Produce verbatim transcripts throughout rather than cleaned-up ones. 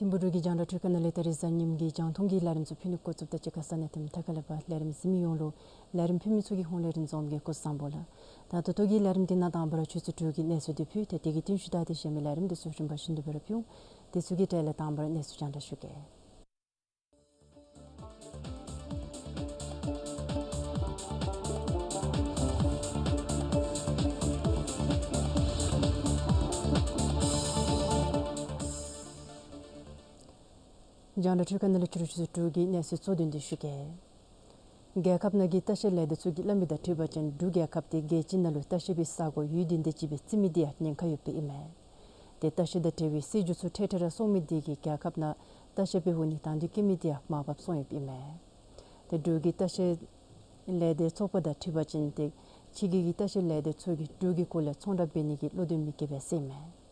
ཐིམ་ཕུག་འབྲུག་གི་རྒྱང་བསྒྲགས་འཕྲུལ་ཁང་ནང་ལས་ད་རིས་གཟའ་ཉིམ་གི་རྒྱང་མཐོང་གི་ལས་རིམ་ཚུ་ཕུལ་ནི་འགོ་བཙུགསཔ་ད་གཅིག་ཁར་ས་གནས་དེ་མཐའ་ཁ་ལས་ཕར་ལས་རིམ་གཟིགས་མི་ཡོངས་ལུ་ལས་རིམ་ཕུལ་མི་ཚུ་གི་ཧོངས་ལས་རིན་འཛོམས་ཀྱིས་སྐུ་གཟུགས་བཟང་པོ་ལགས། ད་ད་ལྟོ་གི་ལས་རིམ་འདི་ནང་དང་པ་ར་ཆུ་ཚོད་དྲུག་གི་གནས་ཚུལ་འདི་ཕུལ་ཏེ་དེ་གི་རྟིང་ཤུལ་ད་དེ་གཞན་མི་ལས་རིམ་འདི་ཚུ་རིམ་པ་བཞིན་དུ་སྦེ་ར་ཕུལ་འོང་། དེ་ཚུ་གི་གྲས་ལས་དང་པ་ར་གནས་ཚུལ་རྒྱང་བསྒྲགས་ཞུ་གེ། རྒྱང་བསྒྲགས་འཕྲུལ་ཁང་ནང་ལས་ཕྱི་རུ་ཆུ་ཚོད་དྲུག་གི་གནས་ཚུལ་གཙོ་དོན་འདི་ཞུ་གེ། རྒྱལ་ཁབ་ནང་གི་ལྟ་བཤལ་ལས་སྡེ་ཚུ་གིས་སླབ་མི་དང་འཁྲིལ་བ་ཅིན་འབྲུག་རྒྱལ་ཁབ་འདི་རྒྱལ་སྤྱི་ནང་ལུ་ལྟ་བཤལ་པའི་ས་གོ་ཡུན་བདུན་དེ་ཅིག་སྦེ་བརྩི་མི་འདི་ཡང་ཉེན་ཁ་ཡོདཔ་ཨིན་མས། ཏེ་ལྟ་བཤལ་དང་འབྲེལ་བའི་སྲིད་བྱུས་ཚུ་འཕྲལ་འཕྲལ་ར་སོང་མི་འདི་གིས་རྒྱལ་ཁབ་ནང་ལྟ་བཤལ་འབད་འོང་ནི་དང་འདོད་བསྐྱེད་མི་འདི་ཡང་མར་བབས་སོང་ཡོདཔ་ཨིན་མས། ཏེ་འབྲུག་གི་ལྟ་བཤལ་ལས་སྡེ་ཚོགས་པ་དང་འཁྲིལ་བ་ཅིན་ཏེ་ཕྱི་རྒྱལ་གྱི་ལྟ་བཤལ་ལས་སྡེ་ཚུ་གིས་འབྲུག་གི་སྐོར་ལས་ཚོང་བསྒྲགས་འབད་ནི་གི་བློ་འདོན་མི་བསྐྱེད་པས་ཟེར་ཨིན་མས།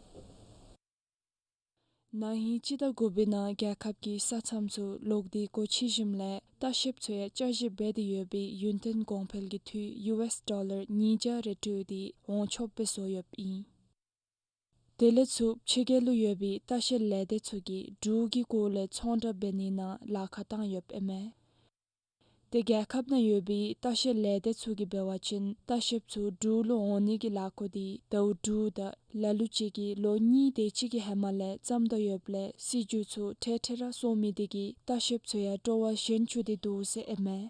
ན་ཧིང་སྤྱི་ཟླ་དགུ་པའི་ནང་རྒྱལ་ཁབ་ཀྱི་ས་མཚམས་ཚུ་ལོག་སྟེ་སྒོ་ཕྱེ་ཞིནམ་ལས་ལྟ་བཤལཔ་ཚུ་ཡང་བསྐྱར་ཞིབ་འབད་དེ་ཡོད་པའི་ཡུན་བརྟན་གོང་འཕེལ་གྱི་འཐུས་ཡུ་ཨེས་ཌོ་ལར་ཉིས་བརྒྱ་རེ་སྤྲོད་དེ་འོང་ཆོགཔ་སྦེ་བཟོ་ཡོདཔ་ཨིན། དེ་ལས་ཚུར་ཕྱི་རྒྱལ་ལུ་ཡོད་པའི་ལྟ་བཤལ་ལས་སྡེ་ཚུ་གིས་འབྲུག་གི་སྐོར་ལས་ཚོང་བསྒྲགས་འབད་ནི་ནང་ལཱ་ཁག་བཏང་ཡོདཔ་ཨིན་མས། ཏེ་རྒྱལ་ཁབ་ནང་ཡོད་པའི་ལྟ་བཤལ་ལས་སྡེ་ཚུ་གིས་འབད་བ་ཅིན་ལྟ་བཤལཔ་ཚུ་འབྲུག་ལུ་འོང་ནི་གི་ལཱ་འགོ་འདི་ཟླཝ་དྲུག་དང་ལ་ལུ་ཅིག་གིས་ལོ་གཉིས་དེ་ཅིག་གི་ཧེ་མ་ལས་བརྩམ་དོ་ཡོདཔ་ལས་སྲིད་བྱུས་ཚུ་འཕྲལ་འཕྲལ་ར་སོང་མི་འདི་གིས་ལྟ་བཤལཔ་ཚུ་ཡང་སྤྲོ་བ་ཞན་བཅུག་སྟེ་འདུག་ཟེར་ཨིན་མས།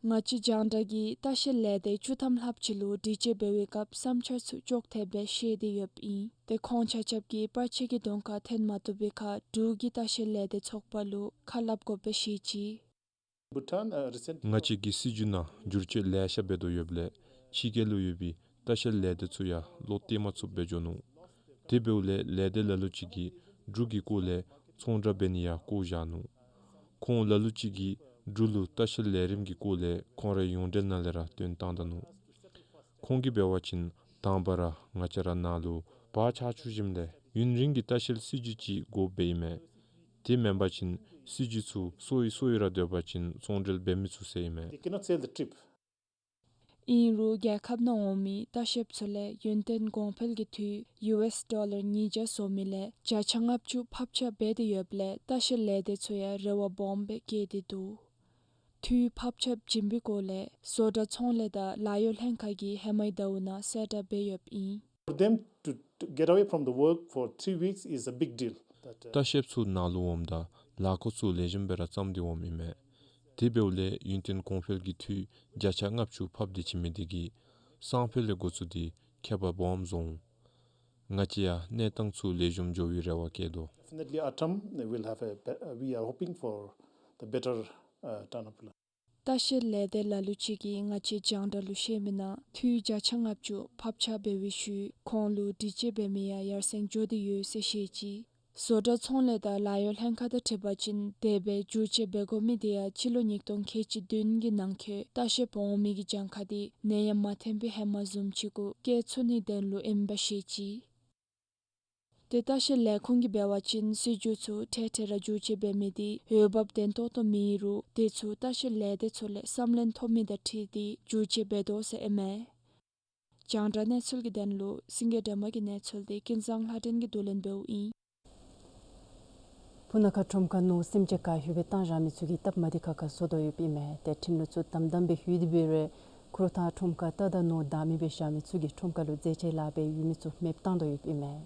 ང་བཅས་རྒྱང་བསྒྲགས་ཀྱིས་ལྟ་བཤལ་ལས་སྡེ་བཅུ་ཐམ་ལྷགཔ་ཅིག་ལུ་དྲི་དཔྱད་འབད་བའི་སྐབས་བསམ་འཆར་ཚུ་ཅོག་འཐདཔ་སྦེ་བཤད་དེ་ཡོདཔ་ཨིན། ཏེ་ཁོང་ཆ་ཁྱབ་ཀྱིས་པར་ཆས་ཀྱི་གདོང་ཁར་འཐོན་མ་བཏུབ་པའི་ཁར་འབྲུག་གི་ལྟ་བཤལ་ལས་སྡེ་ཚོགས་པ་ལུ་ཁ་སླབ་དགོཔ་སྦེ་བཤད་ཅི། Bhutan, uh, recent- ང་བཅས་ཀྱིས་སྲིད་བྱུས་ནང་བསྒྱུར་བཅོས་ལེ་ཤ་འབད་དོ་ཡོདཔ་ལས་ཕྱི་རྒྱལ་ལུ་ཡོད་པའི་ལྟ་བཤལ་ལས་སྡེ་ཚུ་ཡང་བློ་གཏད་མ་ཚུགསཔ་སྦེ་འགྱོ་ནུག། དེ་འབདཝ་ལས་ལས་སྡེ་ལ་ལུ་ཅིག་གིས་འབྲུག་གི་སྐོར་ལས་ཚོང་བསྒྲགས་འབད་ནི་ཡང་བཀོ་བཞག་ནུག། ཁོང་ལ་ལུ་ཅིག་གིས་འབྲུག་ལུ་ལྟ་བཤལ་ལས་རིམ་གྱི་སྐོར་ལས་ཁོང་རའི་ཡོངས་འབྲེལ་ནང་ལས་ར་བཏོན་བཏང་ད་ནུག། ཁོང་གིས་འབད་བ་ཅིན་དང་པ་ར་ང་བཅས་ར་ནང་ལུ་བར་ཆགས་བཅུག་ཞིནམ་ལས་ཡུན་རིང་གི་ལྟ་བཤལ་སྲིད་བྱུས་ཅིག་དགོཔ་སྦེ་ཨིན་མས། དེ་མེན་པ་ཅིན་སྲིད་བྱུས་ཚུ་སོ་ཡི་སོ་ཡི་ར་སྡོད་པ་ཅིན་ཚོང་འབྲེལ་འབད་མི་ཚུགས་ཟེར་ཨིན་མས། They cannot sell the trip. ཨིན་རུང་རྒྱལ་ཁབ་ནང་འོང་མི་ལྟ་བཤལཔ་ཚུ་ལས་ཡུན་བརྟན་གོང་འཕེལ་གྱི་འཐུས་ཡུ་ཨེས་ཌོ་ལར་ཉིས་བརྒྱ་བཟོ་མི་ལས་བརྒྱ་ཆ་ལྔ་བཅུ་ཕབ་ཆ་འབད་དེ་ཡོདཔ་ལས་ལྟ་བཤལ་ལས་སྡེ་ཚུ་ཡང་རེ་བ་སྦོམ་སྦེ་བསྐྱེད་དེ་འདུག། འཐུས་ཕབ་ཆ་བྱིན་པའི་སྐོར་ལས་བཟོ་གྲྭ་ཚོང་ལས་དང་ལཱ་གཡོག་ལྷན་ཁག་གིས་ཧེ་མའི་ཟླཝ་ནང་གསལ་བསྒྲགས་འབད་ཡོདཔ་ཨིན། For them to, to get away from the work for three weeks is a big deal. That, uh, ལྟ་བཤལཔ་ཚུ་ནང་ལུ་འོངམ་ད་ལཱ་འགོ་ཚུ་ལེགས་ཤོམ་སྦེ་ར་བརྩམས་ཏེ་འོངམ་ཨིན་མས། དེ་འབདཝ་ལས་ཡུན་བརྟན་གོང་འཕེལ་གྱི་འཐུས་བརྒྱ་ཆ་ལྔ་བཅུ་ཕབ་སྟེ་བྱིན་མི་འདི་གིས་སང་ཕོད་ལས་འགོ་བཙུགས་ཏེ་ཁྱད་པར་སྦོམ་བཟོ་འོང་། ང་བཅས་ཡང་གནས་སྟངས་ཚུ་ལེགས་ཤོམ་འགྱོ་བའི་རེ་བ་བསྐྱེད་དོ། Definitely, Atam, they will have a be-, uh, we are hoping for the better, uh, turnout. ལྟ་བཤལ་ལས་སྡེ་ལ་ལུ་ཅིག་གིས་ང་བཅས་རྒྱང་བསྒྲགས་ལུ་བཤད་མི་ནང་འཐུས་བརྒྱ་ཆ་ལྔ་བཅུ་ཕབ་ཆ་འབད་བའི་ཤུལ་ཁོང་ལུ་དྲི་དཔྱད་འབད་མི་ཡང་ཡར་སེང་འགྱོ་སྟེ་ཡོད་ཟེར་བཤད་ཅི། བཟོ་གྲྭ་ཚོང་ལས་དང་ལཱ་གཡོག་ལྷན་ཁག་དང་འཁྲིལ་བ་ཅིན་དེ་སྦེ་འགྱུར་བཅོས་འབད་དགོ་མི་དེ་ཡང་སྤྱི་ལོ་ཉིས་སྟོང་ཁལ་གཅིག་བདུན་གྱི་ནང་འཁོད་ལྟ་བཤལ་འབག་འོང་མི་གི་གྱངས་ཁ་དེ་ནད་ཡམས་མ་ཐོན་པའི་ཧེ་མ་བཟུམ་ཅིག་གུ་བསྐྱལ་ཚུགས་ནིའི་དོན་ལུ་ཨིནམ་སྦེ་བཤད་ཅི། ཏེ་ལྟ་བཤལ་ལས་ཁུངས་ཀྱིས་འབད་བ་ཅིན་སྲིད་བྱུས་ཚུ་འཕྲལ་འཕྲལ་ར་འགྱུར་བཅོས་འབད་མི་དེ་འོས་འབབ་བདེན་ཏོག་ཏོ་མེད་རུང་དེ་ཚུ་ལྟ་བཤལ་ལས་སྡེ་ཚུ་ལས་བསམ་ལན་ཐོབ་མི་དང་འཁྲིལ་ཏེ་འགྱུར་བཅོས་འབད་དོ་ཟེར་ཨིན་མས། རྒྱང་བསྒྲགས་གནས་ཚུལ་གྱི་དོན་ལུ་སེང་གེ་སྒྲོལ་མ་གི་གནས་ཚུལ་དེ་ཀུན་བཟང་ལྷ་སྒྲོན་གྱིས་བསྡུ་ལེན་འབདཝ་ཨིན། སྤུ་ན་ཁ་ཁྲོམ་ཁར་ནོར་སེམས་ཅན་ག་ལྷོད་སྦེ་བཏང་བཞག་མི་ཚུ་གིས་སྟབས་མ་བདེ་ཁག་ཁ་བཟོ་དོ་ཡོདཔ་ཨིན་མས། ཏེ་ཁྲིམས་ལུགས་ཚུ་དམ་དམ་སྦེ་ལྷོད་དེ་འབད་རུང་ཁུ་རུ་ཐང་ཁྲོམ་ཁར་རྟ་དང་ནོར་བདའ་མི་སྦེ་བཞག་མི་ཚུ་གིས་ཁྲོམ་ཁ་ལུ་རྫས་ཆས་ལཱ་འབད་ཡོད་མི་ཚུ་མེདཔ་བཏང་དོ་ཡོདཔ་ཨིན་མས།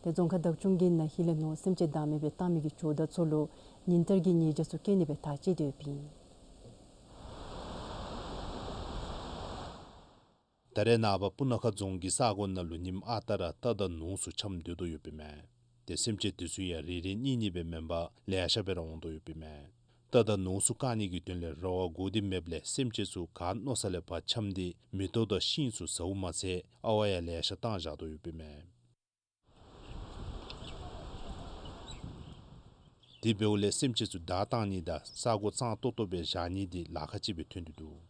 ཏེ་རྫོང་ཁག་བདག་སྐྱོང་གིས་ན་ཧིང་ལས་ནོར་སེམས་ཅན་བདའ་མི་སྦེ་བཏང་མི་གི་ཇོ་བདག་ཚུ་ལུ་ཉིན་ལྟར་གྱི་ཉེས་བྱ་ཚུ་བཀལ་ནི་སྦེ་ཐག་བཅད་དེ་ཡོདཔ་ཨིན། ད་རེས་ནངས་པ་སྤུ་ན་ཁ་རྫོང་གི་ས་གོ་ནང་ལུ་ཉིནམ་ཨ་རྟག་ར་རྟ་དང་ནོར་ཚུ་འཁྱམས་སྡོད་དོ་ཡོདཔ་ཨིན་མས། ཏེ་སེམས་ཅན་དེ་ཚུ་ཡང་རེ་རེ་གཉིས་གཉིས་སྦེ་མེན་པར་ལེ་ཤ་སྦེ་ར་འོང་དོ་ཡོདཔ་ཨིན་མས། རྟ་དང་ནོར་ཚུ་བཀག་ནི་གི་དོན་ལས་ར་བ་དགོ་དེ་མེདཔ་ལས་སེམས་ཅན་ཚུ་ག་མནོ་ས་ལས་ཕར་འཁྱམས་ཏེ་མེ་ཏོག་དང་ཤིང་ཚུ་ཟཝ་མ་ཚད་ཨ་ཝ་ཡང་ལེ་ཤ་བཏང་བཞག་དོ་ཡོདཔ་ཨིན་མས། དེ་འབདཝ་ལས་སེམས་ཅན་ཚུ་བདའ་བཏང་ནི་དང་ས་གོ་གཙང་ཏོག་ཏོ་སྦེ་བཞག་ནི་དེ་ལཱ་ཁག་ཅིག་སྦེ་ཐོན་ཏེ་འདུག།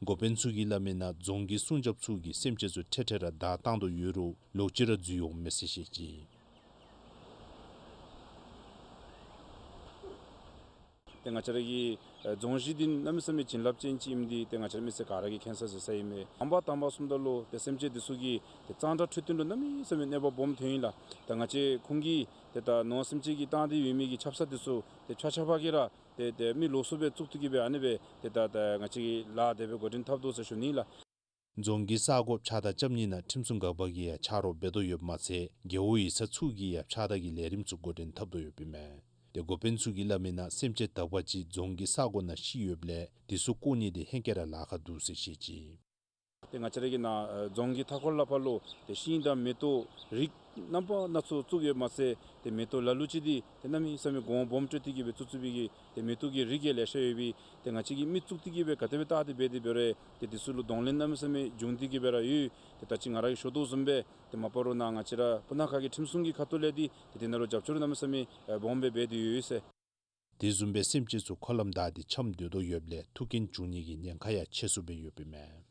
འགོ་དཔོན་ཚུ་གིས་སླབ་མིའི་ནང་རྫོང་གི་སྲུང་སྐྱོབ་ཚུ་གིས་སེམས་ཅན་ཚུ་འཕྲལ་འཕྲལ་ར་བདའ་བཏང་དོ་ཡོད་རུང་ལོག་ཅི་ར་འཛུལ་འོང་མས་ཟེར་བཤད་ཅི། ཏེ་ང་བཅས་ར་གི་ཨེ་རྫོང་གཞི་འདི་གནམ་མེད་ས་མེད་བྱིན་རླབས་ཅན་ཅིག་ཨིནམ་འདི་ཏེ་ང་བཅས་ར་མི་སེར་ག་ར་གིས་མཁྱེན་ས་ཟེར་ས་ཨིན་མས། དང་པ་དང་པ་སོངམ་ད་ལུ་ཏེ་སེམས་ཅན་འདི་ཚུ་གི་ཏེ་གཙང་སྦྲ་འཕྲོད་བསྟེན་ལུ་གནམ་མེད་ས་མེད་གནོད་པ་སྦོམ་ཐོན་ཡི་ལགས། ད་ང་བཅས་ཁོང་གིས་ཏེ་ད་ནོར་སེམས་ཅན་གྱི་བཏང་སྟེ་ཡོད་མི་གི་ཆབ་གསང་འདི་ཚུ་ཏེ་ཆ་ཆ་ཕ་གིས་ར་ཏེ་ཏེ་མི་ལོགས་སུ་སྦེ་བཙུགས་ཏེ་གི་སྦེ་ཨ་ནི་སྦེ་ཏེ་ད་ད་ང་བཅས་ཀྱིས་ལཱ་དེ་སྦེ་འགོ་འདྲེན་འཐབ་དོ་ཟེར་ཞུ་ནི་ལགས། རྫོང་གི་ས་གོ་ཕྱགས་བདར་རྐྱབ་ནི་ནང་ཁྲིམས་སྲུང་འགག་པ་གིས་ཡང་ཕྱག་རོགས་འབད་དོ་ཡོདཔ་མ་ཚད་རྒེད་འོག་ཡིག་ཚང་ཚུ་གིས་ཡང་ཕྱགས་བདར་གྱི་ལས་རིམ་ཚུ་འགོ་འདྲེན་འཐབ་དོ་ཡོདཔ་ཨིན་མས། ཏེ་འགོ་དཔོན་ཚུ་གིས་སླབ་མིའི་ནང་སེམས་ཅན་དག་པ་ཅིག་རྫོང་གི་ས་གོ་ནང་ཤི་ཡོདཔ་ལས་དེ་ཚུ་བཀོ་ནི་དེ་ཧེང་སྐལ་ར་ལཱ་ཁག་འདུག་ཟེར་བཤད་ཅི། ཏེ་ང་བཅས་ར་གི་ནཱ་ཨེ་རྫོང་གི་མཐའ་འཁོར་ལས་ཕར་ལུ་ཏེ་ཤིང་དང་མེ་ཏོག་རིགས་རྣམ་པ་སྣ་ཚོགས་བཙུགས་ཡོདཔ་མ་ཚད་ཏེ་མེ་ཏོག་ལ་ལུ་ཅིག་འདི་ཏེ་གནམ་མེད་ས་མེད་གོང་སྦོམ་སྤྲོད་དེ་གི་སྦེ་བཙུགས་བཙུགས་པའི་གི་ཏེ་མེ་ཏོག་གི་རིགས་ཡང་ལེ་ཤ་ཡོད་པས། ཏེ་ང་བཅས་ཀྱིས་མི་བཙུགས་ཏེ་གི་སྦེ་ག་དེ་སྦེ་བལྟ་སྟེ་འབད་དེ་འབད་རུང་ཏེ་དེ་ཚུ་ལུ་གདོང་ལེན་གནམ་མེད་ས་མེད་འབྱུང་སྟེ་གི་སྦེ་ར་ཡོད། ཏེ་ད་ཅི་ང་ར་གིས་ཞུ་དོ་བཟུམ་སྦེ་ཏེ་མ་པ་རོགས་ནཱ་ང་བཅས་ར་སྤུ་ན་ཁ་གི་ཁྲིམས་སྲུང་གི་ཁ་ཐུག་ལས་འདི་ཏེ་དེ་ནང་ལུ་རྒྱབ་སྐྱོར་གནམ་མེད་ས་མེད་ཨེ་སྦོམ་སྦེ་འབད་དེ་ཡོད་ཟེར། དེ་བཟུམ་སྦེ་སེམས་ཅན་ཚུ་འཁོར་ལམ་བདའ་སྟེ་འཁྱམས་སྡོད་དོ་ཡོདཔ་ལས་ཐུག་རྐྱེན་བྱུང་ནི་གི་ཉེན་ཁ་ཡང་ཆེ་སུ་སྦེ་ཡོདཔ་ཨིན་མས།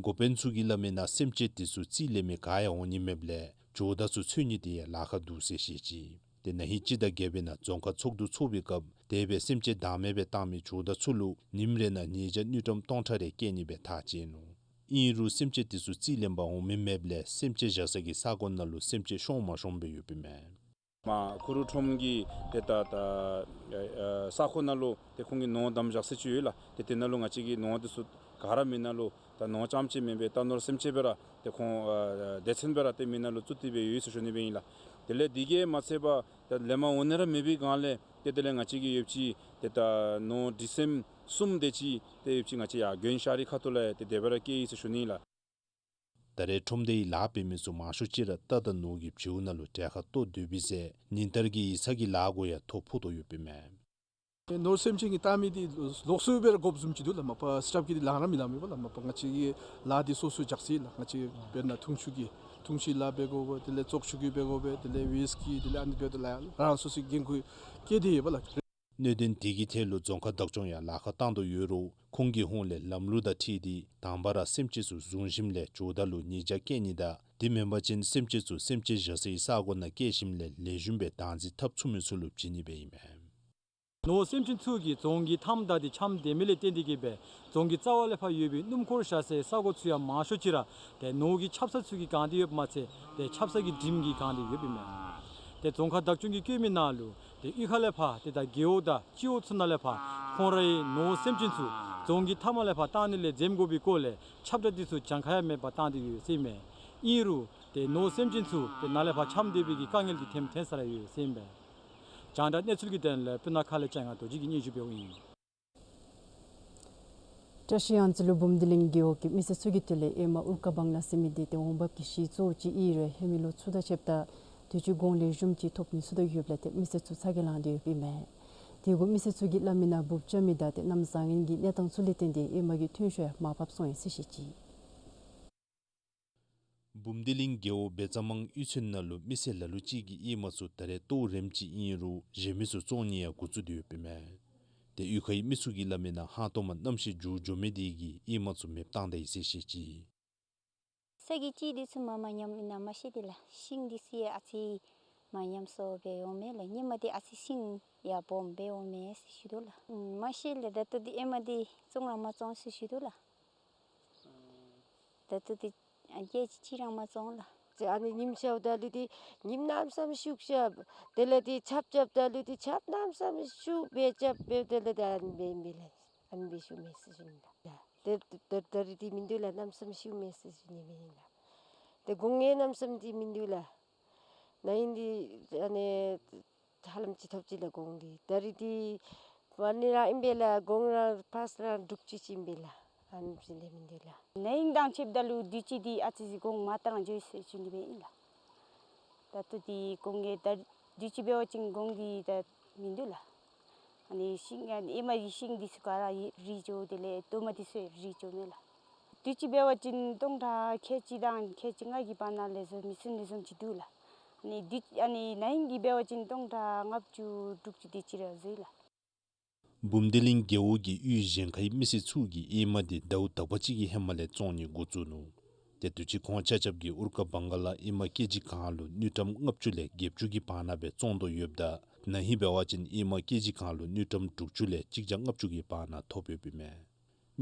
འགོ་དཔོན་ཚུ་གིས་སླབ་མིའི་ནང་སེམས་ཅན་དེ་ཚུ་རྩིས་ལེན་མི་ག་ཡང་འོང་ནི་མེདཔ་ལས་ཇོ་བདག་ཚུ་འཚོལ་ནི་དེ་ཡང་ལཱ་ཁག་འདུག་ཟེར་བཤད་ཅི། ཏེ་ན་ཧིང་སྤྱི་ཟླ་བརྒྱད་པའི་ནང་རྫོང་ཁག་ཚོགས་འདུ་ཚོགས་པའི་སྐབས་དེ་སྦེ་སེམས་ཅན་བདའ་མི་སྦེ་བཏང་མི་ཇོ་བདག་ཚུ་ལུ་ཉིནམ་རེ་ནང་ཉེས་བྱ་དངུལ་ཀྲམ་སྟོང་ཕྲག་རེ་བཀལ་ནི་སྦེ་ཐག་བཅད་ནུག། ཨིན་རུང་སེམས་ཅན་དེ་ཚུ་རྩིས་ལེན་པར་འོང་མི་མེདཔ་ལས་སེམས་ཅན་བཞག་ས་གི་ས་གོ་ནང་ལུ་སེམས་ཅན་ཤོང་མ་ཤོངམ་སྦེ་ཡོདཔ་ཨིན་མས། མར་ཁུ་རུ་ཁྲོམ་གྱི་ཏེ་ད་ད་ཨེ་ཨེ་ས་ཁོངས་ནང་ལུ་ཏེ་ཁོང་གིས་ནོར་བསྡམས་བཞག་ས་ཅིག་ཡོད་ལགས། ཏེ་དེ་ནང་ལུ་ང་བཅས་ཀྱིས་ནོར་དེ་ཚུ་ག་ར་མེན་ན་ལུ་ད་ནོར་རྐྱངམ་ཅིག་མེན་པར་རྟ་ནོར་སེམས་ཅན་སྦེ་ར་ཏེ་ཁོང་ཨེ་སྡེ་ཚན་སྦེ་ར་ཏེ་མེན་ན་ལུ་བཙུགས་ཏེ་སྦེ་ཡོད་ཟེར་ཞུ་ནི་སྦེ་ཨིན་ལགས། དེ་ལས་དེ་གིས་མ་ཚད་པར་ད་ལས་མ་འོང་ནི་ར་མེད་པའི་སྒང་ལས་ཏེ་དེ་ལས་ང་བཅས་ཀྱིས་ཡོདཔ་ཅིག་ཏེ་ད་ནོར་འདྲིས་སེམས་གསུམ་དེ་ཅིག་ཏེ་ཡོདཔ་ཅིག་ང་བཅས་ཡར་དགོན་ཤར་རིའི་ཁ་ཐུག་ལས་ཏེ་དེ་སྦེ་ར་བསྐྱལ་ཡི་ཟེར་ཞུ་ནི་ལགས། ད་རེས་ཁྲོམ་སྡེའི་ལཱ་འབད་མི་ཚུ་མང་ཤོས་ཅིག་ར་རྟ་དང་ནོར་གྱི་བྱིའུ་ནང་ལུ་གྲལ་ཁར་གཏོགས་སྡོད་པས་ཟེར་ཉིན་ལྟར་གྱི་ཡིག་ཚང་གི་ལཱ་གུ་ཡང་ཐོ་ཕོག་དོ་ཡོདཔ་ཨིན་མས། ནོར་སེམས་ཅན་གྱི་བཏང་མི་འདི་ལོགས་སུ་སྦེ་ར་དགོཔ་བཟུམ་ཅིག་འདུག་ལགས། མ་པ་སི་ཊཱཕ་གིས་འདི་ལངམ་ར་མི་ལང་མས་པ་ལགས། མ་པ་ང་བཅས་ཀྱི་ལཱ་འདི་སོ་སོ་རྒྱགས་ཅི་ལགས། ང་བཅས་དཔེར་ན་འཐུང་ཆུ་གི་འཐུང་ཆུའི་ལཱ་འབད་དགོ་པས། དེ་ལས་བཙོག་ཆུ་གི་འབད་དགོ་པས། དེ་ལས་ཝེསཊ་གི་དེ་ལས་ཨ་ནི་འབད་དེ་ལཱ་རང་སོ་སོའི་འགན་ཁུར་བཀལ་ཏེ་ཡོད་པ་ལགས། གནད་དོན་དེ་གི་ཐད་ལུ་རྫོང་ཁག་བདག་སྐྱོང་ཡང་ལཱ་ཁག་བཏང་དོ་ཡོད་རུང་ཁོང་གི་ཧོངས་ལས་ལམ་ལུགས་དང་འཁྲིལ་ཏེ་དང་པ་ར་སེམས་ཅན་ཚུ་བཟུང་ཞིནམ་ལས་ཇོ་བདག་ལུ་ཉེས་བྱ་བཀལ་ནི་དང་དེ་མེན་པ་ཅིན་སེམས་ཅན་ཚུ་སེམས་ཅན་བཞག་སའི་ས་གོ་ནང་བསྐྱལ་ཞིནམ་ལས་ལེགས་ཤོམ་སྦེ་བདག་འཛིན་འཐབ་ཚུགས་མི་ཚུ་ལུ་བྱིན་ནི་སྦེ་ཨིན་མས། ནོར་སེམས་ཅན་ཚུ་གིས་རྫོང་གི་མཐའམ་བདའ་སྟེ་འཁྱམས་སྡོད་མི་ལས་བརྟེན་ཏེ་གི་སྦེ་རྫོང་གི་རྩ་བ་ལས་ཕར་ཡོད་པའི་སྣུམ་འཁོར་བཞག་སའི་ས་གོ་ཚུ་ཡང་མང་ཤོས་ཅིག་ར་ཏེ་ནོར་གྱི་ཆབ་གསང་ཚུ་གིས་གང་སྟེ་ཡོདཔ་མ་ཚད་ཏེ་ཆབ་གསང་གི་འགྲིམ་གྱིས་གང་སྟེ་ཡོདཔ་ཨིན་མས། ཏེ་རྫོང་ཁག་བདག་སྐྱོང་གིས་བཀོད་མི་ནང་ལུ་ཏེ་གཡུས་ཁ་ལས་ཕར་ཏེ་ད་རྒེད་འོག་དང་སྤྱི་འོག་ཚུ་ནང་ལས་ཕར་ཁོང་རའི་ནོར་སེམས་ཅན་ཚུ་རྫོང་གི་མཐའམ་ལས་ཕར་བཏང་ནི་ལས་འཛེམ་དགོ་པའི་སྐོར་ལས་ཁྱབ་བསྒྲགས་འདི་ཚུ་གྱངས་ཁ་ཡང་མེད་པར་བཏང་སྟེ་ཡོད་ཟེར་ཨིན་མས། ཨིན་རུང་ཏེ་ནོར་སེམས་ཅན་ཚུ་ཏེ་ནཱ་ལས་ཕར་འཁྱམས་སྡོད་པའི་གི་དཀའ་ངལ་འདི་ཐོནམ་ཐོན་ས་ར་ཡོད་ཟེར་ཨིན་པས། རྒྱང་བསྒྲགས་གནས་ཚུལ་གྱི་དོན་ལས་སྤུ་ན་ཁ་ལས་ལྕང་ང་རྡོ་རྗེ་གིས་སྙན་ཞུ་འབདཝ་ཨིན། བཀྲ་ཤིས་གཡང་རྩེ་ལུ་འབུམ་སྡེ་གླིང་རྒེད་འོག་གི་མི་སེར་ཚུ་གི་དོན་ལས་ཨེ་མ་ཨུར་ཀ་བང་ལ་ཟེར་མི་འདི་ཏེ་འོང་འབབ་ཀྱི་གཞི་གཙོ་བོ་ཅིག་ཨིན་རུང་ཧེ་མའི་ལོ་ཚུ་དང་ཕྱདཔ་ད་དུས་ཅི་གོང་ལེགས་ཤོམ་ཅིག་ཐོབ་མི་ཚུགས་དོ་ཡོདཔ་ལས་ཏེ་མི་སེར་ཚུ་ཚ་གྱང་ལང་སྟེ་ཡོདཔ་ཨིན་མས། དེ་གུ་མི་སེར་ཚུ་གིས་སླབ་མིའི་ནང་འབུབ་རྐྱབ་མི་དང་ཏེ་གནམ་བཟང་ངན་གྱི་གནས་སྟངས་ཚུ་ལས་བརྟེན་ཏེ་ཨེ་མ་གི་ཐོན་ཤུགས་ཡང་མར་བབས་སོང་ཡི་ཟེར་བཤད་ཅི། འབུམ་སྡེ་གླིང་རྒེད་འོག་བེ་ཙ་མང་གཡུས་ཚན་ནང་ལུ་མི་སེར་ལ་ལུ་ཅིག་གིས་ཨེ་མ་ཚུ་ད་རེས་ལྟོ་རེམ་ཅིག་ཨིན་རུང་གཞན་མི་ཚུ་བཙོང་ནི་ཡང་འགོ་བཙུགས་ཏེ་ཡོདཔ་ཨིན་མས། ཏེ་གཡུས་ཁའི་མི་ཚུ་གིས་སླབ་མི་ནང་ཧང་སྟོང་མ་གནམ་གཤིས་འགྱུར་འགྱོ་མི་དེ་གིས་ཨེ་མ་ཚུ་མེདཔ་བཏང་ད་ཡི་ཟེར་བཤད་ཅི། ས་གི་ཅིག་འདི་ཚུ་མ་མ་ཉམས་ཨིན་ན་མ་ཤེས་ཏེ་ལགས། ཤིང་འདི་ཚུ་ཡང་ཨ་ཙི་མ་ཉམས་སོ་སྦེ་འོང་མས་ལགས། ཧེ་མ་འདི་ཨ་ཙི་ཤིང་ཡང་སྦོམ་སྦེ་འོང་མས་ཟེར་ཞུ་དོ་ལགས། ཨམ་མ་ཤེས་ལགས། ད་ལྟོ་འདི་ཧེ་མ་འདི་བཙོང་ར་མ་བཙོང་ཟེར་ཞུ་དོ་ལགས། ད་ལྟོ་འདི་ཨ་སྐད་ཅིག་ཅིག་ར་མ་བཙོང་ལགས། ཨ་ནི་ཉིམ་ཤརཝ་ད་ལུ་འདི་ཉིམ་གནམ་མེད་ས་མེད་ཤུགས་རྐྱབ། དེ་ལས་འདི་ཆརཔ་རྐྱབ་ད་ལུ་འདི་ཆརཔ་གནམ་མེད་ས་མེད་ཤུགས་སྦེ་རྐྱབ་སྦེ་དེ་ལས་འདི་ཨ་ནི་སྦེ་ཨིན་པས་ལགས། ཨ་ནི་སྦེ་ཤུགས་མེད་ཟེར་ཞུ་ནི་ལགས། ད་ད་ད་རིས་འདི་མིན་འདུག་ལགས། གནམ་མེད་ས་མེད་ཤུགས་མེད་ཟེར་ཞུ་ནི་མེན་ན་ལགས། ཏེ་དགུང་ལས་གནམ་མེད་ས་མེད་འདི་མིན་འདུག་ལགས། ན་ཧིང་འདི་ཨ་ནི་ཧ་ལམ་ཅིག་ཐོབ་ཅི་ལགས་གོང་འདི། ད་རིས་འདི་ཨ་ནི་ར་ཨིན་པས་ལགས། གོང་ར་ཕར་ཚུར་ར་དྲུག་ཅུ་ཅིག་ཨིན་པས་ལགས། ཨ་ནི་ཅིག་ལས་མིན་འདུག་ལགས། ན་ཧིང་དང་ཕྱདཔ་ད་ལུ་དུས་ཅི་འདི་ཨ་ཙི་ཅིག་གོང་མ་བཏང་འགྱོ་ཡི་ཟེར་ཞུ་ནི་སྦེ་ཨིན་ལགས། ད་ལྟོ་འདི་གོང་གི་ད་དུས་ཅི་འབད་བ་ཅིན་གོང་འདི་ད་མིན་འདུག་ལགས། ཨ་ནི་ཤིང་ཨ་ནི་ཧེ་མ་གི་ཤིང་འདི་ཚུ་ག་ར་རུལ་འགྱོ། དེ་ལས་ལྟོ་མ་འདི་ཚུ་རུལ་འགྱོ་མས་ལགས། དུས་ཅི་འབད་བ་ཅིན་སྟོང་ཕྲག་ཁལ་གཅིག་དང་ཁལ་གཅིག་ལྔ་གི་བར་ན་ལེགས་ཤོམ་མི་སོང་ནི་བཟུམ་ཅིག་འདུག་ལགས། ཨ་ནི་དུས་ཨ་ནི་ན་ཧིང་གི་འབད་བ་ཅིན་སྟོང་ཕྲག་ལྔ་བཅུ་དྲུག་ཅུ་དེ་ཅིག་ར་འཛོལ་ལགས། འབུམ་སྡེ་གླིང་རྒེད་འོག་གི་གཡུས་གཞན་ཁའི་མི་སེར་ཚུ་གིས་ཨེ་མ་འདི་ཟླཝ་དག་པ་ཅིག་གི་ཧེ་མ་ལས་བཙོང་ནི་འགོ་བཙུགས་ནུག། ཏེ་དུས་ཅི་ཁོང་ཆ་ཁྱབ་ཀྱིས་ཨུར་ཀ་བང་ག་ལ་ཨེ་མ་ཀེ་ཇི་གང་ལུ་དངུལ་ཀྲམ་ལྔ་བཅུ་ལས་བརྒྱད་ཅུ་གི་བར་ན་སྦེ་བཙོང་དོ་ཡོདཔ་ད་ན་ཧིང་འབད་བ་ཅིན་ཨེ་མ་ཀེ་ཇི་གང་ལུ་དངུལ་ཀྲམ་དྲུག་ཅུ་ལས་གཅིག་བརྒྱ་ལྔ་བཅུ་གི་བར་ན་ཐོབ་ཡོདཔ་ཨིན་མས།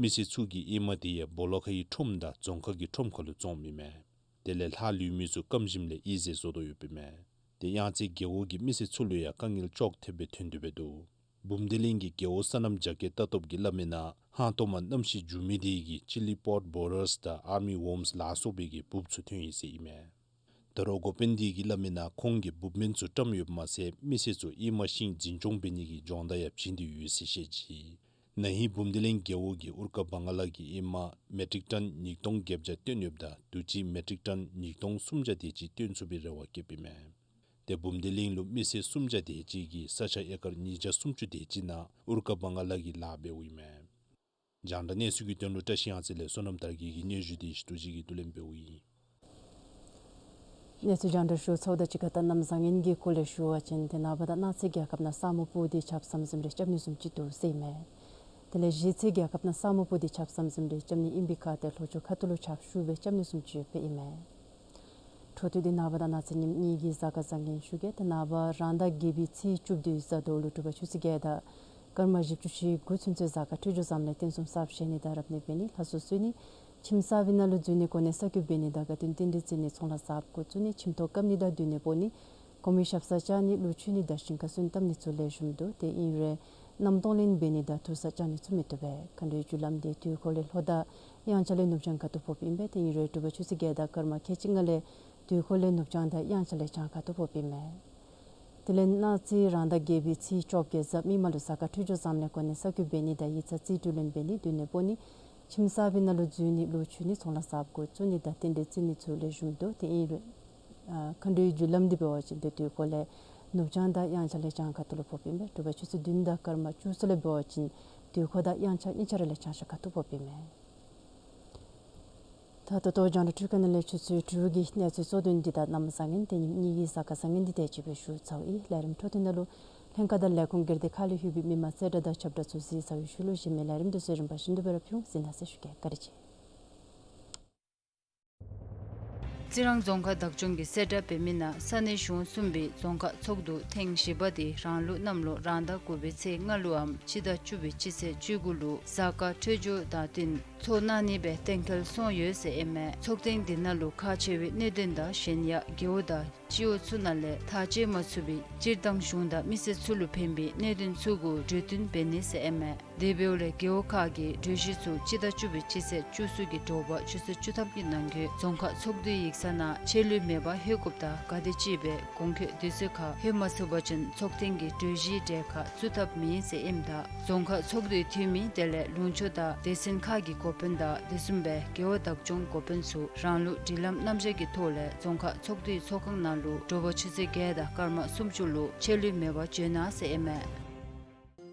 མི་སེར་ཚུ་གིས་ཨེ་མ་དེ་ཡང་སྦོ་ལོགས་ཁའི་ཁྲོམ་དང་རྫོང་ཁག་གི་ཁྲོམ་ཁ་ལུ་བཙོངམ་ཨིན་མས། དེ་ལས་ལྷག་ལུས་མི་ཚུ་སྐམ་ཞིནམ་ལས་ཨི་ཟེར་བཟོ་དོ་ཡོདཔ་ཨིན་མས། ཏེ་གཡང་རྩེ་རྒེད་འོག་གི་མི་སེར་ཚུ་ལུ་ཡང་དཀའ་ངལ་ཅོག་འཐདཔ་སྦེ་ཐོན་དོ་སྦེ་འདུག། འབུམ་སྡེ་གླིང་གི་རྒེད་འོག་སོ་ནམ་རྒྱ་སྐྱེད་ལྟ་རྟོགཔ་གིས་སླབ་མི་ནང་ཧང་སྟོང་མ་གནམ་གཤིས་འགྱུར་མི་དེ་གིས་ཅི་ལི་པོཌ་བོ་རཱས་དང་ཨར་མི་ཝོརམས་ལ་སོགས་པའི་གི་འབུཔ་ཚུ་ཐོན་ཡི་ཟེར་ཨིན་མས། ད་རུང་འགོ་དཔོན་དེ་གིས་སླབ་མི་ནང་ཁོང་གིས་འབུཔ་སྨན་ཚུ་བཀྲམ་ཡོདཔ་མ་ཚད་མི་སེར་ཚུ་ཨེ་མ་ཤིང་འཛིན་སྐྱོང་འབད་ནི་གི་སྦྱོང་བརྡར་ཡང་བྱིན་ཏེ་ཡོད་ཟེར་བཤད་ཅི། ན་ཧིང་འབུམ་སྡེ་གླིང་རྒེད་འོག་གི་ཨུར་ཀ་བང་ག་ལ་གི་ཨེ་མ་མེ་ཊིག་ཊོན་ཉིས་སྟོང་བརྒྱད་བརྒྱ་བཏོན་ཡོདཔ་ད་དུས་ཅི་མེ་ཊིག་ཊོན་ཉིས་སྟོང་སུམ་བརྒྱ་དེ་ཅིག་བཏོན་ཚུགས་པའི་རེ་བ་བསྐྱེདཔ་ཨིན་མས། ཏེ་འབུམ་སྡེ་གླིང་ལུ་མི་སེར་སུམ་བརྒྱ་དེ་ཅིག་གིས་ས་ཆ་ཨེ་ཀར་ཉིས་བརྒྱ་སུམ་ཅུ་དེ་ཅིག་ནང་ཨུར་ཀ་བང་ག་ལ་གི་ལཱ་འབདཝ་ཨིན་མས། རྒྱང་བསྒྲགས་གནས་ཚུལ་གྱི་དོན་ལུ་བཀྲ་ཤིས་གཡང་རྩེ་ལས་བསོད་ནམས་དར་རྒྱས་ཀྱི་སྙན་ཞུ་དེ་ཞུ་ཏོ་ཅིག་གིས་བསྡུ་ལེན་འབདཝ་ཨིན། གནས་ཚུལ་རྒྱང་བསྒྲགས་ཞུ་ཚརཝ་དང་གཅིག་ཁར་ད་གནམ་བཟང་ངན་གྱི་སྐོར་ལས་ཞུ་བ་ཅིན་ཏེ་ནངས་པ་དང་གནངས་ཚེ་རྒྱལ་ཁབ་ནང་ས་སྨུག་སྤུབས་ཏེ་ཆརཔ་ཟམ་ཟིམ་རེ་རྐྱབ་ནི་བཟུམ་ཅིག་འདུག་ཟེར་ཨིན་མས། དེ་ལས་གཞེས་ཚེ་རྒྱལ་ཁབ་ནང་ས་སྨུག་སྤུབས་ཏེ་ཆརཔ་ཟམ་ཟིམ་རེ་རྐྱབ་ནི་ཨིན་པའི་ཁར་ཏེ་ལྷོ་ཕྱོགས་ཁ་ཐུག་ལུ་ཆརཔ་ཤུགས་སྦེ་རྐྱབ་ནི་བཟུམ་ཅིག་ཡོདཔ་ཨིན་མས། འཕྲོ་མཐུད་དེ་ནངས་པ་དང་གནངས་ཚེ་ཉིནམ་གཉིས་ཀྱི་གཟའ་སྐར་བཟང་ངན་ཞུ་གེ། ཏེ་ནངས་པ་རང་ཟླ་བརྒྱད་པའི་ཚེས་བཅུ་བདུན་གཟའ་ཟླ་བ་ལུ་དྲོ་པ་ཆུ་ཚོད་བརྒྱད་དང་སྐར་མ་བཞི་བཅུ་ཞེ་དགུ་ཚུན་ཚོད་གཟའ་སྐར་འཕྲོད་སྦྱོར་ཙམ་ལས་རྟེན་གསུམ་གསརཔ་བཞེངས་ནི་དང་རབ་གནས་འབད་ནི་ལྷ་གསོལ་གསོལ་ནི་ཁྱིམ་གསར་པའི་ནང་ལུ་འཛུལ་ནི་གོ་གནས་གསར་བསྐོ་འབད་ནི་དང་དགའ་སྟོན་རྟེན་འབྲེལ་བརྩི་ནི་ཚོང་ལཱ་གསརཔ་འགོ་བཙུགས་ནི་ཁྱིམ་ཐོག་བཀབ་ནི་དང་མདུན་ནས་སྤོ་ནི་གོང་མའི་ཞབས་སར་བཅར་ནི་ལུག་མཆོད་ནི་དང་ཞིང་ཁར་སོན་བཏབ་ནི་ཚུ་ལེགས་ཤོམ་འདུག། ཏེ་ཨིན་རུང་མནའམ་གཏོང་ལེན་འབད་ནི་དང་ཐུག་ས་བཅར་ནི་ཚུ་མི་བཏུབ་པས། མཁའ་འགྲོའི་རྒྱུ་ལམ་དེ་དུས་འཁོར་ལས་ལྷོ་དང་དབྱངས་འཆར་ལས་ནུབ་བྱང་ཁ་ཐུག་ཕོགཔ་ཨིན་པས། ཏེ་ཨིན་རུང་དྲོ་པ་ཆུ་ཚོད་བརྒྱད་དང་སྐར་མ་ཁལ་གཅིག་ལྔ་ལས་དུས་འཁོར་ལས་ནུབ་བྱང་དང་དབྱངས་འཆར་ལས་བྱང་ཁ་ཐུག་ཕོགཔ་ཨིན་མས། དེ་ལས་གནངས་ཚེ་རང་ཟླ་བརྒྱད་པའི་ཚེས་བཅོ་བརྒྱད་གཟའ་མིག་དམར་ལུ་གཟའ་སྐར་འཕྲོད་སྦྱོར་ཙམ་ལས་གོ་གནས་གསར་བསྐོ་འབད་ནི་དང་ཡིག་ཚང་རྩིས་སྤྲོད་ལེན་འབད་ནི་མདུན་ནས་སྤོ་ནི་ཁྱིམ་གསར་པའི་ནང་ལུ་འཛུལ་ནི་ལུག་མཆོད་ནི་ཚོང་ལཱ་གསརཔ་འགོ་བཙུགས་ནི་དང་རྟེན་འབྲེལ་བརྩི་ནི་ཚུ་ལེགས་ཤོམ་འདུག། ཏེ་ཨིན་རུང་ཨ་མཁའ་འགྲོའི་རྒྱུ་ལམ་འདི་འབད་བ་ཅིན་ཏེ་དུས་འཁོར་ལས་ནུབ་བྱང་དང་དབྱངས་འཆར་ལས་བྱང་ཁ་ཐུག་ལུ་ཕོགཔ་ཨིན་པས། དྲོ་པ་ཆུ་ཚོད་བདུན་དང་སྐར་མ་བཅུ་གསུམ་ལས་འབད་བ་ཅིན་དུས་འཁོར་དང་དབྱངས་འཆར་གཉིས་ཆ་ར་ལས་བྱང་ཤར་ཁ་ཐུག་ཕོགཔ་ཨིན་མས། ད་ད་ལྟོ་རྒྱང་བསྒྲགས་འཕྲུལ་ཁང་ནང་ལས་ཆུ་ཚོད་དྲུག་གི་གནས་ཚུལ་གཙོ་དོན་འདི་དང་གནམ་བཟང་ངན་ཏེ་ཉིནམ་གཉིས་ཀྱི་གཟའ་སྐར་བཟང་ངན་འདི་དེ་ཅིག་སྦེ་ཞུ་ཚརཝ་ཨིན། ལས་རིམ་འཕྲོ་མཐུད་ནང་ལུ་ལྷན་ཁག་དང་ལས་ཁུངས་སྒེར་སྡེ་ཁག་ལས་ལྷོད་པའི་མི་མང་གསལ་བསྒྲགས་དང་ཁྱབ་བསྒྲགས་ཚུ་གཟིགས་ཚར་བའི་ཤུལ་ལུ་གཞན་མི་ལས་རིམ་དེ་ཚུ་རིམ་པ་བཞིན་དུ་སྦེ་ར་ཕུལ་འོང་། གཟིགས་གནང་ཟེར་ཞུ་གེ། བཀའ་དྲིན་ཆེ། རྩི་རང་རྫོང་ཁག་བདག་སྐྱོང་གིས་གསལ་བསྒྲགས་འབད་མི་ནང་ས་གནས་གཞུང་གསུམ་པའི་རྫོང་ཁག་ཚོགས་འདུ་ཐེངས་བཞི་པ་དེ་རང་ལུགས་གནམ་ལོ་རང་ཟླ་དགུ་པའི་ཚེས་ལྔ་ལུའམ་སྤྱི་ཟླ་བཅུ་པའི་སྤྱི་ཚེས་བཅུ་དགུ་ལུ་གཟའ་སྐར་འཕྲོད་སྦྱོར་དང་བསྟུན་ཚོགས་གནང་ནི་སྦེ་གཏན་འཁེལ་སོང་ཡོད་ཟེར་ཨིན་མས། ཚོགས་ཐེངས་འདི་ནང་ལུ་ཁག་ཆེ་བའི་གནད་དོན་དང་གཞན་ཡང་རྒེད་འོག་དང་སྤྱི་འོག་ཚུ་ནང་ལས་ཐག་བཅད་མ་ཚུགས་པའི་སྤྱིར་བཏང་གཞུང་དང་མི་སེར་ཚུ་ལུ་ཕན་པའི་གནད་དོན་ཚུ་གུ་གྲོས་བསྟུན་འབད་ནི་ཟེར་ཨིན་མས། དེ་འབདཝ་ལས་རྒེད་འོག་ཁག་གི་གྲོས་གཞི་ཚུ་སྤྱི་ཟླ་བཅུ་པའི་སྤྱི་ཚེས་བཅུ་གསུམ་གྱི་དྲོ་པ་ཆུ་ཚོད་བཅུ་ཐམ་གྱི་ནང་འཁོད་རྫོང་ཁག་ཚོགས་འདུའི་ཡིག་ཚང་ནང་ཆད་ལུས་མེད་པར་ལྷོད་དགོཔ་དང་ག་དེ་ཅིག་སྦེ་གོང་འཁོད་དུས་ཚོད་ཁར་ལྷོད་མ་ཚུགས་པ་ཅིན་ཚོགས་ཐེངས་ཀྱི་གྲོས་གཞིའི་གྲལ་ཁར་ཚུད་ཐབས་མེད་ཟེར་ཨིནམ་ད་རྫོང་ཁག་ཚོགས་འདུའི་འཐུས་མི་དེ་ལས་ལུང་ཕྱོགས་དང་སྡེ་ཚན་ཁག་གི་འགོ་དཔོན་དང་དེ་བཟུམ་སྦེ་རྒེད་འོག་བདག་སྐྱོང་འགོ་དཔོན་ཚུ་རང་ལུགས་སྒྲིག་ལམ་རྣམ་གཞག་གི་ཐོག་ལས་རྫོང་ཁག་ཚོགས་འདུའི་ཚོགས་ཁང་ནང་ལུ་དྲོ་པ་ཆུ་ཚོད་བརྒྱད་དང་སྐར་མ་སུམ་ཅུ་ལུ་ཆད་ལུས་མེད་པར་འབྱོན་གནང་ཟེར་ཨིན་མས།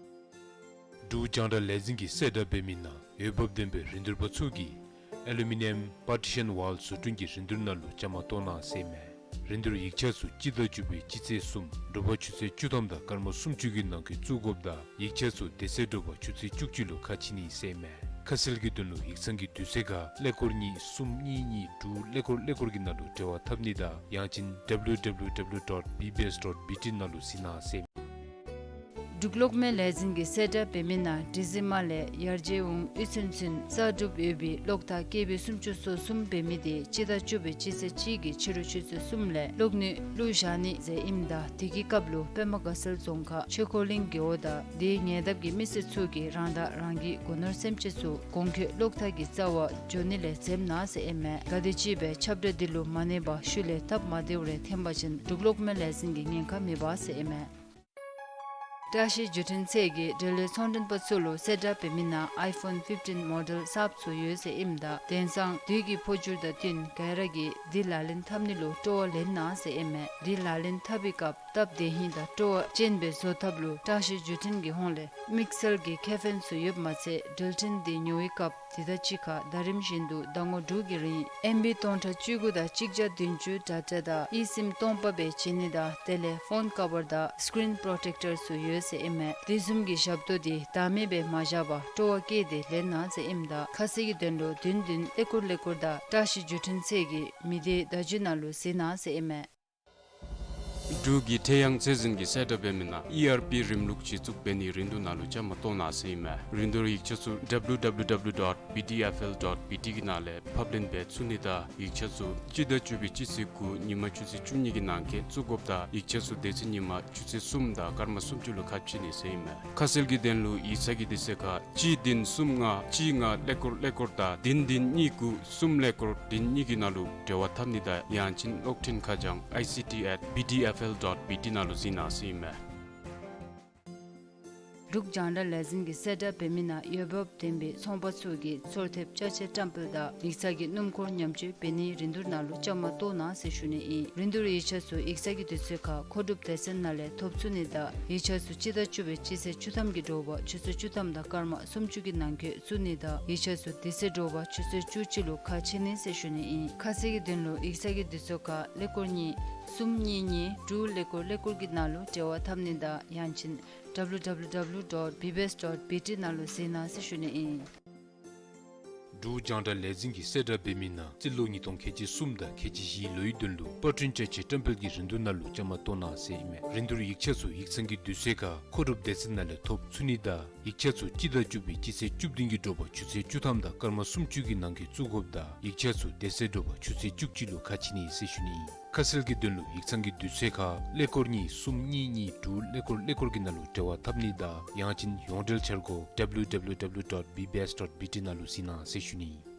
འབྲུག་རྒྱང་བསྒྲགས་ལས་འཛིན་གྱིས་གསལ་བསྒྲགས་འབད་མི་ནང་འོས་འབབ་ལྡན་པའི་རིན་བསྡུར་པ་ཚུ་གིས་ ཨེ་ལུ་མི་ནི་ཡམ་པར་ཊི་ཤཱན་ཝཱལ་བཟོ་སྐྲུན་གྱི་རིན་བསྡུར་ནང་ལུ་བཅའ་མར་གཏོགས་གནང་ཟེར་ཨིན་མས། རིན་བསྡུར་ཡིག་ཆ་ཚུ་སྤྱི་ཟླ་བཅུ་པའི་སྤྱི་ཚེས་གསུམ་དྲོ་པ་ཆུ་ཚོད་བཅུ་ཐམ་དང་སྐར་མ་སུམ་ཅུ་གི་ནང་འཁོད་བཙུགས་དགོཔ་དང་ཡིག་ཆ་ཚུ་དེ་ཚེ་དྲོ་པ་ཆུ་ཚོད་བཅུ་གཅིག་ལུ་ཁ་ཕྱེ་ནི་ཟེར་ཨིན་མས། ཁ་གསལ་གྱི་དོན་ལུ་ཡིག་ཚང་གི་དུས་ཚོད་ཁར་ཀླད་ཀོར་གཉིས་གསུམ་གཉིས་གཉིས་དྲུག་ཀླད་ཀོར་ཀླད་ཀོར་གྱི་ནང་ལུ་འབྲེལ་བ་འཐབ་ནི་དང་ཡང་ཅིན་ཌབ་ལུ་ཌབ་ལུ་ཌབ་ལུ་ཌོཊ་བི་བི་ཨེསི་ཌོཊ་བི་ཊི་ནང་ལུ་གཟིགས་གནང་ཟེར་ཨིན་མས། འབྲུག་གློག་མེ་ལས་འཛིན་གྱིས་གསལ་བསྒྲགས་འབད་མི་ནང་འབྲི་རྩིས་མ་ལས་ཡར་རྒྱས་འོང་འོས་ཚུན་ཚོད་གསར་སྒྲུབ་ཡོད་པའི་གློག་ཐག་ཀེ་བི་སུམ་ཅུ་སོ་གསུམ་འབད་མི་དེ་སྤྱི་ཟླ་བཅུ་པའི་སྤྱི་ཚེས་གཅིག་གི་ཕྱི་རུ་ཆུ་ཚོད་གསུམ་ལས་གློག་ནུས་བླུག་བཞག་ནི་ཟེར་ཨིནམ་ད་དེ་གི་སྐབས་ལུ་པདྨ་དགའ་ཚལ་རྫོང་ཁག་ཆོས་འཁོར་གླིང་རྒེད་འོག་དང་དེའི་ཉེ་འདབས་ཀྱི་མི་སེར་ཚུ་གིས་རང་དང་རང་གི་སྒོ་ནོར་སེམས་ཅན་ཚུ་གོང་འཁོད་གློག་ཐག་གི་རྩ་བར་འགྱོ་ནི་ལས་འཛེམ་གནང་ཟེར་ཨིན་མས། ག་དེམ་ཅིག་སྦེ་ཁྱབ་བསྒྲགས་འདི་ལུ་མ་གནས་པར་ཤུལ་ལས་སྟབས་མ་བདེཝ་རེ་འཐོན་པ་ཅིན་འབྲུག་གློག་མེ་ལས་འཛིན་གྱིས་ཉེན་ཁ་མེད་པ་ཟེར་ཨིན་མས། བཀྲ་ཤིས་བརྒྱུད་འཕྲིན་ཚད་ཀྱིས་འབྲེལ་ཡོད་ཚོང་མགྲོན་པ་ཚུ་ལུ་གསལ་བསྒྲགས་འབད་མི་ནང་ཨའི་ཕོན་ཕིཕ་ཊིན་མོ་ཌེལ་གསརཔ་ཚུ་ཡོད་ཟེར་ཨིནམ་ད་དེང་སང་དུས་ཀྱི་འཕོ་འགྱུར་དང་བསྟུན་ག་ར་གིས་འདི་ལག་ལེན་འཐབ་ནི་ལུ་སྤྲོ་བ་ལེན་གནང་ཟེར་ཨིན་མས། འདི་ལག་ལེན་འཐབ་པའི་སྐབས་སྟབས་བདེ་ཧིང་དང་སྤྲོ་བ་ཅན་སྦེ་བཟོ་ཐབས་ལུ་བཀྲ་ཤིས་བརྒྱུད་འཕྲིན་གྱི་ཧོངས་ལས་དམིགས་བསལ་གྱི་ཁེ་ཕན་ཚུ་ཡོདཔ་མ་ཚད་འགྲུལ་འཕྲིན་འདི་ཉོ་བའི་སྐབས་དེ་དང་གཅིག་ཁར་ཟླ་རིམ་བཞིན་དུ་ཟླ་ངོ་དྲུག་གི་རིང་ཨེམ་བི་སྟོང་ཕྲག་བཅུ་དགུ་དང་གཅིག་བརྒྱ་བདུན་ཅུ་ཌེ་ཊ་དང་ཨི་སིམ་སྟོང་པ་སྦེ་བྱིན་ནི་དང་དེ་ལས་ཕོན་ཀ་བར་དང་སི་ཀི་རིན་པོ་རོ་ཊེཀ་ཊར་ཚུ་ཡོད་ཟེར་ཨིན་མས། དེ་བཟུམ་གྱི་ཞབས་ཏོག་འདི་ཟླ་མེད་སྦེ་མ་བཞག་པར་སྤྲོ་བ་བསྐྱེད་དེ་ལེན་གནང་ཟེར་ཨིནམ་ད་ཁ་གསལ་གྱི་དོན་ལུ་བདུན་བདུན་ཀླད་ཀོར་ཀླད་ཀོར་དང་བཀྲ་ཤིས་བརྒྱུད་འཕྲིན་ཚད་ཀྱི་མི་སྡེའི་བརྡ་བརྒྱུད་ནང་ལུ་གཟིགས་གནང་ཟེར་ཨིན་མས། འབྲུག་གི་ཁྲེ་ཡང་ཚད་འཛིན་གྱིས་གསལ་བསྒྲགས་འབད་མི་ནང་ཨི་ཨར་པི་རིམ་ལུགས་གཞི་བཙུགས་འབད་ནིའི་རིན་བསྡུར་ནང་ལུ་བཅའ་མར་གཏོགས་གནང་ཟེར་ཨིན་མས། རིན་བསྡུར་ཡིག་ཆ་ཚུ་ཌབ་ལུ་ཌབ་ལུ་ཌབ་ལུ་ཌོཊ་བི་ཊི་ཨེཕ་ཨེལ་ཌོཊ་བི་ཊི་གི་ནང་ལས་ཕབ་ལེན་འབད་ཚུགས་ནི་དང་ཡིག་ཆ་ཚུ་སྤྱི་ཟླ་བཅུ་པའི་སྤྱི་ཚེས་དགུ་ཉིན་མ་ཆུ་ཚོད་བཅུ་གཉིས་ཀྱི་ནང་འཁོད་བཙུགས་དགོཔ་དང་ཡིག་ཆ་ཚུ་དེ་ཚེ་ཉིན་མ་ཆུ་ཚོད་གསུམ་དང་སྐར་མ་སུམ་ཅུ་ལུ་ཁ་ཕྱེ་ནི་ཟེར་ཨིན་མས། ཁ་གསལ་གྱི་དོན་ལུ་ཡིག་ཚང་གི་དུས་ཚོད་ཁར་གཅིག་བདུན་གསུམ་ལྔ་གཅིག་ལྔ་ཀླད་ཀོར་ཀླད་ཀོར་དང་བདུན་བདུན་གཉིས་དགུ་གསུམ་ཀླད་ཀོར་བདུན་གཉིས་ཀྱི་ནང་ལུ་འབྲེལ་བ་འཐབ་ནི་དང་ཡང་ཅིན་གློག་འཕྲིན་ཁ་བྱང་ཨའི་སི་ཊི་ཨེཊ་བི་ཊི་ཨེཕ་ཨེལ་ཌོཊ་བི་ཊི་ནང་ལུ་གཟིགས་གནང་ཟེར་ཨིན་མས། འབྲུག་རྒྱང་བསྒྲགས་ལས་འཛིན་གྱིས་གསལ་བསྒྲགས་འབད་མི་ནང་འོས་འབབ་ལྡན་པའི་ཚོང་པ་ཚུ་གིས་ཚོར་ཐེབས་ཅ་ཆས་བཀྲམ་སྤེལ་དང་ཡིག་ཚང་གི་སྣུམ་འཁོར་ཉམས་བཅོས་འབད་ནིའི་རིན་བསྡུར་ནང་ལུ་བཅའ་མར་གཏོགས་གནང་ཟེར་ཞུ་ནི་ཨིན། རིན་བསྡུར་ཡིག་ཆ་ཚུ་ཡིག་ཚང་གི་དུས་ཚོད་ཁར་མཁོ་སྒྲུབ་སྡེ་ཚན་ནང་ལས་ཐོབ་ཚུགས་ནི་དང་ཡིག་ཆ་ཚུ་སྤྱི་ཟླ་བཅུ་པའི་སྤྱི་ཚེས་བཅུ་ཐམ་གྱི་དྲོ་པ་ཆུ་ཚོད་བཅུ་ཐམ་དང་སྐར་མ་སུམ་ཅུ་གི་ནང་འཁོད་བཙུགས་ནི་དང་ཡིག་ཆ་ཚུ་དེ་ཚེ་དྲོ་པ་ཆུ་ཚོད་བཅུ་གཅིག་ལུ་ཁ་ཕྱེ་ནི་ཟེར་ཞུ་ནི་ཨིན། ཁ་གསལ་གྱི་དོན་ལུ་ཡིག་ཚང་གི་དུས་ཚོད་ཁར་ཀླད་ཀོར་གཉིས་གསུམ་གཉིས་གཉིས་དྲུག་ཀླད་ཀོར་ཀླད་ཀོར་གྱི་ནང་ལུ་འབྲེལ་བ་འཐབ་ནི་དང་ཡང་ཅིན་ཌབ་ལུ་ཌབ་ལུ་ཌབ་ལུ་ཌོཊ་བི་བི་ཨེསི་ཌོཊ་བི་ཊི་ནང་ལུ་གཟིགས་གནང་ཟེར་ཞུ་ནི་ཨིན། འབྲུག་རྒྱང་བསྒྲགས་ལས་འཛིན་གྱིས་གསལ་བསྒྲགས་འབད་མི་ནང་རྩིས་ལོ་ཉིས་སྟོང་ཁལ་གཅིག་གསུམ་དང་ཁལ་གཅིག་བཞིའི་ལོའི་དོན་ལུ་པར་སྐྲུན་ཅ་ཆས་བཀྲམ་སྤེལ་གྱི་རིན་བསྡུར་ནང་ལུ་བཅའ་མར་གཏོགས་གནང་ཟེར་ཨིན་མས། རིན་བསྡུར་ཡིག་ཆ་ཚུ་ཡིག་ཚང་གི་དུས་ཚོད་ཁར་མཁོ་སྒྲུབ་སྡེ་ཚན་ནང་ལས་ཐོབ་ཚུགས་ནི་དང་ཡིག་ཆ་ཚུ་སྤྱི་ཟླ་བཅུ་པའི་སྤྱི་ཚེས་བཅུ་བདུན་གྱི་དྲོ་པ་ཆུ་ཚོད་བཅུ་ཐམ་དང་སྐར་མ་སུམ་ཅུ་གི་ནང་འཁོད་བཙུགས་དགོཔ་དང་ཡིག་ཆ་ཚུ་དེ་ཚེ་དྲོ་པ་ཆུ་ཚོད་བཅུ་གཅིག་ལུ་ཁ་ཕྱེ་ནི་ཟེར་ཞུ་ནི་ཨིན། ཁ་གསལ་གྱི་དོན་ལུ་ཡིག་ཚང་གི་དུས་ཚོད་ཁར་ཀླད་ཀོར་གཉིས་གསུམ་གཉིས་གཉིས་དྲུག་ཀླད་ཀོར་ཀླད་ཀོར་གྱི་ནང་ལུ་འབྲེལ་བ་འཐབ་ནི་དང་ཡང་ཅིན་ཡོངས་འབྲེལ་འཆར་སྒོ་ཌབ་ལུ་ཌབ་ལུ་ཌབ་ལུ་ཌོཊ་བི་བི་ཨེསི་ཌོཊ་བི་ཊི་ནང་ལུ་གཟིགས་གནང་ཟེར་ཞུ་ནི་ཨིན།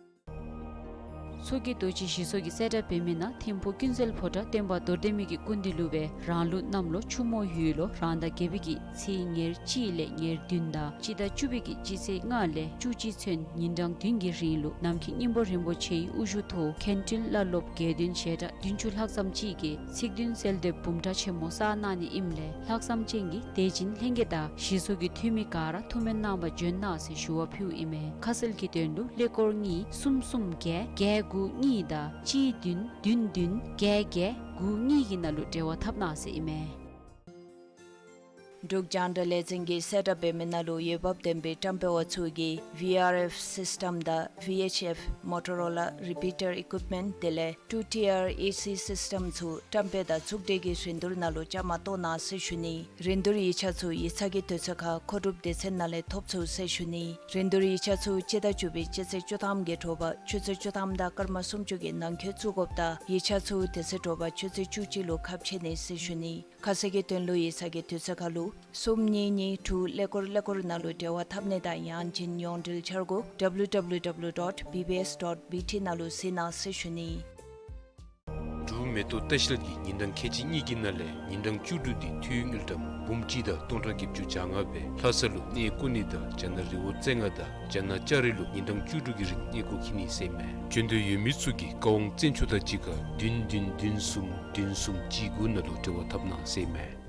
མཚོ་སྐྱེས་རྡོ་རྗེ་ཞི་འཚོ་གིས་གསལ་བསྒྲགས་འབད་མི་ནང་ཐིམ་ཕུག་ཀུན་གསལ་ཕོ་བྲང་སྟོན་པ་རྡོར་གདན་མི་གི་སྐུ་མདུན་ལུ་སྦེ་རང་ལུགས་གནམ་ལོ་ཆུ་མོ་ཡོས་ལོ་རང་ཟླ་བརྒྱད་པའི་གི་ཚེས་ཉེར་གཅིག་ལས་ཉེར་བདུན་དང་སྤྱི་ཟླ་བཅུ་པའི་གི་སྤྱི་ཚེས་ལྔ་ལས་བཅུ་གཅིག་ཚུན་ཉིན་གྲངས་བདུན་གྱི་རིང་ལུ་ནམ་མཁའི་སྙིང་པོ་རིན་པོ་ཆེའི་དབུ་བཞུགས་ཐོག་མཁན་སྤྲུལ་བླ་སློབ་དགེ་འདུན་ཞལ་གྲངས་བདུན་ཅུ་ལྷག་ཙམ་ཅིག་གིས་ཚིག་བདུན་གསོལ་འདེབས་འབུམ་ཕྲག་ཆེན་མོ་བསགས་གནང་ནི་ཨིནམ་ལས་ལྷག་བསམ་ཅན་གྱི་དད་ཅན་ལྷན་རྒྱས་དང་ཞི་འཚོ་གི་འཐུས་མི་ག་ར་ཐུགས་སྨོན་གནང་བར་འབྱོན་གནང་ཟེར་ཞུ་བ་ཕུལཝ་ཨིན་མས། ཁ་གསལ་གྱི་དོན་ལུ་ཀླད་ཀོར་གཉིས་གསུམ་གསུམ་བརྒྱད་བརྒྱད་དགུ་གཉིས་དང་གཅིག་བདུན་བདུན་བདུན་བརྒྱད་བརྒྱད་དགུ་གཉིས་ཀྱི་ནང་ལུ་འབྲེལ་བ་འཐབ་གནང་ཟེར་ཨིན་མས། འབྲུག་རྒྱང་བསྒྲགས་ལས་འཛིན་གྱིས་གསལ་བསྒྲགས་འབད་མི་ནང་ལུ་འོས་འབབ་ལྡན་པའི་བཀྲམ་སྤེལ་བ་ཚུ་གིས་ཝི་ཨར་ཨེཕ་སིསི་ཊམ་དང་ཝི་ཨེཆ་ཨེཕ་མོ་ཊོ་རོ་ལ་རི་པི་ཊར་ཨི་ཀུའིཔ་མེནཊ་དེ་ལས་ཊུ་ཊི་ཨར་ཨེ་སི་སིསི་ཊམ་ཚུ་བཀྲམ་སྤེལ་དང་བཙུགས་སྒྲིག་གི་རིན་བསྡུར་ནང་ལུ་བཅའ་མར་གཏོགས་གནང་ཟེར་ཞུ་ནི། རིན་བསྡུར་ཡིག་ཆ་ཚུ་ཡིག་ཚང་གི་དུས་ཚོད་ཁར་མཁོ་སྒྲུབ་སྡེ་ཚན་ནང་ལས་ཐོབ་ཚུགས་ཟེར་ཞུ་ནི། རིན་བསྡུར་ཡིག་ཆ་ཚུ་སྤྱི་ཟླ་བཅུ་པའི་སྤྱི་ཚེས་བཅུ་ཐམ་གྱི་དྲོ་པ་ཆུ་ཚོད་བཅུ་ཐམ་དང་སྐར་མ་སུམ་ཅུ་གི་ནང་འཁོད་བཙུགས་དགོཔ་དང་ཡིག་ཆ་ཚུ་དེ་ཚེ་དྲོ་པ་ཆུ་ཚོད་བཅུ་གཅིག་ལུ་ཁ་ཕྱེ་ནི་ཟེར་ཞུ་ནི། ཁ་གསལ་གྱི་དོན་ལུ་ཡིག་ཚང་གི་དུས་ཚོད་ཁར་ལུ་གསུམ་གཉིས་གཉིས་དྲུག་ཀླད་ཀོར་ཀླད་ཀོར་ནང་ལུ་འབྲེལ་བ་འཐབ་ནི་དང་ཡང་ཅིན་ཡོངས་འབྲེལ་འཆར་སྒོ་ཌབ་ལུ་ཌབ་ལུ་ཌབ་ལུ་ཌོཊ་བི་བི་ཨེསི་ཌོཊ་བི་ཊི་ནང་ལུ་གཟིགས་གནང་ཟེར་ཞུ་ནི། འབྲུག་མེ་ཏོག་ལྟ་བཤལ་གྱིས་ཉིན་གྲངས་ཁལ་གཅིག་གཉིས་ཀྱི་ནང་ལས་ཉིན་གྲངས་བཅུ་དྲུག་འདི་འཐུས་དངུལ་ཀྲམ་འབུམ་གཅིག་དང་སྟོང་ཕྲག་བརྒྱད་ཅུ་གྱ་ལྔ་སྦེ་ལྷ་ས་ལུ་གནས་སྐོར་ནི་དང་རྒྱ་ནག་རི་བོ་རྩེ་ལྔ་དང་རྒྱ་ནག་ལྕགས་རི་ལུ་ཉིན་གྲངས་བཅུ་དྲུག་གི་རིང་གནས་སྐོར་འཁྱིད་ནི་ཟེར་ཨིན་མས། འབྱོན་འདོད་ཡོད་མི་ཚུ་གིས་བཀའ་དབང་བཙན་ཆུ་དང་གཅིག་ཁར་བདུན་བདུན་བདུན་གསུམ་བདུན་གསུམ་གཅིག་དགུ་ནང་ལུ་འབྲེལ་བ་འཐབ་གནང་ཟེར་ཨིན་མས།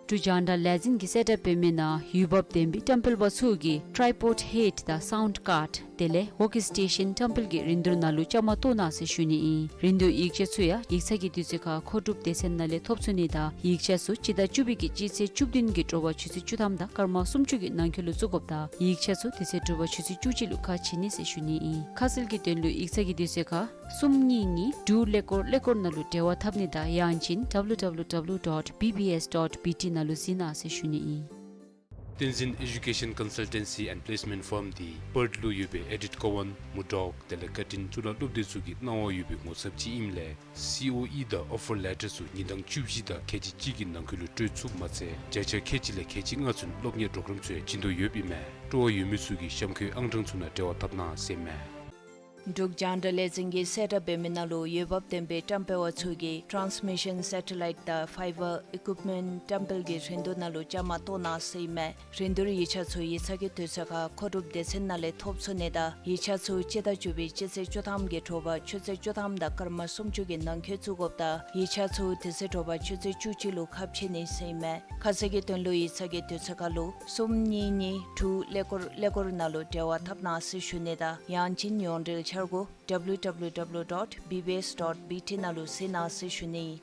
འབྲུག་རྒྱང་བསྒྲགས་ལས་འཛིན་གྱིས་གསལ་བསྒྲགས་འབད་མི་ནང་འོས་འབབ་ལྡན་པའི་བཀྲམ་སྤེལ་པ་ཚུ་གིས་ཊྲའི་པོཌ་ཧེཌ་དང་སའུནཌ་ཀཱརཌ་ དེ་ལས་ཝོ་ཀི་སི་ཊེ་ཤཱན་ཊེམ་པལ་གྱི་རིན་བསྡུར་ནང་ལུ་བཅའ་མར་གཏོགས་གནང་ཟེར་ཞུ་ནི་ཨིན། རིན་བསྡུར་ཡིག་ཆ་ཚུ་ཡང་ཡིག་ཚང་གི་དུས་ཚོད་ཁར་མཁོ་སྒྲུབ་སྡེ་ཚན་ནང་ལས་ཐོབ་ཚུགས་ནི་དང་ཡིག་ཆ་ཚུ་སྤྱི་ཟླ་བཅུ་པའི་གི་སྤྱི་ཚེས་བཅུ་བདུན་གྱི་དྲོ་པ་ཆུ་ཚོད་བཅུ་ཐམ་དང་སྐར་མ་སུམ་ཅུ་གི་ནང་འཁོད་ལུ་བཙུགས་དགོཔ་དང་ཡིག་ཆ་ཚུ་དེ་ཚེ་དྲོ་པ་ཆུ་ཚོད་བཅུ་གཅིག་ལུ་ཁ་ཕྱེ་ནི་ཟེར་ཞུ་ནི་ཨིན། ཁ་གསལ་གྱི་དོན་ལུ་ཡིག་ཚང་གི་དུས་ཚོད་ཁར་གསུམ་གཉིས་གཉིས་དྲུག་ཀླད་ཀོར་ཀླད་ཀོར་ནང་ལུ་འབྲེལ་བ་འཐབ་ནི་དང་ཡང་ཅིན་W W W dot B B S dot B T ནང་ལུ་གཟིགས་གནང་ཟེར་ཞུ་ནི་ཨིན། བསྟན་འཛིན་Education Consultancy and Placement Firm འདི་པརཐ་ལུ་ཡོད་པའི་ཨེ་ཌིཐ་ཀོ་ཝན་མུར་ཌོག་དེ་ལས་ཀར་ཊིན་གཙུག་ལག་སློབ་སྡེ་ཚུ་གི་གནང་བ་ཡོད་པའི་ངོ་ཚབ་ཅིག་ཨིནམ་ལས་སི་ཨོ་ཨི་དང་ཨོ་ཕར་ལེ་ཊར་ཚུ་ཉིན་གྲངས་བཅུ་བཞི་དང་ཁལ་གཅིག་གཅིག་གི་ནང་འཁོད་ལུ་སྤྲོད་ཚུགསཔ་མ་ཚད་བརྒྱ་ཆ་ཁལ་གཅིག་ལས་ཁལ་གཅིག་ལྔ་ཚུན་སློབ་གཉེར་པོ་རོ་གྲམ་ཚུ་ཡང་བྱིན་དོ་ཡོདཔ་ཨིན་མས། སྤྲོ་བ་ཡོད་མི་ཚུ་གིས་གཤམ་འཁོད་ཨང་གྲངས་ཚུ་ནང་འབྲེལ་བ་འཐབ་གནང་ཟེར་མས། འབྲུག་རྒྱང་བསྒྲགས་ལས་འཛིན་གྱིས་གསལ་བསྒྲགས་འབད་མི་ནང་ལུ་འོས་འབབ་ལྡན་པའི་བཀྲམ་སྤེལ་བ་ཚུ་གིས་ཊཱནསི་མི་ཤཱན་སེ་ཊ་ལའིཊ་དང་ཕའི་བར་ཨི་ཀུབ་མེནཊ་ཊེམ་པལ་གྱི་རིན་བསྡུར་ནང་ལུ་བཅའ་མར་གཏོགས་གནང་ཟེར་ཨིན་མས། རིན་བསྡུར་ཡིག་ཆ་ཚུ་ཡིག་ཚང་གི་དུས་ཚོད་ཁར་མཁོ་སྒྲུབ་སྡེ་ཚན་ནང་ལས་ཐོབ་ཚུགས་ནི་དང་ཡིག་ཆ་ཚུ་སྤྱི་ཟླ་བཅུ་པའི་སྤྱི་ཚེས་བཅུ་ཐམ་གྱི་དྲོ་པ་ཆུ་ཚོད་བཅུ་ཐམ་དང་སྐར་མ་སུམ་ཅུ་གི་ནང་འཁོད་བཙུགས་དགོཔ་དང་ཡིག་ཆ་ཚུ་དེ་ཚེ་དྲོ་པ་ཆུ་ཚོད་བཅུ་གཅིག་ལུ་ཁ་ཕྱེ་ནི་ཟེར་ཨིན་མས། ཁ་གསལ་གྱི་དོན་ལུ་ཡིག་ཚང་གི་དུས་ཚོད་ཁར་ལུ་གསུམ་གཉིས་གཉིས་དྲུག་ཀླད་ཀོར་ཀླད་ཀོར་ནང་ལུ་འབྲེལ་བ་འཐབ་གནང་ཟེར་ཞུ་ནི་དང་ཡང་ཅིན་ཡོངས་འབྲེལ་འཆར་སྒོ་W W W dot B B S dot B T ནང་ལུ་གཟིགས་གནང་ཟེར་ཞུ་ནི།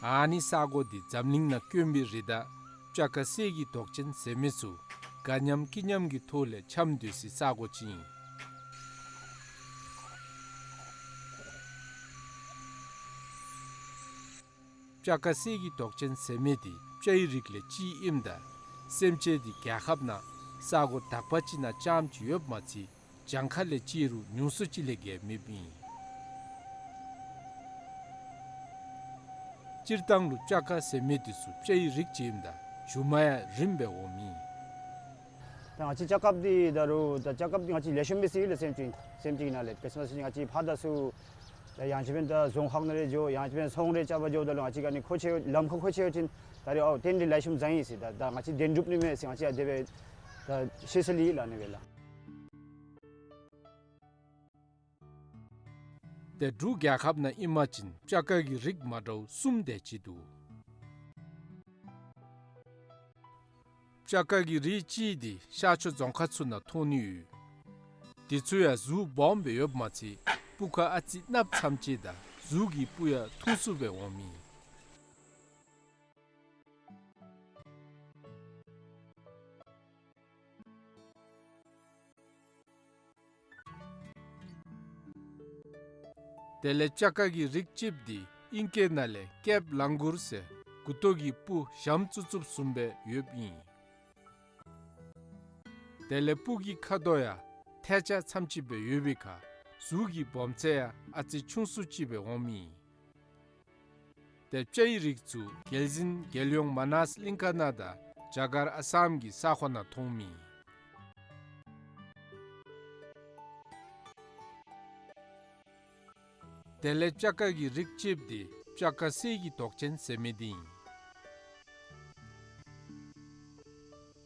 ཨ་ནི་ས་གོ་འདི་འཛམ་གླིང་ནང་དཀོན་པའི་རི་དྭགས་སྤྱ་དཀར་གསེར་གྱི་མདོག་ཅན་ཟེར་མི་ཚུ་དགའ་མཉམ་སྐྱིད་མཉམ་གྱི་ཐོག་ལས་འཁྱམས་སྡོད་སའི་ས་གོ་ཅིག་ཨིན། སྤྱ་དཀར་གསེར་གྱི་མདོག་ཅན་ཟེར་མི་འདི་སྤྱའི་རིགས་ལས་གཅིག་ཨིནམ་ད་སེམས་ཅན་འདི་རྒྱལ་ཁབ་ནང་ས་གོ་དག་པ་ཅིག་ནང་རྐྱངམ་ཅིག་ཡོདཔ་མ་ཚད་གྱངས་ཁ་ལས་བརྩིས་རུང་ཉུང་སུ་ཅིག་ལས་བརྒལ་མེདཔ་ཨིན། སྤྱིར་བཏང་ལུ་སྤྱ་དཀར་ཟེར་མི་འདི་ཚུ་སྤྱའི་རིགས་ཅིག་ཨིནམ་ད་རྒྱུ་མ་ཡང་རིངམ་སྦེ་འོངམ་ཨིན། ད་ང་བཅས་སྤྱ་དཀརཔོ་འདི་ད་རུང་ད་སྤྱ་དཀརཔོ་འདི་ང་བཅས་ལེགས་ཤོམ་སྦེ་ཟེར་ལགས། སེམས་ཅན་ནང་ལས་ག་ཅི་སྨོ་ཟེར་ང་བཅས་ཕར་ད་ཚུར་ད་ཡང་ཅིན་འབདན་ད་རྫོང་ཁག་ནང་རེ་འགྱོ་ཡང་ཅིན་འབདན་ཚོང་རེ་རྐྱབ་པར་འགྱོཝ་ད་ལུ་ང་བཅས་ག་ནི་མཁོ་ཆེ་ལམ་ཁར་མཁོ་ཆེ་བ་ཅིན་ད་རེས་ཨའོ་ཏེ་འདི་ལེགས་ཤོམ་བཟང་ཡི་ཟེར་ད་ད་ང་བཅས་བདེན་གྲུབ་ནི་མས་ཟེར་ང་བཅས་ཡང་དེ་སྦེ་ད་ཤེས་ས་ལས་ལགས་ནི་སྦེ་ལགས། ཏེ་འབྲུག་རྒྱལ་ཁབ་ནང་ཨིན་པ་ཅིན་སྤྱ་དཀར་གྱི་རིགས་མ་འདྲཝ་གསུམ་དེ་ཅིག་འདུག། སྤྱ་དཀར་གྱི་རིགས་གཅིག་འདི་ཤར་ཕྱོགས་རྫོང་ཁག་ཚུ་ནང་མཐོང་ནི་ཡོད། དེ་ཚུ་ཡང་གཟུགས་སྦོམ་སྦེ་ཡོདཔ་མ་ཚད་སྤུ་ཁ་ཨ་ཙི་གནགཔོ་ཙམ་ཅིག་དང་གཟུགས་ཀྱི་སྤུ་ཡང་ཐུང་སུ་སྦེ་འོངམ་ཨིན། དེ་ལས་སྤྱ་དཀར་གྱི་རིགས་གཅིགཔོ་འདི་ཨིང་སྐད་ནང་ལས་ཀེབ་ལང་གུར་ཟེར་མགུ་ཏོ་གི་སྤུ་ཞྭམོ་བཙུགས་བཙུགསཔ་བཟུམ་སྦེ་ཡོདཔ་ཨིན། དེ་ལས་སྤུ་གི་ཁ་དོག་ཡང་ཐལ་ལྕག་ཙམ་ཅིག་སྦེ་ཡོད་པའི་ཁར་གཟུགས་ཀྱི་སྦོམ་ཚད་ཡང་ཨ་ཙི་ཆུང་སུ་ཅིག་སྦེ་འོངམ་ཨིན། ཏེ་སྤྱའི་རིགས་ཚུ་རྒྱལ་འཛིན་རྒྱལ་ཡོངས་མ་ནཱས་གླིང་ཁ་ནང་དང་རྒྱ་གར་ཨ་སམ་གྱི་ས་ཁོངས་ནང་མཐོངམ་ཨིན། དེ་ལས་སྤྱ་དཀར་གྱི་རིགས་གཅིགཔོ་འདི་སྤྱ་དཀར་གསེར་གྱི་མདོག་ཅན་ཟེར་མི་འདི་ཨིན།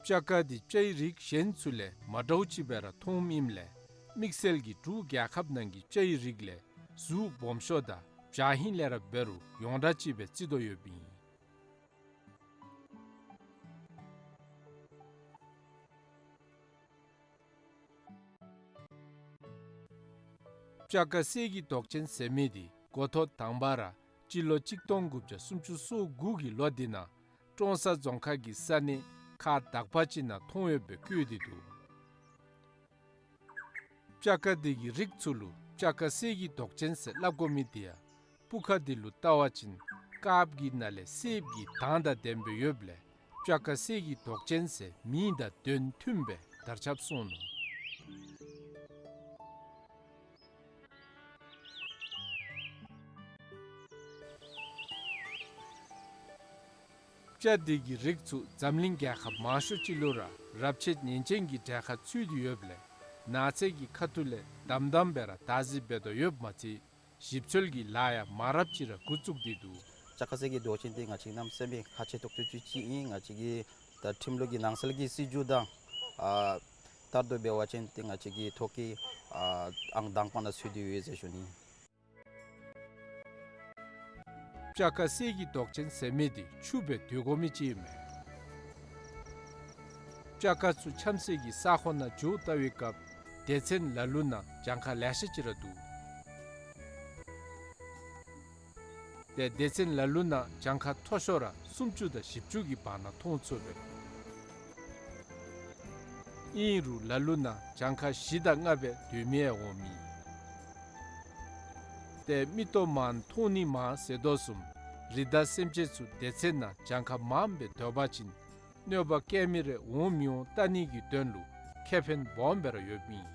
སྤྱ་དཀར་འདི་སྤྱའི་རིགས་གཞན་ཚུ་ལས་མ་འདྲཝ་ཅིག་སྦེ་ར་མཐོངམ་ཨིནམ་ལས་དམིགས་བསལ་གྱིས་འབྲུག་རྒྱལ་ཁབ་ནང་གི་སྤྱའི་རིགས་ལས་གཟུགས་སྦོམ་ཤོས་དང་བྱ་ཧིང་ལས་ར་འབད་རུང་ཡོངས་གྲགས་ཅིག་སྦེ་བརྩི་དོ་ཡོདཔ་ཨིན། སྤྱ་དཀར་གསེར་གྱི་མདོག་ཅན་ཟེར་མི་འདི་འགོ་ཐོག་དང་པ་ར་སྤྱི་ལོ་གཅིག་སྟོང་དགུ་བརྒྱ་སུམ་ཅུ་སོ་དགུ་གི་ལོ་འདི་ནང་ཀྲོང་གསར་རྫོང་ཁག་གི་ས་གནས་ ཁ་དག་པ་ཅིག་ནང་མཐོང་ཡོདཔ་སྦེ་བཀོད་དེ་འདུག། སྤྱ་ཀ་འདི་གི་རིགས་ཚུ་ལུ་སྤྱ་ཀ་གསེར་གྱི་མདོག་ཅན་ཟེར་སླབ་དགོ་མི་འདི་ཡང་སྤུ་ཁ་འདི་ལུ་བལྟ་བ་ཅིན་དཀརཔོ་གི་ནང་ལས་སེརཔོ་གི་མདངས་དང་ལྡནམ་སྦེ་ཡོདཔ་ལས་སྤྱ་ཀ་གསེར་གྱི་མདོག་ཅན་ཟེར་མིང་དང་དོན་མཐུནམ་སྦེ་དར་ཁྱབ་སོང་ནུག། སྤྱ་འདི་གི་རིགས་ཚུ་འཛམ་གླིང་རྒྱལ་ཁབ་མང་ཤོས་ཅིག་ལུ་ར་རབས་ཆད་ཉེན་ཅན་གྱི་གྲལ་ཁར་ཚུད་དེ་ཡོདཔ་ལས་ནགས་ཚལ་གྱི་ཁ་ཐུག་ལས་དམ་དམ་སྦེ་ར་བདག་འཛིན་འབད་དོ་ཡོདཔ་མ་ཚད་ཞིབ་འཚོལ་གྱི་ལཱ་ཡང་མང་རབས་ཅིག་ར་འགོ་བཙུགས་ཏེ་འདུག། སྤྱ་ཀ་གསེར་གྱི་མདོག་ཅན་འདི་ང་བཅས་གནམ་མེད་ས་མེད་ཁག་ཆེ་ཏོག་ཏོ་ཅིག་ཅིག་ཨིན། ང་བཅས་ཀྱི་ད་ཁྲིམས་ལུགས་ཀྱི་ནང་གསལ་གྱི་སྲིད་བྱུས་དང་ཨ་ལྟར་དུ་འབད་བ་ཅིན་ཏེ་ང་བཅས་ཀྱི་ཐོ་བཀོད་ཨ་ཨང་དང་པ་ནང་ཚུད་དེ་ཡོད་ཟེར་ཞུ་ནི། སྤྱ་ཀ་གསེར་གྱི་མདོག་ཅན་ཟེར་མི་འདི་ཆུ་སྦེ་སྡོད་དགོ་མི་ཅིག་ཨིན་མས། སྤྱ་ཀ་ཚུ་འཁྱམ་སའི་གི་ས་ཁོངས་ནང་འགྱོ་བལྟ་བའི་སྐབས་སྡེ་ཚན་ལ་ལུ་ནང་གྱངས་ཁ་ལེ་ཤ་ཅིག་ར་འདུག། ཏེ་སྡེ་ཚན་ལ་ལུ་ནང་གྱངས་ཁ་མཐོ་ཤོས་ར་སུམ་ཅུ་དང་བཞི་བཅུ་གི་བར་ན་མཐོང་ཚུགས་པས། ཨིན་རུང་ལ་ལུ་ནང་གྱངས་ཁ་བཞི་དང་ལྔ་སྦེ་སྡོད་མི་ཡང་འོང་མི། ཏེ་མིག་ཏོ་མང་མཐོང་ནི་མང་ཟེར་དོ་བཟུམ་རི་དྭགས་སེམས་ཅན་ཚུ་སྡེ་ཚན་ནང་གྱངས་ཁ་མངམ་སྦེ་སྡོད་པ་ཅིན་གནོད་པ་བཀལ་མི་རེ་འོང་མི་འོང་བལྟ་ནི་གི་དོན་ལུ་ཁེ་ཕན་སྦོམ་སྦེ་ར་ཡོདཔ་ཨིན།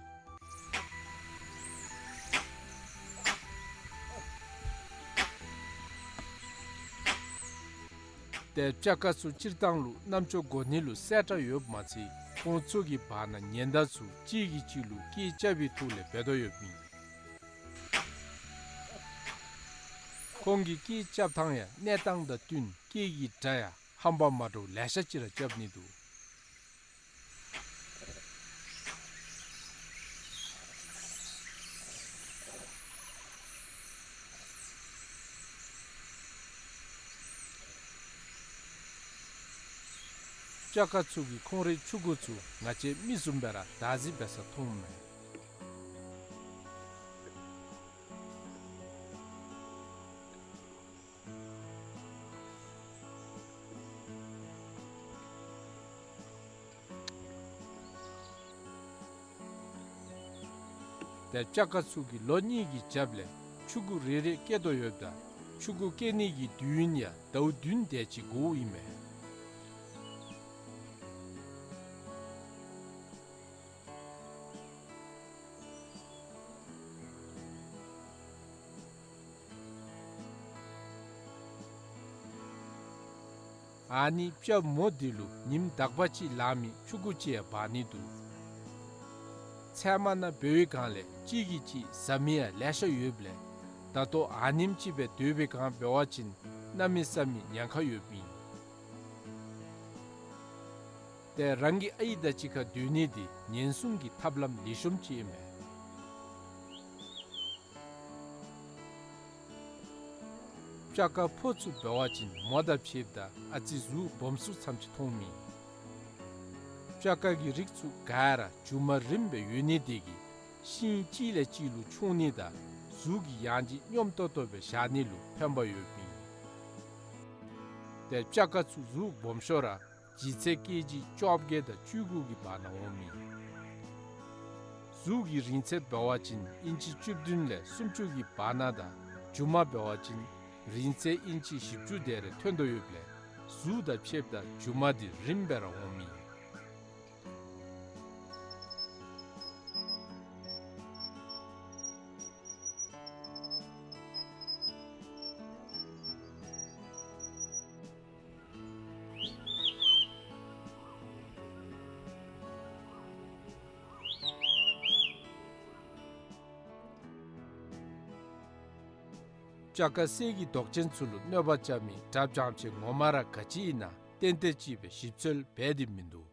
ཏེ་སྤྱ་ཀ་ཚུ་སྤྱིར་བཏང་ལུ་རྣམ་ཅོ་གོ་ནི་ལུ་གསལ་དྲགས་ཡོདཔ་མ་ཚད་ཁོང་ཚུ་གི་བར་ན་ཉེན་བརྡ་ཚུ་གཅིག་གིས་གཅིག་ལུ་སྐད་རྐྱབ་པའི་ཐོག་ལས་འབད་དོ་ཡོདཔ་ཨིན། ཁོང་གི་སྐད་རྐྱབ་ཐངས་ཡང་གནས་སྟངས་དང་བསྟུན་སྐད་ཀྱི་སྒྲ་ཡང་ཧམ་པ་མ་འདྲཝ་ལེ་ཤ་ཅིག་ར་རྐྱབ་ནི་འདུག། སྤྱ་ཀ་ཚུ་གིས་ཁོང་རའི་ཕྲུ་གུ་ཚུ་ང་བཅས་མི་བཟུམ་སྦེ་ར་བདག་འཛིན་འབད་ས་མཐོངམ་མས། ཏེ་སྤྱ་ཀ་ཚུ་གིས་ལོ་གཉིས་ཀྱི་རྒྱབ་ལས་ཕྲུ་གུ་རེ་རེ་སྐྱེ་དོ་ཡོདཔ་ད་ཕྲུ་གུ་སྐྱེ་ནི་གི་དུས་ཡུན་ཡང་ཟླཝ་བདུན་དེ་ཅིག་འགོརཝ་ཨིན་མས། ཨ་ནི་སྤྱ་མོ་འདི་ལུ་ཉིནམ་དག་པ་ཅིག་ལང་མི་ཕྲུ་གུ་ཅིག་ཡང་འབག་ནི་འདུག། ཚལ་མ་ནང་འབད་བའི་སྒང་ལས་གཅིག་གིས་གཅིག་ཟ་མི་ཡང་ལེ་ཤ་ཡོདཔ་ལས་ད་ལྟོ་ཨ་ནེམ་ཅིག་སྦེ་སྡོད་པའི་སྒང་འབད་བ་ཅིན་གནམ་མེད་ས་མེད་ཉེན་ཁ་ཡོདཔ་ཨིན། ཏེ་རང་གི་ཨའི་དང་གཅིག་ཁར་སྡོད་ནི་འདི་ཉེན་སྲུང་གི་ཐབས་ལམ་ལེགས་ཤོམ་ཅིག་ཨིན་མས། སྤྱ་ཀ་ཕོ་ཚུ་འབད་བ་ཅིན་མོ་དང་ཕྱདཔ་ད་ཨ་ཙི་གཟུགས་སྦོམ་སུ་ཙམ་ཅིག་མཐོང་མི། སྤྱ་ཀ་གི་རིགས་ཚུ་ག་ར་མཇུག་མ་རིངམ་སྦེ་ཡོད་ནི་དེ་གིས་ཤིང་གཅིག་ལས་གཅིག་ལུ་མཆོང་ནི་དང་གཟུགས་ཀྱི་ཡང་ལྗིད་སྙོམས་ཏོག་ཏོ་སྦེ་བཞག་ནི་ལུ་ཕན་པ་ཡོདཔ་ཨིན། ཏེ་སྤྱ་ཀ་ཚུ་གཟུགས་སྦོམ་ཤོས་ར་ལྗིད་ཚད་ཀེ་ཇི་བཅོ་བརྒྱད་དང་བཅུ་དགུ་གི་བར་ན་འོང་མི། གཟུགས་ཀྱི་རིང་ཚད་འབད་བ་ཅིན་ཨིན་ཅི་བཅུ་བདུན་ལས་སུམ་ཅུ་གི་བར་ན་དང་མཇུག་མ་འབད་བ་ཅིན་རིང་ཚད་ཨིན་ཅི་བཞི་བཅུ་དེ་རེ་ཐོན་དོ་ཡོདཔ་ལས་གཟུགས་དང་ཕྱདཔ་ད་མཇུག་མ་འདི་རིངམ་སྦེ་ར་འོང་མི། སྤྱ་ཀ་གསེར་གྱི་མདོག་ཅན་ཚུ་ལུ་གནོད་པ་རྐྱབ་མི་དགྲ་བྱང་ཆེ་ངོ་མ་ར་ག་ཅི་ཨིན་ན་ཏན་ཏན་ཅིག་སྦེ་ཞིབ་འཚོལ་འབད་དེ་མིན་འདུག།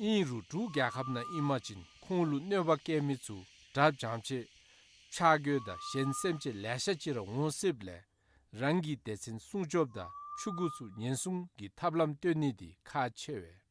ཨིན་རུང་འབྲུག་རྒྱལ་ཁབ་ནང་ཨིན་པ་ཅིན་ཁོང་ལུ་གནོད་པ་བཀལ་མི་ཚུ་དགྲ་བྱང་ཆེ་ཆག་སྒོ་དང་གཞན་སེམས་ཅན་ལེ་ཤ་ཅིག་ར་འོང་སྲིདཔ་ལས་རང་གི་སྡེ་ཚན་སྲུང་སྐྱོབ་དང་ཕྲུ་གུ་ཚུ་ཉེན་སྲུང་གི་ཐབས་ལམ་སྟོན་ནི་འདི་ཁག་ཆེ་བས།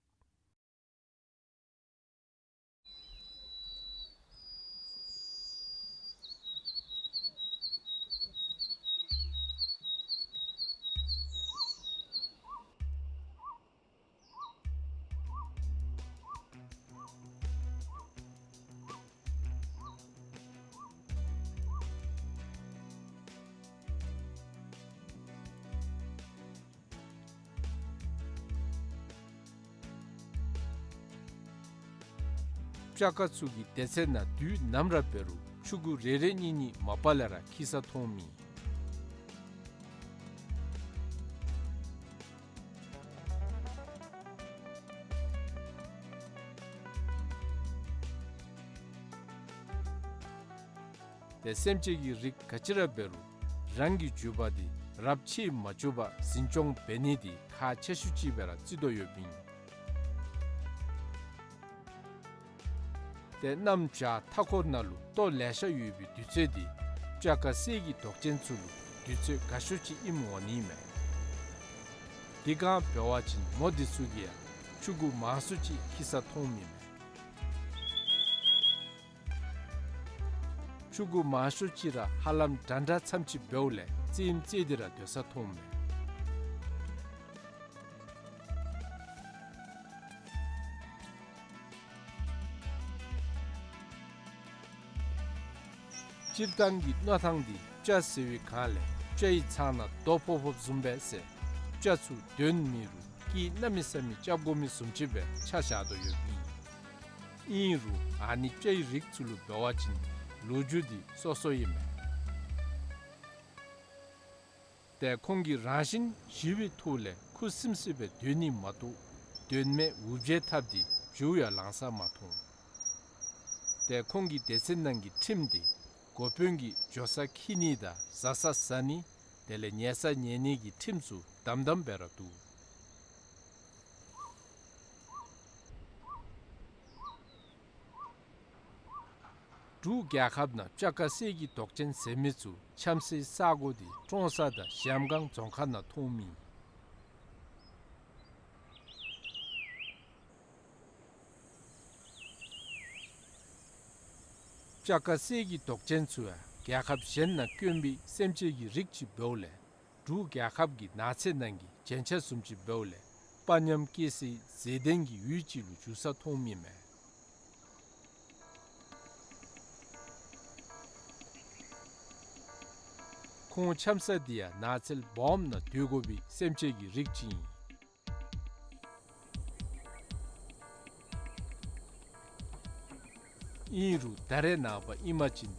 སྤྱ་ཀ་ཚུ་གི་སྡེ་ཚན་ནང་དུས་ནམ་ར་འབད་རུང་ཕྱུ་གུ་རེ་རེ་གཉིས་གཉིས་མ་པ་ལས་ར་འཁྱིད་ས་མཐོངམ་ཨིན། ཏེ་སེམས་ཅན་གྱི་རིགས་ག་ཅི་ར་འབད་རུང་རང་གི་རྒྱུད་པ་འདི་རབས་ཆད་མ་བཅུག་པར་འཛིན་སྐྱོང་འབད་ནི་འདི་ཁག་ཆེ་ཤོས་ཅིག་སྦེ་ར་བརྩི་དོ་ཡོདཔ་ཨིན། ཏེ་གནམ་བྱཱར་མཐའ་འཁོར་ནང་ལུ་ལྟོ་ལེ་ཤ་ཡོད་པའི་དུས་ཚོད་འདི་སྤྱ་ཀ་གསེར་གྱི་མདོག་ཅན་ཚུ་ལུ་དུས་ཚོད་དགའ་ཤོས་ཅིག་ཨིནམ་འོང་ནི་མས། དེ་སྒང་འབད་བ་ཅིན་མོ་འདི་ཚུ་གིས་ཡང་ཕྱུ་གུ་མང་སུ་ཅིག་འཁྱིད་ས་མཐོངམ་ཨིན་མས། ཕྱུ་གུ་མང་ཤོས་ཅིག་ར་ཧ་ལམ་འདྲན་འདྲ་ཙམ་ཅིག་འབདཝ་ལས་རྩེདམོ་རྩེ་སྟེ་ར་སྡོད་ས་མཐོངམ་མས། སྤྱིར་བཏང་གི་མནོ་ཐངས་འདི་སྤྱ་ཟེར་བའི་སྒང་ལས་སྤྱའི་ཚང་ནང་རྡོ་ཕོག་ཕོགཔ་བཟུམ་སྦེ་ཟེར། སྤྱ་ཚུ་གདོན་མེད་རུང་སྐད་གནམ་མེད་ས་མེད་རྐྱབ་དགོ་མི་བཟུམ་ཅིག་སྦེ་ཆ་བཞག་དོ་ཡོདཔ་ཨིན། ཨིན་རུང་ཨ་ནི་སྤྱའི་རིགས་ཚུ་ལུ་འབད་བ་ཅིན་ལོ་རྒྱུས་འདི་སོ་སོ་ཨིན་མས། ཏེ་ཁོང་གིས་རང་བཞིན་ཞི་བའི་ཐོག་ལས་ཁུ་སིམ་སིམ་སྦེ་སྡོད་ནི་མ་གཏོགས་གདོན་མེད་འུར་བྱེལ་འཐབ་སྟེ་རྒྱུ་ཡང་ལང་ས་མ་མཐོང་། ཏེ་ཁོང་གི་སྡེ་ཚན་ནང་གི་ཁྲིམས་འདི་འགོ་དཔོན་གྱིས་འགྱོ་ས་འཁྱིད་ནི་དང་བཟའ་ས་བཟའ་ནི་དེ་ལས་ཉལ་ས་ཉལ་ནི་གི་ཁྲིམས་ཚུ་དམ་དམ་སྦེ་ར་འདུག། འབྲུག་རྒྱལ་ཁབ་ནང་སྤྱ་ཀ་གསེར་གྱི་མདོག་ཅན་ཟེར་མི་ཚུ་འཁྱམ་སའི་ས་གོ་འདི་ཀྲོང་གསར་དང་གཞལམ་སྒང་རྫོང་ཁག་ནང་མཐོངམ་ཨིན། སྤྱ་ཀ་གསེར་གྱི་མདོག་ཅན་ཚུ་ཡང་རྒྱལ་ཁབ་གཞན་ནང་དཀོན་པའི་སེམས་ཅན་གྱི་རིགས་ཅིག་འབདཝ་ལས་འབྲུག་རྒྱལ་ཁབ་ཀྱི་ནགས་ཚལ་ནང་གི་རྒྱན་ཆ་བཟུམ་ཅིག་འབདཝ་ལས་དཔའ་ཉམས་སྐྱེ་སའི་མཛེས་ལྡན་གྱི་ཡུལ་ཅིག་ལུ་འགྱུར་ས་མཐོངམ་ཨིན་མས། ཁོང་འཁྱམ་ས་འདི་ཡང་ནགས་ཚལ་སྦོམ་ནང་སྡོད་དགོ་པའི་སེམས་ཅན་གྱི་རིགས་ཅིག་ཨིན། ཨིན་རུང་ད་རེས་ནངས་པ་ཨིན་པ་ཅིན་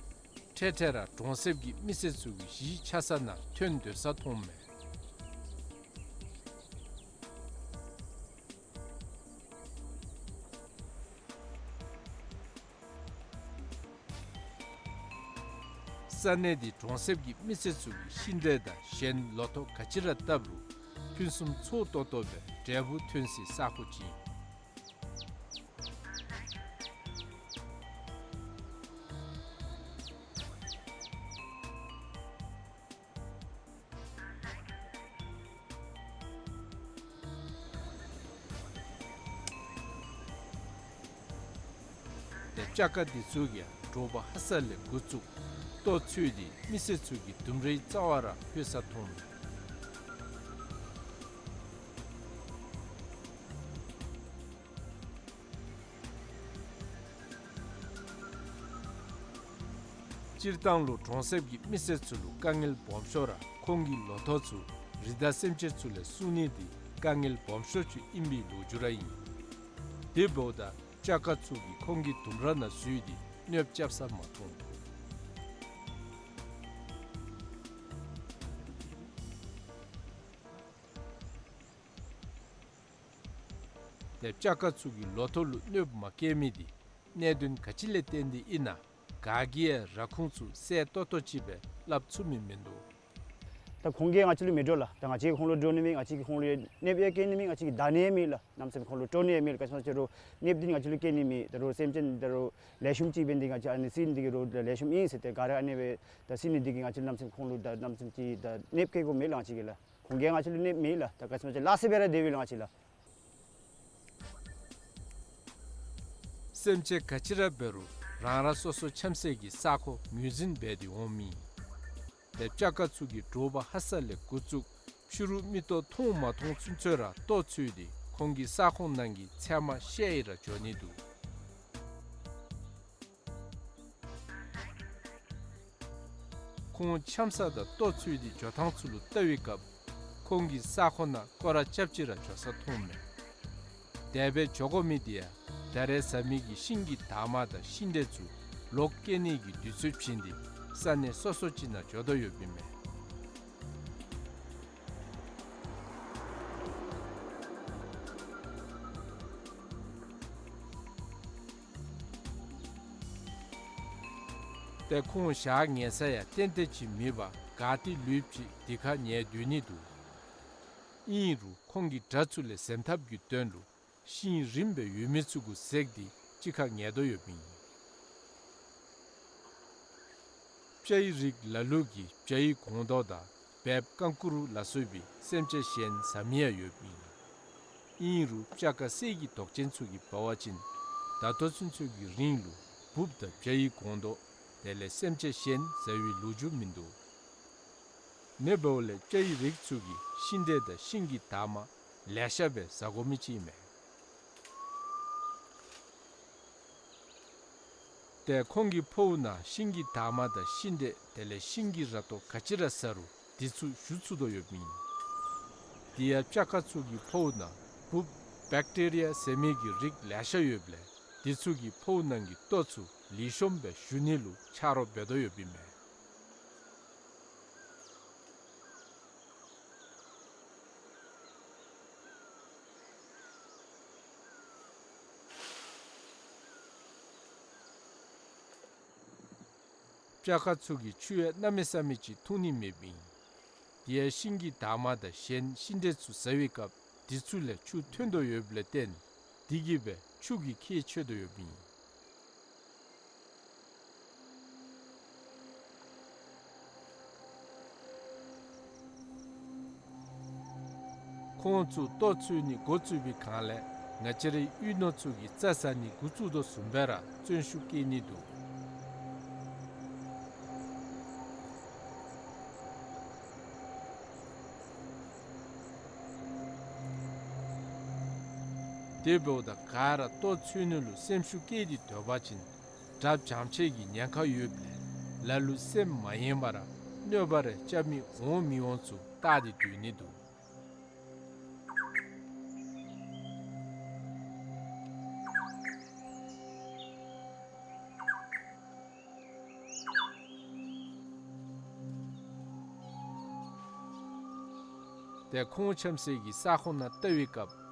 འཕྲལ་འཕྲལ་ར་གྲོང་གསེབ་ཀྱི་མི་སེར་ཚུ་གི་གཞིས་ཆགས་ས་ནང་ཐོན་སྡོད་ས་མཐོངམ་མས། ས་གནས་འདི་གྲོང་གསེབ་ཀྱི་མི་སེར་ཚུ་གིས་ཤིང་འབྲས་དང་གཞན་ལོ་ཐོག་ག་ཅི་ར་བཏབ་རུང་ཕུན་སུམ་ཚོགས་ཏོག་ཏོ་སྦེ་འབྲས་བུ་ཐོན་སའི་ས་གོ་ཅིག་ཨིན། ཏེ་སྤྱ་ཀ་འདི་ཚུ་གིས་དྲོ་པ་ཧ་སག་ལས་འགོ་བཙུགས་ལྟོ་འཚོལ་ཏེ་མི་སེར་ཚུ་གི་ལྡུམ་རའི་རྩ་བར་ར་ལྷོད་ས་མཐོངམ་མས། སྤྱིར་བཏང་ལུ་གྲོང་གསེབ་ཀྱི་མི་སེར་ཚུ་ལུ་དཀའ་ངལ་སྦོམ་ཤོས་ར་ཁོང་གི་ལོ་ཐོག་ཚུ་རི་དྭགས་སེམས་ཅན་ཚུ་ལས་སྲུང་ནི་འདི་དཀའ་ངལ་སྦོམ་ཤོས་ཅིག་ཨིན་པའི་ལོ་རྒྱུས་ར་ཨིན། དེ་འབདཝ་ད་སྤྱ་ཀ་ཚུ་གིས་ཁོང་གི་ལྡུམ་ར་ནང་འཛུལ་ཏེ་གནོདཔ་རྐྱབ་ས་མ་མཐོང་། ཏེ་སྤྱ་ཀ་ཚུ་གིས་ལོ་ཐོག་ལུ་གནོདཔ་མ་བཀལ་མི་འདི་གནད་དོན་ག་ཅི་ལས་བརྟེན་ཏེ་ཨིན་ན་ག་གིས་ཡང་ར་ཁུངས་ཚུ་གསལ་ཏོག་ཏོ་ཅིག་སྦེ་སླབ་ཚུགས་མི་མིན་འདུག། ད་ཁོང་གིས་ང་བཅས་ལུ་མི་འདྲོག་ལགས། ད་ང་བཅས་ཀྱིས་ཁོང་ལུ་འདྲོག་ནི་མེད། ང་བཅས་ཀྱིས་ཁོང་ལུ་གནོདཔ་ཡང་བཀལ་ནི་མེད། ང་བཅས་ཀྱིས་བདའ་ནི་ཡང་མེད་ལགས། གནམ་མེད་ས་མེད་ཁོང་ལུ་དཀྲོག་ནི་ཡང་མེད་ལགས། ག་ཅི་སྨོ་ཟེར་རུང་གནོདཔ་འདི་ང་བཅས་ལུ་བཀལ་ནི་མེད། ད་རུང་སེམས་ཅན་ད་རུང་ལེགས་ཤོམ་ཅིག་འབད་ནི་འདི་གིས་ང་བཅས་ཨ་ནི་བསད་ནི་འདི་གིས་རུང་ལེགས་ཤོམ་ཨིན་ཟེར་ཏེ་ག་ར་ཨ་ནི་སྦེ་ད་བསད་ནི་འདི་གིས་ང་བཅས་གནམ་མེད་ས་མེད་ཁོང་ལུ་ད་གནམ་མེད་ས་མེད་ཅིག་ད་གནོདཔ་བཀལ་དགོཔ་མེད་ལགས་ང་བཅས་ཀྱིས་ལགས། ཁོང་གིས་ང་བཅས་ལུ་གནོདཔ་མེད་ལགས། ད་ག་ཅི་སྨོ་ཟེར་ལཱ་ཟེར་སྦེ་ར་སྡོད་པས་ལགས་ང་བཅས་ལགས། སེམས་ཅན་ག་ཅི་ར་འབད་རུང་རང་རང་སོ་སོ་འཁྱམ་སའི་གི་ས་གོ་ངོས་འཛིན་འབད་དེ་འོངམ་ཨིན། ཏེ་སྤྱ་ཀ་ཚུ་གིས་དྲོ་པ་ཧ་སག་ལས་འགོ་བཙུགས་ཕྱི་རུ་མིག་ཏོ་མཐོང་མ་མཐོང་ཚུན་ཚོད་ར་ལྟོ་འཚོལ་ཏེ་ཁོང་གི་ས་ཁོངས་ནང་གི་ཚལ་མ་བཤལ་ཏེ་ར་འགྱོ་ནི་འདུག། ཁོང་འཁྱམ་ས་དང་ལྟོ་འཚོལ་ཏེ་འགྱོ་ཐངས་ཚུ་ལུ་བལྟ་བའི་སྐབས་ཁོང་གི་ས་ཁོངས་ནང་སྐོར་ར་རྐྱབ་སྟེ་ར་འགྱོ་ས་མཐོངམ་མས། དེ་སྦེ་འགྱོ་དགོ་མི་འདི་ཡང་ ད་རེས་ཟ་མི་གི་ཤིང་གི་འདབ་མ་དང་ཤིང་འབྲས་ཚུ་ལོག་སྐྱེ་ནི་གི་དུས་ཚོད་བྱིན་ཏེ་ས་གནས་སོ་སོ་ཅིག་ནང་འགྱོ་དོ་ཡོདཔ་ཨིན་མས། ཏེ་ཁོང་ཞག་ཉལ་ས་ཡང་ཏན་ཏན་ཅིག་མེད་པར་ག་ཏེ་ལུསཔ་ཅིག་དེ་ཁར་ཉལ་སྡོད་ནི་འདུག། ཨིན་རུང་ཁོང་གི་དགྲ་ཚུ་ལས་གཟེངས་ཐབས་ཀྱི་དོན་ལུ་ཤིང་རིངམ་སྦེ་ཡོད་མི་ཚུ་གུ་འཛེགས་ཏེ་གཅིག་ཁར་ཉལ་དོ་ཡོདཔ་ཨིན། བྱ་ཡི་རིགས་ལ་ལུ་གིས་བྱ་ཡི་སྒོང་རྡོག་དང་སྦལཔ་རྐང་ཀུ་རུ་ལ་སོགས་པའི་སེམས་ཅན་གཞན་ཟ་མི་ཡང་ཡོདཔ་ཨིན། ཨིན་རུང་སྤྱ་ཀ་གསེར་གྱི་མདོག་ཅན་ཚུ་གིས་འབད་བ་ཅིན་ད་ལྟོ་ཚུན་ཚོད་ཀྱི་རིང་ལུ་འབུཔ་དང་བྱ་ཡི་སྒོང་རྡོག་དེ་ལས་སེམས་ཅན་གཞན་ཟ་བའི་ལོ་རྒྱུས་མིན་འདུག། ནེ་བོ་ལས་བྱ་ཡི་རིགས་ཚུ་གིས་ཤིང་འབྲས་དང་ཤིང་གི་འདབ་མ་ལེ་ཤ་སྦེ་ཟ་དགོ་མི་ཅིག་ཨིན་མས། ཏེ་ཁོང་གི་ཕོཝ་ནང་ཤིང་གི་འདབ་མ་དང་ཤིང་འབྲས་དེ་ལས་ཤིང་གི་ར་ཏོ་ག་ཅི་ར་ཟ་རུང་དེ་ཚུ་ཞུ་ཚུགས་དོ་ཡོདཔ་ཨིན། དེ་ཡང་སྤྱ་ཀ་ཚུ་གི་ཕོཝ་ནང་འབུཔ་བེཀ་ཊི་རི་ཡ་ཟེར་མི་གི་རིགས་ལེ་ཤ་ཡོདཔ་ལས་དེ་ཚུ་གིས་ཕོཝ་ནང་གི་ལྟོ་ཚུ་ལེགས་ཤོམ་སྦེ་ཞུ་ནི་ལུ་ཆ་རོགས་འབད་དོ་ཡོདཔ་ཨིན་མས། སྤྱ་ཀ་ཚུ་གིས་ཆུ་ཡང་གནམ་མེད་ས་མེད་ཅིག་འཐུང་ནི་མེདཔ་ཨིན། དེ་ཡང་ཤིང་གི་འདབ་མ་དང་གཞན་ཤིང་འབྲས་ཚུ་ཟ་བའི་སྐབས་དེ་ཚུ་ལས་ཆུ་ཐོན་དོ་ཡོདཔ་ལས་བརྟེན་དེ་གིས་སྦེ་ཆུ་གིས་ཁྱད་ཆོད་དོ་ཡོདཔ་ཨིན། ཁོང་ཚུ་ལྟོ་འཚོལ་ནི་འགོ་བཙུགས་པའི་སྒང་ལས་ང་བཅས་རའི་གཡུས་ནོར་ཚུ་གིས་རྩྭ་ཟ་ནི་འགོ་བཙུགས་དོ་བཟུམ་སྦེ་ར་བརྩོན་ཤུགས་བསྐྱེད་ནི་འདུག། དེ་འབདཝ་ད་ག་ར་ལྟོ་འཚོལ་ནི་ལུ་སེམས་ཤུགས་བསྐྱེད་དེ་སྡོད་པ་ཅིན་དགྲ་བྱམས་ཆེ་གི་ཉེན་ཁ་ཡོདཔ་ལས་ལ་ལུ་སེམས་མ་ཡེངས་པར་གནོད་པ་རེ་རྐྱབ་མི་འོང་མི་འོང་ཚུ་བལྟ་སྟེ་སྡོད་ནི་འདུག། ཏེ་ཁོང་འཁྱམས་སའི་གི་ས་ཁོངས་ནང་བལྟ་བའི་སྐབས་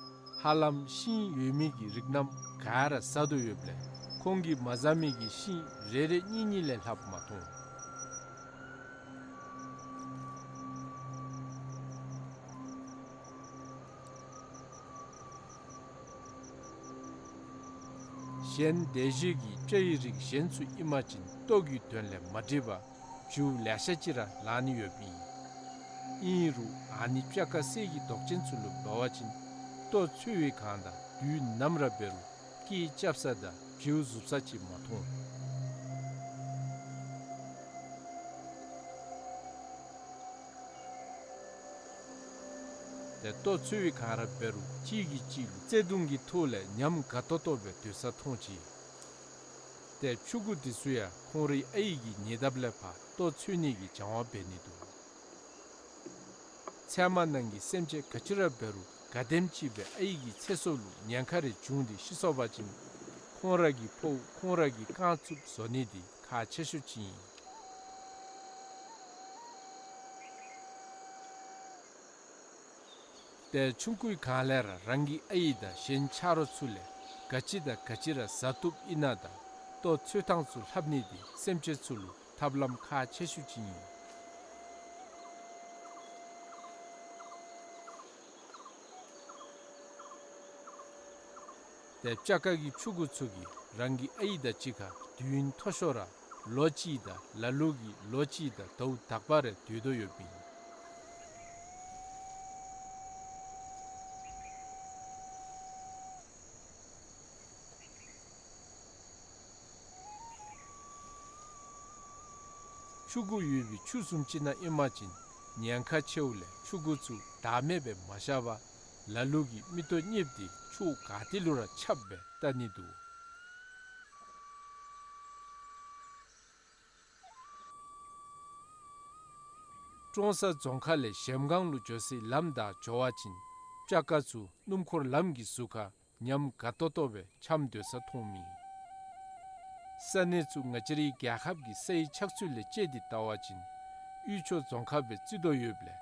ཧ་ལམ་ཤིང་ཡོད་མི་གི་རིགས་རྣམས་ག་ར་ཟ་དོ་ཡོདཔ་ལས་ཁོང་གིས་མ་ཟ་མི་གི་ཤིང་རེ་རེ་གཉིས་གཉིས་ལས་ལྷགཔ་མ་མཐོང་། གཞན་དེ་བཞིན་གྱི་སྤྱ་ཡི་རིགས་གཞན་ཚུ་ཨིན་པ་ཅིན་ལྟོ་གི་དོན་ལས་མ་འགྲིག་པར་བྱིའུ་ལེ་ཤ་ཅིག་ར་ལང་ནི་ཡོདཔ་ཨིན། ཨིན་རུང་ཨ་ནི་སྤྱ་ཀ་གསེར་གྱི་མདོག་ཅན་ཚུ་ལུ་འབད་བ་ཅིན་ལྟོ་འཚོལ་བའི་སྒང་དང་དུས་ནམ་ར་འབད་རུང་སྐད་རྐྱབ་ས་དང་བྱིའུ་ཟུག་ས་ཅིག་མ་མཐོང་། ཏེ་ལྟོ་འཚོལ་བའི་སྒང་ར་འབད་རུང་གཅིག་གིས་གཅིག་ལུ་བརྩེ་གདུང་གི་ཐོག་ལས་ཉམས་དགའ་ཏོག་ཏོ་སྦེ་སྡོད་ས་མཐོང་ཅི། ཏེ་ཕྱུ་གུ་འདི་ཚུ་ཡང་ཁོང་རའི་ཨའི་གི་ཉེ་འདབས་ལས་ཕར་ལྟོ་འཚོལ་ནི་གི་སྦྱང་བ་འབད་ནི་འདུག། ཚལ་མ་ནང་གི་སེམས་ཅན་ག་ཅི་ར་འབད་རུང་ག་དེམ་ཅིག་སྦེ་ཨའི་གི་ཚེ་སྲོག་ལུ་ཉེན་ཁ་རེ་བྱུང་སྟེ་ཤི་སོང་པ་ཅིན་ཁོང་ར་གི་ཕོཝ་ཁོང་ར་གིས་བཀང་ཚུགསཔ་བཟོ་ནི་འདི་ཁག་ཆེ་ཤོས་ཅིག་ཨིན། ཏེ་ཆུང་ཀུའི་སྒང་ལས་ར་རང་གི་ཨའི་དང་གཞན་ཆ་རོགས་ཚུ་ལས་ག་ཅི་དང་ག་ཅི་ར་ཟ་བཏུབ་ཨིན་ན་དང་ལྟོ་འཚོལ་ཐངས་ཚུ་ལྷབ་ནི་འདི་སེམས་ཅན་ཚུ་ལུ་ཐབས་ལམ་ཁག་ཆེ་ཤོས་ཅིག་ཨིན། ཏེ་སྤྱ་ཀ་གི་ཕྱུ་གུ་ཚུ་གིས་རང་གི་ཨའི་དང་གཅིག་ཁར་དུས་ཡུན་མཐོ་ཤོས་ར་ལོ་གཅིག་དང་ལ་ལུ་གིས་ལོ་གཅིག་དང་ཟླཝ་དག་པ་རེ་སྡོད་དོ་ཡོདཔ་ཨིན། ཕྱུ་གུ་ཡོད་པའི་ཆུ་བཟུམ་ཅིག་ནང་ཨིན་པ་ཅིན་ཉེན་ཁ་ཆེཝ་ལས་ཕྱུ་གུ་ཚུ་བདག་མེད་སྦེ་མ་བཞག་པར་ལ་ལུ་གིས་མིག་ཏོ་གཉིསཔ་འདི་ཕྱོགས་ག་ཏེ་ལུ་ར་ཁྱབ་སྦེ་བལྟ་ནི་འདུག། ཀྲོང་གསར་རྫོང་ཁག་ལས་གཞལམ་སྒང་ལུ་འགྱོ་སའི་ལམ་བདའ་འགྱོ་བ་ཅིན་སྤྱ་ཀ་ཚུ་སྣུམ་འཁོར་ལམ་གྱི་ཟུར་ཁར་ ཉམས་དགའ་ཏོག་ཏོ་སྦེ་འཁྱམས་སྡོད་ས་མཐོང་མི། ས་གནས་ཚུ་ང་བཅས་རའི་རྒྱལ་ཁབ་ཀྱི་སའི་ཆགས་ཚུལ་ལས་དཔྱད་དེ་བལྟ་བ་ཅིན་དབུས་ཕྱོགས་རྫོང་ཁག་སྦེ་བརྩི་དོ་ཡོདཔ་ལས་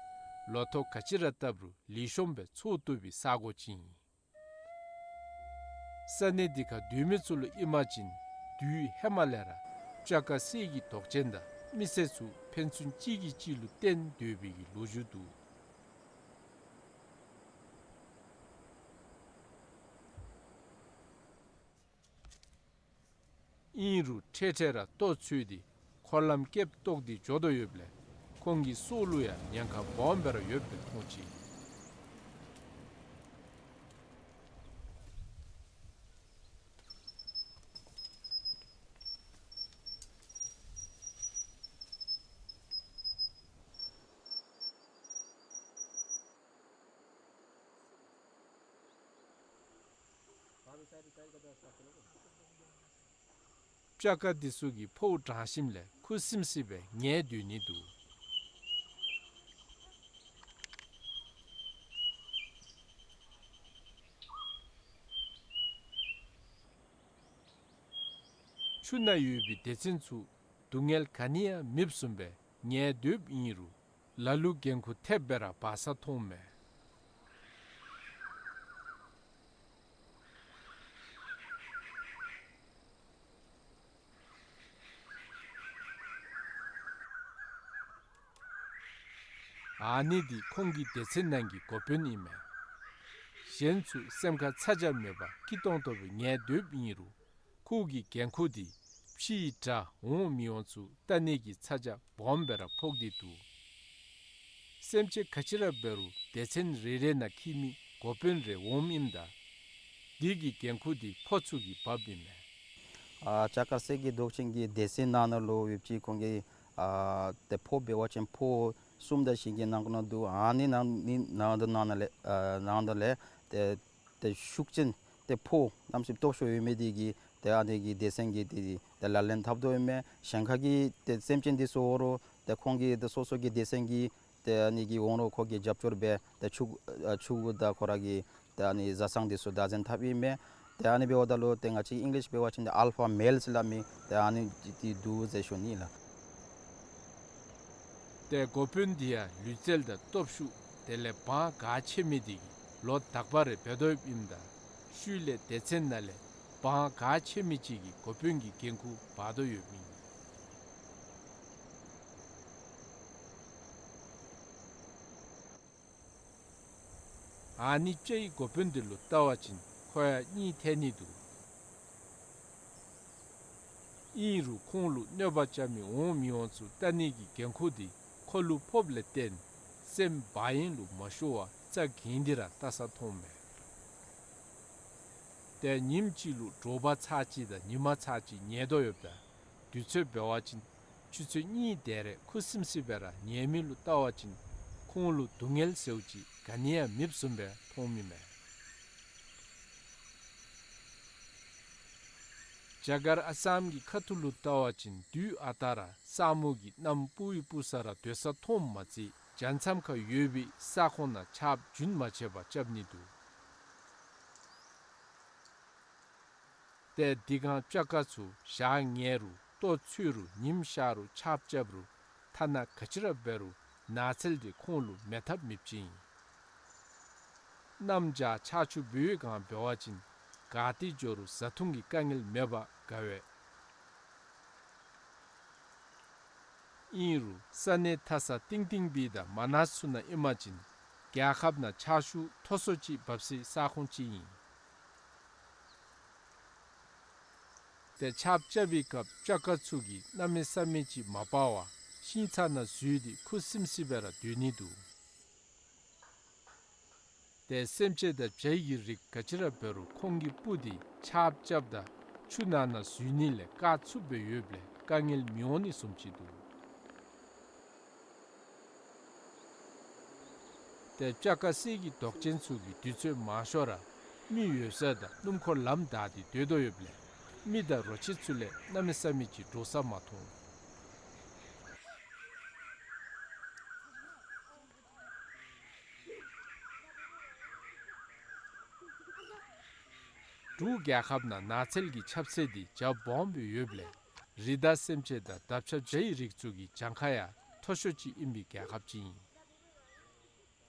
ལོ་ཐོག་ག་ཅི་ར་བཏབ་རུང་ལེགས་ཤོམ་སྦེ་འཚོ་བཏུབ་པའི་ས་གོ་ཅིག་ཨིན། ས་གནས་འདི་ཁར་སྡོད་མི་ཚུ་ལུ་ཨིན་པ་ཅིན་དུས་ཧེ་མ་ལས་ར་སྤྱ་དཀར་གསེར་གྱི་མདོག་ཅན་དང་མི་སེར་ཚུ་ཕན་ཚུན་གཅིག་གིས་གཅིག་ལུ་བརྟེན་སྡོད་པའི་གི་ལོ་རྒྱུས་འདུག། ཨིན་རུང་འཕྲལ་འཕྲལ་ར་ལྟོ་འཚོལ་ཏེ་འཁོར་ལམ་སྐེདཔ་བཏོག་སྟེ་འགྱོ་དོ་ཡོདཔ་ལས་ཁོང་གི་སྲོག་ལུ་ཡང་ཉེན་ཁ་སྦོམ་སྦེ་ར་ཡོདཔ་སྦེ་མཐོང་ཅི། སྤྱ་དཀར་འདི་ཚུ་གིས་ཕོཝ་དྲང་ཞིནམ་ལས་ཁུ་སིམ་སི་སྦེ་ཉལ་སྡོད་ནི་འདུག། ཆུ་ནང་ཡོད་པའི་སྡེ་ཚན་ཚུ་སྡུག་བསྔལ་ག་ནི་ཡང་མེདཔ་བཟུམ་སྦེ་ཉལ་སྡོདཔ་ཨིན་རུང་ལ་ལུ་འགན་ཁུར་ཐེབས་སྦེ་ར་འབག་ས་མཐོངམ་མས། ཨ་ནི་འདི་ཁོང་གི་སྡེ་ཚན་ནང་གི་འགོ་དཔོན་ཨིན་མས། གཞན་ཚུ་སེམས་ཁར་ཚ་གྱང་མེད་པར་སྐྱིད་ཏོང་ཏོ་སྦེ་ཉལ་སྡོདཔ་ཨིན་རུང་ཁོ་གི་འགན་ཁུར་འདི་ཕྱིའི་དགྲ་འོང་མི་འོང་ཚུ་ལྟ་ནི་གི་ཚ་གྱང་སྦོམ་སྦེ་ར་ཕོག་སྟེ་འདུག། སེམས་ཅན་ག་ཅི་ར་འབད་རུང་སྡེ་ཚན་རེ་རེ་ནང་འཁྱིད་མི་འགོ་དཔོན་རེ་འོངམ་ཨིནམ་ད་འདི་གི་འགན་ཁུར་འདི་ཁོ་ཚུ་གིས་འབགཔ་ཨིན་མས། ཨ་སྤྱ་དཀར་གསེར་གྱི་མདོག་ཅན་གྱི་སྡེ་ཚན་ནང་ན་ལུ་ཡོདཔ་ཅིག་ཁོང་གི་ཨ་ཏེ་ཕོཝ་འབད་བ་ཅིན་ཕོཝ་གསུམ་དང་བཞི་གི་ནང་ན་འདུག། ཨ་ནི་ནང་ནི་ནང་དུ་ནང་ན་ལས་ཨ་ནང་དུ་ལས་ཏེ་ཏེ་ཤུགས་ཅན་ཏེ་ཕོཝ་གནམ་མེད་ས་མེད་སྟོབས་ཤུགས་ཡོད་མི་འདི་གིས་ཏེ་ཨ་ནི་གི་སྡེ་ཚན་གྱིས་ཏེ་ཏེ་ལག་ལེན་འཐབ་དོ་ཨིན་མས། གཞན་ཁ་གི་ཏེ་སེམས་ཅན་འདི་ཚུ་འོང་རུང་ཏེ་ཁོང་གི་ཏེ་སོ་སོ་གི་སྡེ་ཚན་གྱིས་ཏེ་ཨ་ནི་གི་འོང་རུང་ཁོ་གི་རྒྱབ་སྐྱོར་འབད་ཏེ་ཕྱུག་ཨ་ཕྱུགཔ་དང་ཁོ་ར་གི་ཏེ་ཨ་ནི་བཟའ་ཚང་འདི་ཚུ་བདག་འཛིན་འཐབ་ཨིན་མས། ཏེ་ཨ་ནི་འབདཝ་ད་ལུ་ཏེ་ང་བཅས་ཨིང་ལིཤ་འབད་བ་ཅིན་ཏེ་ཨལ་ཕ་མེལ་ཟེར་སླབ་མི་ཏེ་ཨ་ནི་འདི་འདུག་ཟེར་ཞུ་ནི་ལགས། ཏེ་འགོ་དཔོན་འདི་ཡང་ལུས་རྩལ་དང་སྟོབས་ཤུགས་དེ་ལས་དབང་ག་ཆེ་མི་འདི་གིས་ལོ་དག་པ་རེ་འབད་དོ་ཡོདཔ་ཨིནམ་ད་ཤུལ་ལས་སྡེ་ཚན་ནང་ལས་དབང་ག་ཆེ་མི་ཅིག་གིས་འགོ་དཔོན་གྱི་འགན་ཁུར་འབག་དོ་ཡོདཔ་ཨིན། ཨ་ནི་སྤྱའི་འགོ་དཔོན་འདི་ལུ་བལྟ་བ་ཅིན་ཁོ་ཡང་གཉིད་ཐལ་ནི་འདུག། ཨིན་རུང་ཁོང་ལུ་གནོད་པ་རྐྱབ་མི་འོང་མི་འོང་ཚུ་བལྟ་ནི་གི་འགན་ཁུར་འདི་ཁོ་ལུ་ཕོགཔ་ལས་བརྟེན་སེམས་བག་ཡངས་ལུ་མ་ཤོར་བར་རྩ་འགེངས་ཏེ་ར་བལྟ་ས་མཐོངམ་མས། ཏེ་ཉིནམ་གཅིག་ལུ་དྲོ་པ་ཚར་གཅིག་དང་ཉི་མ་ཚར་གཅིག་ཉལ་དོ་ཡོདཔ་ད་དུས་ཚོད་འབད་བ་ཅིན་ཆུ་ཚོད་གཉིས་དེ་རེ་ཁུ་སིམ་སི་སྦེ་ར་ཉལ་མི་ལུ་བལྟ་བ་ཅིན་ཁོང་ལུ་སྡུག་བསྔལ་ཟེརཝ་ཅིག་ག་ནི་ཡང་མེདཔ་བཟུམ་སྦེ་མཐོངམ་ཨིན་མས། རྒྱ་གར་ཨ་སམ་གྱི་ཁ་ཐུག་ལུ་བལྟ་བ་ཅིན་དུས་ཨ་རྟག་ར་ས་སྨུག་གིས་གནམ་སྤུབ་སྦེ་སྤུབ་ས་ར་སྡོད་ས་མཐོངམ་མ་ཚད་བྱང་མཚམས་ཁར་ཡོད་པའི་ས་ཁོངས་ནང་ཆརཔ་རྒྱུན་མ་ཆད་པར་རྐྱབ་ནི་འདུག། ཏེ་འདི་སྒང་སྤྱ་དཀར་ཚུ་ཞག་ཉལ་རུང་ལྟོ་འཚོལ་རུང་ཉིམ་ཤར་རུང་ཆརཔ་རྐྱབ་རུང་ཐ་ན་ག་ཅི་ར་འབད་རུང་ནགས་ཚལ་འདི་ཁོང་ལུ་མེད་ཐབས་མེདཔ་ཅིག་ཨིན། གནམ་བྱཱར་ཆར་ཆུ་འབུཝ་སྒང་འབད་བ་ཅིན་ག་ཏེ་འགྱོ་རུང་བཟའ་འཐུང་གི་དཀའ་ངལ་མེད་པར་དགའ་བས། ཨིན་རུང་ས་གནས་མཐའ་ས་གཏིང་གཏིང་སྦེ་དང་མ་ནཱ་ཚུ་ནང་ཨིན་པ་ཅིན་རྒྱལ་ཁབ་ནང་ཆར་ཆུ་མཐོ་སུ་ཅིག་འབབ་སའི་ས་ཁོངས་ཅིག་ཨིན། ཏེ་ཆརཔ་རྐྱབ་པའི་སྐབས་སྤྱ་དཀར་ཚུ་གིས་གནམ་མེད་ས་མེད་ཅིག་མ་སྤར་བར་ཤིང་ཚང་ནང་འཛུལ་ཏེ་ཁུ་སིམ་སི་སྦེ་ར་སྡོད་ནི་འདུག། ཏེ་སེམས་ཅན་དང་བྱ་ཡི་རིགས་ག་ཅི་ར་འབད་རུང་ཁོང་གི་སྤུ་འདི་ཆརཔ་རྐྱབ་ད་ཆུ་ནང་ན་འཛུལ་ནི་ལས་བཀག་ཚུགསཔ་སྦེ་ཡོདཔ་ལས་དཀའ་ངལ་མི་འོང་ནི་བཟུམ་ཅིག་འདུག། ཏེ་སྤྱ་དཀར་གསེར་གྱི་མདོག་ཅན་ཚུ་གིས་དུས་ཚོད་མང་ཤོས་ར་མི་ཡོད་ས་དང་སྣུམ་འཁོར་ལམ་བདའ་སྟེ་སྡོད་དོ་ཡོདཔ་ལས་མི་དང་རོ་ཁྱི་ཚུ་ལས་གནམ་མེད་ས་མེད་ཅིག་འདྲོག་ས་མ་མཐོང་། རྒྱལ་ཁབ་ནང་ནགས་ཚལ་གྱི་ཁྱབ་ཚད་འདི་རྒྱ་སྦོམ་སྦེ་ཡོདཔ་ལས་རི་དྭགས་སེམས་ཅན་དང་འདབ་ཆགས་བྱ་ཡི་རིགས་ཚུ་གི་གྱངས་ཁ་ཡང་མཐོ་ཤོས་ཅིག་ཨིན་པའི་རྒྱལ་ཁབ་ཅིག་ཨིན།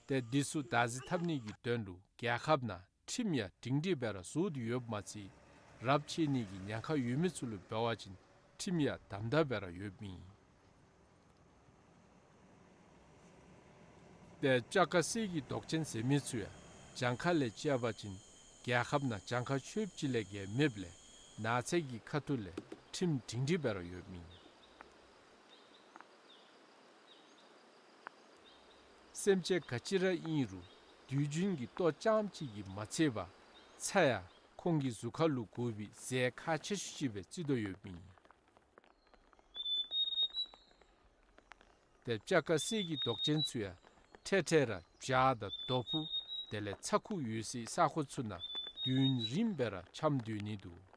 ཏེ་འདི་ཚུ་བདག་འཛིན་འཐབ་ནི་གི་དོན་ལུ་རྒྱལ་ཁབ་ནང་ཁྲིམས་ཡང་སྒྲིང་སྒྲིང་སྦེ་ར་བཟོ་སྟེ་ཡོདཔ་མ་ཚད་རབས་ཆད་ནི་གི་ཉེན་ཁ་ཡོད་མི་ཚུ་ལུ་འབད་བ་ཅིན་ཁྲིམས་ཡང་དམ་དམ་སྦེ་ར་ཡོདཔ་ཨིན། ཏེ་སྤྱ་དཀར་གསེར་གྱི་མདོག་ཅན་ཟེར་མི་ཚུ་ཡང་གྱངས་ཁ་ལས་བཅད་པ་ཅིན་རྒྱལ་ཁབ་ནང་གྱངས་ཁ་ཆོདཔ་ཅིག་ལས་བརྒལ་མེདཔ་ལས་ནགས་ཚལ་གྱི་ཁ་ཐུག་ལས་ཁྲིམས་སྒྲིང་སྒྲིང་སྦེ་ར་ཡོདཔ་ཨིན། སེམས་ཅན་ག་ཅི་ར་ཨིན་རུང་དུས་རྒྱུན་གྱི་ལྟོ་རྐྱངམ་གཅིག་གིས་མ་ཚད་པར་ཚྭ་ཡང་ཁོང་གི་གཟུགས་ཁར་ལུ་དགོ་པའི་རྫས་ཁག་ཆེ་ཤོས་ཅིག་སྦེ་བརྩི་དོ་ཡོདཔ་ཨིན། ཏེ་སྤྱ་དཀར་གསེར་གྱི་མདོག་ཅན་ཚུ་ཡང་འཕྲལ་འཕྲལ་ར་བྱག་དང་རྡོ་ཕུང་དེ་ལས་ཚྭ་ཁུ་ཡོད་སའི་ས་ཁོངས་ཚུ་ནང་དུས་ཡུན་རིངམོ་སྦེ་ར་འཁྱམས་སྡོད་ནི་འདུག།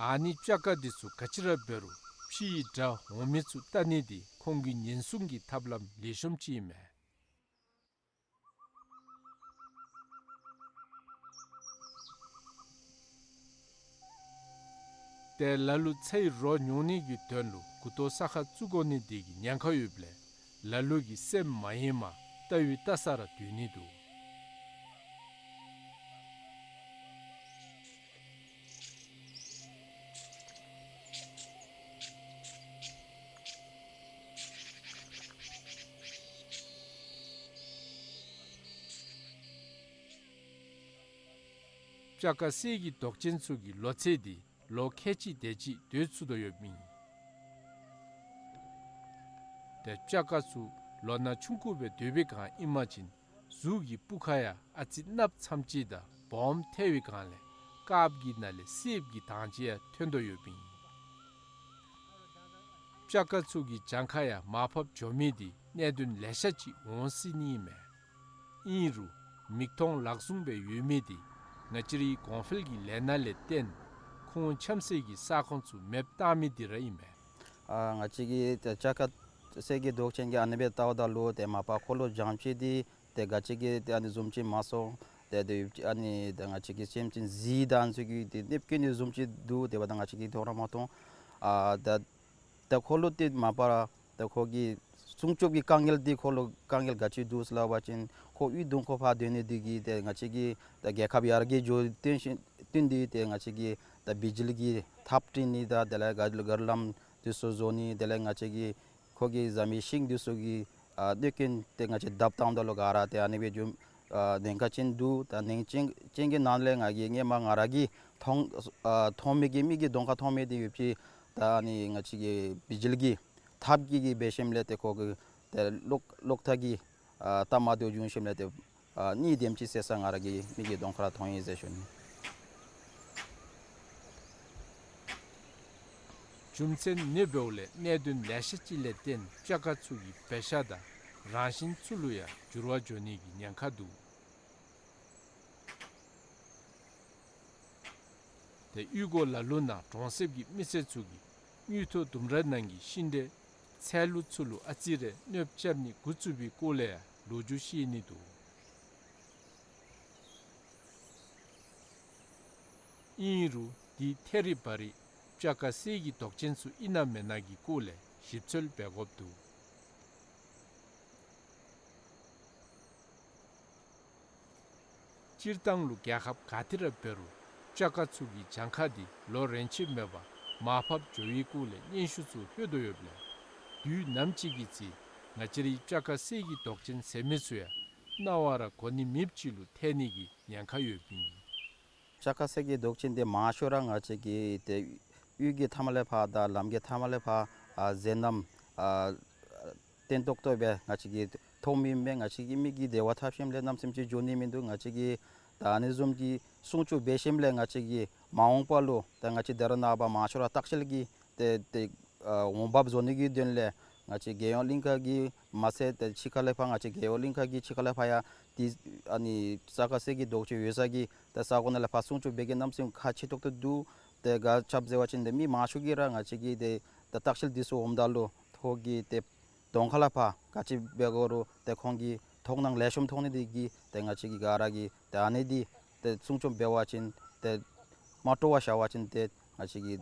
ཨ་ནི་སྤྱ་དཀར་འདི་ཚུ་ག་ཅི་ར་འབད་རུང་ཕྱི་ཡི་དགྲ་འོང་མི་ཚུ་བལྟ་ནི་འདི་ཁོང་གི་ཉེན་སྲུང་གི་ཐབས་ལམ་ལེགས་ཤོམ་ཅིག་ཨིན་མས། ཏེ་ལ་ལུ་ཚྭའི་རོ་ཉོ་ནི་གི་དོན་ལུ་མགུ་ཏོ་ས་ཁར་བཙུགས་དགོ་ནི་འདི་གི་ཉེན་ཁ་ཡོདཔ་ལས་ལ་ལུ་གིས་སེམས་མ་ཡེངས་པར་བལྟ་ཡུལ་བལྟ་སར་སྡོད་ནི་འདུག། སྤྱ་དཀར་གསེར་གྱི་མདོག་ཅན་ཚུ་གི་ལོ་ཚད་འདི་ལོ་ཁལ་གཅིག་དེ་ཅིག་སྡོད་ཚུགས་དོ་ཡོདཔ་ཨིན། ཏེ་སྤྱ་དཀར་ཚུ་ལོ་ན་ཆུང་ཀུ་སྦེ་སྡོད་པའི་སྒང་ཨིན་པ་ཅིན་གཟུགས་ཀྱི་སྤུ་ཁ་ཡང་ཨ་ཙི་གནགཔོ་ཙམ་ཅིག་དང་སྦོམ་ཐལ་བའི་སྒང་ལས་དཀརཔོ་གི་ནང་ལས་སེརཔོ་གི་དྭངས་ཅིག་ཡང་ཐོན་དོ་ཡོདཔ་ཨིན། སྤྱ་དཀར་ཚུ་གི་གྱངས་ཁ་ཡང་མར་ཕབ་འགྱོ་མི་འདི་གནད་དོན་ལེ་ཤ་ཅིག་འོང་སྲིད་ནི་ཨིན་མས། ཨིན་རུང་མིག་མཐོང་ལག་བཟུང་སྦེ་ཡོད་མི་འདི་ང་བཅས་རའི་གོང་འཕེལ་གྱི་ལས་སྣ་ལས་བརྟེན་ཁོང་འཁྱམས་སའི་གི་ས་ཁོངས་ཚུ་མེདཔ་བཏང་མི་འདི་ར་ཨིན་མས། ཨ་ང་བཅས་ཀྱི་ཏེ་སྤྱ་དཀར་གསེར་གྱི་མདོག་ཅན་གྱི་ཨ་ནི་སྦེ་བལྟཝ་ད་ལུ་ཏེ་མ་པ་ཁོ་ལུ་བྱང་ཕྱི་འདི་ཏེ་ག་ཅི་གི་ཏེ་ཨ་ནི་བཟུམ་ཅིག་མ་སོང་། ཏེ་ཏེ་ཨ་ནི་ཏེ་ང་བཅས་ཀྱི་སེམས་ཅན་གཟིག་དང་ཚུ་གི་ཏེ་གནོད་སྐྱོན་ནི་བཟུམ་ཅིག་འདུག། དེ་འབདཝ་ད་ང་བཅས་ཀྱིས་མཐོང་ར་མ་མཐོང་། ཨ་ད་ད་ཁོ་ལུ་ཏེ་མ་པ་ར་ད་ཁོ་གི་སྲུང་སྐྱོབ་ཀྱི་དཀའ་ངལ་འདི་ཁོ་ལུ་དཀའ་ངལ་ག་ཅི་འདུག་ཟེར་སླབ་པ་ཅིན་ཁོ་གཡུས་གདོང་ཁར་ཕར་སྡོད་ནི་འདི་གིས་ཏེ་ང་བཅས་ཀྱི་ད་རྒྱལ་ཁབ་ཡར་རྒྱས་འགྱོ་བརྟེན་ཞིན་བརྟེན་ཏེ་ཏེ་ང་བཅས་ཀྱི་ད་བི་ཇི་ལི་གི་ཐགཔ་བཏིང་ནི་དང་དེ་ལས་ག་ག་ར་ལམ་འདི་ཚུ་བཟོ་ནི་དེ་ལས་ང་བཅས་ཀྱི་ཁོ་གི་བཟའ་མི་ཤིང་འདི་ཚུ་གི་ཨ་གནོད་སྐྱོན་ཏེ་ང་བཅས་བརྡབ་བཏངམ་ད་ལུ་ག་ར་ཏེ་ཨ་ནི་སྦེ་འགྱོ་ཨ་ཉེན་ཁ་ཅན་འདུག། ད་ཉེན་ཁ་ཅན་ཅན་གྱི་ནང་ལས་ང་གིས་སྔོན་མ་ང་ར་གིས་མཐོང་ཨ་མཐོང་མི་གི་མིག་གི་གདོང་ཁར་མཐོང་མི་འདི་ཡོད་པའི་ད་ཨ་ནི་ང་བཅས་ཀྱི་བི་ཇི་ལི་གི་ཐགཔ་གི་གིས་འབད་ཞིནམ་ལས་ཏེ་ཁོ་གི་ཏེ་གློག་གློག་ཐག་གི་ཨ་ཐགཔ་མར་ཏེ་བྱུང་ཞིནམ་ལས་ཏེ་ཨ་གཉིས་དེམ་ཅིག་བསད་ས་ང་ར་གི་མིག་གི་གདོང་ཁར་མཐོང་ཡི་ཟེར་ཞུ་ནི། རྒྱུ་མཚན་ཨ་ནི་འབདཝ་ལས་གནད་དོན་ལེ་ཤ་ཅིག་ལས་བརྟེན་སྤྱ་དཀར་ཚུ་གི་བེ་ཤ་དང་རང་བཞིན་ཚུ་ལུ་ཡང་འགྱུར་བ་འགྱོ་ནི་གི་ཉེན་ཁ་འདུག། ཏེ་གཡུས་སྒོ་ལ་ལུ་ནང་གྲོང་གསེབ་ཀྱི་མི་སེར་ཚུ་གིས་དངུལ་ཐོག་ལྡུམ་ར་ནང་གི་ཤིང་འབྲས་ཚལ་ལུ་ཚུ་ལུ་ཨ་ཙི་རེ་གནོདཔ་རྐྱབ་ནི་འགོ་བཙུགས་པའི་སྐོར་ལས་ཡང་ལོ་རྒྱུས་བཤད་ནི་འདུག། ཨིན་རུང་འདི་ཐད་རི་བ་རི་སྤྱ་དཀར་གསེར་གྱི་མདོག་ཅན་ཚུ་ཨིན་ན་མེན་ན་གི་སྐོར་ལས་ཞིབ་འཚོལ་འབད་དགོཔ་འདུག། སྤྱིར་བཏང་ལུ་རྒྱལ་ཁབ་ག་ཏེ་ར་འབད་རུང་སྤྱ་དཀར་ཚུ་གི་གྱངས་ཁ་འདི་ལོ་རེ་ཆད་མེད་པར་མར་ཕབ་འགྱོ་བའི་སྐོར་ལས་སྙན་ཞུ་ཚུ་ལྷོད་དོ་ཡོདཔ་ལས་དུས་ནམ་ཅིག་གི་ཚེ་ང་བཅས་རའི་སྤྱ་དཀར་གསེར་གྱི་མདོག་ཅན་ཟེར་མི་ཚུ་ཡང་རྣ་བར་གོ་ནི་མེདཔ་ཅིག་ལུ་ཐལ་ནི་གི་ཉེན་ཁ་ཡོདཔ་ཨིན། སྤྱ་དཀར་གསེར་གྱི་མདོག་ཅན་འདི་མང་ཤོས་ར་ང་བཅས་ཀྱི་ཏེ་གཡུས་ཀྱི་མཐའ་མ་ལས་ཕར་དང་ལམ་གྱི་མཐའ་མ་ལས་ཕར་ཨ་མཛེས་རྣམ་ཨ་བརྟན་ཏོག་ཏོ་སྦེ་ང་བཅས་ཀྱིས་མཐོང་མི་མས། ང་བཅས་ཀྱི་མིག་གིས་དེ་བ་འཐབ་ཞིནམ་ལས་གནམ་མེད་ས་མེད་ཅིག་འགྱོ་ནི་མིན་འདུག། ང་བཅས་ཀྱིས་ད་ཨ་ནི་བཟུམ་གྱི་སྲུང་སྐྱོབ་འབད་ཞིནམ་ལས་ང་བཅས་ཀྱིས་མ་འོངས་པ་ལུ་ད་ང་བཅས་ད་རེས་ནངས་པ་མང་ཤོས་ར་ལྟ་བཤལ་གྱི་ཏེ་ཏེ་ཨ་འོང་འབབ་བཟོ་ནི་གི་དོན་ལས་ང་བཅས་རྒྱལ་ཡོངས་གླིང་ཁ་གི་མ་ཚད་ཏེ་ཕྱི་ཁ་ལས་ཕར་ང་བཅས་རྒྱལ་ཡོངས་གླིང་ཁ་གི་ཕྱི་ཁ་ལས་ཕར་ཡང་ཏེ་ཨ་ནི་སྤྱ་དཀར་གསེར་གྱི་མདོག་ཅན་ཡོད་ས་གི་ཏེ་ས་གོ་ནང་ལས་ཕར་སྲུང་སྐྱོབ་འབད་གེ་གནམ་མེད་ས་མེད་ཁག་ཆེ་ཏོག་ཏོ་འདུག། ཏེ་ག་ཅི་འབད་ཟེར་བ་ཅིན་ཏེ་མི་མང་ཤོས་ཀྱིས་ར་ང་བཅས་ཀྱི་ཏེ་ད་ལྟ་ལྟ་བཤལ་འདི་ཚུ་འོངམ་ད་ལུ་ཁོང་གིས་ཏེ་ གདོང་ཁ་ལས་ཕར་ག་ཅི་འབད་དགོ་རུང་ཏེ་ཁོང་གིས་མཐོང་སྣང་ལེགས་ཤོམ་མཐོང་ནི་འདི་གིས་ཏེ་ང་བཅས་ཀྱིས་ག་ར་གིས་ཏེ་ཨ་ནི་འདི་ཏེ་སྲུང་སྐྱོབ་འབད་བ་ཅིན་ཏེ་མ་སྤྲོ་བར་བཞག་པ་ཅིན་ཏེ་ང་བཅས་ཀྱི་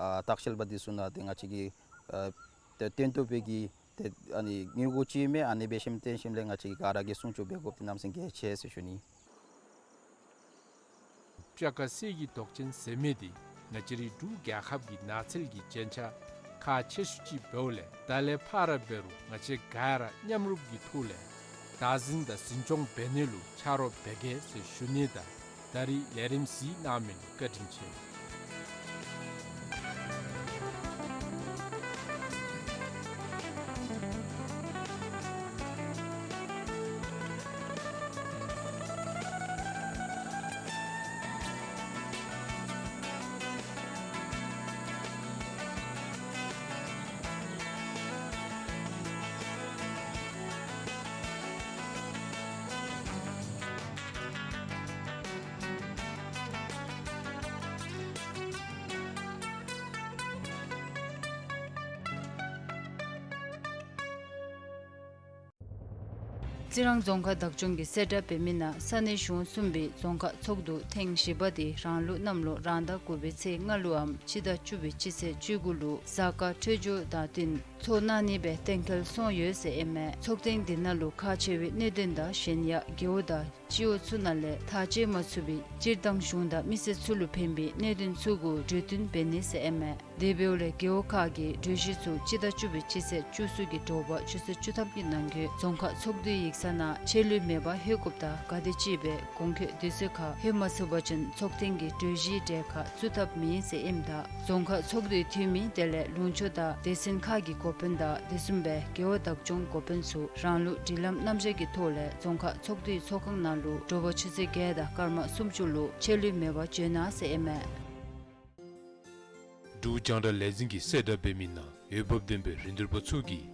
ཨ་ལྟ་བཤལ་པ་འདི་ཚུ་ནང་ཏེ་ང་བཅས་ཀྱི་ཨ་ཏེ་སྟོན་ཐོག་སྦེ་གི་ཏེ་ཨ་ནི་དངུལ་སྒོར་ཅིག་མས། ཨ་ནི་འབད་ཞིནམ་སྟོན་ཞིནམ་ལས་ང་བཅས་ཀྱིས་ག་ར་གིས་སྲུང་སྐྱོབ་འབད་དགོཔ་འདི་གནམ་མེད་ས་མེད་གལ་ཆེ་ཟེར་ཞུ་ནི། སྤྱ་ཀ་གསེར་གྱི་མདོག་ཅན་ཟེར་མི་འདི་ང་བཅས་རའི་འབྲུག་རྒྱལ་ཁབ་ཀྱི་ནགས་ཚལ་གྱི་རྒྱན་ཆ་ཁག་ཆེ་ཤོས་ཅིག་འབདཝ་ལས་ད་ལས་ཕར་ར་འབད་རུང་ང་བཅས་ག་ར་མཉམ་རུབ་ཀྱི་ཐོག་ལས་བདག་འཛིན་དང་འཛིན་སྐྱོང་འབད་ནི་ལུ་ཆ་རོགས་འབད་གེ་ཟེར་ཞུ་ནི་དང་ད་རིས་ལས་རིམ་གཟིགས་གནང་མི་ལུ་བཀའ་དྲིན་ཆེ། རྩི་རང་རྫོང་ཁག་བདག་སྐྱོང་གིས་གསལ་བསྒྲགས་འབད་མི་ནང་ས་གནས་གཞུང་གསུམ་པའི་རྫོང་ཁག་ཚོགས་འདུ་ཐེངས་བཞི་པ་དེ་རང་ལུགས་གནམ་ལོ་རང་ཟླ་དགུ་པའི་ཚེས་ལྔ་ལུའམ་སྤྱི་ཟླ་བཅུ་པའི་སྤྱི་ཚེས་བཅུ་དགུ་ལུ་གཟའ་སྐར་འཕྲོད་སྦྱོར་དང་བསྟུན་ཚོགས་གནང་ནི་སྦེ་གཏན་འཁེལ་སོང་ཡོད་ཟེར་ཨིན་མས། ཚོགས་ཐེངས་འདི་ནང་ལུ་ཁག་ཆེ་བའི་གནད་དོན་དང་གཞན་ཡང་རྒེད་འོག་དང་སྤྱི་འོག་ཚུ་ནང་ལས་ཐག་བཅད་མ་ཚུགས་པའི་སྤྱིར་བཏང་གཞུང་དང་མི་སེར་ཚུ་ལུ་ཕན་པའི་གནད་དོན་ཚུ་གུ་གྲོས་བསྟུན་འབད་ནི་ཟེར་ཨིན་མས། དེ་འབདཝ་ལས་རྒེད་འོག་ཁག་གི་གྲོས་གཞི་ཚུ་སྤྱི་ཟླ་བཅུ་པའི་སྤྱི་ཚེས་བཅུ་གསུམ་གྱི་དྲོ་པ་ཆུ་ཚོད་བཅུ་ཐམ་གྱི་ནང་འཁོད་རྫོང་ཁག་ཚོགས་འདུའི་ཡིག་ཚང་ནང་ཆད་ལུས་མེད་པར་ལྷོད་དགོཔ་དང་ག་དེ་ཅིག་སྦེ་གོང་འཁོད་དུས་ཚོད་ཁར་ལྷོད་མ་ཚུགས་པ་ཅིན་ཚོགས་ཐེངས་ཀྱི་གྲོས་གཞིའི་གྲལ་ཁར་བཙུགས་ཐབས་མེད་ཟེར་ཨིནམ་ད་རྫོང་ཁག་ཚོགས་འདུའི་འཐུས་མི་དེ་ལས་ལུང་ཕྱོགས་དང་སྡེ་ཚན་ཁག་གི་འགོ་དཔོན་དང་དེ་བཟུམ་སྦེ་རྒེད་འོག་བདག་སྐྱོང་འགོ་དཔོན་ཚུ་རང་ལུགས་སྒྲིག་ལམ་རྣམ་གཞག་གི་ཐོག་ལས་རྫོང་ཁག་ཚོགས་འདུའི་ཚོགས་ཁང་ནང་ལུ་དྲོ་པ་ཆུ་ཚོད་བརྒྱད་དང་སྐར་མ་སུམ་ཅུ་ལུ་ཆད་ལུས་མེད་པར་འབྱོན་གནང་ཟེར་ཨིན་མས། འབྲུག་རྒྱང་བསྒྲགས་ལས་འཛིན་གྱིས་གསལ་བསྒྲགས་འབད་མི་ནང་འོས་འབབ་ལྡན་པའི་རིན་བསྡུར་པ་ཚུ་གིས་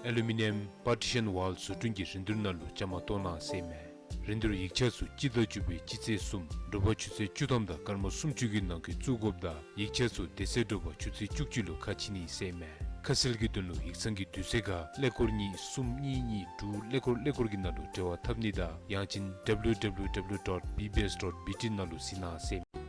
ཨེ་ལུ་མི་ནི་ཡམ་པར་ཊི་ཤཱན་ཝཱལ་བཟོ་སྐྲུན་གྱི་རིན་བསྡུར་ནང་ལུ་བཅའ་མར་གཏོགས་གནང་ཟེར་ཨིན་མས། རིན་བསྡུར་ཡིག་ཆ་ཚུ་སྤྱི་ཟླ་བཅུ་པའི་སྤྱི་ཚེས་གསུམ་དྲོ་པ་ཆུ་ཚོད་བཅུ་ཐམ་དང་སྐར་མ་སུམ་ཅུ་གི་ནང་འཁོད་བཙུགས་དགོཔ་དང་ཡིག་ཆ་ཚུ་དེ་ཚེ་དྲོ་པ་ཆུ་ཚོད་བཅུ་གཅིག་ལུ་ཁ་ཕྱེ་ནི་ཟེར་ཨིན་མས། ཁ་གསལ་གྱི་དོན་ལུ་ཡིག་ཚང་གི་དུས་ཚོད་ཁར་ཀླད་ཀོར་གཉིས་གསུམ་གཉིས་གཉིས་དྲུག་ཀླད་ཀོར་ཀླད་ཀོར་གྱི་ནང་ལུ་འབྲེལ་བ་འཐབ་ནི་དང་ཡང་ཅིན་W W W dot B B S dot B T ནང་ལུ་གཟིགས་གནང་ཟེར་ཨིན་མས།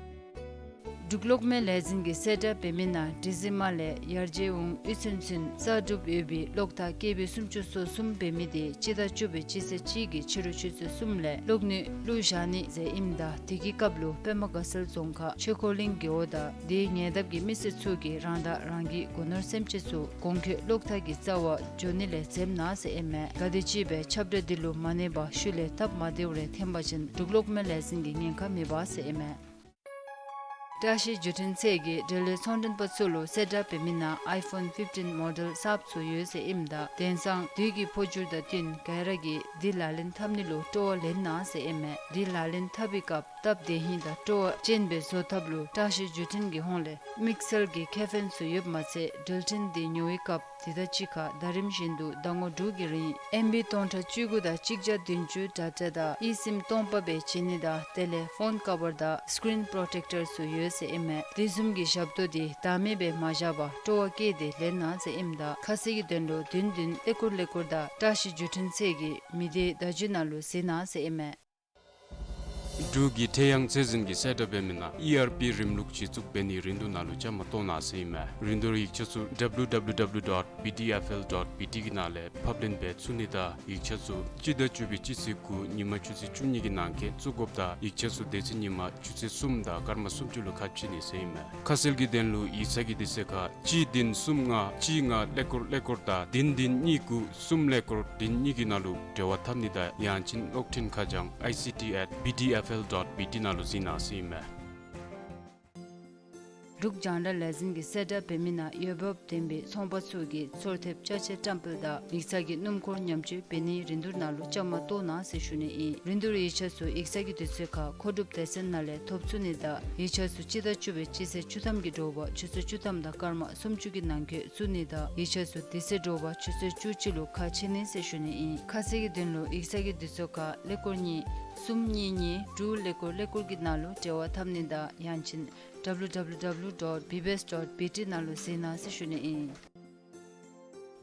འབྲུག་གློག་མེ་ལས་འཛིན་གྱིས་གསལ་བསྒྲགས་འབད་མི་ནང་འབྲི་རྩེ་དམར་ལས་ཡར་རྒྱས་འོང་དབུས་ཚུན་ཚོད་གསར་སྒྲུབ་ཡོད་པའི་གློག་ཐག་ཀེ་བི་སུམ་ཅུ་སོ་གསུམ་འབད་མི་དེ་སྤྱི་ཟླ་བཅུ་པའི་སྤྱི་ཚེས་གཅིག་གི་ཕྱི་རུ་ཆུ་ཚོད་གསུམ་ལས་གློག་ནུས་བླུག་བཞག་ནི་ཟེར་ཨིནམ་ད་དེ་གི་སྐབས་ལུ་པདྨ་དགའ་ཚལ་རྫོང་ཁག་ཆོས་འཁོར་གླིང་རྒེད་འོག་དང་དེའི་ཉེ་འདབས་ཀྱི་མི་སེར་ཚུ་གིས་རང་དང་རང་གི་སྒོ་ནོར་སེམས་ཅན་ཚུ་གོང་འཁོད་གློག་ཐག་གི་རྩ་བར་འགྱོ་ནི་ལས་འཛེམ་གནང་ཟེར་ཨིན་མས། ག་དེ་ཅིག་སྦེ་ཁྱབ་བསྒྲགས་འདི་ལུ་མ་གནས་པར་ཤུལ་ལས་སྟབས་མ་བདེཝ་རེ་ཐོན་པ་ཅིན་འབྲུག་གློག་མེ་ལས་འཛིན་གྱིས་ཉེན་ཁ་མེད་པ་ཟེར་ཨིན་མས། བཀྲ་ཤིས་བརྒྱུད་འཕྲིན་ཚད་ཀྱིས་འབྲེལ་ཡོད་ཚོང་མགྲོན་པ་ཚུ་ལུ་གསལ་བསྒྲགས་འབད་མི་ནང་ཨའི་ཕོན་ཕིཕ་ཊིན་མོ་ཌེལ་གསརཔ་ཚུ་ཡོད་ཟེར་ཨིནམ་ད་དེང་སང་དུས་ཀྱི་འཕོ་འགྱུར་དང་བསྟུན་ག་ར་གིས་འདི་ལག་ལེན་འཐབ་ནི་ལུ་སྤྲོ་བ་ལེན་གནང་ཟེར་ཨིན་མས། འདི་ལག་ལེན་འཐབ་པའི་སྐབས་སྟབས་བདེ་ཧིང་དང་སྤྲོ་བ་ཅན་སྦེ་བཟོ་ཐབས་ལུ་བཀྲ་ཤིས་བརྒྱུད་འཕྲིན་གྱི་ཧོངས་ལས་དམིགས་བསལ་གྱི་ཁེ་ཕན་ཚུ་ཡོདཔ་མ་ཚད་འགྲུལ་འཕྲིན་འདི་ཉོ་བའི་སྐབས་དེ་དང་གཅིག་ཁར་ཟླ་རིམ་བཞིན་དུ་ཟླ་ངོ་དྲུག་གི་རིང་ཨེམ་བི་སྟོང་ཕྲག་བཅུ་དགུ་དང་གཅིག་བརྒྱ་བདུན་ཅུ་ཌེ་ཊ་དང་ཨི་སིམ་སྟོང་པ་སྦེ་བྱིན་ནི་དང་དེ་ལས་ཕོན་ཀ་བར་དང་སི་ཀི་རིན་པོརོ་ཊེཀ་ཊར་ཚུ་ཡོད་ཟེར་ཨིན་མས། དེ་བཟུམ་གྱི་ཞབས་ཏོག་འདི་ཟླ་མེད་སྦེ་མ་བཞག་པར་སྤྲོ་བ་བསྐྱེད་དེ་ལེན་གནང་ཟེར་ཨིནམ་ད་ཁ་གསལ་གྱི་དོན་ལུ་བདུན་བདུན་ཀླད་ཀོར་ཀླད་ཀོར་དང་བཀྲ་ཤིས་བརྒྱུད་འཕྲིན་ཚད་ཀྱི་མི་སྡེའི་བརྡ་བརྒྱུད་ནང་ལུ་གཟིགས་གནང་ཟེར་ཨིན་མས། འབྲུག་གི་ཁྲེ་ཡང་ཚད་འཛིན་གྱིས་གསལ་བསྒྲགས་འབད་མི་ནང་ཨི་ཨར་པི་རིམ་ལུགས་གཞི་བཙུགས་འབད་ནིའི་རིན་བསྡུར་ནང་ལུ་བཅའ་མར་གཏོགས་གནང་ཟེར་ཨིན་མས། རིན་བསྡུར་ཡིག་ཆ་ཚུ་W W W dot B D F L dot B T གི་ནང་ལས་ཕབ་ལེན་འབད་ཚུགས་ནི་དང་ཡིག་ཆ་ཚུ་སྤྱི་ཟླ་བཅུ་པའི་སྤྱི་ཚེས་དགུ་ཉིན་མ་ཆུ་ཚོད་བཅུ་གཉིས་ཀྱི་ནང་འཁོད་བཙུགས་དགོཔ་དང་ཡིག་ཆ་ཚུ་དེ་ཚེ་ཉིན་མ་ཆུ་ཚོད་གསུམ་དང་སྐར་མ་སུམ་ཅུ་ལུ་ཁ་ཕྱེ་ནི་ཟེར་ཨིན་མས། ཁ་གསལ་གྱི་དོན་ལུ་ཡིག་ཚང་གི་དུས་ཚོད་ཁར་གཅིག་བདུན་གསུམ་ལྔ་གཅིག་ལྔ་ཀླད་ཀོར་ཀླད་ཀོར་དང་བདུན་བདུན་གཉིས་དགུ་གསུམ་ཀླད་ཀོར་བདུན་གཉིས་ཀྱི་ནང་ལུ་འབྲེལ་བ་འཐབ་ནི་དང་ཡང་ཅིན་གློག་འཕྲིན་ཁ་བྱང་I C T at B D F L dot B T ནང་ལུ་གཟིགས་གནང་ཟེར་ཨིན་མས། འབྲུག་རྒྱང་བསྒྲགས་ལས་འཛིན་གྱིས་གསལ་བསྒྲགས་འབད་མི་ནང་འོས་འབབ་ལྡན་པའི་ཚོང་པ་ཚུ་གིས་ཚོར་ཐེབས་ཅ་ཆས་བཀྲམ་སྤེལ་དང་ཡིག་ཚང་གི་སྣུམ་འཁོར་ཉམས་བཅོས་འབད་ནིའི་རིན་བསྡུར་ནང་ལུ་བཅའ་མར་གཏོགས་གནང་ཟེར་ཞུ་ནི་ཨིན། རིན་བསྡུར་ཡིག་ཆ་ཚུ་ཡིག་ཚང་གི་དུས་ཚོད་ཁར་མཁོ་སྒྲུབ་སྡེ་ཚན་ནང་ལས་ཐོབ་ཚུགས་ནི་དང་ཡིག་ཆ་ཚུ་སྤྱི་ཟླ་བཅུ་པའི་སྤྱི་ཚེས་བཅུ་ཐམ་གྱི་དྲོ་པ་ཆུ་ཚོད་བཅུ་ཐམ་དང་སྐར་མ་སུམ་ཅུ་གི་ནང་འཁོད་བཙུགས་ནི་དང་ཡིག་ཆ་ཚུ་དེ་ཚེ་དྲོ་པ་ཆུ་ཚོད་བཅུ་གཅིག་ལུ་ཁ་ཕྱེ་ནི་ཟེར་ཞུ་ནི་ཨིན། ཁ་གསལ་གྱི་དོན་ལུ་ཡིག་ཚང་གི་དུས་ཚོད་ཁར་ཀླད་ཀོར་གཉིས་གསུམ་གཉིས་གཉིས་དྲུག་ཀླད་ཀོར་ཀླད་ཀོར་གྱི་ནང་ལུ་འབྲེལ་བ་འཐབ་ནི་དང་ཡང་ཅིན་W W W dot B B S dot B T ནང་ལུ་གཟིགས་གནང་ཟེར་ཞུ་ནི་ཨིན།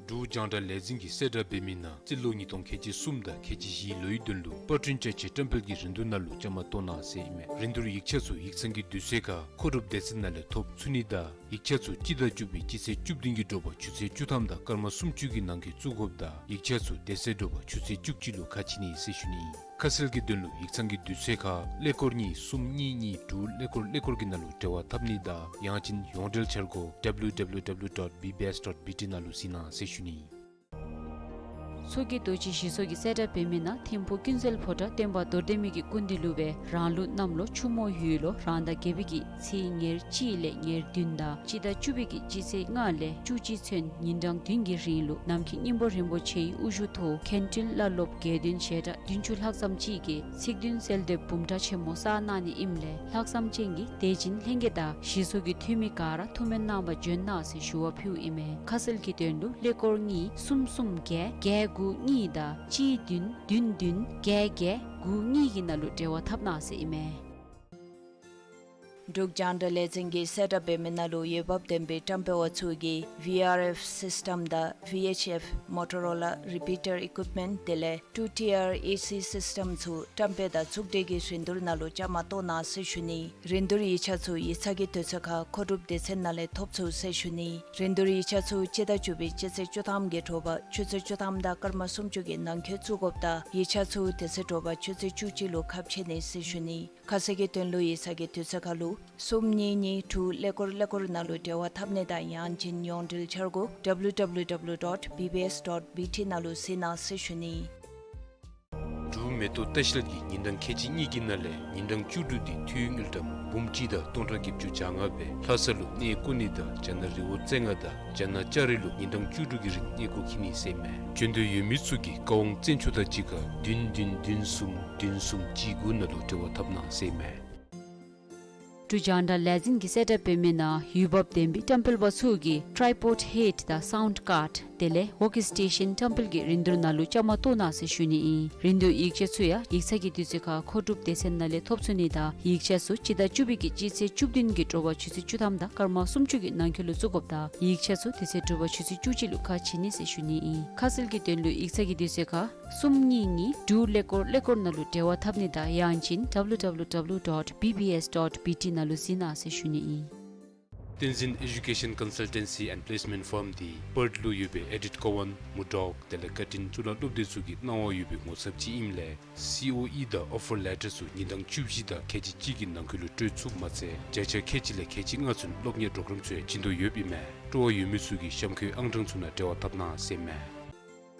འབྲུག་རྒྱང་བསྒྲགས་ལས་འཛིན་གྱིས་གསལ་བསྒྲགས་འབད་མི་ནང་རྩིས་ལོ་ཉིས་སྟོང་ཁལ་གཅིག་གསུམ་དང་ཁལ་གཅིག་བཞི་ལོའི་དོན་ལུ་པར་སྐྲུན་བཅའ་ཆས་བཀྲམ་སྤེལ་གྱི་རིན་བསྡུར་ནང་ལུ་བཅའ་མར་གཏོགས་གནང་ཟེར་ཨིན་མས། རིན་བསྡུར་ཡིག་ཆ་ཚུ་ཡིག་ཚང་གི་དུས་ཚོད་ཁར་མཁོ་སྒྲུབ་སྡེ་ཚན་ནང་ལས་ཐོབ་ཚུགས་ནི་དང་ཡིག་ཆ་ཚུ་སྤྱི་ཟླ་བཅུ་པའི་སྤྱི་ཚེས་བཅུ་བདུན་གྱི་དྲོ་པ་ཆུ་ཚོད་བཅུ་ཐམ་དང་སྐར་མ་སུམ་ཅུ་གི་ནང་འཁོད་བཙུགས་དགོཔ་དང་ཡིག་ཆ་ཚུ་དེ་ཚེ་དྲོ་པ་ཆུ་ཚོད་བཅུ་གཅིག་ལུ་ཁ་ཕྱེ་ནི་ཟེར་ཞུ་ནི་ཨིན། ཁ་གསལ་གྱི་དོན་ལུ་ཡིག་ཚང་གི་དུས་ཚོད་ཁར་ཀླད་ཀོར་གཉིས་གསུམ་གཉིས་གཉིས་དྲུག་ཀླད་ཀོར་ཀླད་ཀོར་གྱི་ནང་ལུ་འབྲེལ་བ་འཐབ་ནི་དང་ཡང་ཅིན་ཡོངས་འབྲེལ་འཆར་སྒོ་W W W dot B B S dot B T ནང་ལུ་གཟིགས་གནང་ཟེར་ཞུ་ནི་ཨིན། མཚོ་སྐྱེས་རྡོ་རྗེ་ཞི་གསོ་གི་གསལ་བསྒྲགས་འབད་མི་ནང་ཐིམ་ཕུག་ཀུན་གསལ་ཕོ་བྲང་སྟོན་པ་རྡོར་གདན་མའི་གི་སྐུ་མདུན་ལུ་སྦེ་རང་ལུགས་གནམ་ལོ་ཆུ་མོ་ཡོས་ལོ་རང་ཟླ་བརྒྱད་པའི་གི་ཚེས་ཉེར་གཅིག་ལས་ཉེར་བདུན་དང་སྤྱི་ཟླ་བཅུ་པའི་གི་སྤྱི་ཚེས་ལྔ་ལས་བཅུ་གཅིག་ཚུན་ཉིན་གྲངས་བདུན་གྱི་རིང་ལུ་ནམ་མཁའི་སྙིང་པོ་རིན་པོ་ཆེའི་དབུ་བཞུགས་ཐོག་མཁན་སྤྲུལ་བླ་སློབ་དགེ་འདུན་ཞལ་གྲངས་བདུན་ཅུ་ལྷག་ཙམ་ཅིག་གིས་ཚིག་བདུན་གསོལ་འདེབས་འབུམ་ཕྲག་ཆེན་མོ་བསགས་གནང་ནི་ཨིནམ་ལས་ལྷག་བསམ་ཅན་གྱིས་དད་སྦྱིན་ལྷན་རྒྱས་དང་ཞི་གསོ་གི་འཐུས་མི་ག་ར་ཐུགས་སྨོན་གནང་བར་བྱོན་གནང་ཟེར་ཞུ་བ་ཕུལཝ་ཨིན་མས། ཁ་གསལ་གྱི་དོན་ལུ་ཀླད་ཀོར་གཉིས་གསུམ་གསུམ་བརྒྱད་བརྒྱད་དགུ་གཉིས་དང་གཅིག་བདུན་བདུན་བདུན་བརྒྱད་བརྒྱད་དགུ་གཉིས་ཀྱི་ནང་ལུ་འབྲེལ་བ་འཐབ་གནང་ཟེར་ཨིན་མས། འབྲུག་རྒྱང་བསྒྲགས་ལས་འཛིན་གྱིས་གསལ་བསྒྲགས་འབད་མི་ནང་ལུ་འོས་འབབ་ལྡན་པའི་བཀྲམ་སྤེལ་བ་ཚུ་གིས་V R F system དང་V H F Motorola repeater equipment དེ་ལས་two tier A C system ཚུ་བཀྲམ་སྤེལ་དང་ཚོགས་སྒྲིག་གི་རིན་བསྡུར་ནང་ལུ་བཅའ་མར་གཏོགས་གནང་ཟེར་ཞུ་ནི། རིན་བསྡུར་ཡིག་ཆ་ཚུ་ཡིག་ཚང་གི་དུས་ཚོད་ཁར་མཁོ་སྒྲུབ་སྡེ་ཚན་ནང་ལས་ཐོབ་ཚུགས་ཟེར་ཞུ་ནི། རིན་བསྡུར་ཡིག་ཆ་ཚུ་སྤྱི་ཟླ་བཅུ་པའི་སྤྱི་ཚེས་བཅུ་ཐམ་གྱི་དྲོ་པ་ཆུ་ཚོད་བཅུ་ཐམ་དང་སྐར་མ་སུམ་ཅུ་གི་ནང་འཁོད་བཙུགས་དགོཔ་དང་ཡིག་ཆ་ཚུ་དེ་ཚེ་དྲོ་པ་ཆུ་ཚོད་བཅུ་གཅིག་ལུ་ཁ་ཕྱེ་ནི་ཟེར་ཞུ་ནི། ཁ་གསལ་གྱི་དོན་ལུ་ཡིག་ཚང་གི་དུས་ཚོད་ཁར་ལུ་གསུམ་གཉིས་གཉིས་དྲུག་ཀླད་ཀོར་ཀླད་ཀོར་ནང་ལུ་འབྲེལ་བ་འཐབ་ནི་དང་ཡང་ཅིན་ཡོངས་འབྲེལ་འཆར་སྒོ་W W W dot B B S dot B T ནང་ལུ་གཟིགས་གནང་ཟེར་ཞུ་ནི། འབྲུག་མེ་ཏོག་ལྟ་བཤལ་གྱིས་ཉིན་གྲངས་ཁལ་གཅིག་གཉིས་ཀྱི་ནང་ལས་ཉིན་གྲངས་བཅུ་དྲུག་འདི་འཐུས་དངུལ་ཀྲམ་འབུམ་གཅིག་དང་སྟོང་ཕྲག་བརྒྱད་ཅུ་གྱ་ལྔ་སྦེ་ལྷ་ས་ལུ་གནས་སྐོར་ནི་དང་རྒྱ་ནག་རི་བོ་རྩེ་ལྔ་དང་རྒྱ་ནག་ལྕགས་རི་ལུ་ཉིན་གྲངས་བཅུ་དྲུག་གི་རིང་གནས་སྐོར་འཁྱིད་ནི་ཟེར་མས། འབྱོན་འདོད་ཡོད་མི་ཚུ་གིས་བཀའ་དབང་བཙན་མཆོག་དང་གཅིག་ཁར་བདུན་བདུན་བདུན་གསུམ་བདུན་གསུམ་གཅིག་དགུ་ནང་ལུ་འབྲེལ་བ་འཐབ་གནང་ཟེར་མས། འབྲུག་རྒྱང་བསྒྲགས་ལས་འཛིན་གྱིས་གསལ་བསྒྲགས་འབད་མི་ནང་འོས་འབབ་ལྡན་པའི་བཀྲམ་སྤེལ་པ་ཚུ་གིས་ཀྲའི་པོཌ་ཧེཌ་དང་སའུནཌ་ཀཱཌ་དེ་ལས་ཝོརྐ་སི་ཊེ་ཤཱན་བཀྲམ་སྤེལ་གྱི་རིན་བསྡུར་ནང་ལུ་བཅའ་མར་གཏོགས་གནང་ཟེར་ཞུ་ནི་ཨིན། རིན་བསྡུར་ཡིག་ཆ་ཚུ་ཡང་ཡིག་ཚང་གི་དུས་ཚོད་ཁར་མཁོ་སྒྲུབ་སྡེ་ཚན་ནང་ལས་ཐོབ་ཚུགས་ནི་དང་ཡིག་ཆ་ཚུ་སྤྱི་ཟླ་བཅུ་པའི་གི་སྤྱི་ཚེས་བཅུ་བདུན་གྱི་དྲོ་པ་ཆུ་ཚོད་བཅུ་ཐམ་དང་སྐར་མ་སུམ་ཅུ་གི་ནང་འཁོད་ལུ་བཙུགས་དགོཔ་དང་ཡིག་ཆ་ཚུ་དེ་ཚེ་དྲོ་པ་ཆུ་ཚོད་བཅུ་གཅིག་ལུ་ཁ་ཕྱེ་ནི་ཟེར་ཞུ་ནི་ཨིན། ཁ་གསལ་གྱི་དོན་ལུ་ཡིག་ཚང་གི་དུས་ཚོད་ཁར་གསུམ་གཉིས་གཉིས་དྲུག་ཀླད་ཀོར་ཀླད་ཀོར་ནང་ལུ་འབྲེལ་བ་འཐབ་ནི་དང་ཡང་ཅིན་W W W dot B B S dot B T ནང་ལུ་གཟིགས་གནང་ཟེར་ཞུ་ནི་ཨིན། བསྟན་འཛིན་Education Consultancy and Placement Firm འདི་པརཐ་ལུ་ཡོད་པའི་ཨེ་ཌིཐ་ཀོ་ཝཱན་མུར་ཌོག་དེ་ལས་ཀར་ཊིན་གཙུག་ལག་སློབ་སྡེ་ཚུ་གི་གནང་བ་ཡོད་པའི་ངོ་ཚབ་ཅིག་ཨིནམ་ལས་སི་ཨོ་ཨི་དང་ཨོ་ཕར་ལེ་ཊར་ཚུ་ཉིན་གྲངས་བཅུ་བཞི་དང་ཁལ་གཅིག་གཅིག་གི་ནང་འཁོད་ལུ་སྤྲོད་ཚུགསཔ་མ་ཚད་བརྒྱ་ཆ་ཁལ་གཅིག་ལས་ཁལ་གཅིག་ལྔ་ཚུན་སློབ་གཉེར་པོརོ་གརམ་ཚུ་ཡང་བྱིན་དོ་ཡོདཔ་ཨིན་མས། སྤྲོ་བ་ཡོད་མི་ཚུ་གིས་གཤམ་འཁོད་ཨང་གྲངས་ཚུ་ནང་འབྲེལ་བ་འཐབ་གནང་ཟེར་མས།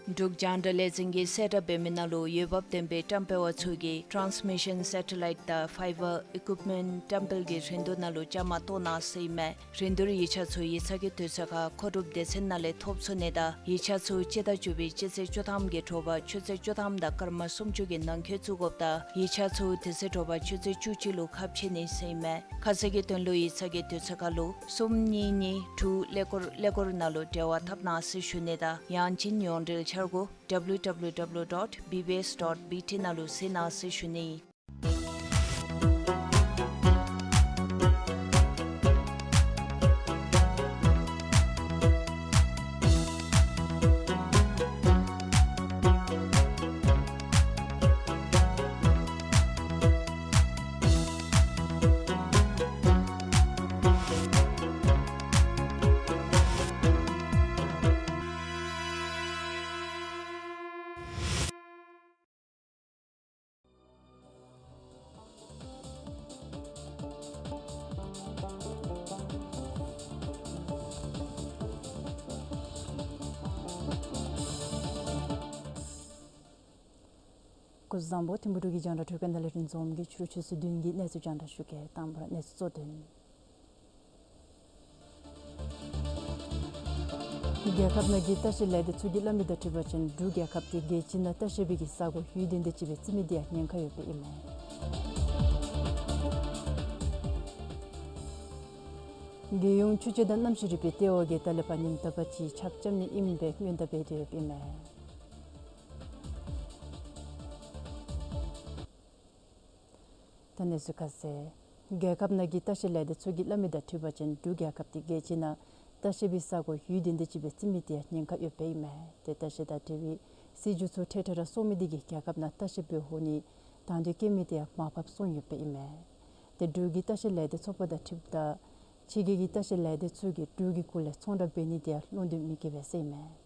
འབྲུག་རྒྱང་བསྒྲགས་ལས་འཛིན་གྱིས་གསལ་བསྒྲགས་འབད་མི་ནང་ལུ་འོས་འབབ་ལྡན་པའི་བཀྲམ་སྤེལ་པ་ཚུ་གིས་ཊཱནསི་མི་ཤཱན་སེ་ཊ་ལའིཊ་དང་ཕའི་བར་ཨི་ཀུཡིཔ་མེནཊ་བཀྲམ་སྤེལ་གྱི་རིན་བསྡུར་ནང་ལུ་བཅའ་མར་གཏོགས་གནང་ཟེར་ཨིན་མས། རིན་བསྡུར་ཡིག་ཆ་ཚུ་ཡིག་ཚང་གི་དུས་ཚོད་ཁར་མཁོ་སྒྲུབ་སྡེ་ཚན་ནང་ལས་ཐོབ་ཚུགས་ནི་དང་ཡིག་ཆ་ཚུ་སྤྱི་ཟླ་བཅུ་པའི་སྤྱི་ཚེས་བཅུ་ཐམ་གྱི་དྲོ་པ་ཆུ་ཚོད་བཅུ་ཐམ་དང་སྐར་མ་སུམ་ཅུ་གི་ནང་འཁོད་བཙུགས་དགོཔ་དང་ཡིག་ཆ་ཚུ་དེ་ཚེ་དྲོ་པ་ཆུ་ཚོད་བཅུ་གཅིག་ལུ་ཁ་ཕྱེ་ནི་ཟེར་ཨིན་མས། ཁ་གསལ་གྱི་དོན་ལུ་ཡིག་ཚང་གི་དུས་ཚོད་ཁར་ལུ་གསུམ་གཉིས་གཉིས་དྲུག་ཀླད་ཀོར་ཀླད་ཀོར་ནང་ལུ་འབྲེལ་བ་འཐབ་གནང་ཟེར་ཞུ་ནི་དང་ཡང་ཅིན་ཡོངས་འབྲེལ་འཆར་སྒོ་W W W dot B B S dot B T ནང་ལུ་གཟིགས་གནང་ཟེར་ཞུ་ནི། སྐུ་གཟུགས་བཟང་པོ། ཐིམ་ཕུག་འབྲུག་གི་རྒྱང་བསྒྲགས་འཕྲུལ་ཁང་དང་ལས་རིམ་འཛོམས་ཀྱི་ཕྱི་རུ་ཆུ་ཚོད་བདུན་གྱི་གནས་ཚུལ་རྒྱང་བསྒྲགས་ཞུ་གེ། དང་པ་ར་གནས་ཚུལ་གཙོ་དོན། རྒྱལ་ཁབ་ནང་གི་ལྟ་བཤལ་ལས་སྡེ་ཚུ་གི་བླ་མི་དང་འཁྲིལ་བ་ཅིན་འབྲུག་རྒྱལ་ཁབ་ཀྱི་རྒྱལ་སྤྱི་ནང་ལྟ་བཤལ་པའི་གི་ས་གོ་ཡུན་བརྟན་ཏེ་ཅིག་སྦེ་རྩིས་མི་དེ་ཡང་ཉེན་ཁ་ཡོདཔ་ཨིན་མས། རྒྱལ་ཡོངས་ཆུ་སྤྱོད་དང་གནམ་གཤིས་རིག་པའི་ལྟེ་བ་གིས་ད་ལས་ཕར་ཉིནམ་དག་པ་ཅིག་ཆརཔ་རྐྱབ་ནི་ཨིན་པའི་སྔོན་བརྡ་འབད་དེ་ཡོདཔ་ཨིན་མས། ད་གནས་ཚུལ་ཁ་གསལ། རྒྱལ་ཁབ་ནང་གི་ལྟ་བཤལ་ལས་སྡེ་ཚུ་གི་བླ་མི་དང་འཁྲིལ་བ་ཅིན་འབྲུག་རྒྱལ་ཁབ་ཀྱི་རྒྱལ་སྤྱི་ནང་ ལྟ་བཤལ་པའི་ས་གོ་ཡུལ་དེ་འདྲ་ཅིག་སྦེ་བརྩི་མི་དེ་ཡང་ཉེན་ཁ་ཡོདཔ་ཨིན་མས། ཏེ་ལྟ་བཤལ་དང་འབྲེལ་བའི་སྲིད་བྱུས་ཚུ་འཕྲལ་འཕྲལ་ར་བཟོ་མི་དེ་གིས་རྒྱལ་ཁབ་ནང་ལྟ་བཤལ་འབད་ཧོ་ནི་དང་དོད་བཀལ་མི་དེ་ཡང་མར་ཕབ་སོང་ཡོདཔ་ཨིན་མས། ཏེ་འབྲུག་གི་ལྟ་བཤལ་ལས་སྡེ་ཚོགས་པ་དང་འཁྲིལཝ་ད་ཕྱི་རྒྱལ་གྱི་ལྟ་བཤལ་ལས་སྡེ་ཚུ་གིས་འབྲུག་གི་སྐོར་ལས་ཚོང་བསྒྲགས་འབད་ནི་དེ་ཡང་བློ་འདོད་མི་བསྐྱེད་པས་ཟེར་ཨིན་མས།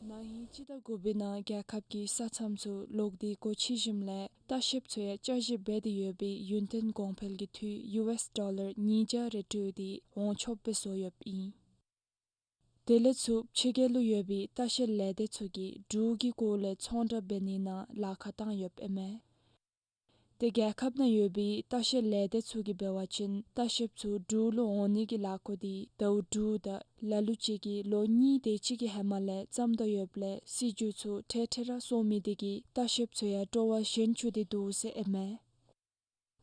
ན་ཧིང་སྤྱི་ཟླ་དགུ་པའི་ནང་རྒྱལ་ཁབ་ཀྱི་ས་མཚམས་ཚུ་ལོག་སྟེ་སྒོ་ཕྱེ་ཞིནམ་ལས་ལྟ་བཤལཔ་ཚུ་ཡང་བསྐྱར་ཞིབ་འབད་དེ་ཡོད་པའི་ཡུན་བརྟན་གོང་འཕེལ་གྱི་འཐུས་ཡུ་ཨེསི་ཌོ་ལར་ཉིས་བརྒྱ་རེ་སྤྲོད་དེ་འོང་ཆོགཔ་སྦེ་བཟོ་ཡོདཔ་ཨིན། དེ་ལས་ཚུར་ཕྱི་རྒྱལ་ལུ་ཡོད་པའི་ལྟ་བཤལ་ལས་སྡེ་ཚུ་གིས་འབྲུག་གི་སྐོར་ལས་ཚོང་བསྒྲགས་འབད་ནི་ནང་ལཱ་ཁག་བཏང་ཡོདཔ་ཨིན་མས། ཏེ་རྒྱལ་ཁབ་ནང་ཡོད་པའི་ལྟ་བཤལ་ལས་སྡེ་ཚུ་གིས་འབད་བ་ཅིན་ལྟ་བཤལཔ་ཚུ་འབྲུག་ལུ་འོང་ནི་གི་ལཱ་འགོ་དེ་ཟླཝ་དྲུག་དང་ལ་ལུ་ཅིག་གིས་ལོ་གཉིས་དེ་ཅིག་གི་ཧེ་མ་ལས་བརྩམ་དོ་ཡོདཔ་ལས་སྲིད་བྱུས་ཚུ་འཕྲལ་འཕྲལ་ར་བཟོ་མི་དེ་གིས་ལྟ་བཤལཔ་ཚུ་ཡང་སྤྲོ་བ་ཞན་བཅུག་སྟེ་འདུག་ཟེར་ཨིན་མས།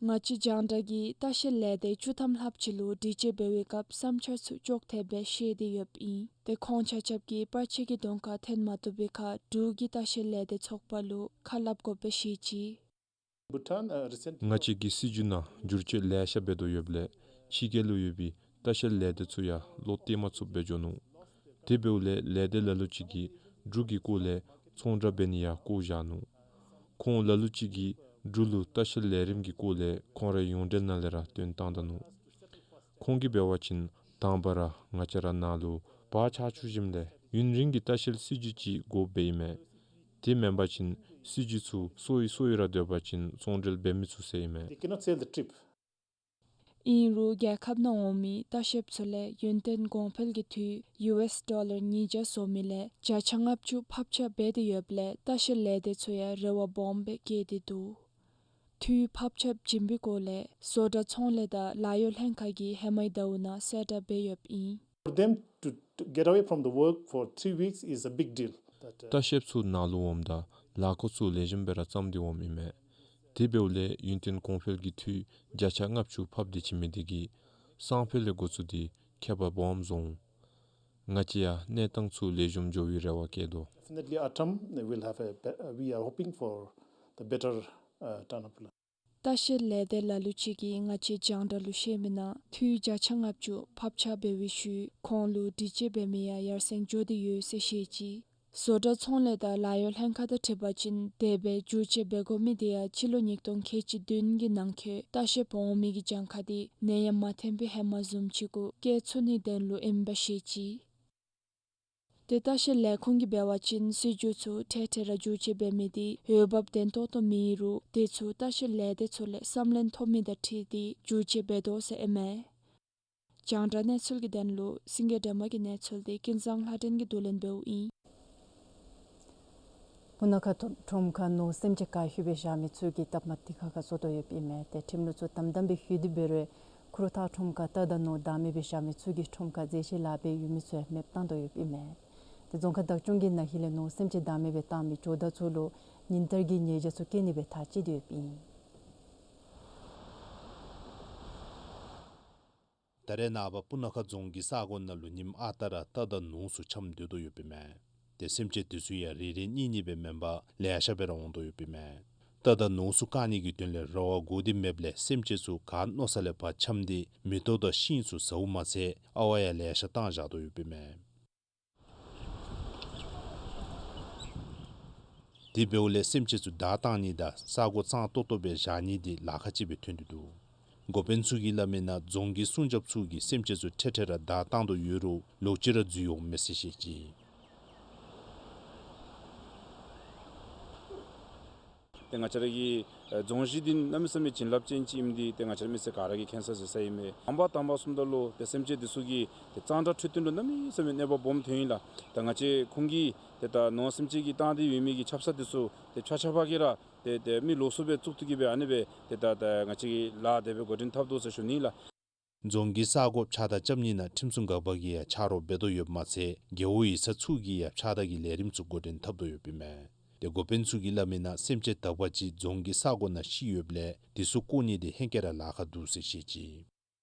ང་བཅས་རྒྱང་བསྒྲགས་ཀྱིས་ལྟ་བཤལ་ལས་སྡེ་བཅུ་ཐམ་ལྷགཔ་ཅིག་ལུ་དྲི་དཔྱད་འབད་བའི་སྐབས་བསམ་འཆར་ཚུ་ཅོག་འཐདཔ་སྦེ་བཤད་དེ་ཡོདཔ་ཨིན། ཏེ་ཁོང་ཆ་ཁྱབ་ཀྱིས་པར་ཆས་ཀྱི་གདོང་ཁར་འཐོན་མ་བཏུབ་པའི་ཁར་འབྲུག་གི་ལྟ་བཤལ་ལས་སྡེ་ཚོགས་པ་ལུ་ཁ་སླབ་དགོཔ་སྦེ་བཤད་ཅི། Bhutan, uh, recent- ང་བཅས་ཀྱི་སྲིད་བྱུས་ནང་བསྒྱུར་བཅོས་ལེ་ཤ་འབད་དོ་ཡོདཔ་ལས་ཕྱི་རྒྱལ་ལུ་ཡོད་པའི་ལྟ་བཤལ་ལས་སྡེ་ཚུ་ཡང་བློ་གཏད་མ་ཚུགསཔ་སྦེ་འགྱོ་ནུག། དེ་འབདཝ་ལས་ལས་སྡེ་ལ་ལུ་ཅིག་གིས་འབྲུག་གི་སྐོར་ལས་ཚོང་བསྒྲགས་འབད་ནི་ཡང་བཀོ་བཞག་ནུག། ཁོང་ལ་ལུ་ཅིག་གིས་འབྲུག་ལུ་ལྟ་བཤལ་ལས་རིམ་གྱི་སྐོར་ལས་ཁོང་རའི་ཡོངས་འབྲེལ་ནང་ལས་ར་སྟོན་བཏང་ད་ནུག། ཁོང་གིས་འབད་བ་ཅིན་དང་པ་ར་ང་བཅས་ར་ནང་ལུ་བར་ཆགས་བཅུག་ཞིནམ་ལས་ཡུན་རིང་གི་ལྟ་བཤལ་སྲིད་བྱུས་ཅིག་དགོཔ་སྦེ་ཨིན་མས། དེ་མེན་པ་ཅིན་སྲིད་བྱུས་ཚུ་སོར་ཡི་སོར་ཡི་ར་སྡོད་པ་ཅིན་ཚོང་འབྲེལ་འབད་མི་ཚུགས་ཟེར་ཨིན་མས། They cannot sell the trip. ཨིན་རུང་རྒྱལ་ཁབ་ནང་འོང་མི་ལྟ་བཤལཔ་ཚུ་ལས་ཡུན་བརྟན་གོང་འཕེལ་གྱི་འཐུས་ཡུ་ཨེསི་ཌོ་ལར་ཉིས་བརྒྱ་བཟོ་མི་ལས་བརྒྱ་ཆ་ལྔ་བཅུ་ཕབ་ཆག་འབད་དེ་ཡོདཔ་ལས་ལྟ་བཤལ་ལས་སྡེ་ཚུ་ཡང་རེ་བ་སྦོམ་སྦེ་བསྐྱེད་དེ་འདུག། འཐུས་ཕབ་ཆག་བྱིན་པའི་སྐོར་ལས་བཟོ་གྲྭ་ཚོང་ལས་དང་ལཱ་གཡོག་ལྷན་ཁག་གིས་ཧེ་མའི་ཟླཝ་ནང་གསལ་བསྒྲགས་འབད་ཡོདཔ་ཨིན། For them to, to get away from the work for three weeks is a big deal. That, uh, ལྟ་བཤལཔ་ཚུ་ནང་ལུ་འོངམ་ད་ལཱ་འགོ་ཚུ་ལེགས་ཤོམ་སྦེ་ར་བརྩམས་ཏེ་འོངམ་ཨིན་མས། དེ་འབདཝ་ལས་ཡུན་བརྟན་གོང་འཕེལ་གྱི་འཐུས་བརྒྱ་ཆ་ལྔ་བཅུ་ཕབ་སྟེ་བྱིན་མི་དེ་གིས་སང་ཕོད་ལས་འགོ་བཙུགས་ཏེ་ཁྱད་པར་སྦོམ་བཟོ་འོང་། ང་བཅས་ཡང་གནས་སྟངས་ཚུ་ལེགས་ཤོམ་འགྱོ་བའི་རེ་བ་བསྐྱེད་དོ། Definitely, our term will have a be-, uh, we are hoping for the better, uh, turn of luck. ལྟ་བཤལ་ལས་སྡེ་ལ་ལུ་ཅིག་གིས་ང་བཅས་རྒྱང་བསྒྲགས་ལུ་བཤད་མི་ནང་འཐུས་བརྒྱ་ཆ་ལྔ་བཅུ་ཕབ་ཆག་འབད་བའི་ཤུལ་ཁོང་ལུ་དྲི་དཔྱད་འབད་མི་ཡང་ཡར་སེང་འགྱོ་སྟེ་ཡོད་ཟེར་བཤད་ཅི། བཟོ་གྲྭ་ཚོང་ལས་དང་ལཱ་གཡོག་ལྷན་ཁག་དང་འཁྲིལ་བ་ཅིན་དེ་སྦེ་བསྒྱུར་བཅོས་འབད་དགོ་མི་དེ་ཡང་སྤྱི་ལོ་ཉིས་སྟོང་ཁལ་གཅིག་བདུན་གྱི་ནང་འཁོད་ལྟ་བཤལཔ་འོང་མི་གི་གྱངས་ཁ་དེ་ནད་ཡམས་མ་ཐོན་པའི་ཧེ་མ་བཟུམ་ཅིག་གུ་བསྐྱལ་ཚུགས་ནིའི་དོན་ལུ་ཨིནམ་སྦེ་བཤད་ཅི། ཏེ་ལྟ་བཤལ་ལས་ཁུངས་ཀྱིས་འབད་བ་ཅིན་སྲིད་བྱུས་ཚུ་འཕྲལ་འཕྲལ་ར་བསྒྱུར་བཅོས་འབད་མི་དེ་འོས་འབབ་བདེན་ཏོག་ཏོ་མེད་རུང་དེ་ཚུ་ལྟ་བཤལ་ལས་སྡེ་ཚུ་ལས་བསམ་ལན་ཐོབ་མི་དང་འཁྲིལ་ཏེ་བསྒྱུར་བཅོས་འབད་དོ་ཟེར་ཨིན་མས། རྒྱང་བསྒྲགས་གནས་ཚུལ་གྱི་དོན་ལུ་སེང་གེ་སྒྲོལ་མ་གི་གནས་ཚུལ་དེ་ཀུན་བཟང་ལྷ་སྒྲོན་གྱིས་བསྡུ་ལེན་འབདཝ་ཨིན། སྤུ་ན་ཁ་ཁྲོམ་ཁར་ནོར་སེམས་ཅན་ག་ལྷོད་སྦེ་བཞག་མི་ཚུ་གིས་སྟབས་མ་བདེ་ཁག་ཁར་བཟོ་དོ་ཡོདཔ་ཨིན་མས། ཏེ་ཁྲིམས་ལུགས་ཚུ་དམ་དམ་སྦེ་ལྷོད་དེ་འབད་རུང་ཁུ་རུ་ཐང་ཁྲོམ་ཁར་རྟ་དང་ནོར་བདའ་མེད་སྦེ་བཞག་མི་ཚུ་གིས་ཁྲོམ་ཁར་རྫས་ཆས་ལཱ་འབད་ཡོད་མི་ཚུ་ཡང་མེདཔ་བཏང་དོ་ཡོདཔ་ཨིན་མས། ཏེ་རྫོང་ཁག་བདག་སྐྱོང་གིས་ན་ཧིང་ལས་ནོར་སེམས་ཅན་བདའ་མེད་སྦེ་བཏང་མི་ཇོ་བདག་ཚུ་ལུ་ཉིན་ལྟར་གྱི་ཉེས་བྱ་ཚུ་བཀལ་ནི་སྦེ་ཐག་བཅད་དེ་ཡོདཔ་ཨིན། ད་རེས་ནངས་པ་སྤུ་ན་ཁ་རྫོང་གི་ས་གོ་ནང་ལུ་ཉིནམ་ཨ་རྟག་ར་རྟ་དང་ནོར་ཚུ་འཁྱམས་སྡོད་དོ་ཡོདཔ་ཨིན་མས། ཏེ་སེམས་ཅན་དེ་ཚུ་ཡང་རེ་རེ་གཉིས་གཉིས་སྦེ་མེན་པར་ལེ་ཤ་སྦེ་ར་འོང་དོ་ཡོདཔ་ཨིན་མས། རྟ་དང་ནོར་ཚུ་བཀག་ནི་གི་དོན་ལས་ར་བ་དགོ་སྟེ་མེདཔ་ལས་སེམས་ཅན་ཚུ་ག་མནོ་ས་ལས་ཕར་འཁྱམས་ཏེ་མེ་ཏོག་དང་ཤིང་ཚུ་ཟཝ་མ་ཚད་ཨ་ཝ་ཡང་ལེ་ཤ་བཏང་བཞག་དོ་ཡོདཔ་ཨིན་མས། དེ་འབདཝ་ལས་སེམས་ཅན་ཚུ་བདའ་བཏང་ནི་དང་ས་གོ་གཙང་ཏོག་ཏོ་སྦེ་བཞག་ནི་དེ་ལཱ་ཁག་ཅིག་སྦེ་ཐོན་ཏེ་འདུག། འགོ་དཔོན་ཚུ་གིས་སླབ་མི་ནང་རྫོང་གི་སྲུང་སྐྱོབ་ཚུ་གིས་སེམས་ཅན་ཚུ་འཕྲལ་འཕྲལ་ར་བདའ་བཏང་དོ་ཡོད་རུང་ལོག་ཅི་ར་འཛུལ་འོང་མས་ཟེར་བཤད་ཅི། ཏེ་ང་བཅས་ར་གི་ཨེ་རྫོང་གཞི་འདི་གནམ་མེད་ས་མེད་བྱིན་རླབས་ཅན་ཅིག་ཨིནམ་འདི་ཏེ་ང་བཅས་ར་མི་སེར་ག་ར་གིས་མཁྱེན་གསལ་ཟེར་ས་ཨིན་མས། དང་པ་དང་པ་སོངམ་ད་ལུ་ཏེ་སེམས་ཅན་འདི་ཚུ་གི་ཏེ་གཙང་སྦྲ་འཕྲོད་བསྟེན་ལུ་གནམ་མེད་ས་མེད་གནོད་པ་སྦོམ་ཐོན་ཡི་ལགས། ད་ང་བཅས་ཁོང་གིས་ཏེ་ད་ནོར་སེམས་ཅན་གྱིས་བཏང་སྟེ་ཡོད་མི་གི་ཆབ་གསང་འདི་ཚུ་ཏེ་ཆ་ཆ་ཕ་གིས་ར་ཏེ་ཏེ་མི་ལོགས་སུ་སྦེ་བཙུགས་ཏེ་གི་སྦེ་ཨ་ནི་སྦེ་ཏེ་ད་ད་ང་བཅས་ཀྱིས་ལཱ་དེ་སྦེ་འགོ་འདྲེན་འཐབ་དོ་ཟེར་ཞུ་ནི་ལགས། རྫོང་གི་ས་གོ་ཕྱགས་བདར་རྐྱབ་ནི་ནང་ཁྲིམས་སྲུང་འགག་པ་གིས་ཡང་ཕྱག་རོགས་འབད་དོ་ཡོདཔ་མ་ཚད་རྒེད་འོག་ཡིག་ཚང་ཚུ་གིས་ཡང་ཕྱགས་བདར་གྱི་ལས་རིམ་ཚུ་འགོ་འདྲེན་འཐབ་དོ་ཡོདཔ་ཨིན་མས། ཏེ་འགོ་དཔོན་ཚུ་གིས་སླབ་མི་ནང་སེམས་ཅན་དག་པ་ཅིག་རྫོང་གི་ས་གོ་ནང་ཤི་ཡོདཔ་ལས་དེ་ཚུ་བཀོ་ནི་དེ་ཧེང་སྐལ་ར་ལཱ་ཁག་འདུག་ཟེར་བཤད་ཅི།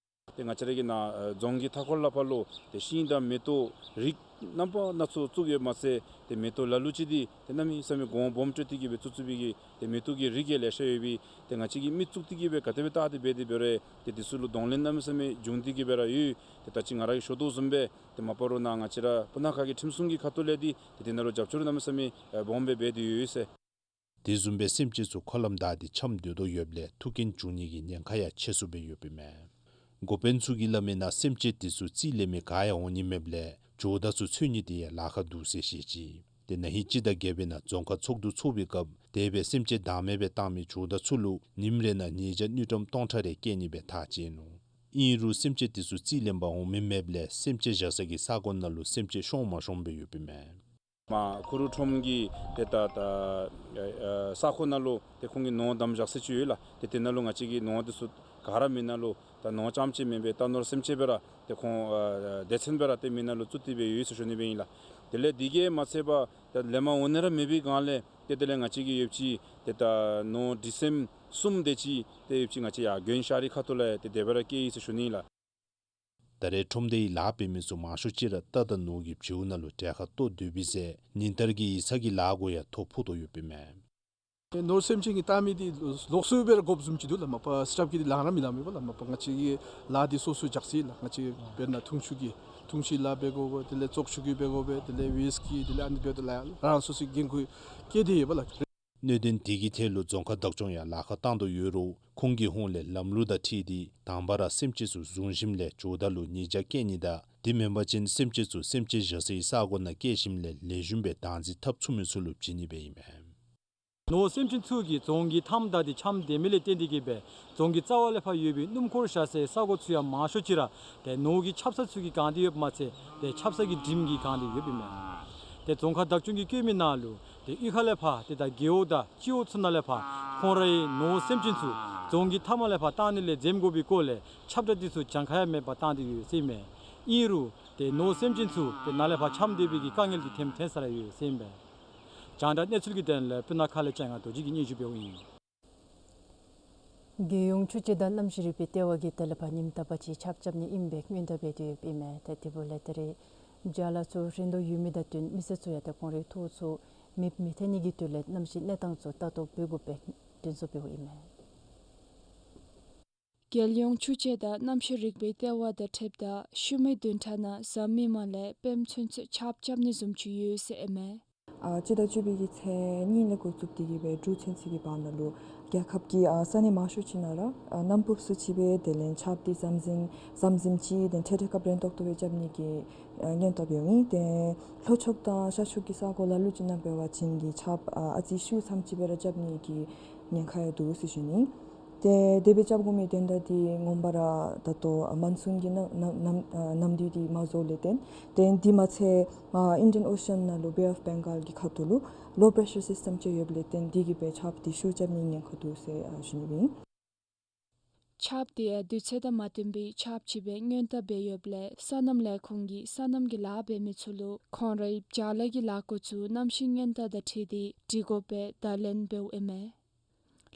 ཏེ་ང་བཅས་ར་གི་ནཱ་ཨ་རྫོང་གི་མཐའ་འཁོར་ལ་ཕར་ལུ་ཏེ་ཤིང་དང་མེ་ཏོག་རིགས་རྣམ་པ་སྣ་ཚོགས་བཙུགས་ཡོདཔ་མ་ཚད་ཏེ་མེ་ཏོག་ལ་ལུ་ཅིག་འདི་ཏེ་གནམ་མེད་ས་མེད་གོང་སྦོམ་སྤྲོད་དེ་གི་སྦེ་བཙུགས་བཙུགས་པའི་གི་ཏེ་མེ་ཏོག་གི་རིགས་ཡང་ལེ་ཤ་ཡོད་པའི་ཏེ་ང་བཅས་ཀྱིས་མི་བཙུགས་ཏེ་གི་སྦེ་ག་དེ་སྦེ་བལྟ་སྟེ་འབད་དེ་འབད་རུང་ཏེ་འདི་ཚུ་ལུ་གདོང་ལེན་གནམ་མེད་ས་མེད་འབྱུང་སྟེ་གི་སྦེ་ར་ཡོད། ཏེ་ད་ཅི་ང་ར་གིས་ཞུ་དོ་བཟུམ་སྦེ་ཏེ་མ་པ་རོགས་ནཱ་ང་བཅས་ར་སྤུ་ན་ཁ་གི་ཁྲིམས་སྲུང་གི་ཁ་ཐུག་ལས་འདི་ཏེ་དེ་ནང་ལུ་རྒྱབ་སྐྱོར་གནམ་མེད་ས་མེད་ཨེ་སྦོམ་སྦེ་འབད་དེ་ཡོད་ཟེར། དེ་བཟུམ་སྦེ་སེམས་ཅན་ཚུ་འཁོར་ལམ་བདའ་སྟེ་འཁྱམས་སྡོད་དོ་ཡོདཔ་ལས་ཐུག་རྐྱེན་འབྱུང་ནི་གི་ཉེན་ཁ་ཡང་ཆེ་སུ་སྦེ་ཡོདཔ་ཨིན་མས། འགོ་དཔོན་ཚུ་གིས་སླབ་མི་ནང་སེམས་ཅན་དེ་ཚུ་རྩིས་ལེན་མི་ག་ཡང་འོང་ནི་མེདཔ་ལས་ཇོ་བདག་ཚུ་འཚོལ་ནི་དེ་ཡང་ལཱ་ཁག་འདུག་ཟེར་བཤད་ཅི། ཏེ་ན་ཧིང་སྤྱི་ཟླ་བརྒྱད་པའི་ནང་རྫོང་ཁག་ཚོགས་འདུ་ཚོགས་པའི་སྐབས་དེ་སྦེ་སེམས་ཅན་བདག་མེད་སྦེ་བཏང་མི་ཇོ་བདག་ཚུ་ལུ་ཉིནམ་རེ་ནང་ཉེས་བྱ་དངུལ་ཀྲམ་སྟོང་ཕྲག་རེ་བཀལ་ནི་སྦེ་ཐག་བཅད་ནུག། ཨིན་རུང་སེམས་ཅན་དེ་ཚུ་རྩིས་ལེན་པར་འོང་མི་མེདཔ་ལས་སེམས་ཅན་བཞག་ས་གི་ས་གོ་ནང་ལུ་སེམས་ཅན་ཤོང་མ་ཤོངམ་སྦེ་ཡོདཔ་ཨིན་མས། མར་ཁུ་རུ་ཁྲོམ་གྱི་ཏེ་ད་ད་ཨ་ཨ་ས་ཁོངས་ནང་ལུ་ཏེ་ཁོང་གི་ནོར་དམ་བཞག་ས་ཅིག་ཡོད་ལགས། ཏེ་དེ་ནང་ལུ་ང་བཅས་ཀྱིས་ནོར་དེ་ཚུ་ག་ར་མེན་ན་ལུ་ད་ནོར་རྐྱངམ་ཅིག་མེན་པར་རྟ་ནོར་སེམས་ཅན་སྦེ་ར་ཏེ་ཁོང་ཨ་ཨ་སྡེ་ཚན་སྦེ་ར་ཏེ་མེན་ན་ལུ་བཙུགས་ཏེ་སྦེ་ཡོད་ཟེར་ཞུ་ནི་སྦེ་ཨིན་ལགས། དེ་ལས་དེ་གིས་མ་ཚད་པར་ད་ལས་མ་འོང་ནི་ར་མེད་པའི་སྒང་ལས་ཏེ་དེ་ལས་ང་བཅས་ཀྱིས་ཡོདཔ་ཅིག་ཏེ་ད་ནོར་འདྲི་སེམས་གསུམ་དེ་ཅིག་ཏེ་ཡོདཔ་ཅིག་ང་བཅས་ཡར་དགོན་ཤར་རི་ཁ་ཐུག་ལས་ཏེ་དེ་སྦེ་ར་བསྐྱལ་ཡི་ཟེར་ཞུ་ནི་ལགས། ད་རེས་ཁྲོམ་སྡེའི་ལཱ་འབད་མི་ཚུ་མང་ཤོས་ཅིག་ར་རྟ་དང་ནོར་གྱི་བྱིའུ་ནང་ལུ་གྲལ་ཁར་གཏོགས་སྡོད་པའི་ཚེ་ཉིན་ལྟར་གྱི་ཡིག་ཚང་གི་ལཱ་གུ་ཡང་ཐོ་ཕོག་དོ་ཡོདཔ་ཨིན་མས། ནོར་སེམས་ཅན་གྱི་བཏང་མི་འདི་ལོགས་སུ་སྦེ་ར་དགོཔ་བཟུམ་ཅིག་འདུག་ལགས། མ་པ་སི་ཊཕ་གིས་འདི་ལངམ་ར་མི་ལངམ་མས་པ་ལགས། མ་པ་ང་བཅས་ཀྱི་ལཱ་འདི་སོ་སོ་རྒྱགས་ཅི་ལགས། ང་བཅས་དཔེར་ན་འཐུང་ཆུ་གི་འཐུང་ཆུའི་ལཱ་འབད་དགོ་པས། དེ་ལས་བཙོག་ཆུ་གི་འབད་དགོ་པས། དེ་ལས་ཝེསཊ་གི་དེ་ལས་ཨ་ནི་འབདཝ་ད་ལུ་རང་སོ་སོའི་འགན་ཁུར་བཀལ་ཏེ་ཡོད་པ་ལགས། གནད་དོན་དེ་གི་ཐད་ལུ་རྫོང་ཁག་བདག་སྐྱོང་ཡང་ལཱ་ཁག་བཏང་དོ་ཡོད་རུང་ཁོང་གི་ཧོངས་ལས་ལམ་ལུགས་དང་འཁྲིལ་ཏེ་དང་པ་ར་སེམས་ཅན་ཚུ་བཟུང་ཞིནམ་ལས་ཇོ་བདག་ལུ་ཉེས་བྱ་བཀལ་ནི་དང་དེ་མེན་པ་ཅིན་སེམས་ཅན་ཚུ་སེམས་ཅན་བཞག་སའི་ས་གོ་ནང་བསྐྱལ་ཞིནམ་ལས་ལེགས་ཤོམ་སྦེ་བདག་འཛིན་འཐབ་ཚུགས་མི་ཚུ་ལུ་བྱིན་ནི་སྦེ་ཨིན་མས། ནོར་སེམས་ཅན་ཚུ་གིས་རྫོང་གི་མཐའམ་བདའ་སྟེ་འཁྱམས་སྡོད་མི་ལས་བརྟེན་ཏེ་གིས་སྦེ་རྫོང་གི་རྩ་བ་ལས་ཕར་ཡོད་པའི་སྣུམ་འཁོར་བཞག་སའི་ས་གོ་ཚུ་ཡང་མང་ཤོས་ཅིག་ར་ཏེ་ནོར་གྱི་ཆབ་གསང་ཚུ་གིས་གང་སྟེ་ཡོདཔ་མ་ཚད་ཏེ་ཆབ་གསང་གི་འགྲིམ་གྱིས་གང་སྟེ་ཡོདཔ་ཨིན་མས། ཏེ་རྫོང་ཁག་བདག་སྐྱོང་གིས་བཀོད་མི་ནང་ལུ་ཏེ་གཡུས་ཁ་ལས་ཕར་ཏེ་ད་རྒེད་འོག་དང་སྤྱི་འོག་ཚུ་ནང་ལས་ཕར་ཁོང་རའི་ནོར་སེམས་ཅན་ཚུ་རྫོང་གི་མཐའ་མ་ལས་ཕར་བཏང་ནི་ལས་འཛེམ་དགོ་པའི་སྐོར་ལས་ཁྱབ་བསྒྲགས་འདི་ཚུ་གྱངས་ཁ་ཡང་མེད་པར་བཏང་སྟེ་ཡོད་ཟེར་ཨིན་མས། ཨིན་རུང་ཏེ་ནོར་སེམས་ཅན་ཚུ་ཏེ་ནཱ་ལས་ཕར་འཁྱམས་སྡོད་པའི་གི་དཀའ་ངལ་འདི་ཐོནམ་ཐོན་ས་ར་ཡོད་ཟེར་ཨིན་མས། རྒྱང་བསྒྲགས་གནས་ཚུལ་གྱི་དོན་ལས་སྤུ་ན་ཁ་ལས་ལྕང་ཡང་རྡོ་རྗེ་གིས་སྙན་ཞུ་འབདཝ་ཨིན། རྒྱལ་ཡོངས་ཆུ་དཔྱད་དང་གནམ་གཤིས་རིག་པའི་ལྟེ་བ་གིས་ད་ལས་ཕར་ཉིནམ་རྟག་པ་ཅིག་ཆརཔ་རྐྱབ་ནི་ཨིནམ་སྦེ་སྔོན་བརྡ་འབད་དེ་ཡོདཔ་ཨིན་མས། ཏེ་དེ་འབདཝ་ལས་ད་རེས་བྱཱ་ལཱ་ཚུ་རན་དོ་ཡོད་མི་དང་བསྟུན་མི་སེར་ཚུ་ཡང་ཏེ་ཁོང་རའི་ཐོག་ཚུ་མེདཔ་མི་ཐལ་ནི་གི་དོན་ལས་གནམ་གཤིས་གནས་སྟངས་ཚུ་ལྟ་རྟོག་འབད་དགོ་པའི་དྲན་གསོ་འབདཝ་ཨིན་མས། རྒྱལ་ཡོངས་ཆུ་དཔྱད་དང་གནམ་གཤིས་རིག་པའི་ལྟེ་བ་དང་འཁྲིལཝ་ད་ཤུལ་མའི་བདུན་ཕྲག་ནང་གཟའ་མིག་དམར་ལས་བར་ཚུན་ཚོད་ཆརཔ་རྐྱབ་ནི་བཟུམ་ཅིག་ཡོད་ཟེར་ཨིན་མས། ཨ་སྤྱི་ཟླ་བཅུ་པའི་གི་ཚེས་གཉིས་ལས་འགོ་བཙུགས་ཏེ་གིས་སྦེ་དྲུག་ཚུན་ཚོད་ཀྱི་བར་ན་ལུ་རྒྱལ་ཁབ་ཀྱི་ཨ་ས་གནས་མང་ཤོས་ཅིག་ནང་ར་ཨ་གནམ་ཕུབ་སུ་ཅིག་སྦེ་དེ་ལས་ཆརཔ་འདི་ཟམ་ཟིམ་ཟམ་ཟིམ་ཅིག་དེ་འཕྲལ་འཕྲལ་སྐབས་རན་ཏོག་ཏོ་སྦེ་རྐྱབ་ནི་གི་ཨ་སྔོན་བརྡ་འབདཝ་ཨིན། ཏེ་ལྷོ་ཕྱོགས་དང་ཤར་ཕྱོགས་ཀྱི་ས་གོ་ལ་ལུ་ཅིག་ནང་འབད་བ་ཅིན་གྱི་ཆརཔ་ཨ་ཨ་ཙི་ཤུགས་ཙམ་ཅིག་སྦེ་ར་རྐྱབ་ནི་གི་ཉེན་ཁ་ཡང་འདུག་ཟེར་ཞུ་ནི། ཏེ་དེ་སྦེ་རྐྱབ་དགོ་མི་དོན་དག་འདི་ངོ་མ་ར་ད་ལྟོ་མཱན་སུན་གྱི་ནམ་ནམ་ནམ་ཨ་ནམ་དུས་འདི་མ་རྫོགས་ལས་བརྟེན། ཏེ་འདི་མ་ཚད་ཨ་ཨིན་ཌི་ཡན་ཨོ་ཤཱན་ནང་ལུ་བེ་ཨོཕ་བེང་གཱལ་གྱི་ཁ་ཐུག་ལུ་ལོ་པྲེ་ཤར་སིསི་ཊམ་ཅིག་ཡོདཔ་ལས་བརྟེན་འདི་གིས་སྦེ་ཆརཔ་འདི་ཤུགས་རྐྱབ་ནི་ཉེན་ཁ་འདུག་ཟེར་ཨ་ཞུ་ནི་སྦེ་ཨིན། ཆརཔ་འདི་ཡང་དུས་ཚོད་དང་མ་བསྟུན་པའི་ཆརཔ་ཅིག་སྦེ་སྔོན་བརྡ་འབད་ཡོདཔ་ལས་སོ་ནམ་ལས་ཁུངས་ཀྱིས་སོ་ནམ་གྱི་ལཱ་འབད་མི་ཚུ་ལུ་ཁོང་རའི་བྱཱ་ལཱ་གི་ལཱ་འགོ་ཚུ་གནམ་གཤིས་སྔོན་བརྡ་དང་འཁྲིལ་ཏེ་སྒྲིག་དགོ་པའི་བརྡ་ལན་འབདཝ་ཨིན་མས།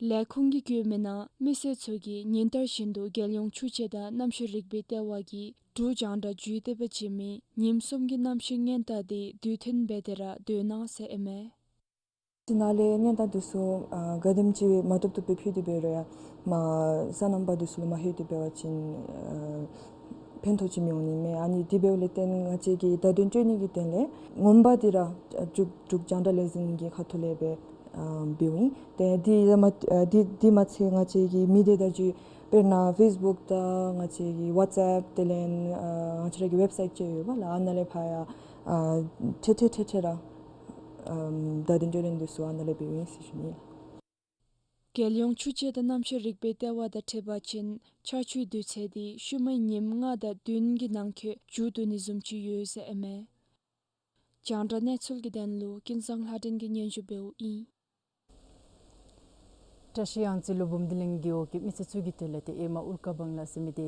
ལས་ཁུངས་ཀྱིས་བཀོད་མི་ནང་མི་སེར་ཚུ་གིས་ཉིན་ལྟར་བཞིན་དུ་རྒྱལ་ཡོངས་ཆུ་དཔྱད་དང་གནམ་གཤིས་རིག་པའི་ལྟེ་བ་གིས་འབྲུག་རྒྱང་བསྒྲགས་བརྒྱུད་དེ་སྦེ་བྱིན་མི་ཉིནམ་གསུམ་གྱི་གནམ་གཤིས་སྔོན་བརྡ་འདི་དུས་མཐུན་འབད་དེ་ར་སྡོད་གནང་ཟེར་ཨིན་མས། ཏེ་ནཱ་ལས་སྔོན་བརྡ་འདི་ཚུ་ཨ་ག་དེམ་ཅིག་མ་བཏུབ་བཏུབ་སྦེ་ཕུལ་ཏེ་འབད་རུང་ཡང་མ་སོ་ནམ་པ་འདི་ཚུ་ལུ་མ་ལྷོད་དེ་འབད་བ་ཅིན་ཨ་ཕན་ཐོགས་ཅིག་མི་འོང་ནི་མས། ཨ་ནི་དེ་འབདཝ་ལས་བརྟེན་ང་བཅས་ཀྱིས་བརྡ་དོན་སྤྲོད་ནི་གི་དོན་ལས་ངོ་མ་འདི་ར་འབྲུག་འབྲུག་རྒྱང་བསྒྲགས་ལས་འཛིན་གྱི་ཁ་ཐུག་ལས་སྦེ་ཨ་འབདཝ་ཨིན། ཏེ་འདི་མ་ཨ་འདི་འདི་མ་ཚད་ང་བཅས་ཀྱི་མི་སྡེ་བརྡ་བརྒྱུད་དཔེར་ན་ཕེསི་བུཀ་དང་ང་བཅས་ཀྱི་ཝཊས་ཨེཔ་དེ་ལས་ཨ་ང་བཅས་ར་གི་ཝེབ་སའིཊ་ཅིག་ཡོད་པ་ལགས། ཨ་ནཱ་ལས་ཕར་ཡང་ཨ་ཐེངས་ཐེངས་ཐེངས་ཐེངས་ར་ཨམ་བརྡ་དོན་སྤྲོད་ལེན་འདི་ཚུ་ཨ་ནཱ་ལས་འབདཝ་ཨིན་ཟེར་ཞུ་ནི་ལགས། རྒྱལ་ཡོངས་ཆུ་དཔྱད་དང་གནམ་གཤིས་རིག་པའི་ལྟེ་བ་དང་འཁྲིལ་བ་ཅིན་ཆར་ཆུའི་དུས་ཚོད་འདི་ཤུལ་མའི་ཉིནམ་ལྔ་དང་བདུན་གྱི་ནང་འཁོད་མཇུག་བསྡུ་ནི་བཟུམ་ཅིག་ཡོད་ཟེར་ཨིན་མས། རྒྱང་བསྒྲགས་གནས་ཚུལ་གྱི་དོན་ལུ་ཀུན་བཟང་ལྷ་སྒྲོན་གྱིས་སྙན་ཞུ་འབདཝ་ཨིན། བཀྲ་ཤིས་གཡང་རྩེ་ལུ་བུམ་སྡེ་གླིང་རྒེད་འོག་གི་མི་སེར་ཚུ་གི་དོན་ལས་ཏེ་ཨེ་མ་ཨུར་ཀ་བང་ལ་ཟེར་མི་འདི་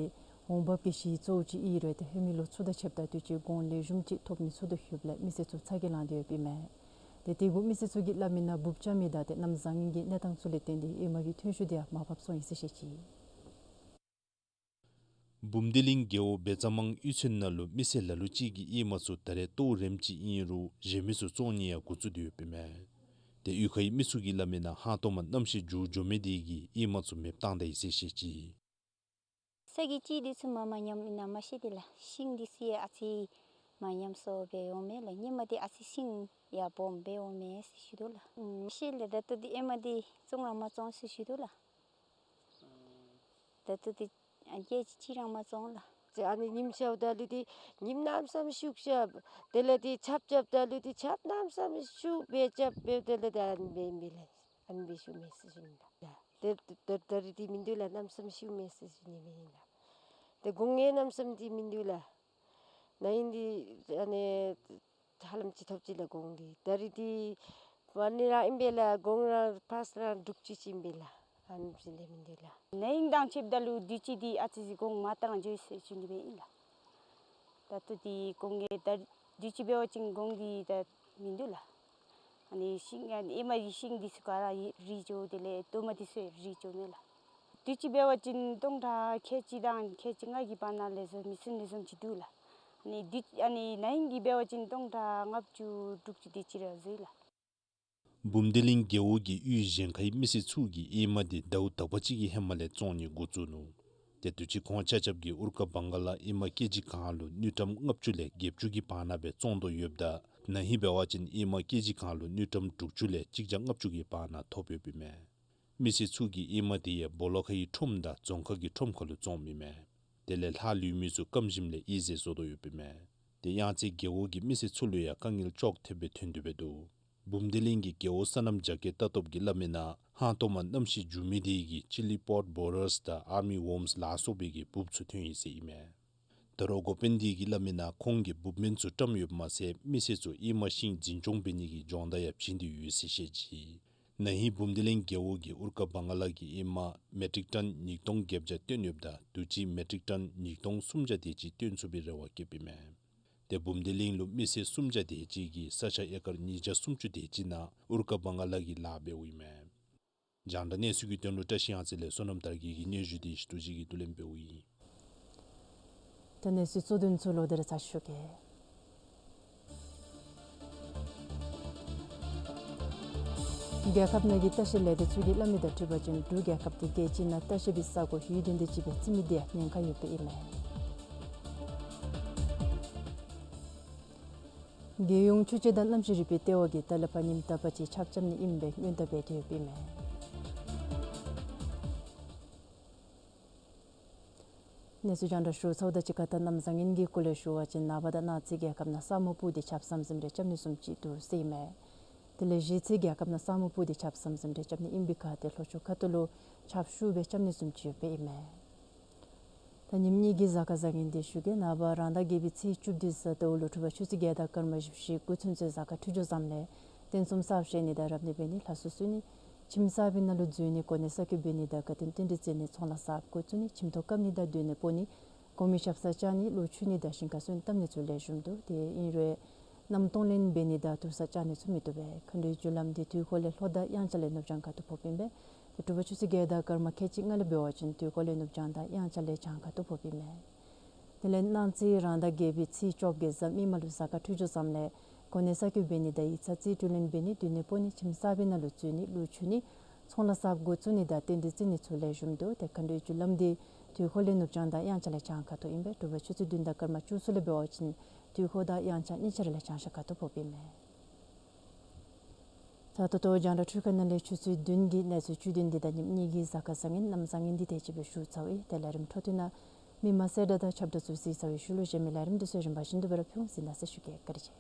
འོང་འབབ་ཀྱི་གཞི་གཙོ་བོ་ཅིག་ཨིན་རུང་ཏེ་ཧེ་མའི་ལོ་ཚུ་དང་ཕྱདཔ་ད་དུས་ཅི་གོང་ལེགས་ཤོམ་ཅིག་ཐོབ་མི་ཚུགས་དོ་ཡོདཔ་ལས་མི་སེར་ཚུ་ཚ་གྱང་ལང་སྟེ་ཡོདཔ་ཨིན་མས། ཏེ་དེ་གུ་མི་སེར་ཚུ་གིས་སླབ་མི་ནང་འབུབ་རྐྱབ་མི་དང་ཏེ་གནམ་བཟང་ངན་གྱི་གནས་སྟངས་ཚུ་ལས་བརྟེན་ཏེ་ཨེ་མ་གི་ཐོན་ཤུགས་འདི་ཡང་མར་ཕབ་སོང་ཡི་ཟེར་བཤད་ཅི། འབུམ་སྡེ་གླིང་རྒེད་འོག་བེ་ཙ་མང་གཡུས་ཚན་ནང་ལུ་མི་སེར་ལ་ལུ་ཅིག་གིས་ཨེ་མ་ཚུ་ད་རེས་ལྟོ་རེམ་ཅིག་ཨིན་རུང་གཞན་མི་ཚུ་བཙོང་ནི་ཡང་འགོ་བཙུགས་ཏེ་ཡོདཔ་ཨིན་མས། ཏེ་གཡུས་ཁའི་མི་ཚུ་གིས་སླབ་མི་ནང་ཧང་སྟོང་མ་གནམ་གཤིས་འགྱུར་འགྱོ་མི་དེ་གིས་ཨེ་མ་ཚུ་མེདཔ་བཏང་ད་ཡི་ཟེར་བཤད་ཅི། ས་གི་ཅིག་འདི་ཚུ་མ་མ་ཉམས་ཨིན་ན་མ་ཤེས་ཏེ་ལགས། ཤིང་འདི་ཚུ་ཡང་ཨ་ཙི་མ་ཉམས་སོ་སྦེ་འོང་མས་ལགས། ཧེ་མ་འདི་ཨ་ཙི་ཤིང་ཡང་སྦོམ་སྦེ་འོང་མས་ཟེར་ཞུ་དོ་ལགས། ཨམ་ཤེས་ལགས། ད་ལྟོ་འདི་ཧེ་མ་འདི་བཙོང་ར་མ་བཙོང་ཟེར་ཞུ་དོ་ལགས། ད་ལྟོ་འདི་ཨ་ཀེ་ཇི་གཅིག་ར་མ་བཙོང་ལགས། ཨ་ནི་ཉིམ་ཤརཝ་ད་ལུ་འདི་ཉིམ་གནམ་མེད་ས་མེད་ཤུགས་རྐྱབ། དེ་ལས་འདི་ཆརཔ་རྐྱབ་ད་ལུ་འདི་ཆརཔ་གནམ་མེད་ས་མེད་ཤུགས་སྦེ་རྐྱབ་སྦེ་དེ་ལས་ད་ཨ་ནི་སྦེ་ཨིན་པས་ལགས། ཨ་ནི་སྦེ་ཤུགས་མེད་ཟེར་ཞུ་ནི་ལགས། ད་ད་ད་རིས་འདི་མིན་འདུག་ལགས། གནམ་མེད་ས་མེད་ཤུགས་མེད་ཟེར་ཞུ་ནི་མེན་ན་ལགས། ཏེ་དགོང་ངན་གནམ་མེད་ས་མེད་འདི་མིན་འདུག་ལགས། ན་ཧིང་འདི་ཨ་ནི་ཧ་ལམ་ཅིག་ཐོབ་ཅི་ལགས་དགོང་འདི། ད་རིས་འདི་ཕར་ནི་ར་ཨིན་པས་ལགས། དགོང་ར་ཕར་ས་ར་དྲུག་ཅུ་ཅིག་ཨིན་པས་ལགས། ཨ་ནི་བཞིན་དེ་མིན་འདུག་ལགས། ན་ཧིང་དང་ཕྱདཔ་ད་ལུ་དུས་ཅི་འདི་ཨ་ཙི་ཅིག་དགོང་མ་བཏང་འགྱོ་ཡི་ཟེར་ཞུ་ནི་སྦེ་ཨིན་ལགས། ད་ལྟོ་འདི་དགོང་ངན་ད་དུས་ཅི་འབད་བ་ཅིན་དགོང་འདི་ད་མིན་འདུག་ལགས། ཨ་ནི་ཤིང་ཨ་ནི་ཧེ་མ་གི་ཤིང་འདི་ཚུ་ག་ར་རུལ་འགྱོ། དེ་ལས་ལྟོ་མ་འདི་ཚུ་རུལ་འགྱོ་མས་ལགས། དུས་ཅི་འབད་བ་ཅིན་སྟོང་ཕྲག་ཁལ་གཅིག་དང་ཁལ་གཅིག་ལྔ་གི་བར་ན་ལེགས་ཤོམ་མི་ཚུན་ལེགས་ཤོམ་ཅིག་འདུག་ལགས། ཨ་ནི་དུས་ཨ་ནི་ན་ཧིང་གི་འབད་བ་ཅིན་སྟོང་ཕྲག་ལྔ་བཅུ་དྲུག་ཅུ་དེ་ཅིག་ར་འཛོལ་ལགས། འབུམ་སྡེ་གླིང་རྒེད་འོག་གི་གཡུས་གཞན་ཁའི་མི་སེར་ཚུ་གིས་ཨེ་མ་འདི་ཟླཝ་དག་པ་ཅིག་གི་ཧེ་མ་ལས་བཙོང་ནི་འགོ་བཙུགས་ནུག། ཏེ་དུས་ཅི་ཁོང་ཆ་ཁྱབ་ཀྱིས་ཨུར་ཀ་བང་ག་ལ་ཨེ་མ་ཀེ་ཇི་གང་ལུ་དངུལ་ཀྲམ་ལྔ་བཅུ་ལས་བརྒྱད་ཅུ་གི་བར་ན་སྦེ་བཙོང་དོ་ཡོདཔ་ད་ན་ཧིང་འབད་བ་ཅིན་ཨེ་མ་ཀེ་ཇི་གང་ལུ་དངུལ་ཀྲམ་དྲུག་ཅུ་ལས་གཅིག་བརྒྱ་ལྔ་བཅུ་གི་བར་ན་ཐོབ་ཡོདཔ་ཨིན་མས། མི་སེར་ཚུ་གིས་ཨེ་མ་དེ་ཡང་སྦོ་ལོགས་ཁའི་ཁྲོམ་དང་རྫོང་ཁ་གི་ཁྲོམ་ཁ་ལུ་བཙོངམ་ཨིན་མས། དེ་ལས་ལྷག་ལུས་མི་ཚུ་སྐམ་ཞིནམ་ལས་ཨི་ཟེར་བཟོ་དོ་ཡོདཔ་ཨིན་མས། ཏེ་གཡང་རྩེ་རྒེད་འོག་གི་མི་སེར་ཚུ་ལུ་ཡང་དཀའ་ངལ་ཅོག་འཐདཔ་སྦེ་ཐོན་དོ་སྦེ་འདུག། འབུམ་སྡེ་གླིང་གི་རྒེད་འོག་སོ་ནམ་རྒྱ་སྐྱེད་ལྟ་རྟོགཔ་གིས་སླབ་མི་ནང་ཧང་སྟོང་མ་གནམ་གཤིས་འགྱུར་མི་དེ་གིས་ཅི་ལི་པོཌ་བོ་རཱས་དང་ཨར་མི་ཝོརམས་ལ་སོགས་པའི་གི་འབུཔ་ཚུ་ཐོན་ཡི་ཟེར་ཨིན་མས། ད་རུང་འགོ་དཔོན་དེ་གིས་སླབ་མི་ནང་ཁོང་གིས་འབུཔ་སྨན་ཚུ་བཀྲམ་ཡོདཔ་མ་ཚད་མི་སེར་ཚུ་ཨེ་མ་ཤིང་འཛིན་སྐྱོང་འབད་ནི་གི་སྦྱོང་བརྡར་ཡང་བྱིན་ཏེ་ཡོད་ཟེར་བཤད་ཅི། ན་ཧིང་འབུམ་སྡེ་གླིང་རྒེད་འོག་གི་ཨུར་ཀ་བང་ག་ལ་གི་ཨེ་མ་མེ་ཊིག་ཊོན་ཉིས་སྟོང་བརྒྱད་བརྒྱ་བཏོན་ཡོདཔ་ད་དུས་ཅི་མེ་ཊིག་ཊོན་ཉིས་སྟོང་སུམ་བརྒྱ་དེ་ཅིག་བཏོན་ཚུགས་པའི་རེ་བ་བསྐྱེདཔ་ཨིན་མས། ཏེ་འབུམ་སྡེ་གླིང་ལུ་མི་སེར་སུམ་བརྒྱ་དེ་ཅིག་གིས་ས་ཆ་ཨེ་ཀར་ཉིས་བརྒྱ་སུམ་ཅུ་དེ་ཅིག་ནང་ཨུར་ཀ་བང་ག་ལ་གི་ལཱ་འབདཝ་ཨིན་མས། རྒྱང་བསྒྲགས་གནས་ཚུལ་གྱི་དོན་ལུ་བཀྲ་ཤིས་གཡང་རྩེ་ལས་བསོད་ནམས་དར་རྒྱས་ཀྱི་སྙན་ཞུ་དེ་ཞུ་དོ་ཅིག་གིས་བསྡུ་ལེན་འབདཝ་ཨིན། ད་གནས་ཚུལ་གཙོ་དོན་ཚུ་ལོག་སྟེ་ར་ཚར་ཞུ་གེ། རྒྱལ་ཁབ་ནང་གི་ལྟ་བཤལ་ལས་སྡེ་ཚུ་གིས་སླབ་མི་དང་འཁྲིལ་བ་ཅིན་འབྲུག་རྒྱལ་ཁབ་འདི་རྒྱལ་སྤྱི་ནང་ལྟ་བཤལ་པའི་ས་གོ་ཡུན་བརྟན་ཏེ་ཅིག་སྦེ་བརྩི་མི་དེ་ཡང་ཉེན་ཁ་ཡོདཔ་ཨིན་མས། རྒྱལ་ཡོངས་ཆུ་དཔྱད་དང་གནམ་གཤིས་རིག་པའི་ལྟེ་བ་གིས་ད་ལས་ཕར་ཉིནམ་དག་པ་ཅིག་ཆརཔ་རྐྱབ་ནི་ཨིནམ་སྦེ་སྔོན་བརྡ་འབད་དེ་ཡོདཔ་ཨིན་མས། གནས་ཚུལ་རྒྱང་བསྒྲགས་ཞུ་ཚརཝ་ད་གཅིག་ཁར་ད་གནམ་བཟང་ངན་གྱི་སྐོར་ལས་ཞུ་བ་ཅིན་ནངས་པ་དང་གནངས་ཚེ་རྒྱལ་ཁབ་ནང་ས་སྨུག་སྤུབས་ཏེ་ཆརཔ་ཟམ་ཟིམ་རེ་རྐྱབ་ནི་བཟུམ་ཅིག་འདུག་ཟེར་ཨིན་མས། དེ་ལས་གཞེས་ཚེ་རྒྱལ་ཁབ་ནང་ས་སྨུག་སྤུབས་ཏེ་ཆརཔ་ཟམ་ཟིམ་རེ་རྐྱབ་ནི་ཨིན་པའི་ཁར་ཏེ་ལྷོ་ཕྱོགས་ཁ་ཐུག་ལུ་ཆརཔ་ཤུགས་སྦེ་རྐྱབ་ནི་བཟུམ་ཅིག་ཡོདཔ་ཨིན་མས། ད་ཉིནམ་གཉིས་ཀྱི་གཟའ་སྐར་བཟང་ངན་དེ་ཞུ་གེ། ནངས་པ་རང་ཟླ་བརྒྱད་པའི་ཚེས་བཅུ་བདུན་གཟའ་ཟླཝ་ལུ་དྲོ་པ་ཆུ་ཚོད་བརྒྱད་དང་སྐར་མ་བཞི་བཅུ་ཞེ་དགུ་ཚུན་ཚོད་གཟའ་སྐར་འཕྲོད་སྦྱོར་བཟངམ་ལས་རྟེན་གསུམ་གསརཔ་བཞེངས་ནི་དང་རབ་གནས་འབད་ནི་ལྷ་གསོལ་གསོལ་ནི་ཁྱིམ་གསར་པའི་ནང་ལུ་འཛུལ་ནི་གོ་གནས་གསར་བསྐོ་འབད་ནི་དང་དགའ་སྟོན་རྟེན་འབྲེལ་བརྩི་ནི་ཚོང་ལཱ་གསརཔ་འགོ་བཙུགས་ནི་ཁྱིམ་ཐོག་བཀབ་ནི་དང་སྡོད་གནས་སྤོ་ནི་གོང་མའི་ཞབས་སར་བཅར་ནི་ལོག་འཁྱུད་ནི་དང་ཞིང་ཁར་སོན་བཏབ་ནི་ཚུ་ལེགས་ཤོམ་འདུག། དེ་ཨིན་རུང་གནམ་གཏོང་ལེན་འབད་ནི་དང་དུར་སར་བཅར་ནི་ཚུ་མི་བཏུབ་པས། མཁའ་འགྲོའི་རྒྱུ་ལམ་འདི་དུས་འཁོར་ལས་ལྷོ་དང་དབྱངས་འཆར་ལས་ནུབ་བྱང་ཁ་ཐུག་ཕོགཔ་ཨིན་པས། དེ་དྲོ་པ་ཆུ་ཚོད་བརྒྱད་དང་སྐར་མ་ཁལ་གཅིག་ལྔ་ལས་འབད་བ་ཅིན་དུས་འཁོར་ལས་ནུབ་བྱང་དང་དབྱངས་འཆར་ལས་བྱང་ཁ་ཐུག་ཕོགཔ་ཨིན་མས། དེ་ལས་གནངས་ཚེ་རང་ཟླ་བརྒྱད་པའི་ཚེས་བཅོ་བརྒྱད་གཟའ་མིག་དམར་ལུ་གཟའ་སྐར་འཕྲོད་སྦྱོར་བཟངམ་ལས་གོ་གནས་གསར་བསྐོ་འབད་ནི་དང་ཡིག་ཚང་རྩིས་སྤྲོད་ལེན་འབད་ནི་སྡོད་གནས་སྤོ་ནི་ཁྱིམ་གསར་པའི་ནང་ལུ་འཛུལ་ནི་ལོག་འཁྱུད་ནི་ཚོང་ལཱ་གསརཔ་འགོ་བཙུགས་ནི་དང་རྟེན་འབྲེལ་བརྩི་ནི་ཚུ་ལེགས་ཤོམ་འདུག། དེ་མཁའ་འགྲོའི་རྒྱུ་ལམ་འདི་དུས་འཁོར་ལས་ནུབ་བྱང་དང་དབྱངས་འཆར་ལས་བྱང་ཁ་ཐུག་ཨིན་པས། དྲོ་པ་ཆུ་ཚོད་བདུན་དང་སྐར་མ་བཅུ་གསུམ་ལས་འབད་བ་ཅིན་དུས་འཁོར་དང་དབྱངས་འཆར་གཉིས་ཆ་ར་ལས་བྱང་ཤར་ཁ་ཐུག་ཕོགཔ་ཨིན་མས། ད་ད་ལྟོ་རྒྱང་བསྒྲགས་འཕྲུལ་ཁང་ནང་ལས་ཆུ་ཚོད་བདུན་གྱི་གནས་ཚུལ་བཅུད་དོན་འདི་དང་ཉིནམ་གཉིས་ཀྱི་གཟའ་སྐར་བཟང་ངན་གནམ་བཟང་ངན་འདི་དེ་ཅིག་སྦེ་ཞུ་ཚརཝ་ཨིན། ཏེ་ལས་རིམ་འཕྲོ་མཐུད་ནང་མི་མང་གསལ་བསྒྲགས་དང་ཁྱབ་བསྒྲགས་ཚུ་གཟིགས་ཚར་བའི་ཤུལ་ལུ་གཞན་མི་ལས་རིམ་འདི་ཚུ་རིམ་པ་བཞིན་དུ་སྦེ་ར་ཕུལ་འོང་། གཟིགས་གནང་ཟེར་ཞུ་གེ། བཀའ་དྲིན་ཆེ།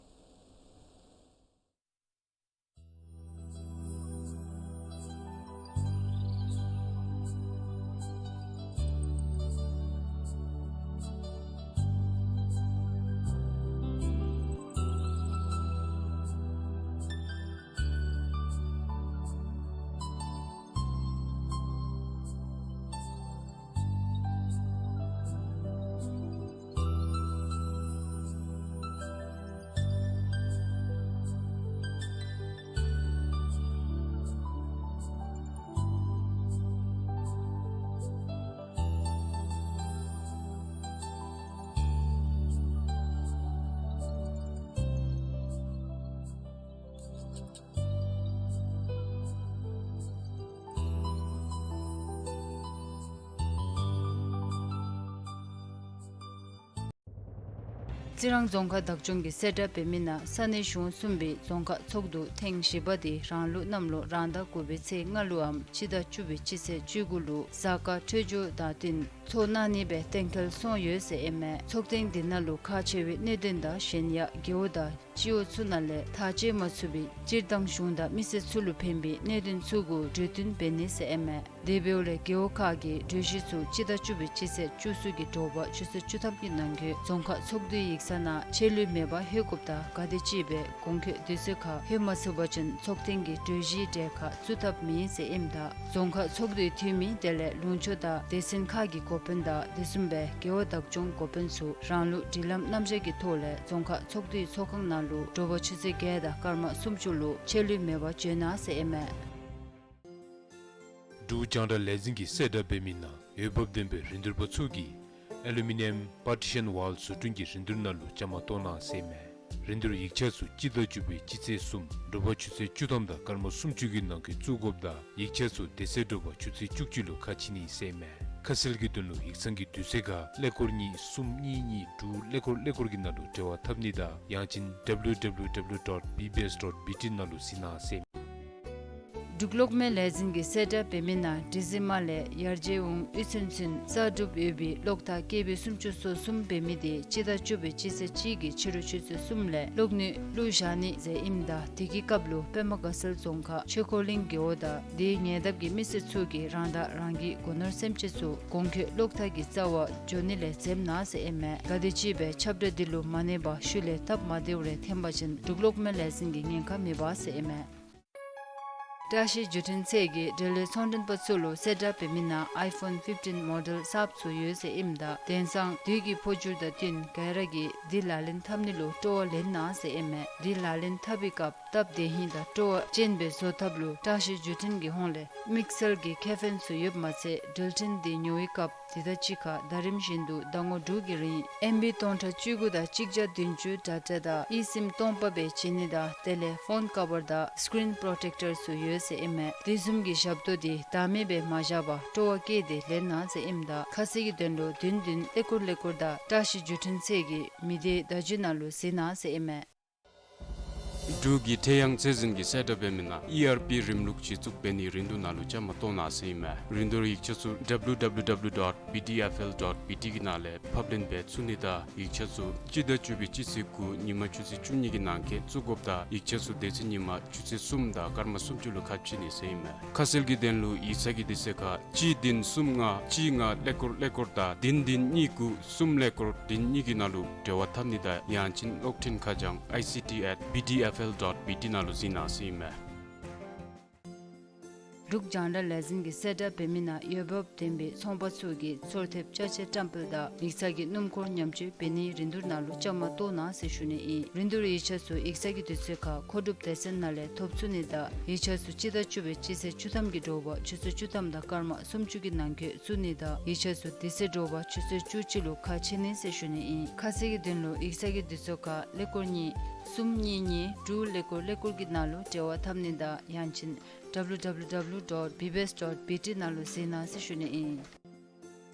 རྩི་རང་རྫོང་ཁག་བདག་སྐྱོང་གིས་གསལ་བསྒྲགས་འབད་མི་ནང་ས་གནས་གཞུང་གསུམ་པའི་རྫོང་ཁག་ཚོགས་འདུ་ཐེངས་བཞི་པ་དེ་རང་ལུགས་གནམ་ལོ་རང་ཟླ་དགུ་པའི་ཚེས་ལྔ་ལུའམ་སྤྱི་ཟླ་བཅུ་པའི་སྤྱི་ཚེས་བཅུ་དགུ་ལུ་གཟའ་སྐར་འཕྲོད་སྦྱོར་དང་བསྟུན་ཚོགས་གནང་ནི་སྦེ་གཏན་འཁེལ་སོང་ཡོད་ཟེར་ཨིན་མས། ཚོགས་ཐེངས་འདི་ནང་ལུ་ཁག་ཆེ་བའི་གནད་དོན་དང་གཞན་ཡང་རྒེད་འོག་དང་སྤྱི་འོག་ཚུ་ནང་ལས་ཐག་བཅད་མ་ཚུགས་པའི་སྤྱིར་བཏང་གཞུང་དང་མི་སེར་ཚུ་ལུ་ཕན་པའི་གནད་དོན་ཚུ་གུ་གྲོས་བསྟུན་འབད་ནི་ཟེར་ཨིན་མས། དེ་འབདཝ་ལས་རྒེད་འོག་ཁག་གི་གྲོས་གཞི་ཚུ་སྤྱི་ཟླ་བཅུ་པའི་སྤྱི་ཚེས་བཅུ་གསུམ་གྱི་དྲོ་པ་ཆུ་ཚོད་བཅུ་ཐམ་གྱི་ནང་འཁོད་རྫོང་ཁག་ཚོགས་འདུའི་ཡིག་ཚང་ནང་ཆད་ལུས་མེད་པར་ལྷོད་དགོཔ་དང་ག་དེ་ཅིག་སྦེ་གོང་འཁོད་དུས་ཚོད་ཁར་ལྷོད་མ་ཚུགས་པ་ཅིན་ཚོགས་ཐེངས་ཀྱི་གྲོས་གཞིའི་གྲལ་ཁར་བཙུགས་ཐབས་མེད་ཟེར་ཨིནམ་ད་རྫོང་ཁག་ཚོགས་འདུའི་འཐུས་མི་དེ་ལས་ལུང་ཕྱོགས་དང་སྡེ་ཚན་ཁག་གི་འགོ་དཔོན་དང་དེ་བཟུམ་སྦེ་རྒེད་འོག་བདག་སྐྱོང་འགོ་དཔོན་ཚུ་རང་ལུགས་སྒྲིག་ལམ་རྣམ་གཞག་གི་ཐོག་ལས་རྫོང་ཁག་ཚོགས་འདུའི་ཚོགས་ཁང་ནང་ལུ་དྲོ་པ་ཆུ་ཚོད་བརྒྱད་དང་སྐར་མ་སུམ་ཅུ་ལུ་ཆད་ལུས་མེད་པར་འབྱོན་གནང་ཟེར་ཨིན་མས། འབྲུག་རྒྱང་བསྒྲགས་ལས་འཛིན་གྱིས་གསལ་བསྒྲགས་འབད་མི་ནང་འོས་འབབ་ལྡན་པའི་རིན་བསྡུར་པ་ཚུ་གིས་ཨེ་ལུ་མི་ནི་ཡམ་པར་ཊི་ཤཱན་ཝཱལ་བཟོ་སྐྲུན་གྱི་རིན་བསྡུར་ནང་ལུ་བཅའ་མར་གཏོགས་གནང་ཟེར་ཨིན་མས། རིན་བསྡུར་ཡིག་ཆ་ཚུ་སྤྱི་ཟླ་བཅུ་པའི་སྤྱི་ཚེས་གསུམ་དྲོ་པ་ཆུ་ཚོད་བཅུ་ཐམ་དང་སྐར་མ་སུམ་ཅུ་གི་ནང་འཁོད་བཙུགས་དགོཔ་དང་ཡིག་ཆ་ཚུ་དེ་ཚེ་དྲོ་པ་ཆུ་ཚོད་བཅུ་གཅིག་ལུ་ཁ་ཕྱེ་ནི་ཟེར་ཨིན་མས། ཁ་གསལ་གྱི་དོན་ལུ་ཡིག་ཚང་གི་དུས་ཚོད་ཁར་ཀླད་ཀོར་གཉིས་གསུམ་གཉིས་གཉིས་དྲུག་ཀླད་ཀོར་ཀླད་ཀོར་གྱི་ནང་ལུ་འབྲེལ་བ་འཐབ་ནི་དང་ཡང་ཅིན་W W W dot B B S dot B T ནང་ལུ་གཟིགས་གནང་ཟེར་ཨིན་མས། འབྲུག་གློག་མེ་ལས་འཛིན་གྱིས་གསལ་བསྒྲགས་འབད་མི་ནང་འབྲི་རྩེ་དམར་ལས་ཡར་རྒྱས་འོང་དབུས་ཚུན་ཚོད་གསར་སྒྲུབ་ཡོད་པའི་གློག་ཐག་ཀེ་བི་སུམ་ཅུ་སོ་གསུམ་འབད་མི་དེ་སྤྱི་ཟླ་བཅུ་པའི་སྤྱི་ཚེས་གཅིག་གི་ཕྱི་རུ་ཆུ་ཚོད་གསུམ་ལས་གློག་ནུས་བླུག་བཞག་ནི་ཟེར་ཨིནམ་ད་དེ་གི་སྐབས་ལུ་པདྨ་དགའ་ཚལ་རྫོང་ཁག་ཆོས་འཁོར་གླིང་རྒེད་འོག་དང་དེའི་ཉེ་འདབས་ཀྱི་མི་སེར་ཚུ་གིས་རང་ཐག་རང་གིས་སྒོ་ནོར་སེམས་ཅན་ཚུ་གོང་འཁོད་གློག་ཐག་གི་རྩ་བར་འགྱོ་ནི་ལས་འཛེམ་གནང་ཟེར་ཨིན་མས། ག་དེ་ཅིག་སྦེ་ཁྱབ་བསྒྲགས་འདི་ལུ་མ་གནས་པར་ཤུལ་ལས་སྟབས་མ་བདེཝ་རེ་འཐོན་པ་ཅིན་འབྲུག་གློག་མེ་ལས་འཛིན་གྱིས་ཉེན་ཁ་མི་འབག་ཟེར་ཨིན་མས། བཀྲ་ཤིས་བརྒྱུད་འཕྲིན་ཚད་ཀྱིས་འབྲེལ་ཡོད་ཚོང་མགྲོན་པ་ཚུ་ལུ་གསལ་བསྒྲགས་འབད་མི་ནང་ཨའི་ཕོན་ཕིཕ་ཊིན་མོ་ཌེལ་གསརཔ་ཚུ་ཡོད་ཟེར་ཨིནམ་ད་དེང་སང་དུས་ཀྱི་འཕོ་འགྱུར་དང་བསྟུན་ག་ར་གིས་འདི་ལག་ལེན་འཐབ་ནི་ལུ་སྤྲོ་བ་ལེན་གནང་ཟེར་ཨིན་མས། འདི་ལག་ལེན་འཐབ་པའི་སྐབས་སྟབས་བདེ་ཧིང་དང་སྤྲོ་བ་ཅན་སྦེ་བཟོ་ཐབས་ལུ་བཀྲ་ཤིས་བརྒྱུད་འཕྲིན་གྱི་ཧོངས་ལས་དམིགས་བསལ་གྱི་ཁེ་ཕན་ཚུ་ཡོདཔ་མ་ཚད་འགྲུལ་འཕྲིན་འདི་ཉོ་བའི་སྐབས་དེ་དང་གཅིག་ཁར་ཟླ་རིམ་བཞིན་དུ་ཟླ་ངོ་དྲུག་གི་རིང་ཨེམ་བི་སྟོང་ཕྲག་བཅུ་དགུ་དང་གཅིག་བརྒྱ་བདུན་ཅུ་ཌེ་ཊ་དང་ཨི་སིམ་སྟོང་པ་སྦེ་བྱིན་ནི་དང་དེ་ལས་ཕོན་ཀ་བར་དང་སི་ཀི་རིན་པོརོ་ཊེཀ་ཊར་ཚུ་ཡོད་ཟེར་ཨིན་མས། དེ་བཟུམ་གྱི་ཞབས་ཏོག་འདི་བདག་མེད་སྦེ་མ་བཞག་པར་སྤྲོ་བ་བསྐྱེད་དེ་ལེན་གནང་ཟེར་ཨིནམ་ད་ཁ་གསལ་གྱི་དོན་ལུ་བདུན་བདུན་ཀླད་ཀོར་ཀླད་ཀོར་དང་བཀྲ་ཤིས་བརྒྱུད་འཕྲིན་ཚད་ཀྱི་མི་སྡེ་བརྡ་བརྒྱུད་ནང་ལུ་གཟིགས་གནང་ཟེར་ཨིན་མས། འབྲུག་གི་ཐེ་ཡང་ཚད་འཛིན་གྱིས་གསལ་བསྒྲགས་འབད་མི་ནང་ཨི་ཨར་པི་རིམ་ལུགས་གཞི་བཙུགས་འབད་ནིའི་རིན་བསྡུར་ནང་ལུ་བཅའ་མར་གཏོགས་གནང་ཟེར་ཨིན་མས། རིན་བསྡུར་ཡིག་ཆ་ཚུ་W W W dot B T F L dot B T གི་ནང་ལས་ཕབ་ལེན་འབད་ཚུགས་ནི་དང་ཡིག་ཆ་ཚུ་སྤྱི་ཟླ་བཅུ་པའི་སྤྱི་ཚེས་དགུ་ཉིན་མ་ཆུ་ཚོད་བཅུ་གཉིས་ཀྱི་ནང་འཁོད་བཙུགས་དགོཔ་དང་ཡིག་ཆ་ཚུ་དེ་ཚེ་ཉིན་མ་ཆུ་ཚོད་གསུམ་དང་སྐར་མ་སུམ་ཅུ་ལུ་ཁ་ཕྱེ་ནི་ཟེར་ཨིན་མས། ཁ་གསལ་གྱི་དོན་ལུ་ཡིག་ཚང་གི་དུས་ཚོད་ཁར་གཅིག་བདུན་གསུམ་ལྔ་གཅིག་ལྔ་ཀླད་ཀོར་ཀླད་ཀོར་དང་བདུན་བདུན་གཉིས་དགུ་གསུམ་ཀླད་ཀོར་བདུན་གཉིས་ཀྱི་ནང་ལུ་འབྲེལ་བ་འཐབ་ནི་དང་ཡང་ཅིན་གློག་འཕྲིན་ཁ་བྱང་I C T at B T F L dot B T ནང་ལུ་གཟིགས་གནང་ཟེར་ཨིན་མས། འབྲུག་རྒྱང་བསྒྲགས་ལས་འཛིན་གྱིས་གསལ་བསྒྲགས་འབད་མི་ནང་འོས་འབབ་ལྡན་པའི་ཚོང་པ་ཚུ་གིས་ཚོར་ཐེབས་ཅ་ཆས་བཀྲམ་སྤེལ་དང་ཡིག་ཚང་གི་སྣུམ་འཁོར་ཉམས་བཅོས་འབད་ནིའི་རིན་བསྡུར་ནང་ལུ་བཅའ་མར་གཏོགས་གནང་ཟེར་ཞུ་ནི་ཨིན། རིན་བསྡུར་ཡིག་ཆ་ཚུ་ཡིག་ཚང་གི་དུས་ཚོད་ཁར་མཁོ་སྒྲུབ་སྡེ་ཚན་ནང་ལས་ཐོབ་ཚུགས་ནི་དང་ཡིག་ཆ་ཚུ་སྤྱི་ཟླ་བཅུ་པའི་སྤྱི་ཚེས་བཅུ་ཐམ་གྱི་དྲོ་པ་ཆུ་ཚོད་བཅུ་ཐམ་དང་སྐར་མ་སུམ་ཅུ་གི་ནང་འཁོད་བཙུགས་ནི་དང་ཡིག་ཆ་ཚུ་དེ་ཚེ་དྲོ་པ་ཆུ་ཚོད་བཅུ་གཅིག་ལུ་ཁ་ཕྱེ་ནི་ཟེར་ཞུ་ནི་ཨིན། ཁ་གསལ་གྱི་དོན་ལུ་ཡིག་ཚང་གི་དུས་ཚོད་ཁར་ཀླད་ཀོར་གཉིས་གསུམ་གཉིས་གཉིས་དྲུག་ཀླད་ཀོར་ཀླད་ཀོར་གྱི་ནང་ལུ་འབྲེལ་བ་འཐབ་ནི་དང་ཡང་ཅིན་W W W dot B B S dot B T ནང་ལུ་གཟིགས་གནང་ཟེར་ཞུ་ནི་ཨིན།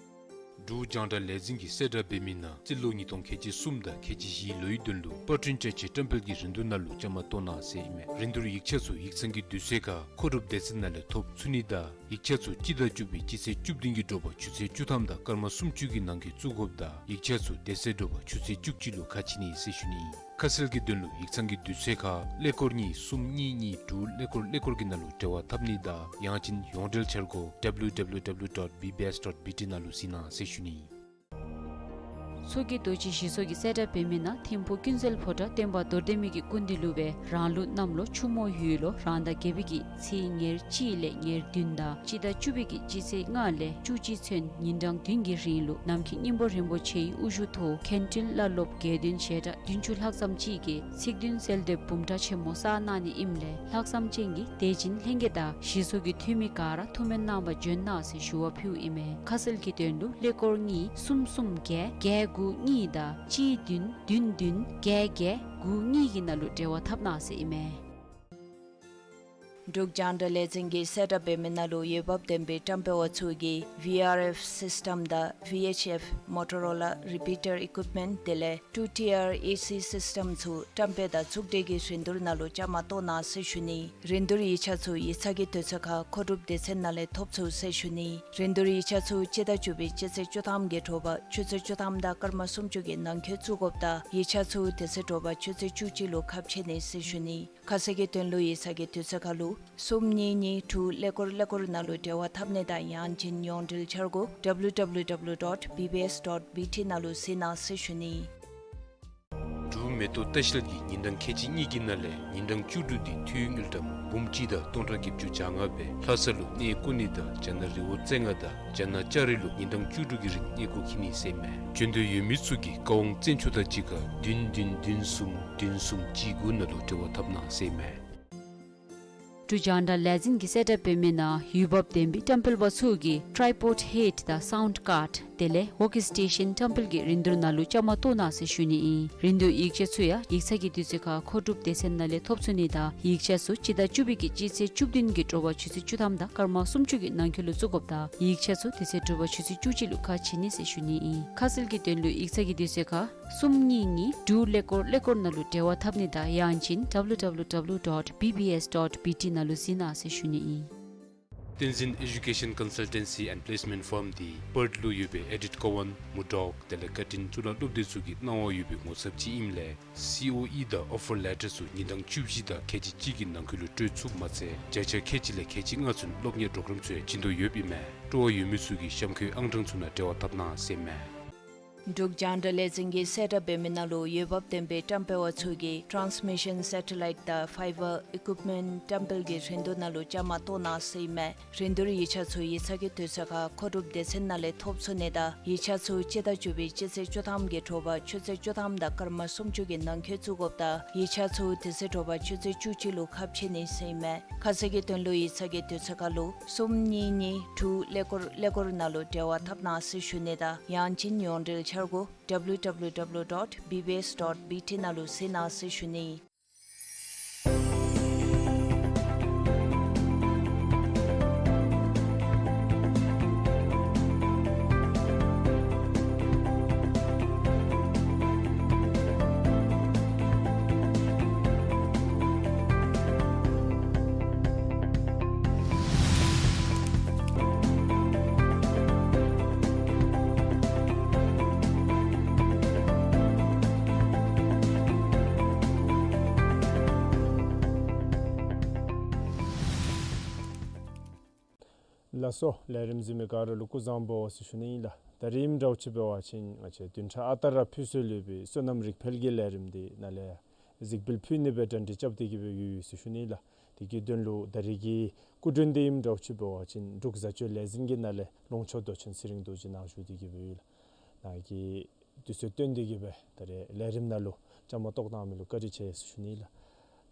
འབྲུག་རྒྱང་བསྒྲགས་ལས་འཛིན་གྱིས་གསལ་བསྒྲགས་འབད་མི་ནང་རྩིས་ལོ་ཉིས་སྟོང་ཁལ་གཅིག་གསུམ་དང་ཁལ་གཅིག་བཞིའི་ལོའི་དོན་ལུ་པར་སྐྲུན་ཅ་ཆས་བཀྲམ་སྤེལ་གྱི་རིན་བསྡུར་ནང་ལུ་བཅའ་མར་གཏོགས་གནང་ཟེར་ཨིན་མས། རིན་བསྡུར་ཡིག་ཆ་ཚུ་ཡིག་ཚང་གི་དུས་ཚོད་ཁར་མཁོ་སྒྲུབ་སྡེ་ཚན་ནང་ལས་ཐོབ་ཚུགས་ནི་དང་ཡིག་ཆ་ཚུ་སྤྱི་ཟླ་བཅུ་པའི་སྤྱི་ཚེས་བཅུ་བདུན་གྱི་དྲོ་པ་ཆུ་ཚོད་བཅུ་ཐམ་དང་སྐར་མ་སུམ་ཅུ་གི་ནང་འཁོད་བཙུགས་དགོཔ་དང་ཡིག་ཆ་ཚུ་དེ་ཚེ་དྲོ་པ་ཆུ་ཚོད་བཅུ་གཅིག་ལུ་ཁ་ཕྱེ་ནི་ཟེར་ཞུ་ནི་ཨིན། ཁ་གསལ་གྱི་དོན་ལུ་ཡིག་ཚང་གི་དུས་ཚོད་ཁར་ཀླད་ཀོར་གཉིས་གསུམ་གཉིས་གཉིས་དྲུག་ཀླད་ཀོར་ཀླད་ཀོར་གྱི་ནང་ལུ་འབྲེལ་བ་འཐབ་ནི་དང་ཡང་ཅིན་ཡོངས་འབྲེལ་འཆར་སྒོ W W W dot B B S dot B T ནང་ལུ་གཟིགས་གནང་ཟེར་ཞུ་ནི་ཨིན། མཚོ་སྐྱེས་རྡོ་རྗེ་ཞི་གསོ་གིས་གསལ་བསྒྲགས་འབད་མི་ནང་ཐིམ་ཕུག་ཀུན་གསལ་ཕོ་བྲང་སྟོན་པ་རྡོར་གདན་མའི་གི་སྐུ་མདུན་ལུ་སྦེ་རང་ལུགས་གནམ་ལོ་ཆུ་མོ་ཡོས་ལོ་རང་ཟླ་བརྒྱད་པའི་གི་ཚེས་ཉེར་གཅིག་ལས་ཉེར་བདུན་དང་སྤྱི་ཟླ་བཅུ་པའི་གི་སྤྱི་ཚེས་ལྔ་ལས་བཅུ་གཅིག་ཚུན་ཉིན་གྲངས་བདུན་གྱི་རིང་ལུ་ནམ་མཁའི་སྙིང་པོ་རིན་པོ་ཆེའི་དབུ་བཞུགས་ཐོག་མཁན་སྤྲུལ་བླ་སློབ་དགེ་འདུན་བྱེ་བྲག་བདུན་ཅུ་ལྷག་ཙམ་ཅིག་གིས་ཚིག་བདུན་གསོལ་འདེབས་འབུམ་ཕྲག་ཆེན་མོ་བསགས་གནང་ནི་ཨིནམ་ལས་ལྷག་བསམ་ཅན་གྱི་དད་སྦྱིན་ལྷན་རྒྱས་དང་ཞི་གསོ་གི་འཐུས་མི་ག་ར་ཐུགས་སྨོན་གནང་བར་བྱོན་གནང་ཟེར་ཞུ་བ་ཕུལཝ་ཨིན་མས། ཁ་གསལ་གྱི་དོན་ལུ་ཀླད་ཀོར་གཉིས་གསུམ་གསུམ་བརྒྱད་བརྒྱད་དགུ་གཉིས་དང་གཅིག་བདུན་བདུན་བདུན་བརྒྱད་བརྒྱད་དགུ་གཉིས་ཀྱི་ནང་ལུ་འབྲེལ་བ་འཐབ་གནང་ཟེར་ཨིན་མས། འབྲུག་རྒྱང་བསྒྲགས་ལས་འཛིན་གྱིས་གསལ་བསྒྲགས་འབད་མི་ནང་ལུ་འོས་འབབ་ལྡན་པའི་བཀྲམ་སྤེལ་བ་ཚུ་གིས་ཝི་ཨར་ཨེཕ་སིསི་ཊམ་དང་ཝི་ཨེཆ་ཨེཕ་མོ་ཊོ་རོ་ལ་རི་པི་ཊར་ཨི་ཀུའིཔ་མེནཊ་དེ་ལས་ཊུ་ཊི་ཨར་ཨེ་སི་སིསི་ཊམ་ཚུ་བཀྲམ་སྤེལ་དང་ཚོགས་སྒྲིག་གི་རིན་བསྡུར་ནང་ལུ་བཅའ་མར་གཏོགས་གནང་ཟེར་ཞུ་ནི། རིན་བསྡུར་ཡིག་ཆ་ཚུ་ཡིག་ཚང་གི་དུས་ཚོད་ཁར་མཁོ་སྒྲུབ་སྡེ་ཚན་ནང་ལས་ཐོབ་ཚུགས་ཟེར་ཞུ་ནི། རིན་བསྡུར་ཡིག་ཆ་ཚུ་སྤྱི་ཟླ་བཅུ་པའི་སྤྱི་ཚེས་བཅུ་ཐམ་གྱི་དྲོ་པ་ཆུ་ཚོད་བཅུ་ཐམ་དང་སྐར་མ་སུམ་ཅུ་གི་ནང་འཁོད་བཙུགས་དགོཔ་དང་ཡིག་ཆ་ཚུ་དེ་ཚེ་དྲོ་པ་ཆུ་ཚོད་བཅུ་གཅིག་ལུ་ཁ་ཕྱེ་ནི་ཟེར་ཞུ་ནི། ཁ་གསལ་གྱི་དོན་ལུ་ཡིག་ཚང་གི་དུས་ཚོད་ཁར་ལུ་གསུམ་གཉིས་གཉིས་དྲུག་ཀླད་ཀོར་ཀླད་ཀོར་ནང་ལུ་འབྲེལ་བ་འཐབ་ནི་དང་ཡང་ཅིན་ཡོངས་འབྲེལ་འཆར་སྒོ་ཌབ་ལིའུ་ཌབ་ལིའུ་ཌབ་ལིའུ་ཌོཊ་བི་བི་ཨེསི་ཌོཊ་བི་ཊི་ནང་ལུ་གཟིགས་གནང་ཟེར་ཞུ་ནི། འབྲུག་མེ་ཏོག་ལྟ་བཤལ་གྱིས་ཉིན་གྲངས་ཁལ་གཅིག་གཉིས་ཀྱི་ནང་ལས་ཉིན་གྲངས་བཅུ་དྲུག་འདི་འཐུས་དངུལ་ཀྲམ་འབུམ་གཅིག་དང་སྟོང་ཕྲག་བརྒྱད་ཅུ་གྱ་ལྔ་སྦེ་ལྷ་ས་ལུ་གནས་སྐོར་ནི་དང་རྒྱ་ནག་རི་བོ་རྩེ་ལྔ་དང་རྒྱ་ནག་ལྕགས་རི་ལུ་ཉིན་གྲངས་བཅུ་དྲུག་གི་རིང་གནས་སྐོར་འཁྱིད་ནི་ཟེར་མས། འབྱོན་འདོད་ཡོད་མི་ཚུ་གིས་བཀའ་དབང་བཙན་ཆུ་དང་གཅིག་ཁར་བདུན་བདུན་བདུན་གསུམ་བདུན་གསུམ་གཅིག་དགུ་ནང་ལུ་འབྲེལ་བ་འཐབ་གནང་ཟེར་མས། འབྲུག་རྒྱང་བསྒྲགས་ལས་འཛིན་གྱིས་གསལ་བསྒྲགས་འབད་མི་ནང་འོས་འབབ་ལྡན་པའི་བཀྲམ་སྤེལ་པ་ཚུ་གིས་ཊྲའི་པོཌ་ཧེཌ་དང་སའུནཌ་ཀཱརཌ་དེ་ལས་ཝོརཀ་སི་ཊེ་ཤཱན་བཀྲམ་སྤེལ་གྱི་རིན་བསྡུར་ནང་ལུ་བཅའ་མར་གཏོགས་གནང་ཟེར་ཞུ་ནི་ཨིན། རིན་བསྡུར་ཡིག་ཆ་ཚུ་ཡང་ཡིག་ཚང་གི་དུས་ཚོད་ཁར་མཁོ་སྒྲུབ་སྡེ་ཚན་ནང་ལས་ཐོབ་ཚུགས་ནི་དང་ཡིག་ཆ་ཚུ་སྤྱི་ཟླ་བཅུ་པའི་གི་སྤྱི་ཚེས་བཅུ་བདུན་གྱི་དྲོ་པ་ཆུ་ཚོད་བཅུ་ཐམ་དང་སྐར་མ་སུམ་ཅུ་གི་ནང་འཁོད་ལུ་བཙུགས་དགོཔ་དང་ཡིག་ཆ་ཚུ་དེ་ཚེ་དྲོ་པ་ཆུ་ཚོད་བཅུ་གཅིག་ལུ་ཁ་ཕྱེ་ནི་ཟེར་ཞུ་ནི་ཨིན། ཁ་གསལ་གྱི་དོན་ལུ་ཡིག་ཚང་གི་དུས་ཚོད་ཁར་གསུམ་གཉིས་གཉིས་དྲུག་ཀླད་ཀོར་ཀླད་ཀོར་ནང་ལུ་འབྲེལ་བ་འཐབ་ནི་དང་ཡང་ཅིན་ཌབ་ལིའུ་ཌབ་ལིའུ་ཌབ་ལིའུ་ཌོཊ་བི་བི་ཨེསི་ཌོཊ་བི་ཊི་ནང་ལུ་གཟིགས་གནང་ཟེར་ཞུ་ནི་ཨིན། བསྟན་འཛིན་ཨེ་ཌུ་ཀེ་ཤཱན་ཀོན་སལ་ཊེན་སི་ཨེནཌ་པི་ལེསི་མེནཊ་ཕརམ་འདི་པརཐ་ལུ་ཡོད་པའི་ཨེ་ཌིཐ་ཀོ་ཝཱན་མུར་ཌོག་དེ་ལས་ཀར་ཊིན་གཙུག་ལག་སློབ་སྡེ་ཚུ་གི་གནང་བ་ཡོད་པའི་ངོ་ཚབ་ཅིག་ཨིནམ་ལས་སི་ཨོ་ཨི་དང་ཨོ་ཕར་ལེ་ཊར་ཚུ་ཉིན་གྲངས་བཅུ་བཞི་དང་ཁལ་གཅིག་གཅིག་གི་ནང་འཁོད་ལུ་སྤྲོད་ཚུགསཔ་མ་ཚད་བརྒྱ་ཆ་ཁལ་གཅིག་ལས་ཁལ་གཅིག་ལྔ་ཚུན་སློབ་གཉེར་པོརོ་གརམ་ཚུ་ཡང་བྱིན་དོ་ཡོདཔ་ཨིན་མས། སྤྲོ་བ་ཡོད་མི་ཚུ་གིས་གཤམ་འཁོད་ཨང་གྲངས་ཚུ་ནང་འབྲེལ་བ་འཐབ་གནང་ཟེར་མས། འབྲུག་རྒྱང་བསྒྲགས་ལས་འཛིན་གྱིས་གསལ་བསྒྲགས་འབད་མི་ནང་ལུ་འོས་འབབ་ལྡན་པའི་བཀྲམ་སྤེལ་བ་ཚུ་གིས་ཊཱནསི་མི་ཤཱན་སེ་ཊ་ལའིཊ་དང་ཕའི་བར་ཨི་ཀུའིཔ་མེནཊ་བཀྲམ་སྤེལ་གྱི་རིན་བསྡུར་ནང་ལུ་བཅའ་མར་གཏོགས་གནང་ཟེར་ཨིན་མས། རིན་བསྡུར་ཡིག་ཆ་ཚུ་ཡིག་ཚང་གི་དུས་ཚོད་ཁར་མཁོ་སྒྲུབ་སྡེ་ཚན་ནང་ལས་ཐོབ་ཚུགས་ནི་དང་ཡིག་ཆ་ཚུ་སྤྱི་ཟླ་བཅུ་པའི་སྤྱི་ཚེས་བཅུ་ཐམ་གྱི་དྲོ་པ་ཆུ་ཚོད་བཅུ་ཐམ་དང་སྐར་མ་སུམ་ཅུ་གི་ནང་འཁོད་བཙུགས་དགོཔ་དང་ཡིག་ཆ་ཚུ་དེ་ཚེ་དྲོ་པ་ཆུ་ཚོད་བཅུ་གཅིག་ལུ་ཁ་ཕྱེ་ནི་ཟེར་ཨིན་མས། ཁ་གསལ་གྱི་དོན་ལུ་ཡིག་ཚང་གི་དུས་ཚོད་ཁར་ལུ་གསུམ་གཉིས་གཉིས་དྲུག་ཀླད་ཀོར་ཀླད་ཀོར་ནང་ལུ་འབྲེལ་བ་འཐབ་གནང་ཟེར་ཞུ་ནི་དང་ཡང་ཅིན་ཡོངས་འབྲེལ་འཆར་སྒོ་ཌབ་ལིའུ་ཌབ་ལིའུ་ཌབ་ལིའུ་ཌོཊ་བི་བི་ཨེསི་ཌོཊ་བི་ཊི་ནང་ལུ་གཟིགས་གནང་ཟེར་ཞུ་ནི། ལགས་སོ། ལས་རིམ་གཟིགས་མི་ག་ར་ལུ་སྐུ་གཟུགས་བཟང་པོ་ཟེར་ཞུ་ནི་ཨིན་ལགས། ད་རིས་ཨིནམ་འདྲཝ་ཅིག་འབད་བ་ཅིན་ང་བཅས་བདུན་ཕྲག་ཨ་རྟག་ར་ཕུལ་སྲོལ་ཡོད་པའི་སོ་ནམ་རིག་འཕེལ་གྱི་ལས་རིམ་འདི་ནང་ལས་གཟིགས་འབུལ་ཕུལ་ནི་སྦེ་གྲ་སྒྲིག་རྐྱབ་སྟེ་གི་སྦེ་ཡོད་ཡོད་ཟེར་ཞུ་ནི་ལགས། དེ་གི་དོན་ལུ་ད་རིས་ཀྱི་སྐུ་མགྲོན་འདི་ཨིནམ་འདྲཝ་ཅིག་འབད་བ་ཅིན་འབྲུག་བཟའ་སྤྱོད་ལས་འཛིན་གྱི་ནང་ལས་ལུང་ཕྱོགས་མདོ་ཆེན་ཚེ་རིང་རྡོ་རྗེ་ནཱ་བཞུགས་ཏེ་གི་སྦེ་ཡོད་ལགས། ནཱ་གིས་དུས་ཚོད་བཏོན་ཏེ་གི་སྦེ་ད་རིས་ལས་རིམ་ནང་ལུ་བཅའ་མར་གཏོགས་གནང་མི་ལུ་བཀའ་དྲིན་ཆེ་ཟེར་ཞུ་ནི་ལགས།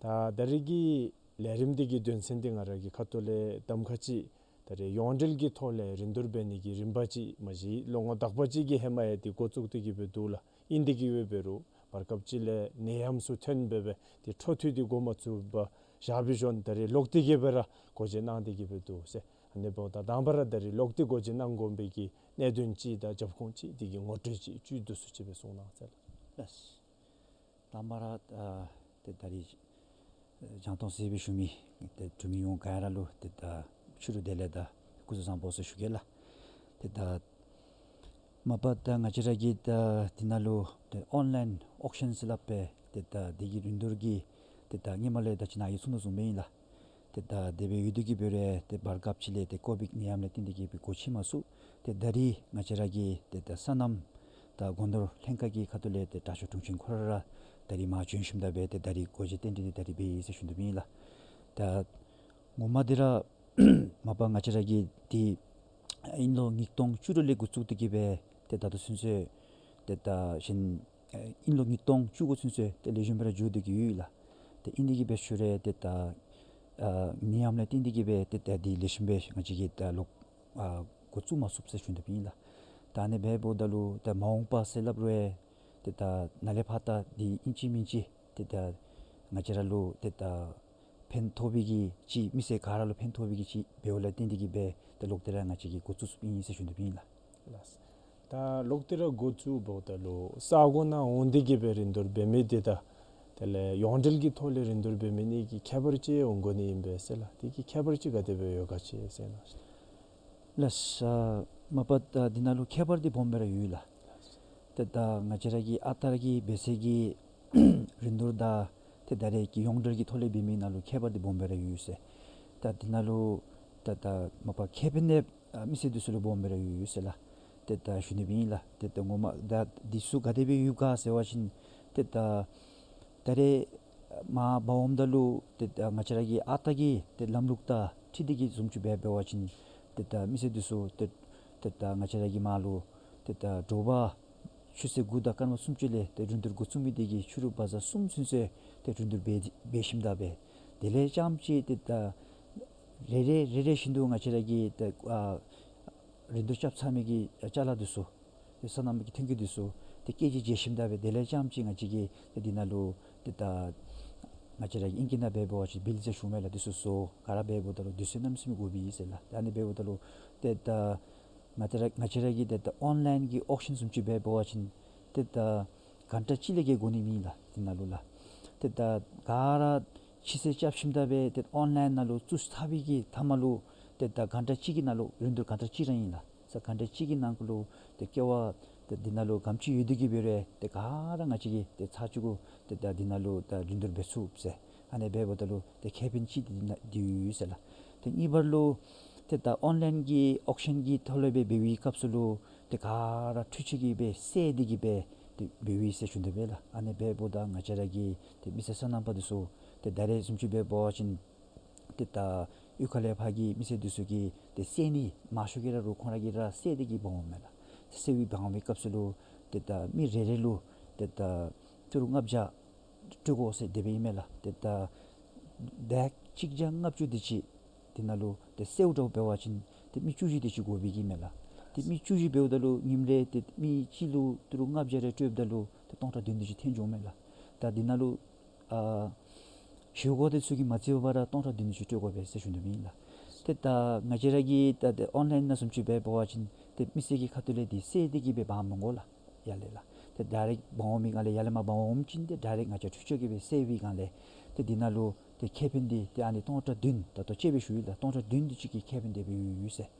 ད་ད་རིས་ཀྱི་ལས་རིམ་འདི་གི་དོན་ཚན་འདི་ང་ར་གི་ཁ་ཐུག་ལས་གདམ་ཁ་ཅིག་ད་རིས་ཡོངས་འབྲེལ་གྱི་ཐོག་ལས་རིན་བསྡུར་འབད་ནི་གི་རིམ་པ་ཅིག་མ་གཞི་ལོ་ངོ་དག་པ་ཅིག་གི་ཧེ་མ་ཡང་འདི་འགོ་བཙུགས་ཏེ་གི་སྦེ་འདུག་ལགས། ཨིན་ཏེ་གི་སྦེ་འབད་རུང་བར་སྐབས་ཅིག་ལས་ནད་ཡམས་ཚུ་ཐོན་སྦེ་སྦེ་འདི་འཕྲོ་མཐུད་དེ་འགོ་མ་བཙུགས་པར་བཞག་པའི་བཞིན་ད་རིས་ལོག་སྟེ་གི་སྦེ་ར་སྒོ་འབྱེད་གནང་སྟེ་གི་སྦེ་འདུག་ཟེར། ཨ་ནི་འབདཝ་ད་དང་པ་ར་ད་རིས་ལོག་སྟེ་སྒོ་འབྱེད་གནང་དགོ་པའི་གི་གནད་དོན་ཅིག་དང་རྒྱབ་ཁུངས་ཅིག་འདི་གི་ངོ་སྤྲོད་ཅིག་བཅུད་བསྡུ་སུ་ཅིག་སྦེ་གསུང་གནང་ཟེར་ལགས། ལགས། དང་པ་ར་ཨ་ཏེ་ད་རིས་ཨ་རྒྱང་མཐོང་གཟིགས་པའི་ཞུ་མི་ཏེ་འབྲུག་མི་ཡོངས་ག་ར་ལུ་ཏེ་ད་ཕྱི་རུ་བདེ་ལེགས་དང་སྐུ་གཟུགས་བཟང་པོ་ཟེར་ཞུ་གེ་ལགས། ཏེ་ད་མ་པ་ད་ང་བཅས་ར་གི་ད་འདི་ནང་ལུ་ཏེ་ཨོན་ལའིན་ཨོག་ཤཱན་ཟེར་སླབ་སྦེ་ཏེ་ད་འདི་གི་རིན་བསྡུར་གྱི་ཏེ་ད་སྔོན་མ་ལས་ད་ཅི་ནཱ་གིས་གསུང་དོ་བཟུམ་སྦེ་ཨིན་ལགས། ཏེ་ད་དེ་སྦེ་ཡོད་དེ་གི་འབད་རུང་ཏེ་བར་སྐབས་ཅིག་ལས་ཏེ་ཀོ་བིཌ་ནད་ཡམས་ལས་བརྟེན་ཏེ་གི་སྦེ་སྒོ་ཕྱེ་མ་ཚུགས། ཏེ་ད་རིས་ང་བཅས་ར་གི་ཏེ་ད་སོ་ནམ་དང་སྒོ་ནོར་ལྷན་ཁག་གི་ཁ་ཐུག་ལས་ཏེ་དྲག་ཤོས་དྲུང་ཆེན་ཁོ་ར་ར་ད་རིས་མར་བྱོན་ཞིནམ་ད་སྦེ་ཏེ་ད་རིས་སྒོ་འབྱེད་རྟེན་འབྲེལ་འདི་ད་རིས་འབད་ཡི་ཟེར་ཞུ་དོ་ཨིན་ལགས། ད་ངོ་མ་འདི་ར་མ་པ་ང་བཅས་ར་གི་འདི་དབྱིན་ལོ་ཉིས་སྟོང་བཅུ་དྲུག་ལས་འགོ་བཙུགས་ཏེ་གི་སྦེ་ཏེ་ད་ལྟོ་ཚུན་ཚོད་ཏེ་ད་གཞན་ཨ་དབྱིན་ལོ་ཉིས་སྟོང་བཅུ་དགུ་ཚུན་ཚོད་ཏེ་ལེགས་ཤོམ་སྦེ་ར་འགྱོ་སྟེ་གི་ཡོད་ལགས། ཏེ་ཨིན་ཏེ་གི་སྦེ་ཞུ་རུང་ཏེ་ད་ཨ་ནད་ཡམས་ལས་བརྟེན་ཏེ་གི་སྦེ་ཏེ་ད་འདི་ལེགས་ཤོམ་སྦེ་ང་བཅས་ཀྱིས་ད་ལོག་ཨ་འགོ་བཙུགས་མ་ཚུགས་ཟེར་ཞུ་དོ་ཨིན་ལགས། ད་ཨ་ནི་སྦེ་འབདཝ་ད་ལུ་ད་མ་འོངས་པ་ཟེར་སླབ་རུང་ཏེ་ད་ནཱ་ལས་ཕར་ད་འདི་ཨིན་ཅི་མིན་ཅི་ཏེ་ད་ང་བཅས་ར་ལུ་ཏེ་ད་ ཕན་ཐོགས་པའི་གི་ཅིག་མི་སེར་ག་ར་ལུ་ཕན་ཐོགས་པའི་གི་ཅིག་འབདཝ་ལས་བརྟེན་ཏེ་གིས་སྦེ་ཏེ་ལོག་སྟེ་ར་ང་བཅས་ཀྱིས་འགོ་བཙུགས་བཙུགསཔ་ཨིན་ཟེར་ཞུ་ནི་ཨིན་ལགས། ལགས། ད་ལོག་སྟེ་ར་འགོ་བཙུགས་འབདཝ་ད་ལུ་ས་གོ་ནང་འོང་སྟེ་གིས་སྦེ་རིན་བསྡུར་འབད་མི་འདི་དང་དེ་ལས་ཡོངས་འབྲེལ་གྱི་ཐོག་ལས་རིན་བསྡུར་འབད་མི་གཉིས་ཀྱི་ཁྱད་པར་ཅིག་འོང་དགོ་ནི་ཨིན་པས་ཟེར་ལགས། དེ་གི་ཁྱད་པར་ཅིག་ག་དེ་སྦེ་ཡོད་ག་ཅི་ཟེར་ན། ལགས། ཨ་མ་པ་ད་འདི་ནང་ལུ་ཁྱད་པར་འདི་སྦོམ་སྦེ་ར་ཡོད་ལགས། ཏེ་ད་ང་བཅས་ར་གི་ཨ་རྟག་གི་འབད་སའི་གི་རིན་བསྡུར་དང་ཏེ་ད་རེས་ཀྱི་ཡོངས་འབྲེལ་གྱི་ཐོག་ལས་འབད་མི་ནང་ལུ་ཁྱད་པར་འདི་སྦོམ་སྦེ་ར་ཡོད་ཟེར། ད་འདི་ནང་ལུ་ད་ད་མ་པ་ཁེ་ཕན་འདི་ཨ་མི་སེར་འདི་ཚུ་ལུ་སྦོམ་སྦེ་ར་ཡོད་ཟེར་ལགས། ཏེ་ད་ཞུ་ནི་ཨིན་ལགས། ཏེ་ད་ངོ་མ་ད་འདི་ཚུ་ག་དེ་སྦེ་ཡོད་ག་ཟེར་བ་ཅིན་ཏེ་ད་ད་རེས་མར་འབག་འོངམ་ད་ལུ་ཏེ་ད་ང་བཅས་ར་གི་ཨ་རྟག་གི་ཏེ་ལམ་ལུགས་དང་འཁྲིལ་ཏེ་གིས་བཟུམ་ཅིག་འབད་འབད་བ་ཅིན་ཏེ་ད་མི་སེར་འདི་ཚུ་ཏེ་ཏེ་ད་ང་བཅས་ར་གི་མར་ལུ་ཏེ་ད་དྲོ་པ་ཆུ་ཚོད་དགུ་དང་སྐར་མ་སུམ་ཅུ་ལས་ཏེ་རིན་བསྡུར་འགོ་བཙུགས་མི་འདི་གིས་ཕྱི་རུ་བ་ཛ་གསུམ་ཚུན་ཚོད་ཏེ་རིན་བསྡུར་འབད་འབད་ཞིནམ་ད་སྦེ་དེ་ལས་རྐྱངམ་ཅིག་ཏེ་ད་རེ་རེ་རེ་རེ་བཞིན་དུ་ང་བཅས་ར་གི་ཏེ་ཨ་རིན་བསྡུར་རྐྱབ་ཚར་མི་གི་ཅ་ལ་འདི་ཚུ་ཏེ་སོ་ནམ་གྱི་ཐོན་སྐྱེད་འདི་ཚུ་ཏེ་སྐད་ཅིག་བརྗེ་ཞིནམ་ད་སྦེ་དེ་ལས་རྐྱངམ་ཅིག་ང་བཅས་ཀྱིས་ཏེ་འདི་ནང་ལུ་ཏེ་ད་ང་བཅས་ར་གི་ཨིང་སྐད་ནང་འབད་འབད་བ་ཅིན་བིལ་ཟེར་ཞུཝ་མས་ལགས། འདི་ཚུ་བཟོ་ག་ར་འབད་འབདཝ་ད་ལུ་དུས་ཚོད་གནམ་མེད་ས་མེད་འགོར་བས་ཟེར་ལགས། ཏེ་ཨ་ནི་འབད་འབདཝ་ད་ལུ་ཏེ་ད་ང་བཅས་ར་ང་བཅས་ར་གི་ཏེ་ད་ཨོན་ལཱའིན་གྱི་ཨོག་ཤཱན་བཟུམ་ཅིག་འབད་འབད་བ་ཅིན་ཏེ་ད་གྷན་ཊ་གཅིག་ལས་བརྒལ་འགོར་ནི་མེད་ལགས། འདི་ནང་ལུ་ལགས་ཏེ་ད་ག་ར་ཕྱི་ཚེས་རྐྱབ་ཞིནམ་ད་སྦེ་ཏེ་ཨོན་ལཱའིན་ནང་ལུ་བཙུགས་ཚར་བའི་གི་མཐའ་མ་ལུ་ཏེ་ད་གྷན་ཊ་གཅིག་གི་ནང་ལུ་རིན་བསྡུར་གྷན་ཊ་གཅིག་ར་ཨིན་ལགས། ས་གྷན་ཊ་གཅིག་གི་ནང་ལུ་ཏེ་ཀེ་ཝ་ཏེ་འདི་ནང་ལུ་ག་དེམ་ཅིག་ཡོད་དེ་གིས་འབད་རུང་ཏེ་ག་ར་ང་བཅས་ཀྱིས་ཏེ་ཚར་གཅིག་གུ་ཏེ་ད་འདི་ནང་ལུ་ད་རིན་བསྡུར་འབད་ཚུགས་ཟེར། ཨ་ནི་འབད་འབདཝ་ད་ལུ་ཏེ་ཁེ་ཕན་ཅིག་འདི་ནང་འདི་ཡོད་ཟེར་ལགས། ཏེ་གཉིས་པ་ལུ་ཏེ་ད་ཨོན་ལཱའིན་གྱི་ཨོག་ཤཱན་གྱི་ཐོག་ལས་སྦེ་འབད་བའི་སྐབས་སུ་ལུ་ཏེ་ག་ར་འཕྲུལ་ཆས་ཀྱིས་སྦེ་བསལ་ཏེ་གིས་སྦེ་ཏེ་འབད་བས་ཟེར་ཞུ་དོ་བས་ལགས། ཨ་ནི་འབད་འབདཝ་ད་ང་བཅས་ར་གི་ཏེ་མི་སེར་སོ་ནམ་པ་འདི་ཚུ་ཏེ་ད་རེས་བཟུམ་ཅིག་འབད་འབད་བ་ཅིན་ཏེ་ད་གཡུས་ཁ་ལས་ཕར་གྱི་མི་སེར་འདི་ཚུ་གིས་ཏེ་བསལ་ནི་མང་ཤོས་ཀྱིས་ར་རུང་ཁོང་ར་གིས་ར་བསལ་ཏེ་གིས་འབག་འོང་མས་ལགས། བསལ་བའི་འབག་འོང་བའི་སྐབས་སུ་ལུ་ཏེ་ད་མི་རེ་རེ་ལུ་ཏེ་ད་ཏི་རུ་ལྔ་བརྒྱ་སྤྲོད་དགོ་ཟེར་དེ་སྦེ་ཨིན་མས་ལགས། ཏེ་ད་བེག་གཅིག་བརྒྱ་ལྔ་བཅུ་དེ་ཅིག་འདི་ནང་ལུ་ཏེ་བསལཝ་འདྲཝ་འབད་བ་ཅིན་ཏེ་མི་བཅུ་བཞི་དེ་ཅིག་དགོ་པའི་གི་མས་ལགས། ཏེ་མི་བཅུ་བཞི་འབདཝ་ད་ལུ་ཉིནམ་རེ་ཏེ་མི་གཅིག་ལུ་ཏི་རུ་ལྔ་བརྒྱ་རེ་སྤྲོདཔ་ད་ལུ་ཏེ་སྟོང་ཕྲག་བདུན་དེ་ཅིག་ཐོན་འགྱོཝ་མས་ལགས། ད་འདི་ནང་ལུ་ཨ་ཞུ་དགོ་དེ་ཚུ་གིས་མ་བརྩིཝ་ད་ར་སྟོང་ཕྲག་བདུན་དེ་ཅིག་སྤྲོད་དགོ་པས་ཟེར་ཞུ་དོ་མེན་ན་ལགས། ཏེ་ད་ང་བཅས་ར་གི་ད་ཏེ་ཨོན་ལཱའིན་ནང་བཟུམ་ཅིག་འབད་འབད་བ་ཅིན་ཏེ་མི་སེར་གྱི་ཁ་ཐུག་ལས་འདི་བསལ་ཏེ་གིས་སྦེ་འབག་མི་དགོ་ལགས། ཡར་ལས་ལགས། ཏེ་ཌའི་རེཀཊ་འབག་འོང་མི་སྒང་ལས་ཡར་ལས་མར་འབག་འོངམ་ཅིན་ཏེ་ཌའི་རེཀཊ་ང་བཅས་འཕྲུལ་ཆས་ཀྱིས་སྦེ་བསལ་བའི་སྒང་ལས་ཏེ་འདི་ནང་ལུ་ཏེ་ཁེ་ཕན་འདི་ཏེ་ཨ་ནི་སྟོང་ཕྲག་བདུན་ད་ལྟོ་དཔྱེ་སྦེ་ཞུ་ཡི་ལགས། སྟོང་ཕྲག་བདུན་དེ་ཅིག་གི་ཁེ་ཕན་འདི་སྦེ་ཡོད་ཡོད་ཟེར།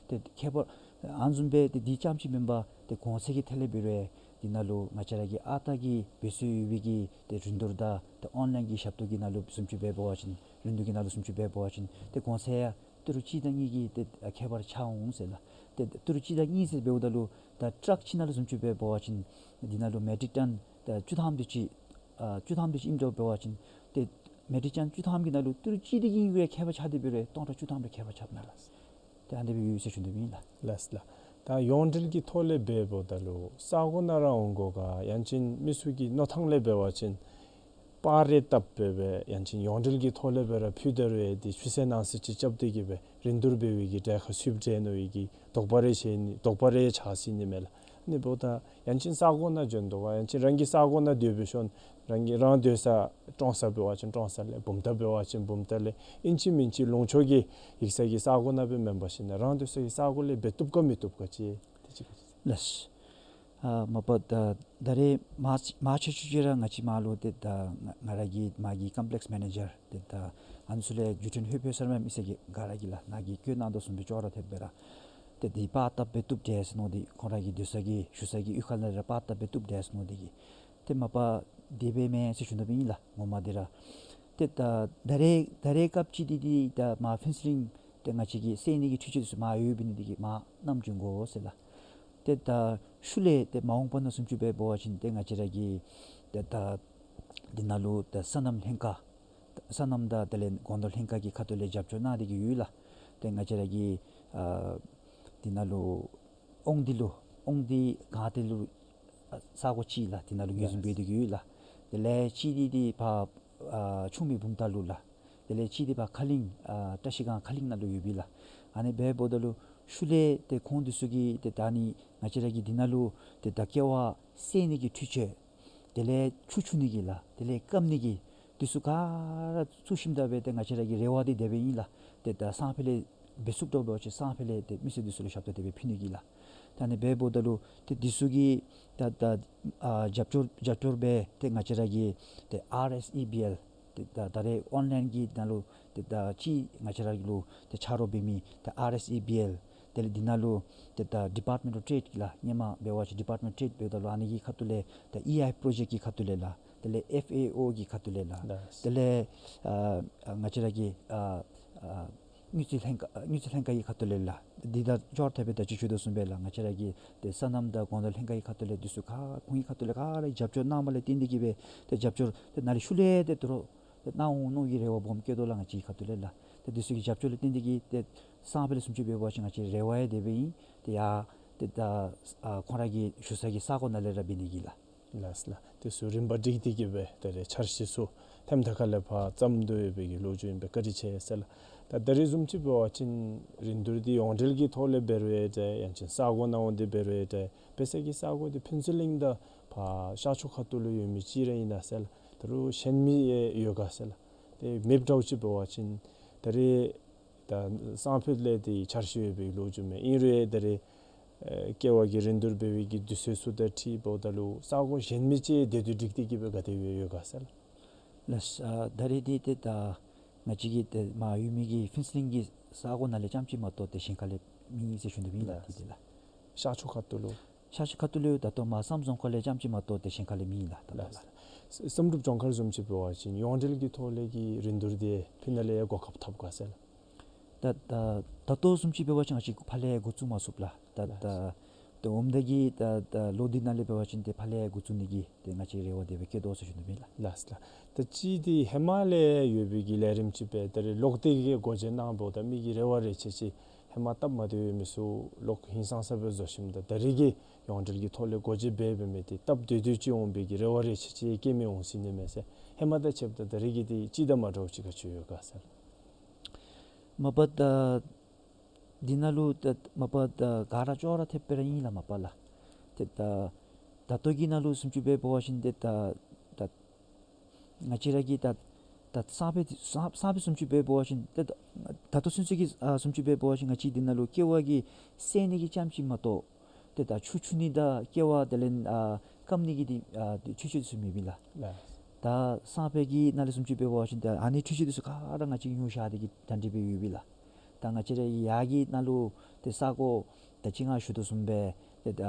ཏེ་ཁྱད་པར་ཨ་ནི་བཟུམ་སྦེ་ཏེ་འདི་རྐྱངམ་ཅིག་མེན་པར་ཏེ་གོང་ཚད་ཀྱི་ཐད་ལས་འབད་རུང་འདི་ནང་ལུ་ང་བཅས་ར་གི་ཨ་རྟག་གི་འབད་སྲོལ་ཡོད་པའི་གི་ཏེ་རིན་བསྡུར་དང་ཏེ་ཨོན་ལཱའིན་གྱི་ཞབས་ཏོག་གི་ནང་ལུ་བཟུམ་ཅིག་འབད་འབད་བ་ཅིན་རིན་བསྡུར་གྱི་ནང་ལུ་བཟུམ་ཅིག་འབད་འབད་བ་ཅིན་ཏེ་གོང་ཚད་ཡང་ཏི་རུ་གཅིག་དང་གཉིས་ཀྱི་ཏེ་ཁྱད་པར་ཆགས་འོང་ཟེར་ལགས། ཏེ་ཏི་རུ་གཅིག་དང་གཉིས་ཟེར་འབདཝ་ད་ལུ་ད་ཊཱརཀ་ཅིག་ནང་ལུ་བཟུམ་ཅིག་འབད་འབད་བ་ཅིན་འདི་ནང་ལུ་མེ་ཊིག་ཊཱན་ད་བཅུ་ཐམ་དེ་ཅིག་ཨ་བཅུ་ཐམ་དེ་ཅིག་ཨིནམ་འདྲཝ་འབད་བ་ཅིན་ཏེ་མེ་ཊིག་ཊཱན་བཅུ་ཐམ་གྱི་ནང་ལུ་ཏི་རུ་གཅིག་དེ་གིས་ཡང་ཁྱད་པར་ཆགས་ཏེ་འབད་རུང་སྟོང་ཕྲག་བཅུ་ཐམ་རེ་ཁྱད་པར་ཆགསཔ་མས་ལགས། ཏེ་ཨ་ནི་སྦེ་ཡོད་ཟེར་ཞུ་དོ་མེན་ན་ལགས། ལགས་ལགས། ད་ཡོངས་འབྲེལ་གྱི་ཐོག་ལས་འབད་འབདཝ་ད་ལུ་ས་གོ་ནང་ར་འོང་དགོ་ག་ཡང་ཅིན་མི་ཚུ་གི་མནོ་ཐངས་ལས་འབད་བ་ཅིན་པར་རེ་བཏབ་སྦེ་སྦེ་ཡང་ཅིན་ཡོངས་འབྲེལ་གྱི་ཐོག་ལས་སྦེ་ར་ཕུལ་ད་རུང་ཡང་འདི་ཆུ་ཚོད་ནང་ཚུ་ཅིག་རྐྱབ་སྟེ་གིས་སྦེ་རིན་བསྡུར་འབད་བའི་གི་གྲལ་ཁར་ཚུདཔ་འདྲས་མནོ་བའི་གི་དོགས་པ་རེ་ཆགས་ནི་དོགས་པ་རེ་ཆགས་སྲིད་ནི་མས་ལགས། ཨ་ནི་འབདཝ་ད་ཡང་ཅིན་ས་གོ་ནང་འབྱོན་དོ་ག་ཡང་ཅིན་རང་གི་ས་གོ་ནང་སྡོད་སྦེ་ཤོང་རང་གི་རང་སྡོད་ས་ཀྲོང་གསར་འབད་བ་ཅིན་ཀྲོང་གསར་ལས་བུམ་ཐང་འབད་བ་ཅིན་བུམ་ཐང་ལས་ཨིན་ཅི་མིན་ཅི་ལུང་ཕྱོགས་ཀྱི་ཡིག་ཚང་གི་ས་གོ་ནང་སྦེ་མེན་པར་ཞིན་ན་རང་སྡོད་ས་གི་ས་གོ་ལས་འབད་བཏུབ་ག་མི་བཏུབ་ག་ཅིག་དེ་ཅིག་ལགས། ཨ་མ་པ་ད་ད་རེས་མར་མར་ཆ་ཆུ་ཅིག་ར་ང་བཅས་མར་ལུ་ཏེ་ད་ང་ང་ར་གི་མར་གྱི་ཀམ་པི་ལེགསི་མེ་ནེ་ཇར་ཏེ་ད་ཨ་ནི་ཚུ་ལས་བརྒྱུད་འཕྲིན་ལྷོད་ཕོད་ས་ར་མི་སེར་གྱི་ག་ར་གིས་ལགས་ནཱ་གིས་བཀོད་གནང་དོ་བཟུམ་སྦེ་ཅོག་ར་འཐདཔ་སྦེ་ར་ཏེ་འདི་པར་བཏབ་སྦེ་བཏུབ་འདྲས་མནོ་སྟེ་ཁོང་ར་གི་སྡོད་ས་གི་བཞུགས་ས་གི་གཡུས་ཁ་ལས་ར་པར་བཏབ་སྦེ་བཏུབ་འདྲས་མནོ་སྟེ་གིས་ཏེ་མ་པ་དེ་སྦེ་མེན་ཟེར་ཞུ་ནི་ཨིན་ལགས། ངོ་མ་འདི་ར་ཏེ་ད་ད་རེས་ད་རེས་སྐབས་ཅིག་འདི་འདི་ད་མར་ཕེན་སི་རིང་ཏེ་ང་བཅས་ཀྱི་བསལ་ནི་གི་འཕྲུལ་ཆས་འདི་ཚུ་མར་ཡོདཔ་ཨིན་ནི་འདི་གིས་མར་བསྣམས་བྱོན་དགོ་ཟེར་ལགས། ཏེ་ད་ཤུལ་ལས་ཏེ་མ་འོངས་པ་ནང་བཟུམ་ཅིག་འབད་འབད་བ་ཅིན་ཏེ་ང་བཅས་ར་གི་ཏེ་ད་འདི་ནང་ལུ་ཏེ་སོ་ནམ་ལྷན་ཁག་སོ་ནམ་དང་དེ་ལས་སྒོ་ནོར་ལྷན་ཁག་གི་ཁ་ཐུག་ལས་རྒྱབ་སྐྱོར་གནང་སྟེ་གིས་ཡོད་ལགས། ཏེ་ང་བཅས་ར་གི་ཨ་འདི་ནང་ལུ་དབང་འདུས་ལུ་དབང་འདུས་སྒང་སྟེང་ལུ་ཨ་ས་གོ་ཅིག་ལགས། འདི་ནང་ལུ་ངོས་འཛིན་འབད་དེ་གིས་ཡོད་ལགས། དེ་ལས་ཅིག་འདི་འདི་ཕར་ཨ་ཆུ་སྨད་བུམ་ཐང་ལུ་ལགས། དེ་ལས་ཅིག་འདི་ཕར་ཁ་གླིང་ཨ་བཀྲ་ཤིས་སྒང་ཁ་གླིང་ནང་ལུ་ཡོད་པས་ལགས། ཨ་ནི་འབད་འབདཝ་ད་ལུ་ཤུལ་ལས་ཏེ་ཁོང་འདི་ཚུ་གིས་ཏེ་ད་ནི་ང་བཅས་ར་གི་འདི་ནང་ལུ་ཏེ་ད་ཀེ་བ་བསལ་ནི་གི་འཕྲུལ་ཆས་དེ་ལས་ཆུ་འཁྱུ་ནི་གི་ལགས། དེ་ལས་སྐམ་ནི་གི་ འདི་ཚུ་ག་ར་ཚུགས་ཞིནམ་ད་སྦེ་ཏེ་ང་བཅས་ར་གི་རེ་བ་འདི་དེ་སྦེ་ཨིན་ལགས། ཏེ་ད་སང་ཕོད་ལས་འབད་ཚུགསཔ་འདྲཝ་འབད་བ་ཅིན་སང་ཕོད་ལས་ཏེ་མི་སེར་འདི་ཚུ་ལུ་ཞབས་ཏོག་དེ་སྦེ་ཕུལ་ནི་གི་ལགས། ད་ཨ་ནི་སྦེ་འབདཝ་ད་ལུ་ཏེ་འདི་ཚུ་གི་ད་ད་ཨ་རྒྱབ་སྐྱོར་རྒྱབ་སྐྱོར་སྦེ་ཏེ་ང་བཅས་ར་གི་ཏེ་ཨར་ཨེསི་ཨི་བི་ཨེལ་ཏེ་ད་ད་རེས་ཨོན་ལཱའིན་གྱི་ནང་ལུ་ཏེ་ད་ཅིག་ང་བཅས་ར་ལུ་ཏེ་ཆ་རོགས་འབད་མི་ཏེ་ཨར་ཨེསི་ཨི་བི་ཨེལ་དེ་ལས་འདི་ནང་ལུ་ཏེ་ད་ཌི་པརཊ་མེནཊ་ཨོཕ་ཊེཌ་ལགས། ཧེ་མ་འབད་བ་ཅིན་ཌི་པརཊ་མེནཊ་ཨོཕ་ཊེཌ་འབདཝ་ད་ལུ་ཨ་ནི་གི་ཁ་ཐུག་ལས་ད་ཨི་ཨའི་པྲོ་ཇེཀཊ་གི་ཁ་ཐུག་ལས་ལགས། དེ་ལས་ཨེཕ་ཨེ་ཨོ་གི་ཁ་ཐུག་ལས་ལགས། ལགས། དེ་ལས་ཨ་ཨ་ང་བཅས་ར་གི་ཨ་ཨ་དངུལ་རྩིས་ལྷན་ཁག་དངུལ་རྩིས་ལྷན་ཁག་གི་ཁ་ཐུག་ལས་ལགས། འདི་དང་ཅོག་ར་འཐདཔ་སྦེ་ད་ཅི་ཞུ་དོ་བཟུམ་སྦེ་ལགས། ང་བཅས་ར་གི་ཏེ་སོ་ནམ་དང་སྒོ་ནོར་ལྷན་ཁག་གི་ཁ་ཐུག་ལས་འདི་ཚུ་ག་ཁོང་གི་ཁ་ཐུག་ལས་ག་ར་རྒྱབ་སྐྱོར་གནངམ་ལས་བརྟེན་ཏེ་གིས་སྦེ་ཏེ་རྒྱབ་སྐྱོར་ཏེ་ནཱ་ལས་ཤུལ་ལས་ཏེ་དོ་རུང་ཏེ་གནང་འོང་མནོ་གི་རེ་བ་སྦོམ་བསྐྱེད་དོ་ལགས། ང་བཅས་ཁ་ཐུག་ལས་ལགས། ཏེ་འདི་ཚུ་གི་རྒྱབ་སྐྱོར་ལས་བརྟེན་ཏེ་གིས་ཏེ་སང་ཕོད་ལས་བཟུམ་ཅིག་འབད་བ་ཅིན་ང་བཅས་རེ་བ་ཡང་དེ་སྦེ་ཨིན། ཏེ་ཡ་ཏེ་ད་ཨ་ཁོང་ར་གི་བཞུགས་ས་གི་ས་གོ་ནང་ལས་ར་འབད་ནི་གི་ལགས། ལགས་ལགས། དེ་ཚུ་རིམ་པ་བསྒྲིགས་ཏེ་གིས་སྦེ་ད་རེས་འཆར་གཞི་ཚུ་ཐེམ་ཐག་ཁ་ལས་ཕར་བརྩམ་དོ་ཡོད་པའི་གི་ལོ་རྒྱུས་ཨིན་པས། བཀའ་དྲིན་ཆེ་ཟེར་ལགས། ད་ད་རེས་བཟུམ་ཅིག་འབད་བ་ཅིན་རིན་བསྡུར་འདི་ཡོངས་འབྲེལ་གྱི་ཐོག་ལས་འབད་རུང་ཡང་འདྲ་ཡང་ཅིན་ས་གོ་ནང་འོང་སྟེ་འབད་རུང་ཡང་འདྲ་འབད་ས་གི་ས་གོ་འདི་ཕུན་ཚོགས་གླིང་དང་ཕར་ཤར་ཕྱོགས་ཁ་ཐུག་ལུ་ཡོད་མི་ཅིག་ར་ཨིན་ན་ཟེར་ལགས། ད་རུང་གཞན་མི་ཡང་ཡོད་ག་ཟེར་ལགས། ཏེ་མེདཔ་འདྲཝ་ཅིག་འབད་བ་ཅིན་ད་རེས་ད་སང་ཕོད་ལས་ཏེ་འཆར་གཞི་ཡོད་པའི་ལོ་རྒྱུས་མས། ཨིན་རུང་ཡང་ད་རེས་ཨེ་ཀེ་བ་གི་རིན་བསྡུར་འབད་བའི་གི་དུས་ཚོད་ཚུ་དང་འཁྲིལཝ་ད་ལུ་ས་གོ་གཞན་མི་ཅིག་དེ་དུས་བསྒྲིགས་ཏེ་གིས་སྦེ་ག་ཏེ་ཡོད་ཡོད་ག་ཟེར་ལགས། ལགས། ཨ་ད་རེས་འདི་ཏེ་ད་ང་བཅས་ཀྱི་ཏེ་མར་ཡོད་མི་གི་ཕུན་ཚོགས་གླིང་གི་ས་གོ་ནང་ལས་རྐྱངམ་ཅིག་མ་གཏོགས་ཏེ་གཞན་ཁ་ལས་མེད་ཟེར་ཞུ་ནི་ཨིན་ལགས། ལགས། འདི་ཏེ་ལགས། ཤར་ཕྱོགས་ཁ་ཐུག་ལུ། ཤར་ཕྱོགས་ཁ་ཐུག་ལུ་ད་ལྟོ་མར་བསམ་རྫོང་ཁག་ལས་རྐྱངམ་ཅིག་མ་གཏོགས་ཏེ་གཞན་ཁ་ལས་མེད་ལགས། ད་ལགས། ལགས། བསམ་གྲུབ་ལྗོངས་མཁར་བཟུམ་ཅིག་འབད་བ་ཅིན་ཡོངས་འབྲེལ་གྱི་ཐོག་ལས་ཀྱི་རིན་བསྡུར་འདི་ཕུལ་ནི་ལས་ཡང་གོ་སྐབས་ཐོབ་ག་ཟེར་ལགས། ད་ད་ད་ལྟོ་བཟུམ་ཅིག་འབད་བ་ཅིན་ང་བཅས་ཕར་ལས་འགོ་བཙུགས་མ་ཚུགས་ལགས། ད་ད་ལགས། ད་འོངམ་ད་གི་ད་ད་ལོ་འདི་ནང་ལས་འབད་བ་ཅིན་ཏེ་ཕར་ལས་འགོ་བཙུགས་ནི་གི་ཏེ་ང་བཅས་རེ་བ་དེ་སྦེ་བསྐྱེད་དོ་ཟེར་ཞུ་ནི་ཨིན་ལགས། ལགས་ལགས། ད་ཅི་འདི་ཧེ་མ་ལས་ཡོད་པའི་གི་ལས་རིམ་ཅིག་སྦེ་ད་རེས་ལོག་སྟེ་གིས་སྒོ་འབྱེད་གནངམ་ད་མི་གི་རེ་བ་རེ་ཆེ་ཆེ་ཧེ་མ་སྟབས་མ་བདེཝ་ཡོད་མི་ཚུ་ལོག་ཧིང་སངས་ས་སྦེ་བཟོ་ཞིནམ་ད་ད་རེས་ཀྱི་ཡོངས་འབྲེལ་གྱི་ཐོག་ལས་སྒོ་འབྱེད་འབད་འབད་མི་འདི་སྟབས་བདེ་བདེ་ཅིག་འོང་བའི་གི་རེ་བ་རེ་ཆེ་ཆེ་བསྐྱེད་མི་འོང་ཟེར་ནི་མས་ཟེར། ཧེ་མ་དང་ཕྱདཔ་ད་ད་རེས་ཀྱི་འདི་ཅིག་དང་མ་འདྲཝ་ཅིག་ག་ཅི་ཡོད་ག་ཟེར། མ་པ་ད་འདི་ནང་ལུ་ད་མ་པ་ད་ག་ར་ཅོག་ར་འཐདཔ་སྦེ་ར་ཨིན་ལགས་མ་པ་ལགས། ཏེ་ད་ད་ལྟོ་གི་ནང་ལུ་བཟུམ་ཅིག་སྦེ་འབད་བ་ཅིན་ཏེ་ད་ད་ང་བཅས་ར་གི་ད་ད་སང་ཕོད་སང་སང་ཕོད་བཟུམ་ཅིག་སྦེ་འབད་བ་ཅིན་ཏེ་ད་ད་ལྟོ་ཚུན་ཚོད་ཀྱི་ཨ་བཟུམ་ཅིག་སྦེ་འབད་བ་ཅིན་ང་བཅས་འདི་ནང་ལུ་ཀེ་བ་གི་བསལ་ནི་གི་རྐྱངམ་ཅིག་མ་གཏོགས་ཏེ་ད་ཆུ་འཁྱུ་ནི་དང་ཀེ་བ་དེ་ལས་ཨ་སྐམ་ནི་གི་འདི་ཨ་འདི་འཕྲུལ་ཆས་འདི་ཚུ་མེད་པས་ལགས། ལགས། ད་སང་ཕོད་ཀྱི་ནང་ལས་བཟུམ་ཅིག་འབད་བ་ཅིན་ད་ཨ་ནི་འཕྲུལ་ཆས་འདི་ཚུ་ག་ར་ང་བཅས་ཉོ་བཞག་སྟེ་གིས་གྲ་སྒྲིག་འབད་ཡོད་པས་ལགས། ད་ང་བཅས་ར་ཡར་གྱི་ནང་ལུ་ཏེ་ས་གོ་ད་ཅི་ང་ཞུ་དོ་བཟུམ་སྦེ་ཏེ་ད་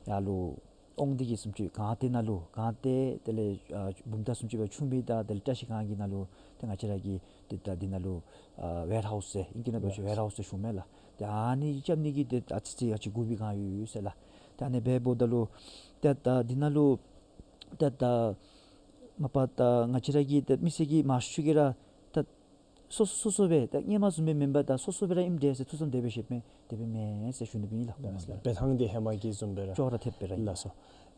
ཡར་ལུ་ཨོང་འདི་གི་བཟུམ་ཅིག་སྒང་སྟེང་ནང་ལུ་སྒང་སྟེང་དེ་ལས་ཨ་བུམ་ཐང་བཟུམ་ཅིག་སྦེ་ཆུ་མིག་དང་དེ་ལས་བཀྲ་ཤིས་སྒང་གི་ནང་ལུ་ཏེ་ང་བཅས་ར་གི་ཏེ་ད་འདི་ནང་ལུ་ཨ་ཝེར་ཧའུསི་ཟེར་ཨིང་སྐད་ནང་འབད་བ་ཅིན་ཝེར་ཧའུསི་ཟེར་ཞུཝ་མས་ལགས། ཏེ་ཨ་ནི་རྐྱབ་ནི་གི་ཏེ་ཨ་ཙི་ཅིག་ཨ་ཙི་དགོ་པའི་སྒང་ཡོད་ཟེར་ལགས། ཏེ་ཨ་ནི་སྦེ་འབདཝ་ད་ལུ་ཏེ་ད་འདི་ནང་ལུ་ཏེ་ད་མ་པ་ད་ང་བཅས་ར་གི་ཏེ་མི་སེར་གྱིས་མང་ཤོས་ཅིག་གིས་ར་ད་སོ་སོ་སོ་སོ་སྦེ་ད་སྔོན་མ་བཟུམ་སྦེ་མེན་པར་ད་སོ་སོ་སྦེ་ར་ཨིནམ་འདྲས་ཟེར་ཐུགས་བསམ་དེ་སྦེ་བཞེསཔ་མས། དེ་སྦེ་མེན་ཟེར་ཞུ་ནི་ཨིན་ལགས། ལགས་སོ། འབད་ཐངས་འདི་ཧེ་མ་གི་བཟུམ་སྦེ་ར་ཅོག་ར་འཐདཔ་སྦེ་ར་ཨིན། ལགས་སོ།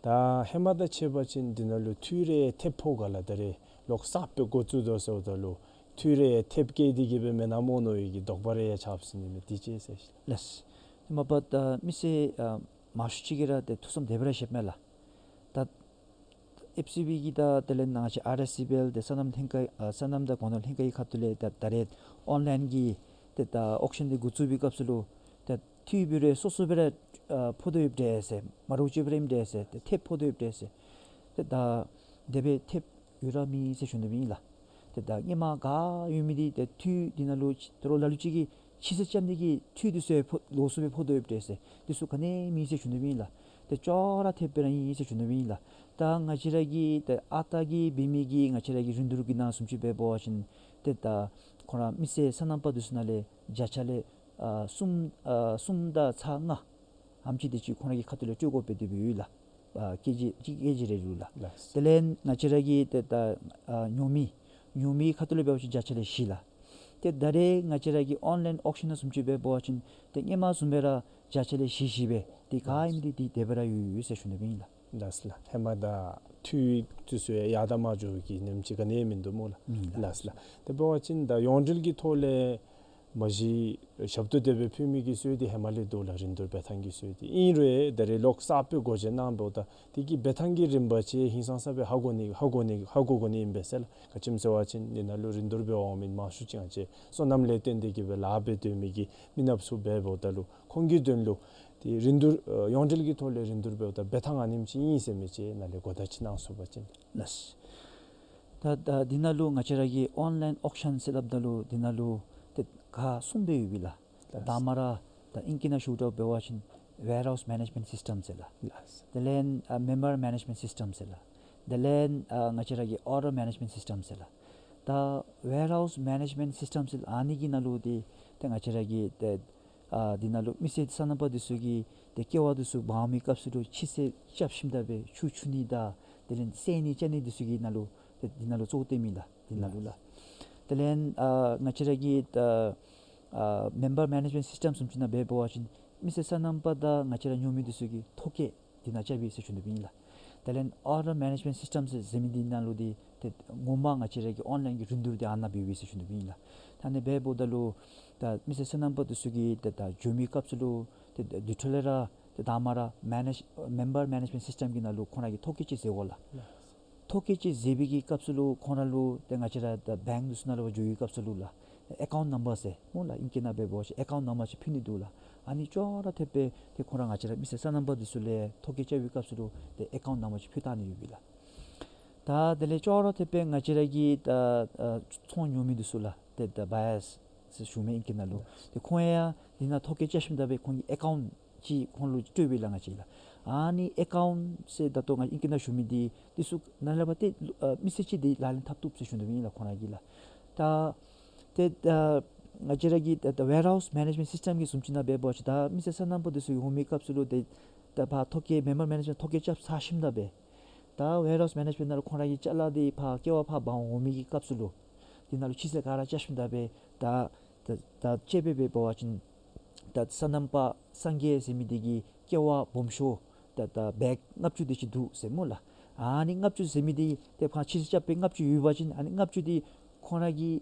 ད་ཧེ་མ་དང་ཕྱད་པ་ཅིན་འདི་ནང་ལུ་འཐུས་རེ་ཐེབས་ཕོག་ག་ལགས། ད་རེས་ལོག་གསརཔ་སྦེ་འགོ་བཙུགས་དོ་ཟེརཝ་ད་ལུ་འཐུས་རེ་ཐེབས་བསྐྱེད་དེ་གིས་སྦེ་མེན་ན་མནོ་མནོ་བའི་གི་དོགས་པ་རེ་ཡང་ཆགསཔ་ཟེར་ནི་མས། དེ་ཅིག་ཟེར་ཤིག། ལགས། མ་པ་ད་མི་སེར་ཨ་མང་ཤོས་ཅིག་གིས་ར་ཏེ་ཐུགས་བསམ་དེ་སྦེ་ར་བཞེསཔ་མས་ལགས། ད་ཨེཕ་སི་བི་གི་ད་དེ་ལས་ནང་བཞིན་ཨར་ཨེསི་ཨི་བི་ཨེལ་ཏེ་སོ་ནམ་ལྷན་ཁག་ཨ་སོ་ནམ་དང་སྒོ་ནོར་ལྷན་ཁག་གི་ཁ་ཐུག་ལས་ད་ད་རེས་ཨོན་ལཱའིན་གྱི་ཏེ་ད་ཨོག་ཤཱན་འདི་འགོ་བཙུགས་པའི་སྐབས་སུ་ལུ་ཏེ་འཐུས་འབད་རུང་སོ་སོ་སྦེ་ར་ཨ་ཕོག་དོ་ཡོདཔ་འདྲས་ཟེར། མ་འདྲཝ་ཅིག་སྦེ་ར་ཨིནམ་འདྲས་ཟེར། ཏེ་ཐེབས་ཕོག་དོ་ཡོདཔ་འདྲས་ཟེར། ཏེ་ད་དེ་སྦེ་ཐེབས་ཡོད་ར་མེད་ཟེར་ཞུ་ནི་ཨིན་ལགས། ཏེ་ད་སྔོན་མ་ག་ཡོད་མི་འདི་ཏེ་འཐུས་འདི་ནང་ལུ་ད་རུང་ལ་ལུ་ཅིག་གིས་ཕྱི་སེལ་རྐྱབ་ནི་གི་འཐུས་འདི་ཚུ་ཕོག་ལོགས་སུ་སྦེ་ཕོག་དོ་ཡོདཔ་འདྲས་ཟེར། འདི་ཚུ་ག་ནི་མེད་ཟེར་ཞུ་ནི་ཨིན་ལགས། ཏེ་ཅོག་ར་འཐདཔ་སྦེ་ར་ཨིན་ཟེར་ཞུ་ནི་ཨིན་ལགས། ད་ང་བཅས་ར་གི་ཏེ་ཨ་རྟག་གི་འབད་མི་གི་ང་བཅས་ར་གི་རིན་བསྡུར་གྱི་ནང་བཟུམ་ཅིག་སྦེ་འབད་བ་ཅིན་ཏེ་ད་ཁོང་ར་མི་སེར་སོ་ནམ་པ་འདི་ཚུ་ནང་ལས་བརྒྱ་ཆ་ལས་ཨ་གསུམ་ཨ་གསུམ་དང་ཚག་ལྔ་ཨེམ་ཅིག་དེ་ཅིག་ཁོང་ར་གི་ཁ་ཐུག་ལས་སྤྲོད་དགོཔ་སྦེ་དེ་སྦེ་ཡོད་ལགས། ཨ་ཀེ་ཇི་གཅིག་ཀེ་ཇི་རེ་ལུ་ལགས། ལགས། དེ་ལས་ང་བཅས་ར་གི་ཏེ་ད་ཨ་ཉོ་མི་ཉོ་མི་ཁ་ཐུག་ལས་འབད་བ་ཅིན་བརྒྱ་ཆ་ལས་བཞི་ལགས། ཏེ་ད་རེས་ང་བཅས་ར་གི་ཨོན་ལཱའིན་ཨོག་ཤཱན་བཟུམ་ཅིག་སྦེ་འབད་བ་ཅིན་ཏེ་སྔོན་མ་བཟུམ་སྦེ་ར་བརྒྱ་ཆ་ལས་བཞི་བཞི་སྦེ་ཏེ་ག་ཨིནམ་འདི་ཏེ་དེ་སྦེ་ར་ཡོད་ཡོད་ཟེར་ཞུ་ནི་ཨིན་ལགས། ལགས་ལགས། ཧེ་མ་དང་འཐུས་འདི་ཚུ་ཡང་ཡར་དང་མར་འགྱོ་བའི་གི་ཉིནམ་ཅིག་ག་ནི་མིན་འདུག་སྨོ་ལགས། ཨིན་ལགས། ལགས་ལགས། དེ་འབད་བ་ཅིན་ད་ཡོངས་འབྲེལ་གྱི་ཐོག་ལས་ མ་གཞི་ཞབས་ཏོག་དེ་སྦེ་ཕུལ་མི་གི་སྲོལ་འདི་ཧེ་མ་ལས་འདུག་ལགས། རིན་བསྡུར་འབད་ཐངས་ཀྱི་སྲོལ་འདི། ཨིན་རུང་ད་རེས་ལོག་གསརཔ་སྦེ་སྒོ་འབྱེད་གནངམ་ད་དེ་གི་འབད་ཐངས་ཀྱི་རིམ་པ་ཅིག་ཧིང་སངས་ས་སྦེ་ཧ་གོ་ནི་ཧ་གོ་ནི་ཧ་གོ་དགོ་ནི་ཨིན་པས་ཟེར་ལགས། ག་ཅི་སྨོ་ཟེར་བ་ཅིན་འདི་ནང་ལུ་རིན་བསྡུར་འབད་འོང་མི་མང་ཤོས་ཅིག་ང་བཅས་སོ་ནམ་ལས་བརྟེན་ཏེ་གི་སྦེ་ལཱ་འབད་སྡོད་མི་གི་མི་ནགཔ་ཚུ་འབདཝ་ད་ལུ་ཁོང་གི་དོན་ལུ་ཏེ་རིན་བསྡུར་ཨ་ཡོངས་འབྲེལ་གྱི་ཐོག་ལས་རིན་བསྡུར་འབདཝ་ད་འབད་ཐངས་ཨ་ནེམ་ཅིག་ཨིན་ཟེར་མི་ཅིག་ནཱ་ལས་གོ་བརྡ་ཅིག་གནང་ཚུགས་པ་ཅིན། ལགས། ད་ད་འདི་ནང་ལུ་ང་བཅས་ར་གི་ཨོན་ལའིན་ཨོག་ཤཱན་ཟེར་སླབ་ད་ལུ་འདི་ནང་ལུ་ཏེ་ཁག་གསུམ་སྦེ་ཡོད་པས་ལགས། ད་ལགས། དང་པ་ར་ད་ཨིང་སྐད་ནང་ཞུཝ་ད་འབད་བ་ཅིན་ཝེར་ཧའུསི་མེ་ནེཇ་མེནཊ་སིསི་ཊམ་ཟེར་ལགས། ལགས། དེ་ལས་ཨ་མེམ་བར་མེ་ནེཇ་མེནཊ་སིསི་ཊམ་ཟེར་ལགས། དེ་ལས་ཨ་ང་བཅས་ར་གི་ཨོར་ཌར་མེ་ནེཇ་མེནཊ་སིསི་ཊམ་ཟེར་ལགས། ད་ཝེར་ཧའུསི་མེ་ནེཇ་མེནཊ་སིསི་ཊམ་ཟེར་ཨ་ནི་གི་ནང་ལུ་ཏེ་ཏེ་ང་བཅས་ར་གི་ཏེ་ཨ་འདི་ནང་ལུ་མི་སེར་སོ་ནམ་པ་འདི་ཚུ་གིས་ཏེ་ཀེ་བ་འདི་ཚུ་འབག་མི་སྐབས་སུ་ལུ་ཕྱི་སེལ་རྐྱབ་ཞིནམ་ད་སྦེ་ཆུ་འཁྱུ་ནི་དང་དེ་ལས་སེལ་ནི་རྐྱབ་ནི་འདི་ཚུ་གི་ནང་ལུ་ཏེ་འདི་ནང་ལུ་གཙོ་བོ་བཏོན་མི་ལགས། འདི་ནང་ལུ་ལགས། དེ་ལས་ཨ་ང་བཅས་ར་གི་ཨ་ཨ་མེམ་བར་མེ་ནེཇ་མེནཊ་སིསི་ཊམ་བཟུམ་ཅིག་ནང་འབད་འབད་བ་ཅིན་མི་སེར་སོ་ནམ་པ་དང་ང་བཅས་ར་ཉོ་མི་འདི་ཚུ་གིས་ཐོ་བཀོད་འདི་ནང་རྐྱབ་ཨིན་ཟེར་ཞུ་ནི་སྦེ་ཨིན་ལགས། དེ་ལས་ཨོར་ཌར་མེ་ནེཇ་མེནཊ་སིསི་ཊམ་ཟེར་ཟེར་མི་འདི་ནང་ལུ་འདི་ཏེ་ངོ་མ་ང་བཅས་ར་གི་ཨོན་ལའིན་གྱི་རིན་བསྡུར་འདི་ཨ་ནཱ་འབདཝ་ཨིན་ཟེར་ཞུ་ནི་སྦེ་ཨིན་ལགས། ད་ཨ་ནི་འབདཝ་ད་ལུ་ད་མི་སེར་སོ་ནམ་པ་འདི་ཚུ་གིས་ཏེ་ད་འགྱོ་མི་སྐབས་སུ་ལུ་ཏེ་ད་དེ་འཕྲོ་ལས་ར་ཏེ་དང་པ་ར་མེ་ནེཇ་མེམ་བར་མེ་ནེཇ་མེནཊ་སིསི་ཊམ་གྱི་ནང་ལུ་ཁོང་ར་གིས་ཐོ་བཀོད་ཅིག་མཛད་དགོ་ལགས། ལགས། ཐོ་བཀོད་ཅིག་མཛད་པའི་གི་སྐབས་སུ་ལུ་ཁོང་ར་ལུ་ཏེ་ང་བཅས་ར་ད་བེངཀ་འདི་ཚུ་ནང་ལུ་འགྱོ་བའི་སྐབས་སུ་ལུ་ལགས། ཨེ་ཀའུནཊ་ནམ་བར་ཟེར་སྨོ་ལགས། ཨིང་སྐད་ནང་འབད་བ་ཅིན་ཨེ་ཀའུནཊ་ནམ་བར་ཅིག་ཕུལ་ནི་འདུག་ལགས། ཨ་ནི་ཅོག་ར་འཐདཔ་སྦེ་ཏེ་ཁོང་ར་ང་བཅས་ར་མི་སེར་སོ་ནམ་པ་འདི་ཚུ་ལས་ཐོ་བཀོད་རྐྱབ་པའི་སྐབས་སུ་ལུ་ཏེ་ཨེ་ཀའུནཊ་ནམ་བར་ཅིག་ཕུལ་བཏང་ནི་ཡོད་པས་ལགས། ད་དེ་ལས་ཅོག་ར་འཐདཔ་སྦེ་ང་བཅས་ར་གི་ད་ཨ་ཚོང་ཉོ་མི་འདི་ཚུ་ལགས། ཏེ་ད་བ་ཡརསི་ཟེར་ཞུཝ་མས་ཨིང་སྐད་ནང་ལུ། ཏེ་ཁོང་ཡང་འདི་ནང་ཐོ་བཀོད་རྐྱབ་ཞིནམ་ད་སྦེ་ཁོང་གི་ཨེ་ཀའུནཊ་ཅིག་ཁོང་ལུ་སྤྲོད་པས་ལགས་ང་བཅས་ལགས། ཨ་ནི་ཨེ་ཀའུནཊ་ཟེར་ད་ལྟོ་ང་ཨིང་སྐད་ནང་ཞུ་མི་འདི་འདི་ཚུ་ནང་ལས་འབད་ཏེ་ཨ་མི་སེར་ཅིག་འདི་ལག་ལེན་འཐབ་བཏུབ་ཟེར་ཞུ་ནི་སྦེ་ཨིན་ལགས་ཁོང་ར་གིས་ལགས། ད་ཏེ་ཨ་ང་བཅས་ར་གི་ད་ད་ཝེར་ཧའུསི་མེ་ནེཇ་མེནཊ་སིསི་ཊམ་གྱི་བཟུམ་ཅིག་ནང་འབད་བ་ཅིན་ད་མི་སེར་སོ་ནམ་པ་འདི་ཚུ་འོང་མི་སྐབས་སུ་ལུ་ཏེ་ད་ཕར་ཐོ་བཀོད་མེམ་བར་མེ་ནེཇ་མེནཊ་ཐོ་བཀོད་རྐྱབ་ཚར་ཞིནམ་ད་སྦེ་ད་ཝེར་ཧའུསི་མེ་ནེཇ་མེནཊ་ནང་ལུ་ཁོང་ར་གི་ཅ་ལ་འདི་ཕར་ཀེ་བ་ཕར་འབག་འོང་མི་གི་སྐབས་སུ་ལུ་འདི་ནང་ལུ་ཕྱི་སེལ་ག་ར་རྐྱབ་ཞིནམ་ད་སྦེ་ད་ད་ད་དཔྱེ་སྦེ་འབད་བ་ཅིན་ད་སོ་ནམ་པ་སངས་རྒྱས་ཟེར་མི་འདི་གི་ཀེ་བ་སྦོམ་ཤོས་ད་ད་བེག་ལྔ་བཅུ་དེ་ཅིག་འདུག་ཟེར་སྨོ་ལགས། ཨ་ནི་ལྔ་བཅུ་ཟེར་མི་འདི་ཏེ་ཕར་ཕྱི་སེལ་རྐྱབ་སྦེ་ལྔ་བཅུ་ཡོད་པ་ཅིན་ཨ་ནི་ལྔ་བཅུ་འདི་ཁོང་ར་གི་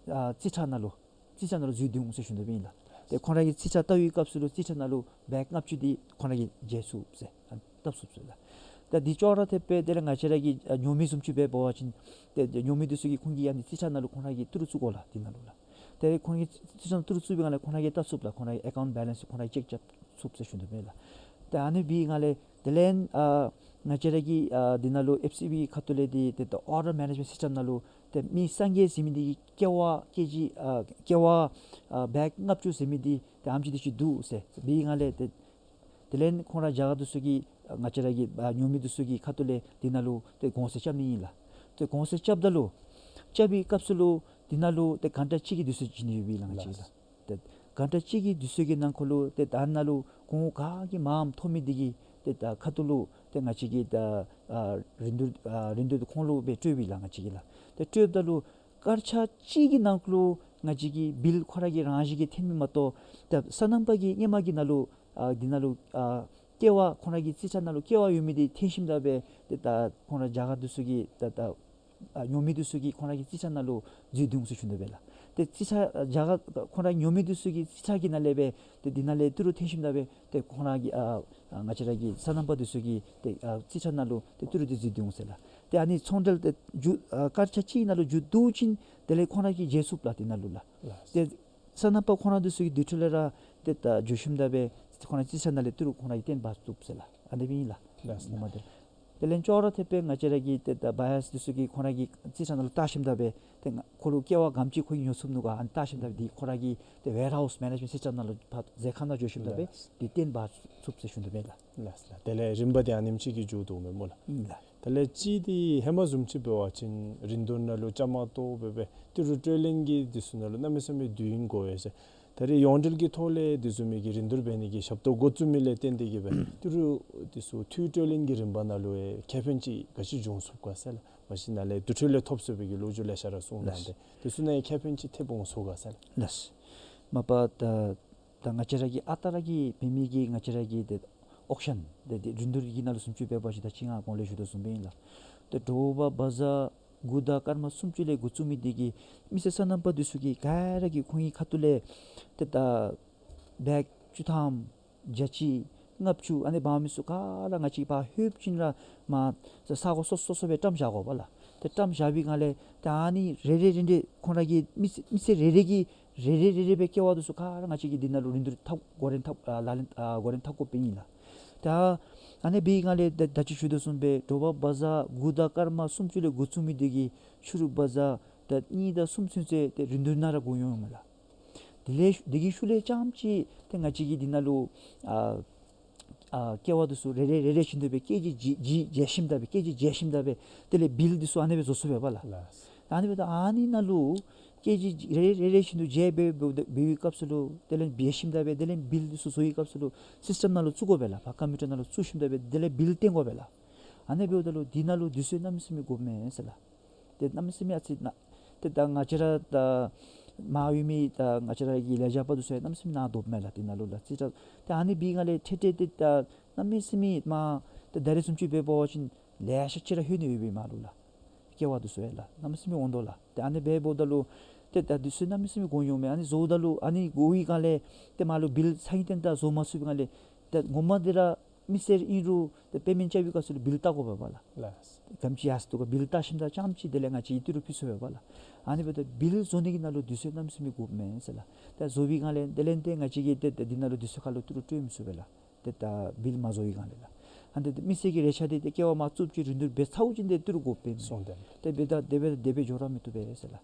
ཨ་རྩིས་ཁྲ་ནང་ལུ་རྩིས་ཁྲ་ནང་ལུ་འཛུལ་འོང་ཟེར་ཞུ་ནི་སྦེ་ཨིན་ལགས། ཏེ་ཁོང་ར་གིས་རྩིས་ཁྲ་བལྟ་བའི་སྐབས་སུ་ལུ་རྩིས་ཁྲ་ནང་ལུ་བེག་ལྔ་བཅུ་འདི་ཁོང་ར་གིས་འཇལ་ཚུགས་ཟེར་ཨ་བཏབ་ཚུགས་ཟེར་ལགས། ཏེ་འདི་ཅོག་ར་འཐདཔ་སྦེ་དེ་ལས་ང་བཅས་ར་གི་ཨ་ཉོ་མི་བཟུམ་ཅིག་འབད་བ་ཅིན་ཏེ་ཉོ་མི་འདི་ཚུ་གིས་ཁོང་གི་ཨ་ནི་རྩིས་ཁྲ་ནང་ལུ་ཁོང་ར་གིས་བཏུབ་རུང་བཙུགས་དགོ་ལགས་འདི་ནང་ལུ་ལགས། ཏེ་ཁོང་གི་རྩིས་ཁྲ་ནང་བཏུབ་རུང་བཙུགས་པའི་སྒང་ལས་ཁོང་ར་གི་བལྟ་ཚུགས་ལགས། ཁོང་ར་གི་ཨེ་ཀའུནཊ་བེ་ལེནསི་ཁོང་ར་གིས་ཅེཀ་རྐྱབ་ཚུགས་ཟེར་ཞུ་ནི་སྦེ་ལགས། ཏེ་ཨ་ནི་འབད་བའི་སྒང་ལས་དེ་ལས་ཨ་ང་བཅས་ར་གི་ཨ་འདི་ནང་ལུ་ཨེཕ་སི་བི་ཁ་ཐུག་ལས་འདི་ཏེ་ད་ཨོར་ཌར་མེ་ནེཇ་མེནཊ་སིསི་ཊམ་ནང་ལུ་ཏེ་མི་སངས་རྒྱས་ཟེར་མི་འདི་གི་ཀེ་བ་ཀེ་ཇི་ཨ་ཀེ་བ་ཨ་བེག་ལྔ་བཅུ་ཟེར་མི་འདི་ཏེ་ཨ་ནེམ་ཅིག་འདི་ཅིག་འདུག་ཟེར་འབད་བའི་སྒང་ལས་ཏེ་དེ་ལས་ཁོང་ར་རྒྱ་གར་འདི་ཚུ་གིས་ཨ་ང་བཅས་ར་གི་ཨ་ཉོ་མི་འདི་ཚུ་གི་ཁ་ཐུག་ལས་འདི་ནང་ལུ་ཏེ་གོང་ཟེར་རྐྱབ་ནི་ཨིན་ལགས། ཏེ་གོང་ཟེར་རྐྱབ་ད་ལུ་རྐྱབ་པའི་སྐབས་སུ་ལུ་འདི་ནང་ལུ་ཏེ་གྷན་ཊ་གཅིག་གི་དུས་ཚོད་བྱིན་ནི་ཡོད་པས་ལགས་ང་བཅས་ལགས། ཏེ་གྷན་ཊ་གཅིག་གི་དུས་ཚོད་ཀྱི་ནང་འཁོད་ལུ་ཏེ་ད་ནཱ་ལུ་གོང་ག་གིས་མངམ་ཐོབ་མི་འདི་གི་ཏེ་ད་ཁ་ཐུག་ལུ་ཏེ་ང་བཅས་ཀྱིས་ད་ཨ་རིན་བསྡུར་ཨ་རིན་བསྡུར་འདི་ཁོང་ལུ་སྦེ་སྤྲོད་པས་ལགས་ང་བཅས་ཀྱིས་ལགས། ཏེ་སྤྲོདཔ་ད་ལུ་སྐར་ཆ་གཅིག་གི་ནང་འཁོད་ལུ་ང་བཅས་ཀྱི་བིལ་ཁོ་ར་གི་རང་བཞིན་གྱིས་འཐོན་མི་མ་གཏོགས་ད་སོ་ནམ་པ་གིས་སྔོན་མ་གི་ནང་ལུ་ཨ་འདི་ནང་ལུ་ཨ་ཀེ་བ་ཁོང་ར་གི་རྩིས་ཁྲ་ནང་ལུ་ཀེ་བ་ཡོད་མི་འདི་འཐོན་ཞིནམ་ད་སྦེ་ཏེ་ད་ཁོང་ར་རྒྱ་གར་འདི་ཚུ་གིས་ད་ད་ཨ་ཉོ་མི་འདི་ཚུ་གིས་ཁོང་ར་གི་རྩིས་ཁྲ་ནང་ལུ་འཛུལ་སྡོད་འོང་ཟེར་ཞུ་ནི་སྦེ་ལགས། ཏེ་རྩིས་ཁྲ་ཨ་རྒྱ་གར་ཁོང་ར་ཉོ་མི་འདི་ཚུ་གི་རྩིས་ཁྲ་གི་ནང་ལས་སྦེ་ཏེ་འདི་ནང་ལས་ཏི་རུ་འཐོན་ཞིནམ་ད་སྦེ་ཏེ་ཁོང་ར་གི་ཨ་ཨ་ང་བཅས་ར་གི་སོ་ནམ་པ་འདི་ཚུ་གི་ཏེ་ཨ་རྩིས་ཁྲ་ནང་ལུ་ཏེ་ཏི་རུ་འདི་འཛུལ་སྡོད་འོང་ཟེར་ལགས། ཏེ་ཨ་ནི་ཚོང་འབྲེལ་ཏེ་མཇུག་ཨ་སྐར་ཆ་གཅིག་ནང་ལུ་མཇུག་བསྡུ་ཞིནམ་དེ་ལས་ཁོང་ར་གིས་འཇལ་ཚུགས་ལགས་འདི་ནང་ལུ་ལགས། ལགས། ཏེ་སོ་ནམ་པ་ཁོང་ར་འདི་ཚུ་གིས་དེ་འཕྲོ་ལས་ར་ཏེ་ད་འགྱོ་ཞིནམ་ད་སྦེ་ཁོང་ར་རྩིས་ཁྲ་ནང་ལས་ཏི་རུ་ཁོང་ར་གིས་བཏོན་འབག་ཚུགས་ཟེར་ལགས། ཨ་ནི་སྦེ་ཨིན་ལགས། ལགས། ངོ་མ་དེ་དེ་ལས་ཅོག་ར་འཐདཔ་སྦེ་ང་བཅས་ར་གི་ཏེ་ད་བ་ཡརསི་འདི་ཚུ་གིས་ཁོང་ར་གི་རྩིས་ཁྲ་ནང་ལུ་བལྟ་ཞིནམ་ད་སྦེ་ཏེ་ང་ཁོ་ལུ་ཀེ་བ་ག་དེམ་ཅིག་ཁོ་གིས་ཉོ་ཚུགས་ནུག་ག་ཨ་ནི་བལྟ་ཞིནམ་ད་སྦེ་འདི་ཁོ་ར་གི་ཏེ་ཝེར་ཧའུསི་མེ་ནེཇ་མེནཊ་སིསི་ཊམ་ནང་ལུ་ཕར་མཛོད་ཁང་ནང་འགྱོ་ཞིནམ་ད་སྦེ་ལགས། འདི་བཏོན་འབག་ཚུགས་ཟེར་ཞུ་ནི་སྦེ་ལགས། ལགས་ལགས། དེ་ལས་རིམ་པ་འདི་ཨ་ནེམ་ཅིག་གིས་མཇུག་བསྡུཝ་མས་སྨོ་ལགས། ཨིན་ལགས། དེ་ལས་གཅིག་འདི་ཧེ་མ་བཟུམ་ཅིག་འབད་བ་ཅིན་རིན་བསྡུར་ནང་ལུ་བཅའ་མར་གཏོགས་སྦེ་སྦེ་ཏི་རུ་སྤྲོད་ལེན་གྱི་འདི་ཚུ་ནང་ལུ་གནམ་མེད་ས་མེད་དུས་ཡུན་འགོར་བས་ཟེར། ད་རེས་ཡོངས་འབྲེལ་གྱི་ཐོག་ལས་འདི་བཟུམ་མའི་གི་རིན་བསྡུར་འབད་ནི་གི་ཞབས་ཏོག་འགོ་བཙུགས་མི་ལས་བརྟེན་ཏེ་གི་སྦེ་ཏི་རུ་འདི་ཚུ་འཐུས་སྤྲོད་ལེན་གྱི་རིམ་པ་ནང་ལུ་ཡང་ཁེ་ཕན་ཅིག་ག་ཅི་བྱུང་ཚུགས་ག་ཟེར་ལགས། མ་གཞི་ནཱ་ལས་དེ་འཕྲོ་ལས་ཐོབ་ཚུགས་པའི་གི་ལོ་རྒྱུས་ལེ་ཤ་ར་གསུངས་གནང་། ལགས། ཏེ་དེ་ཚུ་ནང་ཡང་ཁེ་ཕན་ཅིག་ཐེབས་འོང་ཚུགས་ག་ཟེར་ལགས། ལགས། མ་པ་ད་ད་ང་བཅས་ར་གི་ཨ་རྟག་ར་གི་འབད་མི་གི་ང་བཅས་ར་གི་ཏེ་ཨོག་ཤཱན་ཏེ་ཏེ་རིན་བསྡུར་གྱི་ནང་ལུ་བཟུམ་ཅིག་འབད་བ་ཅིན་ད་ཅི་ང་གོང་ལས་ཞུ་དོ་བཟུམ་སྦེ་ཨིན་ལགས། ཏེ་དྲོ་པ་བ་ཛར་ དགུ་དང་སྐར་མ་སུམ་ཅུ་ལས་འགོ་བཙུགས་མི་དེ་གིས་མི་སེར་སོ་ནམ་པ་འདི་ཚུ་གིས་ག་ར་གིས་ཁོང་གི་ཁ་ཐུག་ལས་ཏེ་ད་བེག་བཅུ་ཐམ་བརྒྱ་གཅིག་ལྔ་བཅུ་ཨ་ནི་འབག་མི་ཚུ་ག་ར་ང་བཅས་ཕར་ལྷོདཔ་ཅིག་ར་མར་ས་གོ་སོ་སོ་སོ་སྦེ་བཀྲམ་བཞག་དགོ་པས་ལགས། ཏེ་བཀྲམ་བཞག་པའི་སྒང་ལས་ཏེ་ཨ་ནི་རེ་རེ་རེ་རེ་ཁོང་ར་གི་མི་སེར་མི་སེར་རེ་རེ་གིས་རེ་རེ་རེ་རེ་སྦེ་ཀེ་ཝ་འདི་ཚུ་ག་ར་ང་བཅས་ཀྱིས་འདི་ནང་ལུ་རིན་བསྡུར་འཐབ་འགོ་འདྲེན་འཐབ་ཨ་ལག་ལེན་ཨ་འགོ་འདྲེན་འཐབ་དགོཔ་ཨིན་ལགས། ད་ཨ་ནི་འབད་བའི་སྒང་ལས་ད་ད་ཅི་ཞུ་དོ་བཟུམ་སྦེ་དྲོ་པ་བ་ཛ་དགུ་དང་སྐར་མ་སུམ་ཅུ་ལས་འགོ་བཙུགས་མི་དེ་གིས་ཕྱི་རུ་བ་ཛ་ད་གཉིས་དང་གསུམ་ཚུན་ཚོད་ཏེ་རིན་བསྡུར་ནང་ར་འགོར་འོང་མས་ལགས། དེ་ལས་དེ་གི་ཤུལ་ལས་རྐྱངམ་ཅིག་ཏེ་ང་བཅས་ཀྱིས་འདི་ནང་ལུ་ཨ་ཨ་ཀེ་ཝ་འདི་ཚུ་རེ་རེ་རེ་རེ་བཞིན་དུ་སྦེ་ཀེ་ཇི་བརྗེ་བརྗེ་བཞིནམ་ད་སྦེ་ཀེ་ཇི་བརྗེ་བཞིནམ་ད་སྦེ་དེ་ལས་བིལ་འདི་ཚུ་ཨ་ནི་སྦེ་བཟོ་ཚུགས་པས་པ་ལགས། ལགས། ཨ་ནི་འབདཝ་ད་ཨ་ནི་ནང་ལུ་ཀེ་ཇི་རེ་རེ་རེ་བཞིན་དུ་བརྗེ་སྦེ་འབད་འབད་བའི་སྐབས་སུ་ལུ་དེ་ལས་བརྗེ་བཞིནམ་ད་སྦེ་དེ་ལས་བིལ་འདི་ཚུ་བཟོ་བའི་སྐབས་སུ་ལུ་སིསི་ཊེམ་ནང་ལུ་བཙུགས་དགོ་པས་ལགས། ཕར་ཀམ་པིའུ་ཊར་ནང་ལུ་བཙུགས་ཞིནམ་ད་སྦེ་དེ་ལས་བིལ་བཏོན་དགོ་པས་ལགས། ཨ་ནི་འབདཝ་ད་ལུ་འདི་ནང་ལུ་དུས་ཚོད་གནམ་མེད་ས་མེད་འགོརཝ་མས་ཟེར་ལགས། ཏེ་གནམ་མེད་ས་མེད་ཨ་ཙི་ན་ཏེ་ད་ང་བཅས་ར་ད་མར་ཡོད་མི་ད་ང་བཅས་ར་གི་ལས་བྱེདཔ་འདི་ཚུ་ཡང་གནམ་མེད་ས་མེད་ནང་དོགཔ་མས་ལགས། འདི་ནང་ལུ་ལགས་ཅི་ད་ཏེ་ཨ་ནི་འབད་བའི་སྒང་ལས་ཏེ་ཏེ་ཏེ་ད་གནམ་མེད་ས་མེད་མར་ཏེ་ད་རེས་བཟུམ་ཅིག་འབད་བ་ཅིན་ལེ་ཤ་ཅིག་ར་ལྷོད་ནི་ཡོད་པས་མར་ལུ་ལགས། ཀེ་ཝ་འདི་ཚུ་ཡང་ལགས་གནམ་མེད་ས་མེད་འོང་དོ་ལགས། ཏེ་ཨ་ནི་འབདཝ་ད་ལུ་ཏེ་ད་དུས་ཚོད་གནམ་མེད་ས་མེད་འགོར་འོང་མས། ཨ་ནི་བཟོཝ་ད་ལུ་ཨ་ནི་འགོར་བའི་སྒང་ལས་ཏེ་མར་ལུ་བིལ་ཚ་གྱང་བཏོན་ད་བཟོ་མ་ཚུགས་པའི་སྒང་ལས་ཏེ་ངོ་མ་འདི་ར་མི་སེར་ཨིན་རུང་ཏེ་པེ་མེནཊ་རྐྱབ་པའི་སྐབས་སུ་ལུ་བིལ་བལྟ་དགོ་པས་པ་ལགས། ལགས། ག་དེམ་ཅིག་ཡར་སོ་ནུག་ག་བིལ་བལྟ་ཞིནམ་ད་རྐྱངམ་ཅིག་དེ་ལས་ང་བཅས་ཏི་རུ་ཕུལ་ཚུགས་པས་པ་ལགས། ཨ་ནི་འབདཝ་ད་བིལ་བཟོ་ནི་གི་ནང་ལུ་དུས་ཚོད་གནམ་མེད་ས་མེད་འགོརཝ་མས་ཟེར་ལགས། ཏེ་བཟོ་བའི་སྒང་ལས་དེ་ལས་ཏེ་ང་བཅས་ཀྱིས་ཏེ་ཏེ་འདི་ནང་ལུ་དུས་ཚོད་ཁར་ལུ་ཏི་རུ་སྤྲོད་མི་ཚུགས་པས་ལགས། ཏེ་ད་བིལ་མ་བཟོ་བའི་སྒང་ལས་ལགས། ཨ་ནི་ཏེ་མི་སེར་གྱི་རེ་ཆ་འདི་ཏེ་ཀེ་ཝ་མར་བཙུགསཔ་ཅིག་རིན་བསྡུར་འབད་ཚརཝ་ཅིག་ཏེ་ཏི་རུ་དགོཔ་མས། སོང་སྟེ་ཏེ་འབདཝ་ད་དེ་སྦེ་དེ་སྦེ་འགྱོ་ར་མི་བཏུབ་པས་ཟེར་ལགས།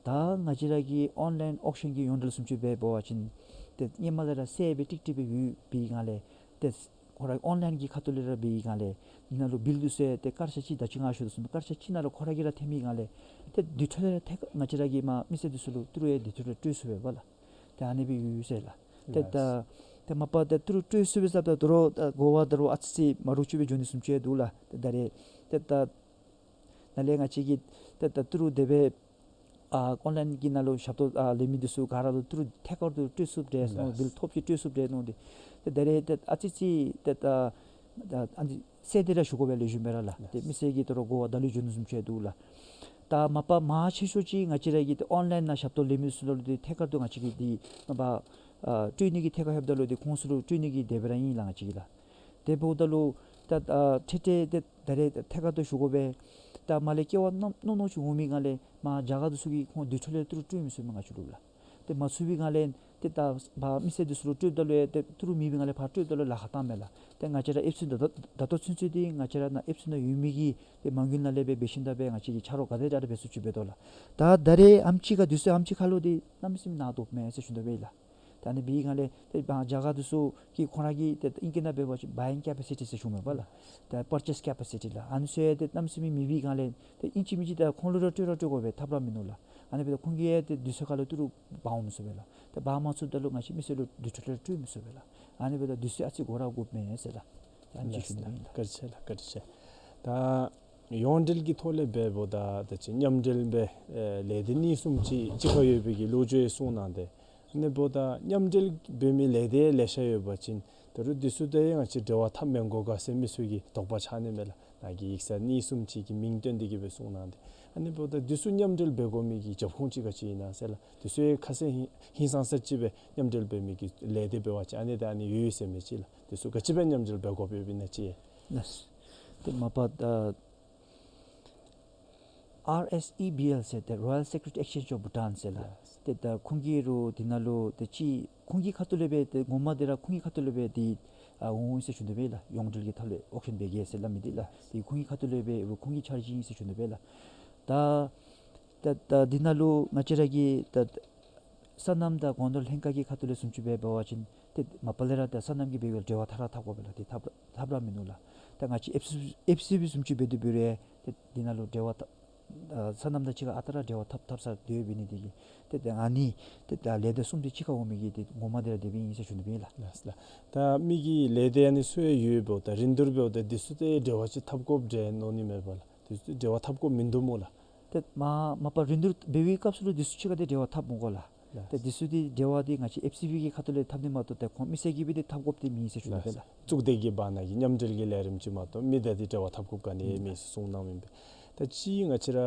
ད་ང་བཅས་ར་གི་ཨོན་ལའིན་ཨོག་ཤཱན་གྱི་ཡོངས་འབྲེལ་བཟུམ་ཅིག་འབད་བ་ཅིན་ཏེ་ཧེ་མ་ལས་ར་གསལ་སྦེ་ཀྲིག་ཀྲི་སྦེ་ཡོད་པའི་སྒང་ལས་ཏེ་ཁོ་ར་ཨོན་ལའིན་གྱི་ཁ་ཐུག་ལས་ར་འབད་བའི་སྒང་ལས་འདི་ནང་ལུ་བིལ་འདི་ཚུ་ཡང་ཏེ་སྐར་ཆ་གཅིག་ད་ཅི་ང་ཞུ་དོ་བཟུམ་སྐར་ཆ་གཅིག་ནང་ལུ་ཁོ་ར་གིས་ར་འཐོན་པའི་སྒང་ལས་ཏེ་དེ་འཕྲོ་ལས་ར་ཏེ་ང་བཅས་ར་གི་མར་མི་སེར་འདི་ཚུ་ལུ་ཏི་རུ་ཡང་དེ་འཕྲོ་ལས་སྤྲོད་ཚུགས་པས་པ་ལགས། ཏེ་ཨ་ནི་སྦེ་ཡོད་ཟེར་ལགས། ཏེ་ད་ལགས། ཏེ་མ་པ་ཏེ་ཏི་རུ་སྤྲོད་ཚུགས་པས་ཟེརཝ་ད་དོ་རུང་ད་གོ་བ་ད་རུང་ཨ་ཙི་ཙི་མ་འདྲཝ་ཅིག་སྦེ་འགྱོ་ནི་བཟུམ་ཅིག་འདུག་ལགས། ཏེ་ད་རེས་ཏེ་ད་ནཱ་ལས་ང་བཅས་ཀྱིས་ཏེ་ད་ཏི་རུ་དེ་སྦེ་ཨ་ཨོན་ལའིན་གྱི་ནང་ལུ་ཞབས་ཏོག་ཨ་ལེན་མི་འདི་ཚུ་ག་ར་ལུ་ཏི་རུ་ཐད་ཀར་དུ་སྤྲོད་ཚུགསཔ་འདྲས་མནོ། ལགས། བིལ་ཐོབ་ཅིག་སྤྲོད་ཚུགསཔ་འདྲས་མནོ་སྟེ། ཏེ་ད་རེས་ཏེ་ཨ་ཙི་ཙི་ཏེ་ད་ད་ཨ་ནི་གསལ་ཏེ་ར་ཞུ་དགོ་པས་ལགས། ཞུ་མི་ར་ལགས། ཏེ་མི་སེར་གྱིས་དོ་རུང་གོ་བ་ད་ལུ་འགྱོ་ནི་བཟུམ་ཅིག་འདུག་ལགས། ད་མ་པ་མང་ཆེ་ཤོས་ཅིག་ང་བཅས་ར་གི་ཏེ་ཨོན་ལའིན་ནང་ཞབས་ཏོག་ལེན་མི་ཚུ་ལུ་ཏེ་ཐད་ཀར་དུ་ང་བཅས་ཀྱིས་ཏེ་མ་པ་ཨ་སྤྲོད་ནི་གི་ཐད་ཀར་ལྷོདཔ་ད་ལུ་ཏེ་ཁོང་ཚུ་ལུ་སྤྲོད་ནི་གི་དེ་སྦེ་ར་ཨིན་ལགས་ང་བཅས་ཀྱིས་ལགས། དེ་འབདཝ་ད་ལུ་ད་ཨ་ཏེ་ཏེ་ཏེ་ད་རེས་ཐད་ཀར་དུ་ཞུ་དགོ་པས། ད་མར་ལས་ཀེ་ཝ་རྣོ་རྣོ་ཅིག་འོང་མི་སྒང་ལས་མར་རྒྱ་གར་འདི་ཚུ་གིས་ཁོང་དེ་འཕྲོ་ལས་ཏི་རུ་སྤྲོད་མི་ཚུགས་མས་ང་བཅས་ལུ་ལགས། ཏེ་མ་ཚུགས་པའི་སྒང་ལས་ཏེ་ད་ཕར་མི་སེར་འདི་ཚུ་ལུ་སྤྲོདཔ་ད་ལུ་ཡང་ཏེ་ཏི་རུ་མེད་པའི་སྒང་ལས་ཕར་སྤྲོདཔ་ད་ལུ་ལཱ་ཁག་བཏངམ་མས་ལགས། ཏེ་ང་བཅས་ར་ཨེབ་སི་ད་ལྟོ་ད་ལྟོ་ཚུན་ཚོད་འདི་ང་བཅས་ར་ནཱ་ཨེབ་སི་ནང་ཡོད་མི་གིས་ཏེ་མ་དངུལ་ནང་ལས་སྦེ་འབད་ཞིནམ་ད་སྦེ་ང་བཅས་ཀྱིས་ཆ་རོགས་ག་དེ་དྲག་དྲག་འབད་ཚུགསཔ་ཅིག་འབད་དོ་ལགས། ད་ད་རེས་ཨེམ་ཆི་ཁར་དུས་ཚོད་ཨེམ་ཆི་ཁར་ལུ་འདི་གནམ་མེད་ས་མེད་ནང་དོགཔ་མས་ཟེར་ཞུ་དོ་སྦེ་ལགས། ད་ཨ་ནི་འབད་བའི་སྒང་ལས་ཏེ་རྒྱ་གར་འདི་ཚུ་གིས་ཁོང་ར་གི་ཏེ་ཨིང་སྐད་ནང་འབད་བ་ཅིན་buying capacity ཟེར་ཞུཝ་མས་པ་ལགས། ད་པར་ཅེསི་ཀེ་པ་སི་ཊི་ལགས། ཨ་ནི་ཚུ་ཡང་ཏེ་གནམ་མེད་ས་མེད་མེད་པའི་སྒང་ལས་ཏེ་ཨིན་ཅི་མིན་ཅི་ད་ཁོང་ལུ་ར་སྤྲོད་ར་སྤྲོད་དགོ་པས། ཐབས་ར་མིན་ནུག་ལགས། ཨ་ནི་འབདཝ་ད་ཁོང་གིས་ཡང་ཏེ་དུས་ཚོད་ཁར་ལུ་ཏི་རུ་འབག་འོང་མི་ཚུགས་པས་ལགས། ཏེ་འབག་མ་ཚུགསཔ་ད་ལུ་ང་བཅས་མི་སེར་ལུ་དུས་ཚོད་ལུ་སྤྲོད་མི་ཚུགས་པས་ལགས། ཨ་ནི་འབདཝ་ད་དུས་ཚོད་ཨ་ཙི་འགོར་ར་འགོརཝ་མས་ཟེར་ལགས། ད་ཨ་ནི་ཅིག་ཞུ་ནི་ཨིན་ལགས། བཀའ་དྲིན་ཆེ་ལགས། བཀའ་དྲིན་ཆེ། ད་ཡོངས་འབྲེལ་གྱི་ཐོག་ལས་འབདཝ་ད་ད་ཅི་མཉམ་འབྲེལ་སྦེ་ཨེ་ལས་སྡེ་གཉིས་གསུམ་ཅིག་གཅིག་ཁར་ཡོད་པའི་གི་ལོ་རྒྱུས་གསུངས་གནང་སྟེ། ཨ་ནི་འབདཝ་ད་མཉམ་འབྲེལ་འབད་མི་ལས་སྡེ་ལེ་ཤ་ཡོད་པ་ཅིན་ད་རུང་འདི་ཚུ་ཏེ་ང་བཅས་འབྲེལ་བ་འཐབ་མི་དགོ་ག་ཟེར་མི་ཚུ་གི་དོགས་པ་ཆགས་ནི་མས་ལགས། ནཱ་གི་ཡིག་ཚང་གཉིས་གསུམ་ཅིག་གི་མིང་བཏོན་ཏེ་གི་སྦེ་གསུངས་གནང་སྟེ། ཨ་ནི་འབདཝ་ད་འདི་ཚུ་མཉམ་འབྲེལ་འབད་དགོ་མི་གི་རྒྱབ་ཁུངས་ཅིག་ག་ཅི་ཨིན་ན་ཟེར་ལགས། འདི་ཚུ་ཡང་ཁ་གསལ་ཧིང་ཧིང་སངས་ས་ཅིག་སྦེ་མཉམ་འབྲེལ་འབད་མི་གི་ལས་སྡེ་འབད་བ་ཅིན་ཨ་ནི་ད་ཨ་ནི་ཡོད་ཡོད་ཟེར་མི་ཅིག་ལགས། འདི་ཚུ་ག་ཅི་སྦེ་མཉམ་འབྲེལ་འབད་དགོཔ་ཡོདཔ་ཨིན་ན་ཅིག། ལགས། ཏེ་མ་པ་ད་ཨར་ཨེསི་ཨི་བི་ཨེལ་ཟེར་ཏེ་Royal Security Exchange of Bhutan ཟེར་ལགས། ལགས། ཏེ་ད་ཁོང་གིས་རུང་འདི་ནང་ལུ་ཏེ་ཅིག་ཁོང་གི་ཁ་ཐུག་ལས་སྦེ་ཏེ་ངོ་མ་འདི་ར་ཁོང་གི་ཁ་ཐུག་ལས་སྦེ་འདི་ཨ་འོང་འོང་ཟེར་ཞུ་དོ་སྦེ་ལགས། ཡོངས་འབྲེལ་གྱི་ཐོག་ལས་ཨོག་ཤཱན་འབད་གེ་ཟེར་སླབ་མི་འདི་ལགས། ཏེ་ཁོང་གི་ཁ་ཐུག་ལས་སྦེ་རུང་ཁོང་གི་འཆར་གཞི་ཨིན་ཟེར་ཞུ་དོ་སྦེ་ལགས། ད་ད་ད་འདི་ནང་ལུ་ང་བཅས་ར་གི་ད་སོ་ནམ་དང་སྒོ་ནོར་ལྷན་ཁག་གི་ཁ་ཐུག་ལས་བཟུམ་ཅིག་སྦེ་འབད་བ་ཅིན་ཏེ་མ་པ་ལས་ར་ད་སོ་ནམ་གྱི་འབད་བའི་འབྲེལ་བ་མཐར་འཐབ་དགོ་པས་ལགས། ཏེ་འཐབ་འཐབ་ར་མིན་ནུག་ལགས། ད་ང་བཅས་ཨེཕ་སི་ཨེཕ་སི་བི་བཟུམ་ཅིག་འབད་དེ་འབད་རུང་ཏེ་འདི་ནང་ལུ་འབྲེལ་བ་འཐབ་ཨ་སོ་ནམ་དང་གཅིག་ཁར་ཨ་རྟག་ར་འབྲེལ་བ་འཐབ་འཐབ་ས་དེ་སྦེ་འབད་ནི་དེ་གིས་ཏེ་ད་ཨ་ནི་ཏེ་ད་ལས་སྡེ་གསུམ་དེ་གཅིག་ཁར་འོང་མི་གི་ཏེ་ངོ་མ་འདི་ར་དེ་སྦེ་ཨིན་ཟེར་ཞུ་ནི་སྦེ་ལགས། ལགས་ལགས། ད་མི་གི་ལས་སྡེ་ཨ་ནི་ཚུ་ཡང་ཡོད་འབདཝ་ད་རིན་བསྡུར་འབདཝ་ད་འདི་ཚུ་ཏེ་འབྲེལ་བ་ཅིག་འཐབ་དགོཔ་འདྲས་མནོ་ནི་མས་པ་ལགས། འདི་ཚུ་འབྲེལ་བ་འཐབ་དགོཔ་མིན་འདུག་སྨོ་ལགས། ཏེ་མ་མ་པ་རིན་བསྡུར་འབད་བའི་སྐབས་སུ་ལུ་འདི་ཚུ་གཅིག་ཁར་ཏེ་འབྲེལ་བ་འཐབ་མི་དགོ་ལགས། ལགས། ཏེ་འདི་ཚུ་ཏེ་འབྲེལ་བ་འདི་ང་བཅས་ཨེཕ་སི་བི་གི་ཁ་ཐུག་ལས་འཐབ་ནི་མ་གཏོགས་ཏེ་ཁོང་མི་སེར་གྱིས་སྦེ་ཏེ་འཐབ་དགོཔ་འདི་མེད་ཟེར་ཞུ་ནི་སྦེ་ལགས། ལགས། གཙུག་སྡེ་གི་བར་ན་གི་མཉམ་འབྲེལ་གྱི་ལས་རིམ་ཅིག་མ་གཏོགས་མི་འདི་ཏེ་འབྲེལ་བ་འཐབ་དགོཔ་ག་ནི་ཡང་མེད་ཟེར་གསུངས་གནངམ་ཨིན་པས། ད་ཅི་ང་བཅས་ར་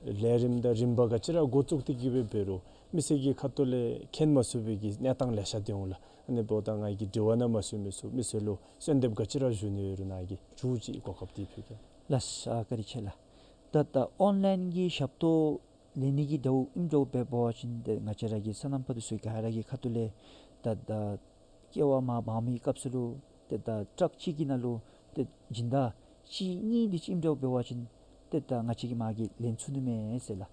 ལས་རིམ་དང་རིམ་པ་ག་ཅི་ར་འགོ་བཙུགས་ཏེ་གི་སྦེ་འབད་རུང་མི་སེར་གྱི་ཁ་ཐུག་ལས་མཁྱེན་མ་ཚུགས་པའི་གི་གནས་སྟངས་ལེ་ཤ་འདི་འོང་ལགས། ཨ་ནི་འབདཝ་ད་ང་གིས་དྲི་བ་ནང་མ་ཞུ་མི་ཚུ་མི་སེར་ལུ་གསོལ་འདེབས་ག་ཅི་ར་ཞུ་ནི་ཡོད་རུང་ནཱ་གིས་མཇུག་ཅིག་གོ་སྐབས་འདི་ཕུལ་གེ། ལགས་སོ། བཀའ་དྲིན་ཆེ་ལགས། ད་ད་ཨོན་ལཱའིན་གྱི་ཞབས་ཏོག་ལེན་ནི་གི་འདྲཝ་ཨིནམ་འདྲཝ་འབད་བ་ཅིན་ཏེ་ང་བཅས་ར་གི་སོ་ནམ་པ་འདི་ཚུ་ག་ར་གི་ཁ་ཐུག་ལས་ད་ད་ཀེ་བ་མར་འབག་མི་སྐབས་སུ་ལུ་ཏེ་ད་ཊཱག་གཅིག་གི་ནང་ལུ་ཏེ་སྦྱིན་བདག་གཅིག་གཉིས་དེ་ཅིག་ཨིནམ་འདྲཝ་འབད་བ་ཅིན་ཏེ་ད་ང་བཅས་ཀྱིས་མར་གྱི་ལེན་ཚུགས་ནི་མས་ཟེར་ལགས།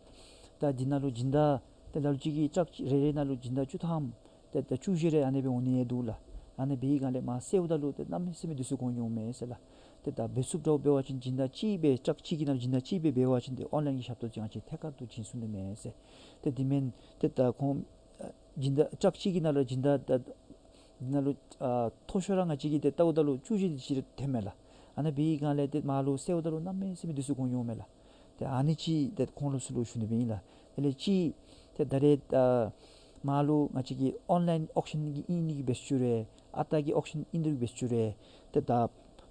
ད་འདི་ནང་ལུ་སྦྱིན་བདག་ཏེ་ལ་ལུ་ཅིག་གིས་ཊཱག་རེ་རེ་ནང་ལུ་སྦྱིན་བདག་བཅུ་ཐམ་ཏེ་ད་བཅུ་བཞི་རེ་ཨ་ནི་སྦེ་འོང་ནི་ཡང་འདུག་ལགས། ཨ་ནི་འབད་བའི་སྒང་ལས་མར་སེལཝ་ད་ལུ་ཏེ་གནམ་མེད་ས་མེད་དུས་ཚོད་འགོར་འོང་མས་ཟེར་ལགས། ཏེ་ད་འབད་ཚུགསཔ་འདྲཝ་འབད་བ་ཅིན་སྦྱིན་བདག་གཅིག་སྦེ་ཊཱག་གཅིག་གི་ནང་ལུ་སྦྱིན་བདག་གཅིག་སྦེ་འབད་བ་ཅིན་ཏེ་ཨོན་ལཱའིན་གྱི་ཞབས་ཏོག་ཅིག་ང་བཅས་ཐད་ཀར་དུ་བྱིན་ཚུགས་ནི་མས་ཟེར། ཏེ་དེ་མེན་ཏེ་ད་ཁོང་ཨ་སྦྱིན་བདག་ཊཱག་གཅིག་གི་ནང་ལུ་སྦྱིན་བདག་ད་འདི་ནང་ལུ་ཨ་མཐོ་ཤོས་ར་ང་བཅས་ཀྱིས་ཏེ་བལྟཝ་ད་ལུ་བཅུ་བཞི་དེ་ཅིག་ར་ཐོནམ་མས་ལགས། ཨ་ནི་འབད་བའི་སྒང་ལས་ཏེ་མར་ལུ་སེལཝ་ད་ལུ་གནམ་མེད་ས་མེད་དུས་ཚོད་འགོར་འོང་མས་ལགས། ཏེ་ཨ་ནི་ཅིག་ཏེ་ཁོང་ལུ་ཚུ་ལུ་ཞུ་ནི་སྦེ་ཨིན་ལགས། དེ་ལས་ཅིག་ཏེ་ད་རེས་ཨ་མར་ལུ་ང་བཅས་ཀྱི་ཨོན་ལཱའིན་ཨོག་ཤཱན་གྱི་ཨིན་ནི་གི་འབད་བཅུག་རུང་ཨ་རྟག་གི་ཨོག་ཤཱན་ཨིན་ནི་གི་འབད་བཅུག་རུང་ཏེ་ད་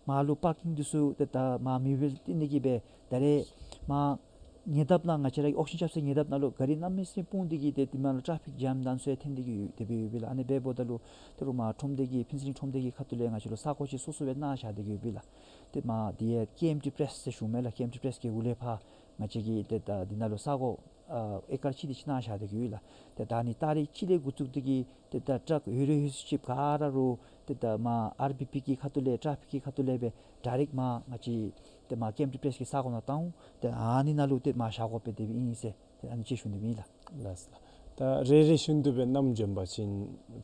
མར་ལུ་པར་ཀིང་འདི་ཚུ་ཏེ་ད་མར་མེ་པོ་ཝེལ་བཏིང་ནི་གི་སྦེ་ད་རེས་མར་ཉེ་འདབས་ནང་ང་བཅས་ར་གི་ཨོག་ཤཱན་རྐྱབ་སའི་ཉེ་འདབས་ནང་ལུ་ག་རི་གནམ་མེད་ས་མེད་སྤུངས་ཏེ་གི་ཏེ་དེ་མར་ལུ་ཊ་ཕིག་ཇམ་དང་ཚུ་ཡང་ཐོན་ཏེ་གི་ཡོད་དེ་སྦེ་ཡོད་པས་ལགས། ཨ་ནི་འབདཝ་ད་ལུ་ཏེ་རུང་མར་ཁྲོམ་སྡེ་གི་ཕུན་ཚོགས་གླིང་ཁྲོམ་སྡེ་གི་ཁ་ཐུག་ལས་ང་བཅས་ལུ་ས་གོ་ཅིག་སོ་སོ་སྦེ་གནང་བཞག་སྟེ་གི་ཡོད་པས་ལགས། ཏེ་མར་དེ་ཡང་ཀེ་ཨེམ་ཊི་པྲེསི་ཟེར་ཞུཝ་མས་ལགས། ཀེ་ཨེམ་ཊི་པྲེསི་གི་འོག་ལས་ཕར་ང་བཅས་ཀྱིས་ཏེ་ད་འདི་ནང་ལུ་ས་གོ་ཨ་ཨེ་ཀར་གཅིག་དེ་ཅིག་གནང་བཞག་སྟེ་གི་ཡོད་ལགས། ཏེ་ད་ནི་ཏ་རིག་གཅིག་ལས་འགོ་བཙུགས་ཏེ་གི་ཏེ་ད་ཊཱག་ཡོད་རུང་ཡོད་ཚད་ཅིག་ག་ར་རུང་ཏེ་ད་མར་ཨར་བི་པི་གི་ཁ་ཐུག་ལས་ཊ་ཕིག་གི་ཁ་ཐུག་ལས་སྦེ་ཌའི་རེཀཊ་མར་ང་བཅས་ཏེ་མར་ཀེ་ཨེམ་ཊི་པྲེསི་གི་ས་གོ་ནང་བཏང་འོང་། ཏེ་ཨ་ནི་ནང་ལུ་ཏེ་མར་བཞག་དགོ་པས་དེ་སྦེ་ཨིན་ཟེར་ཏེ་ཨ་ནི་ཅིག་ཞུ་ནི་སྦེ་ཨིན་ལགས། ལགས་སོ་ལགས། ད་རེ་རེ་བཞིན་དུ་སྦེ་ནམ་འབྱོན་པ་ཅིན་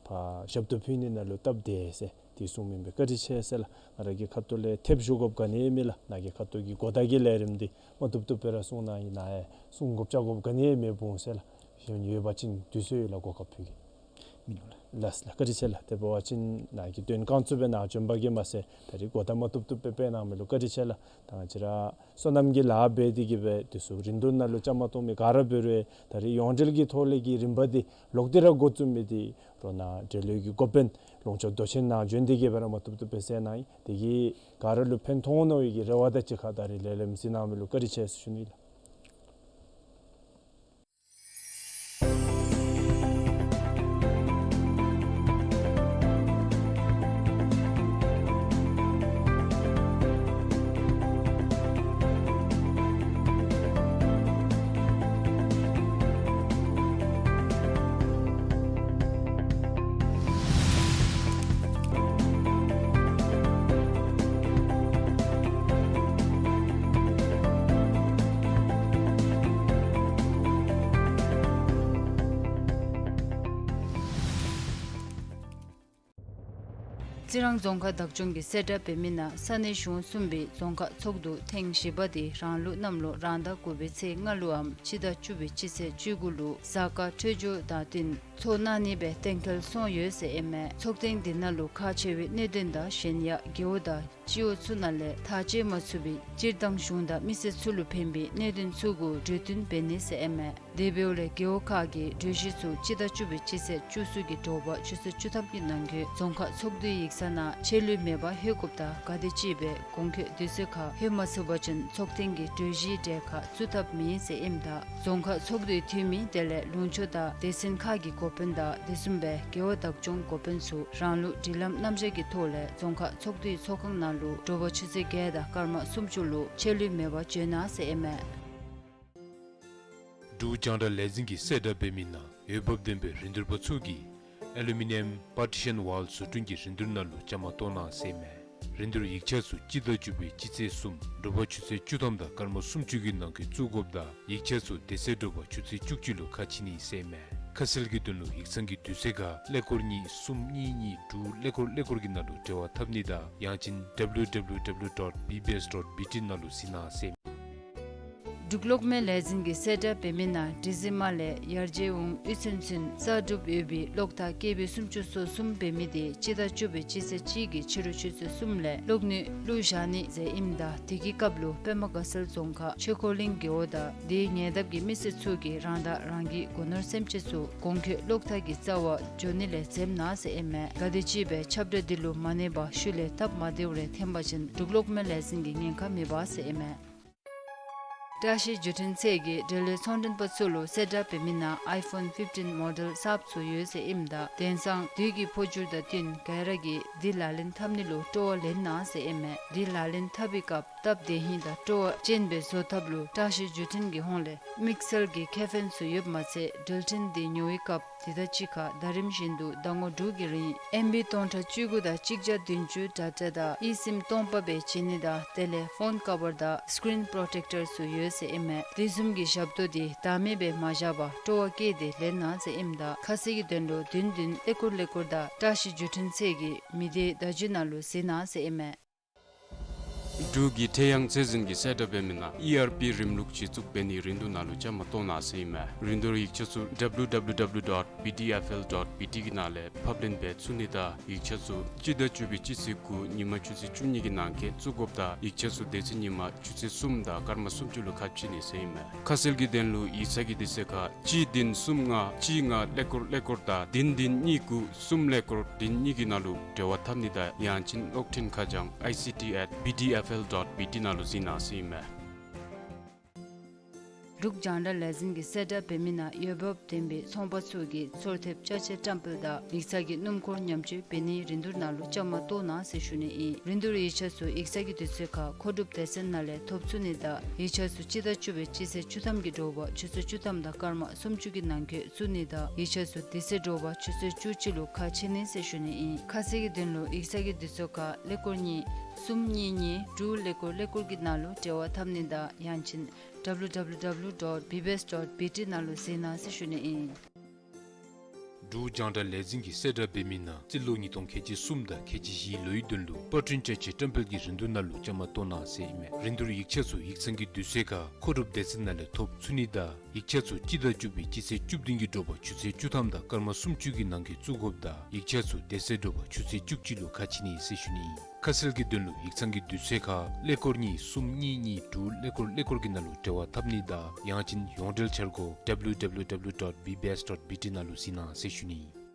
ཕར་ཞབས་ཏོག་ཕུལ་ནི་ནང་ལུ་སྟབས་བདེ་ཟེར་དེ་གསུངམ་ཨིན་པས། བཀའ་དྲིན་ཆེ་ཟེར་ལགས། ང་ར་གི་ཁ་ཐུག་ལས་ཐེབས་ཞུ་དགོཔ་ག་ནི་ཡང་མེད་ལགས། ནཱ་གི་ཁ་ཐུག་གི་གོ་བརྡ་གི་ལས་རིམ་འདི་མ་བཏུབ་བཏུབ་སྦེ་ར་གསུང་གནང་ཡི། ནཱ་ཡང་གསུང་དགོཔ་བཅར་དགོཔ་ག་ནི་ཡང་མེདཔ་འོང་ཟེར་ལགས། གཞན་ཡོད་པ་ཅིན་དུས་ཚོད་ཡོད་ལགས། གོ་སྐབས་ཕུལ་གེ། མི་ནུས་ལགས། ལགས་སོ་ལགས། བཀའ་དྲིན་ཆེ་ལགས། དེ་འབད་བ་ཅིན་ནཱ་གི་དོན་རྐང་བཙུགས་སྦེ་ནཱ་བྱོན་པ་གིས་མ་ཚད་ད་རིས་གོ་བརྡ་མ་བཏུབ་བཏུབ་སྦེ་སྤེལ་གནང་མི་ལུ་བཀའ་དྲིན་ཆེ་ལགས། ད་ང་བཅས་ར་སོ་ནམ་གྱི་ལཱ་འབད་དེ་གི་སྦེ་དེ་ཚུ་རིན་བསྡུར་ནང་ལུ་བཅའ་མར་གཏོགས་མི་ག་ར་འབད་རུང་ད་རིས་ཡོངས་འབྲེལ་གྱི་ཐོག་ལས་ཀྱི་རིམ་པ་འདི་ལོག་སྟེ་ར་འགོ་བཙུགས་མི་འདི་རོགས་ནཱ་འབྲེལ་ཡོད་ཀྱི་འགོ་དཔོན་ལུང་ཕྱོགས་མདོ་ཆེན་ནཱ་བྱོན་ཏེ་གི་སྦེ་ར་མ་བཏུབ་བཏུབ་སྦེ་གསན་གནང་ཡི། དེ་གིས་ག་ར་ལུ་ཕན་ཐོགས་ནི་ཡོད་པའི་གི་རེ་བ་དང་གཅིག་ཁར་ད་རིས་ལས་རིམ་གཟིགས་གནང་མི་ལུ་བཀའ་དྲིན་ཆེ་ཟེར་ཞུ་ནི་ལགས། རྩི་རང་རྫོང་ཁག་བདག་སྐྱོང་གིས་གསལ་བསྒྲགས་འབད་མི་ནང་ས་གནས་གཞུང་གསུམ་པའི་རྫོང་ཁག་ཚོགས་འདུ་ཐེངས་བཞི་པ་དེ་རང་ལུགས་གནམ་ལོ་རང་ཟླ་དགུ་པའི་ཚེས་ལྔ་ལུའམ་སྤྱི་ཟླ་བཅུ་པའི་སྤྱི་ཚེས་བཅུ་དགུ་ལུ་གཟའ་སྐར་འཕྲོད་སྦྱོར་དང་བསྟུན་ཚོགས་གནང་ནི་སྦེ་གཏན་འཁེལ་སོང་ཡོད་ཟེར་ཨིན་མས། ཚོགས་ཐེངས་དེ་ནང་ལུ་ཁག་ཆེ་བའི་གནད་དོན་དང་གཞན་ཡང་རྒེད་འོག་དང་སྤྱི་འོག་ཚུ་ནང་ལས་ཐག་བཅད་མ་ཚུགས་པའི་སྤྱིར་བཏང་གཞུང་དང་མི་སེར་ཚུ་ལུ་ཕན་པའི་གནད་དོན་ཚུ་གུ་གྲོས་བསྟུན་འབད་ནི་ཟེར་ཨིན་མས། དེ་འབདཝ་ལས་རྒེད་འོག་ཁག་གི་གྲོས་གཞི་ཚུ་སྤྱི་ཟླ་བཅུ་པའི་སྤྱི་ཚེས་བཅུ་གསུམ་གྱི་དྲོ་པ་ཆུ་ཚོད་བཅུ་ཐམ་གྱི་ནང་འཁོད་རྫོང་ཁག་ཚོགས་འདུའི་ཡིག་ཚང་ནང་ཆད་ལུས་མེད་པར་ལྷོད་དགོཔ་དང་ག་དེ་ཅིག་སྦེ་གོང་འཁོད་དུས་ཚོད་ཁར་ལྷོད་མ་ཚུགས་པ་ཅིན་ཚོགས་ཐེངས་ཀྱི་གྲོས་གཞིའི་གྲལ་ཁར་ཚུད་ཐབས་མེད་ཟེར་ཨིནམ་ད་རྫོང་ཁག་ཚོགས་འདུའི་འཐུས་མི་དེ་ལས་ལུང་ཕྱོགས་དང་སྡེ་ཚན་ཁག་གི་འགོ་དཔོན་དང་དེ་བཟུམ་སྦེ་རྒེད་འོག་བདག་སྐྱོང་འགོ་དཔོན་ཚུ་རང་ལུགས་སྒྲིག་ལམ་རྣམ་གཞག་གི་ཐོག་ལས་རྫོང་ཁག་ཚོགས་འདུའི་ཚོགས་ཁང་ནང་ལུ་དྲོ་པ་ཆུ་ཚོད་བརྒྱད་དང་སྐར་མ་སུམ་ཅུ་ལུ་ཆད་ལུས་མེད་པར་འབྱོན་གནང་ཟེར་ཨིན་མས། འབྲུག་རྒྱང་བསྒྲགས་ལས་འཛིན་གྱིས་གསལ་བསྒྲགས་འབད་མི་ནང་འོས་འབབ་ལྡན་པའི་རིན་བསྡུར་པ་ཚུ་གིས་ཨེ་ལུ་མི་ནི་ཡམ་པར་ཊི་ཤཱན་ཝཱལ་བཟོ་སྐྲུན་གྱི་རིན་བསྡུར་ནང་ལུ་བཅའ་མར་གཏོགས་གནང་ཟེར་ཨིན་མས། རིན་བསྡུར་ཡིག་ཆ་ཚུ་སྤྱི་ཟླ་བཅུ་པའི་སྤྱི་ཚེས་གསུམ་དྲོ་པ་ཆུ་ཚོད་བཅུ་ཐམ་དང་སྐར་མ་སུམ་ཅུ་གི་ནང་འཁོད་བཙུགས་དགོཔ་དང་ཡིག་ཆ་ཚུ་དེ་ཚེ་དྲོ་པ་ཆུ་ཚོད་བཅུ་གཅིག་ལུ་ཁ་ཕྱེ་ནི་ཟེར་ཨིན་མས། ཁ་གསལ་གྱི་དོན་ལུ་ཡིག་ཚང་གི་དུས་ཚོད་ཁར་ཀླད་ཀོར་གཉིས་གསུམ་གཉིས་གཉིས་དྲུག་ཀླད་ཀོར་ཀླད་ཀོར་གྱི་ནང་ལུ་འབྲེལ་བ་འཐབ་ནི་དང་ཡང་ཅིན་W W W dot B B S dot B T ནང་ལུ་གཟིགས་གནང་ཟེར་ཨིན་མས། འབྲུག་གློག་མེ་ལས་འཛིན་གྱིས་གསལ་བསྒྲགས་འབད་མི་ནང་འབྲི་རྩེ་མ་ལས་ཡར་རྒྱས་འོང་དབུས་ཚུན་ཚོད་གསར་སྒྲུབ་ཡོད་པའི་གློག་ཐག་ཀེ་བི་སུམ་ཅུ་སོ་གསུམ་འབད་མི་དེ་སྤྱི་ཟླ་བཅུ་པའི་སྤྱི་ཚེས་གཅིག་གི་ཕྱི་རུ་ཆུ་ཚོད་གསུམ་ལས་གློག་ནུས་བླུག་བཞག་ནི་ཟེར་ཨིནམ་ད་དེ་གི་སྐབས་ལུ་པདྨ་དགའ་ཚལ་རྫོང་ཁག་ཆོས་འཁོར་གླིང་རྒེད་འོག་དང་དེའི་ཉེ་འདབས་ཀྱི་མི་སེར་ཚུ་གིས་རང་དང་རང་གི་སྒོ་ནོར་སེམས་ཅན་ཚུ་གོང་འཁོད་གློག་ཐག་གི་རྩ་བར་འགྱོ་ནི་ལས་འཛེམ་གནང་ཟེར་ཨིན་མས། ག་དེ་ཅིག་སྦེ་ཁྱབ་བསྒྲགས་འདི་ལུ་མ་གནས་པར་ཤུལ་ལས་སྟབས་མ་བདེཝ་རེ་ཐོན་པ་ཅིན་འབྲུག་གློག་མེ་ལས་འཛིན་གྱིས་ཉེན་ཁ་མི་འབག་ཟེར་ཨིན་མས། བཀྲ་ཤིས་བརྒྱུད་འཕྲིན་ཚད་ཀྱིས་འབྲེལ་ཡོད་ཚོང་མགྲོན་པ་ཚུ་ལུ་གསལ་བསྒྲགས་འབད་མི་ནང་iPhone fifteen model གསརཔ་ཚུ་ཡོད་ཟེར་ཨིནམ་ད་དེང་སང་དུས་ཀྱི་འཕོ་འགྱུར་དང་བསྟུན་ག་ར་གིས་འདི་ལག་ལེན་འཐབ་ནི་ལུ་སྤྲོ་བ་ལེན་གནང་ཟེར་ཨིན་མས། འདི་ལག་ལེན་འཐབ་པའི་སྐབས་སྟབས་བདེ་ཧིང་དང་སྤྲོ་བ་ཅན་སྦེ་བཟོ་ཐབས་ལུ་བཀྲ་ཤིས་བརྒྱུད་འཕྲིན་གྱི་ཧོངས་ལས་དམིགས་བསལ་གྱི་ཁེ་ཕན་ཚུ་ཡོདཔ་མ་ཚད་འགྲུལ་འཕྲིན་འདི་ཉོ་བའི་སྐབས་འདི་དང་གཅིག་ཁར་ཟླ་རིམ་བཞིན་དུ་ཟླ་ངོ་དྲུག་གི་རིང་ཨེམ་བི་སྟོང་ཕྲག་བཅུ་དགུ་དང་གཅིག་བརྒྱ་བདུན་ཅུ་ཌེ་ཊ་དང་ཨི་སིམ་སྟོང་པ་སྦེ་བྱིན་ནི་དང་དེ་ལས་ཕོན་ཀ་བར་དང་སི་ཀི་རིན་པོ་རོ་ཊེཀ་ཊར་ཚུ་ཡོད་ཟེར་ཨིན་མས། དེ་བཟུམ་གྱི་ཞབས་ཏོག་འདི་བདག་མེད་སྦེ་མ་བཞག་པར་སྤྲོ་བ་བསྐྱེད་དེ་ལེན་གནང་ཟེར་ཨིནམ་ད་ཁ་གསལ་གྱི་དོན་ལུ་བདུན་བདུན་ཀླད་ཀོར་ཀླད་ཀོར་དང་བཀྲ་ཤིས་བརྒྱུད་འཕྲིན་ཚད་ཀྱི་མི་སྡེའི་བརྡ་བརྒྱུད་ནང་ལུ་གཟིགས་གནང་ཟེར་ཨིན་མས། འབྲུག་གི་ཁྲེ་ཡང་ཚད་འཛིན་གྱིས་གསལ་བསྒྲགས་འབད་མི་ནང་ཨི་ཨར་པི་རིམ་ལུགས་ཅིག་བཙུགས་འབད་ནིའི་རིན་བསྡུར་ནང་ལུ་བཅའ་མར་གཏོགས་གནང་ཟེར་ཨིན་མས། རིན་བསྡུར་ཡིག་ཆ་ཚུ་W W W dot B D F L dot B T གི་ནང་ལས་ཕབ་ལེན་འབད་ཚུགས་ནི་དང་ཡིག་ཆ་ཚུ་སྤྱི་ཟླ་བཅུ་པའི་སྤྱི་ཚེས་དགུ་ཉིན་མ་ཆུ་ཚོད་བཅུ་གཉིས་ཀྱི་ནང་འཁོད་བཙུགས་དགོཔ་དང་ཡིག་ཆ་ཚུ་དེ་ཚེ་ཉིན་མ་ཆུ་ཚོད་གསུམ་དང་སྐར་མ་སུམ་ཅུ་ལུ་ཁ་ཕྱེ་ནི་ཟེར་ཨིན་མས། ཁ་གསལ་གྱི་དོན་ལུ་ཡིག་ཚང་གི་དུས་ཚོད་ཁར་གཅིག་བདུན་གསུམ་ལྔ་གཅིག་ལྔ་ཀླད་ཀོར་ཀླད་ཀོར་དང་བདུན་བདུན་གཉིས་དགུ་གསུམ་ཀླད་ཀོར་བདུན་གཉིས་ཀྱི་ནང་ལུ་འབྲེལ་བ་འཐབ་ནི་དང་ཡང་ཅིན་གློག་འཕྲིན་ཁ་བྱང་I C T at B D F L dot B T ནང་ལུ་གཟིགས་གནང་ཟེར་ཨིན་མས། འབྲུག་རྒྱང་བསྒྲགས་ལས་འཛིན་གྱིས་གསལ་བསྒྲགས་འབད་མི་ནང་འོས་འབབ་ལྡན་པའི་ཚོང་པ་ཚུ་གིས་ཚོར་ཐེབས་ཅ་ཆས་བཀྲམ་སྤེལ་དང་ཡིག་ཚང་གི་སྣུམ་འཁོར་ཉམས་བཅོས་འབད་ནིའི་རིན་བསྡུར་ནང་ལུ་བཅའ་མར་གཏོགས་གནང་ཟེར་ཞུ་ནི་ཨིན། རིན་བསྡུར་ཡིག་ཆ་ཚུ་ཡིག་ཚང་གི་དུས་ཚོད་ཁར་མཁོ་སྒྲུབ་སྡེ་ཚན་ནང་ལས་ཐོབ་ཚུགས་ནི་དང་ཡིག་ཆ་ཚུ་སྤྱི་ཟླ་བཅུ་པའི་སྤྱི་ཚེས་བཅུ་ཐམ་གྱི་དྲོ་པ་ཆུ་ཚོད་བཅུ་ཐམ་དང་སྐར་མ་སུམ་ཅུ་གི་ནང་འཁོད་བཙུགས་ནི་དང་ཡིག་ཆ་ཚུ་དེ་ཚེ་དྲོ་པ་ཆུ་ཚོད་བཅུ་གཅིག་ལུ་ཁ་ཕྱེ་ནི་ཟེར་ཞུ་ནི་ཨིན། ཁ་གསལ་གྱི་དོན་ལུ་ཡིག་ཚང་གི་དུས་ཚོད་ཁར་ཀླད་ཀོར་གཉིས་གསུམ་གཉིས་གཉིས་དྲུག་ཀླད་ཀོར་ཀླད་ཀོར་གྱི་ནང་ལུ་འབྲེལ་བ་འཐབ་ནི་དང་ཡང་ཅིན་W W W dot B B S dot B T ནང་ལུ་གཟིགས་གནང་ཟེར་ཞུ་ནི་ཨིན། འབྲུག་རྒྱང་བསྒྲགས་ལས་འཛིན་གྱིས་གསལ་བསྒྲགས་འབད་མི་ནང་རྩིས་ལོ་ཉིས་སྟོང་ཁལ་གཅིག་གསུམ་དང་ཁལ་གཅིག་བཞིའི་ལོའི་དོན་ལུ་པར་སྐྲུན་ཅ་ཆས་བཀྲམ་སྤེལ་གྱི་རིན་བསྡུར་ནང་ལུ་བཅའ་མར་གཏོགས་གནང་ཟེར་ཨིན་མས། རིན་བསྡུར་ཡིག་ཆ་ཚུ་ཡིག་ཚང་གི་དུས་ཚོད་ཁར་མཁོ་སྒྲུབ་སྡེ་ཚན་ནང་ལས་ཐོབ་ཚུགས་ནི་དང་ཡིག་ཆ་ཚུ་སྤྱི་ཟླ་བཅུ་པའི་སྤྱི་ཚེས་བཅུ་བདུན་གྱི་དྲོ་པ་ཆུ་ཚོད་བཅུ་ཐམ་དང་སྐར་མ་སུམ་ཅུ་གི་ནང་འཁོད་བཙུགས་དགོཔ་དང་ཡིག་ཆ་ཚུ་དེ་ཚེ་དྲོ་པ་ཆུ་ཚོད་བཅུ་གཅིག་ལུ་ཁ་ཕྱེ་ནི་ཟེར་ཞུ་ནི་ཨིན། ཁ་གསལ་གྱི་དོན་ལུ་ཡིག་ཚང་གི་དུས་ཚོད་ཁར་ཀླད་ཀོར་གཉིས་གསུམ་གཉིས་གཉིས་དྲུག་ཀླད་ཀོར་ཀླད་ཀོར་གྱི་ནང་ལུ་འབྲེལ་བ་འཐབ་ནི་དང་ཡང་ཅིན་ཡོངས་འབྲེལ་འཆར་སྒོ་W W W dot B B S dot B T ནང་ལུ་གཟིགས་གནང་ཟེར་ཞུ་ནི་ཨིན།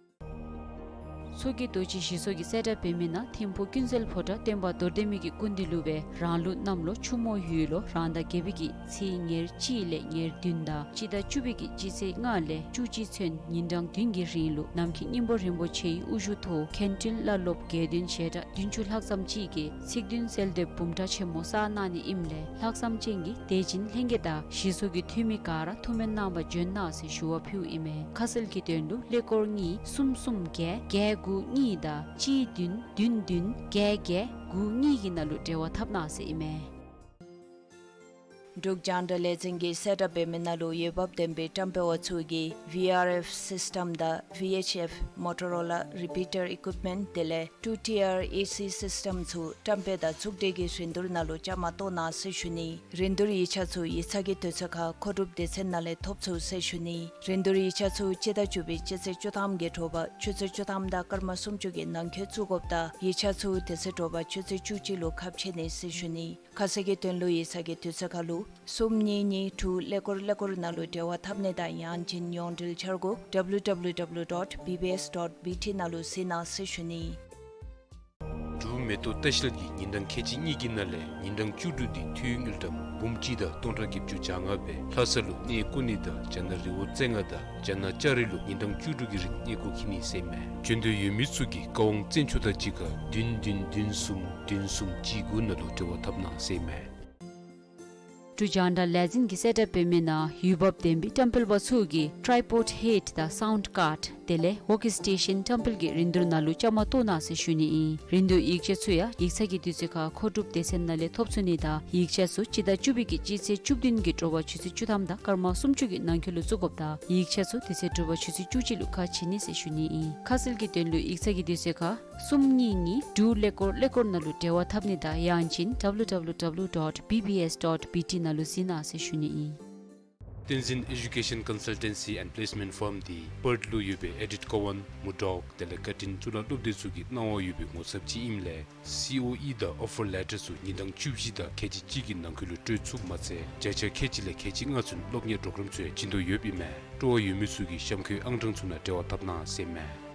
མཚོ་སྐྱེས་རྡོ་རྗེ་ཞི་ཚོགས་ཀྱིས་གསལ་བསྒྲགས་འབད་མི་ནང་ཐིམ་ཕུག་ཀུན་གསལ་ཕོ་བྲང་སྟོན་པ་རྡོར་གདན་མའི་གི་སྐུ་མདུན་ལུ་སྦེ་རང་ལུགས་གནམ་ལོ་ཆུ་མོ་ཡོས་ལོ་རང་ཟླ་བརྒྱད་པའི་གི་ཚེས་ཉེར་གཅིག་ལས་ཉེར་བདུན་དང་སྤྱི་ཟླ་བཅུ་པའི་གི་སྤྱི་ཚེས་ལྔ་ལས་བཅུ་གཅིག་ཚུན་ཉིན་གྲངས་བདུན་གྱི་རིང་ལུ་ནམ་མཁའི་སྙིང་པོ་རིན་པོ་ཆེའི་དབུ་བཞུགས་ཐོག་མཁན་སྤྲུལ་བླ་སློབ་དགེ་འདུན་ཞལ་གྲངས་བདུན་ཅུ་ལྷག་ཙམ་ཅིག་གིས་ཚིག་བདུན་གསོལ་འདེབས་འབུམ་ཕྲག་ཆེན་མོ་བསགས་གནང་ནི་ཨིནམ་ལས་ལྷག་བསམ་ཅན་གྱི་དད་ཅན་ལྷན་རྒྱས་དང་ཞི་ཚོགས་ཀྱི་འཐུས་མི་ག་ར་ཐུགས་སྨོན་གནང་བར་འབྱོན་གནང་ཟེར་ཞུ་བ་ཕུལཝ་ཨིན་མས། ཁ་གསལ་གྱི་དོན་ལུ་ཀླད་ཀོར་གཉིས་གསུམ་གསུམ་བརྒྱད་བརྒྱད་དགུ་གཉིས་དང་གཅིག་བདུན་བདུན་བདུན་བརྒྱད་བརྒྱད་དགུ་གཉིས་ཀྱི་ནང་ལུ་འབྲེལ་བ་འཐབ་གནང་ཟེར་ཨིན་མས། འབྲུག་རྒྱང་བསྒྲགས་ལས་འཛིན་གྱིས་གསལ་བསྒྲགས་འབད་མི་ནང་ལུ་འོས་འབབ་ལྡན་པའི་བཀྲམ་སྤེལ་བ་ཚུ་གིས་V R F system དང་V H F Motorola repeater equipment དེ་ལས་two tier A C system ཚུ་བཀྲམ་སྤེལ་དང་ཚོགས་སྒྲིག་གི་རིན་བསྡུར་ནང་ལུ་བཅའ་མར་གཏོགས་གནང་ཟེར་ཞུ་ནི། རིན་བསྡུར་ཡིག་ཆ་ཚུ་ཡིག་ཚང་གི་དུས་ཚོད་ཁར་མཁོ་སྒྲུབ་སྡེ་ཚན་ནང་ལས་ཐོབ་ཚུགས་ཟེར་ཞུ་ནི། རིན་བསྡུར་ཡིག་ཆ་ཚུ་སྤྱི་ཟླ་བཅུ་པའི་སྤྱི་ཚེས་བཅུ་ཐམ་གྱི་དྲོ་པ་ཆུ་ཚོད་བཅུ་ཐམ་དང་སྐར་མ་སུམ་ཅུ་གི་ནང་འཁོད་བཙུགས་དགོཔ་དང་ཡིག་ཆ་ཚུ་དེ་ཚེ་དྲོ་པ་ཆུ་ཚོད་བཅུ་གཅིག་ལུ་ཁ་ཕྱེ་ནི་ཟེར་ཞུ་ནི། ཁ་གསལ་གྱི་དོན་ལུ་ཡིག་ཚང་གི་དུས་ཚོད་ཁར་ལུ་གསུམ་གཉིས་གཉིས་དྲུག་ཀླད་ཀོར་ཀླད་ཀོར་ནང་ལུ་འབྲེལ་བ་འཐབ་ནི་དང་ཡང་ཅིན་ཡོངས་འབྲེལ་འཆར་སྒོ་W W W dot B B S dot B T ནང་ལུ་གཟིགས་གནང་ཟེར་ཞུ་ནི། འབྲུག་མེ་ཏོག་ལྟ་བཤལ་གྱིས་ཉིན་གྲངས་ཁལ་གཅིག་གཉིས་ཀྱི་ནང་ལས་ཉིན་གྲངས་བཅུ་དྲུག་འདི་འཐུས་དངུལ་ཀྲམ་འབུམ་གཅིག་དང་སྟོང་ཕྲག་བརྒྱད་ཅུ་གྱ་ལྔ་སྦེ་ལྷ་ས་ལུ་གནས་སྐོར་ནི་དང་རྒྱ་ནག་རི་བོ་རྩེ་ལྔ་དང་རྒྱ་ནག་ལྕགས་རི་ལུ་ཉིན་གྲངས་བཅུ་དྲུག་གི་རིང་གནས་སྐོར་འཁྱིད་ནི་ཟེར་མས། འབྱོན་འདོད་ཡོད་མི་ཚུ་གིས་བཀའ་དབང་བཙན་ཆུ་དང་གཅིག་ཁར་བདུན་བདུན་བདུན་གསུམ་བདུན་གསུམ་གཅིག་དགུ་ནང་ལུ་འབྲེལ་བ་འཐབ་གནང་ཟེར་མས། འབྲུག་རྒྱང་བསྒྲགས་ལས་འཛིན་གྱིས་གསལ་བསྒྲགས་འབད་མི་ནང་འོས་འབབ་ལྡན་པའི་བཀྲམ་སྤེལ་པ་ཚུ་གིས་ཊཱའི་པོཌ་ཧེཌ་དང་སའུནཌ་ཀཱརཌ་དེ་ལས་ཝོརྐ་སི་ཊེ་ཤཱན་བཀྲམ་སྤེལ་གྱི་རིན་བསྡུར་ནང་ལུ་བཅའ་མར་གཏོགས་གནང་ཟེར་ཞུ་ནི་ཨིན། རིན་བསྡུར་ཡིག་ཆ་ཚུ་ཡང་ཡིག་ཚང་གི་དུས་ཚོད་ཁར་མཁོ་སྒྲུབ་སྡེ་ཚན་ནང་ལས་ཐོབ་ཚུགས་ནི་དང་ཡིག་ཆ་ཚུ་སྤྱི་ཟླ་བཅུ་པའི་གི་སྤྱི་ཚེས་བཅུ་བདུན་གྱི་དྲོ་པ་ཆུ་ཚོད་བཅུ་ཐམ་དང་སྐར་མ་སུམ་ཅུ་གི་ནང་འཁོད་ལུ་བཙུགས་དགོཔ་དང་ཡིག་ཆ་ཚུ་དེ་ཚེ་དྲོ་པ་ཆུ་ཚོད་བཅུ་གཅིག་ལུ་ཁ་ཕྱེ་ནི་ཟེར་ཞུ་ནི་ཨིན། ཁ་གསལ་གྱི་དོན་ལུ་ཡིག་ཚང་གི་དུས་ཚོད་ཁར་གསུམ་གཉིས་གཉིས་དྲུག་ཀླད་ཀོར་ཀླད་ཀོར་ནང་ལུ་འབྲེལ་བ་འཐབ་ནི་དང་ཡང་ཅིན་W W W dot B B S dot B T ནང་ལུ་གཟིགས་གནང་ཟེར་ཞུ་ནི་ཨིན། བསྟན་འཛིན་Education Consultancy and Placement Firm འདི་པརཐ་ལུ་ཡོད་པའི་ཨེ་ཌིཐ་ཀོ་ཝཱན་མུར་ཌོག་དེ་ལས་བཀའ་དྲིན་གཙུག་ལག་སློབ་སྡེ་ཚུ་གི་གནང་བ་ཡོད་པའི་ངོ་ཚབ་ཅིག་ཨིནམ་ལས་སི་ཨོ་ཨི་དང་ཨོ་ཕར་ལེ་ཊར་ཚུ་ཉིན་གྲངས་བཅུ་བཞི་དང་ཁལ་གཅིག་གཅིག་གི་ནང་འཁོད་ལུ་སྤྲོད་ཚུགསཔ་མ་ཚད་བརྒྱ་ཆ་ཁལ་གཅིག་ལས་ཁལ་གཅིག་ལྔ་ཚུན་སློབ་གཉེར་པོརོ་གརམ་ཚུ་ཡང་བྱིན་དོ་ཡོདཔ་ཨིན་མས། སྤྲོ་བ་ཡོད་མི་ཚུ་གིས་གཤམ་འཁོད་ཨང་གྲངས་ཚུ་ནང་འབྲེལ་བ་འཐབ་གནང་ཟེར་མས།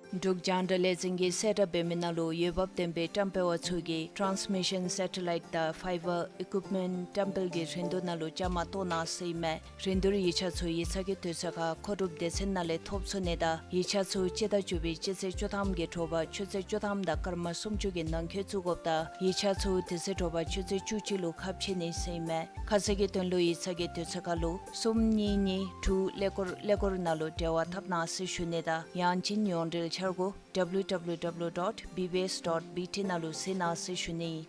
འབྲུག་རྒྱང་བསྒྲགས་ལས་འཛིན་གྱིས་གསལ་བསྒྲགས་འབད་མི་ནང་ལུ་འོས་འབབ་ལྡན་པའི་བཀྲམ་སྤེལ་བ་ཚུ་གིས་transmission satellite དང་fiber equipment བཀྲམ་སྤེལ་གྱི་རིན་བསྡུར་ནང་ལུ་བཅའ་མར་གཏོགས་གནང་ཟེར་ཨིན་མས། རིན་བསྡུར་ཡིག་ཆ་ཚུ་ཡིག་ཚང་གི་དུས་ཚོད་ཁར་མཁོ་སྒྲུབ་སྡེ་ཚན་ནང་ལས་ཐོབ་ཚུགས་ནི་དང་ཡིག་ཆ་ཚུ་སྤྱི་ཟླ་བཅུ་པའི་སྤྱི་ཚེས་བཅུ་ཐམ་གྱི་དྲོ་པ་ཆུ་ཚོད་བཅུ་ཐམ་དང་སྐར་མ་སུམ་ཅུ་གི་ནང་འཁོད་བཙུགས་དགོཔ་དང་ཡིག་ཆ་ཚུ་དེ་ཚེ་དྲོ་པ་ཆུ་ཚོད་བཅུ་གཅིག་ལུ་ཁ་ཕྱེ་ནི་ཟེར་ཨིན་མས། ཁ་གསལ་གྱི་དོན་ལུ་ཡིག་ཚང་གི་དུས་ཚོད་ཁར་ལུ་གསུམ་གཉིས་གཉིས་དྲུག་ཀླད་ཀོར་ཀླད་ཀོར་ནང་ལུ་འབྲེལ་བ་འཐབ་གནང་ཟེར་ཞུ་ནི་དང་ཡང་ཅིན་ཡོངས་འབྲེལ་འཆར་སྒོ W W W dot B B S dot B T ནང་ལུ་གཟིགས་གནང་ཟེར་ཞུ་ནི།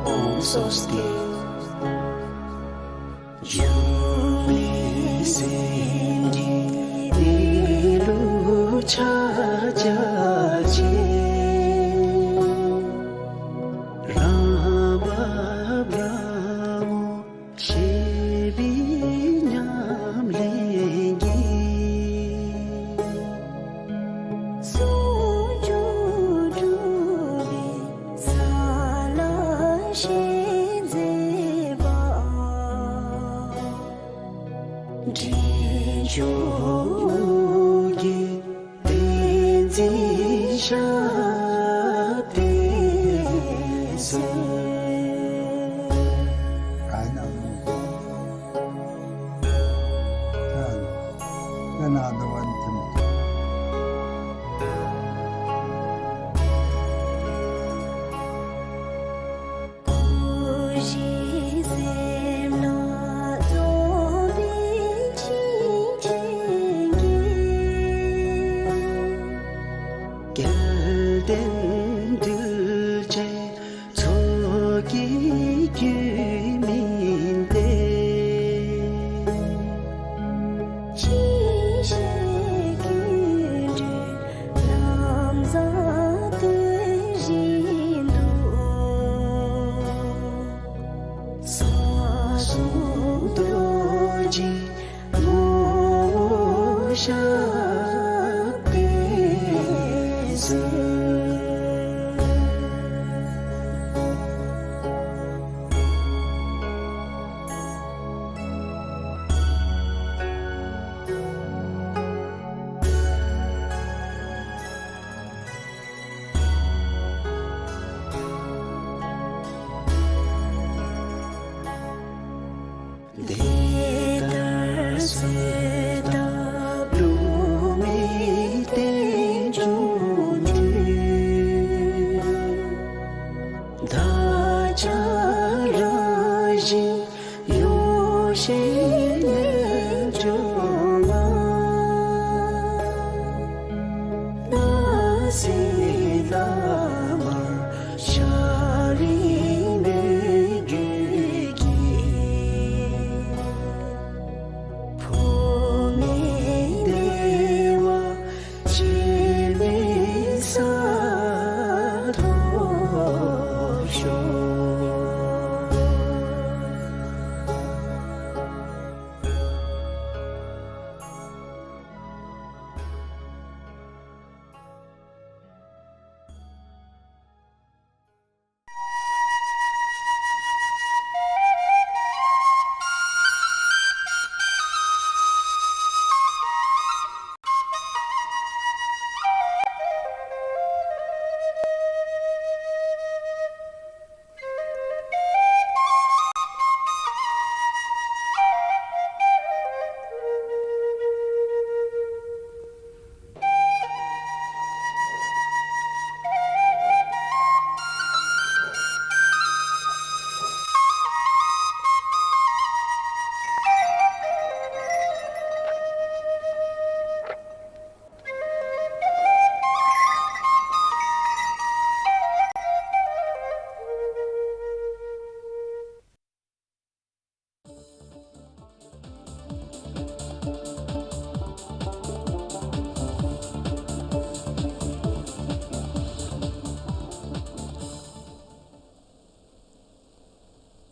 ཨོཾ་སྭསྟི། འབྱུང་གནས་སེམས་ཀྱི་གནས་ལུགས་ཕྱག་རྒྱ་ཆེ། རང་བབས་རང་ངོ་ཤེས་པའི་ཉམས་ལེན་གྱིས། ཟུང་འཇུག་གྲུབ་པའི་ས་ལ་ཞལ་མཛེས་པ། འདྲེན་མཆོག་གི་ཏིང་འཛིན་ཞབས་བརྟན་གསོལ།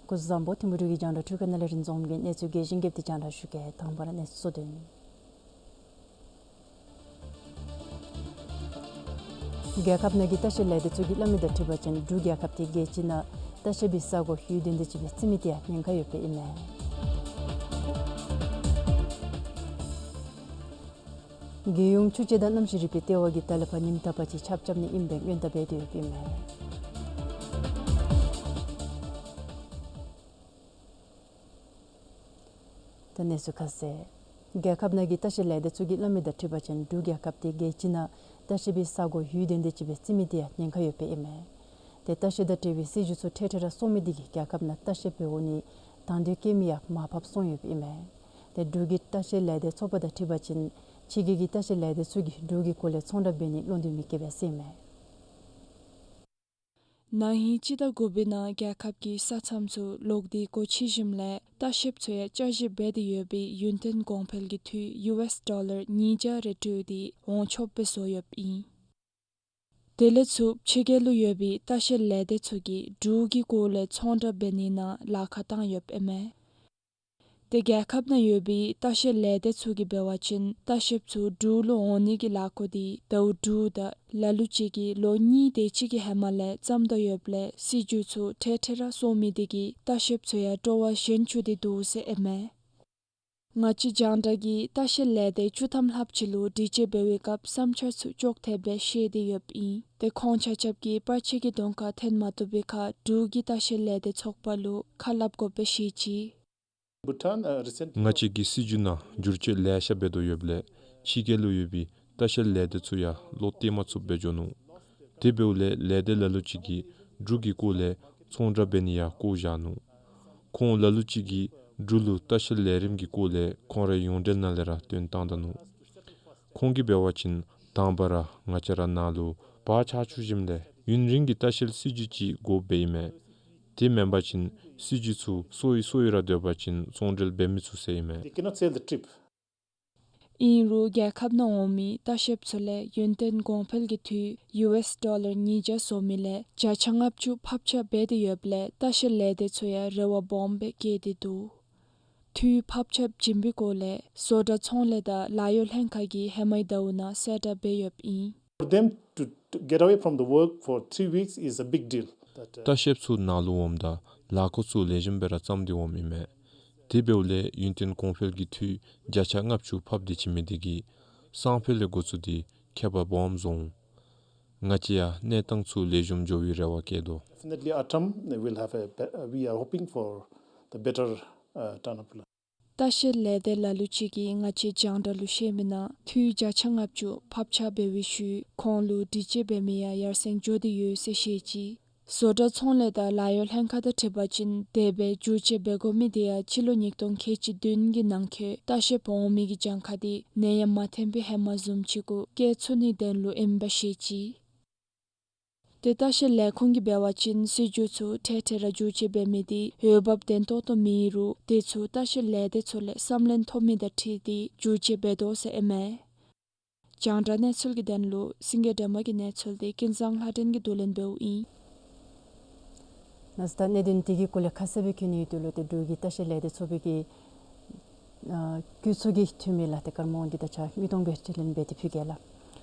སྐུ་གཟུགས་བཟང་པོ། ཐིམ་ཕུ་འབྲུག་གི་རྒྱང་བསྒྲགས་ཐོག་ཁ་ནང་ལས་རིན་འཛོམས་ཀྱིས་གནས་ཚུལ་རྒྱས་ཤིང་རྒྱས་པ་དེ་རྒྱང་བསྒྲགས་ཞུ་གེ། དང་པ་ར་གནས་ཚུལ་གཙོ་དོན། རྒྱལ་ཁབ་ནང་གི་ལྟ་བཤལ་ལས་སྡེ་ཚུ་གིས་སླབ་མི་དང་འཁྲིལ་བ་ཅིན་འབྲུག་རྒྱལ་ཁབ་དེ་རྒྱལ་སྤྱི་ནང་ལྟ་བཤལ་པའི་ས་གོ་ཡུན་བརྟན་ཏེ་ཅིག་སྦེ་བརྩི་མི་དེ་ཡང་ཉེན་ཁ་ཡོདཔ་ཨིན་མས། རྒྱལ་ཡོངས་ཆུ་དཔྱད་དང་གནམ་གཤིས་རིག་པའི་ལྟེ་བ་གིས་ད་ལས་ཕར་ཉིནམ་དག་པ་ཅིག་ཆརཔ་རྐྱབ་ནི་ཨིན་པའི་སྔོན་བརྡ་འབད་དེ་ཡོདཔ་ཨིན་མས། ད་གནས་ཚུལ་ཁ་གསལ། རྒྱལ་ཁབ་ནང་གི་ལྟ་བཤལ་ལས་སྡེ་ཚུ་གིས་སླབ་མི་དང་འཁྲིལ་བ་ཅིན་འབྲུག་རྒྱལ་ཁབ་དེ་རྒྱལ་སྤྱི་ནང་ལྟ་བཤལ་པའི་ས་གོ་ཡུན་བརྟན་ཏེ་ཅིག་སྦེ་བརྩི་མི་དེ་ཡང་ཉེན་ཁ་ཡོདཔ་ཨིན་མས། ཏེ་ལྟ་བཤལ་དང་འབྲེལ་བའི་སྲིད་བྱུས་ཚུ་འཕྲལ་འཕྲལ་ར་སོང་མི་དེ་གིས་རྒྱལ་ཁབ་ནང་ལྟ་བཤལ་འབད་འོང་ནི་དང་འདོད་བསྐྱེད་མི་ཡང་མར་ཕབ་སོང་ཡོདཔ་ཨིན་མས། ཏེ་འབྲུག་གི་ལྟ་བཤལ་ལས་སྡེ་ཚོགས་པ་དང་འཁྲིལ་བ་ཅིན་ཕྱི་རྒྱལ་གྱི་ལྟ་བཤལ་ལས་སྡེ་ཚུ་གིས་འབྲུག་གི་སྐོར་ལས་ཚོང་བསྒྲགས་འབད་ནི་བློ་འདོད་མི་བསྐྱེད་པས་ཟེར་ཨིན་མས། ན་ཧིང་སྤྱི་ཟླ་དགུ་པའི་ནང་རྒྱལ་ཁབ་ཀྱི་ས་མཚམས་ཚུ་ལོག་སྟེ་སྒོ་ཕྱེ་ཞིནམ་ལས་ལྟ་བཤལཔ་ཚུ་ཡང་བསྐྱར་ཞིབ་འབད་དེ་ཡོད་པའི་ཡུན་བརྟན་གོང་འཕེལ་གྱི་འཐུས་ཡུ་ཨེསི་ཌོ་ལར་ཉིས་བརྒྱ་རེ་སྤྲོད་དེ་འོང་ཆོགཔ་སྦེ་བཟོ་ཡོདཔ་ཨིན། དེ་ལས་ཚུར་ཕྱི་རྒྱལ་ལུ་ཡོད་པའི་ལྟ་བཤལ་ལས་སྡེ་ཚུ་གིས་འབྲུག་གི་སྐོར་ལས་ཚོང་བསྒྲགས་འབད་ནི་ནང་ལཱ་ཁག་བཏང་ཡོདཔ་ཨིན་མས། ཏེ་རྒྱལ་ཁབ་ནང་ཡོད་པའི་ལྟ་བཤལ་ལས་སྡེ་ཚུ་གིས་འབད་བ་ཅིན་ལྟ་བཤལཔ་ཚུ་འབྲུག་ལུ་འོང་ནི་གི་ལཱ་འགོ་དེ་ཟླཝ་དྲུག་དང་ལ་ལུ་ཅིག་གི་ལོ་གཉིས་དེ་ཅིག་གི་ཧེ་མ་ལས་བརྩམ་དོ་ཡོདཔ་ལས་སྲིད་བྱུས་ཚུ་འཕྲལ་འཕྲལ་ར་སོང་མི་དེ་གིས་ལྟ་བཤལཔ་ཚུ་ཡང་སྤྲོ་བ་ཞན་བཅུག་སྟེ་འདུག་ཟེར་ཨིན་མས། ང་བཅས་རྒྱང་བསྒྲགས་ཀྱིས་ལྟ་བཤལ་ལས་སྡེ་བཅུ་ཐམ་ལྷགཔ་ཅིག་ལུ་དྲི་དཔྱད་འབད་བའི་སྐབས་བསམ་འཆར་ཚུ་ཅོག་འཐདཔ་སྦེ་བཤད་དེ་ཡོདཔ་ཨིན། ཏེ་ཁོང་ཆ་ཁྱབ་ཀྱིས་པར་ཆས་ཀྱི་གདོང་ཁར་འཐོན་མ་བཏུབ་པའི་ཁར་འབྲུག་གི་ལྟ་བཤལ་ལས་སྡེ་ཚོགས་པ་ལུ་ཁ་སླབ་དགོཔ་སྦེ་བཤད་ཅི། Bhutan, uh, recent- ང་བཅས་ཀྱི་སྲིད་བྱུས་ནང་བསྒྱུར་བཅོས་ལེ་ཤ་འབད་དོ་ཡོདཔ་ལས་ཕྱི་རྒྱལ་ལུ་ཡོད་པའི་ལྟ་བཤལ་ལས་སྡེ་ཚུ་ཡང་བློ་གཏད་མ་ཚུགསཔ་སྦེ་འགྱོ་ནུག། དེ་འབདཝ་ལས་ལས་སྡེ་ལ་ལུ་ཅིག་གིས་འབྲུག་གི་སྐོར་ལས་ཚོང་བསྒྲགས་འབད་ནི་ཡང་བཀོ་བཞག་ནུག། ཁོང་ལ་ལུ་ཅིག་གིས་འབྲུག་ལུ་ལྟ་བཤལ་ལས་རིམ་གྱི་སྐོར་ལས་ཁོང་རའི་ཡོངས་འབྲེལ་ནང་ལས་ར་སྟོན་བཏང་ད་ནུག། ཁོང་གིས་འབད་བ་ཅིན་དང་པ་ར་ང་བཅས་ར་ནཱ་ལུ་བར་ཆ་བཅུག་ཞིནམ་ལས་ཡུན་རིང་གི་ལྟ་བཤལ་སྲིད་བྱུས་ཅིག་དགོཔ་སྦེ་ཨིན་མས། དེ་མེན་པ་ཅིན་སྲིད་བྱུས་ཚུ་སོ་ཡི་སོ་ཡི་ར་སྡོད་པ་ཅིན་ཚོང་འབྲེལ་འབད་མི་ཚུགས་ཟེར་ཨིན་མས། They cannot sell the trip. ཨིན་རུང་རྒྱལ་ཁབ་ནང་འོང་མི་ལྟ་བཤལཔ་ཚུ་ལས་ཡུན་བརྟན་གོང་འཕེལ་གྱི་འཐུས་ཡུ་ཨེསི་ཌོ་ལར་ཉིས་བརྒྱ་བཟོ་མི་ལས་བརྒྱ་ཆ་ལྔ་བཅུ་ཕབ་ཆ་འབད་དེ་ཡོདཔ་ལས་ལྟ་བཤལ་ལས་སྡེ་ཚུ་ཡང་རེ་བ་སྦོམ་སྦེ་བསྐྱེད་དེ་འདུག། འཐུས་ཕབ་ཆ་བྱིན་པའི་སྐོར་ལས་བཟོ་གྲྭ་ཚོང་ལས་དང་ལཱ་གཡོག་ལྷན་ཁག་གིས་ཧེ་མའི་ཟླཝ་ནང་གསལ་བསྒྲགས་འབད་ཡོདཔ་ཨིན། For them to, to get away from the work for three weeks is a big deal. That, uh, ལྟ་བཤལཔ་ཚུ་ནཱ་ལུ་འོངམ་ད་ལཱ་འགོ་ཚུ་ལེགས་ཤོམ་སྦེ་ར་བརྩམས་ཏེ་འོངམ་ཨིན་མས། དེ་འབདཝ་ལས་ཡུན་བརྟན་གོང་འཕེལ་གྱི་འཐུས་བརྒྱ་ཆ་ལྔ་བཅུ་ཕབ་སྟེ་བྱིན་མི་དེ་གིས་སང་ཕོད་ལས་འགོ་བཙུགས་ཏེ་ཁྱད་པར་སྦོམ་བཟོ་འོང་། ང་བཅས་ཡང་གནས་སྟངས་ཚུ་ལེགས་ཤོམ་འགྱོ་བའི་རེ་བ་བསྐྱེད་དོ། Definitely, Assam will have a be-, uh, we are hoping for the better, uh, turnout. ལྟ་བཤལ་ལས་སྡེ་ལ་ལུ་ཅིག་གིས་ང་བཅས་རྒྱང་བསྒྲགས་ལུ་བཤད་མི་ནང་འཐུས་བརྒྱ་ཆ་ལྔ་བཅུ་ཕབ་ཆ་འབད་བའི་ཤུལ་ཁོང་ལུ་དྲི་དཔྱད་འབད་མི་ཡང་ཡར་སེང་འགྱོ་སྟེ་ཡོད་ཟེར་བཤད་ཅི། བཟོ་གྲྭ་ཚོང་ལས་དང་ལཱ་གཡོག་ལྷན་ཁག་དང་འཁྲིལ་བ་ཅིན་དེ་སྦེ་བསྒྱུར་བཅོས་འབད་དགོ་མི་དེ་ཡང་སྤྱི་ལོ་ཉིས་སྟོང་ཁལ་གཅིག་བདུན་གྱི་ནང་འཁོད་ལྟ་བཤལཔ་འོང་མི་གི་གྱངས་ཁ་དེ་ནད་ཡམས་མ་ཐོན་པའི་ཧེ་མ་བཟུམ་ཅིག་གུ་བསྐྱེད་ཚུགས་ནིའི་དོན་ལུ་ཨིནམ་སྦེ་བཤད་ཅི། ཏེ་ལྟ་བཤལ་ལས་ཁུངས་ཀྱིས་འབད་བ་ཅིན་སྲིད་བྱུས་ཚུ་འཕྲལ་འཕྲལ་ར་བསྒྱུར་བཅོས་འབད་མི་དེ་འོས་འབབ་བརྟན་ཏོག་ཏོ་མེད་རུང་དེ་ཚུ་ལྟ་བཤལ་ལས་སྡེ་ཚུ་ལས་བསམ་ལན་ཐོབ་མི་དང་འཁྲིལ་ཏེ་བསྒྱུར་བཅོས་འབད་དོ་ཟེར་ཨིན་མས། རྒྱང་བསྒྲགས་གནས་ཚུལ་གྱི་དོན་ལུ་སེང་གེ་སྒྲོལ་མ་གི་གནས་ཚུལ་དེ་ཀུན་བཟང་ལྷ་སྒྲོན་གྱིས་བསྡུ་ལེན་འབདཝ་ཨིན། ལགས་སོ། ད་གནད་དོན་དེ་གི་སྐོར་ལས་ཁ་གསལ་སྦེ་བཀོད་ནི་ཡོད་དོ་ལོ། ཏེ་འབྲུག་གི་ལྟ་བཤལ་ལས་སྡེ་ཚོགས་པའི་གི་ཨ་གྲོས་ཚོགས་ཀྱི་འཐུས་མི་ལགས་ཏེ་ཀརྨ་དབང་འདུས་དང་གཅིག་ཁར་མིག་མཐོང་སྦེ་དྲི་ལན་འབད་དེ་ཕུལ་གེ་ལགས།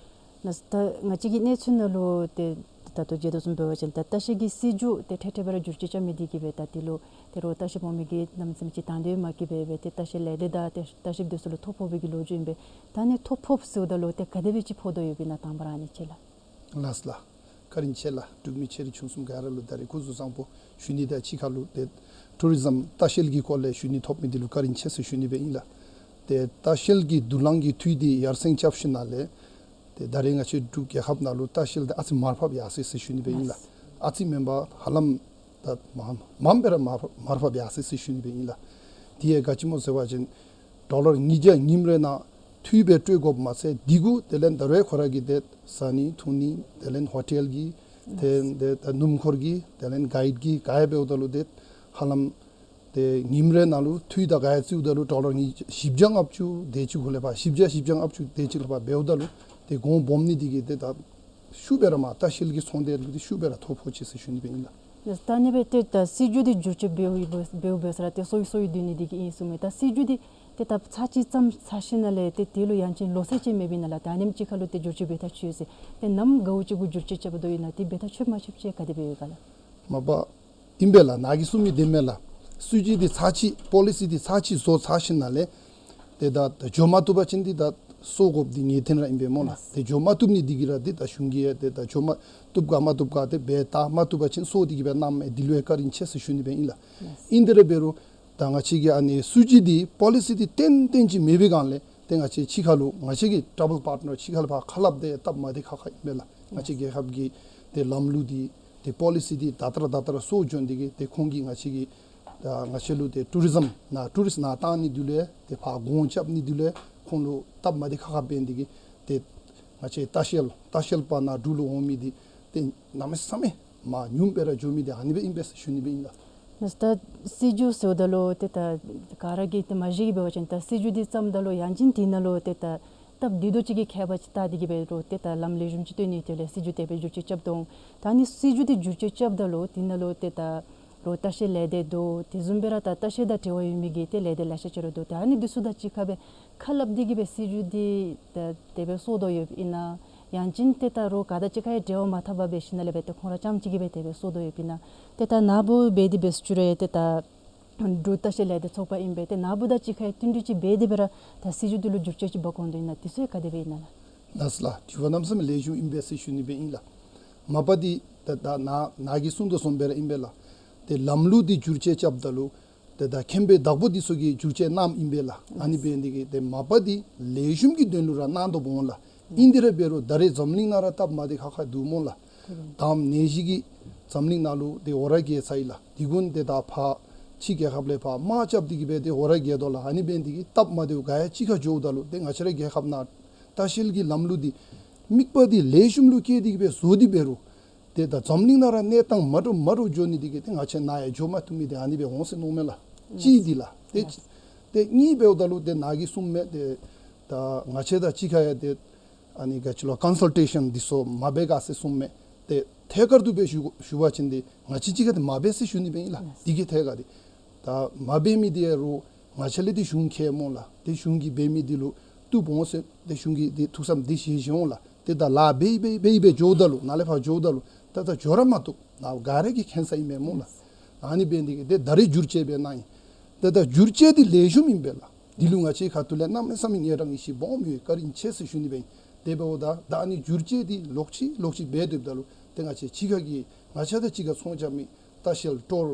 ལགས་སོ། ད་ང་བཅས་ཀྱི་གནས་ཚུལ་ནང་ལུ་ཏེ་ད་ལྟོ་མཇལ་དོ་བཟུམ་འབད་བ་ཅིན་ད་ལྟ་བཤལ་གྱི་སྲིད་བྱུས་དེ་འཕྲལ་འཕྲལ་སྦེ་ར་བསྒྱུར་བཅོས་རྐྱབ་མི་དེ་གིས་སྦེ་ད་དེ་ལུ་ཏེ་རོགས་ལྟ་བཤལ་འོང་མི་གི་གནམ་མེད་ས་མེད་ཅིག་དང་འདོད་མ་བསྐྱེད་པར་སྦེ་ཏེ་ལྟ་བཤལ་ལས་སྡེ་དང་ཏེ་ལྟ་བཤལ་དེ་ཚུ་ལུ་ཐོ་ཕོག་པའི་གི་ལོ་རྒྱུས་ཨིན་པས། ད་ཨ་ནི་ཐོ་ཕོགཔ་ཟེརཝ་ད་ལུ་ཏེ་ག་དེ་སྦེ་ཅིག་ཕོག་དོ་ཡོདཔ་ཨིན་ན་དང་པ་ར་ཨ་ནི་ཅིག་ལགས། ལགས་ལགས། བཀའ་དྲིན་ཆེ་ལགས། འབྲུག་མི་ཆེ་འབྲིང་ཆུང་གསུམ་ག་ར་ལུ་ད་རིས་སྐུ་གཟུགས་བཟང་པོ་ཞུ་ནི་དང་གཅིག་ཁར་ལུ་ཏེ་ཊུ་རི་ཛམ་ལྟ་བཤལ་གྱི་སྐོར་ལས་ཞུ་ནི་ཐོབ་མི་འདི་ལུ་བཀའ་དྲིན་ཆེ་ཟེར་ཞུ་ནི་སྦེ་ཨིན་ལགས། ཏེ་ལྟ་བཤལ་གྱི་དུག་རླངས་ཀྱི་འཐུས་འདི་ཡར་སེང་རྐྱབ་ཞིནམ་ལས་ཏེ་ད་རིས་ང་བཅས་འབྲུག་རྒྱལ་ཁབ་ནང་ལུ་ལྟ་བཤལ་འདི་ཨ་ཙི་མར་ཕབ་ཡར་སོ་ཡི་ཟེར་ཞུ་ནི་སྦེ་ཨིན་ལགས། ཨ་ཙི་མེན་པར་ཧ་ལམ་ད་མངམ་སྦེ་ར་མར་ཕབ་མར་ཕབ་ཡར་སོ་ཡི་ཟེར་ཞུ་ནི་སྦེ་ཨིན་ལགས། དེ་ཡང་ག་ཅི་སྨོ་ཟེར་བ་ཅིན་ཌོ་ལར་ཉིས་བརྒྱ་ཉིནམ་རེ་ནང་འཐུས་སྦེ་སྤྲོད་དགོཔ་མ་ཚད་དེ་གུ་དེ་ལས་ད་རུང་ཁོ་ར་གི་ཏེ་བཟའ་ནི་འཐུང་ནི་དེ་ལས་ཧོ་ཊེལ་གྱི་ཏེ་ཏེ་ད་སྣུམ་འཁོར་གྱི་དེ་ལས་གའིཌ་གྱི་ག་ཡ་འབདཝ་ད་ལུ་ཏེ་ཧ་ལམ་ཏེ་ཉིནམ་རེ་ནང་ལུ་འཐུས་དང་ག་ཡ་རྩིཝ་ད་ལུ་ཌོ་ལར་ཉིས་བཞི་བརྒྱ་ལྔ་བཅུ་དེ་ཅིག་གུ་ལས་ཕར་བཞི་བརྒྱ་བཞི་བརྒྱ་ལྔ་བཅུ་དེ་ཅིག་ལས་ཕར་འབདཝ་ད་ལུ་ཏེ་གོང་སྦོམ་ནི་དེ་གིས་ཏེ་ད་ཤུགས་སྦེ་ར་མར་ལྟ་བཤལ་གྱི་ཚོང་དེ་ལུ་ཏེ་ཤུགས་སྦེ་ར་ཐོ་ཕོག་ཅི་ཟེར་ཞུ་ནི་སྦེ་ཨིན་ལགས། ད་ཨ་ནི་སྦེ་ཏེ་ད་སྲིད་བྱུས་འདི་བསྒྱུར་བཅོས་འབདཝ་འབདཝ་འབདཝ་ས་ར་ཏེ་སོ་ཡི་སོ་ཡི་སྡོད་ནི་འདི་གིས་ཨིན་གསུངམ་མས། ད་སྲིད་བྱུས་འདི་ཏེ་ད་ཚར་གཅིག་བརྩམས་ཚར་ཞིནམ་ལས་ཏེ་དེ་ལུ་ཡང་ཅིན་ལོ་ཚད་ཅིག་མེདཔ་ཨིན་ན་ལགས། ད་ཨ་ནེམ་ཅིག་ཁར་ལུ་ཏེ་བསྒྱུར་བཅོས་འབད་ཐག་ཆོད་ཡི་ཟེར། ཏེ་ནམ་དགའཝ་ཅིག་གུ་བསྒྱུར་བཅོས་རྐྱབ་དོ་ཨིན་ན་ཏེ་འབད་ཐག་ཆོདཔ་མ་ཆོདཔ་ཅིག་ག་དེ་སྦེ་ཡོད་ག་ལགས། མ་པ་ཨིན་པས་ལགས། ནཱ་གིས་གསུང་མི་བདེན་མས་ལགས། སྲིད་བྱུས་འདི་ཚར་གཅིག་པོ་ལི་སི་འདི་ཚར་གཅིག་བཟོ་ཚར་ཞིནམ་ལས་ཏེ་ད་ད་འགྱོ་མ་བཏུབ་པ་ཅིན་འདི་ད་སོར་དགོཔ་འདི་ངེས་བདེན་ར་ཨིན་པས་སྨོ་ལགས། ཏེ་འགྱོ་མ་བཏུབ་ནི་འདི་གིས་ར་འདི་ད་གཞུང་གིས་ཏེ་ད་འགྱོ་མ་བཏུབ་ག་མ་བཏུབ་ག་ཏེ་འབད་ད་མ་བཏུབ་པ་ཅིན་སོར་འདི་གིས་འབད་གནངམ་མས། འདི་ལུ་ཡང་བཀའ་དྲིན་ཆེ་ཟེར་ཞུ་ནི་སྦེ་ཨིན་ལགས། ཨིན་དེ་ར་འབད་རུང་ད་ང་བཅས་ཀྱི་ཨ་ནི་སྲིད་བྱུས་འདི་པོ་ལི་སི་འདི་ཏན་ཏན་ཅིག་མེད་པའི་སྒང་ལས་ཏེ་ང་བཅས་ཕྱི་ཁ་ལུ་ང་བཅས་ཀྱི་ཊེ་བཱལ་པར་ཊི་ནར་ཕྱི་ཁ་ལུ་ཕར་ཁ་སླབ་སྟེ་སྟབས་མ་བདེ་ཁག་ཁ་ཨིན་པས་ལགས། ང་བཅས་རྒྱལ་ཁབ་ཀྱི་ཏེ་ལམ་ལུགས་འདི་ཏེ་པོ་ལི་སི་འདི་ད་ལྟོ་ར་ད་ལྟོ་ར་སོར་འགྱོ་ནི་འདི་གིས་ཏེ་ཁོང་གིས་ང་བཅས་ཀྱི་ད་ང་བཅས་ལུ་ཏེ་ཊུ་རི་ཛིམ་ནང་ཊུ་རིསཊ་ནང་བཏང་ནི་འདི་ལུ་ཏེ་ཕར་གོང་རྐྱབ་ནི་འདི་ལུ་ཁོང་ལུ་སྟབས་མ་བདེ་ཁག་ཁ་འབད་ནི་འདི་གིས་ཏེ་ང་བཅས་ལྟ་བཤལ་ལྟ་བཤལ་པ་ནཱ་འབྲུག་ལུ་འོང་མི་འདི་ཏེ་གནམ་མེད་ས་མེད་མར་ཉུངམ་སྦེ་ར་འགྱོ་མི་འདི་ཨ་ནི་སྦེ་ཨིན་པས་ཟེར་ཞུ་ནི་སྦེ་ཨིན་ལགས། ད་སྲིད་བྱུས་ཟེརཝ་ད་ལུ་ཏེ་ད་ག་ར་གིས་ཏེ་མ་གཞི་གིས་འབད་བ་ཅིན་ད་སྲིད་བྱུས་འདི་བརྩམ་ད་ལུ་ཡང་ཅིན་དེ་ནང་ལུ་ཏེ་ད་སྟབས་བདེ་ཏོག་ཅིག་གི་ཁྱད་པར་ཅིག་བལྟ་སྟེ་གིས་འབད་རུང་ཏེ་ད་ལམ་ལེགས་ཤོམ་ཅིག་སྟོན་ནིའི་དོན་ལས་སྲིད་བྱུས་དེ་སྦེ་བསྒྱུར་བཅོས་རྐྱབ་དོ་འོང་། ད་ཨ་ནི་སྲིད་བྱུས་འདི་བསྒྱུར་བཅོས་རྐྱབ་ད་ལུ་དེ་ནང་ལུ་ཏེ་ད་རོགས་ལྟ་བཤལ་ལས་སྡེ་འདུག། དེ་བཟུམ་སྦེ་ར་ད་ལྟ་བཤལ་དང་འབྲེལ་བ་ཡོད་མི་གི་ཏེ་ལས་སྡེ་ལེ་ཤ་ཅིག་ར་འདུག། ད་ཨ་ནི་འདི་ཚུ་དང་གཅིག་ཁར་སྦེ་ཁ་སླབ་སྟེ་གིས་སྦེ་སྲིད་བྱུས་འདི་ད་དེ་སྦེ་སོར་དོ་ཡོདཔ་ཨིན་ན། ཡང་ཅིན་ཏེ་ད་རོགས་ག་དང་གཅིག་ཁར་ཡང་འབྲེལ་བ་མ་འཐབ་པར་སྦེ་ཞིནམ་ལས་སྦེ་ཏེ་ཁོང་ར་རྐྱངམ་གཅིག་གིས་སྦེ་དེ་སྦེ་སོར་དོ་ཡོདཔ་ཨིན་ན། ཏེ་ད་ནཱ་བུ་འབད་དེ་འབད་ཞུ་རུང་ཏེ་ད་འབྲུག་ལྟ་བཤལ་ལས་སྡེ་ཚོགས་པ་ཨིན་པས། ཏེ་ནཱ་བུ་དང་གཅིག་ཁར་ཡང་བསྟུན་གྲོས་ཅིག་འབད་དེ་སྦེ་ར་ད་སྲིད་བྱུས་འདི་ལུ་བསྒྱུར་བཅོས་ཅིག་འབད་དགོ་དོ་ཨིན་ན། དེ་ཚུ་ཡང་ག་དེ་སྦེ་ཨིན་ན་ལགས། ལགས་སོ་ལགས། དྲི་བ་གནམ་མེད་ས་མེད་ལེགས་ཤོམ་ཨིན་པས་ཟེར་ཞུ་ནི་སྦེ་ཨིན་ལགས། མ་པ་འདི་ད་ད་ནཱ་ནཱ་གིས་གསུང་དོ་བཟུམ་སྦེ་ར་ཨིན་པས་ལགས། ཏེ་ལམ་ལུགས་འདི་བསྒྱུར་བཅོས་རྐྱབ་ད་ལུ་ཏེ་ད་མཁན་པོའི་བདག་པོ་འདི་ཚུ་གིས་བསྒྱུར་བཅོས་གནངམ་ཨིན་པས་ལགས། ཨ་ནི་འབད་ནི་འདི་གིས་ཏེ་མ་པ་འདི་ལེགས་ཤོམ་གྱི་དོན་ལུ་ར་གནང་དོ་འོང་ལགས། ཨིན་དེ་ར་འབད་རུང་ད་རེས་འཛམ་གླིང་ནང་ར་སྟབས་མ་བདེ་ཁག་ཁ་འདུག་སྨོ་ལགས། དང་པ་ནད་གཞི་གིས་འཛམ་གླིང་ནང་ལུ་ཏེ་འོ་ར་རྒྱས་ཚར་ཡི་ལགས། དེ་གུ་ཏེ་ད་ཕར་ཕྱི་རྒྱལ་ཁབ་ལས་ཕར་དམག་རྐྱབ་སྟེ་གིས་སྦེ་ཏེ་འོ་ར་རྒྱས་དོ་ལགས། ཨ་ནི་འབད་ནི་འདི་གིས་སྟབས་མ་བདེཝ་ག་ཡང་ཅིག་ཁར་འགྱོཝ་ད་ལུ་ཏེ་ང་བཅས་ར་རྒྱལ་ཁབ་ནང་ལྟ་བཤལ་གྱི་ལམ་ལུགས་འདི་དམིགས་པ་འདི་ལེགས་ཤོམ་ལུ་བསྐྱེད་དེ་གིས་སྦེ་བཟོ་སྟེ་འབད་རུང་ཏེ་ད་འཛམ་གླིང་ནང་ར་གནས་སྟངས་མ་འདྲཝ་མ་འདྲཝ་འགྱོ་ནི་འདི་གིས་ཏེ་ང་བཅས་ནཱ་ཡང་འགྱོ་མ་བཏུབ་མི་འདི་ཨ་ནི་སྦེ་འོང་ཟེར་མནོཝ་མས་ལགས། གཅིག་འདི་ལགས། ཏེ་ཏེ་གཉིས་འབདཝ་ད་ལུ་ཏེ་ནཱ་གིས་གསུངམ་མས། ཏེ་ད་ང་བཅས་དང་གཅིག་ཁར་ཡང་ཏེ་ཨ་ནི་ག་ཅི་ལོ་ཀོན་སཱལ་ཊེ་ཤཱན་འདི་ཚུ་མ་འབད་ག་ཟེར་གསུངམ་མས། ཏེ་ཐད་ཀར་དུ་སྦེ་ཞུ་ཞུ་བ་ཅིན་ཏེ་ང་བཅས་གཅིག་ཁར་ཏེ་མ་འབད་ཟེར་ཞུ་ནི་སྦེ་ཨིན་ལགས། འདི་གི་ཐད་ཁར་ཏེ་ད་མ་འབད་མི་འདི་ཡང་རུང་ང་བཅས་ལས་ཏེ་གཞུང་མཁྱེན་སྨོ་ལགས། ཏེ་གཞུང་གིས་འབད་མི་འདི་ལུ་བཏུབ་འོང་ཟེར་ཏེ་གཞུང་གིས་ཏེ་ཐུགས་བསམ་འདི་བཞེས་བཞེསཔ་འོང་ལགས། ཏེ་ད་ལཱ་འབད་འབད་འབད་འབད་འགྱོཝ་ད་ལུ་ནཱ་ལས་ཕར་འགྱོཝ་ད་ལུ་ད་ད་འགྱོ་ར་མ་བཏུབ། ནཱ་ག་ར་གིས་མཁྱེན་ས་ཨིན་མས་སྨོ་ལགས། ཨ་ནི་འབད་ནི་འདི་གིས་ཏེ་ད་རེས་བསྒྱུར་བཅོས་འབད་གནང་ཡི། ཏེ་ད་བསྒྱུར་བཅོས་འདི་ལེགས་ཤོམ་ཨིན་པས་ལགས། འདི་ལུ་ང་བཅས་ཁ་ཐུག་ལས་གནམ་མེད་ས་མེད་ངལ་རངས་ཡེ་ཤེས་སྦོམ་ཡོད། བཀའ་དྲིན་ཆེ་ཟེར་ཞུ་ནི་སྦེ་ཨིན། དེ་འབདཝ་ད་ད་ཨ་ནི་བསྒྱུར་བཅོས་འདི་ལོག་ཅི་ལོག་ཅི་འབད་སྡོདཔ་ད་ལུ་ཏེ་ང་བཅས་ཕྱི་ཁ་གི་ང་བཅས་དང་གཅིག་ཁར་ཚོང་རྐྱབ་མི་ལྟ་བཤལ་ཊུར་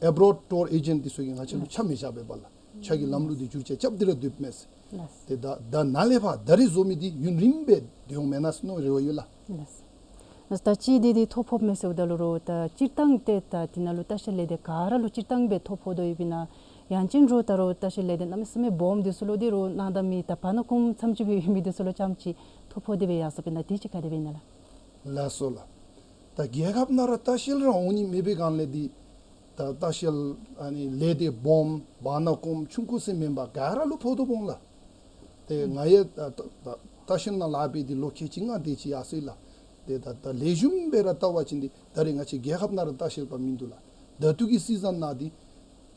ཨེབ་རོཌ་ཊུར་ཨེ་ཇེནཊ་འདི་ཚུ་གིས་ང་བཅས་ལུ་ཆ་མི་བཞག་པས་པ་ལགས། ཁྱོད་ཀྱི་ལམ་ལུགས་འདི་བསྒྱུར་བཅོས་རྐྱབ་སྟེ་ར་སྡོདཔ་མས་ཟེར། ལགས། ཏེ་ད་ད་ནཱ་ལས་ཕར་ད་རེས་བཟོ་མི་འདི་ཡུན་རིངམོ་སྦེ་སྡོད་འོང་མེན་ན་ཟེར་མནོ་རེ་བ་ཡོད་ལགས། ལགས། ད་ཅི་འདི་འདི་ཐོ་ཕོགཔ་མས་ཟེརཝ་ད་ལུ་རོགས་ད་སྤྱིར་བཏང་ཏེ་ད་འདི་ནང་ལུ་ལྟ་བཤལ་ལས་སྡེ་ག་ར་ལུ་སྤྱིར་བཏང་སྦེ་ཐོ་ཕོག་དོ་ཡོདཔ་ཨིན་ན། ཡང་ཅིན་རོགས་ད་རོགས་ལྟ་བཤལ་ལས་སྡེ་གནམ་མེད་ས་མེད་སྦོམ་འདི་ཚུ་ལུ་འདི་རོགས་གནང་ད་མི་ད་བར་ན་ཀུམ་ཙམ་ཅིག་སྦེ་ཡོད་མི་འདི་ཚུ་ལུ་ཙམ་ཅིག་ཐོ་ཕོག་སྟེ་སྦེ་ཡར་སོཔ་ཨིན་ན། དེ་ཅིག་ག་དེ་སྦེ་ཨིན་ན་ལགས། ལགས་སོ་ལགས། ད་རྒྱལ་ཁབ་ནང་ར་ལྟ་བཤལ་ར་འོང་ནི་མེད་པའི་སྒང་ལས་འདི་ད་ལྟ་བཤལ་ཨ་ནི་ལས་སྡེ་སྦོམ་བར་ན་ཀུམ་ཆུང་ཀུ་ཟེར་མེན་པར་ག་ར་ལུ་ཕོག་དོ་འོང་ལགས། ཏེ་ང་ཡང་ད་ད་ལྟ་བཤལ་ནང་ལཱ་འབད་དེ་ལོ་ཁལ་གཅིག་ལྔ་དེ་ཅིག་ཡར་སོ་ཡི་ལགས། ཏེ་ད་ད་ལེགས་ཤོམ་སྦེ་ར་བལྟ་བ་ཅིན་འདི་ད་རེས་ང་བཅས་རྒྱལ་ཁབ་ནང་ར་ལྟ་བཤལ་པ་མིན་འདུག་ལགས། ད་ལྟོ་གི་སི་ཛན་ནང་འདི་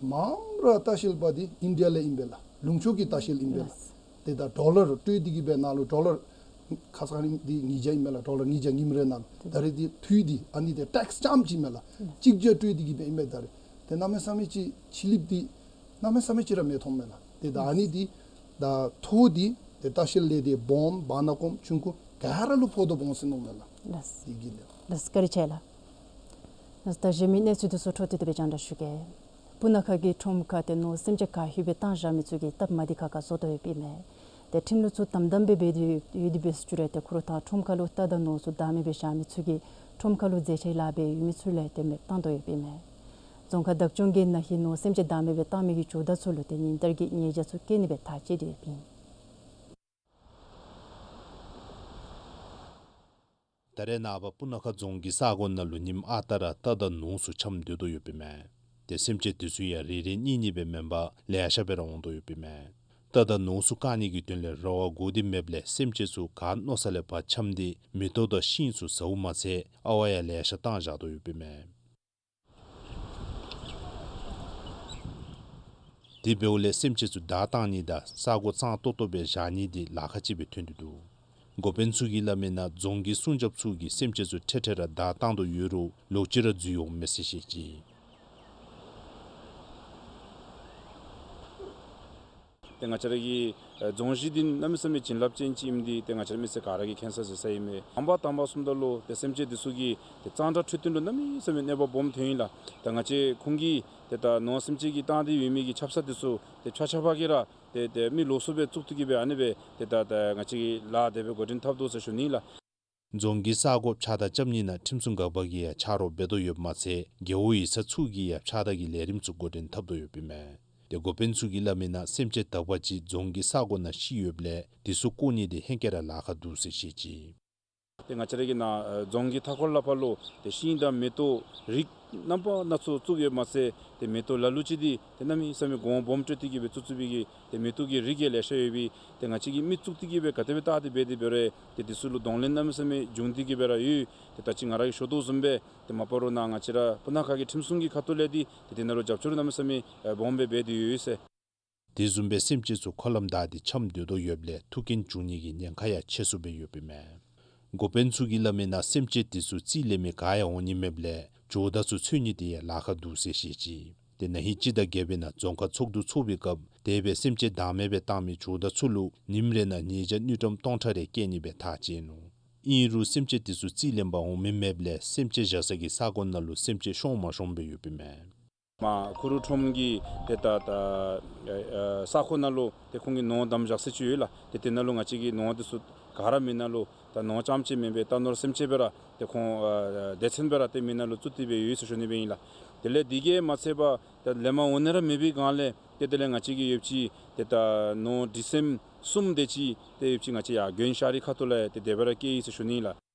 མངམ་ར་ལྟ་བཤལ་པ་འདི་ཨིན་ཌི་ཡ་ལས་ཨིན་པས་ལགས། ལུང་ཕྱོགས་ཀྱི་ལྟ་བཤལ་ཨིན་པས་ལགས། ཏེ་ད་ཌོ་ལར་སྤྲོད་དེ་གིས་སྦེ་ནཱ་ལུ་ཌོ་ལར་ཁ་ཙ་ཁ་ཉིནམ་འདི་ཉིས་བརྒྱ་ཨིན་མས་ལགས། ཌོ་ལར་ཉིས་བརྒྱ་ཉིནམ་རེ་ནང་ལུ། ད་རེས་འདི་འཐུས་འདི་ཨ་ནི་འདི་ཊེགསི་རྐྱངམ་ཅིག་མས་ལགས། གཅིག་བརྒྱ་སྤྲོད་དེ་གིས་སྦེ་ཨིན་མས། ད་རེས་ཏེ་གནམ་མེད་ས་མེད་ཅིག་ཕྱི་གླིངཔ་འདི་གནམ་མེད་ས་མེད་ཅིག་ར་མི་མཐོང་མས་ལགས། ཏེ་ད་ཨ་ནི་འདི་ད་ཐོ་འདི་ཏེ་ལྟ་བཤལ་ལས་སྡེ་སྦོམ་བར་ན་ཀུམ་ཆུང་ཀུ་ག་ར་ལུ་ཕོག་དོ་འོང་ཟེར་མནོཝ་མས་ལགས། ལགས། འདི་གིས་ལགས། ལགས་བཀའ་དྲིན་ཆེ་ལགས། ལགས་ད་གཞན་མི་གནས་ཚུལ་འདི་ཚུ་འཕྲོ་མཐུད་དེ་སྦེ་རྒྱང་བསྒྲགས་ཞུ་གེ། སྤུ་ན་ཁ་གི་ཁྲོམ་ཁར་ཏེ་ནོར་སེམས་ཅན་ག་ཧུད་སྦེ་བཏང་བཞག་མི་ཚུ་གིས་སྟབས་མ་བདེ་ཁག་ཁ་བཟོ་དོ་ཡོདཔ་ཨིན་མས། ཏེ་ཁྲིམས་ལུགས་ཚུ་དམ་དམ་སྦེ་འབད་དེ་ཡོད་དེ་འབད་ཞུ་རུང་ཏེ་ཁོ་ར་ད་ཁྲོམ་ཁར་ལུ་རྟ་དང་ནོར་ཚུ་བདའ་མི་སྦེ་བཞག་མི་ཚུ་གིས་ཁྲོམ་ཁར་ལུ་འཛེར་ཆགས་ལཱ་འབད་ཡོད་མི་ཚུ་ལས་ཏེ་མེདཔ་བཏང་དོ་ཡོདཔ་ཨིན་མས། རྫོང་ཁག་བདག་སྐྱོང་གིས་ན་ཧིང་ནོར་སེམས་ཅན་བདའ་མི་སྦེ་བཏང་མི་གི་ཇོ་བདག་ཚུ་ལུ་ཏེ་ཉིན་ལྟར་གྱི་ཉེས་བྱ་ཚུ་བཀལ་ནི་སྦེ་ཐག་བཅད་དེ་ཡོདཔ་ཨིན། ད་རེས་ནངས་པ་སྤུ་ན་ཁ་རྫོང་གི་ས་གོ་ནང་ལུ་ཉིནམ་ཨ་རྟག་ར་རྟ་དང་ནོར་ཚུ་འཁྱམས་སྡོད་དོ་ཡོདཔ་ཨིན་མས། ཏེ་སེམས་ཅན་འདི་ཚུ་ཡང་རེ་རེ་གཉིས་གཉིས་སྦེ་མེན་པར་ལེ་ཤ་སྦེ་ར་འོང་དོ་ཡོདཔ་ཨིན་མས། རྟ་དང་ནོར་ཚུ་བཀག་ནི་གི་དོན་ལས་ར་བ་དགོ་དེ་མེདཔ་ལས་སེམས་ཅན་ཚུ་ག་མནོ་ས་ལས་ཕར་འཁྱམས་ཏེ་མེ་ཏོག་དང་ཤིང་ཚུ་ཟཝ་མ་ཚད་ཨ་ཝ་ཡང་ལེ་ཤ་བཏང་བཞག་དོ་ཡོདཔ་ཨིན་མས། དེ་འབདཝ་ལས་སེམས་ཅན་ཚུ་བདའ་བཏང་ནི་དང་ས་གོ་གཙང་ཏོག་ཏོ་སྦེ་བཞག་ནི་འདི་ལཱ་ཁག་ཅིག་སྦེ་ཐོན་ཏེ་འདུག། འགོ་དཔོན་ཚུ་གིས་སླབ་མི་ནང་རྫོང་གི་སྲུང་སྐྱོབ་ཚུ་གིས་སེམས་ཅན་ཚུ་འཕྲལ་འཕྲལ་ར་བདའ་བཏང་དོ་ཡོད་རུང་ལོག་ཅི་ར་འཛུལ་འོང་མས་ཟེར་བཤད་ཅི། ཏེ་ང་བཅས་ར་གི་ཨ་རྫོང་གཞི་འདི་གནམ་མེད་ས་མེད་བྱིན་རླབས་ཅན་ཅིག་ཨིནམ་འདི་ཏེ་ང་བཅས་ར་མི་སེར་ག་ར་གིས་མཁྱེན་ས་ཟེར་ས་ཨིན་མས། དང་པ་དང་པ་སོངམ་ད་ལུ་ཏེ་སེམས་ཅན་འདི་ཚུ་གི་ཏེ་གཙང་སྦྲ་འཕྲོད་བསྟེན་ལུ་གནམ་མེད་ས་མེད་གནོད་པ་སྦོམ་ཐོན་ཡི་ལགས། ད་ང་བཅས་ཁོང་གིས་ཏེ་ད་ནོར་སེམས་ཅན་གྱིས་བཏང་སྟེ་ཡོད་མི་གི་ཆབ་གསང་འདི་ཚུ་ཏེ་ཆ་ཆ་པ་གིས་ར་ཏེ་ཏེ་མི་ལོགས་སུ་སྦེ་བཙུགས་ཏེ་གི་སྦེ་ཨ་ནི་སྦེ་ཏེ་ད་ད་ང་བཅས་ཀྱིས་ལཱ་དེ་སྦེ་འགོ་འདྲེན་འཐབ་དོ་ཟེར་ཞུ་ནི་ལགས། རྫོང་གི་ས་གོ་ཕྱགས་བདར་རྐྱབ་ནི་ནང་ཁྲིམས་སྲུང་འགག་པ་གིས་ཡང་ཕྱག་རོགས་འབད་དོ་ཡོདཔ་མ་ཚད་རྒེད་འོག་ཡིག་ཚང་ཚུ་གིས་ཡང་ཕྱགས་བདར་གྱི་ལས་རིམ་ཚུ་འགོ་འདྲེན་འཐབ་དོ་ཡོདཔ་ཨིན་མས། ཏེ་འགོ་དཔོན་ཚུ་གིས་སླབ་མི་ནང་སེམས་ཅན་དག་པ་ཅིག་རྫོང་གི་ས་གོ་ནང་ཤི་ཡོདཔ་ལས་འདི་ཚུ་བཀོ་ནི་འདི་ཧེང་སྐལ་ར་ལཱ་ཁག་འདུག་ཟེར་བཤད་ཅི། ཏེ་ང་བཅས་ར་གི་ནཱ་ཨ་རྫོང་གི་མཐའ་འཁོར་ལས་ཕར་ལུ་ཏེ་ཤིང་དང་མེ་ཏོག་རིགས་རྣམ་པ་སྣ་ཚོགས་བཙུགས་ཡོདཔ་མ་ཚད་ཏེ་མེ་ཏོག་ལ་ལུ་ཅིག་འདི་ཏེ་གནམ་མེད་ས་མེད་གོང་སྦོམ་སྤྲོད་དེ་གི་སྦེ་བཙུགས་བཙུགས་པའི་གི་ཏེ་མེ་ཏོག་གི་རིགས་ཡང་ལེ་ཤ་ཡོད་པས། ཏེ་ང་བཅས་ཀྱིས་མི་བཙུགས་ཏེ་གི་སྦེ་ག་དེ་སྦེ་བལྟ་སྟེ་འབད་དེ་འབད་རུང་ཏེ་འདི་ཚུ་ལུ་གདོང་ལེན་གནམ་མེད་ས་མེད་འབྱུང་སྟེ་གི་སྦེ་ར་ཡོད། ཏེ་ད་ཅི་ང་ར་གིས་ཞུ་དོ་བཟུམ་སྦེ་ཏེ་མ་པ་རོགས་ནཱ་ང་བཅས་ར་སྤུ་ན་ཁ་གི་ཁྲིམས་སྲུང་གི་ཁ་ཐུག་ལས་འདི་ཏེ་དེ་ནང་ལུ་རྒྱབ་སྐྱོར་གནམ་མེད་ས་མེད་ཨ་སྦོམ་སྦེ་འབད་དེ་ཡོད་ཟེར། དེ་བཟུམ་སྦེ་སེམས་ཅན་ཚུ་འཁོར་ལམ་བདའ་སྟེ་འཁྱམས་སྡོད་དོ་ཡོདཔ་ལས་ཐུག་རྐྱེན་འབྱུང་ནི་གི་ཉེན་ཁ་ཡང་ཆེ་སུ་སྦེ་ཡོདཔ་ཨིན་མས། འགོ་དཔོན་ཚུ་གིས་སླབ་མི་ནང་སེམས་ཅན་དེ་ཚུ་རྩིས་ལེན་མི་ག་ཡང་འོང་ནི་མེདཔ་ལས་ཇོ་བདག་ཚུ་འཚོལ་ནི་དེ་ཡང་ལཱ་ཁག་འདུག་ཟེར་བཤད་ཅི། ཏེ་ན་ཧིང་སྤྱི་ཟླ་བརྒྱད་པའི་ནང་རྫོང་ཁག་ཚོགས་འདུ་ཚོགས་པའི་སྐབས་དེ་སྦེ་སེམས་ཅན་བདག་མེད་སྦེ་བཏང་མི་ཇོ་བདག་ཚུ་ལུ་ཉིནམ་རེ་ནང་ཉེས་བྱ་དངུལ་ཀྲམ་སྟོང་ཕྲག་རེ་བཀལ་ནི་སྦེ་ཐག་བཅད་ནུག། ཨིན་རུང་སེམས་ཅན་དེ་ཚུ་རྩིས་ལེན་པར་འོང་མི་མེདཔ་ལས་སེམས་ཅན་བཞག་ས་གི་ས་གོ་ནང་ལུ་སེམས་ཅན་ཤོང་མ་ཤོངམ་སྦེ་ཡོདཔ་ཨིན་མས། མར་ཁུ་རུ་ཁྲོམ་གྱི་ཏེ་ད་ད་ཨ་ཨ་ས་ཁོངས་ནང་ལུ་ཏེ་ཁོང་གིས་ནོར་བསྡམས་བཞག་ས་ཅིག་ཡོད་ལགས། ཏེ་དེ་ནང་ལུ་ང་བཅས་ཀྱིས་ནོར་དེ་ཚུ་ག་ར་མེ་ནང་ལུ་ད་ནོར་རྐྱངམ་ཅིག་མེན་པར་རྟ་ནོར་སེམས་ཅན་སྦེ་ར་ཏེ་ཁོང་ཨ་ཨ་སྡེ་ཚན་སྦེ་ར་ཏེ་མེ་ནང་ལུ་བཙུགས་ཏེ་སྦེ་ཡོད་ཟེར་ཞུ་ནི་སྦེ་ཨིན་ལགས། དེ་ལས་དེ་གིས་མ་ཚད་པར་ད་ལས་མ་འོང་ནི་ར་མེད་པའི་སྒང་ལས་ཏེ་དེ་ལས་ང་བཅས་ཀྱིས་ཡོདཔ་ཅིག་ཏེ་ད་ནོར་འདྲི་སེམས་གསུམ་དེ་ཅིག་ཏེ་ཡོདཔ་ཅིག་ང་བཅས་ཡར་དགོན་ཤར་རི་ཁ་ཐུག་ལས་ཏེ་དེ་སྦེ་ར་བསྐྱལ་ཡི་ཟེར་ཞུ་ནི་ལགས།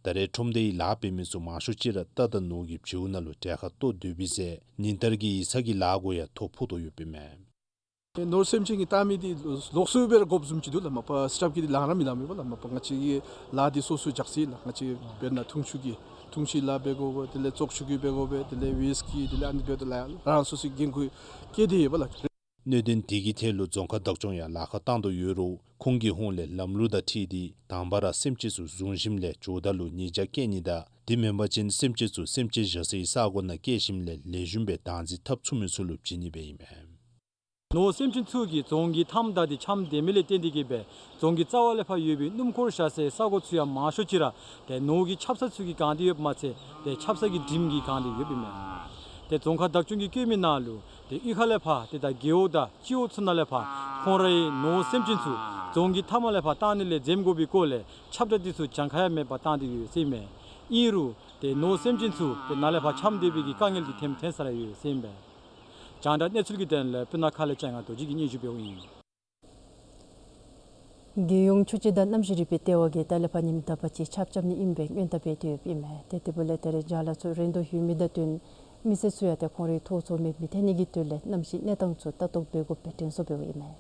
ད་རེས་ཁྲོམ་སྡེའི་ལཱ་འབད་མི་ཚུ་མང་ཤོས་ཅིག་ར་རྟ་དང་ནོར་གྱི་བྱིའུ་ནང་ལུ་གྲལ་ཁར་གཏོར་སྡོད་པས་ཟེར་ཉིན་ལྟར་གྱི་ཡིག་ཚང་གི་ལཱ་གུ་ཡང་ཐོ་ཕོག་དོ་ཡོདཔ་ཨིན་མས། ནོར་སེམས་ཅན་གྱིས་བཏང་མི་འདི་ལོགས་སུ་སྦེ་ར་དགོཔ་བཟུམ་ཅིག་འདུག་ལགས། མ་པ་སི་ཊཱཕ་གིས་འདི་ལངམ་ར་མི་ལང་མི་འབད་ལགས། མ་པ་ང་བཅས་ཀྱིས་ལཱ་འདི་སོ་སོ་རྒྱག་ཅི་ལགས། ང་བཅས་དཔེར་ན་འཐུང་ཆུ་གི་འཐུང་ཆུའི་ལཱ་འབད་དགོ་པས། དེ་ལས་བཙོག་ཆུ་གི་འབད་དགོ་པས། དེ་ལས་ཝེསཊ་གི་དེ་ལས་ཨ་ནི་འབདཝ་ད་ལུ་ཡང་རང་སོ་སོའི་འགན་ཁུར་བཀལ་ཏེ་ཡོད་པས་ལགས། གནད་དོན་དེ་གི་ཐད་ལུ་རྫོང་ཁག་བདག་སྐྱོང་ཡང་ལཱ་ཁག་བཏང་དོ་ཡོད་རུང་ཁོང་གི་ཧོངས་ལས་ལམ་ལུགས་དང་འཁྲིལ་ཏེ་དང་པ་ར་སེམས་ཅན་ཚུ་བཟུང་ཞིནམ་ལས་ཇོ་བདག་ལུ་ཉེས་བྱ་བཀལ་ནི་དང་དེ་མེན་པ་ཅིན་སེམས་ཅན་ཚུ་སེམས་ཅན་བཞག་སའི་ས་གོ་ནང་བསྐྱལ་ཞིནམ་ལས་ལེགས་ཤོམ་སྦེ་བདག་འཛིན་འཐབ་ཚུགས་མི་ཚུ་ལུ་བྱིན་ནི་སྦེ་ཨིན་མས། ནོར་སེམས་ཅན་ཚུ་གིས་རྫོང་གི་མཐའམ་བདའ་སྟེ་འཁྱམས་སྡོད་མི་ལས་བརྟེན་ཏེ་གི་སྦེ་རྫོང་གི་རྩ་བ་ལས་ཕར་ཡོད་པའི་སྣུམ་འཁོར་བཞག་སའི་ས་གོ་ཚུ་ཡང་མང་ཤོས་ཅིག་ར་ཏེ་ནོར་གྱི་ཆབ་གསང་ཚུ་གིས་གང་སྟེ་ཡོདཔ་མ་ཚད་ཏེ་ཆབ་གསང་གི་འགྲིམ་གྱིས་གང་སྟེ་ཡོདཔ་ཨིན་མས། ཏེ་རྫོང་ཁག་བདག་སྐྱོང་གིས་བཀོད་མི་ནང་ལུ་ཏེ་གཡུས་ཁ་ལས་ཕར་ཏེ་ད་རྒེད་འོག་དང་སྤྱི་འོག་ཚུ་ནང་ལས་ཕར་ཁོང་རའི་ནོར་སེམས་ཅན་ཚུ་རྫོང་གི་མཐའ་མ་ལས་ཕར་བཏང་ནི་ལས་འཛེམ་དགོ་པའི་སྐོར་ལས་ཁྱབ་བསྒྲགས་འདི་ཚུ་གྱངས་ཁ་ཡང་མེད་པར་བཏང་སྟེ་ཡོད་ཟེར་ཨིན་མས། ཨིན་རུང་ཏེ་ནོར་སེམས་ཅན་ཚུ་ཏེ་ནཱ་ལས་ཕར་འཁྱམས་སྡོད་པའི་གི་དཀའ་ངལ་འདི་ཐོནམ་ཐོན་ས་ར་ཡོད་ཟེར་ཨིན་པས། རྒྱང་བསྒྲགས་གནས་ཚུལ་གྱི་དོན་ལས་སྤུ་ན་ཁ་ལས་ལྕང་ང་རྡོ་རྗེ་གིས་སྙན་ཞུ་འབདཝ་ཨིན། རྒྱལ་ཡོངས་ཆུ་སྤྱོད་དང་གནམ་གཤིས་རིག་པའི་ལྟེ་བ་གིས་ད་ལས་ཕར་ཉིནམ་དག་པ་ཅིག་ཆརཔ་རྐྱབ་ནི་ཨིན་པའི་སྔོན་བརྡ་འབད་དེ་ཡོདཔ་ཨིན་མས། ཏེ་དེ་འབདཝ་ལས་ད་རེས་ཅ་ལ་ཚུ་རན་དོ་ཡོད་མི་དང་བསྟུན་མི་སེར་ཚུ་ཡང་ཏེ་ཁོང་རའི་ཐོག་ཚོགས་མེདཔ་མི་ཐོན་ནི་གི་དོན་ལས་གནམ་གཤིས་གནས་སྟངས་ཚུ་ལྟ་རྟོག་འབད་དགོཔ་སྦེ་དྲན་གསོ་འབདཝ་ཨིན་མས།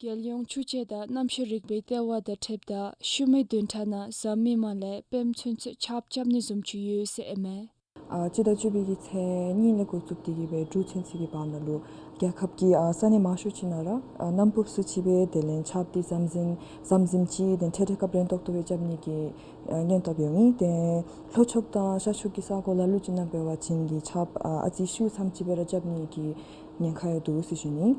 རྒྱལ་ཡོངས་ཆུ་སྤྱོད་དང་གནམ་གཤིས་རིག་པའི་ལྟེ་བ་དང་འཁྲིལཝ་ད་ཤུལ་མའི་བདུན་ཕྲག་ནང་གཟའ་མིག་དམར་ལས་སྤེནམ་ཚུན་ཚོད་ཆརཔ་རྐྱབ་ནི་བཟུམ་ཅིག་ཡོད་ཟེར་ཨིན་མས། ཨ་སྤྱི་ཟླ་བཅུ་པའི་གི་ཚེས་གཉིས་ལས་འགོ་བཙུགས་ཏེ་གི་སྦེ་དྲུག་ཚུན་ཚོད་ཀྱི་བར་ན་ལུ་རྒྱལ་ཁབ་ཀྱི་ཨ་ས་གནས་མང་ཤོས་ཅིག་ནང་ར་ཨ་གནམ་ཕུབ་སུ་ཅིག་སྦེ་དེ་ལས་ཆརཔ་འདི་ཟམ་ཟིམ་ཟམ་ཟིམ་ཅིག་དེ་འཕྲལ་འཕྲལ་སྐབས་རན་ཏོག་ཏོ་སྦེ་རྐྱབ་ནི་གི་ཨ་སྔོན་བརྡ་འབདཝ་ཨིན། ཏེ་ལྷོ་ཕྱོགས་དང་ཤར་ཕྱོགས་ཀྱི་ས་གོ་ལ་ལུ་ཅིག་ནང་འབད་བ་ཅིན་གྱི་ཆརཔ་ཨ་ཨ་ཙི་ཤུགས་ཙམ་ཅིག་སྦེ་ར་རྐྱབ་ནི་གི་ཉེན་ཁ་ཡང་འདུག་ཟེར་ཞུ་ནི།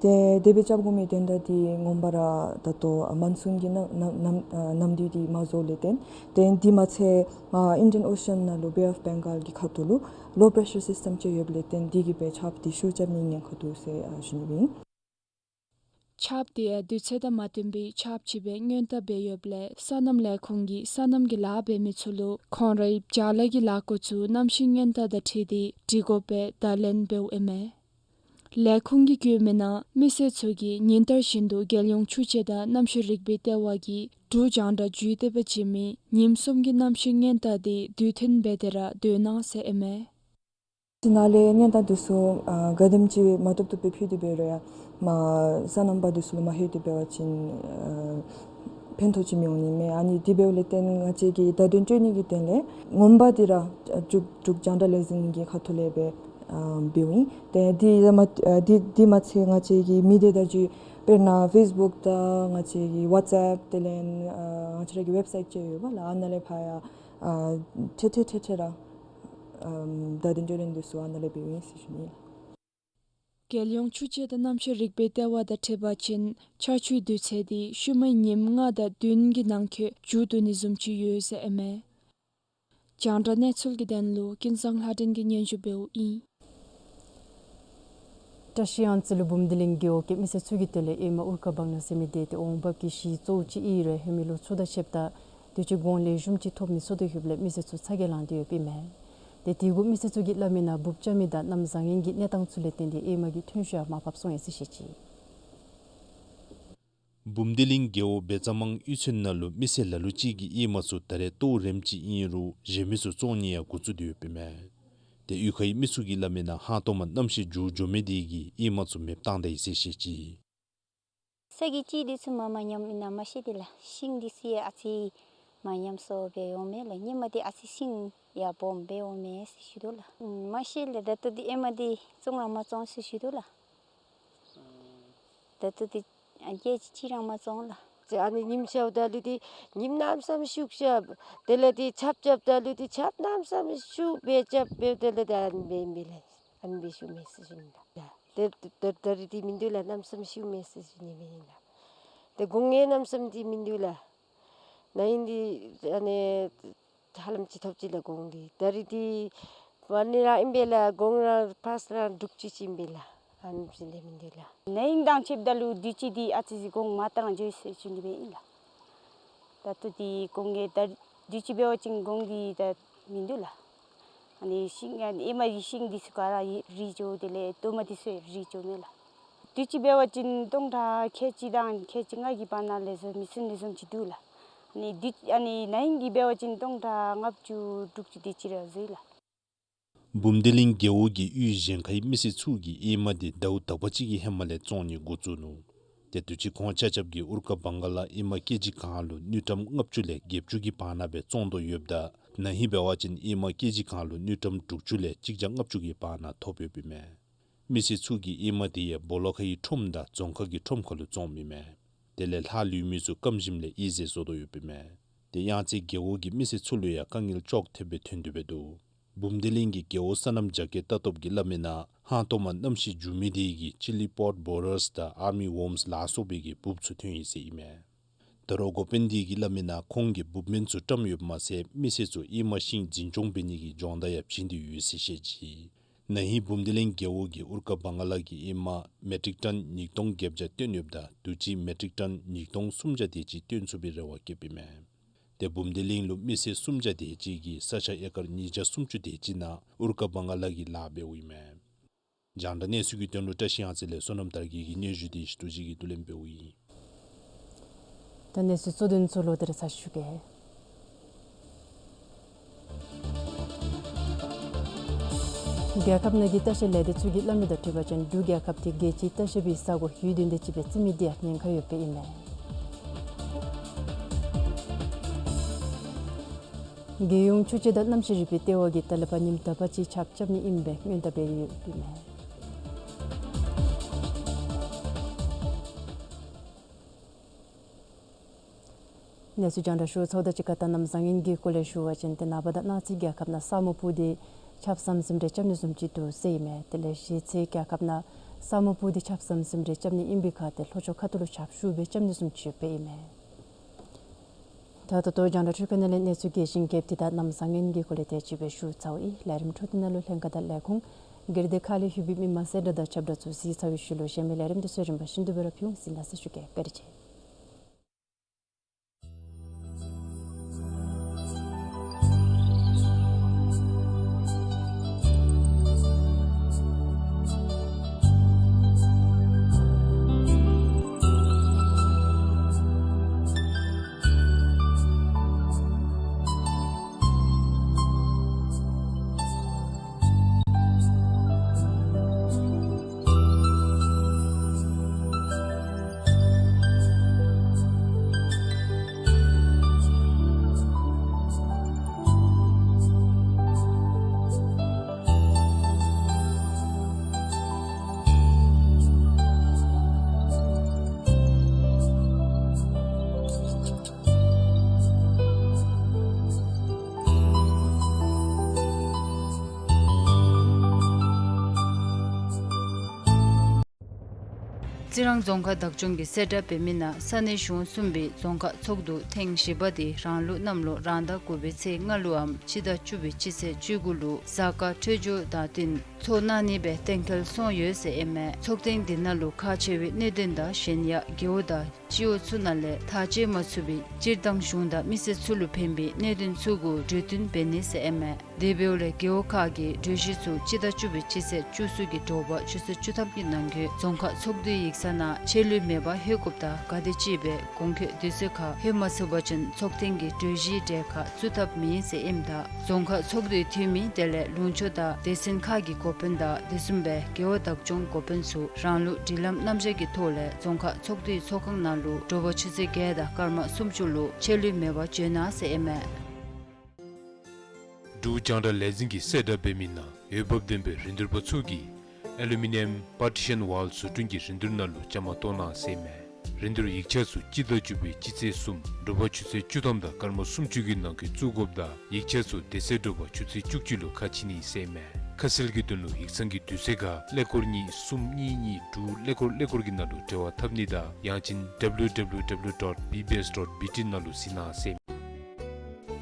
ཏེ་དེ་སྦེ་རྐྱབ་དགོ་མི་དོན་དག་འདི་ངོ་མ་ར་ད་ལྟོ་མོན་སུན་གྱི་ནམ་ནམ་ནམ་ནམ་དུས་འདི་མ་རྫོགས་ལས་བརྟེན། ཏེ་འདི་མ་ཚད་ཨ་ཨིན་ཌི་ཡན་ཨོ་ཤི་ཡན་ནང་ལུ་བེ་ཨོཕ་བེང་གཱལ་གྱི་ཁ་ཐུག་ལུ་ལོ་པེ་རེ་ཤར་སིསི་ཊམ་ཅིག་ཡོདཔ་ལས་བརྟེན་འདི་གིས་སྦེ་ཆརཔ་འདི་ཤུགས་རྐྱབ་ནི་ཉེན་ཁ་འདུག་ཟེར་ཨ་ཞུ་ནི་ཨིན། ཆརཔ་འདི་ཡང་དུས་ཚོད་དང་མ་བསྟུན་པའི་ཆརཔ་ཅིག་སྦེ་སྔོན་བརྡ་འབད་ཡོདཔ་ལས་སོ་ནམ་ལས་ཁུངས་ཀྱིས་སོ་ནམ་གྱི་ལཱ་འབད་མི་ཚུ་ལུ་ཁོང་རའི་བྱ་ལས་ཀྱི་ལཱ་འགོ་ཚུགས་གནམ་གཤིས་སྔོན་བརྡ་དང་འཁྲིལ་ཏེ་སྒྲིག་དགོཔ་སྦེ་བརྡ་ལན་འབདཝ་ཨིན་མས། ལས་ཁུངས་ཀྱིས་བཀོད་མི་ནང་མི་སེར་ཚུ་གིས་ཉིན་ལྟར་བཞིན་དུ་རྒྱལ་ཡོངས་ཆུ་སྤྱོད་དང་གནམ་གཤིས་རིག་པའི་ལྟེ་བ་གིས་འབྲུག་རྒྱང་བསྒྲགས་བརྒྱུད་དེ་སྦེ་བྱིན་མི་ཉིནམ་གསུམ་གྱི་གནམ་གཤིས་སྔོན་བརྡ་དེ་དུས་མཐུན་འབད་དེ་ར་སྡོད་གནང་ཟེར་ཨིན་མས། ཏེ་ནཱ་ལས་སྔོན་བརྡ་འདི་ཚུ་ཨ་ག་དེམ་ཅིག་མ་བཏུབ་བཏུབ་སྦེ་ཕུལ་ཏེ་འབད་རུང་ཡང་མ་སོ་ནམ་པ་འདི་ཚུ་ལུ་མ་ལྷོད་དེ་འབད་བ་ཅིན་ཨ་ཕན་ཐོགས་ཅིག་མི་འོང་ནི་མས། ཨ་ནི་དེ་འབདཝ་ལས་བརྟེན་ང་བཅས་ཀྱིས་བརྡ་དོན་སྤྲོད་ནི་གི་དོན་ལས་ངོ་མ་འདི་ར་འབྲུག་འབྲུག་རྒྱང་བསྒྲགས་ལས་འཛིན་གྱི་ཁ་ཐུག་ལས་སྦེ་ ཨ་འབདཝ་ཨིན། ཏེ་དེ་མ་ཨ་དེ་དེ་མ་ཚད་ང་བཅས་ཀྱི་མི་སྡེ་བརྡ་བརྒྱུད་དཔེར་ན་ཕེསི་བུཀ་དང་ང་བཅས་ཀྱི་ཝཊས་ཨེཔ་དེ་ལས་ཨ་ང་བཅས་ར་གི་ཝེབ་སའིཊ་ཅིག་ཡོདཔ་ལགས། ཨ་ནཱ་ལས་ཕར་ཡང་ཨ་ཏེ་ཏེ་ཏེ་ཏེ་ར་ཨ་བརྡ་དོན་བརྒྱུད་ལེན་འདི་ཚུ་ཨ་ནཱ་ལས་འབདཝ་ཨིན་ཟེར་ཞུ་ནི་ལགས། རྒྱལ་ཡོངས་ཆུ་དཔྱད་དང་གནམ་གཤིས་རིག་པའི་ལྟེ་བ་དང་འཁྲིལ་བ་ཅིན་ཆར་ཆུའི་དུས་ཚོད་འདི་ཤུལ་མའི་ཉིནམ་ལྔ་དང་བདུན་གྱི་ནང་འཁོད་མཇུག་བསྡུ་ནི་བཟུམ་ཅིག་ཡོད་ཟེར་ཨིན་མས། རྒྱང་བསྒྲགས་གནས་ཚུལ་གྱི་དོན་ལུ་ཀུན་བཟང་ལྷ་སྒྲོན་གྱིས་སྙན་ཞུ་འབདཝ་ཨིན། བཀྲིས་གཡང་རྩེ་ལུ་འབུམ་སྡེ་གླིང་རྒེད་འོག་གི་མི་སེར་ཚུ་གི་དོན་ལས་ཨེ་མ་ཨུར་ཀ་བང་ན་ཟེར་མི་འདི་ཏེ་འོང་འབབ་ཀྱི་གཞི་གཙོ་བོ་ཅིག་ཨིན་རུང་ཧེ་མའི་ལོ་ཚུ་དང་ཕྱདཔ་ད་དུས་ཅི་གོང་ལེགས་ཤོམ་ཅིག་ཐོབ་མི་ཚུགས་ཏེ་ཡོདཔ་ལས་མི་སེར་ཚུ་ཚ་གྱང་ལང་སྟེ་ཡོདཔ་ཨིན་མས། ཏེ་དེ་གུ་མི་སེར་ཚུ་གིས་སླབ་མི་ནང་འབུབ་རྐྱབ་མི་དང་གནམ་བཟང་ངན་གྱི་གནས་སྟངས་ཚུ་ལས་བརྟེན་ཏེ་ཨེ་མ་གི་ཐོན་ཤུགས་ཡང་མར་བབས་སོང་ཡི་ཟེར་བཤད་ཅི། འབུམ་སྡེ་གླིང་རྒེད་འོག་བེ་ཙ་མང་གཡུས་ཚན་ནང་ལུ་མི་སེར་ལ་ལུ་ཅིག་གིས་ཨེ་མ་ཚུ་ད་རེས་ལྟོ་རནམ་ཅིག་ཨིན་རུང་གཞན་མི་ཚུ་བཙོང་ནི་ཡང་འགོ་བཙུགས་ཏེ་ཡོདཔ་ཨིན་མས། ཏེ་གཡུས་ཁའི་མི་ཚུ་གིས་སླབ་མི་ནང་ཧང་སྟོང་མ་གནམ་གཤིས་འགྱུར་འགྱོ་མི་དེ་གིས་ཨེ་མ་ཚུ་མེདཔ་བཏང་ད་ཡི་ཟེར་བཤད་ཅི། ས་གི་ཅིག་འདི་ཚུ་མ་མ་ཉམས་ཨིན་ན་མ་ཤེས་ཏེ་ལགས། ཤིང་འདི་ཚུ་ཡང་ཨ་ཙི་མ་ཉམས་སོ་སྦེ་འོང་མས་ལགས། ཧེ་མ་འདི་ཨ་ཙི་ཤིང་ཡང་སྦོམ་སྦེ་འོང་མས་ཟེར་ཞུ་དོ་ལགས། ཨམ་མ་ཤེས་ལགས། ད་ལྟོ་འདི་ཨེ་མ་འདི་བཙོང་ར་མ་བཙོང་ཟེར་ཞུ་དོ་ལགས། ད་ལྟོ་འདི་ཨ་ནི་སྐད་ཅིག་ར་མ་བཙོང་ལགས། ཨ་ནི་ཉིམ་ཤརཝ་ད་ལུ་འདི་ཉིམ་གནམ་མེད་ས་མེད་ཤུགས་རྐྱབ། དེ་ལས་འདི་ཆརཔ་རྐྱབ་ད་ལུ་འདི་ཆརཔ་གནམ་མེད་ས་མེད་ཤུགས་སྦེ་རྐྱབ་སྦེ་དེ་ལས་འདི་ཨ་ནི་སྦེ་ཨིན་པས་ལགས། ཨ་ནི་སྦེ་ཤུགས་མས་ཟེར་ཞུ་ནི་ལགས། ཏེ་ད་ད་རིས་འདི་མིན་འདུག་ལགས། གནམ་མེད་ས་མེད་ཤུགས་མས་ཟེར་ཞུ་ནི་སྦེ་ཨིན་ལགས། ཏེ་དགུང་ལས་གནམ་མེད་ས་མེད་འདི་མིན་འདུག་ལགས། ན་ཧིང་འདི་ཨ་ནི་ཧ་ལམ་ཅིག་ཐོབ་ཅི་ལགས་གོང་འདི། ད་རིས་འདི་ཨ་ནི་ར་ཨིན་པས་ལགས། གོང་ར་ཕར་ཚུར་ར་དྲུག་ཅུ་ཅིག་ཨིན་པས་ལགས། ཨ་ནི་ཅིག་ལས་མིན་འདུག་ལགས། ན་ཧིང་དང་ཕྱདཔ་ད་ལུ་དུས་ཅི་འདི་ཨ་ཙི་ཅིག་གོང་མར་བཏང་འགྱོ་ཡི་ཟེར་ཞུ་ནི་སྦེ་ཨིན་ལགས། ད་ལྟོ་འདི་གོང་གི་ད་དུས་ཅི་འབད་བ་ཅིན་གོང་འདི་ད་མིན་འདུག་ལགས། ཨ་ནི་ཤིང་ཨ་ནི་ཨེ་མ་གི་ཤིང་འདི་ཚུ་ག་ར་རུལ་འགྱོ། དེ་ལས་རྡོག་མ་འདི་ཚུ་རུལ་འགྱོཝ་མས་ལགས། དུས་ཅི་འབད་བ་ཅིན་སྟོང་ཕྲག་ཁལ་གཅིག་དང་ཁལ་གཅིག་ལྔ་གི་བར་ན་ལས་ཚོད་མི་ཚུད་ནི་བཟུམ་ཅིག་འདུག་ལགས། ཨ་ནི་དུས་ཨ་ནི་ན་ཧིང་གི་འབད་བ་ཅིན་སྟོང་ཕྲག་ལྔ་བཅུ་དྲུག་ཅུ་དེ་ཅིག་ར་འཛོལ་ལགས། འབུམ་སྡེ་གླིང་རྒེད་འོག་གི་གཡུས་གཞན་ཁའི་མི་སེར་ཚུ་གིས་ཨེ་མ་འདི་ཟླཝ་དག་པ་ཅིག་གི་ཧེ་མ་ལས་བཙོང་ནི་འགོ་བཙུགས་ནུག། ཏེ་དུས་ཅི་ཁོང་ཆ་ཁྱབ་ཀྱིས་ཨུར་ཀ་བང་ག་ལ་ཨེ་མ་ཀེ་ཇི་གང་ལུ་དངུལ་ཀྲམ་ལྔ་བཅུ་ལས་བརྒྱད་ཅུ་གི་བར་ན་སྦེ་བཙོང་དོ་ཡོདཔ་ད་ན་ཧིང་འབད་བ་ཅིན་ཨེ་མ་ཀེ་ཇི་གང་ལུ་དངུལ་ཀྲམ་དྲུག་ཅུ་ལས་གཅིག་བརྒྱ་ལྔ་བཅུ་གི་བར་ན་ཐོབ་ཡོདཔ་ཨིན་མས། མི་སེར་ཚུ་གིས་ཨེ་མ་དེ་ཡང་སྦོ་ལོགས་ཁའི་ཁྲོམ་དང་རྫོང་ཁག་གི་ཁྲོམ་ཁ་ལུ་བཙོངམ་ཨིན་མས། དེ་ལས་ལྷག་ལུས་མི་ཚུ་སྐམ་ཞིནམ་ལས་ཡིད་བཟོད་བཟོ་དོ་ཡོདཔ་ཨིན་མས། ཏེ་གཡང་རྩེ་རྒེད་འོག་གི་མི་སེར་ཚུ་ལུ་ཡང་དཀའ་ངལ་ཅོག་འཐདཔ་སྦེ་ཐོན་དོ་སྦེ་འདུག། འབུམ་སྡེ་གླིང་གི་རྒེད་འོག་སོ་ནམ་རྒྱ་སྐྱེད་ལྟ་རྟོགཔ་གིས་སླབ་མི་ནང་ཧང་སྟོང་མ་གནམ་གཤིས་འགྱུར་མི་དེ་གིས་ཅི་ལི་པོཌ་བོ་རཱས་དང་ཨར་མི་ཝོརམས་ལ་སོགས་པའི་གི་འབུབ་ཚུ་ཐོན་ཡི་ཟེར་ཨིན་མས། ད་རུང་འགོ་དཔོན་དེ་གིས་སླབ་མི་ནང་ཁོང་གིས་འབུབ་སྨན་ཚུ་བཀྲམ་ཡོདཔ་མ་ཚད་མི་སེར་ཚུ་ཨེ་མ་ཤིང་འཛིན་སྐྱོང་འབད་ནི་གི་སྦྱོང་བརྡར་ཡང་བྱིན་ཏེ་ཡོད་ཟེར་བཤད་ཅི། ན་ཧིང་འབུམ་སྡེ་གླིང་རྒེད་འོག་གི་ཨུར་ཀ་བང་ག་ལ་གི་ཨེ་མ་མེ་ཊིག་ཊོན་ཉིས་སྟོང་བརྒྱད་བརྒྱ་བཏོན་ཡོདཔ་ད་དུས་ཅི་མེ་ཊིག་ཊོན་ཉིས་སྟོང་སུམ་བརྒྱ་དེ་ཅིག་བཏོན་ཚུགས་པའི་རེ་བ་བསྐྱེདཔ་ཨིན་མས། ཏེ་འབུམ་སྡེ་གླིང་ལུ་མི་སེར་སུམ་བརྒྱ་དེ་ཅིག་གིས་ས་ཆ་ཨེ་ཀར་ཉིས་བརྒྱ་སུམ་ཅུ་དེ་ཅིག་ནང་ཨུར་ཀ་བང་ག་ལ་གི་ལཱ་འབདཝ་ཨིན་མས། རྒྱང་བསྒྲགས་གནས་ཚུལ་གྱི་དོན་ལུ་བཀྲིས་གཡང་རྩེ་ལས་བསོད་ནམས་དར་རྒྱས་ཀྱི་སྙན་ཞུ་འདི་ཞུ་དོ་ཅིག་གིས་བསྡུ་ལེན་འབདཝ་ཨིན། ད་གནས་ཚུལ་གཙོ་དོན་ཚུ་ལོག་སྟེ་ར་ཚར་ཞུ་གེ། རྒྱལ་ཁབ་ནང་གི་ལྟ་བཤལ་ལས་སྡེ་ཚུ་གིས་སླབ་མི་དང་འཁྲིལ་བ་ཅིན་འབྲུག་རྒྱལ་ཁབ་འདི་རྒྱལ་སྤྱིའི་ལྟ་བཤལ་པའི་ས་གོ་ཡུན་བདུན་དེ་ཅིག་སྦེ་བརྩི་མི་འདི་ཡང་ཉེན་ཁ་ཡོདཔ་ཨིན་མས། རྒྱལ་ཡོངས་ཆུ་དཔྱད་དང་གནམ་གཤིས་རིག་པའི་ལྟེ་བ་གིས་ད་ལས་ཕར་ཉིནམ་དག་པ་ཅིག་ཆརཔ་རྐྱབ་ནི་ཨིན་པའི་སྔོན་བརྡ་འབད་ཡོདཔ་ཨིན་མས། གནས་ཚུལ་རྒྱང་བསྒྲགས་ཞུ་ཚརཝ་དང་གཅིག་ཁར་ད་གནམ་བཟང་ངན་གྱི་སྐོར་ལས་ཞུ་བ་ཅིན་ཏེ་ནངས་པ་དང་གནངས་ཚེ་རྒྱལ་ཁབ་ནང་ས་སྨུག་སྤུབས་ཏེ་ཆརཔ་ཟམ་ཟིམ་རེ་རྐྱབ་ནི་བཟུམ་ཅིག་འདུག་ཟེར་ཨིན་མས། དེ་ལས་གཞེས་ཚེ་རྒྱལ་ཁབ་ནང་ས་སྨུག་སྤུབས་ཏེ་ཆརཔ་ཟམ་ཟིམ་རེ་རྐྱབ་ནི་ཨིན་པའི་ཁར་ཏེ་ལྷོ་ཕྱོགས་ཁ་ཐུག་ལུ་ཆརཔ་ཤུགས་སྦེ་རྐྱབ་ནི་བཟུམ་ཅིག་ཡོདཔ་ཨིན་མས། ད་ད་ལྟོ་རྒྱང་བསྒྲགས་འཕྲུལ་ཁང་ནང་ལས་གནས་ཚུལ་རྒྱས་ཤིང་རྒྱསཔ་འདི་དང་གནམ་བཟང་ངན་གྱི་སྐོར་ལས་དེ་ཅིག་སྦེ་ཞུ་ཚརཝ་ཨིན། ལས་རིམ་འཕྲོ་མཐུད་ནང་ལུ་ལྷན་ཁག་དང་ལས་ཁུངས་སྒེར་སྡེ་ཁག་ལས་ལྷོད་པའི་མི་མང་གསལ་བསྒྲགས་དང་ཁྱབ་བསྒྲགས་ཚུ་གཟིགས་ཚར་བའི་ཤུལ་ལུ་གཞན་མི་ལས་རིམ་འདི་ཚུ་རིམ་པ་བཞིན་དུ་སྦེ་ར་ཕུལ་འོང་། གཟིགས་གནང་ཟེར་ཞུ་གེ། བཀའ་དྲིན་ཆེ། རྩི་རང་རྫོང་ཁག་བདག་སྐྱོང་གིས་གསལ་བསྒྲགས་འབད་མི་ནང་ས་གནས་གཞུང་གསུམ་པའི་རྫོང་ཁག་ཚོགས་འདུ་ཐེངས་བཞི་པ་དེ་རང་ལུགས་གནམ་ལོ་རང་ཟླ་དགུ་པའི་ཚེས་ལྔ་ལུའམ་སྤྱི་ཟླ་བཅུ་པའི་སྤྱི་ཚེས་བཅུ་དགུ་ལུ་གཟའ་སྐར་འཕྲོད་སྦྱོར་དང་བསྟུན་འཚོགས་གནང་ནི་སྦེ་གཏན་འཁེལ་སོང་ཡོད་ཟེར་ཨིན་མས། ཚོགས་ཐེངས་འདི་ནང་ལུ་ཁག་ཆེ་བའི་གནད་དོན་དང་གཞན་ཡང་རྒེད་འོག་དང་སྤྱི་འོག་ཚུ་ནང་ལས་ཐག་བཅད་མ་ཚུགས་པའི་སྤྱིར་བཏང་གཞུང་དང་མི་སེར་ཚུ་ལུ་ཕན་པའི་གནད་དོན་ཚུ་གུ་གྲོས་བསྟུན་འབད་ནི་ཟེར་ཨིན་མས། དེ་འབདཝ་ལས་རྒེད་འོག་ཁག་གི་གྲོས་གཞི་ཚུ་སྤྱི་ཟླ་བཅུ་པའི་སྤྱི་ཚེས་བཅུ་གསུམ་གྱི་དྲོ་པ་ཆུ་ཚོད་བཅུ་ཐམ་གྱི་ནང་འཁོད་རྫོང་ཁག་ཚོགས་འདུའི་ཡིག་ཚང་ནང་ཆད་ལུས་མེད་པར་ལྷོད་དགོཔ་དང་ག་དེ་ཅིག་སྦེ་གོང་འཁོད་དུས་ཚོད་ཁར་ལྷོད་མ་ཚུགས་པ་ཅིན་ཚོགས་ཐེངས་ཀྱི་གྲོས་གཞིའི་གྲལ་ཁར་བཙུགས་ཐབས་མེད་ཟེར་ཨིནམ་ད་རྫོང་ཁག་ཚོགས་འདུའི་འཐུས་མི་དེ་ལས་ལུང་ཕྱོགས་དང་སྡེ་ཚན་ཁག་གི་འགོ་དཔོན་དང་དེ་བཟུམ་སྦེ་རྒེད་འོག་བདག་སྐྱོང་འགོ་དཔོན་ཚུ་རང་ལུགས་སྒྲིག་ལམ་རྣམ་གཞག་གི་ཐོག་ལས་རྫོང་ཁག་ཚོགས་འདུའི་ཚོགས་ཁང་ནང་ལུ་དྲོ་པ་ཆུ་ཚོད་བརྒྱད་དང་སྐར་མ་སུམ་ཅུ་ལུ་ཆད་ལུས་མེད་པར་འབྱོན་གནང་ཟེར་ཨིན་མས། འབྲུག་རྒྱང་བསྒྲགས་ལས་འཛིན་གྱིས་གསལ་བསྒྲགས་འབད་མི་ནང་འོས་འབབ་ལྡན་པའི་རིན་བསྡུར་པ་ཚུ་གིས་ཨེ་ལུ་མི་ནི་ཡམ་པར་ཊི་ཤཱན་ཝཱལ་བཟོ་སྐྲུན་གྱི་རིན་བསྡུར་ནང་ལུ་བཅའ་མར་གཏོགས་གནང་ཟེར་ཨིན་མས། རིན་བསྡུར་ཡིག་ཆ་ཚུ་སྤྱི་ཟླ་བཅུ་པའི་སྤྱི་ཚེས་གསུམ་དྲོ་པ་ཆུ་ཚོད་བཅུ་ཐམ་དང་སྐར་མ་སུམ་ཅུ་གི་ནང་འཁོད་བཙུགས་དགོཔ་དང་ཡིག་ཆ་ཚུ་དེ་ཚེ་དྲོ་པ་ཆུ་ཚོད་བཅུ་གཅིག་ལུ་ཁ་ཕྱེ་ནི་ཟེར་ཨིན་མས། ཁ་གསལ་གྱི་དོན་ལུ་ཡིག་ཚང་གི་དུས་ཚོད་ཁར་ཀླད་ཀོར་གཉིས་གསུམ་གཉིས་གཉིས་དྲུག་ཀླད་ཀོར་ཀླད་ཀོར་གྱི་ནང་ལུ་འབྲེལ་བ་འཐབ་ནི་དང་ཡང་ཅིན་W W W dot B B S dot B T ནང་ལུ་གཟིགས་གནང་ཟེར་ཨིན་མས།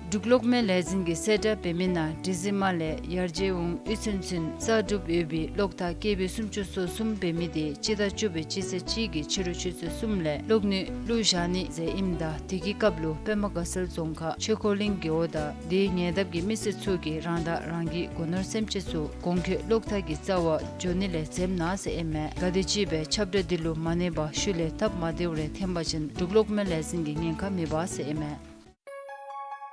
འབྲུག་གློག་མེ་ལས་འཛིན་གྱིས་གསལ་བསྒྲགས་འབད་མི་ནང་འབྲི་རྩེ་མ་ལས་ཡར་རྒྱས་འོང་དབུས་ཚུན་ཚོད་གསར་སྒྲུབ་ཡོད་པའི་གློག་ཐག་ཀེ་བི་སུམ་ཅུ་སོ་གསུམ་འབད་མི་དེ་སྤྱི་ཟླ་བཅུ་པའི་སྤྱི་ཚེས་གཅིག་གི་ཕྱི་རུ་ཆུ་ཚོད་གསུམ་ལས་གློག་ནུས་བླུག་བཞག་ནི་ཟེར་ཨིནམ་ད་དེ་གི་སྐབས་ལུ་པདྨ་དགའ་ཚལ་རྫོང་ཁག་ཆོས་འཁོར་གླིང་རྒེད་འོག་དང་དེའི་ཉེ་འདབས་ཀྱི་མི་སེར་ཚུ་གིས་རང་ཐག་རང་གིས་སྒོ་ནོར་སེམས་ཅན་ཚུ་གོང་འཁོད་གློག་ཐག་གི་རྩ་བར་འགྱོ་ནི་ལས་འཛེམ་གནང་ཟེར་ཨིན་མས། ག་དེ་ཅིག་སྦེ་ཁྱབ་བསྒྲགས་འདི་ལུ་མ་གནས་པར་ཤུལ་ལས་སྟབས་མ་བདེཝ་རེ་འཐོན་པ་ཅིན་འབྲུག་གློག་མེ་ལས་འཛིན་གྱིས་ཉེན་ཁ་མི་འབག་ཟེར་ཨིན་མས།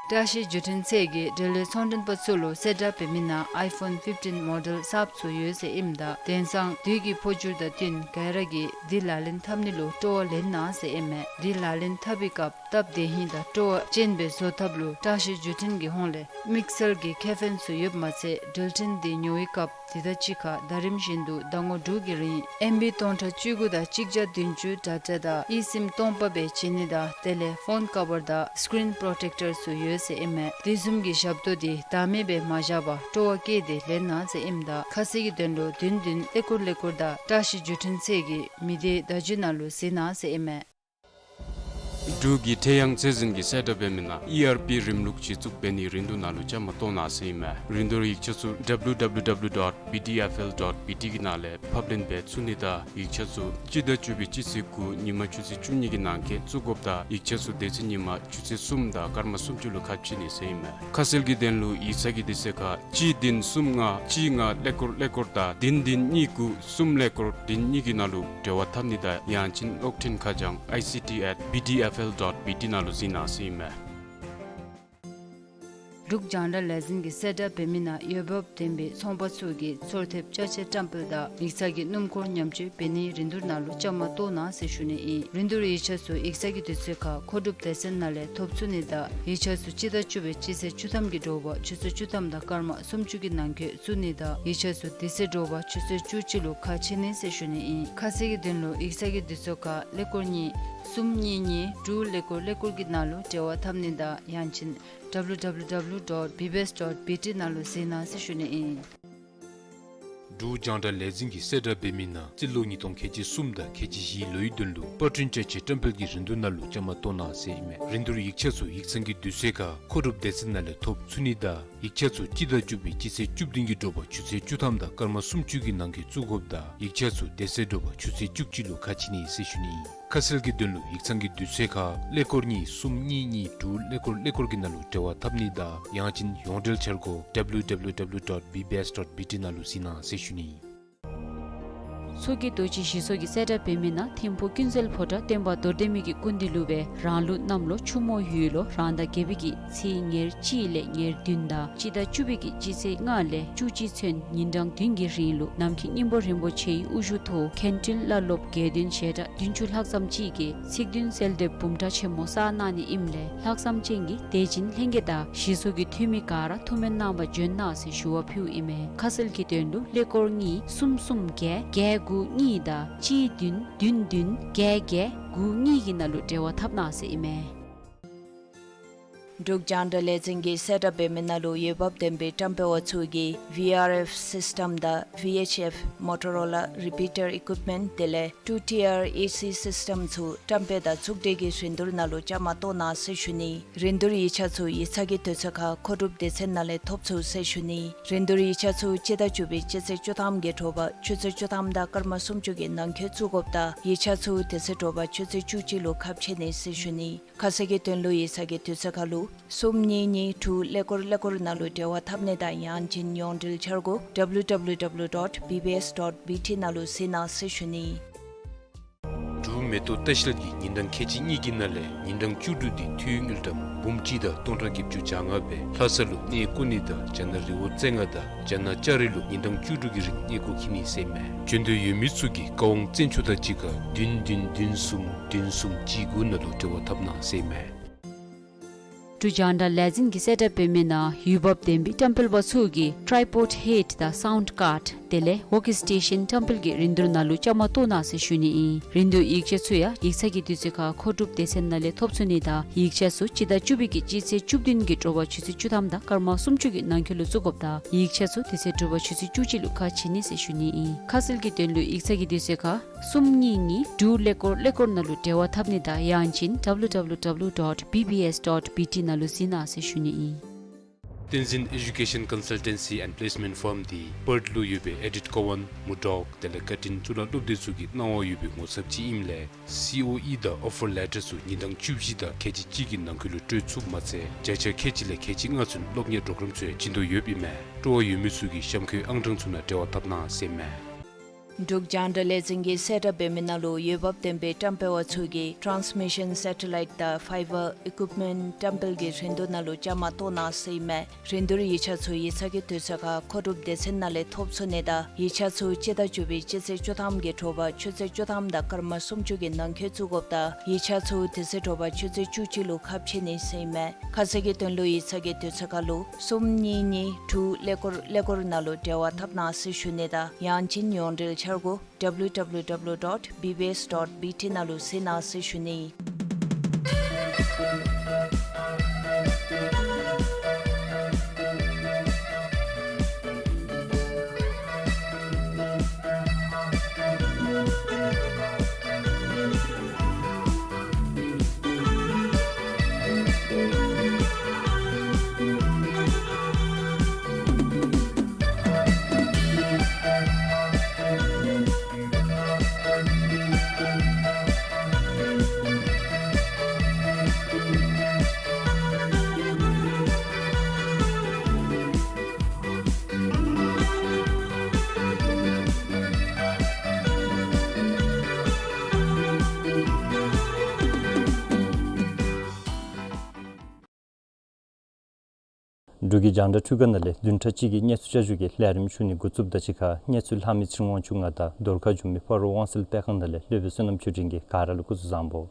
བཀྲ་ཤིས་བརྒྱུད་འཕྲིན་ཚད་ཀྱིས་འབྲེལ་ཡོད་ཚོང་མགྲོན་པ་ཚུ་ལུ་གསལ་བསྒྲགས་འབད་མི་ནང་ཨའི་ཕོན་ཕིཕ་ཊིན་མོ་ཌེལ་གསརཔ་ཚུ་ཡོད་ཟེར་ཨིནམ་ད་དེང་སང་དུས་ཀྱི་འཕོ་འགྱུར་དང་བསྟུན་ག་ར་གིས་འདི་ལག་ལེན་འཐབ་ནི་ལུ་སྤྲོ་བ་ལེན་གནང་ཟེར་ཨིན་མས། འདི་ལག་ལེན་འཐབ་པའི་སྐབས་སྟབས་བདེ་ཧིང་དང་སྤྲོ་བ་ཅན་སྦེ་བཟོ་ཐབས་ལུ་བཀྲ་ཤིས་བརྒྱུད་འཕྲིན་གྱི་ཧོངས་ལས་དམིགས་བསལ་གྱི་ཁེ་ཕན་ཚུ་ཡོདཔ་མ་ཚད་འགྲུལ་འཕྲིན་འདི་ཉོ་བའི་སྐབས་དེ་དང་གཅིག་ཁར་ཟླ་རིམ་བཞིན་དུ་ཟླ་ངོ་དྲུག་གི་རིང་ཨེམ་བི་སྟོང་ཕྲག་བཅུ་དགུ་དང་གཅིག་བརྒྱ་བདུན་ཅུ་ཌེ་ཊ་དང་ཨི་སིམ་སྟོང་པ་སྦེ་བྱིན་ནི་དང་དེ་ལས་ཕོན་ཀ་བར་དང་སི་ཀི་རིན་པོརོ་ཊེཀ་ཊར་ཚུ་ཡོད་ཟེར་ཨིན་མས། དེ་བཟུམ་གྱི་ཞབས་ཏོག་འདི་བདག་མེད་སྦེ་མ་བཞག་པར་སྤྲོ་བ་བསྐྱེད་དེ་ལེན་གནང་ཟེར་ཨིནམ་ད་ཁ་གསལ་གྱི་དོན་ལུ་བདུན་བདུན་ཀླད་ཀོར་ཀླད་ཀོར་དང་བཀྲ་ཤིས་བརྒྱུད་འཕྲིན་ཚད་ཀྱི་མི་སྡེ་བརྡ་བརྒྱུད་ནང་ལུ་གཟིགས་གནང་ཟེར་ཨིན་མས། འབྲུག་གི་ཁྲེ་ཡང་ཚད་འཛིན་གྱིས་གསལ་བསྒྲགས་འབད་མི་ནང་ཨི་ཨར་པི་རིམ་ལུགས་གཞི་བཙུགས་འབད་ནིའི་རིན་བསྡུར་ནང་ལུ་བཅའ་མར་གཏོགས་གནང་ཟེར་ཨིན་མས། རིན་བསྡུར་ཡིག་ཆ་ཚུ་W W W dot B D F L dot B T གི་ནང་ལས་ཕབ་ལེན་འབད་ཚུགས་ནི་དང་ཡིག་ཆ་ཚུ་སྤྱི་ཟླ་བཅུ་པའི་སྤྱི་ཚེས་དགུ་ཉིན་མ་ཆུ་ཚོད་བཅུ་གཉིས་ཀྱི་ནང་འཁོད་བཙུགས་དགོཔ་དང་ཡིག་ཆ་ཚུ་དེ་ཚེ་ཉིན་མ་ཆུ་ཚོད་གསུམ་དང་སྐར་མ་སུམ་ཅུ་ལུ་ཁ་ཕྱེ་ནི་ཟེར་ཨིན་མས། ཁ་གསལ་གྱི་དོན་ལུ་ཡིག་ཚང་གི་དུས་ཚོད་ཁར་གཅིག་བདུན་གསུམ་ལྔ་གཅིག་ལྔ་ཀླད་ཀོར་ཀླད་ཀོར་དང་བདུན་བདུན་གཉིས་དགུ་གསུམ་ཀླད་ཀོར་བདུན་གཉིས་ཀྱི་ནང་ལུ་འབྲེལ་བ་འཐབ་ནི་དང་ཡང་ཅིན་གློག་འཕྲིན་ཁ་བྱང་I C T at B D F L dot B T ནང་ལུ་གཟིགས་གནང་ཟེར་ཨིན་མས། འབྲུག་རྒྱང་བསྒྲགས་ལས་འཛིན་གྱིས་གསལ་བསྒྲགས་འབད་མི་ནང་འོས་འབབ་ལྡན་པའི་ཚོང་པ་ཚུ་གིས་ཚོར་ཐེབས་ཅ་ཆས་བཀྲམ་སྤེལ་དང་ཡིག་ཚང་གི་སྣུམ་འཁོར་ཉམས་བཅོས་འབད་ནིའི་རིན་བསྡུར་ནང་ལུ་བཅའ་མར་གཏོགས་གནང་ཟེར་ཞུ་ནི་ཨིན། རིན་བསྡུར་ཡིག་ཆ་ཚུ་ཡིག་ཚང་གི་དུས་ཚོད་ཁར་མཁོ་སྒྲུབ་སྡེ་ཚན་ནང་ལས་ཐོབ་ཚུགས་ནི་དང་ཡིག་ཆ་ཚུ་སྤྱི་ཟླ་བཅུ་པའི་སྤྱི་ཚེས་བཅུ་ཐམ་གྱི་དྲོ་པ་ཆུ་ཚོད་བཅུ་ཐམ་དང་སྐར་མ་སུམ་ཅུ་གི་ནང་འཁོད་བཙུགས་ནི་དང་ཡིག་ཆ་ཚུ་དེ་ཚེ་དྲོ་པ་ཆུ་ཚོད་བཅུ་གཅིག་ལུ་ཁ་ཕྱེ་ནི་ཟེར་ཞུ་ནི་ཨིན། ཁ་གསལ་གྱི་དོན་ལུ་ཡིག་ཚང་གི་དུས་ཚོད་ཁར་ཀླད་ཀོར་གཉིས་གསུམ་གཉིས་གཉིས་དྲུག་ཀླད་ཀོར་ཀླད་ཀོར་གྱི་ནང་ལུ་འབྲེལ་བ་འཐབ་ནི་དང་ཡང་ཅིན་W W W dot B B S dot B T ནང་ལུ་གཟིགས་གནང་ཟེར་ཞུ་ནི་ཨིན། འབྲུག་རྒྱང་བསྒྲགས་ལས་འཛིན་གྱིས་གསལ་བསྒྲགས་འབད་མི་ནང་རྩིས་ལོ་ཉིས་སྟོང་ཁལ་གཅིག་གསུམ་དང་ཁལ་གཅིག་བཞིའི་ལོའི་དོན་ལུ་པར་སྐྲུན་ཅ་ཆས་བཀྲམ་སྤེལ་གྱི་རིན་བསྡུར་ནང་ལུ་བཅའ་མར་གཏོགས་གནང་ཟེར་ཨིན་མས། རིན་བསྡུར་ཡིག་ཆ་ཚུ་ཡིག་ཚང་གི་དུས་ཚོད་ཁར་མཁོ་སྒྲུབ་སྡེ་ཚན་ནང་ལས་ཐོབ་ཚུགས་ནི་དང་ཡིག་ཆ་ཚུ་སྤྱི་ཟླ་བཅུ་པའི་སྤྱི་ཚེས་བཅུ་བདུན་གྱི་དྲོ་པ་ཆུ་ཚོད་བཅུ་ཐམ་དང་སྐར་མ་སུམ་ཅུ་གི་ནང་འཁོད་བཙུགས་དགོཔ་དང་ཡིག་ཆ་ཚུ་དེ་ཚེ་དྲོ་པ་ཆུ་ཚོད་བཅུ་གཅིག་ལུ་ཁ་ཕྱེ་ནི་ཟེར་ཞུ་ནི་ཨིན། ཁ་གསལ་གྱི་དོན་ལུ་ཡིག་ཚང་གི་དུས་ཚོད་ཁར་ཀླད་ཀོར་གཉིས་གསུམ་གཉིས་གཉིས་དྲུག་ཀླད་ཀོར་ཀླད་ཀོར་གྱི་ནང་ལུ་འབྲེལ་བ་འཐབ་ནི་དང་ཡང་ཅིན་ཡོངས་འབྲེལ་འཆར་སྒོ W W W dot B B S dot B T ནང་ལུ་གཟིགས་གནང་ཟེར་ཞུ་ནི་ཨིན། མཚོ་སྐྱེས་རྡོ་རྗེ་ཞི་གསོ་གིས་གསལ་བསྒྲགས་འབད་མི་ནང་ཐིམ་ཕུག་ཀུན་གསལ་ཕོ་བྲང་སྟོན་པ་རྡོར་གདན་མའི་གི་སྐུ་མདུན་ལུ་སྦེ་རང་ལུགས་གནམ་ལོ་ཆུ་མོ་ཡོས་ལོ་རང་ཟླ་བརྒྱད་པའི་གི་ཚེས་ཉེར་གཅིག་ལས་ཉེར་བདུན་དང་སྤྱི་ཟླ་བཅུ་པའི་གི་སྤྱི་ཚེས་ལྔ་ལས་བཅུ་གཅིག་ཚུན་ཉིན་གྲངས་བདུན་གྱི་རིང་ལུ་ནམ་མཁའི་སྙིང་པོ་རིན་པོ་ཆེའི་དབུ་བཞུགས་ཐོག་མཁན་སྤྲུལ་བླ་སློབ་དགེ་འདུན་ཞལ་གྲངས་བདུན་ཅུ་ལྷག་ཙམ་ཅིག་གིས་ཚིག་བདུན་གསོལ་འདེབས་འབུམ་ཕྲག་ཆེན་མོ་བསགས་གནང་ནི་ཨིནམ་ལས་ལྷག་བསམ་ཅན་གྱི་དད་སྦྱིན་ལྷན་རྒྱས་དང་ཞི་གསོ་གི་འཐུས་མི་ག་ར་ཐུགས་སྨོན་གནང་བར་འབྱོན་གནང་ཟེར་ཞུ་བ་ཕུལཝ་ཨིན་མས། ཁ་གསལ་གྱི་དོན་ལུ་ཀླད་ཀོར་གཉིས་གསུམ་གསུམ་བརྒྱད་བརྒྱད་དགུ་གཉིས་དང་གཅིག་བདུན་བདུན་བདུན་བརྒྱད་བརྒྱད་དགུ་གཉིས་ཀྱི་ནང་ལུ་འབྲེལ་བ་འཐབ་གནང་ཟེར་ཨིན་མས། འབྲུག་རྒྱང་བསྒྲགས་ལས་འཛིན་གྱིས་གསལ་བསྒྲགས་འབད་མི་ནང་ལུ་འོས་འབབ་ལྡན་པའི་བཀྲམ་སྤེལ་བ་ཚུ་གིས་ཝི་ཨར་ཨེཕ་སིསི་ཊེམ་དང་ཝི་ཨེཆ་ཨེཕ་མོ་ཊོ་རོ་ལ་རི་པི་ཊར་ཨི་ཀུའིཔ་མེནཊ་དེ་ལས་ཊུ་ཊི་ཨར་ཨེ་སི་སིསི་ཊེམ་ཚུ་བཀྲམ་སྤེལ་དང་ཚོགས་སྒྲིག་གི་རིན་བསྡུར་ནང་ལུ་བཅའ་མར་གཏོགས་གནང་ཟེར་ཞུ་ནི། རིན་བསྡུར་ཡིག་ཆ་ཚུ་ཡིག་ཚང་གི་དུས་ཚོད་ཁར་མཁོ་སྒྲུབ་སྡེ་ཚན་ནང་ལས་ཐོབ་ཚུགས་ཟེར་ཞུ་ནི། རིན་བསྡུར་ཡིག་ཆ་ཚུ་སྤྱི་ཟླ་བཅུ་པའི་སྤྱི་ཚེས་བཅུ་ཐམ་གྱི་དྲོ་པ་ཆུ་ཚོད་བཅུ་ཐམ་དང་སྐར་མ་སུམ་ཅུ་གི་ནང་འཁོད་བཙུགས་དགོཔ་དང་ཡིག་ཆ་ཚུ་དེ་ཚེ་དྲོ་པ་ཆུ་ཚོད་བཅུ་གཅིག་ལུ་ཁ་ཕྱེ་ནི་ཟེར་ཞུ་ནི། ཁ་གསལ་གྱི་དོན་ལུ་ཡིག་ཚང་གི་དུས་ཚོད་ཁར་ལུ་གསུམ་གཉིས་གཉིས་དྲུག་ཀླད་ཀོར་ཀླད་ཀོར་ནང་ལུ་འབྲེལ་བ་འཐབ་ནི་དང་ཡང་ཅིན་ཡོངས་འབྲེལ་འཆར་སྒོ་ཌབ་ལུ་ཌབ་ལུ་ཌབ་ལུ་ཌོཊ་བི་བི་ཨེསི་ཌོཊ་བི་ཊི་ནང་ལུ་གཟིགས་གནང་ཟེར་ཞུ་ནི། འབྲུག་མེ་ཏོག་ལྟ་བཤལ་གྱིས་ཉིན་གྲངས་ཁལ་གཅིག་གཉིས་ཀྱི་ནང་ལས་ཉིན་གྲངས་བཅུ་དྲུག་འདི་འཐུས་དངུལ་ཀྲམ་འབུམ་གཅིག་དང་སྟོང་ཕྲག་བརྒྱད་ཅུ་གྱ་ལྔ་སྦེ་ལྷ་ས་ལུ་གནས་སྐོར་ནི་དང་རྒྱ་ནག་རི་བོ་རྩེ་ལྔ་དང་རྒྱ་ནག་ལྕགས་རི་ལུ་ཉིན་གྲངས་བཅུ་དྲུག་གི་རིང་གནས་སྐོར་འཁྱིད་ནི་ཟེར་མས། འབྱོན་འདོད་ཡོད་མི་ཚུ་གིས་བཀའ་དབང་བཙན་ཆུ་དང་གཅིག་ཁར་བདུན་བདུན་བདུན་གསུམ་བདུན་གསུམ་གཅིག་དགུ་ནང་ལུ་འབྲེལ་བ་འཐབ་གནང་ཟེར་མས། འབྲུག་རྒྱང་བསྒྲགས་ལས་འཛིན་གྱིས་གསལ་བསྒྲགས་འབད་མི་ནང་འོས་འབབ་ལྡན་པའི་བཀྲམ་སྤེལ་པ་ཚུ་གིས་ཊྲའི་པོཌ་ཧེཌ་དང་སའུནཌ་ཀཱརཌ་དེ་ལས་ཝོརཀ་སི་ཊེ་ཤཱན་བཀྲམ་སྤེལ་གྱི་རིན་བསྡུར་ནང་ལུ་བཅའ་མར་གཏོགས་གནང་ཟེར་ཞུ་ནི་ཨིན། རིན་བསྡུར་ཡིག་ཆ་ཚུ་ཡང་ཡིག་ཚང་གི་དུས་ཚོད་ཁར་མཁོ་སྒྲུབ་སྡེ་ཚན་ནང་ལས་ཐོབ་ཚུགས་ནི་དང་ཡིག་ཆ་ཚུ་སྤྱི་ཟླ་བཅུ་པའི་གི་སྤྱི་ཚེས་བཅུ་བདུན་གྱི་དྲོ་པ་ཆུ་ཚོད་བཅུ་ཐམ་དང་སྐར་མ་སུམ་ཅུ་གི་ནང་འཁོད་ལུ་བཙུགས་དགོཔ་དང་ཡིག་ཆ་ཚུ་དེ་ཚེ་དྲོ་པ་ཆུ་ཚོད་བཅུ་གཅིག་ལུ་ཁ་ཕྱེ་ནི་ཟེར་ཞུ་ནི་ཨིན། ཁ་གསལ་གྱི་དོན་ལུ་ཡིག་ཚང་གི་དུས་ཚོད་ཁར་གསུམ་གཉིས་གཉིས་དྲུག་ཀླད་ཀོར་ཀླད་ཀོར་ནང་ལུ་འབྲེལ་བ་འཐབ་ནི་དང་ཡང་ཅིན་ཌབ་ལུ་ཌབ་ལུ་ཌབ་ལུ་ཌོཊ་བི་བི་ཨེསི་ཌོཊ་བི་ཊི་ནང་ལུ་གཟིགས་གནང་ཟེར་ཞུ་ནི་ཨིན། བསྟན་འཛིན་ཨེ་ཌུ་ཀེ་ཤཱན་ཀོན་སལ་ཊེན་སི་ཨེནཌ་པི་ལེསི་མེནཊ་ཕརམ་འདི་པརཐ་ལུ་ཡོད་པའི་ཨེ་ཌིཐ་ཀོ་ཝཱན་མུར་ཌོག་དེ་ལས་ཀར་ཊིན་གཙུག་ལག་སློབ་སྡེ་ཚུ་གི་གནང་བ་ཡོད་པའི་ངོ་ཚབ་ཅིག་ཨིནམ་ལས་སི་ཨོ་ཨི་དང་ཨོ་ཕར་ལེ་ཊར་ཚུ་ཉིན་གྲངས་བཅུ་བཞི་དང་ཁལ་གཅིག་གཅིག་གི་ནང་འཁོད་ལུ་སྤྲོད་ཚུགསཔ་མ་ཚད་བརྒྱ་ཆ་ཁལ་གཅིག་ལས་ཁལ་གཅིག་ལྔ་ཚུན་སློབ་གཉེར་པོརོ་གརམ་ཚུ་ཡང་བྱིན་དོ་ཡོདཔ་ཨིན་མས། སྤྲོ་བ་ཡོད་མི་ཚུ་གིས་གཤམ་འཁོད་ཨང་གྲངས་ཚུ་ནང་འབྲེལ་བ་འཐབ་གནང་ཟེར་མས། འབྲུག་རྒྱང་བསྒྲགས་ལས་འཛིན་གྱིས་གསལ་བསྒྲགས་འབད་མི་ནང་ལུ་འོས་འབབ་ལྡན་པའི་བཀྲམ་སྤེལ་པ་ཚུ་གིས་ཊཱནསི་མི་ཤཱན་སེ་ཊ་ལའིཊ་དང་ཕའི་བར་ཨི་ཀུའིཔ་མེནཊ་བཀྲམ་སྤེལ་གྱི་རིན་བསྡུར་ནང་ལུ་བཅའ་མར་གཏོགས་གནང་ཟེར་ཨིན་མས། རིན་བསྡུར་ཡིག་ཆ་ཚུ་ཡིག་ཚང་གི་དུས་ཚོད་ཁར་མཁོ་སྒྲུབ་སྡེ་ཚན་ནང་ལས་ཐོབ་ཚུགས་ནི་དང་ཡིག་ཆ་ཚུ་སྤྱི་ཟླ་བཅུ་པའི་སྤྱི་ཚེས་བཅུ་ཐམ་གྱི་དྲོ་པ་ཆུ་ཚོད་བཅུ་ཐམ་དང་སྐར་མ་སུམ་ཅུ་གི་ནང་འཁོད་བཙུགས་དགོཔ་དང་ཡིག་ཆ་ཚུ་དེ་ཚེ་དྲོ་པ་ཆུ་ཚོད་བཅུ་གཅིག་ལུ་ཁ་ཕྱེ་ནི་ཟེར་ཨིན་མས། ཁ་གསལ་གྱི་དོན་ལུ་ཡིག་ཚང་གི་དུས་ཚོད་ཁར་ལུ་གསུམ་གཉིས་གཉིས་དྲུག་ཀླད་ཀོར་ཀླད་ཀོར་ནང་ལུ་འབྲེལ་བ་འཐབ་གནང་ཟེར་ཞུ་ནི་དང་ཡང་ཅིན་ཡོངས་འབྲེལ་འཆར་སྒོ་ཌབ་ལུ་ཌབ་ལུ་ཌབ་ལུ་ཌོཊ་བི་བི་ཨེསི་ཌོཊ་བི་ཊི་ནང་ལུ་གཟིགས་གནང་ཟེར་ཞུ་ནི། འབྲུག་གི་རྒྱང་བསྒྲགས་འཕྲུལ་ཁང་ནང་ལས་བདུན་ཕྲག་གཅིག་གི་གནས་ཚུལ་བསྐྱར་ཞུ་གི་ལས་རིམ་ཞུ་ནི་འགོ་བཙུགསཔ་དང་གཅིག་ཁར་གནས་ཚུལ་ལྷག་མི་ཚེ་རིང་དབང་ཕྱུག་ང་དང་བརྡ་ཁ་བྱུང་མི་སྤ་རོ་དབང་གསལ་དཔེ་ཁང་ནང་ལས་སློབ་དཔོན་བསོད་ནམས་ཆོས་སྒྲོན་གྱིས་ག་ར་ལུ་སྐུ་གཟུགས་བཟང་པོ།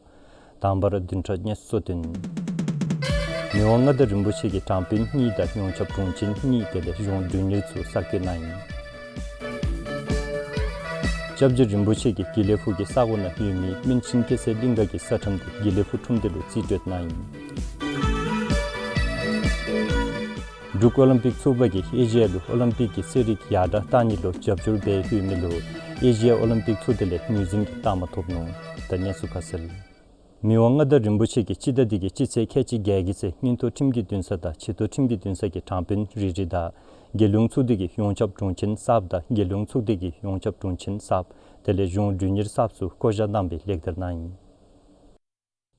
དང་པ་ར་བདུན་ཕྲག་གནས་ཚུལ་གཙོ་དོན། མི་དབང་མངའ་བདག་རིན་པོ་ཆེ་གིས་དྲང་དཔོན་གཉིས་དང་ཡོངས་ཁྱབ་དྲུང་ཆེན་གཉིས་དེ་ལས་གཞུང་མགྲོན་གཉེར་ཚུ་གསར་བསྐོ་གནང་ཡི། སྐྱབས་རྗེ་རིན་པོ་ཆེ་གིས་དགེ་ལེགས་ཕུག་གི་ས་གོ་ནང་ཡོད་མི་སྨན་ཆེན་སྐྱེད་ཚལ་གླིང་ག་གི་ས་ཁྲམ་དེ་དགེ་ལེགས་ཕུག་ཁྲོམ་སྡེ་ལུ་རྩིས་སྤྲོད་གནང་ཡི། འབྲུག་ཨོ་ལིམ་པིག་ཚོགས་པ་གིས་ཨེ་ཤི་ཡ་ལུ་ཨོ་ལིམ་པིག་གི་རྩེད་རིགས་ཡར་དྲག་གཏང་ནི་ལུ་རྒྱབ་སྐྱོར་འབད་ཡོད་མི་ལུ་ཨེ་ཤི་ཡ་ཨོ་ལིམ་པིག་ཚོགས་སྡེ་ལས་ངོས་འཛིན་གྱི་རྟགས་མ་ཐོབ་ནུག། ད་གནས་ཚུལ་ཁ་གསལ། མི་དབང་མངའ་བདག་རིན་པོ་ཆེ་གིས་སྤྱི་ཟླ་འདི་གི་སྤྱི་ཚེས་ཁལ་གཅིག་བརྒྱད་ཀྱི་ཚེ་མངོན་མཐོ་ཁྲིམས་ཀྱི་འདུན་ས་དང་ཆེ་མཐོ་ཁྲིམས་ཀྱི་འདུན་ས་གི་དྲང་དཔོན་རེ་རེ་དང་རྒྱལ་ཡོངས་ཚོགས་སྡེ་གི་ཡོངས་ཁྱབ་དྲུང་ཆེན་གསརཔ་དང་རྒྱལ་ཡོངས་ཚོགས་སྡེ་གི་ཡོངས་ཁྱབ་དྲུང་ཆེན་གསརཔ་དེ་ལས་གཞུང་མགྲོན་གཉེར་གསརཔ་ཚུ་བསྐོ་བཞག་གནང་བའི་ལེགས་སྡེར་གནང་ཡི།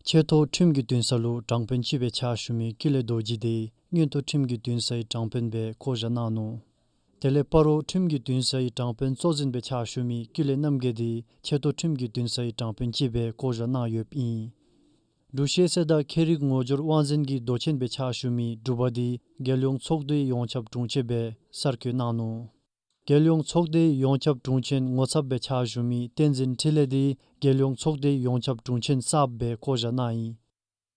ཆེ་མཐོ་ཁྲིམས་ཀྱི་འདུན་ས་ལུ་དྲང་དཔོན་ཅིག་སྦེ་ཕྱག་ཞུ་མི་ཀུན་ལེགས་རྡོ་རྗེ་དེ་མངོན་མཐོ་ཁྲིམས་ཀྱི་འདུན་སའི་དྲང་དཔོན་སྦེ་བསྐོ་བཞག་གནང་ནུག། དེ་ལས་སྤ་རོ་ཁྲིམས་ཀྱི་འདུན་སའི་དྲང་དཔོན་གཙོ་འཛིན་སྦེ་ཕྱག་ཞུ་མི་ཀུན་ལེགས་རྣམ་རྒྱལ་དེ་ཆེ་མཐོ་ཁྲིམས་ཀྱི་འདུན་སའི་དྲང་དཔོན་ཅིག་སྦེ་བསྐོ་བཞག་གནང་ཡོདཔ་ཨིན། འབྲུག་ཤེས་ཚད་དང་ཁྱད་རིག་ངོ་སྦྱོར་དབང་འཛིན་གྱི་མདོ་ཆེན་སྦེ་ཕྱག་ཞུ་མི་འབྲུག་པ་དེ་རྒྱལ་ཡོངས་ཚོགས་སྡེའི་ཡོངས་ཁྱབ་དྲུང་ཆེན་སྦེ་གསར་བསྐོ་གནང་ནུག། རྒྱལ་ཡོངས་ཚོགས་སྡེའི་ཡོངས་ཁྱབ་དྲུང་ཆེན་ངོ་ཚབ་སྦེ་ཕྱག་ཞུ་མི་བསྟན་འཛིན་འཕྲིན་ལས་དེ་རྒྱལ་ཡོངས་ཚོགས་སྡེའི་ཡོངས་ཁྱབ་དྲུང་ཆེན་གསརཔ་སྦེ་བསྐོ་བཞག་གནང་ཡི།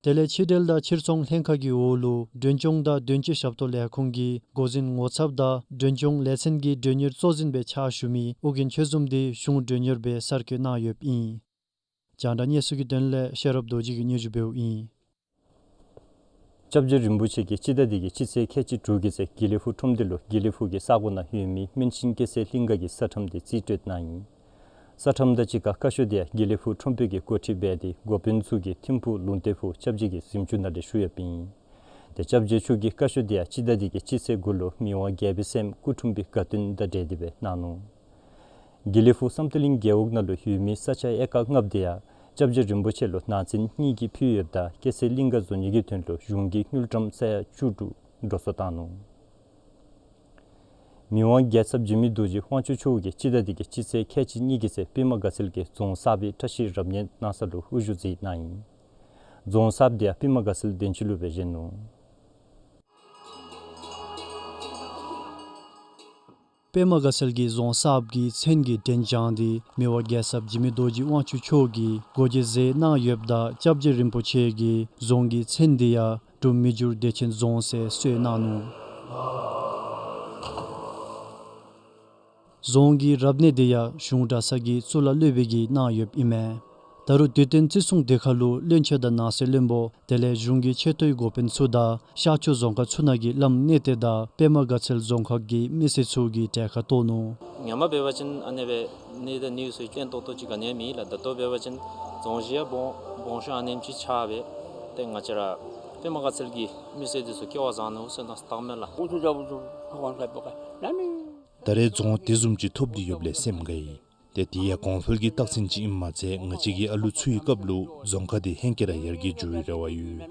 དེ་ལས་ཕྱི་འབྲེལ་དང་ཕྱིར་ཚོང་ལྷན་ཁག་གི་འོག་ལུ་མགྲོན་སྐྱོང་དང་དོན་གཅོད་ཞབས་ཏོག་ལས་ཁུངས་ཀྱི་འགོ་འཛིན་ངོ་ཚབ་དང་མགྲོན་སྐྱོང་ལས་ཚན་གྱི་མགྲོན་གཉེར་གཙོ་འཛིན་སྦེ་ཕྱག་ཞུ་མི་ཨོ་རྒྱན་ཆོས་འཛོམས་དེ་གཞུང་མགྲོན་གཉེར་སྦེ་གསར་བསྐོ་གནང་ཡོདཔ་ཨིན། རྒྱང་བསྒྲགས་གནས་ཚུལ་གྱི་དོན་ལས་ཤེས་རབ་རྡོ་རྗེ་གིས་སྙན་ཞུ་འབདཝ་ཨིན། སྐྱབས་རྗེ་རིན་པོ་ཆེ་གིས་སྤྱི་ཟླ་འདི་གི་སྤྱི་ཚེས་ཁལ་གཅིག་དྲུག་གི་ཚེ་དགེ་ལེགས་ཕུག་ཁྲོམ་སྡེ་ལུ་དགེ་ལེགས་ཕུག་གི་ས་གོ་ནང་ཡོད་མི་སྨན་ཤིང་སྐྱེ་ཚེ་གླིང་ག་གི་ས་ཁྲམ་དེ་རྩིས་སྤྲོད་གནང་ཡི། ས་ཁྲམ་དང་གཅིག་ཁར་བཀའ་ཤོག་དེ་ཡང་དགེ་ལེགས་ཕུག་ཁྲོམ་དཔོན་གྱིས་འགོ་ཁྲིད་འབད་དེ་འགོ་དཔོན་ཚུ་གིས་ཐིམ་ཕུག་ལུང་བསྟན་ཕུག་སྐྱབས་རྗེ་གི་གཟིམ་ཅུང་ནང་ལས་ཞུ་ཡོདཔ་ཨིན། དེ་སྐྱབས་རྗེ་མཆོག་གིས་བཀའ་ཤོག་དེ་ཡང་སྤྱི་ཟླ་འདི་གི་སྤྱི་ཚེས་དགུ་ལུ་མི་དབང་རྒྱལ་པོའི་སྲསམོ་སྐུ་འཁྲུངས་པའི་དགའ་སྟོན་དང་འབྲེལ་ཏེ་སྦེ་གནང་ནུག། དགེ་ལེགས་ཕུག་བསམ་གཏན་གླིང་རྒེད་འོག་ནང་ལུ་ཡོད་མི་ས་ཆ་ཨེ་ཀར་ལྔ་པོ་དེ་ཡང་སྐྱབས་རྗེ་རིན་པོ་ཆེ་ལུ་ནང་ཚན་གཉིས་ཀྱིས་ཕུལ་ཡོདཔ་ད་སྐྱེ་ཚེ་གླིང་ག་བཟོ་ནི་གི་དོན་ལུ་གཞུང་གིས་དངུལ་ཀྲམ་ས་ཡ་བཅུ་དྲུག་འགྲོ་སོང་བཏང་ནུག། མི་དབང་རྒྱལ་ཚབ་འཇིགས་མེད་རྡོ་རྗེ་དབང་ཕྱུག་མཆོག་གིས་སྤྱི་ཟླ་འདི་གི་སྤྱི་ཚེས་ཁལ་གཅིག་གཉིས་ཀྱི་ཚེ་པདྨ་དགའ་ཚལ་གྱི་རྫོང་གསར་པའི་བཀྲ་ཤིས་རབ་གནས་གནང་ས་ལུ་དབུ་བཞུགས་མཛད་གནང་ཡི། རྫོང་གསརཔ་དེ་ཡང་པདྨ་དགའ་ཚལ་གདན་ཅུ་ལུ་སྦེ་བཞེངས་ནུག། པདྨ་དགའ་ཚལ་གྱི་རྫོང་གསརཔ་གི་མཚན་གྱི་འགྲན་བྱང་དེ་མི་དབང་རྒྱལ་ཚབ་འཇིགས་མེད་རྡོ་རྗེ་དབང་ཕྱུག་མཆོག་གིས་སྒོ་འབྱེད་མཛད་གནང་ཡོདཔ་ད་སྐྱབས་རྗེ་རིན་པོ་ཆེ་གིས་རྫོང་གི་མཚན་དེ་ཡང་འབྲུག་མི་འགྱུར་བདེ་ཆེན་རྫོང་ཟེར་གསོལ་གནང་ནུག། རྫོང་གི་རབ་གནས་དེ་ཡང་གཞུང་གྲྭ་ཚང་གི་གཙུག་ལག་སློབ་དཔོན་གྱིས་གནང་ཡོདཔ་ཨིན་མས། ད་རུང་དུས་སྟོན་བརྩི་སྲུང་དེ་ཁར་ལུ་བློན་ཆེན་དང་ནང་སྲིད་བློན་པོ་དེ་ལས་གཞུང་གི་ཆེ་མཐོའི་འགོ་དཔོན་ཚུ་དང་ཤར་ཕྱོགས་རྫོང་ཁག་ཚུ་ནང་གི་བླམ་གནས་བརྟན་དང་པདྨ་དགའ་ཚལ་རྫོང་ཁག་གི་མི་སེར་ཚུ་གིས་གྲལ་ཁར་གཏོགས་ནུག། ཧེ་མ་འབད་བ་ཅིན་ཨ་ནི་སྦེ་གནས་དང་གནས་ཚུལ་བརྟན་ཏོག་ཏོ་ཅིག་ག་ནི་ཡང་མེད་ལགས། ད་ལྟོ་འབད་བ་ཅིན་རྫོང་གཞི་ཡང་སྦོམ་སྦོམ་ཤོས་ཨ་ནེམ་ཅིག་ཆགས་སྦེ་ཏེ་ང་བཅས་ར་པདྨ་དགའ་ཚལ་གྱི་མི་སེར་དེ་ཚུ་སྐལ་བ་བཟང་ནུག་ཟེར་མནོ་བསམ་བཏངམ་མས་ལགས། ད་རེས་རྫོང་དེ་བཟུམ་ཅིག་ཐོབ་སྟེ་ཡོདཔ་ལས་སེམས་དགའ་ཡི། ཏེ་དེ་ཡང་གོང་འཕེལ་གྱི་རྟགས་མཚན་ཅིག་ཨིནམ་མ་ཚད་ང་བཅས་ཀྱི་ཨ་ལུ་ཚུ་གི་སྐབས་ལུ་རྫོང་ཁག་དེ་ཧེང་སྐལ་ར་ཡར་རྒྱས་འགྱོ་བའི་རེ་བ་ཡོད།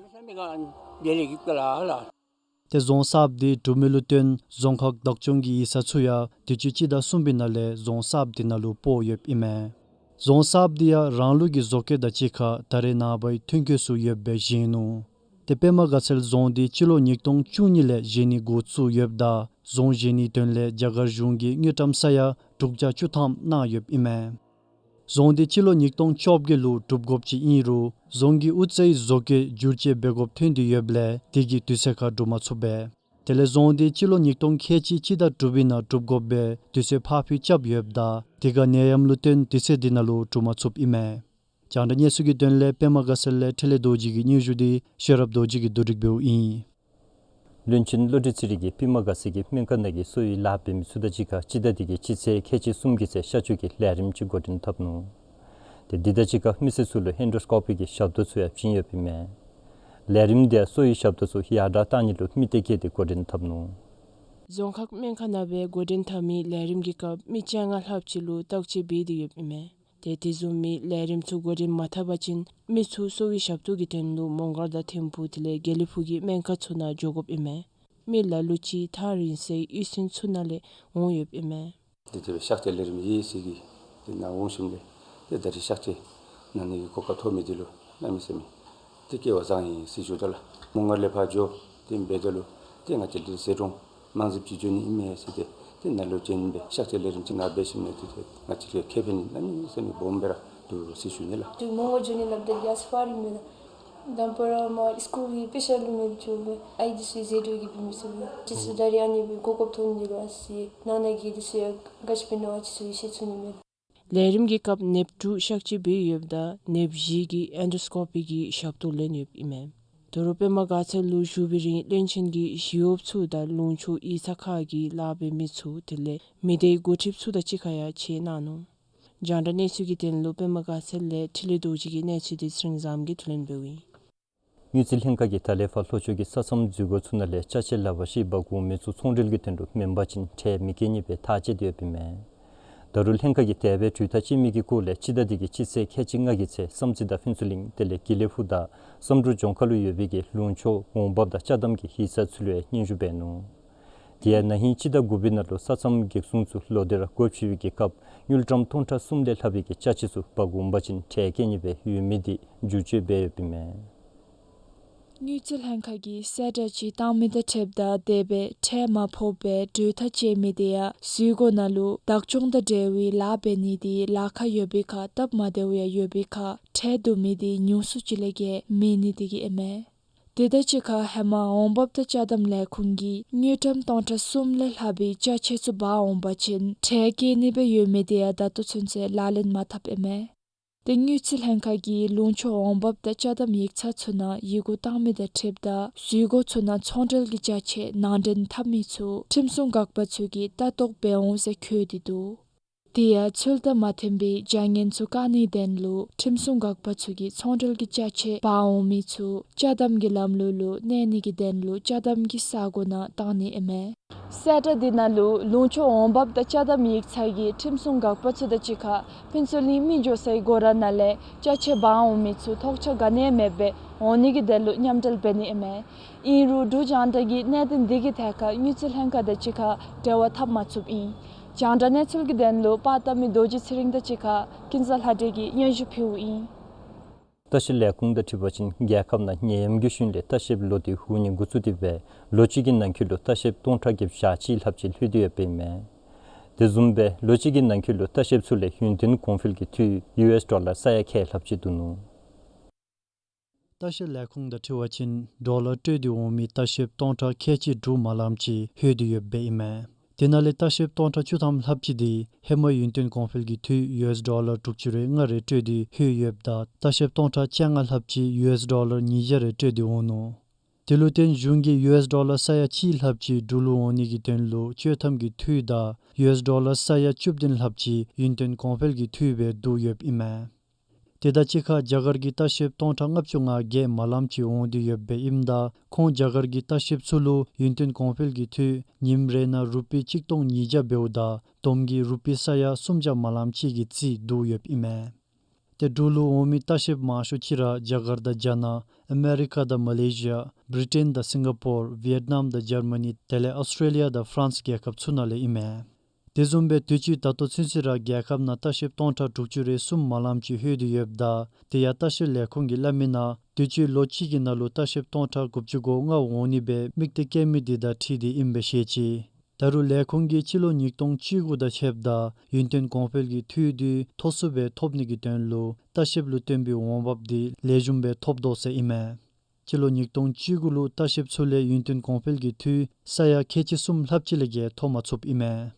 ཏེ་རྫོང་གསརཔ་དེ་གྲུབ་མི་ལུ་བརྟེན་རྫོང་ཁག་བདག་སྐྱོང་གི་ཡིག་ཚང་ཚུ་ཡང་དུས་ཅི་སྤྱི་ཟླ་གསུམ་པའི་ནང་ལས་རྫོང་གསརཔ་དེ་ནང་ལུ་སྤོ་ཡོདཔ་ཨིན་མས། རྫོང་གསརཔ་དེ་ཡང་རང་ལུགས་ཀྱི་བཟོ་བཀོད་དང་གཅིག་ཁར་ད་རེས་ནངས་པའི་ཐོན་སྐྱེད་ཚུ་ཡོདཔ་སྦེ་བཞེངས་ནུག། ཏེ་པདྨ་དགའ་ཚལ་རྫོང་དེ་སྤྱི་ལོ་ཉིས་སྟོང་བཅུ་གཉིས་ལས་བཞེངས་ནི་འགོ་བཙུགས་ཡོདཔ་ད་རྫོང་བཞེངས་ནིའི་དོན་ལས་རྒྱ་གར་གཞུང་གིས་དངུལ་ཀྲམ་ས་ཡ་དྲུག་བརྒྱ་བཅུ་ཐམ་གནང་ཡོདཔ་ཨིན་མས། རྫོང་དེ་སྤྱི་ལོ་ཉིས་སྟོང་བཅོ་བརྒྱད་ལུ་གྲུབ་དགོཔ་ཅིག་ཨིན་རུང་རྫོང་གི་དབུ་རྩེའི་བཟོ་བཀོད་བསྒྱུར་བཅོས་འབད་དགོཔ་ཐོན་ཏེ་ཡོདཔ་ལས་དེ་གིས་དུས་ཚོད་ཁར་གྲུབ་མ་ཚུགས་པས། དེ་ལས་རྫོང་དེ་སྤྱི་ལོ་ཉིས་སྟོང་ཁལ་གཅིག་སྤྱི་ཟླ་དྲུག་པའི་ནང་གྲུབ་དགོཔ་སྦེ་དུས་ཚོད་ཕར་འཕུལ་རྐྱབ་ཡོདཔ་ད་དེ་ཁར་ནད་ཡམས་ལུ་བརྟེན་དུས་ཚོད་དེ་ནང་ལུ་གྲུབ་མ་ཚུགསཔ་ཨིན་མས། རྒྱང་བསྒྲགས་གནས་ཚུལ་གྱི་དོན་ལས་པདྨ་དགའ་ཚལ་ལས་འཕྲིན་ལས་རྡོ་རྗེ་གི་སྙན་ཞུ་དེ་ཤེས་རབ་རྡོ་རྗེ་གིས་བསྡུ་སྒྲིག་འབདཝ་ཨིན། བློན་ཆེན་བློ་གྲོས་ཚེ་རིང་གིས་པདྨ་དགའ་ཚལ་གྱི་སྨན་ཁང་ནང་གི་གསོ་བའི་ལཱ་འབད་མི་ཚུ་དང་གཅིག་ཁར་སྤྱི་ཟླ་འདི་གི་སྤྱི་ཚེས་ཁལ་གཅིག་གསུམ་གྱི་ཚེ་ཤར་ཕྱོགས་ཀྱི་ལས་རིམ་ཅིག་འགོ་འདྲེན་འཐབ་ནུག། ཏེ་འདི་དང་གཅིག་ཁར་མི་སེར་ཚུ་ལུ་ཨེན་ཌོ་སི་ཀོ་པི་གི་ཞབས་ཏོག་ཚུ་ཡང་བྱིན་ཡོདཔ་ཨིན་མས། ལས་རིམ་འདི་ཡང་གསོ་བའི་ཞབས་ཏོག་ཚུ་ཡར་དྲག་གཏང་ནི་ལུ་དམིགས་གཏད་བསྐྱེད་དེ་འགོ་འདྲེན་འཐབ་ནུག། རྫོང་ཁག་སྨན་ཁང་ནང་སྦེ་འགོ་འདྲེན་འཐབ་མི་ལས་རིམ་གྱི་སྐབས་མི་བཅོ་ལྔ་ལྷགཔ་ཅིག་ལུ་བརྟག་དཔྱད་འབད་དེ་ཡོདཔ་ཨིན་མས། ཏེ་དེ་བཟུམ་མའི་ལས་རིམ་ཚུ་འགོ་འདྲེན་མ་འཐབ་པ་ཅིན་མི་ཚུ་གསོ་བའི་ཞབས་ཏོག་གི་དོན་ལུ་མོང་སྒར་དང་ཐིམ་ཕུག་དེ་ལས་དགེ་ལེགས་ཕུག་གི་སྨན་ཁང་ཚུ་ནང་འགྱོ་དགོཔ་ཨིན་མས། མི་ལ་ལུ་ཅིག་ཐག་རིང་སའི་གཡུས་ཚན་ཚུ་ནང་ལས་འོང་ཡོདཔ་ཨིན་མས། ཏེ་དེ་སྦེ་གཤག་བཅོས་ལས་རིམ་ཡོད་ཟེར་གྱི་དེ་ནང་འོང་ཞིནམ་ལས་ཏེ་ད་རེས་གཤག་བཅོས་གནང་ནི་གི་གོ་སྐབས་ཐོབ་མི་དེ་ལུ་གནམ་མེད་ས་མེད་ཏེ་སྐལ་བ་བཟང་ཡི་ཟེར་ཞུ་དོ་ལགས། མོང་སྒར་ལས་ཕར་འགྱོ་སྟེ་འབདཝ་ད་ལུ་ཏེ་ང་བཅས་ལུ་ཟད་འགྲོ་མང་རབས་ཅིག་འགྱོ་ནི་ཨིན་མས་ཟེར་ཏེ་ཏེ་ནཱ་ལུ་བྱོན་སྦེ་གཤག་བཅོས་ལས་རིམ་ཅིག་ནཱ་འབད་ཞིནམ་ལས་ཏེ་ཏེ་ང་བཅས་ལུ་ཁེ་ཕན་གནམ་མེད་ས་མེད་སྦོམ་སྦེ་ར་འདུག་ཟེར་ཞུ་ནི་ལགས། ཏེ་མོང་སྒར་འགྱོ་ནི་སླབ་ད་ཡར་སོང་ཕར་ཨིན་མས་ལགས། དང་པ་ར་མར་སི་ཀུལ་གྱི་དཔེ་ཆ་ལུ་མེདཔ་འགྱོ་སྦེ་ཨའི་འདི་ཚུ་ཟད་འགྲོ་གི་འབད་མི་ཚུ་ཏེ་ཚུ་ད་རེས་ཨ་ནི་སྦེ་གོ་སྐབས་ཐོབ་ནི་ལུ་ཨ་ཙི་ནང་ན་གི་འདི་ཚུ་ཡང་ག་ཅི་འབད་ནི་ཨ་ཙི་ཚུ་ཡང་ཤེས་ཚུགས་ནི་མས། ལས་རིམ་གྱི་སྐབས་ནདཔ་དྲུག་གཤག་བཅོས་འབད་ཡོདཔ་ད་ནདཔ་བཞི་གིས་ཨེན་ཌོ་སི་ཀོ་པི་གི་ཞབས་ཏོག་ལེན་ཡོདཔ་ཨིན་མས། ད་རུང་པདྨ་དགའ་ཚལ་ལུ་བཞུགས་པའི་རིང་བློན་ཆེན་གྱི་ཞི་གཡོགཔ་ཚུ་དང་ལུང་ཕྱོགས་ཡིག་ཚང་ཁག་གི་ལཱ་འབད་མི་ཚུ་དེ་ལས་མི་སྡེའི་འགོ་ཁྲིདཔ་ཚུ་དང་གཅིག་ཁར་ཡང་མཇལ་གནང་ནུག། རྒྱང་བསྒྲགས་གནས་ཚུལ་གྱི་དོན་ལུ་པདྨ་དགའ་ཚལ་ལས་འཕྲིན་ལས་རྡོ་རྗེ་གི་གནས་ཚུལ་དེ་ཚེ་རིང་བཟངམོ་གིས་བསྡུ་ལེན་འབདཝ་ཨིན། དངུལ་རྩིས་ལྷན་ཁག་གིས་ད་ལས་ཕར་ལྷོ་ཕྱོགས་ཀྱི་ས་མཚམས་འཛུལ་སྒོ་ཚུ་ནང་ལས་ཅ་ཆས་ལག་པར་བཤེད་འབག་འོང་མི་ཚུ་ཚོང་འབྲེལ་གྱི་དོན་ལུ་མེན་པ་ཅིན་ཁྲལ་མི་བཀལ་ནི་སྦེ་ཐག་བཅད་དེ་ཡོདཔ་ཨིན་མས། ད་རུང་ལྷན་ཁག་གིས་དེ་སྦེ་གྲོས་ཐག་བཅད་མི་གི་སྐོར་ལས་སྤྱི་ཟླ་འདི་གི་སྤྱི་ཚེས་ཁལ་གཅིག་ལྔ་གི་ཚེ་བསམ་རྩེ་དང་ཕུན་ཚོགས་གླིང་དེ་ལས་དགེ་ལེགས་ཕུག་དང་བསམ་འགྲུབ་ལྗོངས་མཁར་ལུ་ཡོད་པའི་གི་ལུང་ཕྱོགས་འོང་འབབ་དང་ཅ་དམ་གྱི་ཡིག་ཚང་ཚུ་ལུ་ཡང་སྙན་ཞུ་འབད་ནུག། དེ་ཡང་ན་ཧིང་སྤྱི་ཟླ་དགུ་པའི་ནང་ལུ་ས་མཚམས་གེགས་སྲུང་ཚུ་ལོག་སྟེ་ར་སྒོ་ཕྱེ་བའི་གི་སྐབས་དངུལ་ཀྲམ་སྟོང་ཕྲག་གསུམ་ལས་ལྷག་པའི་གི་ཅ་ཆས་ཚུ་འབག་འོང་པ་ཅིན་ཁྲལ་བཀལ་ནི་སྦེ་ཡོད་མི་དེ་བསྒྱུར་བཅོས་འབད་ཡོདཔ་ཨིན་མས། དངུལ་རྩིས་ལྷན་ཁག་གིས་གསལ་བསྒྲགས་ཅིག་བཏང་མི་དང་འཁྲིལཝ་ད་དེ་སྦེ་ཁྲལ་མ་ཕོགཔ་སྦེ་གྲོས་ཐག་བཅད་མི་དེ་ཡང་འཛུལ་སྒོ་ནང་ལུ་བདག་སྐྱོང་དང་འབྲེལ་བའི་ལཱ་འབད་ནི་དེ་ལཱ་ཁག་ཡོད་པའི་ཁར་སྟབས་མ་བདེཝ་ཡང་ཡོད་པའི་ཁར་ཁྲལ་བསྡུ་མི་དེ་ཉུང་སུ་ཅིག་ལས་བརྒལ་མེད་ནི་དེ་གིས་ཨིན་མས། དེ་དང་གཅིག་ཁར་ཧེ་མ་འོང་འབབ་དང་ཅ་དམ་ལས་ཁུངས་ཀྱིས་དངུལ་ཀྲམ་སྟོང་ཕྲག་གསུམ་ལས་ལྷག་པའི་ཅ་ཆས་ཚུ་འབག་འོང་པ་ཅིན་ཁྲལ་བཀལ་ནི་སྦེ་ཡོད་མི་དེ་ཡང་ད་ལྟོ་ཚུན་ཚོད་ལག་ལེན་མ་འཐབ་ཨིན་མས། ཏེ་དངུལ་རྩིས་ལྷན་ཁག་གིས་ལུང་ཕྱོགས་འོང་འབབ་དང་ཅ་དམ་ཡིག་ཚང་ཚུ་ནང་ཡི་གུ་བཏང་མི་དང་འཁྲིལཝ་ད་འཛུལ་སྒོ་ཚུ་ནང་ཚོང་འབྲེལ་གྱི་ཅ་ཆས་ནང་འདྲེན་འཐབ་མི་ཚུ་ཁྲིམས་སྲུང་འགག་པ་ཚུ་གིས་ལྟ་རྟོག་འབད་འོང་ཟེར་བཀོད་དེ་འདུག། དེ་ཡང་ཚུལ་དང་མ་མཐུན་པའི་བྱ་ངན་ཚུ་བཀག་ནིའི་དོན་ལུ་ཁྲིམས་སྲུང་འགག་པ་ཚུ་གིས་ཚོང་འབྲེལ་གྱི་ཅ་ཆས་འབག་འོང་མི་ཚུ་ཅ་དམ་གྱི་ལམ་ལུགས་ལུ་གནས་ནི་གི་དོན་ལུ་ཅ་དམ་གྱི་ས་སྒོ་ནང་བཏང་ནི་ཨིན་མས། གསལ་བསྒྲགས་འདི་ནང་ལུ་ལུང་ཕྱོགས་འོང་འབབ་དང་ཅ་དམ་ཡིག་ཚང་གི་ཁྲིམས་སྲུང་འགག་པ་ཚུ་དང་གཅིག་ཁར་ཕུན་ཚོགས་གླིང་མི་འགྱོ་སའི་སྒོ་ར་ནང་ལས་ཅ་ཆས་འབག་འོང་མི་ཚུ་ཐོགས་ཆགས་ག་ནི་ཡང་མེདཔ་སྦེ་འོང་ནི་གི་དོན་ལུ་མཉམ་འབྲེལ་འབད་ནི་ཨིན་མས། ཨིན་རུང་འབྲུག་རྒྱང་བསྒྲགས་ཀྱིས་གནད་དོན་འདི་གི་ཐད་ཁར་དངུལ་རྩིས་ལྷན་ཁག་དང་གཅིག་ཁར་འབྲེལ་བ་འཐབ་མ་ཚུགསཔ་ཨིན། རྒྱང་བསྒྲགས་གནས་ཚུལ་གྱི་དོན་ལུ་པར་བཏབ་མི་རྡོ་རྗེ་ཚེ་རིང་དང་གཅིག་ཁར་ཀུན་བཟང་ལྷ་སྒྲོན་གྱིས་སྙན་ཞུ་ཕུལཝ་ཨིན། ལྟ་བཤལ་ལས་ཁུངས་དང་འཁྲིལ་བ་ཅིན་རྒྱལ་ཁབ་ནང་ནད་ཡམས་ཀྱི་ཤུལ་ལས་ལྟ་བཤལཔ་ལོག་སྟེ་ལྷོད་ནི་འགོ་བཙུགས་ཏེ་འབད་ལོ་གཅིག་གི་ནང་འཁོད་ལུ་ལྟ་བཤལཔ་སྟོང་ཕྲག་བརྒྱད་ཅུ་གྱ་གཅིག་ལྷགཔ་ཅིག་ལྷོད་དེ་ཡོདཔ་ཨིན་མས། དེ་བཟུམ་སྦེ་ལོ་གཅིག་གི་ནང་འཁོད་ལུ་ལྟ་བཤལཔ་ཚུ་ལས་ཡུན་བརྟན་གོང་འཕེལ་གྱི་འཐུས་ཡུ་ཨེས་ཌོ་ལར་ས་ཡ་ཁལ་ལྷགཔ་ཅིག་འདུག་ནུག། ལྟ་བཤལ་ལས་ཁུངས་དང་འཁྲིལ་བ་ཅིན་ཌོ་ལར་སྤྲོད་དེ་འོང་མི་ལྟ་བཤལཔ་སྟོང་ཕྲག་ཁལ་གཅིག་དྲུག་མ་ལངམ་ཅིག་ལྷོད་དེ་ཡོདཔ་ཨིན་མས། དེ་ནང་ལས་ལྟ་བཤལཔ་སྟོང་ཕྲག་བཅུ་ཐམ་ལྷགཔ་ཅིག་དེ་ཧེ་མ་ཡུན་བརྟན་གོང་འཕེལ་གྱི་འཐུས་ཡུ་ཨེས་ཌོ་ལར་དྲུག་ཅུ་རེ་ལྔ་རེ་སྤྲོད་དེ་ལྷོད་ཡོདཔ་ད་ལྟ་བཤལཔ་སྟོང་ཕྲག་བཅོ་ལྔ་ལྷགཔ་ཅིག་ཡུ་ཨེས་ཌོ་ལར་ཉིས་བརྒྱ་རེ་སྤྲོད་དེ་འོང་ནུག། དེ་ལུ་བརྟེན་གཞུང་གིས་ཡུ་ཨེས་ཌོ་ལར་ས་ཡ་གཅིག་ལྷགཔ་ཅིག་འབྲུག་ལུ་འོང་ནི་གི་དོན་ལུ་བཅོས་ཐམ་གྱི་འཐུས་དང་ཡུ་ཨེས་ཌོ་ལར་ས་ཡ་བཅུ་བདུན་ལྷགཔ་ཅིག་ཡུན་བརྟན་གོང་འཕེལ་གྱི་འཐུས་སྦེ་བསྡུ་ཡོདཔ་ཨིན་མས། དེ་དང་གཅིག་ཁར་རྒྱ་གར་གྱི་ལྟ་བཤལཔ་སྟོང་ཕྲག་ལྔ་བཅུ་ང་བརྒྱད་མ་ལངམ་ཅིག་འོང་སྟེ་ཡོདཔ་ཨིནམ་ད་ཁོང་རྒྱ་གར་གྱི་ལྟ་བཤལཔ་ཚུ་ལུ་ཡུན་བརྟན་གོང་འཕེལ་གྱི་འཐུས་ཉིནམ་རེ་ནང་རུ་པི་གཅིག་སྟོང་ཉིས་བརྒྱ་འབདཝ་ད་བསྡོམས་ཀྱིས་རུ་པི་ས་ཡ་སུམ་བརྒྱ་མ་ལངམ་ཅིག་གི་རྩིས་བསྡུ་ཡོདཔ་ཨིན་མས། ཏེ་འབྲུག་ལུ་འོང་མི་ལྟ་བཤལཔ་མང་ཤོས་ཅིག་ར་རྒྱ་གར་དང་རྒྱ་ནག་ཨ་མེ་རི་ཀ་དང་མ་ལེ་ཤི་ཡ་བྲི་ཊེན་དང་སིང་ག་པོར་ཝི་ཡེཊ་ནམ་དང་འཇར་མ་ནི་དེ་ལས་ཨོསི་ཊྲེ་ལི་ཡ་དང་ཧྥ་རན་སི་རྒྱལ་ཁབ་ཚུ་ནང་ལས་ཨིན་མས། དེ་བཟུམ་སྦེ་དུས་ཅི་ད་ལྟོ་ཚུན་ཚོད་ར་རྒྱལ་ཁབ་ནང་ལྟ་བཤལཔ་སྟོང་ཕྲག་དྲུག་ཅུ་རེ་གསུམ་མ་ལངམ་ཅིག་ལྷོད་དེ་ཡོདཔ་ད་དེ་ཡང་ལྟ་བཤལ་ལས་ཁུངས་ཀྱིས་སླབ་མི་ནང་དུས་ཅི་ལོ་གཅིག་གི་ནང་ལུ་ལྟ་བཤལཔ་སྟོང་ཕྲག་དགུ་བཅུ་གོ་ལྔ་འོང་ནི་སྦེ་དམིགས་གཏད་བསྐྱེད་མི་དེ་དང་འཁྲིལ་ཏེ་ཨིནམ་སྦེ་བཤད་ཅི། ད་རུང་ལས་ཁུངས་ཀྱིས་སྤྱི་ལོ་ཉིས་སྟོང་བཅུ་དགུ་དང་ཕྱདཔ་ད་ཡུན་བརྟན་གོང་འཕེལ་གྱི་འཐུས་དེ་མཐོ་སུ་སྦེ་ཐོབ་ནི་གི་དོན་ལུ་ལྟ་བཤལཔ་ལུ་བཏོན་པའི་འོང་འབབ་དེ་ལེགས་ཤོམ་སྦེ་ཐོབ་དོ་ཟེར་ཨིན་མས། སྤྱི་ལོ་ཉིས་སྟོང་བཅུ་དགུ་ལུ་ལྟ་བཤལཔ་ཚུ་ལས་ཡུན་བརྟན་གོང་འཕེལ་གྱི་འཐུས་ས་ཡ་ཁལ་གཅིག་གསུམ་ལྷགཔ་ཅིག་ལས་བརྒལ་ཐོབ་མ་ཚུགསཔ་ཨིན་མས།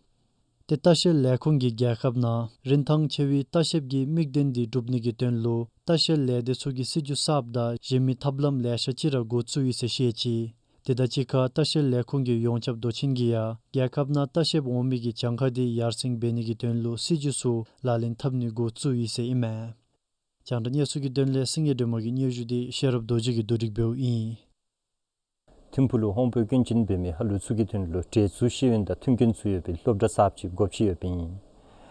ཏེ་ལྟ་བཤལ་ལས་ཁུངས་ཀྱིས་རྒྱལ་ཁབ་ནང་རིན་ཐང་ཆེ་བའི་ལྟ་བཤལཔ་གི་དམིགས་དོན་དེ་སྒྲུབ་ནི་གི་དོན་ལུ་ལྟ་བཤལ་ལས་སྡེ་ཚུ་གི་སྲིད་བྱུས་གསརཔ་དང་གཞན་མི་ཐབས་ལམ་ལེ་ཤ་ཅིག་ར་འགོ་བཙུགས་ཡི་ཟེར་བཤད་ཅི། དེ་དང་གཅིག་ཁར་ལྟ་བཤལ་ལས་ཁུངས་ཀྱི་ཡོངས་ཁྱབ་མདོ་ཆེན་གྱིས་ཡང་རྒྱལ་ཁབ་ནང་ལྟ་བཤལཔ་འོང་མི་གི་གྱངས་ཁ་དེ་ཡར་སེང་འབད་ནི་གི་དོན་ལུ་སྲིད་བྱུས་ཚུ་ལག་ལེན་འཐབ་ནི་འགོ་བཙུགས་ཡི་ཟེར་ཨིན་མས། རྒྱང་བསྒྲགས་གནས་ཚུལ་གྱི་དོན་ལས་སེང་གེ་སྒྲོལ་མ་གི་སྙན་ཞུ་དེ་ཤེས་རབ་རྡོ་རྗེ་གིས་བསྡུ་སྒྲིག་འབདཝ་ཨིན། ཐིམ་ཕུག་ལུ་དབང་པོ་སྐྱོན་ཅན་འབད་མི་ཨ་ལུ་ཚུ་གི་དོན་ལུ་འབྲེལ་འཚོལ་ཤེས་ཡོན་དང་མཐུན་རྐྱེན་ཚུ་ཡོད་པའི་སློབ་གྲྭ་གསརཔ་ཅིག་སྒོ་ཕྱེ་ཡོདཔ་ཨིན།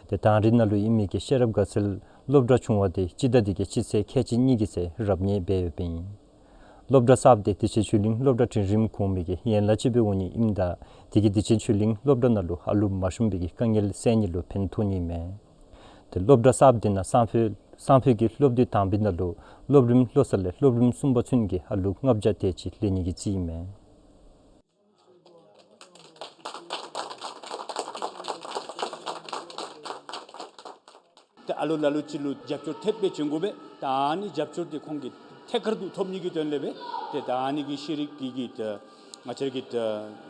ཏེ་དང་རི་ནང་ལུ་ཨིན་མི་གི་ཤེས་རབ་དགའ་ཚལ་སློབ་གྲྭ་ཆུང་བ་དེ་སྤྱི་ཟླ་འདི་གི་སྤྱི་ཚེས་ཁལ་གཅིག་གཉིས་ཀྱི་ཚེ་རབ་གནས་འབད་ཡོདཔ་ཨིན། སློབ་གྲྭ་གསརཔ་དེ་དེ་ཅིག་ཆོས་གླིང་སློབ་གྲྭ་འབྲིང་རིམ་གོང་མའི་གི་ཡན་ལག་ཅིག་སྦེ་འོང་ནི་ཨིནམ་ད་དེ་གིས་དེ་ཅིག་ཆོས་གླིང་སློབ་གྲྭ་ནང་ལུ་ཨ་ལུ་མ་ཤོང་པའི་གི་དཀའ་ངལ་སེལ་ནི་ལུ་ཕན་ཐོགས་ནི་མས། ཏེ་སློབ་གྲྭ་གསརཔ་དེ་ནང་སང་ཕོད་སང་ཕོད་ཀྱི་སློབ་དུས་དང་པའི་ནང་ལུ་སློབ་རིམ་ལྷོད་ས་ལས་སློབ་རིམ་གསུམ་པ་ཚུན་གྱི་ཨ་ལུ་ལྔ་བརྒྱ་དེ་ཅིག་ལེན་ནི་གི་རྩིས་ཨིན་མས། ཏེ་ཨ་ལུ་ལ་ལུ་ཅིག་ལུ་རྒྱབ་སྐྱོར་ཐེབས་སྦེ་བྱིན་དགོ་པས། ད་ཨ་ནི་རྒྱབ་སྐྱོར་དེ་ཁོང་གིས་ཐད་ཀར་དུ་ཐོབ་ནི་གི་དོན་ལས་སྦེ་ཏེ་ད་ཨ་ནི་གི་ཤེས་རིག་གི་གི་ཏེ་ང་བཅས་ར་གི་ཏེ་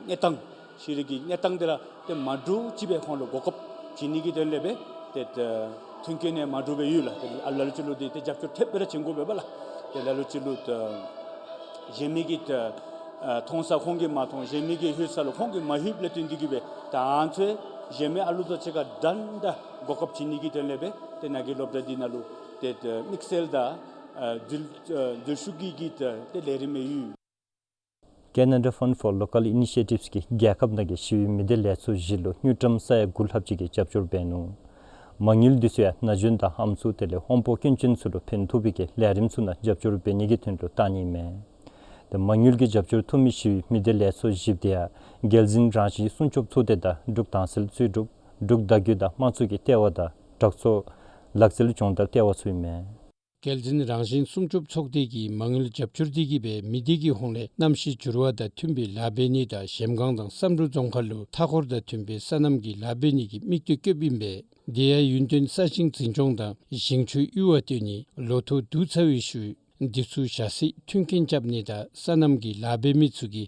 གནས་སྟངས་ཤེས་རིག་གི་གནས་སྟངས་དེ་ར་ཏེ་མ་འདྲཝ་ཅིག་སྦེ་ཁོང་ལུ་གོ་སྐབས་བྱིན་ནི་གི་དོན་ལས་སྦེ་ཏེ་ཏེ་མཐུན་རྐྱེན་ཡང་མ་འདྲཝ་སྦེ་ཡོད་ལགས། ཏེ་ཨ་ལུ་ལ་ལུ་ཅིག་ལུ་ཏེ་ཏེ་རྒྱབ་སྐྱོར་ཐེབས་སྦེ་ར་བྱིན་དགོ་པས་པ་ལགས། ཏེ་ལ་ལུ་ཅིག་ལུ་ཏེ་གཞན་མི་གིས་ཏེ་ཨ་མཐོང་ས་ཁོང་གིས་མ་མཐོང་། གཞན་མི་གིས་ལྷོད་ས་ལུ་ཁོང་གིས་མ་ལྷོདཔ་ལས་བརྟེན་ཏེ་གིས་སྦེ་ད་ང་བཅས་གཞན་མི་ཨ་ལུ་དང་གཅིག་ཁར་འདྲན་འདྲ་གོ་སྐབས་བྱིན་ནི་གི་དོན་ལས་སྦེ་ཏེ་ནཱ་གི་སློབ་གྲྭ་འདི་ནང་ལུ་ཏེ་ཏེ་དམིགས་བསལ་དང་ཨ་འཛུལ་ཨ་འཛུལ་ཞུགས་ཀྱི་གི་ཏེ་ཏེ་ལས་རིམ་ཡོད། Canada Fund for Local Initiatives གིས་རྒྱལ་ཁབ་ནང་གི་ཞི་བའི་མི་སྡེ་ལས་ཚོགས་བཞི་ལུ་དངུལ་ཀྲམ་ས་ཡ་དགུ་ལྷགཔ་ཅིག་གི་རྒྱབ་སྐྱོར་འབད་ནུག། མ་དངུལ་འདི་ཚུ་ཡང་ན་གཞོན་དང་ཨམ་སྲུ་དེ་ལས་དབང་པོ་སྐྱོན་ཅན་ཚུ་ལུ་ཕན་ཐོགས་པའི་གི་ལས་རིམ་ཚུ་ནང་རྒྱབ་སྐྱོར་འབད་ནི་གི་དོན་ལུ་བཏང་ནི་མས། ཏེ་མ་དངུལ་གྱི་རྒྱབ་སྐྱོར་ཐོབ་མི་ཞི་བའི་མི་སྡེ་ལས་ཚོགས་བཞི་དེ་ཡང་རྒྱལ་འཛིན་རང་བཞིན་སྲུང་སྐྱོབ་ཚོགས་སྡེ་དང་འབྲུག་དྭངས་གསལ་རྩོད་སྒྲུབ་འབྲུག་བརྡ་བརྒྱུད་དང་དམངས་གཙོ་གི་ལྟེ་བ་དང་དྲག་ཚོགས་ལག་རྩལ་སྦྱོང་བརྡར་ལྟེ་བ་ཚུ་ཨིན་མས། རྒྱལ་འཛིན་རང་བཞིན་སྲུང་སྐྱོབ་ཚོགས་སྡེ་གིས་མ་དངུལ་རྒྱབ་སྐྱོར་འདི་གིས་སྦེ་མི་སྡེ་གི་ཧོངས་ལས་གནམ་གཤིས་འགྱུར་བ་དང་མཐུན་པའི་ལཱ་འབད་ནི་དང་གཞལམ་སྒང་དང་བསམ་གྲུབ་རྫོང་ཁག་ལུ་མཐའ་འཁོར་དང་མཐུན་པའི་སོ་ནམ་གྱི་ལཱ་འབད་ནི་གི་དམིགས་གཏད་བསྐྱེདཔ་ཨིན་པས། དེ་ཡང་ཡུན་བརྟན་ས་ཞིང་འཛིན་སྐྱོང་དང་ཞིང་ཆུའི་ཡུར་བ་བཏོན་ནི་ལོ་ཐོག་བསྡུ་ཚར་བའི་ཤུལ་འདི་ཚུ་བཞག་སའི་མཐུན་རྐྱེན་རྐྱབ་ནི་དང་སོ་ནམ་གྱི་ལཱ་འབད་མི་ཚུ་གི་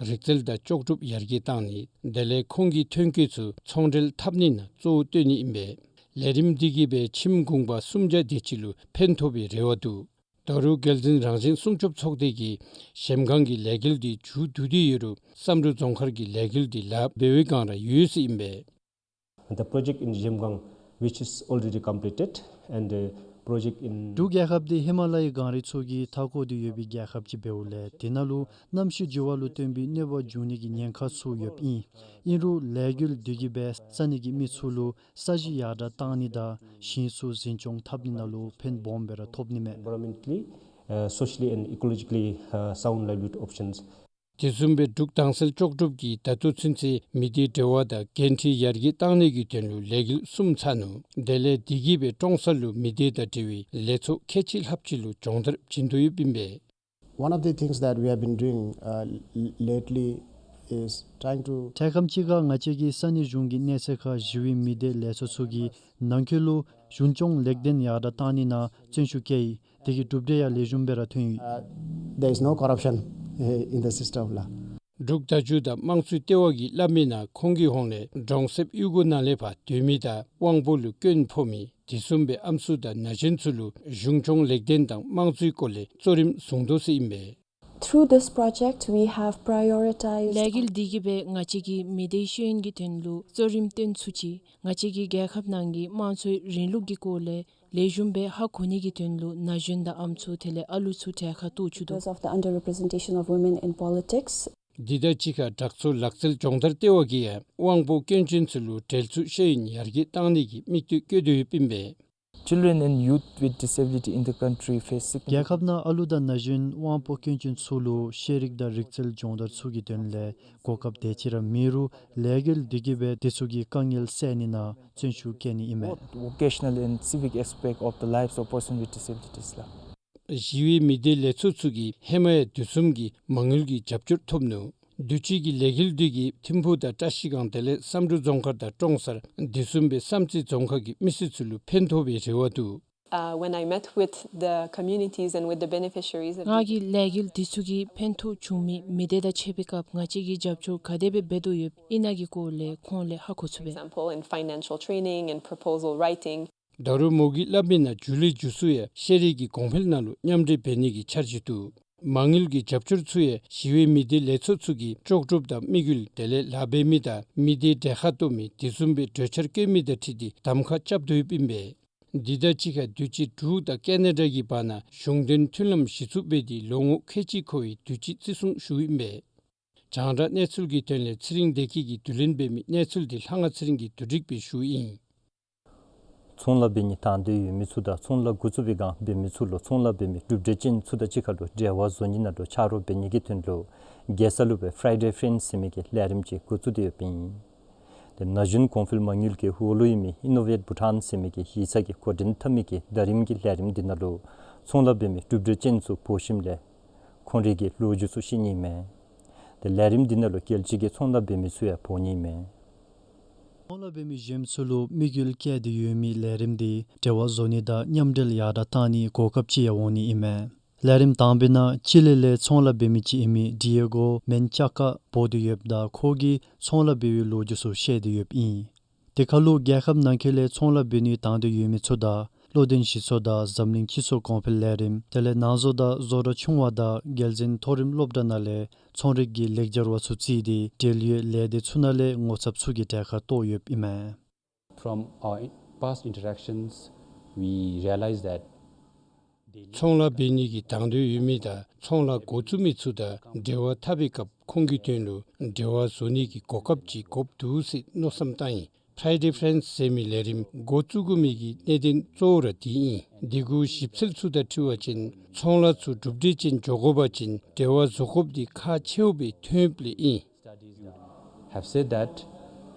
རིག་རྩལ་དང་ལྕོགས་གྲུབ་ཡར་རྒྱས་བཏང་ནི་དེ་ལས་ཁོང་གི་ཐོན་སྐྱེད་ཚུ་ཚོང་འབྲེལ་འཐབ་ནི་ནང་གཙོ་བོ་བཏོན་ནི་ཨིན་པས། ལས་རིམ་འདི་གིས་སྦེ་ཁྱིམ་གུང་པ་སུམ་བརྒྱ་དེ་ཅིག་ལུ་ཕན་ཐོགས་པའི་རེ་བ་འདུག། ད་རུང་རྒྱལ་འཛིན་རང་བཞིན་སྲུང་སྐྱོབ་ཚོགས་སྡེ་གིས་གཞལམ་སྒང་གི་ལས་འགུལ་འདི་མཇུག་བསྡུ་སྟེ་ཡོད་རུང་བསམ་གྲུབ་རྫོང་མཁར་གྱི་ལས་འགུལ་འདི་ལཱ་འབད་བའི་བསྒང་ར་ཡོད་ཟེར་ཨིན་པས། The project in Zhemgang, which is already completed, and, uh, project in རྒྱལ་ཁབ་འདི་ཧི་མ་ལ་ཡའི་གངས་རི་ཚུ་གིས་མཐའ་བསྐོར་ཏེ་ཡོད་པའི་རྒྱལ་ཁབ་ཅིག་འབདཝ་ལས་དེ་ནང་ལུ་གནམ་གཤིས་འགྱུར་བ་ལུ་བརྟེན་པའི་གནོད་པ་འབྱུང་ནི་གི་ཉེན་ཁ་ཚུ་ཡོདཔ་ཨིན། ཨིན་རུང་ལས་འགུལ་འདི་གིས་སྦེ་ས་གནས་ཀྱི་མི་ཚུ་ལུ་ས་གཞི་ཡར་དྲག་བཏང་ནི་དང་ཞིང་ཚུ་འཛིན་སྐྱོང་འཐབ་ནི་ནང་ལུ་ཕན་སྦོམ་སྦེ་ར་ཐོགས་ནི་མས། Environmentally, uh, socially and ecologically, uh, sound livelihood options. དེ་བཟུམ་སྦེ་འབྲུག་དྭངས་གསལ་ལྕོགས་གྲུབ་ཀྱིས་ད་ལྟོ་ཚུན་ཚོད་མི་སྡེའི་འབྲེལ་བ་དང་འགན་འཁྲི་ཡར་རྒྱས་བཏང་ནི་གི་དོན་ལུ་ལས་འགུལ་གསུམ་ཚར་ནུག། དེ་ལས་དེ་གིས་སྦེ་ཀྲོང་གསར་ལུ་མི་སྡེ་དང་འབྲེལ་བའི་ལས་ཚོགས་ཁལ་གཅིག་ལྷགཔ་ཅིག་ལུ་སྦྱོང་བརྡར་བྱིན་དོ་ཡོདཔ་ཨིན་པས། One of the things that we have been doing, uh, l- lately is trying to གྲོགས་ཁམས་ཅིག་ཁར་ང་བཅས་ཀྱིས་ས་གནས་གཞུང་གི་གནས་ཚད་ཁར་གཞི་རིམ་མི་སྡེ་ལས་ཚོགས་ཚུ་གིས་ནང་འཁོད་ལུ་གཞུང་སྐྱོང་ལེགས་ལྡན་ཡར་དྲག་བཏང་ནི་ནང་བརྩོན་ཤུགས་བསྐྱེད་ཡི། དེ་གི་གྲུབ་འབྲས་ཡང་ལེགས་ཤོམ་སྦེ་ར་ཐོན་ཡི། Uh, there is no corruption, uh, in the system ལགས། འབྲུག་བརྡ་བརྒྱུད་དང་དམངས་གཙོའི་ལྟེ་བ་གིས་སླབ་མིའི་ནང་ཁོང་གི་ཧོངས་ལས་གྲོང་གསེབ་གཡུས་སྒོ་ནང་ལས་ཕར་སྡོད་མི་དང་དབང་པོ་ལུ་སྐྱོན་ཕོག་མི་དེ་བཟུམ་སྦེ་ཨམ་སྲུ་དང་ན་གཞོན་ཚུ་ལུ་གཞུང་སྐྱོང་ལེགས་ལྡན་དང་དམངས་གཙོའི་སྐོར་ལས་གཙོ་རིམ་བཟུང་དོ་ཟེར་ཨིན་པས། Through this project, we have prioritized ལས་འགུལ་འདི་གིས་སྦེ་ང་བཅས་ཀྱིས་མི་སྡེའི་ཤེས་ཡོན་གྱི་དོན་ལུ་གཙོ་རིམ་བཏོན་ཚུགས་ཅི། ང་བཅས་ཀྱིས་རྒྱལ་ཁབ་ནང་གི་དམངས་གཙོའི་རིང་ལུགས་ཀྱི་སྐོར་ལས་ལེགས་ཤོམ་སྦེ་ཧ་གོ་ནི་གི་དོན་ལུ་ན་གཞོན་དང་ཨམ་སྲུ་དེ་ལས་ཨ་ལུ་ཚུ་གྲལ་ཁར་གཏོགས་བཅུག་དོ། Because of the underrepresentation of women in politics. འདི་དང་གཅིག་ཁར་དྲག་སྤྱོད་ལག་རྩལ་སྦྱོང་བརྡར་ལྟེ་བ་གིས་ཡང་དབང་པོ་སྐྱོན་ཅན་ཚུ་ལུ་འབྲེལ་ཚུགས་ཤེས་ཡོན་ཡར་རྒྱས་བཏང་ནི་གི་དམིགས་གཏད་བསྐྱེད་དོ་ཡོདཔ་ཨིན་པས། Children and youth with disability in the country face significant རྒྱལ་ཁབ་ནང་ཨ་ལུ་དང་ན་གཞོན་དབང་པོ་སྐྱོན་ཅན་ཚུ་ལུ་ཤེས་རིག་དང་རིག་རྩལ་སྦྱོང་བརྡར་ཚུ་གི་དོན་ལས་གོ་སྐབས་དེ་ཅིག་ར་མེད་རུང་ལས་འགུལ་འདི་གིས་སྦེ་དེ་ཚུ་གི་དཀའ་ངལ་བསལ་ནི་ནང་བརྩོན་ཤུགས་བསྐྱེད་ནི་ཨིན་མས། Both vocational and civic aspect of the lives of person with disabilities ལགས། གཞི་རིམ་མི་སྡེ་ལས་ཚོགས་ཚུ་གིས་ཧེ་མ་ཡང་དུས་གསུམ་གྱི་མ་དངུལ་གྱི་རྒྱབ་སྐྱོར་ཐོབ་ནུག། དུས་ཅི་གི་ལས་འགུལ་འདི་གིས་ཐིམ་ཕུག་དང་བཀྲ་ཤིས་སྒང་དེ་ལས་བསམ་གྲུབ་རྫོང་མཁར་དང་ཀྲོང་གསར་དེ་བཟུམ་སྦེ་བསམ་རྩེ་རྫོང་ཁག་གི་མི་སེར་ཚུ་ལུ་ཕན་ཐོགས་པའི་རེ་བ་འདུག། Uh, when I met with the communities and with the beneficiaries of ང་གིས་ལས་འགུལ་འདི་ཚུ་གིས་ཕན་ཐོགས་བྱུང་མི་མི་སྡེ་དང་ཕྱད་པའི་སྐབས་ང་བཅས་ཀྱིས་རྒྱབ་སྐྱོར་ག་དེ་སྦེ་འབད་དོ་ཡོདཔ་ཨིན་ན་གི་སྐོར་ལས་ཁོང་ལས་ཧ་གོ་ཚུགས་པས། Example, in financial training and proposal writing. ད་རུང་མོ་གིས་སླབ་མིའི་ནང་མཇུག་ལས་མཇུག་སུ་ཡང་ཤེས་རིག་གི་གོང་འཕེལ་ནང་ལུ་མཉམ་འབྲེལ་འབད་ནི་གི་འཆར་གཞི་འདུག། མ་དངུལ་གྱི་རྒྱབ་སྐྱོར་ཚུ་ཡང་གཞི་རིམ་མི་སྡེ་ལས་ཚོགས་ཚུ་གིས་ལྕོགས་གྲུབ་དང་དམིགས་ཡུལ་དེ་ལས་ལཱ་འབད་མི་དང་མི་སྡེའི་གྲལ་ཁར་གཏོགས་མི་དེ་བཟུམ་སྦེ་གྲོས་འཆར་བཀོད་མི་དང་འཁྲིལ་ཏེ་གདམ་ཁ་རྐྱབ་དོ་ཡོདཔ་ཨིན་པས། འདི་དང་གཅིག་ཁར་དུས་ཅི་འབྲུག་དང་ཀེ་ན་ཌ་གི་བར་ན་གཞུང་དོན་མཐུན་ལམ་གཞི་བཙུགས་འབད་དེ་ལོ་ངོ་ཁལ་གཅིག་འཁོར་བའི་དུས་ཅི་བརྩི་སྲུང་ཞུཝ་ཨིན་པས། རྒྱང་བསྒྲགས་གནས་ཚུལ་གྱི་དོན་ལས་ཚེ་རིང་བདེ་སྐྱིད་ཀྱིས་བསྡུ་ལེན་འབད་མི་གནས་ཚུལ་འདི་ལྷ་དབང་ཚེ་རིང་གིས་བསྡུ་སྒྲིག་འབད་ཞུཝ་ཨིན། ཚོང་ལཱ་འབད་ནི་དང་འདོད་ཡོད་མི་ཚུ་དང་ཚོང་ལཱ་འགོ་བཙུགས་པའི་བསྒང་འབད་མི་ཚུ་ལུ་ཚོང་ལཱ་འབད་མི་གྲུབ་འབྲས་ཅན་ཚུ་དང་གཅིག་ཁར་ལུ་འབྲེལ་བ་བཟོ་ནི་ནང་ལུ་ཆ་རོགས་འབད་ནི་གི་དོན་ལུ་རྒྱལ་ས་ལུ་སྦེ་Friday Friends ཟེར་མི་གི་ལས་རིམ་ཅིག་འགོ་བཙུགས་ཏེ་ཡོདཔ་ཨིན། དེ་ན་གཞོན་གོང་འཕེལ་མ་དངུལ་གྱི་འོག་ལུ་ཡོད་མི་Innovate Bhutan ཟེར་མི་གི་ཡིག་ཚང་གིས་འགོ་འདྲེན་འཐབ་མི་གི་ཟླ་རིམ་གྱི་ལས་རིམ་འདི་ནང་ལུ་ཚོང་ལཱ་འབད་མི་གྲུབ་འབྲས་ཅན་ཚུ་འབོ་ཞིནམ་ལས་ཁོང་རའི་གི་ལོ་རྒྱུས་ཚུ་ཤེས་ནི་མས། དེ་ལས་རིམ་འདི་ནང་ལུ་རྒྱལ་སྤྱི་གི་ཚོང་ལཱ་འབད་མི་ཚུ་ཡང་འབོ་ནི་མས། ཚོང་ལཱ་འབད་མི་གཞན་ཚུ་ལུ་དམིགས་ཡུལ་བསྐྱེད་དེ་ཡོད་མི་ལས་རིམ་འདི་འབྲེལ་བ་བཟོ་ནི་དང་མཉམ་འབྲེལ་ཡར་དྲག་བཏང་ནིའི་གོ་སྐབས་ཅིག་ཡང་འོང་ནི་ཨིན་མས། ལས་རིམ་དང་པའི་ནང་ཅི་ལི་ལས་ཚོང་ལཱ་འབད་མི་ཅིག་ཨིན་མི་ཌི་ཨེ་གོ་མེན་ཅཱ་ཀ་འབོ་སྟེ་ཡོདཔ་ད་ཁོ་གིས་ཚོང་ལཱ་འབད་བའི་ལོ་རྒྱུས་ཚུ་བཤད་དེ་ཡོདཔ་ཨིན། དེ་ཁར་ལུ་རྒྱལ་ཁབ་ནང་འཁོད་ལས་ཚོང་ལཱ་འབད་ནིའི་དང་འདོད་ཡོད་མི་ཚུ་དང་བློ་ལྡན་སྤྱི་ཚོགས་དང་འཛམ་གླིང་སྤྱི་ཚོགས་གོང་འཕེལ་ལས་རིམ་དེ་ལས་ནང་བཟོ་དང་བཟོ་གྲྭ་ཆུང་བ་དང་རྒྱལ་འཛིན་མཐོ་རིམ་སློབ་གྲྭ་ནང་ལས་ཚོང་རིག་གི་ལེགས་སྦྱར་བ་ཚུ་བརྩིས་ཏེ་འབྲེལ་ཡོད་ལས་སྡེ་ཚུ་ནང་ལས་ངོ་ཚབ་ཚུ་གི་གྲལ་ཁར་གཏོགས་ཡོདཔ་ཨིན་མས། From our past interactions, we realize that ཚོང་ལཱ་འབད་ནི་གི་དང་འདོད་ཡོད་མི་དང་ཚོང་ལཱ་འགོ་བཙུགས་མི་ཚུ་དང་འབྲེལ་བ་འཐབ་པའི་སྐབས་ཁོང་གི་དོན་ལུ་འབྲེལ་བ་བཟོ་ནི་གི་གོ་སྐབས་ཅིག་དགོཔ་འདུག་ཟེར་མནོ་བསམ་བཏང་ཡི། Friday Friends ཟེར་མི་ལས་རིམ་འགོ་བཙུགས་དགོ་མི་གི་གནད་དོན་གཙོ་བོ་ར་འདི་ཨིན། འདི་གུ་ཞིབ་འཚོལ་ཚུ་དང་འཁྲིལ་བ་ཅིན་ཚོང་ལཱ་ཚུ་གྲུབ་འབྲས་ཅན་འགྱོ་དགོ་པ་ཅིན་འབྲེལ་བ་བཟོ་དགོཔ་འདི་ཁག་ཆེཝ་སྦེ་ཐོན་ཡོདཔ་ལས་ཨིན། Have said that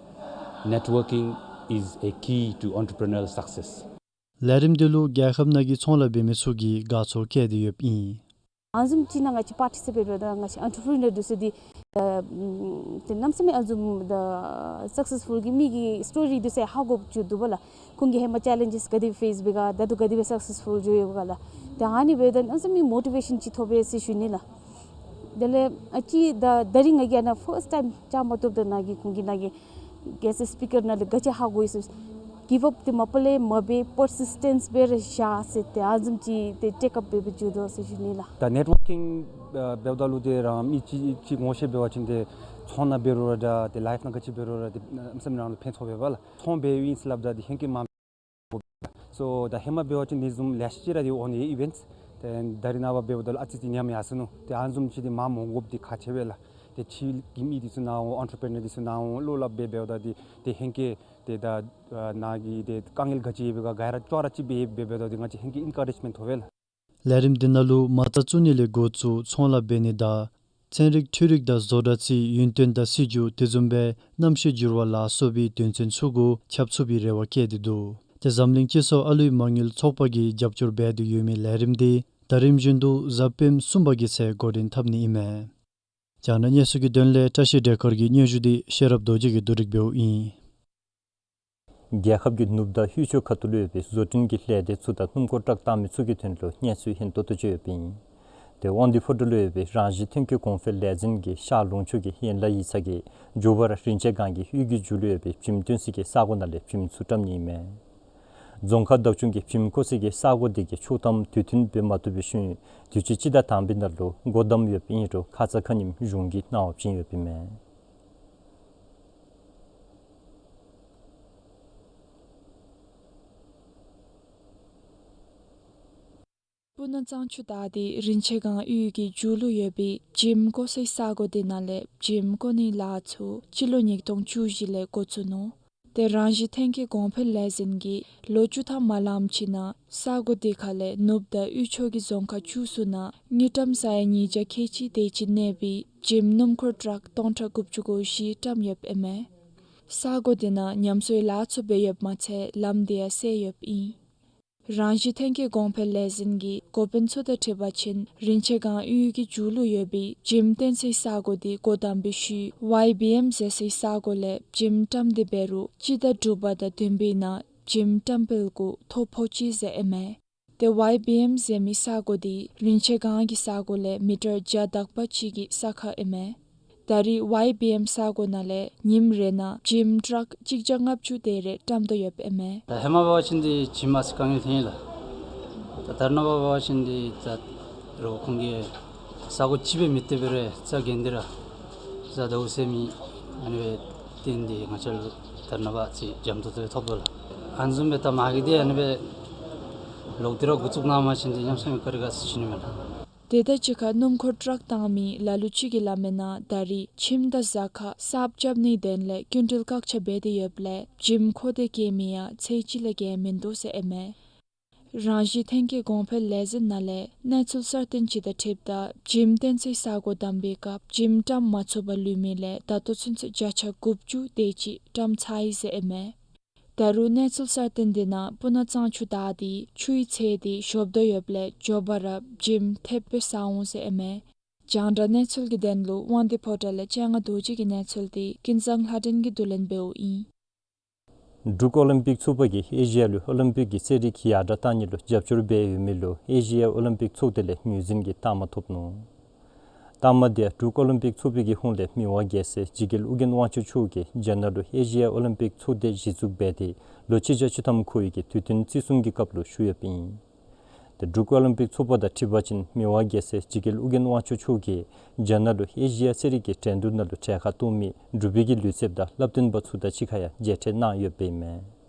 networking is a key to entrepreneurial success. ལས་རིམ་འདི་ལུ་རྒྱལ་ཁབ་ནང་གི་ཚོང་ལཱ་འབད་མི་ཚུ་གིས་དགའ་ཚོར་བསྐྱེད་དེ་ཡོདཔ་ཨིན། ཨ་ནི་བཟུམ་ཅིག་ནང་ང་བཅས་པར་ཊི་སི་པེཊ་འབད་དེ་ང་བཅས་ཨེན་ཊི་པི་རི་ནར་འདི་ཚུ་འདི་ཨ་ཏེ་གནམ་མེད་ས་མེད་ཨ་ནི་བཟུམ་ད་སག་སེས་ཕུལ་གྱི་མི་གི་སི་ཊོ་རི་འདི་ཚུ་ཧ་གོ་བཅུག་འདུག་པ་ལགས། ཁོང་གིས་ཧེ་མ་ཅེ་ལེན་ཇེས་ག་དེ་ཕེསི་འབད་ག་ད་ལྟོ་ག་དེ་སྦེ་སག་སེས་ཕུལ་འགྱོ་ཡོད་ག་ལགས། ཏེ་ཨ་ནི་འབདཝ་ད་གནམ་མེད་ས་མེད་མོ་ཊི་ཝེ་ཤཱན་ཅིག་ཐོབ་པས་ཟེར་ཞུ་ནི་ལགས། དེ་ལས་ཨ་ཅི་ད་ད་རིས་ང་གིས་ཨ་ནཱ་ཕརསཊ་ཊའིམ་བཅར་མ་བཏུབ་ད་ནཱ་གི་ཁོང་གི་ནཱ་གི་གེ་སི་ཊི་སི་པི་ཀར་ནང་ལས་ག་ཅི་ཧ་གོ་ཡི་ཟེར། གིབ་ཨཔ་འདི་མ་པ་ལས་མ་འབད་པར་སིསི་ཊེནསི་སྦེ་ར་བཞག་ཟེར་ཏེ་ཨ་ནི་བཟུམ་ཅིག་ཏེ་ཊེཀ་ཨཔ་འབད་འབད་བཅུག་དོ་ཟེར་ཞུ་ནི་ལགས། ད་ནེཊ་ཝར་ཀིང་ཨ་འབདཝ་ད་ལུ་ཏེ་རང་མི་གཅིག་གཅིག་ངོ་ཤེས་འབད་བ་ཅིན་ཏེ་ཚོང་ནང་འབད་རུང་ར་འདྲ་ཏེ་ལའིབ་ནང་ག་ཅི་འབད་རུང་ར་ཏེ་ཨ་མཚམས་རང་ལུ་ཕན་ཐོགས་འབདཝ་ལགས། ཚོང་འབདཝ་ཨིན་ཟེར་སླབ་ད་ཏེ་ཧེང་སྐལ་མ་སོ་ད་ཧེ་མ་འབད་བ་ཅིན་ཨ་ནི་བཟུམ་ལེ་ཤ་ཅིག་ར་ཏེ་འོང་ནི་ཨི་ཝེནཊསི། ཏེ་ད་རིས་ནངས་པ་འབདཝ་ད་ལུ་ཨ་ཙི་ཙི་ཉམས་ཡར་སོ་ནུག། ཏེ་ཨ་ནི་བཟུམ་ཅིག་ཏེ་མ་མ་འོང་དགོཔ་འདི་ཁག་ཆེ་བས་ལགས། ཏེ་ཕྱི་གི་མི་འདི་ཚུ་ནཱ་འོང་ཨོན་ཊར་པི་རི་ནར་འདི་ཚུ་ནཱ་འོང་བློ་སླབ་འབད་འབདཝ་ད་ཏེ་ཏེ་ཧེང་སྐལ་ཏེ་ད་ཨ་ནཱ་གི་ཏེ་དཀའ་ངལ་ག་ཅི་ཡོད་པའི་ག་ག་ར་ཅོག་ར་ཅིག་འབད་འབད་འབདཝ་ད་ཏེ་ང་བཅས་ཧེང་སྐལ་ཨེན་ཀ་རེཇ་མེནཊ་ཐོབ་པས་ལགས། ལས་རིམ་འདི་ནང་ལུ་མ་རྩ་བཙུགས་ནི་ལས་འགོ་བཙུགས་ཚོང་ལཱ་འབད་ནི་དང་ཚན་རིག་འཕྲུལ་རིག་དང་བཟོ་གྲྭ་རྩིས་ཡུན་བརྟན་དང་སྲིད་བྱུས་དེ་བཟུམ་སྦེ་གནམ་གཤིས་འགྱུར་བ་ལ་སོགས་པའི་དོན་ཚན་ཚུ་གུ་ཁྱབ་ཚུགས་པའི་རེ་བ་བསྐྱེད་དེ་འདུག། ཏེ་འཛམ་གླིང་སྤྱི་ཚོགས་ཨ་ལུའི་མ་དངུལ་ཚོགས་པ་གིས་རྒྱབ་སྐྱོར་འབད་དེ་ཡོད་མི་ལས་རིམ་འདི་ཟླ་རིམ་བཞིན་དུ་གཟའ་སྤེནམ་གསུམ་པ་གི་ཚེ་འགོ་འདྲེན་འཐབ་ནི་ཨིན་མས། རྒྱང་བསྒྲགས་གནས་ཚུལ་གྱི་དོན་ལས་བཀྲ་ཤིས་བདེ་དཀར་གྱི་སྙན་ཞུ་འདི་ཤེས་རབ་རྡོ་རྗེ་གིས་བསྡུ་སྒྲིག་འབདཝ་ཨིན། རྒྱལ་ཁབ་ཀྱི་ནུབ་དང་དབུས་ཕྱོགས་ཁ་ཐུག་ལུ་ཡོད་པའི་བཟོ་སྐྲུན་གྱི་ལས་སྡེ་ཚུ་དང་སྣུམ་འཁོར་ཊཱག་བཏང་མི་ཚུ་གི་དོན་ལུ་གནས་ཚུལ་ཧན་ཏོང་ཏོ་ཅིག་ཡོདཔ་ཨིན། ཏེ་དབང་འདུས་ཕོ་བྲང་ལུ་ཡོད་པའི་རང་བཞིན་ཐོན་སྐྱེད་གོང་འཕེལ་ལས་འཛིན་གྱིས་ཤར་ལུང་ཕྱོགས་ཀྱི་ཡན་ལག་ཡིག་ཚང་གིས་མགྱོགས་པ་ར་རིན་ཆེན་སྒང་གི་དབུས་ཀྱི་མཇུག་ལུ་ཡོད་པའི་བྱེམ་བཏོན་སའི་ས་གོ་ནང་ལས་བྱེམ་ཚུ་བཀྲམ་ནི་ཨིན་མས། རྫོང་ཁག་བདག་སྐྱོང་གིས་བྱེམ་བཀོ་སའི་ས་གོ་དེ་གི་ཆོག་ཐམ་དུས་མཐུན་འབད་མ་བཏུབ་པའི་ཤུལ་དུས་ཅི་སྤྱི་ཟླ་དང་པའི་ནང་ལུ་སྒོ་བསྡམ་ཡོདཔ་ཨིན་རུང་ཁ་ཙ་ཁ་ཉིནམ་གཞུང་གིས་གནང་བ་བྱིན་ཡོདཔ་ཨིན་མས། སྤུ་ན་གཙང་ཆུ་བདའ་སྟེ་རིན་ཆེན་སྒང་དབུས་ཀྱི་མཇུག་ལུ་ཡོད་པའི་བྱེམ་བཀོ་སའི་ས་གོ་དེ་ནང་ལས་བྱེམ་བཀོ་ནིའི་ལཱ་ཚུ་སྤྱི་ལོ་ཉིས་སྟོང་བཅུ་བཞི་ལས་འགོ་བཙུགས་ནུག། ཏེ་རང་བཞིན་ཐོན་སྐྱེད་གོང་འཕེལ་ལས་འཛིན་གྱིས་ལོ་བཅུ་ཐམ་མ་ལངམ་ཅིག་ནང་ས་གོ་དེ་ཁ་ལས་ནུབ་དང་དབུས་ཕྱོགས་ཀྱི་རྫོང་ཁག་བཅུ་གསུམ་ནང་དངུལ་ཀྲམ་ས་ཡ་ཉིས་བརྒྱ་ཁལ་གཅིག་དེ་ཅིག་གནས་པའི་བྱེམ་སྣུམ་འཁོར་ཊཱག་སྟོང་ཕྲག་དགུ་བཅུ་གོ་བཞི་བཀྲམ་ཡོདཔ་ཨིན་མས། ས་གོ་དེ་ནང་ཉམས་གསོའི་ལཱ་ཚུ་འབད་ཡོདཔ་མ་ཚད་ལམ་དེ་ཡང་སེལ་ཡོདཔ་ཨིན། རང་བཞིན་ཐོན་སྐྱེད་གོང་འཕེལ་ལས་འཛིན་གྱི་འགོ་དཔོན་ཚུ་དང་འཁྲིལ་བ་ཅིན་རིན་ཆེན་སྒང་དབུས་ཀྱི་མཇུག་ལུ་ཡོད་པའི་བྱེམ་བཏོན་སའི་ས་གོ་དེ་སྒོ་བསྡམ་པའི་ཤུལ་ཝའི་བི་ཨེམ་ཟེར་སའི་ས་གོ་ལས་བྱེམ་བཀྲམ་སྟེ་འབད་རུང་སྤྱི་ཟླ་དྲུག་པ་དང་བདུན་པའི་ནང་བྱེམ་བཀྲམ་སྤེལ་གུ་ཐོ་ཕོག་ཅི་ཟེར་ཨིན་མས། ཏེ་ཝའི་བི་ཨེམ་ཟེར་མི་ས་གོ་དེ་རིན་ཆེན་སྒང་གི་ས་གོ་ལས་མི་ཊར་བརྒྱ་དག་པ་ཅིག་གི་ས་ཁར་ཨིན་མས། ད་རེས་ཝའི་བི་ཨེམ་ས་གོ་ནང་ལས་ཉིནམ་རེ་ནང་བྱེམ་ཊཱག་གཅིག་བརྒྱ་ལྔ་བཅུ་དེ་རེ་བཀྲམ་དོ་ཡོདཔ་ཨིན་མས། ད་ཧེ་མ་འབད་བ་ཅིན་འདི་བྱེམ་མ་ཚད་དཀའ་ངལ་ཐོན་ཡི་ལགས། ད་ད་རེས་ནངས་པ་འབད་བ་ཅིན་འདི་ད་རུང་ཁོང་གིས་ས་གོ་གཅིག་སྦེ་མི་སྟེར་བར་རྩ་འགེངས་ཏེ་ར་ཟ་ཟླཝ་ཟེར་མི་ཨ་ནི་སྦེ་བཏོན་ཏེ་ང་བཅས་ལུ་ད་རེས་ནངས་པ་ཅིག་འཇམ་ཏོང་ཏོ་ཐོབ་དོ་ལགས། ཨ་ནི་བཟུམ་སྦེ་ད་མ་གི་འདི་ཨ་ནི་སྦེ་ལོག་སྟེ་ར་འགོ་བཙུགས་གནང་པ་ཅིན་འདི་ཉམས་སམ་ག་ར་ག་ཟེར་ཞུ་ནི་མས་ལགས། དེ་དང་གཅིག་ཁར་སྣུམ་འཁོར་ཊཱག་བཏང་མི་ལ་ལུ་ཅིག་གིས་སླབ་མིའི་ནང་ད་རེས་ཁྱིམ་དང་ཟ་ཁང་གསརཔ་རྐྱབ་ནིའི་དོན་ལས་སྐྱིན་འགྲུལ་བཀག་ཆ་འབད་དེ་ཡོདཔ་ལས་བྱེམ་ཁོ་དེ་བཀལ་མི་ཡང་ཚད་གཅིག་ལས་བརྒལ་མིན་འདུག་ཟེར་ཨིན་མས། རང་བཞིན་ཐོན་སྐྱེད་གོང་འཕེལ་ལས་འཛིན་ནང་ལས་གནས་ཚུལ་གསར་བཏོན་ཅིག་དང་འཁྲིལཝ་ད་བྱེམ་བཏོན་སའི་ས་གོ་བསྡམ་པའི་སྐབས་བྱེམ་བཀྲམ་མ་ཚུགས་པར་ལུས་མི་ལས་ད་ལྟོ་ཚུན་ཚོད་བརྒྱ་ཆ་དགུ་བཅུ་དེ་ཅིག་བཀྲམ་ཚར་ཡི་ཟེར་ཨིན་མས། ད་རུང་གནས་ཚུལ་གསར་བཏོན་དེ་ནང་སྤུ་ན་གཙང་ཆུ་བདའ་སྟེ་ཆུའི་ཚད་དེ་ཞོབ་དོ་ཡོདཔ་ལས་མགྱོགས་པ་ར་བྱེམ་ཐེབས་སྦེ་ཟ་འོང་ཟེར་ཨིན་མས། རྒྱང་བསྒྲགས་གནས་ཚུལ་གྱི་དོན་ལུ་དབང་འདུས་ཕོ་བྲང་ལས་སྤྱན་སྔ་རྡོ་རྗེ་གི་གནས་ཚུལ་དེ་ཀུན་བཟང་ལྷ་སྒྲོན་གྱིས་བསྡུ་ལེན་འབདཝ་ཨིན། འབྲུག་ཨོ་ལིམ་པིག་ཚོགས་པ་གིས་ཨེ་ཤི་ཡ་ལུ་ཨོ་ལིམ་པིག་གི་རྩེད་རིགས་ཡར་དྲག་གཏང་ནི་ལུ་རྒྱབ་སྐྱོར་འབད་ཡོད་མི་ལུ་ཨེ་ཤི་ཡ་ཨོ་ལིམ་པིག་ཚོགས་སྡེ་ལས་ངོས་འཛིན་གྱི་རྟགས་མ་ཐོབ་ནུག། རྟགས་མ་དེ་འབྲུག་ཨོ་ལིམ་པིག་ཚོགས་པའི་གི་ཧོངས་ལས་མི་དབང་རྒྱལ་སྲས་འཇིགས་རྒྱལ་ཨོ་རྒྱན་དབང་ཕྱུག་མཆོག་གིས་རྒྱ་ནག་ལུ་ཨེ་ཤི་ཡ་ཨོ་ལིམ་པིག་ཚོགས་སྡེ་གཞི་བཙུགས་འབད་དེ་ལོ་གཅིག་བརྒྱ་བཅུ་ཐམ་འཁོར་བའི་གི་དུས་སྟོན་བརྩི་སྲུང་གི་སྐབས་ལུ་ཞུ་ཡོདཔ་ཨིན། ཏེ་འབྲུག་ཨོ་ལིམ་པིག་ཚོགས་པ་དང་འཁྲིལ་བ་ཅིན་མི་དབང་རྒྱལ་སྲས་འཇིགས་རྒྱལ་ཨོ་རྒྱན་དབང་ཕྱུག་མཆོག་གིས་རྒྱ་ནག་ལུ་ཨེ་ཤི་ཡ་རྩེད་རིགས་ཀྱི་འགྲན་བསྡུར་ནང་ལུ་གྲལ་ཁར་གཏོགས་མི་འབྲུག་པའི་གི་ལུས་རྩལཔ་དང་བསླབ་སྟོན་པ་ཚུ་དང་གཅིག་ཁར་ཡང་མཇལ་འཕྲད་གནང་ཡོདཔ་ཨིན་མས།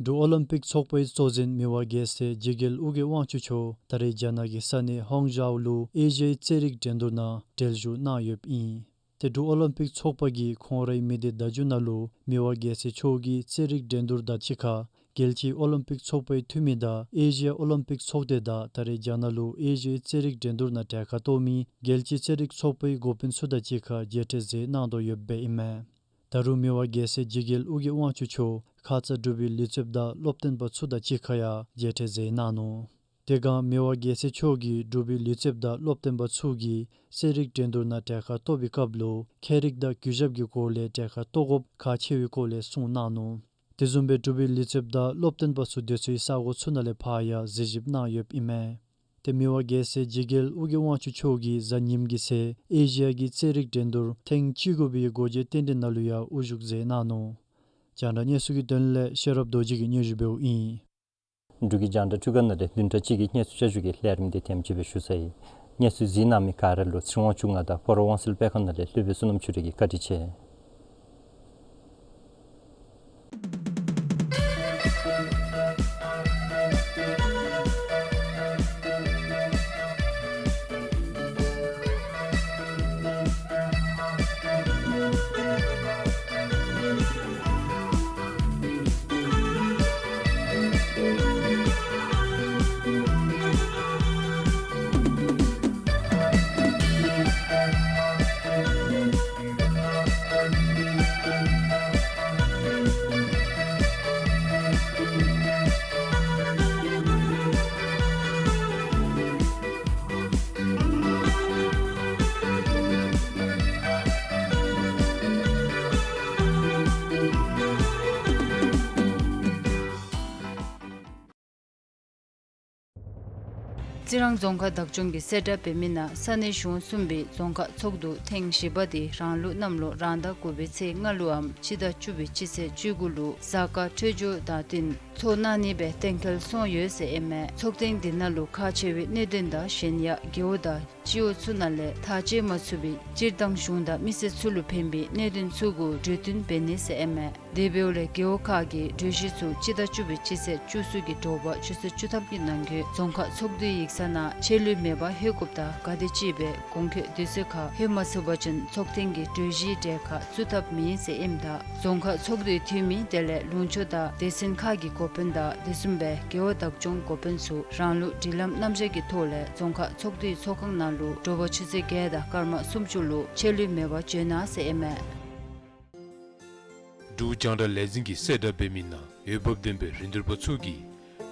འབྲུག་ཨོ་ལིམ་པིག་ཚོགས་པའི་གཙོ་འཛིན་མི་དབང་རྒྱལ་སྲས་འཇིགས་རྒྱལ་ཨོ་རྒྱན་དབང་ཕྱུག་མཆོག་ད་རེས་རྒྱ་ནག་གི་ས་གནས་ཧོང་ཇའོ་ལུ་ཨེ་ཤི་ཡའི་རྩེད་རིགས་འགྲན་བསྡུར་ནང་གྲལ་བཞུགས་གནང་ཡོདཔ་ཨིན། ཏེ་འབྲུག་ཨོ་ལིམ་པིག་ཚོགས་པ་གིས་ཁོང་རའི་མི་སྡེ་བརྡ་བརྒྱུད་ནང་ལུ་མི་དབང་རྒྱལ་སྲས་མཆོག་གིས་རྩེད་རིགས་འགྲན་བསྡུར་དང་གཅིག་ཁར་རྒྱལ་སྤྱིའི་ཨོ་ལིམ་པིག་ཚོགས་པའི་འཐུས་མི་དང་ཨེ་ཤི་ཡ་ཨོ་ལིམ་པིག་ཚོགས་སྡེ་དང་ད་རེས་རྒྱ་ནག་ལུ་ཨེ་ཤི་ཡའི་རྩེད་རིགས་འགྲན་བསྡུར་ནང་གྲལ་ཁར་གཏོགས་མི་རྒྱལ་སྤྱིའི་རྩེད་རིགས་ཚོགས་པའི་འགོ་དཔོན་ཚུ་དང་གཅིག་ཁར་མཇལ་འཕྲད་མཛད་གནང་དོ་ཡོདཔ་ཨིན་མས། ད་རུང་མི་དབང་རྒྱལ་སྲས་འཇིགས་རྒྱལ་ཨོ་རྒྱན་དབང་ཕྱུག་མཆོག་ཁ་ཙ་འབྲུག་པའི་ལུས་རྩལཔ་དང་སློབ་སྟོན་པ་ཚུ་དང་གཅིག་ཁར་ཡང་མཇལ་འཕྲད་མཛད་གནང་ནུག། དེ་སྒང་མི་དབང་རྒྱལ་སྲས་མཆོག་གིས་འབྲུག་པའི་ལུས་རྩལཔ་དང་སློབ་སྟོན་པ་ཚུ་གིས་རྩེད་རིགས་འགྲན་བསྡུར་ནང་གྲལ་ཁར་གཏོགས་པའི་སྐབས་ལུ་ཁྱད་རིག་དང་གུས་ཞབས་ཀྱི་སྒོ་ལས་གྲལ་ཁར་གཏོགས་དགོཔ་ཁག་ཆེ་བའི་སྐོར་ལས་གསུངས་གནང་ནུག། དེ་བཟུམ་སྦེ་འབྲུག་པའི་ལུས་རྩལཔ་དང་སློབ་སྟོན་པ་ཚུ་སྡོད་སའི་ས་གོ་ཚུ་ནང་ལས་ཕར་ཡང་གཟིགས་ཞིབ་གནང་ཡོདཔ་ཨིན་མས། ཏེ་མི་དབང་རྒྱལ་སྲས་འཇིགས་རྒྱལ་ཨོ་རྒྱན་དབང་ཕྱུག་མཆོག་གིས་གཟའ་ཉིམ་གི་ཚེ་ཨེ་ཤི་ཡ་གི་རྩེད་རིགས་འགྲན་བསྡུར་ཐེངས་བཅུ་དགུ་པའི་སྒོ་འབྱེད་རྟེན་འབྲེལ་ནང་ལུ་ཡང་དབུ་བཞུགས་མཛད་གནང་ནུག། རྒྱང་བསྒྲགས་གནས་ཚུལ་གྱི་དོན་ལས་ཤེས་རབ་རྡོ་རྗེ་གིས་སྙན་ཞུ་འབདཝ་ཨིན། འབྲུག་གི་རྒྱང་བསྒྲགས་ཁྲུ་ག་ནང་ལས་བདུན་ཕྲག་གཅིག་གི་གནས་ཚུལ་བསྐྱར་ཞུ་གི་ལས་རིམ་འདི་དེམ་ཅིག་སྦེ་ཞུ་ཚར་ཡི། གནས་ཚུལ་གཟིགས་གནང་མི་ག་ར་ལུ་ཚེ་རིང་དབང་ཕྱུག་ང་དང་སྤ་རོ་དབང་སེལ་སྤེལ་ཁང་ནང་ལས་སློབ་དཔོན་བསོད་ནམས་ཆོས་སྒྲོན་གྱིས་བཀའ་དྲིན་ཆེ། རྩི་རང་རྫོང་ཁག་བདག་སྐྱོང་གིས་གསལ་བསྒྲགས་འབད་མི་ནང་ས་གནས་གཞུང་གསུམ་པའི་རྫོང་ཁག་ཚོགས་འདུ་ཐེངས་བཞི་པ་དེ་རང་ལུགས་གནམ་ལོ་རང་ཟླ་དགུ་པའི་ཚེས་ལྔ་ལུའམ་སྤྱི་ཟླ་བཅུ་པའི་སྤྱི་ཚེས་བཅུ་དགུ་ལུ་གཟའ་སྐར་འཕྲོད་སྦྱོར་དང་བསྟུན་ཚོགས་གནང་ནི་སྦེ་གཏན་འཁེལ་སོང་ཡོད་ཟེར་ཨིན་མས། ཚོགས་ཐེངས་འདི་ནང་ལུ་ཁག་ཆེ་བའི་གནད་དོན་དང་གཞན་ཡང་རྒེད་འོག་དང་སྤྱི་འོག་ཚུ་ནང་ལས་ཐག་བཅད་མ་ཚུགས་པའི་སྤྱིར་བཏང་གཞུང་དང་མི་སེར་ཚུ་ལུ་ཕན་པའི་གནད་དོན་ཚུ་གུ་གྲོས་བསྟུན་འབད་ནི་ཟེར་ཨིན་མས། དེ་འབདཝ་ལས་རྒེད་འོག་ཁག་གི་གྲོས་གཞི་ཚུ་སྤྱི་ཟླ་བཅུ་པའི་སྤྱི་ཚེས་བཅུ་གསུམ་གྱི་དྲོ་པ་ཆུ་ཚོད་བཅུ་ཐམ་གྱི་ནང་འཁོད་རྫོང་ཁག་ཚོགས་འདུའི་ཡིག་ཚང་ནང་ཆད་ལུས་མེད་པར་ལྷོད་དགོཔ་དང་ག་དེ་ཅིག་སྦེ་གོང་འཁོད་དུས་ཚོད་ཁར་ལྷོད་མ་ཚུགས་པ་ཅིན་ཚོགས་ཐེངས་ཀྱི་གྲོས་གཞིའི་གྲལ་ཁར་བཙུགས་ཐབས་མེད་ཟེར་ཨིནམ་ད་རྫོང་ཁག་ཚོགས་འདུའི་འཐུས་མི་དེ་ལས་ལུང་ཕྱོགས་དང་སྡེ་ཚན་ཁག་གི་འགོ་དཔོན་དང་དེ་བཟུམ་སྦེ་རྒེད་འོག་བདག་སྐྱོང་འགོ་དཔོན་ཚུ་རང་ལུགས་སྒྲིག་ལམ་རྣམ་གཞག་གི་ཐོག་ལས་རྫོང་ཁག་ཚོགས་འདུའི་ཚོགས་ཁང་ནང་ལུ་དྲོ་པ་ཆུ་ཚོད་བརྒྱད་དང་སྐར་མ་སུམ་ཅུ་ལུ་ཆད་ལུས་མེད་པར་འབྱོན་གནང་ཟེར་ཨིན་མས། འབྲུག་རྒྱང་བསྒྲགས་ལས་འཛིན་གྱིས་གསལ་བསྒྲགས་འབད་མི་ནང་འོས་འབབ་ལྡན་པའི་རིན་བསྡུར་པ་ཚུ་གིས་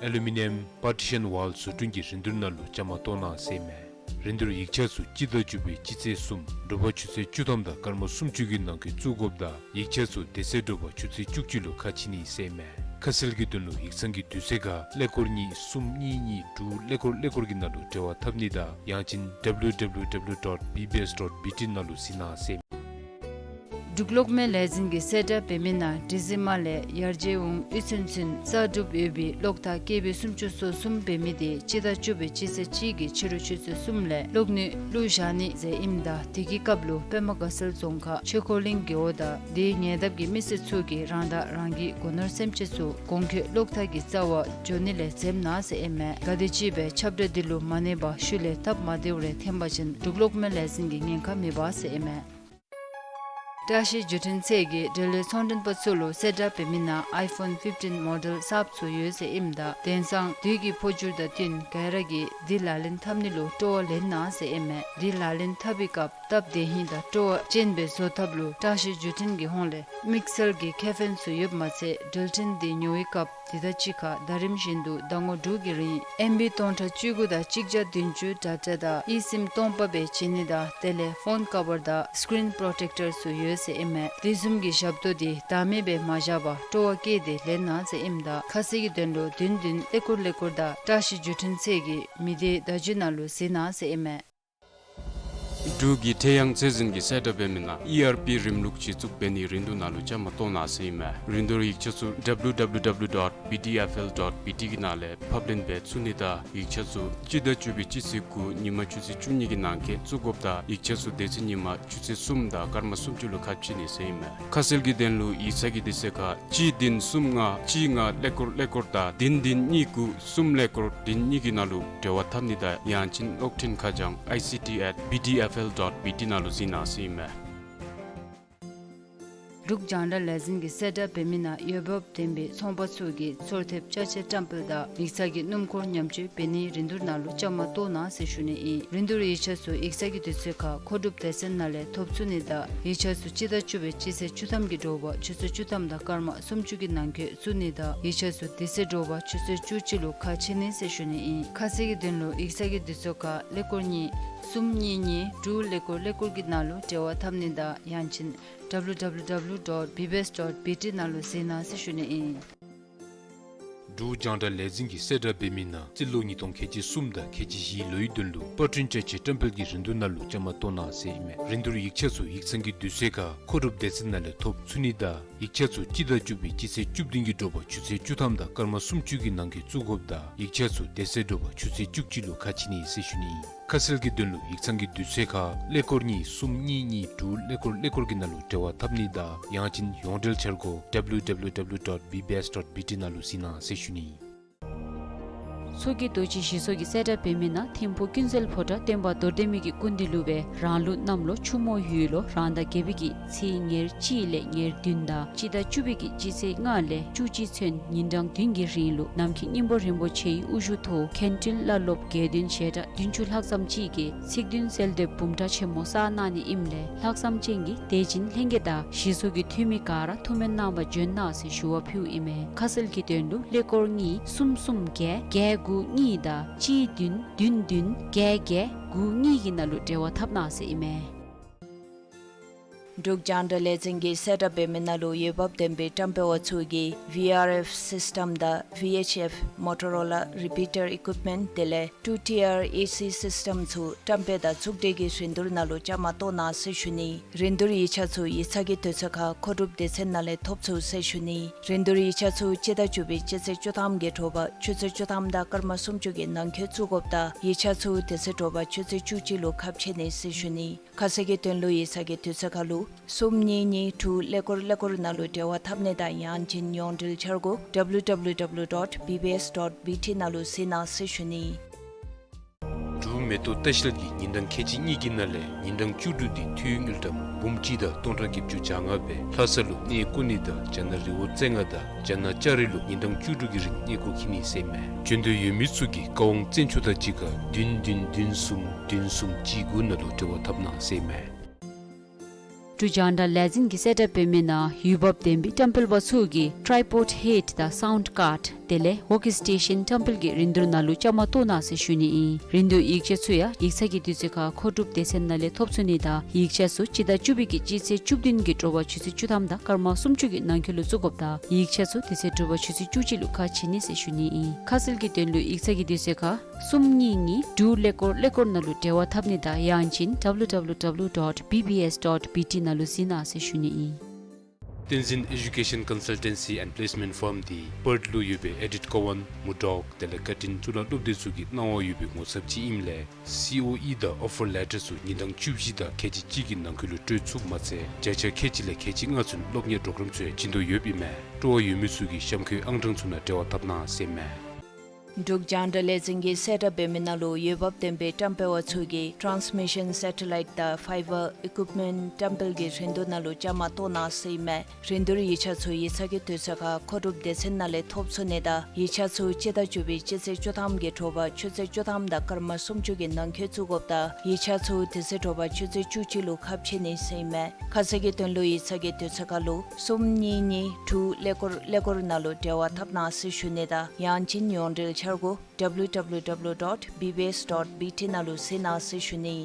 ཨེ་ལུ་མི་ནི་ཡམ་པར་ཊི་ཤན་ཝཱལ་བཟོ་སྐྲུན་གྱི་རིན་བསྡུར་ནང་ལུ་བཅའ་མར་གཏོགས་གནང་ཟེར་ཨིན་མས། རིན་བསྡུར་ཡིག་ཆ་ཚུ་སྤྱི་ཟླ་བཅུ་པའི་སྤྱི་ཚེས་གསུམ་དྲོ་པ་ཆུ་ཚོད་བཅུ་ཐམ་དང་སྐར་མ་སུམ་ཅུ་གི་ནང་འཁོད་བཙུགས་དགོཔ་དང་ཡིག་ཆ་ཚུ་དེ་ཚེ་དྲོ་པ་ཆུ་ཚོད་བཅུ་གཅིག་ལུ་ཁ་ཕྱེ་ནི་ཟེར་ཨིན་མས། ཁ་གསལ་གྱི་དོན་ལུ་ཡིག་ཚང་གི་དུས་ཚོད་ཁར་ཀླད་ཀོར་གཉིས་གསུམ་གཉིས་གཉིས་དྲུག་ཀླད་ཀོར་ཀླད་ཀོར་གྱི་ནང་ལུ་འབྲེལ་བ་འཐབ་ནི་དང་ཡང་ཅིན་W W W dot B B S dot B T ནང་ལུ་གཟིགས་གནང་ཟེར་ཨིན་མས། འབྲུག་གློག་མེ་ལས་འཛིན་གྱིས་གསལ་བསྒྲགས་འབད་མི་ནང་འབྲི་རྩེ་མ་ལས་ཡར་རྒྱས་འོང་དབུས་ཚུན་ཚོད་གསར་སྒྲུབ་ཡོད་པའི་གློག་ཐག་ཀེ་བི་སུམ་ཅུ་སོ་གསུམ་འབད་མི་དེ་སྤྱི་ཟླ་བཅུ་པའི་སྤྱི་ཚེས་གཅིག་གི་ཕྱི་རུ་ཆུ་ཚོད་གསུམ་ལས་གློག་ནུས་བླུག་བཞག་ནི་ཟེར་ཨིནམ་ད་དེ་གི་སྐབས་ལུ་པདྨ་དགའ་ཚལ་རྫོང་ཁག་ཆོས་འཁོར་གླིང་རྒེད་འོག་དང་དེའི་ཉེ་འདབས་ཀྱི་མི་སེར་ཚུ་གིས་རང་དང་རང་གི་སྒོ་ནོར་སེམས་ཅན་ཚུ་གོང་འཁོད་གློག་ཐག་གི་རྩ་བར་འགྱོ་ནི་ལས་འཛེམ་གནང་ཟེར་ཨིན་མས། ག་དེ་ཅིག་སྦེ་ཁྱབ་བསྒྲགས་འདི་ལུ་མ་གནས་པར་ཤུལ་ལས་སྟབས་མ་བདེཝ་རེ་ཐོན་པ་ཅིན་འབྲུག་གློག་མེ་ལས་འཛིན་གྱིས་ཉེན་ཁ་མེད་པ་ཟེར་ཨིན་མས། བཀྲ་ཤིས་བརྒྱུད་འཕྲིན་ཚད་ཀྱིས་འབྲེལ་ཡོད་ཚོང་མགྲོན་པ་ཚུ་ལུ་གསལ་བསྒྲགས་འབད་མི་ནང་ཨའི་ཕོན་ཕིཕ་ཊིན་མོ་ཌེལ་གསརཔ་ཚུ་ཡོད་ཟེར་ཨིནམ་ད་དེང་སང་དུས་ཀྱི་འཕོ་འགྱུར་དང་བསྟུན་ག་ར་གིས་འདི་ལག་ལེན་འཐབ་ནི་ལུ་སྤྲོ་བ་ལེན་གནང་ཟེར་ཨིན་མས། འདི་ལག་ལེན་འཐབ་པའི་སྐབས་སྟབས་བདེ་ཧིང་དང་སྤྲོ་བ་ཅན་སྦེ་བཟོ་ཐབས་ལུ་བཀྲ་ཤིས་བརྒྱུད་འཕྲིན་གྱི་ཧོངས་ལས་དམིགས་བསལ་གྱི་ཁེ་ཕན་ཚུ་ཡོདཔ་མ་ཚད་འབྲེལ་འཕྲིན་འདི་ཉོ་བའི་སྐབས་དེ་དང་གཅིག་ཁར་ཟླ་རིམ་བཞིན་དུ་ཟླ་ངོ་དྲུག་གི་རིང་ཨེམ་བི་སྟོང་ཕྲག་བཅུ་དགུ་དང་གཅིག་བརྒྱ་བདུན་ཅུ་ཌེ་ཊ་དང་ཨི་སིམ་སྟོང་པ་སྦེ་བྱིན་ནི་དང་དེ་ལས་ཕོན་ཀ་བར་དང་སི་ཀི་རིན་པོརོ་ཊེཀ་ཊར་ཚུ་ཡོད་ཟེར་ཨིན་མས། དེ་བཟུམ་གྱི་ཞབས་ཏོག་འདི་ཟླ་མེད་སྦེ་མ་བཞག་པར་སྤྲོ་བ་བསྐྱེད་དེ་ལེན་གནང་ཟེར་ཨིནམ་ད་ཁ་གསལ་གྱི་དོན་ལུ་བདུན་བདུན་ཀླད་ཀོར་ཀླད་ཀོར་དང་བཀྲ་ཤིས་བརྒྱུད་འཕྲིན་ཚད་ཀྱི་མི་སྡེ་བརྡ་བརྒྱུད་ནང་ལུ་གཟིགས་གནང་ཟེར་ཨིན་མས། འབྲུག་གི་ཁྲེ་ཡང་ཚད་འཛིན་གྱིས་གསལ་བསྒྲགས་འབད་མི་ནང་ཨི་ཨར་པི་རིམ་ལུགས་གཞི་བཙུགས་འབད་ནིའི་རིན་བསྡུར་ནང་ལུ་བཅའ་མར་གཏོགས་གནང་ཟེར་ཨིན་མས། རིན་བསྡུར་ཡིག་ཆ་ཚུ་W W W dot B D F L dot B T གི་ནང་ལས་ཕབ་ལེན་འབད་ཚུགས་ནི་དང་ཡིག་ཆ་ཚུ་སྤྱི་ཟླ་བཅུ་པའི་སྤྱི་ཚེས་དགུ་ཉིན་མ་ཆུ་ཚོད་བཅུ་གཉིས་ཀྱི་ནང་འཁོད་བཙུགས་དགོཔ་དང་ཡིག་ཆ་ཚུ་དེ་ཚེ་ཉིན་མ་ཆུ་ཚོད་གསུམ་དང་སྐར་མ་སུམ་ཅུ་ལུ་ཁ་ཕྱེ་ནི་ཟེར་ཨིན་མས། ཁ་གསལ་གྱི་དོན་ལུ་ཡིག་ཚང་གི་དུས་ཚོད་ཁར་གཅིག་བདུན་གསུམ་ལྔ་གཅིག་ལྔ་ཀླད་ཀོར་ཀླད་ཀོར་དང་བདུན་བདུན་གཉིས་དགུ་གསུམ་ཀླད་ཀོར་བདུན་གཉིས་ཀྱི་ནང་ལུ་འབྲེལ་བ་འཐབ་ནི་དང་ཡང་ཅིན་གློག་འཕྲིན་ཁ་བྱང་I C T at B D F L dot B T ནང་ལུ་གཟིགས་གནང་ཟེར་ཨིན་མས། འབྲུག་རྒྱང་བསྒྲགས་ལས་འཛིན་གྱིས་གསལ་བསྒྲགས་འབད་མི་ནང་འོས་འབབ་ལྡན་པའི་ཚོང་པ་ཚུ་གིས་ཚོར་ཐེབས་ཅ་ཆས་བཀྲམ་སྤེལ་དང་ཡིག་ཚང་གི་སྣུམ་འཁོར་ཉམས་བཅོས་འབད་ནིའི་རིན་བསྡུར་ནང་ལུ་བཅའ་མར་གཏོགས་གནང་ཟེར་ཞུ་ནི་ཨིན། རིན་བསྡུར་ཡིག་ཆ་ཚུ་ཡིག་ཚང་གི་དུས་ཚོད་ཁར་མཁོ་སྒྲུབ་སྡེ་ཚན་ནང་ལས་ཐོབ་ཚུགས་ནི་དང་ཡིག་ཆ་ཚུ་སྤྱི་ཟླ་བཅུ་པའི་སྤྱི་ཚེས་བཅུ་ཐམ་གྱི་དྲོ་པ་ཆུ་ཚོད་བཅུ་ཐམ་དང་སྐར་མ་སུམ་ཅུ་གི་ནང་འཁོད་བཙུགས་ནི་དང་ཡིག་ཆ་ཚུ་དེ་ཚེ་དྲོ་པ་ཆུ་ཚོད་བཅུ་གཅིག་ལུ་ཁ་ཕྱེ་ནི་ཟེར་ཞུ་ནི་ཨིན། ཁ་གསལ་གྱི་དོན་ལུ་ཡིག་ཚང་གི་དུས་ཚོད་ཁར་ཀླད་ཀོར་གཉིས་གསུམ་གཉིས་གཉིས་དྲུག་ཀླད་ཀོར་ཀླད་ཀོར་གྱི་ནང་ལུ་འབྲེལ་བ་འཐབ་ནི་དང་ཡང་ཅིན་W W W dot B B S dot B T ནང་ལུ་གཟིགས་གནང་ཟེར་ཞུ་ནི་ཨིན། འབྲུག་རྒྱང་བསྒྲགས་ལས་འཛིན་གྱིས་གསལ་བསྒྲགས་འབད་མི་ནང་རྩིས་ལོ་ཉིས་སྟོང་ཁལ་གཅིག་གསུམ་དང་ཁལ་གཅིག་བཞིའི་ལོའི་དོན་ལུ་པར་སྐྲུན་བཅའ་ཆས་བཀྲམ་སྤེལ་གྱི་རིན་བསྡུར་ནང་ལུ་བཅའ་མར་གཏོགས་གནང་ཟེར་ཨིན་མས། རིན་བསྡུར་ཡིག་ཆ་ཚུ་ཡིག་ཚང་གི་དུས་ཚོད་ཁར་མཁོ་སྒྲུབ་སྡེ་ཚན་ནང་ལས་ཐོབ་ཚུགས་ནི་དང་ཡིག་ཆ་ཚུ་སྤྱི་ཟླ་བཅུ་པའི་སྤྱི་ཚེས་བཅུ་བདུན་གྱི་དྲོ་པ་ཆུ་ཚོད་བཅུ་ཐམ་དང་སྐར་མ་སུམ་ཅུ་གི་ནང་འཁོད་བཙུགས་དགོཔ་དང་ཡིག་ཆ་ཚུ་དེ་ཚེ་དྲོ་པ་ཆུ་ཚོད་བཅུ་གཅིག་ལུ་ཁ་ཕྱེ་ནི་ཟེར་ཞུ་ནི་ཨིན། ཁ་གསལ་གྱི་དོན་ལུ་ཡིག་ཚང་གི་དུས་ཚོད་ཁར་ཀླད་ཀོར་གཉིས་གསུམ་གཉིས་གཉིས་དྲུག་ཀླད་ཀོར་ཀླད་ཀོར་གྱི་ནང་ལུ་འབྲེལ་བ་འཐབ་ནི་དང་ཡང་ཅིན་ཡོངས་འབྲེལ་འཆར་སྒོ་W W W dot B B S dot B T ནང་ལུ་གཟིགས་གནང་ཟེར་ཞུ་ནི་ཨིན། མཚོ་སྐྱེས་རྡོ་རྗེ་ཞི་གསོ་གིས་གསལ་བསྒྲགས་འབད་མི་ནང་ཐིམ་ཕུག་ཀུན་གསལ་ཕོ་བྲང་སྟོན་པ་རྡོར་གདན་མའི་གི་སྐུ་མདུན་ལུ་སྦེ་རང་ལུགས་གནམ་ལོ་ཆུ་མོ་ཡོས་ལོ་རང་ཟླ་བརྒྱད་པའི་གི་ཚེས་ཉེར་གཅིག་ལས་ཉེར་བདུན་དང་སྤྱི་ཟླ་བཅུ་པའི་གི་སྤྱི་ཚེས་ལྔ་ལས་བཅུ་གཅིག་ཚུན་ཉིན་གྲངས་བདུན་གྱི་རིང་ལུ་ནམ་མཁའི་སྙིང་པོ་རིན་པོ་ཆེའི་དབུ་བཞུགས་ཐོག་མཁན་སྤྲུལ་བླ་སློབ་དགེ་འདུན་ཞལ་གྲངས་བདུན་ཅུ་ལྷག་ཙམ་ཅིག་གིས་ཚིག་བདུན་གསོལ་འདེབས་འབུམ་ཕྲག་ཆེན་མོ་བསགས་གནང་ནི་ཨིནམ་ལས་ལྷག་བསམ་ཅན་གྱི་དད་ཅན་ལྷན་རྒྱས་དང་ཞི་གསོ་གི་འཐུས་མི་ག་ར་ཐུགས་སྨོན་གནང་བར་བྱོན་གནང་ཟེར་ཞུ་བ་ཕུལཝ་ཨིན་མས། ཁ་གསལ་གྱི་དོན་ལུ་ཀླད་ཀོར་གཉིས་གསུམ་གསུམ་བརྒྱད་བརྒྱད་དགུ་གཉིས་དང་གཅིག་བདུན་བདུན་བདུན་བརྒྱད་བརྒྱད་དགུ་གཉིས་ཀྱི་ནང་ལུ་འབྲེལ་བ་འཐབ་གནང་ཟེར་ཨིན་མས། འབྲུག་རྒྱང་བསྒྲགས་ལས་འཛིན་གྱིས་གསལ་བསྒྲགས་འབད་མི་ནང་ལུ་འོས་འབབ་ལྡན་པའི་བཀྲམ་སྤེལ་བ་ཚུ་གིས་V R F system དང་V H F Motorola repeater equipment དེ་ལས་two tier A C system ཚུ་བཀྲམ་སྤེལ་དང་བཙུགས་སྒྲིག་གི་རིན་བསྡུར་ནང་ལུ་བཅའ་མར་གཏོགས་གནང་ཟེར་ཞུ་ནི། རིན་བསྡུར་ཡིག་ཆ་ཚུ་ཡིག་ཚང་གི་དུས་ཚོད་ཁར་མཁོ་སྒྲུབ་སྡེ་ཚན་ནང་ལས་ཐོབ་ཚུགས་ཟེར་ཞུ་ནི། རིན་བསྡུར་ཡིག་ཆ་ཚུ་སྤྱི་ཟླ་བཅུ་པའི་སྤྱི་ཚེས་བཅུ་ཐམ་གྱི་དྲོ་པ་ཆུ་ཚོད་བཅུ་ཐམ་དང་སྐར་མ་སུམ་ཅུ་གི་ནང་འཁོད་བཙུགས་དགོཔ་དང་ཡིག་ཆ་ཚུ་དེ་ཚེ་དྲོ་པ་ཆུ་ཚོད་བཅུ་གཅིག་ལུ་ཁ་ཕྱེ་ནི་ཟེར་ཞུ་ནི། ཁ་གསལ་གྱི་དོན་ལུ་ཡིག་ཚང་གི་དུས་ཚོད་ཁར་ལུ་གསུམ་གཉིས་གཉིས་དྲུག་ཀླད་ཀོར་ཀླད་ཀོར་ནང་ལུ་འབྲེལ་བ་འཐབ་ནི་དང་ཡང་ཅིན་ཡོངས་འབྲེལ་འཆར་སྒོ་W W W dot B B S dot B T ནང་ལུ་གཟིགས་གནང་ཟེར་ཞུ་ནི། འབྲུག་མེ་ཏོག་ལྟ་བཤལ་གྱིས་ཉིན་གྲངས་ཁལ་གཅིག་གཉིས་ཀྱི་ནང་ལས་ཉིན་གྲངས་བཅུ་དྲུག་འདི་འཐུས་དངུལ་ཀྲམ་འབུམ་གཅིག་དང་སྟོང་ཕྲག་བརྒྱད་ཅུ་གྱ་ལྔ་སྦེ་ལྷ་ས་ལུ་གནས་སྐོར་ནི་དང་རྒྱ་ནག་རི་བོ་རྩེ་ལྔ་དང་རྒྱ་ནག་ལྕགས་རི་ལུ་ཉིན་གྲངས་བཅུ་དྲུག་གི་རིང་གནས་སྐོར་འཁྱིད་ནི་ཟེར་མས། འབྱོན་འདོད་ཡོད་མི་ཚུ་གིས་བཀའ་དབང་བཙན་ཆུ་དང་གཅིག་ཁར་བདུན་བདུན་བདུན་གསུམ་བདུན་གསུམ་གཅིག་དགུ་ནང་ལུ་འབྲེལ་བ་འཐབ་གནང་ཟེར་མས། འབྲུག་རྒྱང་བསྒྲགས་ལས་འཛིན་གྱིས་གསལ་བསྒྲགས་འབད་མི་ནང་འོས་འབབ་ལྡན་པའི་བཀྲམ་སྤེལ་པ་ཚུ་གིས་ཀྲའི་པོཌ་ཧེཌ་དང་སའུནཌ་ཀཱཌ་དེ་ལས་ཝོརཀ་སི་ཊེ་ཤཱན་བཀྲམ་སྤེལ་གྱི་རིན་བསྡུར་ནང་ལུ་བཅའ་མར་གཏོགས་གནང་ཟེར་ཞུ་ནི་ཨིན། རིན་བསྡུར་ཡིག་ཆ་ཚུ་ཡང་ཡིག་ཚང་གི་དུས་ཚོད་ཁར་མཁོ་སྒྲུབ་སྡེ་ཚན་ནང་ལས་ཐོབ་ཚུགས་ནི་དང་ཡིག་ཆ་ཚུ་སྤྱི་ཟླ་བཅུ་པའི་གི་སྤྱི་ཚེས་བཅུ་བདུན་གྱི་དྲོ་པ་ཆུ་ཚོད་བཅུ་ཐམ་དང་སྐར་མ་སུམ་ཅུ་གི་ནང་འཁོད་ལུ་བཙུགས་དགོཔ་དང་ཡིག་ཆ་ཚུ་དེ་ཚེ་དྲོ་པ་ཆུ་ཚོད་བཅུ་གཅིག་ལུ་ཁ་ཕྱེ་ནི་ཟེར་ཞུ་ནི་ཨིན། ཁ་གསལ་གྱི་དོན་ལུ་ཡིག་ཚང་གི་དུས་ཚོད་ཁར་གསུམ་གཉིས་གཉིས་དྲུག་ཀླད་ཀོར་ཀླད་ཀོར་ནང་ལུ་འབྲེལ་བ་འཐབ་ནི་དང་ཡང་ཅིན་W W W dot B B S dot B T ནང་ལུ་གཟིགས་གནང་ཟེར་ཞུ་ནི་ཨིན། བསྟན་འཛིན་ཨེ་ཌུ་ཀེ་ཤཱན་ཀོན་སཱལ་ཊེན་སི་ཨེནཌ་པི་ལེསི་མེནཊ་ཕརམ་འདི་པརཐ་ལུ་ཡོད་པའི་ཨེ་ཌིཐ་ཀོ་ཝཱན་མུར་ཌོག་དེ་ལས་ཀར་ཊིན་གཙུག་ལག་སློབ་སྡེ་ཚུ་གི་གནང་བ་ཡོད་པའི་ངོ་ཚབ་ཅིག་ཨིནམ་ལས་སི་ཨོ་ཨི་དང་ཨོ་ཕར་ལེ་ཊར་ཚུ་ཉིན་གྲངས་བཅུ་བཞི་དང་ཁལ་གཅིག་གཅིག་གི་ནང་འཁོད་ལུ་སྤྲོད་ཚུགསཔ་མ་ཚད་བརྒྱ་ཆ་ཁལ་གཅིག་ལས་ཁལ་གཅིག་ལྔ་ཚུན་སློབ་གཉེར་གྲོགས་རམ་ཚུ་ཡང་བྱིན་དོ་ཡོདཔ་ཨིན་མས། སྤྲོ་བ་ཡོད་མི་ཚུ་གིས་གཤམ་འཁོད་ཨང་གྲངས་ཚུ་ནང་འབྲེལ་བ་འཐབ་གནང་ཟེར་མས། འབྲུག་རྒྱང་བསྒྲགས་ལས་འཛིན་གྱིས་གསལ་བསྒྲགས་འབད་མི་ནང་ལུ་འོས་འབབ་ལྡན་པའི་བཀྲམ་སྤེལ་པ་ཚུ་གིས་ཊཱནསི་མི་ཤཱན་སེ་ཊ་ལའིཊ་དང་ཕའི་བར་ཨི་ཀུཡིཔ་མེནཊ་བཀྲམ་སྤེལ་གྱི་རིན་བསྡུར་ནང་ལུ་བཅའ་མར་གཏོགས་གནང་ཟེར་ཨིན་མས། རིན་བསྡུར་ཡིག་ཆ་ཚུ་ཡིག་ཚང་གི་དུས་ཚོད་ཁར་མཁོ་སྒྲུབ་སྡེ་ཚན་ནང་ལས་ཐོབ་ཚུགས་ནི་དང་ཡིག་ཆ་ཚུ་སྤྱི་ཟླ་བཅུ་པའི་སྤྱི་ཚེས་བཅུ་ཐམ་གྱི་དྲོ་པ་ཆུ་ཚོད་བཅུ་ཐམ་དང་སྐར་མ་སུམ་ཅུ་གི་ནང་འཁོད་བཙུགས་དགོཔ་དང་ཡིག་ཆ་ཚུ་དེ་ཚེ་དྲོ་པ་ཆུ་ཚོད་བཅུ་གཅིག་ལུ་ཁ་ཕྱེ་ནི་ཟེར་ཨིན་མས། ཁ་གསལ་གྱི་དོན་ལུ་ཡིག་ཚང་གི་དུས་ཚོད་ཁར་ལུ་གསུམ་གཉིས་གཉིས་དྲུག་ཀླད་ཀོར་ཀླད་ཀོར་ནང་ལུ་འབྲེལ་བ་འཐབ་གནང་ཟེར་ཞུ་ནི་དང་ཡང་ཅིན་ཡོངས་འབྲེལ་འཆར་སྒོ་W W W dot B B S dot B T ནང་ལུ་གཟིགས་གནང་ཟེར་ཞུ་ནི།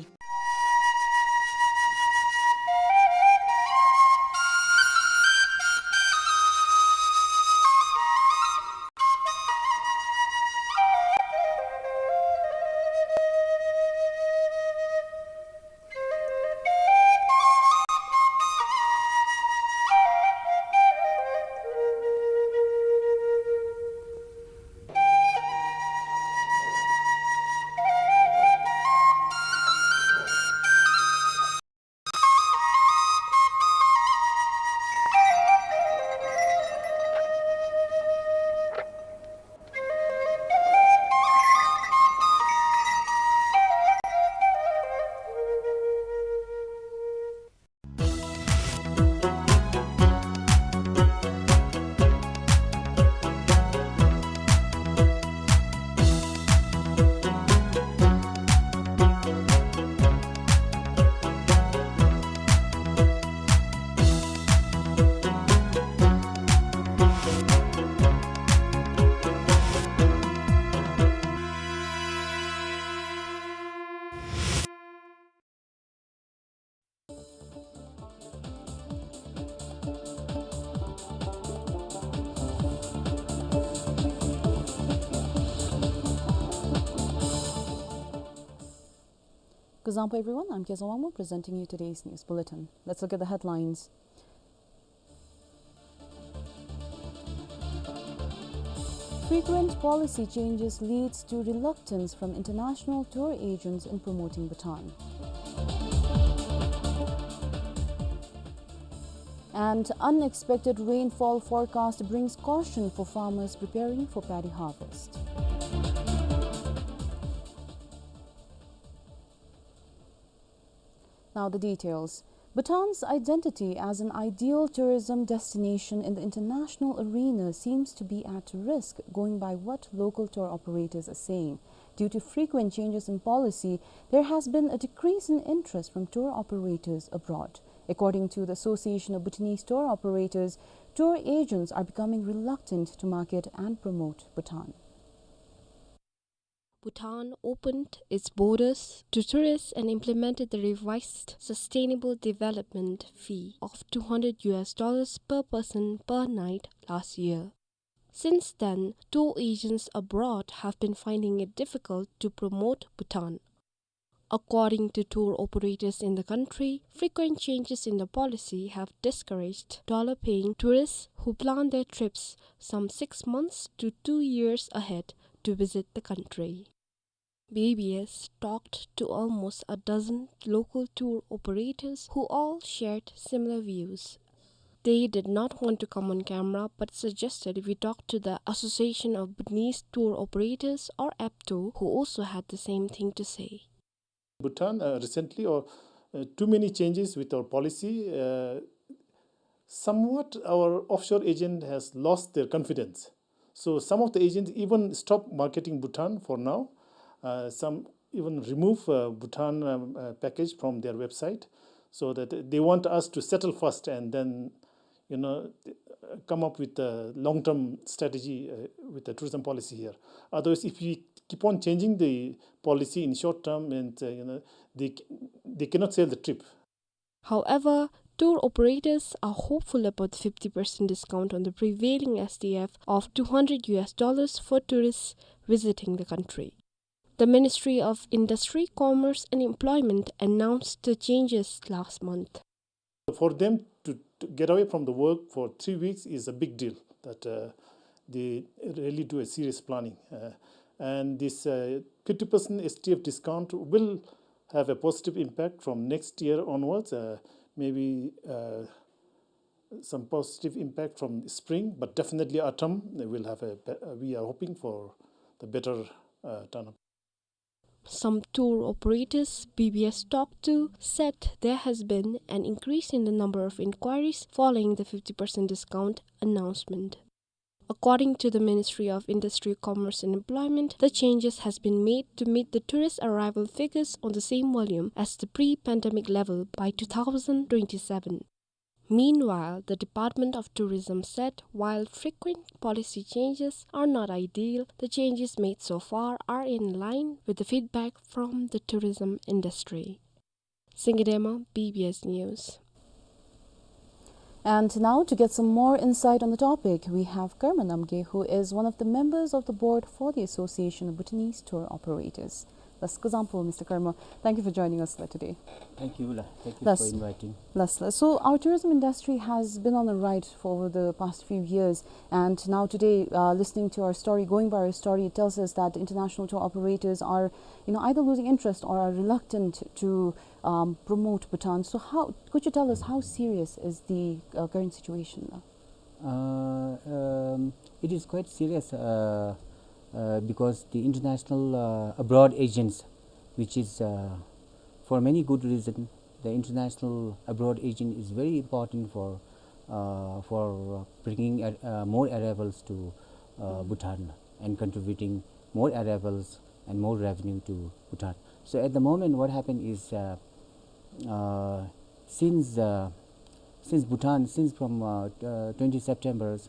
Kuzangpo everyone, I'm Kezang Wangmo presenting you today's news bulletin. Let's look at the headlines. Frequent policy changes leads to reluctance from international tour agents in promoting Bhutan. And unexpected rainfall forecast brings caution for farmers preparing for paddy harvest. Now the details. Bhutan's identity as an ideal tourism destination in the international arena seems to be at risk, going by what local tour operators are saying. Due to frequent changes in policy, there has been a decrease in interest from tour operators abroad. According to the Association of Bhutanese Tour Operators, tour agents are becoming reluctant to market and promote Bhutan. Bhutan opened its borders to tourists and implemented the revised sustainable development fee of two hundred U S dollars per person per night last year. Since then, tour agents abroad have been finding it difficult to promote Bhutan. According to tour operators in the country, frequent changes in the policy have discouraged dollar-paying tourists who plan their trips some six months to two years ahead to visit the country. B B S talked to almost a dozen local tour operators who all shared similar views. They did not want to come on camera but suggested we talk to the Association of Bhutanese Tour Operators, or ABTO, who also had the same thing to say. Bhutan, uh, recently, or, uh, too many changes with our policy, uh, somewhat our offshore agent has lost their confidence. So some of the agents even stop marketing Bhutan for now. Uh, some even remove, uh, Bhutan, um, uh, package from their website, so that they want us to settle first and then, you know, uh, come up with a long-term strategy, uh, with the tourism policy here. Otherwise, if we keep on changing the policy in short term, and, uh, you know, they, they cannot sell the trip. However, tour operators are hopeful about the fifty percent discount on the prevailing S T F of two hundred U S dollars for tourists visiting the country. The Ministry of Industry, Commerce and Employment announced the changes last month. For them to, to get away from the work for three weeks is a big deal, that, uh, they really do a serious planning. Uh, and this, uh, fifty percent S T F discount will have a positive impact from next year onwards. Uh, maybe, uh, some positive impact from spring, but definitely autumn will have a be-, uh, we are hoping for the better, uh, turnout. Some tour operators B B S talked to said there has been an increase in the number of inquiries following the fifty percent discount announcement. According to the Ministry of Industry, Commerce and Employment, the changes has been made to meet the tourist arrival figures on the same volume as the pre-pandemic level by two thousand twenty-seven. Meanwhile, the Department of Tourism said while frequent policy changes are not ideal, the changes made so far are in line with the feedback from the tourism industry. Singye Dema, B B S News. And now, to get some more insight on the topic, we have Karma Namgay, who is one of the members of the board for the Association of Bhutanese Tour Operators. Lasu kuzangpo, Mister Karma. Thank you for joining us, uh, today. Thank you, la. Thank you for inviting. Lasu, lasu. So our tourism industry has been on a ride for over the past few years, and now today, uh, listening to our story, going by our story, it tells us that international tour operators are, you know, either losing interest or are reluctant to, um, promote Bhutan. So how, could you tell us how serious is the, uh, current situation now? Uh, um, it is quite serious, uh, uh, because the international, uh, abroad agents, which is, uh, for many good reason, the international abroad agent is very important for, uh, for bringing, uh, uh, more arrivals to, uh, Bhutan and contributing more arrivals and more revenue to Bhutan. So at the moment, what happened is, uh, uh, since, uh, since Bhutan, since from, uh, uh, twenty September,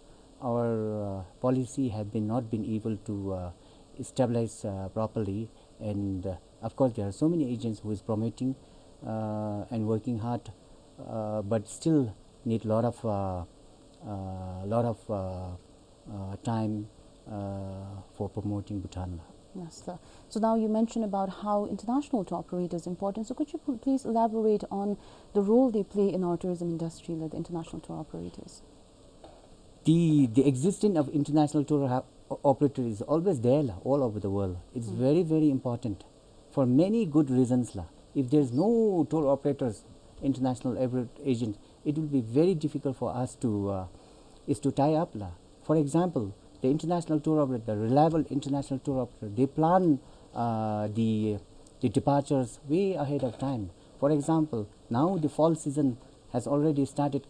our, uh, policy have been not been able to, uh, stabilize, uh, properly. And, uh, of course, there are so many agents who is promoting, uh, and working hard, uh, but still need lot of, uh, uh, lot of, uh, uh, time, uh, for promoting Bhutan. Yes, sir. So now you mentioned about how international tour operator is important. So could you pl-, please elaborate on the role they play in our tourism industry, like the international tour operators? The, the existence of international tour ha-, o-, operator is always there, la, all over the world. It's Mm. very, very important for many good reasons, la. If there's no tour operators, international air agent, it will be very difficult for us to, uh, is to tie up, la. For example, the international tour operator, the reliable international tour operator, they plan, uh, the, the departures way ahead of time. For example, now the fall season has already started,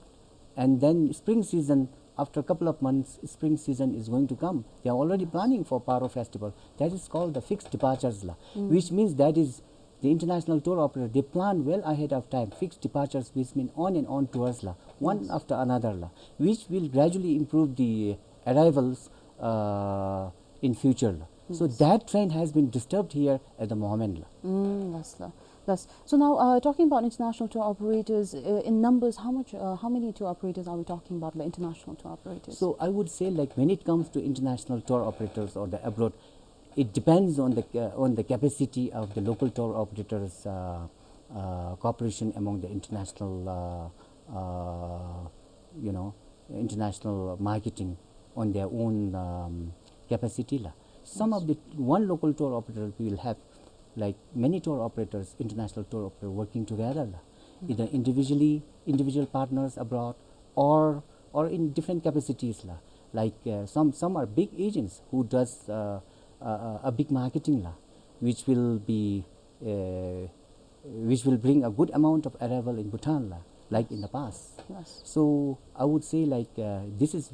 and then spring season, after a couple of months, spring season is going to come. They are already planning for Paro festival. That is called the fixed departures, la, Mm. which means that is the international tour operator, they plan well ahead of time, fixed departures, which mean on and on tours, la, one Yes. after another, la, which will gradually improve the arrivals, uh, in future, la. So Yes. that trend has been disturbed here at the moment, la. Mm, yes, la. Yes. So now, uh, talking about international tour operators, uh, in numbers, how much, uh, how many tour operators are we talking about, like international tour operators? So I would say, like, when it comes to international tour operators or the abroad, it depends on the ca-, on the capacity of the local tour operators, uh, uh, cooperation among the international, uh, uh, you know, international marketing on their own, um, capacity, la. Some Yes. of the, one local tour operator will have, like, many tour operators, international tour operator working together, la. Mm. Either individually, individual partners abroad, or, or in different capacities, la. Like, uh, some, some are big agents who does, uh, uh, uh, a big marketing, la, which will be, uh, which will bring a good amount of arrival in Bhutan, la, like in the past. Yes. So I would say, like, uh, this is,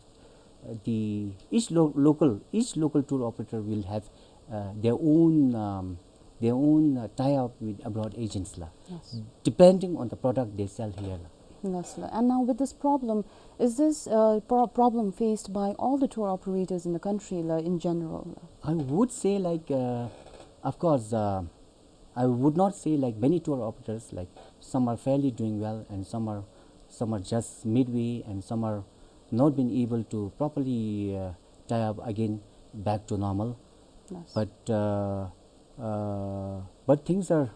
uh, the, each lo-, local, each local tour operator will have, uh, their own, um, their own, uh, tie-up with abroad agents, la, Yes. depending on the product they sell here, la. Yes, la. And now with this problem, is this, uh, pro-, problem faced by all the tour operators in the country, la, in general, la? I would say, like, uh, of course, uh, I would not say, like, many tour operators, like, some are fairly doing well and some are, some are just midway and some are not been able to properly, uh, tie up again back to normal. Yes. But, uh, uh, but things are,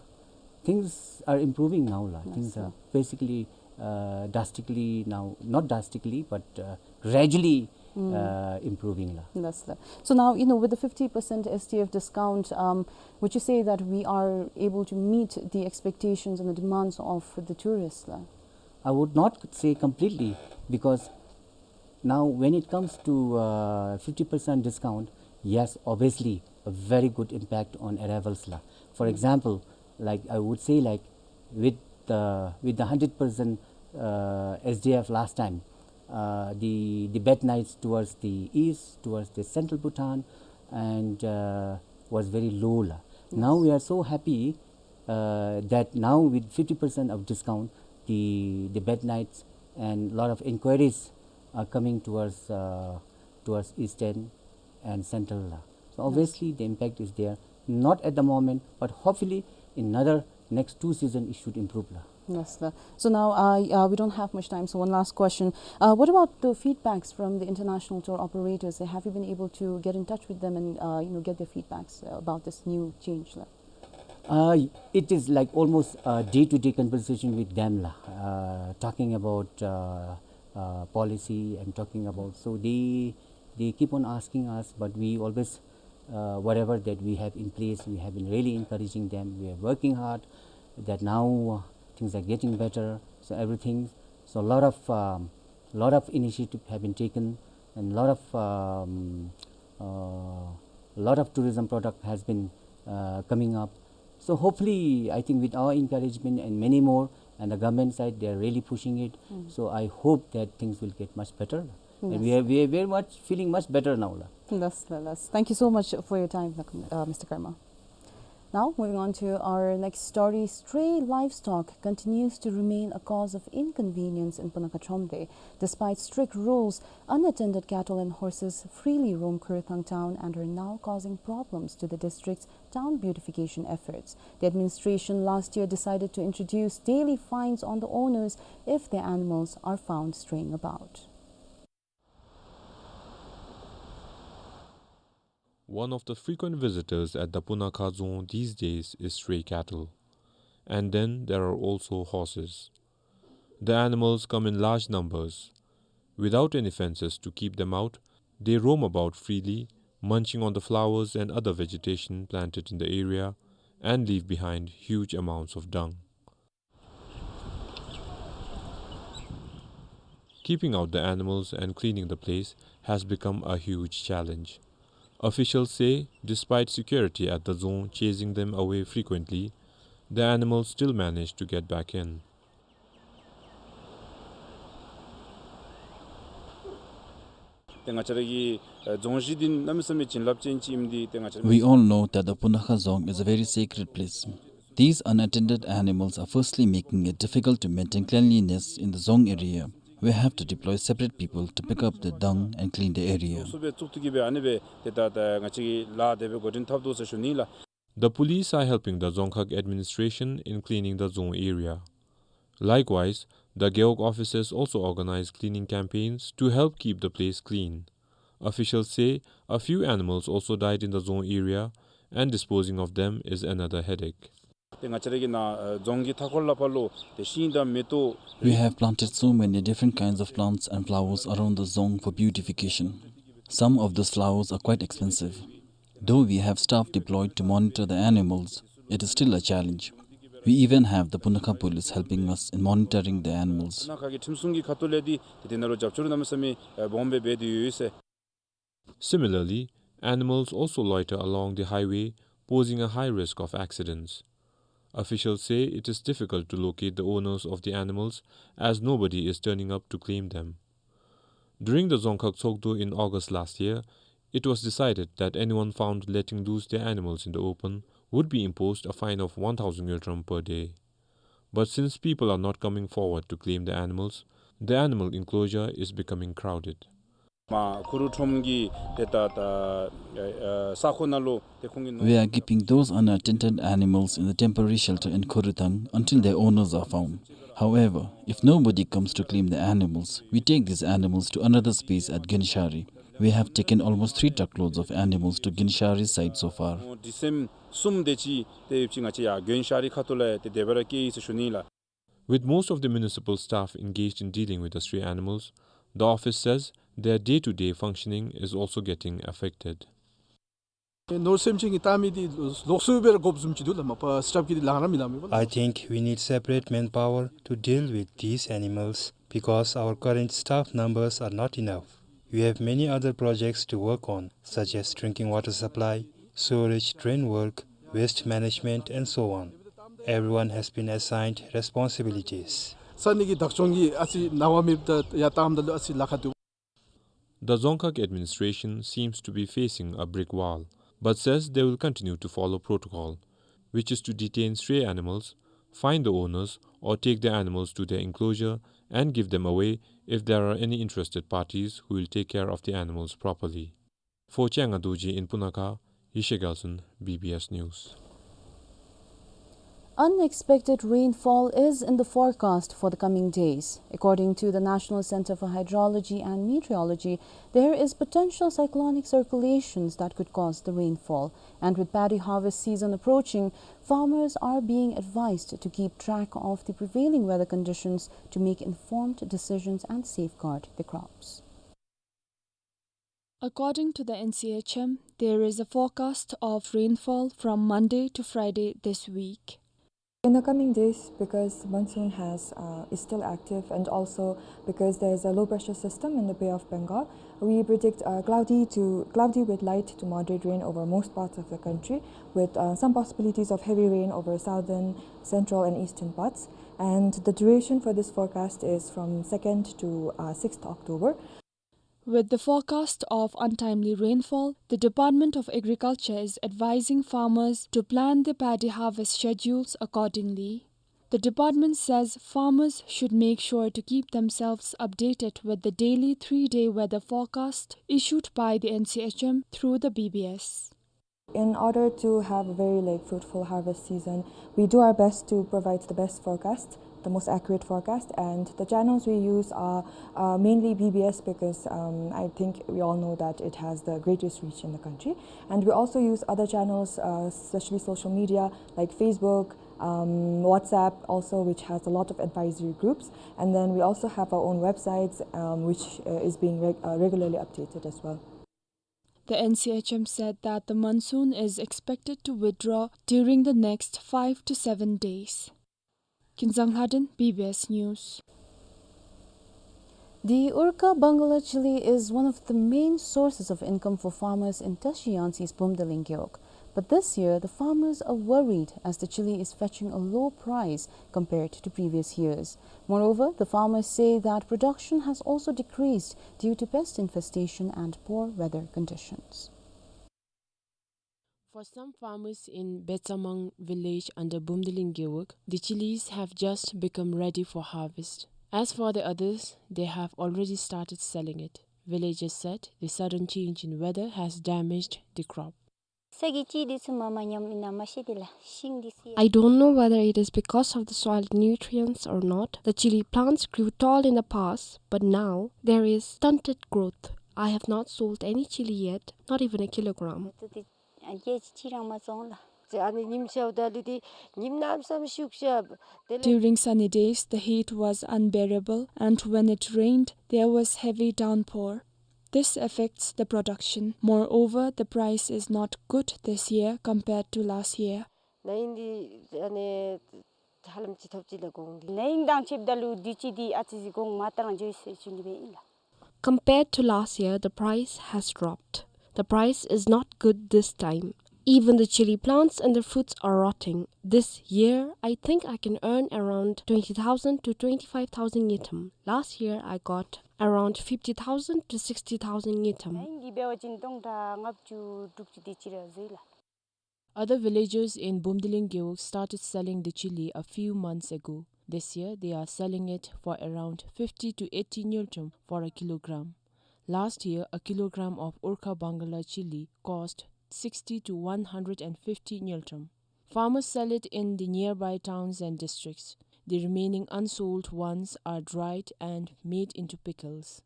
things are improving now, la. Yes, Things are sir. basically, uh, drastically now, not drastically, but, uh, gradually, Mm. uh, improving, la. Yes, sir. So now, you know, with the fifty percent S T F discount, um, would you say that we are able to meet the expectations and the demands of the tourists, la? I would not say completely, because now when it comes to, uh, fifty percent discount, yes, obviously a very good impact on arrivals, la. For Mm. example, like, I would say, like, with the, with the hundred percent, uh, S D F last time, uh, the, the bed nights towards the east, towards the central Bhutan, and, uh, was very low, la. Now Yes. we are so happy, uh, that now with fifty percent of discount, the, the bed nights and lot of inquiries are coming towards, uh, towards eastern and central, la. So Yes. obviously the impact is there, not at the moment, but hopefully in another next two season it should improve, la. Yes, la. So now, uh, uh, we don't have much time, so one last question. Uh, what about the feedbacks from the international tour operators? Have you been able to get in touch with them and, uh, you know, get their feedbacks about this new change, la? Uh, it is, like, almost, uh, day-to-day conversation with them, la. Uh, talking about, uh, uh, policy and talking about, so they, they keep on asking us, but we always, uh, whatever that we have in place, we have been really encouraging them. We are working hard that now, uh, things are getting better. So everything, so a lot of, um, lot of initiative have been taken, and lot of, um, uh, lot of tourism product has been, uh, coming up. So hopefully, I think with our encouragement and many more, and the government side, they are really pushing it. Mm. So I hope that things will get much better. And we Yes. are, we are very much feeling much better now, la. Yes, la, yes. Thank you so much for your time, uh, Mister Karma. Now, moving on to our next story, stray livestock continues to remain a cause of inconvenience in Punakha Thromde. Despite strict rules, unattended cattle and horses freely roam Khuruthang town and are now causing problems to the district's town beautification efforts. The administration last year decided to introduce daily fines on the owners if their animals are found straying about. One of the frequent visitors at the Punakha zone these days is stray cattle. And then there are also horses. The animals come in large numbers. Without any fences to keep them out, they roam about freely, munching on the flowers and other vegetation planted in the area, and leave behind huge amounts of dung. Keeping out the animals and cleaning the place has become a huge challenge. Officials say, despite security at the zone chasing them away frequently, the animals still manage to get back in. ཏེ་ང་བཅས་ར་གི་ཨ་རྫོང་གཞི་འདི་གནམ་མེད་ས་མེད་བྱིན་རླབས་ཅན་ཅིག་ཨིནམ་འདི་ཏེ་ང་བཅས་ར། We all know that the Punakha Dzong is a very sacred place. These unattended animals are firstly making it difficult to maintain cleanliness in the Dzong area. We have to deploy separate people to pick up the dung and clean the area. སོ་སོ་སྦེ་བཙུགས་ཏེ་གི་སྦེ་ཨ་ནི་སྦེ་ཏེ་ད་ད་ང་བཅས་ཀྱིས་ལཱ་དེ་སྦེ་འགོ་འདྲེན་འཐབ་དོ་ཟེར་ཞུ་ནི་ལགས། The police are helping the Dzongkhag administration in cleaning the zone area. Likewise, the Gewog officers also organize cleaning campaigns to help keep the place clean. Officials say a few animals also died in the zone area, and disposing of them is another headache. ཏེ་ང་བཅས་ར་གི་ནཱ་ཨ་རྫོང་གི་མཐའ་འཁོར་ལས་ཕར་ལུ་ཏེ་ཤིང་དང་མེ་ཏོག། We have planted so many different kinds of plants and flowers around the Dzong for beautification. Some of these flowers are quite expensive. Though we have staff deployed to monitor the animals, it is still a challenge. We even have the Punakha police helping us in monitoring the animals. ཕུ་ན་ཁ་གི་ཁྲིམས་སྲུང་གི་ཁ་ཐུག་ལས་འདི་ཏེ་དེ་ནང་ལུ་རྒྱབ་སྐྱོར་གནམ་མེད་ས་མེད་ཨ་སྦོམ་སྦེ་འབད་དེ་ཡོད་ཟེར། Similarly, animals also loiter along the highway, posing a high risk of accidents. Officials say it is difficult to locate the owners of the animals as nobody is turning up to claim them. During the Dzongkhag Tshogdo in August last year, it was decided that anyone found letting loose their animals in the open would be imposed a fine of one thousand ngultrum per day. But since people are not coming forward to claim the animals, the animal enclosure is becoming crowded. མ་ཁུ་རུ་ཁྲོམ་གྱི་ཏེ་ད་ད་ཨ་ས་ཁོངས་ནང་ལུ་ཏེ་ཁོང་གི་ནོར། We are keeping those unattended animals in the temporary shelter in Khoruthang until their owners are found. However, if nobody comes to claim the animals, we take these animals to another space at Genshari. We have taken almost three truckloads of animals to Genshari site so far. ཨོ་ཌི་སེམ་གསུམ་དེ་ཅིག་ཏེ་ཡོདཔ་ཅིག་ང་བཅས་ཡར་གྱོན་ཤར་རི་ཁ་ཐུག་ལས་ཏེ་དེ་སྦེ་ར་བསྐྱལ་ཡི་ཟེར་ཞུ་ནི་ལགས། With most of the municipal staff engaged in dealing with the stray animals, the office says their day-to-day functioning is also getting affected. ནོར་སེམས་ཅན་གྱི་བལྟ་མི་འདི་ལོགས་སུ་སྦེ་ར་དགོཔ་བཟུམ་ཅིག་འདུག་ལགས། མ་པ་སི་ཊཱཕ་གིས་འདི་ལངས་ར་མི་ལངས་མས་པ་ལགས། I think we need separate manpower to deal with these animals because our current staff numbers are not enough. We have many other projects to work on, such as drinking water supply, sewerage drain work, waste management, and so on. Everyone has been assigned responsibilities. ས་གནས་ཀྱི་བདག་སྐྱོང་གིས་ཨ་ཙི་ནངས་པ་མེདཔ་ད་ཡར་བཏངམ་ད་ལུ་ཨ་ཙི་ལཱ་ཁག་འདུག། The Dzongkhag administration seems to be facing a brick wall, but says they will continue to follow protocol, which is to detain stray animals, fine the owners, or take the animals to their enclosure and give them away if there are any interested parties who will take care of the animals properly. For Changa Dorji in Punakha, Yeshe Gyaltshen, B B S News. Unexpected rainfall is in the forecast for the coming days. According to the National Center for Hydrology and Meteorology, there is potential cyclonic circulations that could cause the rainfall. And with paddy harvest season approaching, farmers are being advised to keep track of the prevailing weather conditions to make informed decisions and safeguard the crops. According to the N C H M, there is a forecast of rainfall from Monday to Friday this week. In the coming days, because monsoon has, uh, is still active, and also because there is a low pressure system in the Bay of Bengal, we predict, uh, cloudy to, cloudy with light to moderate rain over most parts of the country, with, uh, some possibilities of heavy rain over southern, central, and eastern parts. And the duration for this forecast is from second to, uh, sixth October. With the forecast of untimely rainfall, the Department of Agriculture is advising farmers to plan their paddy harvest schedules accordingly. The department says farmers should make sure to keep themselves updated with the daily three-day weather forecast issued by the N C H M through the B B S. In order to have a very, like, fruitful harvest season, we do our best to provide the best forecast the most accurate forecast, and the channels we use are, uh, mainly B B S because, um, I think we all know that it has the greatest reach in the country. And we also use other channels, uh, especially social media, like Facebook, um, WhatsApp also, which has a lot of advisory groups. And then we also have our own websites, um, which, uh, is being reg-, uh, regularly updated as well. The N C H M said that the monsoon is expected to withdraw during the next five to seven days. Kinzang Lhaden, B B S News. The Urka Bangala chilli is one of the main sources of income for farmers in Tashi Yangtse's Bumdiling Gewog. But this year, the farmers are worried as the chilli is fetching a low price compared to previous years. Moreover, the farmers say that production has also decreased due to pest infestation and poor weather conditions. For some farmers in Betsamang village under Bumdiling Gewog, the chillis have just become ready for harvest. As for the others, they have already started selling it. Villagers said the sudden change in weather has damaged the crop. I don't know whether it is because of the soil nutrients or not. The chilli plants grew tall in the past, but now there is stunted growth. I have not sold any chilli yet, not even a kilogram. During sunny days, the heat was unbearable, and when it rained, there was heavy downpour. This affects the production. Moreover, the price is not good this year compared to last year. Compared to last year, the price has dropped. The price is not good this time. Even the chilli plants and the fruits are rotting. This year, I think I can earn around twenty thousand to twenty-five thousand ngultrum. Last year, I got around fifty thousand to sixty thousand ngultrum. Other villagers in Bumdiling Gewog started selling the chilli a few months ago. This year, they are selling it for around fifty to eighty ngultrum for a kilogram. Last year, a kilogram of Urka Bangala chilli cost sixty to one hundred and fifty ngultrum. Farmers sell it in the nearby towns and districts. The remaining unsold ones are dried and made into pickles.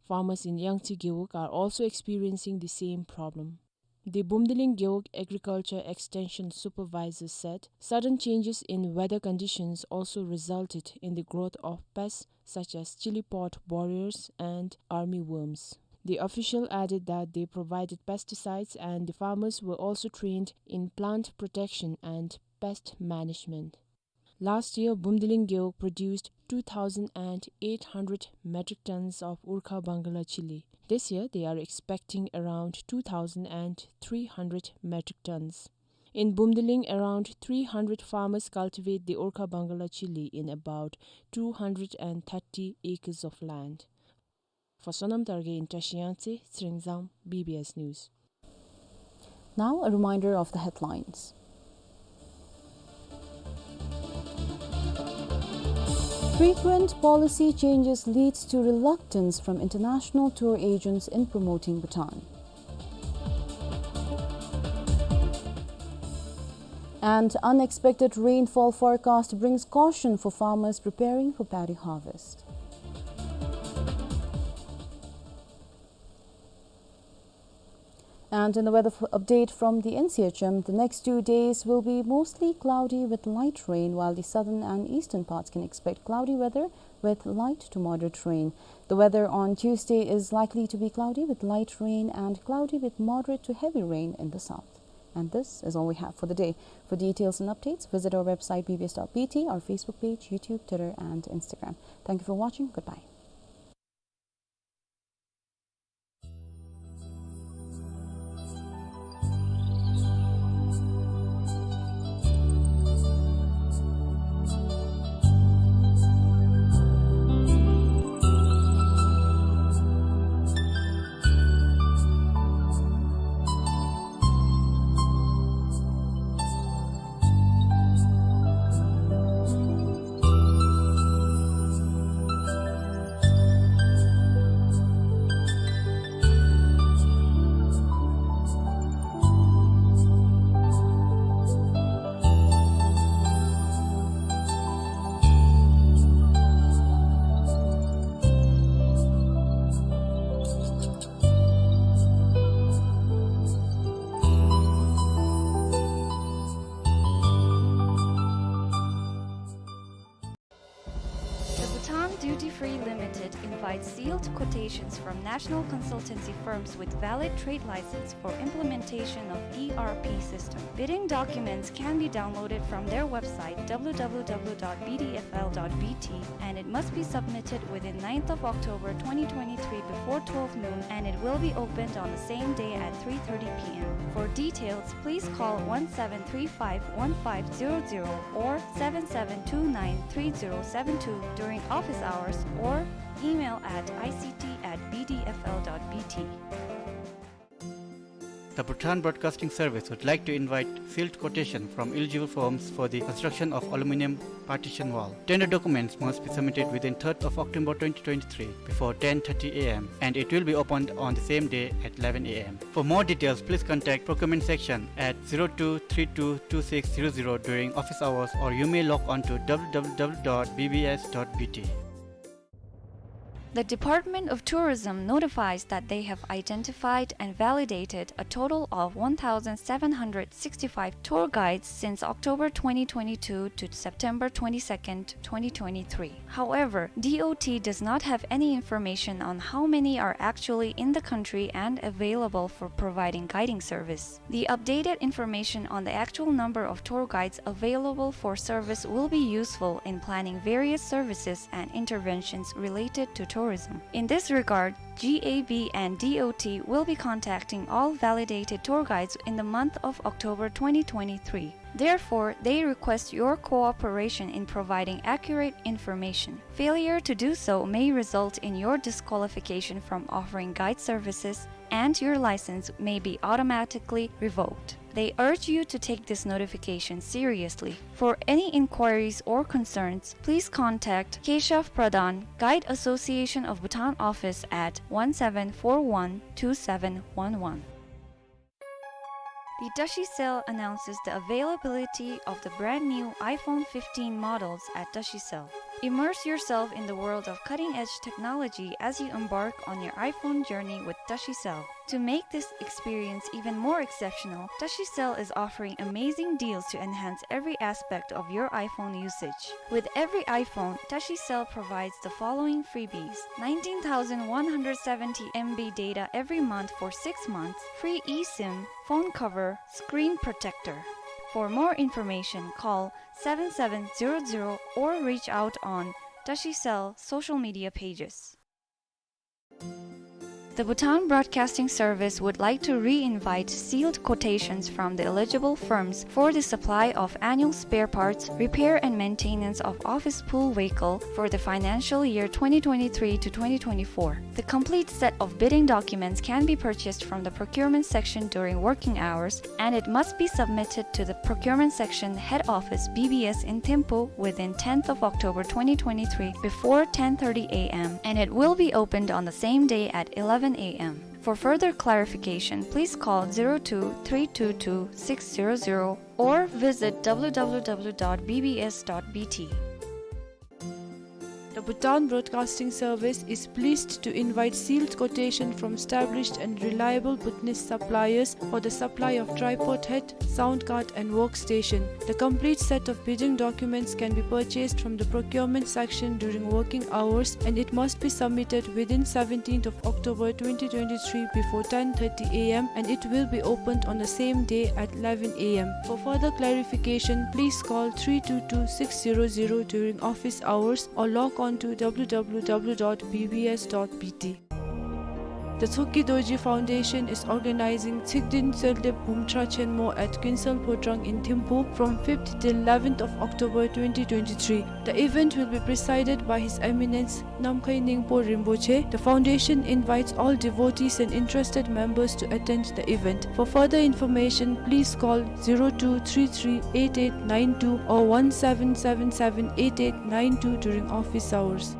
Farmers in Yangtse Gewog are also experiencing the same problem. The Bumdiling Gewog Agriculture Extension Supervisor said sudden changes in weather conditions also resulted in the growth of pests such as chilli pod borers and army worms. The official added that they provided pesticides and the farmers were also trained in plant protection and pest management. Last year, Bumdiling Gewog produced two thousand eight hundred metric tons of Urka Bangala chilli. This year, they are expecting around two thousand three hundred metric tons. In Bumdiling, around three hundred farmers cultivate the Urka Bangala chilli in about two hundred thirty acres of land. For Sonam Targe in Tashi Yangtse, Tsering Zam, B B S News. Now, a reminder of the headlines. Frequent policy changes leads to reluctance from international tour agents in promoting Bhutan. And unexpected rainfall forecast brings caution for farmers preparing for paddy harvest. And in the weather f-, update from the N C H M, the next two days will be mostly cloudy with light rain, while the southern and eastern parts can expect cloudy weather with light to moderate rain. The weather on Tuesday is likely to be cloudy with light rain and cloudy with moderate to heavy rain in the south. And this is all we have for the day. For details and updates, visit our website B B S dot B T, our Facebook page, YouTube, Twitter, and Instagram. Thank you for watching. Goodbye. invites sealed quotations from national consultancy firms with valid trade license for implementation of E R P system. Bidding documents can be downloaded from their website, W W W dot B D F L dot B T, and it must be submitted within ninth of October twenty twenty-three before twelve noon, and it will be opened on the same day at three thirty P M. For details, please call one seven three five one five zero zero or seven seven two nine three zero seven two during office hours or email at I C T at B D F L dot B T. The Bhutan Broadcasting Service would like to invite sealed quotation from eligible firms for the construction of aluminium partition wall. Tender documents must be submitted within third of October twenty twenty-three before ten thirty A M, and it will be opened on the same day at eleven A M. For more details, please contact procurement section at zero two three two two six zero zero during office hours, or you may log on to W W W dot B B S dot B T. The Department of Tourism notifies that they have identified and validated a total of one thousand seven hundred sixty-five tour guides since October twenty twenty-two to September twenty-second, twenty twenty-three. However, D O T does not have any information on how many are actually in the country and available for providing guiding service. The updated information on the actual number of tour guides available for service will be useful in planning various services and interventions related to tourism. In this regard, G A B and D O T will be contacting all validated tour guides in the month of October twenty twenty-three. Therefore, they request your cooperation in providing accurate information. Failure to do so may result in your disqualification from offering guide services, and your license may be automatically revoked. They urge you to take this notification seriously. For any inquiries or concerns, please contact Keshav Pradhan, Guide Association of Bhutan Office, at one seven four one two seven one one. The Tashi Cell announces the availability of the brand new iPhone fifteen models at Tashi Cell. Immerse yourself in the world of cutting-edge technology as you embark on your iPhone journey with Tashi Cell. To make this experience even more exceptional, Tashi Cell is offering amazing deals to enhance every aspect of your iPhone usage. With every iPhone, Tashi Cell provides the following freebies: nineteen thousand one hundred seventy M B data every month for six months, free eSIM, phone cover, screen protector. For more information, call seven seven zero zero or reach out on Tashi Cell social media pages. The Bhutan Broadcasting Service would like to re-invite sealed quotations from the eligible firms for the supply of annual spare parts, repair and maintenance of office pool vehicle for the financial year twenty twenty-three to twenty twenty-four. The complete set of bidding documents can be purchased from the procurement section during working hours, and it must be submitted to the procurement section head office, B B S, in Thimphu within tenth of October twenty twenty-three before ten thirty A M, and it will be opened on the same day at eleven A M. For further clarification, please call zero two three two two six zero zero or visit W W W dot B B S dot B T. The Bhutan Broadcasting Service is pleased to invite sealed quotation from established and reliable Bhutanese suppliers for the supply of tripod head, sound card and workstation. The complete set of bidding documents can be purchased from the procurement section during working hours, and it must be submitted within seventeenth of October twenty twenty-three before ten thirty A M, and it will be opened on the same day at eleven A M. For further clarification, please call three two two six zero zero during office hours or log on to W W W dot B B S dot B T. The Choki Dorji Foundation is organizing Tshikden Tselde Bumtra Chenmo at Kinsel Phodrang in Thimphu from fifth till eleventh of October twenty twenty-three. The event will be presided by His Eminence Namkhai Ningpo Rinpoche. The foundation invites all devotees and interested members to attend the event. For further information, please call zero two three three eight eight nine two or one seven seven seven eight eight nine two during office hours.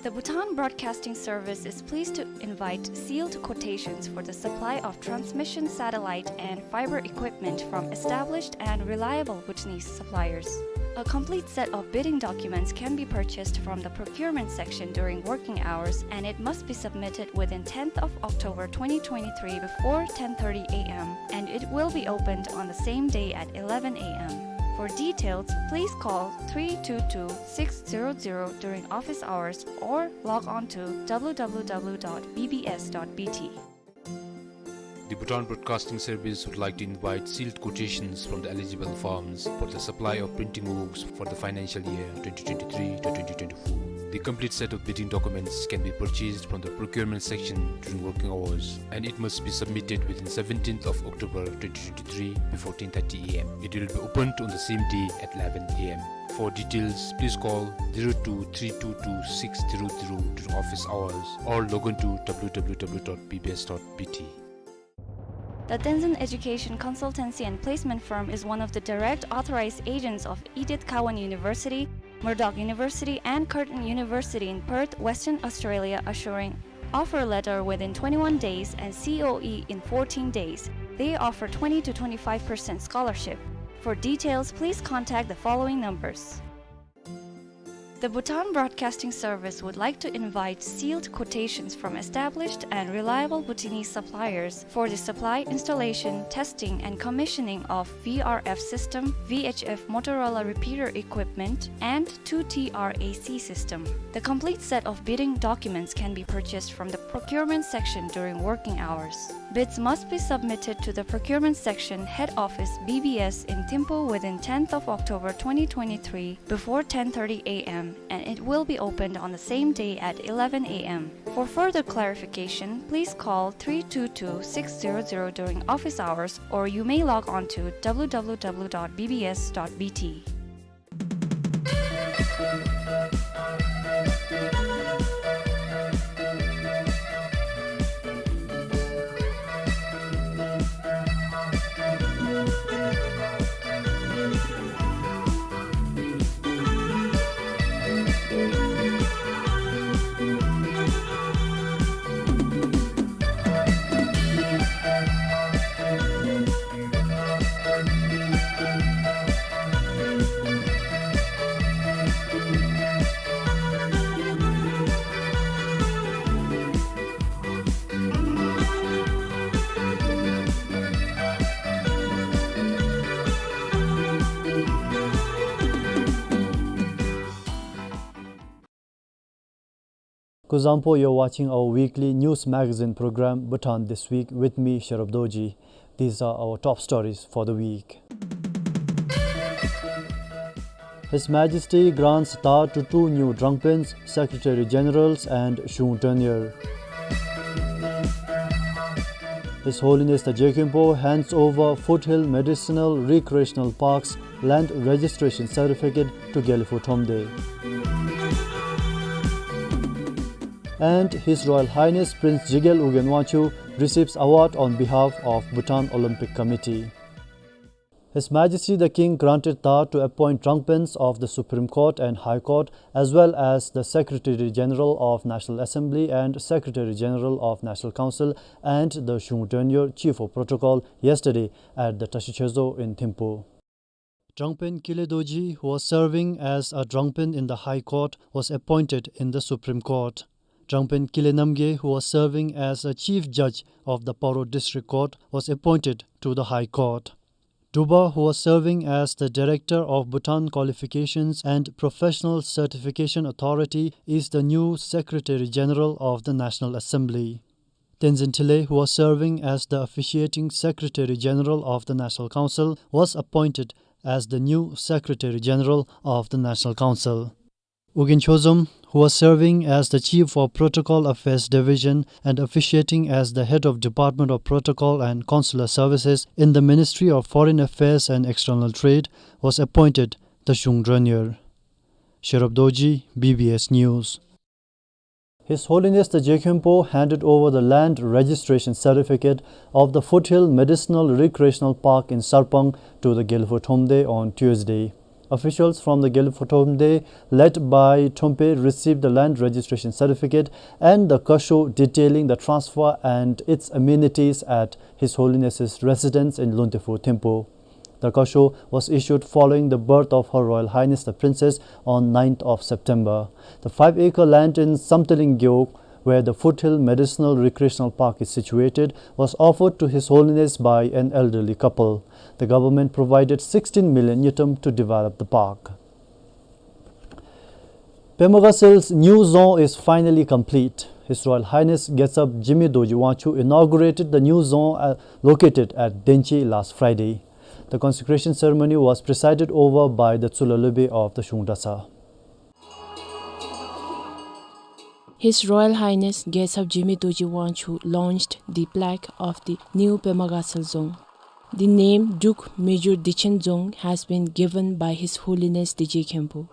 The Bhutan Broadcasting Service is pleased to invite sealed quotations for the supply of transmission satellite and fiber equipment from established and reliable Bhutanese suppliers. A complete set of bidding documents can be purchased from the procurement section during working hours, and it must be submitted within tenth of October twenty twenty-three before ten thirty A M, and it will be opened on the same day at eleven A M. For details, please call three two two six zero zero during office hours or log on to W W W dot B B S dot B T. The Bhutan Broadcasting Service would like to invite sealed quotations from the eligible firms for the supply of printing works for the financial year twenty twenty-three to twenty twenty-four. The complete set of bidding documents can be purchased from the procurement section during working hours, and it must be submitted within seventeenth of October twenty twenty-three before ten thirty A M. It will be opened on the same day at eleven A M. For details, please call zero two three two two six zero zero during office hours or log on to W W W dot B B S dot B T. The Tenzin Education Consultancy and Placement Firm is one of the direct authorized agents of Edith Cowan University, Murdoch University, and Curtin University in Perth, Western Australia, assuring offer letter within twenty-one days and C O E in fourteen days. They offer twenty to twenty-five percent scholarship. For details, please contact the following numbers. The Bhutan Broadcasting Service would like to invite sealed quotations from established and reliable Bhutanese suppliers for the supply, installation, testing, and commissioning of V R F system, V H F Motorola repeater equipment, and two T R A C system. The complete set of bidding documents can be purchased from the procurement section during working hours. Bids must be submitted to the procurement section head office B B S in Thimphu within tenth of October twenty twenty-three before ten thirty A M, and it will be opened on the same day at eleven A M. For further clarification, please call three two two six zero zero during office hours, or you may log on to W W W dot B B S dot B T. Kuzuzangpo, you're watching our weekly news magazine program, Bhutan This Week, with me, Sherub Dorji. These are our top stories for the week. His Majesty grants Tha to two new Drangpens, Secretary Generals and Shung Tenure. His Holiness the Je Khenpo hands over Foothill Medicinal Recreational Park's land registration certificate to Gelphu Thromde. And His Royal Highness Prince Jigel Ugyen Wangchuck receives award on behalf of Bhutan Olympic Committee. His Majesty the King granted Tha to appoint Drangpens of the Supreme Court and High Court, as well as the Secretary General of National Assembly and Secretary General of National Council and the Shung Tenure Chief of Protocol yesterday at the Tashi Choezo in Thimphu. Drangpen Kile Dorji, who was serving as a Drangpen in the High Court, was appointed in the Supreme Court. Drangpen Kile Namgay, who was serving as a Chief Judge of the Paro District Court, was appointed to the High Court. Duba, who was serving as the Director of Bhutan Qualifications and Professional Certification Authority, is the new Secretary General of the National Assembly. Tenzin Tshile, who was serving as the Officiating Secretary General of the National Council, was appointed as the new Secretary General of the National Council. Ugyen Chozom, who was serving as the Chief of Protocol Affairs Division and officiating as the Head of Department of Protocol and Consular Services in the Ministry of Foreign Affairs and External Trade, was appointed the Shung Tenure. Sherub Dorji, B B S News. His Holiness the Je Khenpo handed over the land registration certificate of the Foothill Medicinal Recreational Park in Sarpang to the Gelphu Thromde on Tuesday. Officials from the Gelphu Thromde, led by Trompe, received the land registration certificate and the kasho detailing the transfer and its amenities at His Holiness's residence in Luangtephu Thimphu. The kasho was issued following the birth of Her Royal Highness the Princess on ninth of September. The five-acre land in Samthiling Gewog, where the Foothill Medicinal Recreational Park is situated, was offered to His Holiness by an elderly couple. The government provided sixteen million ngultrum to develop the park. Pema Gasel's new dzong is finally complete. His Royal Highness Gyaltsab Jigme Dorji Wangchuck inaugurated the new dzong, uh, located at Denchi last Friday. The consecration ceremony was presided over by the Tsulha Lopen of the Shungdratsa. His Royal Highness Gyaltsab Jigme Dorji Wangchuck launched the plaque of the new Pema Gasel dzong. The name Druk Mejur Dikchen Dzong has been given by His Holiness Dorje Khenpo.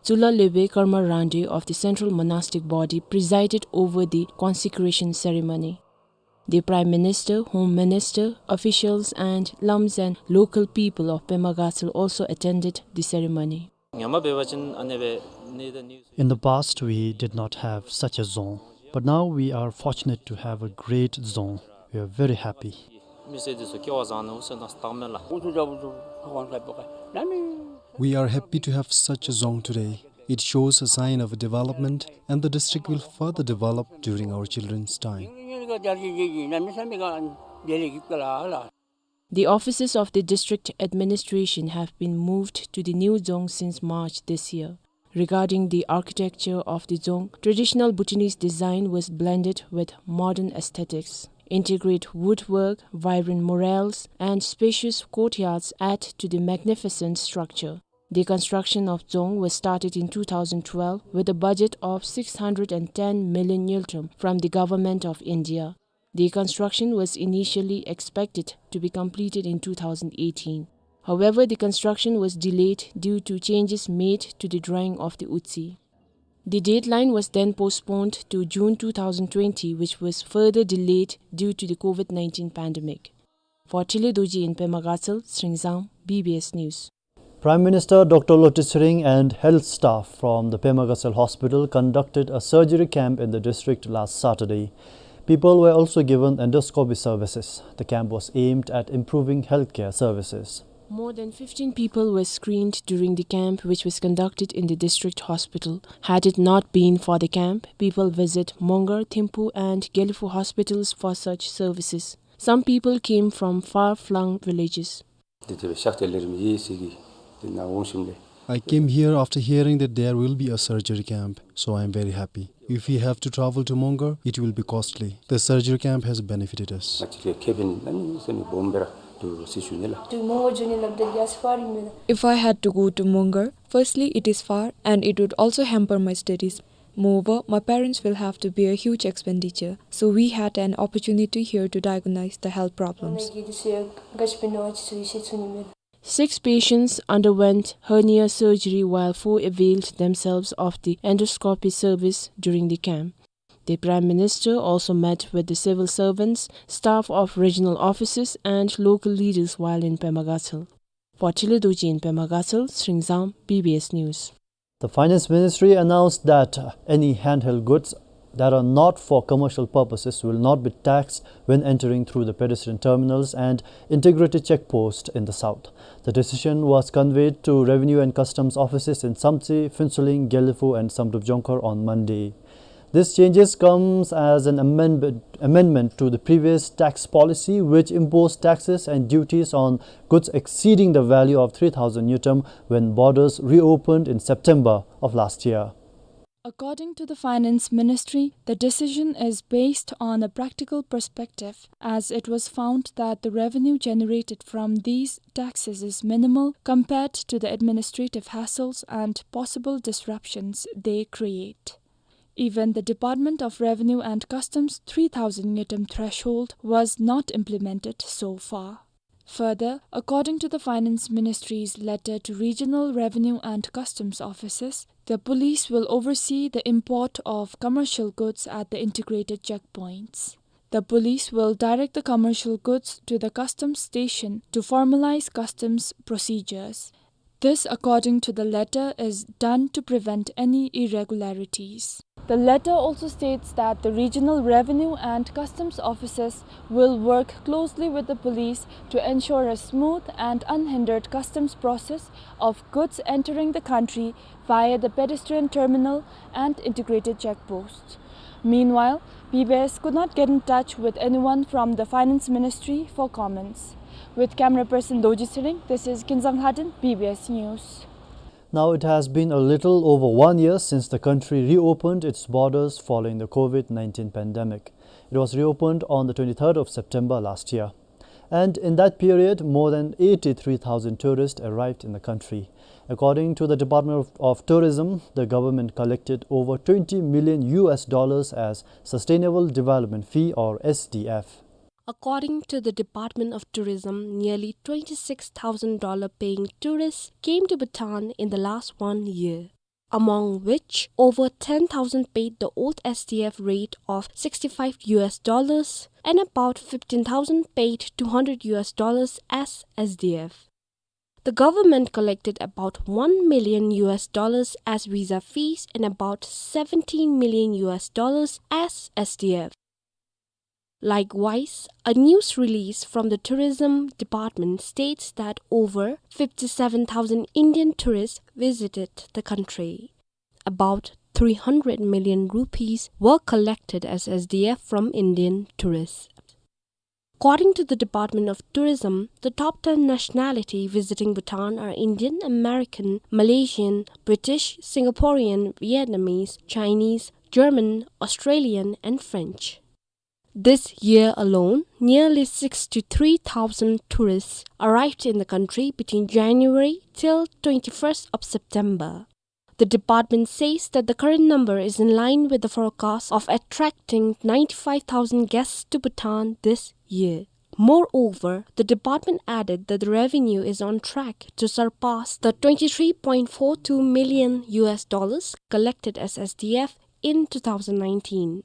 Tsulha Lopen Karma Rangde of the Central Monastic Body presided over the consecration ceremony. The Prime Minister, Home Minister, officials and lams and local people of Pema Gasel also attended the ceremony. In the past, we did not have such a dzong, but now we are fortunate to have a great dzong. We are very happy. We are happy to have such a dzong today. It shows a sign of development, and the district will further develop during our children's time. The offices of the district administration have been moved to the new dzong since March this year. Regarding the architecture of the dzong, traditional Bhutanese design was blended with modern aesthetics. Intricate woodwork, vibrant murals, and spacious courtyards add to the magnificent structure. The construction of dzong was started in two thousand twelve with a budget of six hundred and ten million ngultrum from the Government of India. The construction was initially expected to be completed in two thousand eighteen. However, the construction was delayed due to changes made to the drawing of the utsi. The deadline was then postponed to June two thousand twenty, which was further delayed due to the COVID nineteen pandemic. For Tshilidrung Dorji in Pema Gatshel, Sringdzang, B B S News. Prime Minister Doctor Lotay Tshering and health staff from the Pema Gatshel Hospital conducted a surgery camp in the district last Saturday. People were also given endoscopy services. The camp was aimed at improving healthcare services. More than fifteen people were screened during the camp, which was conducted in the district hospital. Had it not been for the camp, people visit Mongar, Thimphu and Gelephu hospitals for such services. Some people came from far-flung villages. དེ་དེ་བས་ཤག་ཏེ་ལེ་རིམ་ཡེ་སི་གི་དེ་ན་འོང་ཞིམ་ལེ། I came here after hearing that there will be a surgery camp, so I am very happy. If we have to travel to Mongar, it will be costly. The surgery camp has benefited us. ང་ཅི་ཁེ་ཕན་ན་ནི་སེམས་སྦོམ་སྦེ་ར་འདུག་ཟེར་ཞུ་ནི་ལགས། དུ་མོང་གོ་ཇུ་ནི་ལབ་དེ་རྒྱ་སི་ཕར་ཨིན་མས། If I had to go to Mongar, firstly it is far and it would also hamper my studies. Moreover, my parents will have to bear huge expenditure, so we had an opportunity here to diagnose the health problems. Six patients underwent hernia surgery while four availed themselves of the endoscopy service during the camp. The Prime Minister also met with the civil servants, staff of regional offices and local leaders while in Pema Gatshel. For Tshilidrung Dorji in Pema Gatshel, Sringdzang, B B S News. The Finance Ministry announced that any handheld goods that are not for commercial purposes will not be taxed when entering through the pedestrian terminals and integrated check post in the south. The decision was conveyed to Revenue and Customs offices in Samtse, Phuentsholing, Gelephu and Samdrup Jongkhar on Monday. This changes comes as an amendment, amendment to the previous tax policy, which imposed taxes and duties on goods exceeding the value of three thousand ngultrum when borders reopened in September of last year. According to the Finance Ministry, the decision is based on a practical perspective, as it was found that the revenue generated from these taxes is minimal compared to the administrative hassles and possible disruptions they create. Even the Department of Revenue and Customs three thousand ngultrum threshold was not implemented so far. Further, according to the Finance Ministry's letter to regional revenue and customs offices, the police will oversee the import of commercial goods at the integrated checkpoints. The police will direct the commercial goods to the customs station to formalize customs procedures. This, according to the letter, is done to prevent any irregularities. The letter also states that the regional revenue and customs officers will work closely with the police to ensure a smooth and unhindered customs process of goods entering the country via the pedestrian terminal and integrated checkpost. Meanwhile, B B S could not get in touch with anyone from the Finance Ministry for comments. With camera person Doji Tshering, this is Kinzang Lhaden, B B S News. Now, it has been a little over one year since the country reopened its borders following the COVID nineteen pandemic. It was reopened on the twenty-third of September last year. And in that period, more than eighty-three thousand tourists arrived in the country. According to the Department of, of Tourism, the government collected over twenty million U S dollars as Sustainable Development Fee, or S D F. According to the Department of Tourism, nearly twenty-six thousand dollar paying tourists came to Bhutan in the last one year, among which over ten thousand paid the old S D F rate of sixty-five U S dollars and about fifteen thousand paid two hundred U S dollars as S D F. The government collected about one million U S dollars as visa fees and about seventeen million U S dollars as S D F. Likewise, a news release from the Tourism Department states that over fifty-seven thousand Indian tourists visited the country. About three hundred million rupees were collected as S D F from Indian tourists. According to the Department of Tourism, the top ten nationality visiting Bhutan are Indian, American, Malaysian, British, Singaporean, Vietnamese, Chinese, German, Australian, and French. This year alone, nearly sixty-three thousand tourists arrived in the country between January till twenty-first of September. The department says that the current number is in line with the forecast of attracting ninety-five thousand guests to Bhutan this year. Moreover, the department added that the revenue is on track to surpass the twenty-three point four two million U S dollars collected as S D F in two thousand nineteen.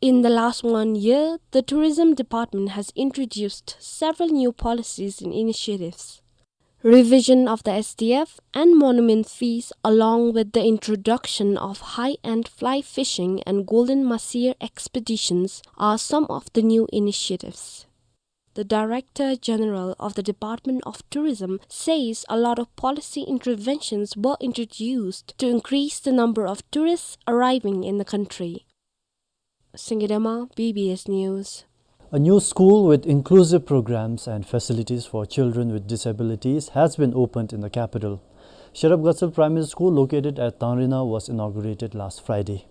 In the last one year, the Tourism Department has introduced several new policies and initiatives. Revision of the S D F and monument fees, along with the introduction of high-end fly fishing and golden mahseer expeditions, are some of the new initiatives. The Director General of the Department of Tourism says a lot of policy interventions were introduced to increase the number of tourists arriving in the country. Singidema, B B S News. A new school with inclusive programs and facilities for children with disabilities has been opened in the capital. Sherab Gatsal Primary School, located at Tangrina, was inaugurated last Friday.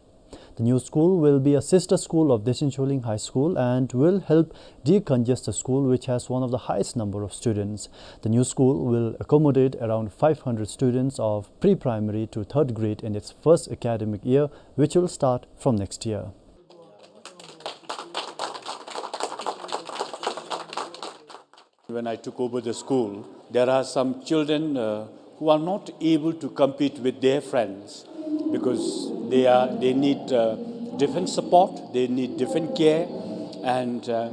The new school will be a sister school of Dechen Choling High School and will help decongest the school, which has one of the highest number of students. The new school will accommodate around five hundred students of pre-primary to third grade in its first academic year, which will start from next year. When I took over the school, there are some children, uh, who are not able to compete with their friends because they are, they need, uh, different support, they need different care, and, uh,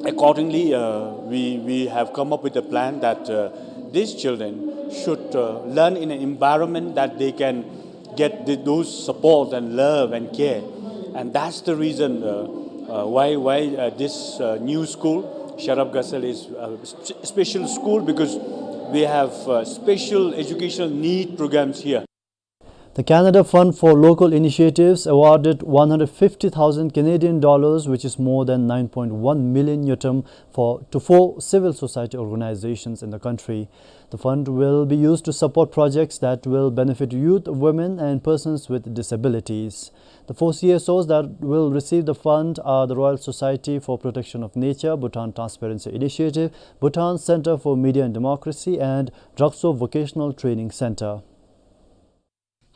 accordingly, uh, we, we have come up with a plan that, uh, these children should, uh, learn in an environment that they can get th-, those support and love and care. And that's the reason, uh, uh, why, why, uh, this, uh, new school, Sherab Gatsal, is a sp-, special school because we have, uh, special educational need programs here. The Canada Fund for Local Initiatives awarded one hundred fifty thousand Canadian dollars, which is more than nine point one million ngultrum, for, to four civil society organizations in the country. The fund will be used to support projects that will benefit youth, women, and persons with disabilities. The four C S Os that will receive the fund are the Royal Society for Protection of Nature, Bhutan Transparency Initiative, Bhutan Center for Media and Democracy, and Drokso Vocational Training Center.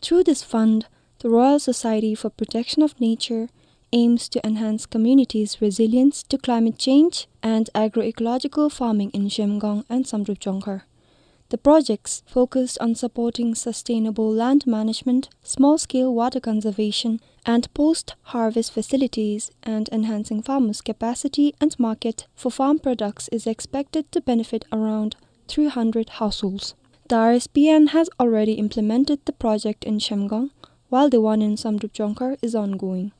Through this fund, the Royal Society for Protection of Nature aims to enhance communities' resilience to climate change and agroecological farming in Zhemgong and Samdrup Jongkhar. The projects focused on supporting sustainable land management, small-scale water conservation, and post-harvest facilities, and enhancing farmers' capacity and market for farm products is expected to benefit around three hundred households. The R S P N has already implemented the project in Zhemgong, while the one in Samdrup Jongkhar is ongoing.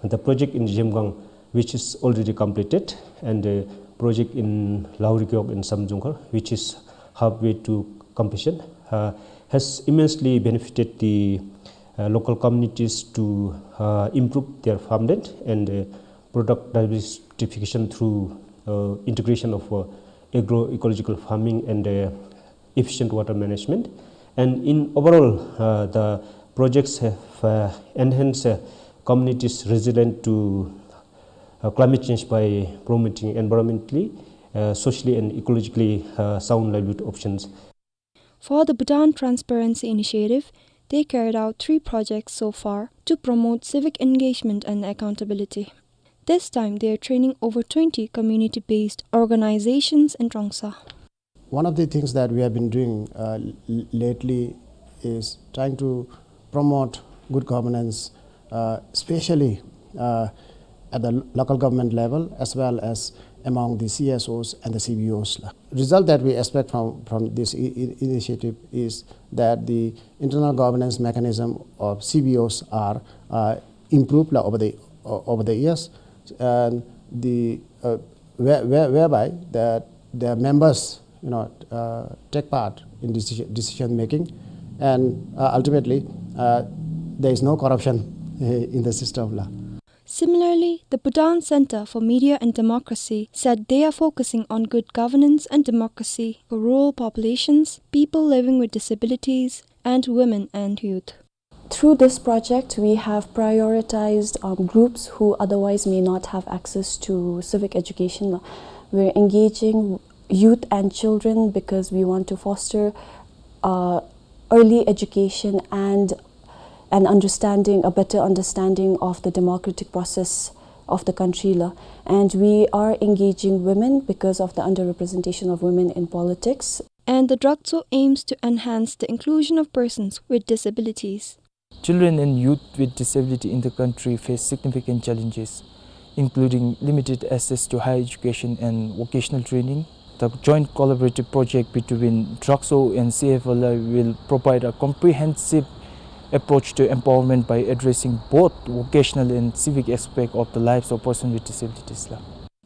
The project in Zhemgang, which is already completed, and the project in Laorikyok in Samdrup Jongkhar, which is halfway to completion, uh, has immensely benefited the, uh, local communities to, uh, improve their farmland and, uh, product diversification through, uh, integration of, uh, agroecological farming and, uh, efficient water management. And in overall, uh, the projects have, uh, enhanced, uh, communities' resilience to, uh, climate change by promoting environmentally, uh, socially and ecologically, uh, sound livelihood options. For the Bhutan Transparency Initiative, they carried out three projects so far to promote civic engagement and accountability. This time, they are training over twenty community-based organizations in Trongsa. One of the things that we have been doing, uh, l-, lately is trying to promote good governance, uh, especially, uh, at the lo-, local government level as well as among the C S Os and the C B Os. Result that we expect from, from this i-, i-, initiative is that the internal governance mechanism of C B Os are, uh, improved, like, over the, o-, over the years, and the, uh, where-, where-, whereby that their members, you know, uh, take part in decision, decision making, and, uh, ultimately, uh, there is no corruption in the system, la. Similarly, the Bhutan Center for Media and Democracy said they are focusing on good governance and democracy for rural populations, people living with disabilities, and women and youth. Through this project, we have prioritized, um, groups who otherwise may not have access to civic education. We're engaging youth and children because we want to foster, uh, early education and an understanding, a better understanding of the democratic process of the country, la. And we are engaging women because of the underrepresentation of women in politics. And the Drakcho aims to enhance the inclusion of persons with disabilities. Children and youth with disability in the country face significant challenges, including limited access to higher education and vocational training. The joint collaborative project between Drakcho and C F L I will provide a comprehensive approach to empowerment by addressing both vocational and civic aspect of the lives of persons with disabilities, la.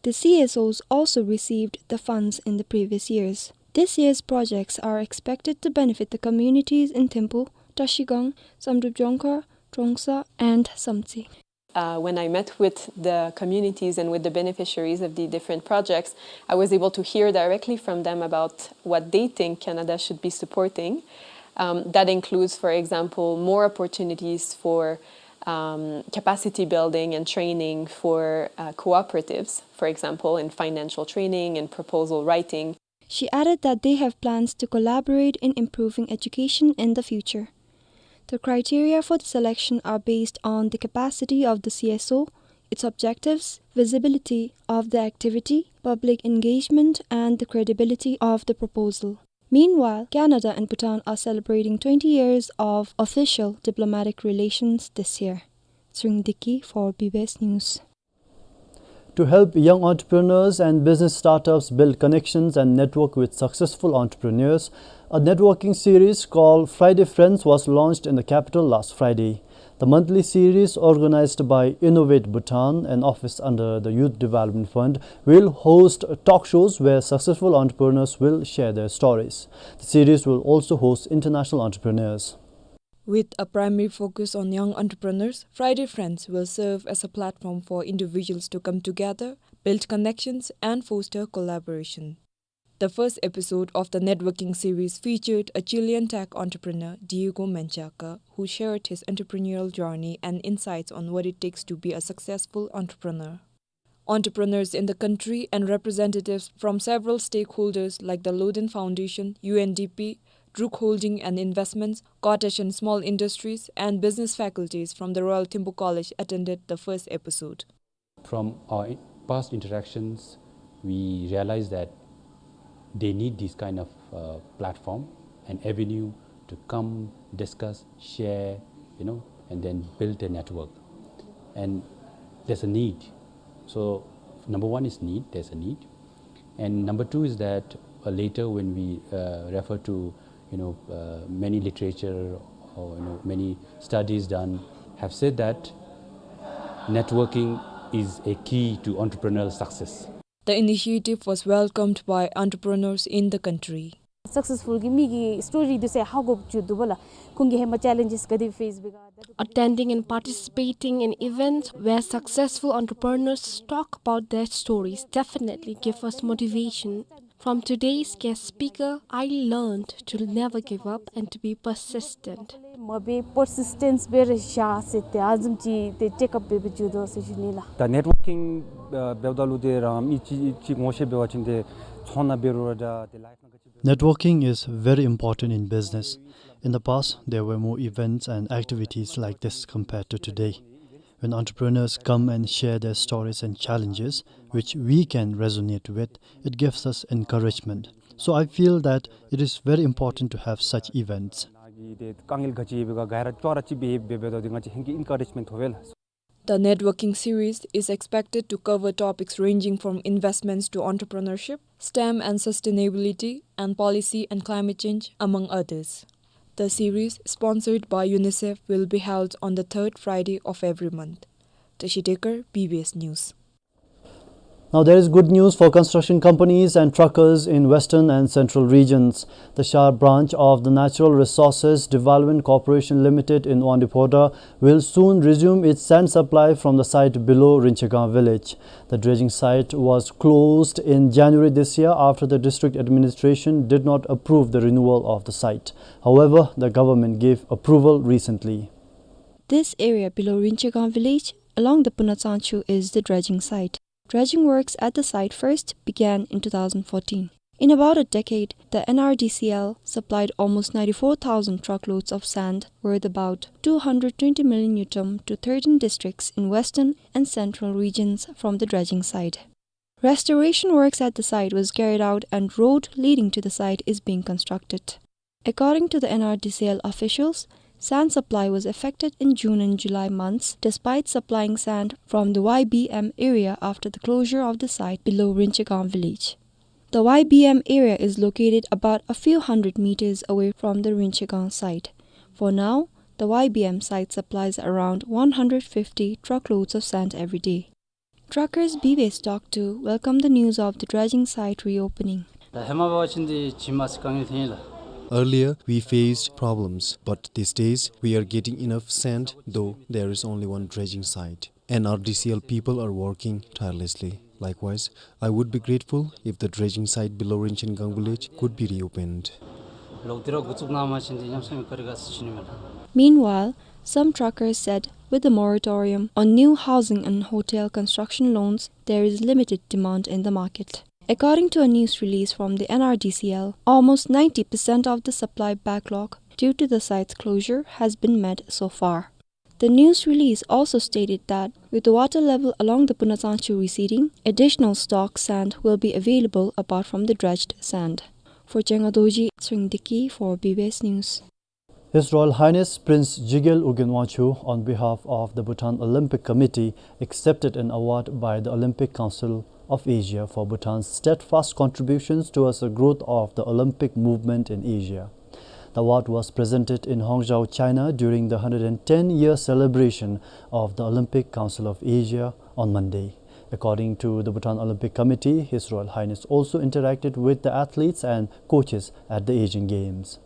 The C S Os also received the funds in the previous years. This year's projects are expected to benefit the communities in Thimphu, Trashigang, Samdrup Jongkhar, Trongsa, and Samtse. Uh, when I met with the communities and with the beneficiaries of the different projects, I was able to hear directly from them about what they think Canada should be supporting. Um, that includes, for example, more opportunities for, um, capacity building and training for, uh, cooperatives, for example, in financial training and proposal writing. She added that they have plans to collaborate in improving education in the future. The criteria for the selection are based on the capacity of the C S O, its objectives, visibility of the activity, public engagement, and the credibility of the proposal. Meanwhile, Canada and Bhutan are celebrating twenty years of official diplomatic relations this year. Tshering Deki for B B S News. To help young entrepreneurs and business startups build connections and network with successful entrepreneurs, a networking series called Friday Friends was launched in the capital last Friday. The monthly series, organized by Innovate Bhutan, an office under the Youth Development Fund, will host talk shows where successful entrepreneurs will share their stories. The series will also host international entrepreneurs. With a primary focus on young entrepreneurs, Friday Friends will serve as a platform for individuals to come together, build connections, and foster collaboration. The first episode of the networking series featured a Chilean tech entrepreneur, Diego Menchaca, who shared his entrepreneurial journey and insights on what it takes to be a successful entrepreneur. Entrepreneurs in the country and representatives from several stakeholders like the Loden Foundation, U N D P, Druk Holding and Investments, Cottage and Small Industries, and business faculties from the Royal Thimphu College attended the first episode. From our i-, past interactions, we realized that they need this kind of, uh, platform, an avenue to come, discuss, share, you know, and then build a network. And there's a need. So, number one is need, there's a need. And number two is that, uh, later when we, uh, refer to, you know, uh, many literature, You know, many studies done have said that networking is a key to entrepreneurial success. The initiative was welcomed by entrepreneurs in the country. Successful གི་མི་གི་story འདི་ཚུ་ཧ་གོ་བཅུག་འདུག་པ་ལགས། ཁོང་གིས་ཧེ་མ་challenges ག་དེ་face འབད་ག། Attending and participating in events where successful entrepreneurs talk about their stories definitely give us motivation. From today's guest speaker, I learned to never give up and to be persistent. མ་འབད་persistence འབད་རུང་བཞག་ཟེར་ཏེ་ཨ་ནེམ་ཅིག་ཏེ་take up འབད་འབད་བཅུག་དོ་ཟེར་ཞུ་ནི་ལགས། ད་networking འབདཝ་ད་ལུ་ཏེ་རང་མི་གཅིག་གཅིག་ངོ་ཤེས་འབད་བ་ཅིན་ཏེ་ཚོང་ནང་འབད་རུང་ར་ཏེ་life ནང་ག་ཅི་འབད། Networking is very important in business. In the past, there were more events and activities like this compared to today. When entrepreneurs come and share their stories and challenges, which we can resonate with, it gives us encouragement. So I feel that it is very important to have such events. དཀའ་ངལ་ག་ཅི་འབད་ག་ག་ར་ཅོག་ར་ཅིག་འབད་འབད་འབདཝ་ད་ཏེ་ང་བཅས་ཧེང་སྐལ་encouragement ཐོབ་པས་ལགས། The networking series is expected to cover topics ranging from investments to entrepreneurship, STEM and sustainability, and policy and climate change, among others. The series, sponsored by UNICEF, will be held on the third Friday of every month. Tashi Dekar, B B S News. Now there is good news for construction companies and truckers in western and central regions. The Shar branch of the Natural Resources Development Corporation Limited in Wangdue Phodrang will soon resume its sand supply from the site below Rinchegang village. The dredging site was closed in January this year after the district administration did not approve the renewal of the site. However, the government gave approval recently. This area below Rinchegang village, along the Pu Nang Tsangchu, is the dredging site. Dredging works at the site first began in two thousand fourteen. In about a decade, the N R D C L supplied almost ninety-four thousand truckloads of sand, worth about two hundred twenty million ngultrum, to thirteen districts in western and central regions from the dredging site. Restoration works at the site was carried out and road leading to the site is being constructed. According to the N R D C L officials, sand supply was affected in June and July months, despite supplying sand from the Y B M area after the closure of the site below Rinchegang village. The Y B M area is located about a few hundred meters away from the Rinchegang site. For now, the Y B M site supplies around one hundred fifty truckloads of sand every day. Truckers B B S talked to welcome the news of the dredging site reopening. ད་ཧེ་མ་འབད་བ་ཅིན་ཏེ་བྱེ་མ་ཟེར་དཀའ་ངལ་ཐོན་ཡི་ལགས། Earlier, we faced problems, but these days, we are getting enough sand, though there is only one dredging site. N R D C L people are working tirelessly. Likewise, I would be grateful if the dredging site below Rinchegang village could be reopened. ལོག་སྟེ་ར་འགོ་བཙུགས་གནང་པ་ཅིན་ཏེ་ཉམས་སུ་མེད་ག་རི་ག་ཟེར་ཞུ་ནི་མས་ལགས། Meanwhile, some truckers said with the moratorium on new housing and hotel construction loans, there is limited demand in the market. According to a news release from the N R D C L, almost ninety percent of the supply backlog due to the site's closure has been met so far. The news release also stated that with the water level along the Pu Nang Tsangchu receding, additional stock sand will be available apart from the dredged sand. For Chenga Dorji, Tshering Deki for B B S News. His Royal Highness Prince Jigel Ugyen Wangchuck, on behalf of the Bhutan Olympic Committee, accepted an award by the Olympic Council of Asia for Bhutan's steadfast contributions towards the growth of the Olympic movement in Asia. The award was presented in Hangzhou, China, during the hundred and ten year celebration of the Olympic Council of Asia on Monday. According to the Bhutan Olympic Committee, His Royal Highness also interacted with the athletes and coaches at the Asian Games.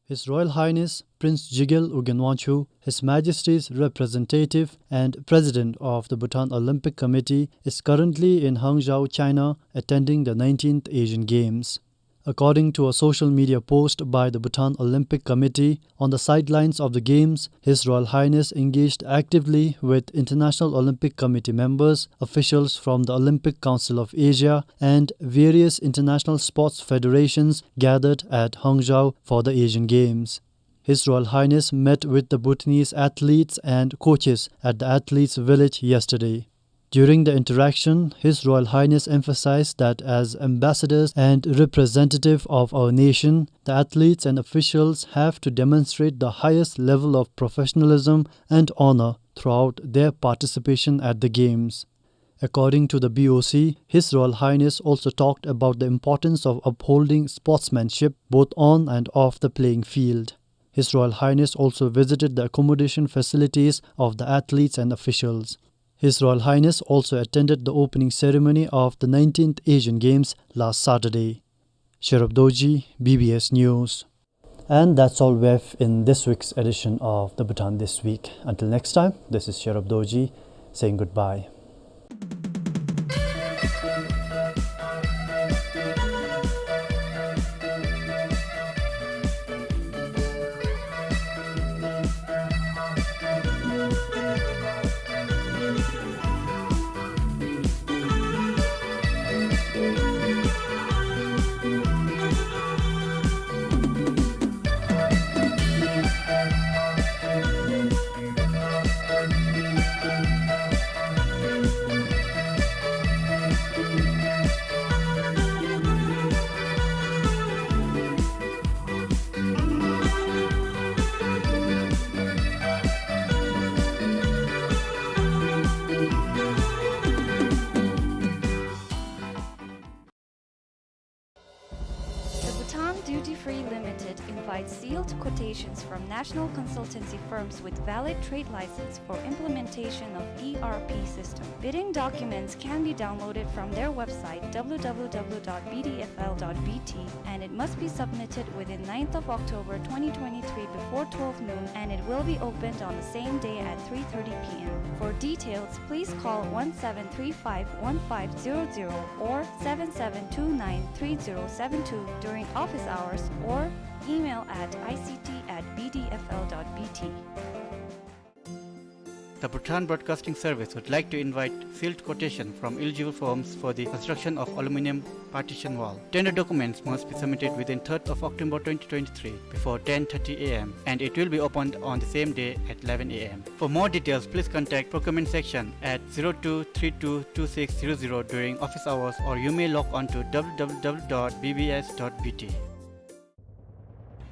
His Royal Highness Prince Jigel Ugyen Wangchuck, His Majesty's representative and President of the Bhutan Olympic Committee, is currently in Hangzhou, China, attending the nineteenth Asian Games. According to a social media post by the Bhutan Olympic Committee, on the sidelines of the Games, His Royal Highness engaged actively with International Olympic Committee members, officials from the Olympic Council of Asia, and various international sports federations gathered at Hangzhou for the Asian Games. His Royal Highness met with the Bhutanese athletes and coaches at the Athletes' Village yesterday. During the interaction, His Royal Highness emphasized that as ambassadors and representative of our nation, the athletes and officials have to demonstrate the highest level of professionalism and honor throughout their participation at the Games. According to the B O C, His Royal Highness also talked about the importance of upholding sportsmanship both on and off the playing field. His Royal Highness also visited the accommodation facilities of the athletes and officials. His Royal Highness also attended the opening ceremony of the nineteenth Asian Games last Saturday. Sherub Dorji, B B S News. And that's all we have in this week's edition of the Bhutan This Week. Until next time, this is Sherub Dorji saying goodbye. The Bhutan Duty Free Limited invites sealed quotations from national consultancy firms with valid trade license for implementation of E R P system. Bidding documents can be downloaded from their website, W W W dot B D F L dot B T, and it must be submitted within ninth of October twenty twenty-three before twelve noon, and it will be opened on the same day at three thirty P M. For details, please call one seven three five one five zero zero or seven seven two nine three zero seven two during office hours or email at I C T at B D F L dot B T. The Bhutan Broadcasting Service would like to invite sealed quotation from eligible firms for the construction of aluminium partition wall. Tender documents must be submitted within third of October twenty twenty-three before ten thirty A M, and it will be opened on the same day at eleven A M. For more details, please contact procurement section at zero two three two two six zero zero during office hours, or you may log on to W W W dot B B S dot B T.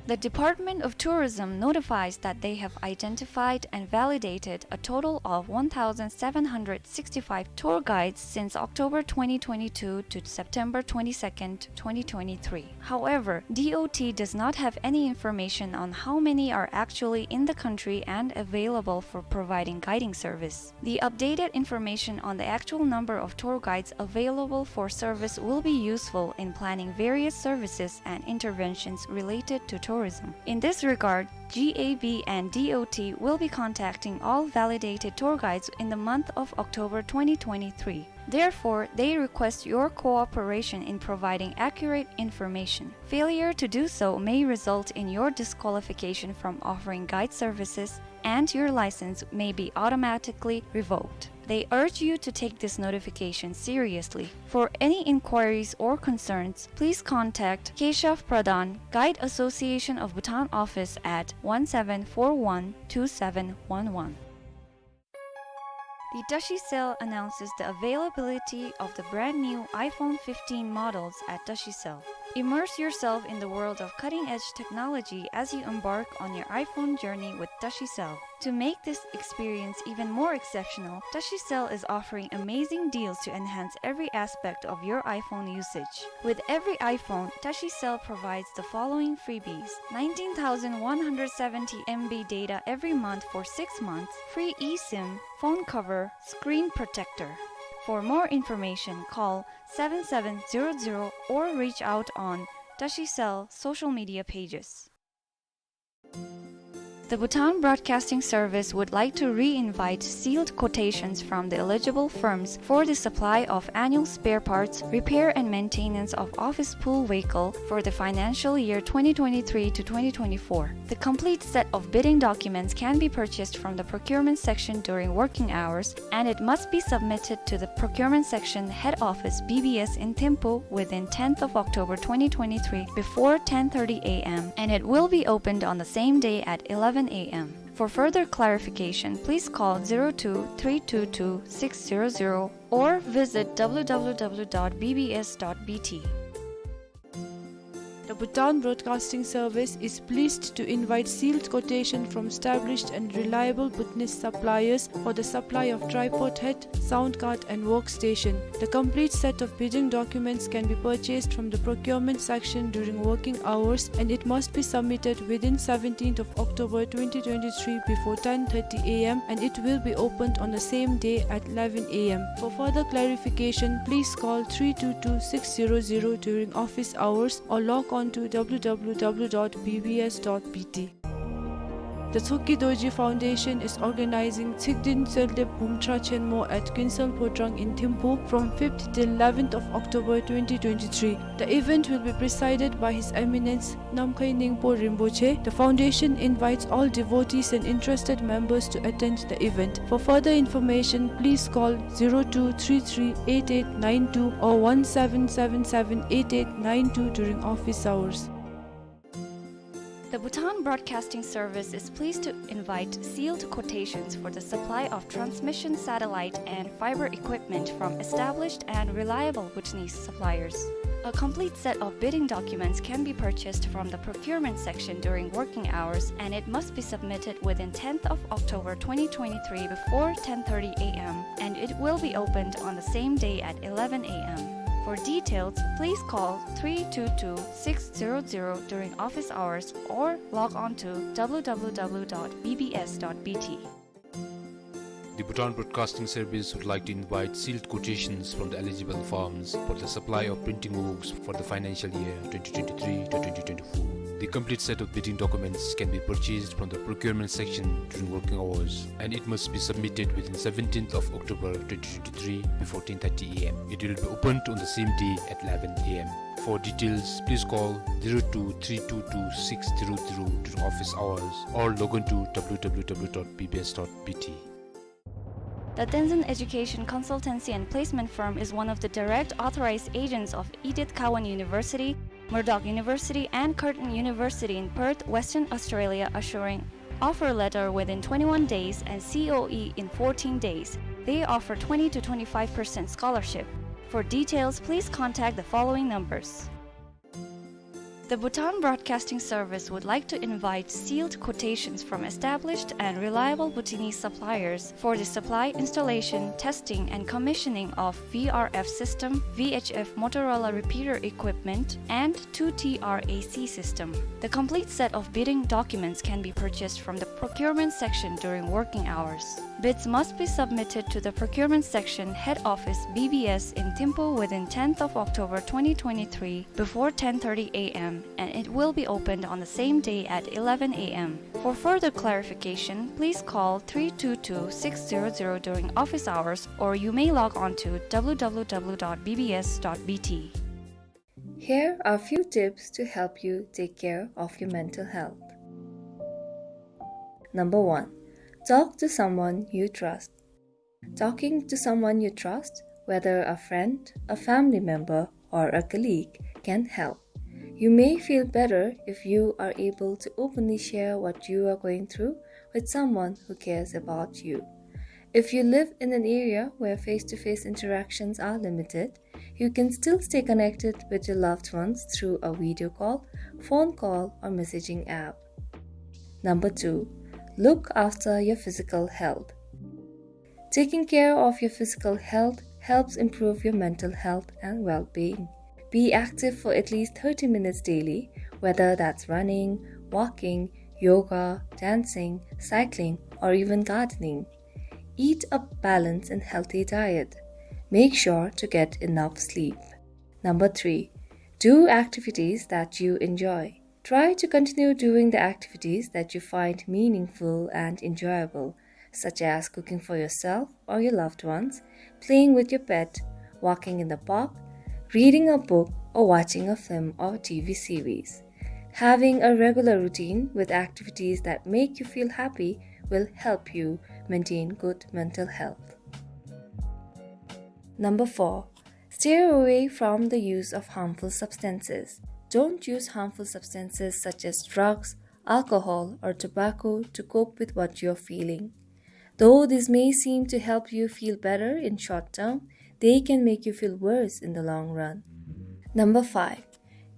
The Department of Tourism notifies that they have identified and validated a total of one thousand seven hundred sixty-five tour guides since October twenty twenty-two to September twenty-second, twenty twenty-three. However, D O T does not have any information on how many are actually in the country and available for providing guiding service. The updated information on the actual number of tour guides available for service will be useful in planning various services and interventions related to tourism. In this regard, G A B and D O T will be contacting all validated tour guides in the month of October twenty twenty-three. Therefore, they request your cooperation in providing accurate information. Failure to do so may result in your disqualification from offering guide services, and your license may be automatically revoked. They urge you to take this notification seriously. For any inquiries or concerns, please contact Keshav Pradhan, Guide Association of Bhutan office at one seven four one two seven one one. The Tashicell announces the availability of the brand new iPhone fifteen models at Tashicell. Immerse yourself in the world of cutting-edge technology as you embark on your iPhone journey with Tashicell. To make this experience even more exceptional, Tashicell is offering amazing deals to enhance every aspect of your iPhone usage. With every iPhone, Tashicell provides the following freebies: nineteen thousand one hundred seventy M B data every month for six months, free eSIM, phone cover, screen protector. For more information, call seven seven zero zero or reach out on Tashicell social media pages. The Bhutan Broadcasting Service would like to re-invite sealed quotations from the eligible firms for the supply of annual spare parts, repair and maintenance of office pool vehicle for the financial year twenty twenty-three to twenty twenty-four. The complete set of bidding documents can be purchased from the procurement section during working hours, and it must be submitted to the procurement section head office, B B S, in Thimphu within tenth of October twenty twenty-three before ten thirty A M, and it will be opened on the same day at eleven A M. For further clarification, please call zero two three two two six zero zero or visit W W W dot B B S dot B T. The Bhutan Broadcasting Service is pleased to invite sealed quotation from established and reliable Bhutanese suppliers for the supply of tripod head, sound card and workstation. The complete set of bidding documents can be purchased from the procurement section during working hours, and it must be submitted within seventeenth of October twenty twenty-three before ten thirty a m, and it will be opened on the same day at eleven a m. For further clarification, please call three two two six zero zero during office hours or log on to w w w dot b b s dot b t. The Choki Dorji Foundation is organizing Tshikden Tseldep Bumtra Chenmo at Kuensel Phodrang in Thimphu from fifth till eleventh of October twenty twenty-three. The event will be presided by His Eminence Namkhai Ningpo Rinpoche. The foundation invites all devotees and interested members to attend the event. For further information, please call zero two three three eight eight nine two or one seven seven seven eight eight nine two during office hours. The Bhutan Broadcasting Service is pleased to invite sealed quotations for the supply of transmission satellite and fiber equipment from established and reliable Bhutanese suppliers. A complete set of bidding documents can be purchased from the procurement section during working hours, and it must be submitted within tenth of October twenty twenty-three before ten thirty a m, and it will be opened on the same day at eleven a m. For details, please call three two two six zero zero during office hours or log on to w w w dot b b s dot b t. The Bhutan Broadcasting Service would like to invite sealed quotations from the eligible firms for the supply of printing works for the financial year twenty twenty-three to twenty twenty-four. The complete set of bidding documents can be purchased from the procurement section during working hours, and it must be submitted within seventeenth of October twenty twenty-three before ten thirty a m. It will be opened on the same day at eleven a m. For details, please call zero two three two two six zero zero during office hours or log on to w w w dot b b s dot b t. The Tenzin Education Consultancy and Placement Firm is one of the direct authorized agents of Edith Cowan University, Murdoch University, and Curtin University in Perth, Western Australia, assuring offer letter within twenty-one days and C O E in fourteen days. They offer twenty to twenty-five percent scholarship. For details, please contact the following numbers. The Bhutan Broadcasting Service would like to invite sealed quotations from established and reliable Bhutanese suppliers for the supply, installation, testing, and commissioning of V R F system, V H F Motorola repeater equipment, and two T R A C system. The complete set of bidding documents can be purchased from the procurement section during working hours. Bids must be submitted to the procurement section, head office, B B S in Thimphu within tenth of October twenty twenty-three before ten thirty a m, and it will be opened on the same day at eleven a m. For further clarification, please call three two two six zero zero during office hours, or you may log on to w w w dot b b s dot b t. Here are a few tips to help you take care of your mental health. Number one, talk to someone you trust. Talking to someone you trust, whether a friend, a family member, or a colleague, can help. You may feel better if you are able to openly share what you are going through with someone who cares about you. If you live in an area where face-to-face interactions are limited, you can still stay connected with your loved ones through a video call, phone call, or messaging app. Number two, look after your physical health. Taking care of your physical health helps improve your mental health and well-being. Be active for at least thirty minutes daily, whether that's running, walking, yoga, dancing, cycling, or even gardening. Eat a balanced and healthy diet. Make sure to get enough sleep. Number three, do activities that you enjoy. Try to continue doing the activities that you find meaningful and enjoyable, such as cooking for yourself or your loved ones, playing with your pet, walking in the park, reading a book, or watching a film or T V series. Having a regular routine with activities that make you feel happy will help you maintain good mental health. Number four, steer away from the use of harmful substances. Don't use harmful substances such as drugs, alcohol, or tobacco to cope with what you're feeling. Though this may seem to help you feel better in short term, they can make you feel worse in the long run. Number five,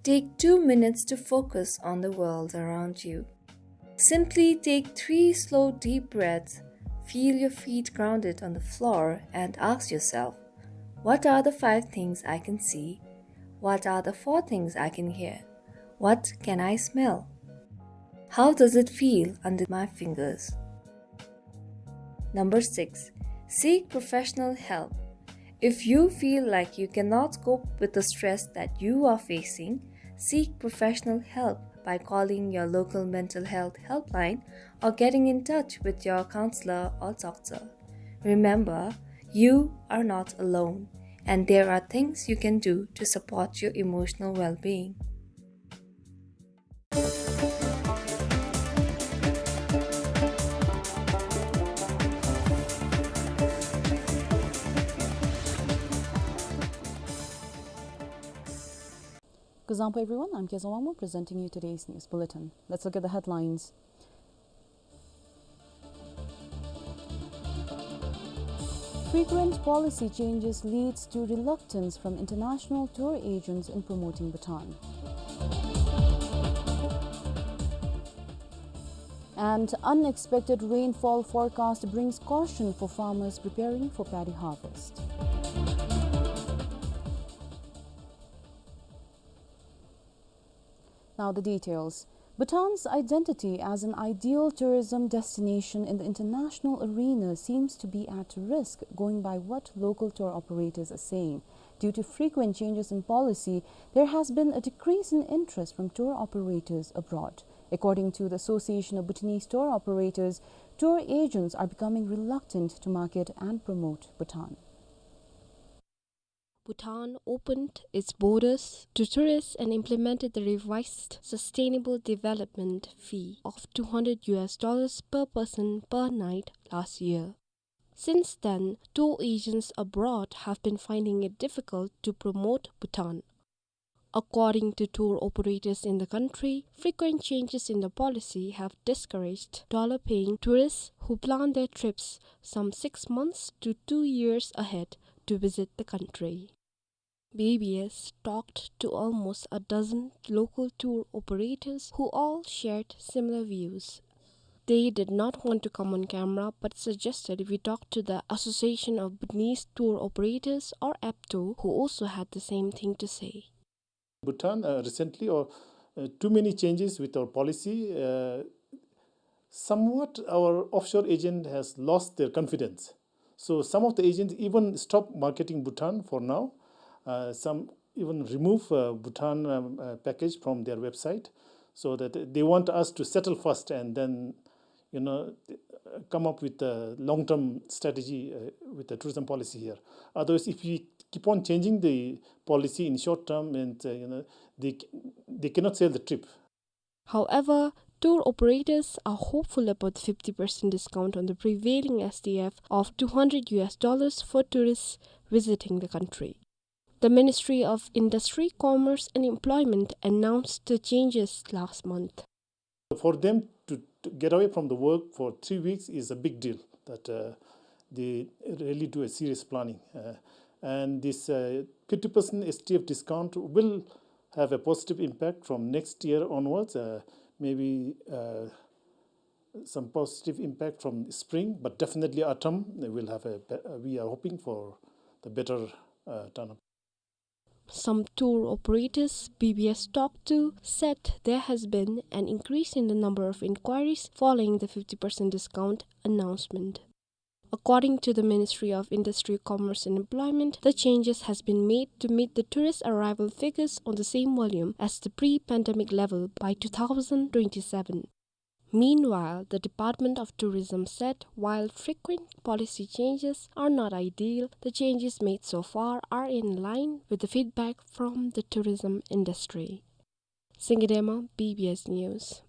Take two minutes to focus on the world around you. Simply take three slow, deep breaths, feel your feet grounded on the floor, and ask yourself, "What are the five things I can see? What are the four things I can hear? What can I smell? How does it feel under my fingers?" Number six, seek professional help. If you feel like you cannot cope with the stress that you are facing, seek professional help by calling your local mental health helpline or getting in touch with your counselor or doctor. Remember, you are not alone, and there are things you can do to support your emotional well-being. Kuzuzangpo everyone, I'm Kezang Wangmo presenting you today's news bulletin. Let's look at the headlines. Frequent policy changes leads to reluctance from international tour agents in promoting Bhutan. And unexpected rainfall forecast brings caution for farmers preparing for paddy harvest. Now the details. Bhutan's identity as an ideal tourism destination in the international arena seems to be at risk, going by what local tour operators are saying. Due to frequent changes in policy, there has been a decrease in interest from tour operators abroad. According to the Association of Bhutanese Tour Operators, tour agents are becoming reluctant to market and promote Bhutan. Bhutan opened its borders to tourists and implemented the revised sustainable development fee of two hundred U S dollars per person per night last year. Since then, tour agents abroad have been finding it difficult to promote Bhutan. According to tour operators in the country, frequent changes in the policy have discouraged dollar-paying tourists who plan their trips some six months to two years ahead to visit the country. B B S talked to almost a dozen local tour operators who all shared similar views. They did not want to come on camera but suggested we talk to the Association of Bhutanese Tour Operators, or ABTO, who also had the same thing to say. Bhutan, uh, recently, or, uh, too many changes with our policy, uh, somewhat our offshore agent has lost their confidence. So some of the agents even stop marketing Bhutan for now. Uh, some even remove, uh, Bhutan, um, uh, package from their website, so that they want us to settle first and then, you know, come up with a long-term strategy, uh, with the tourism policy here. Otherwise, if we keep on changing the policy in short term, and, uh, you know, they, they cannot sell the trip. However, tour operators are hopeful about the fifty percent discount on the prevailing S T F of two hundred U S dollars for tourists visiting the country. The Ministry of Industry, Commerce and Employment announced the changes last month. For them to, to get away from the work for three weeks is a big deal, that, uh, they really do a serious planning. Uh, and this, uh, fifty percent S T F discount will have a positive impact from next year onwards. Uh, maybe, uh, some positive impact from spring, but definitely autumn will have a be-, uh, we are hoping for the better, uh, turn-up. Some tour operators B B S talked to said there has been an increase in the number of inquiries following the fifty percent discount announcement. According to the Ministry of Industry, Commerce and Employment, the changes has been made to meet the tourist arrival figures on the same volume as the pre-pandemic level by two thousand twenty-seven. Meanwhile, the Department of Tourism said while frequent policy changes are not ideal, the changes made so far are in line with the feedback from the tourism industry. Singye Dema, B B S News.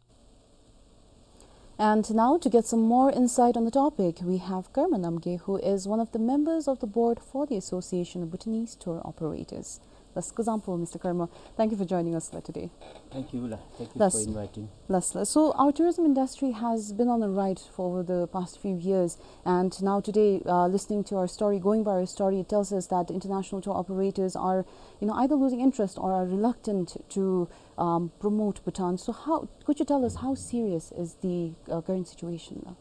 And now, to get some more insight on the topic, we have Karma Namgay, who is one of the members of the board for the Association of Bhutanese Tour Operators. Thus, སྐུ་གཟུགས་བཟང་པོ, Mister Karma. Thank you for joining us, ལགས། Today. Thank you, ལགས། Thank you Thus, for inviting. Thus, last, so our tourism industry has been on a ride for over the past few years, and now today, uh, listening to our story, going by our story, it tells us that the international tour operators are, you know, either losing interest or are reluctant to, um, promote Bhutan. So, how could you tell us how serious is the, uh, current situation now?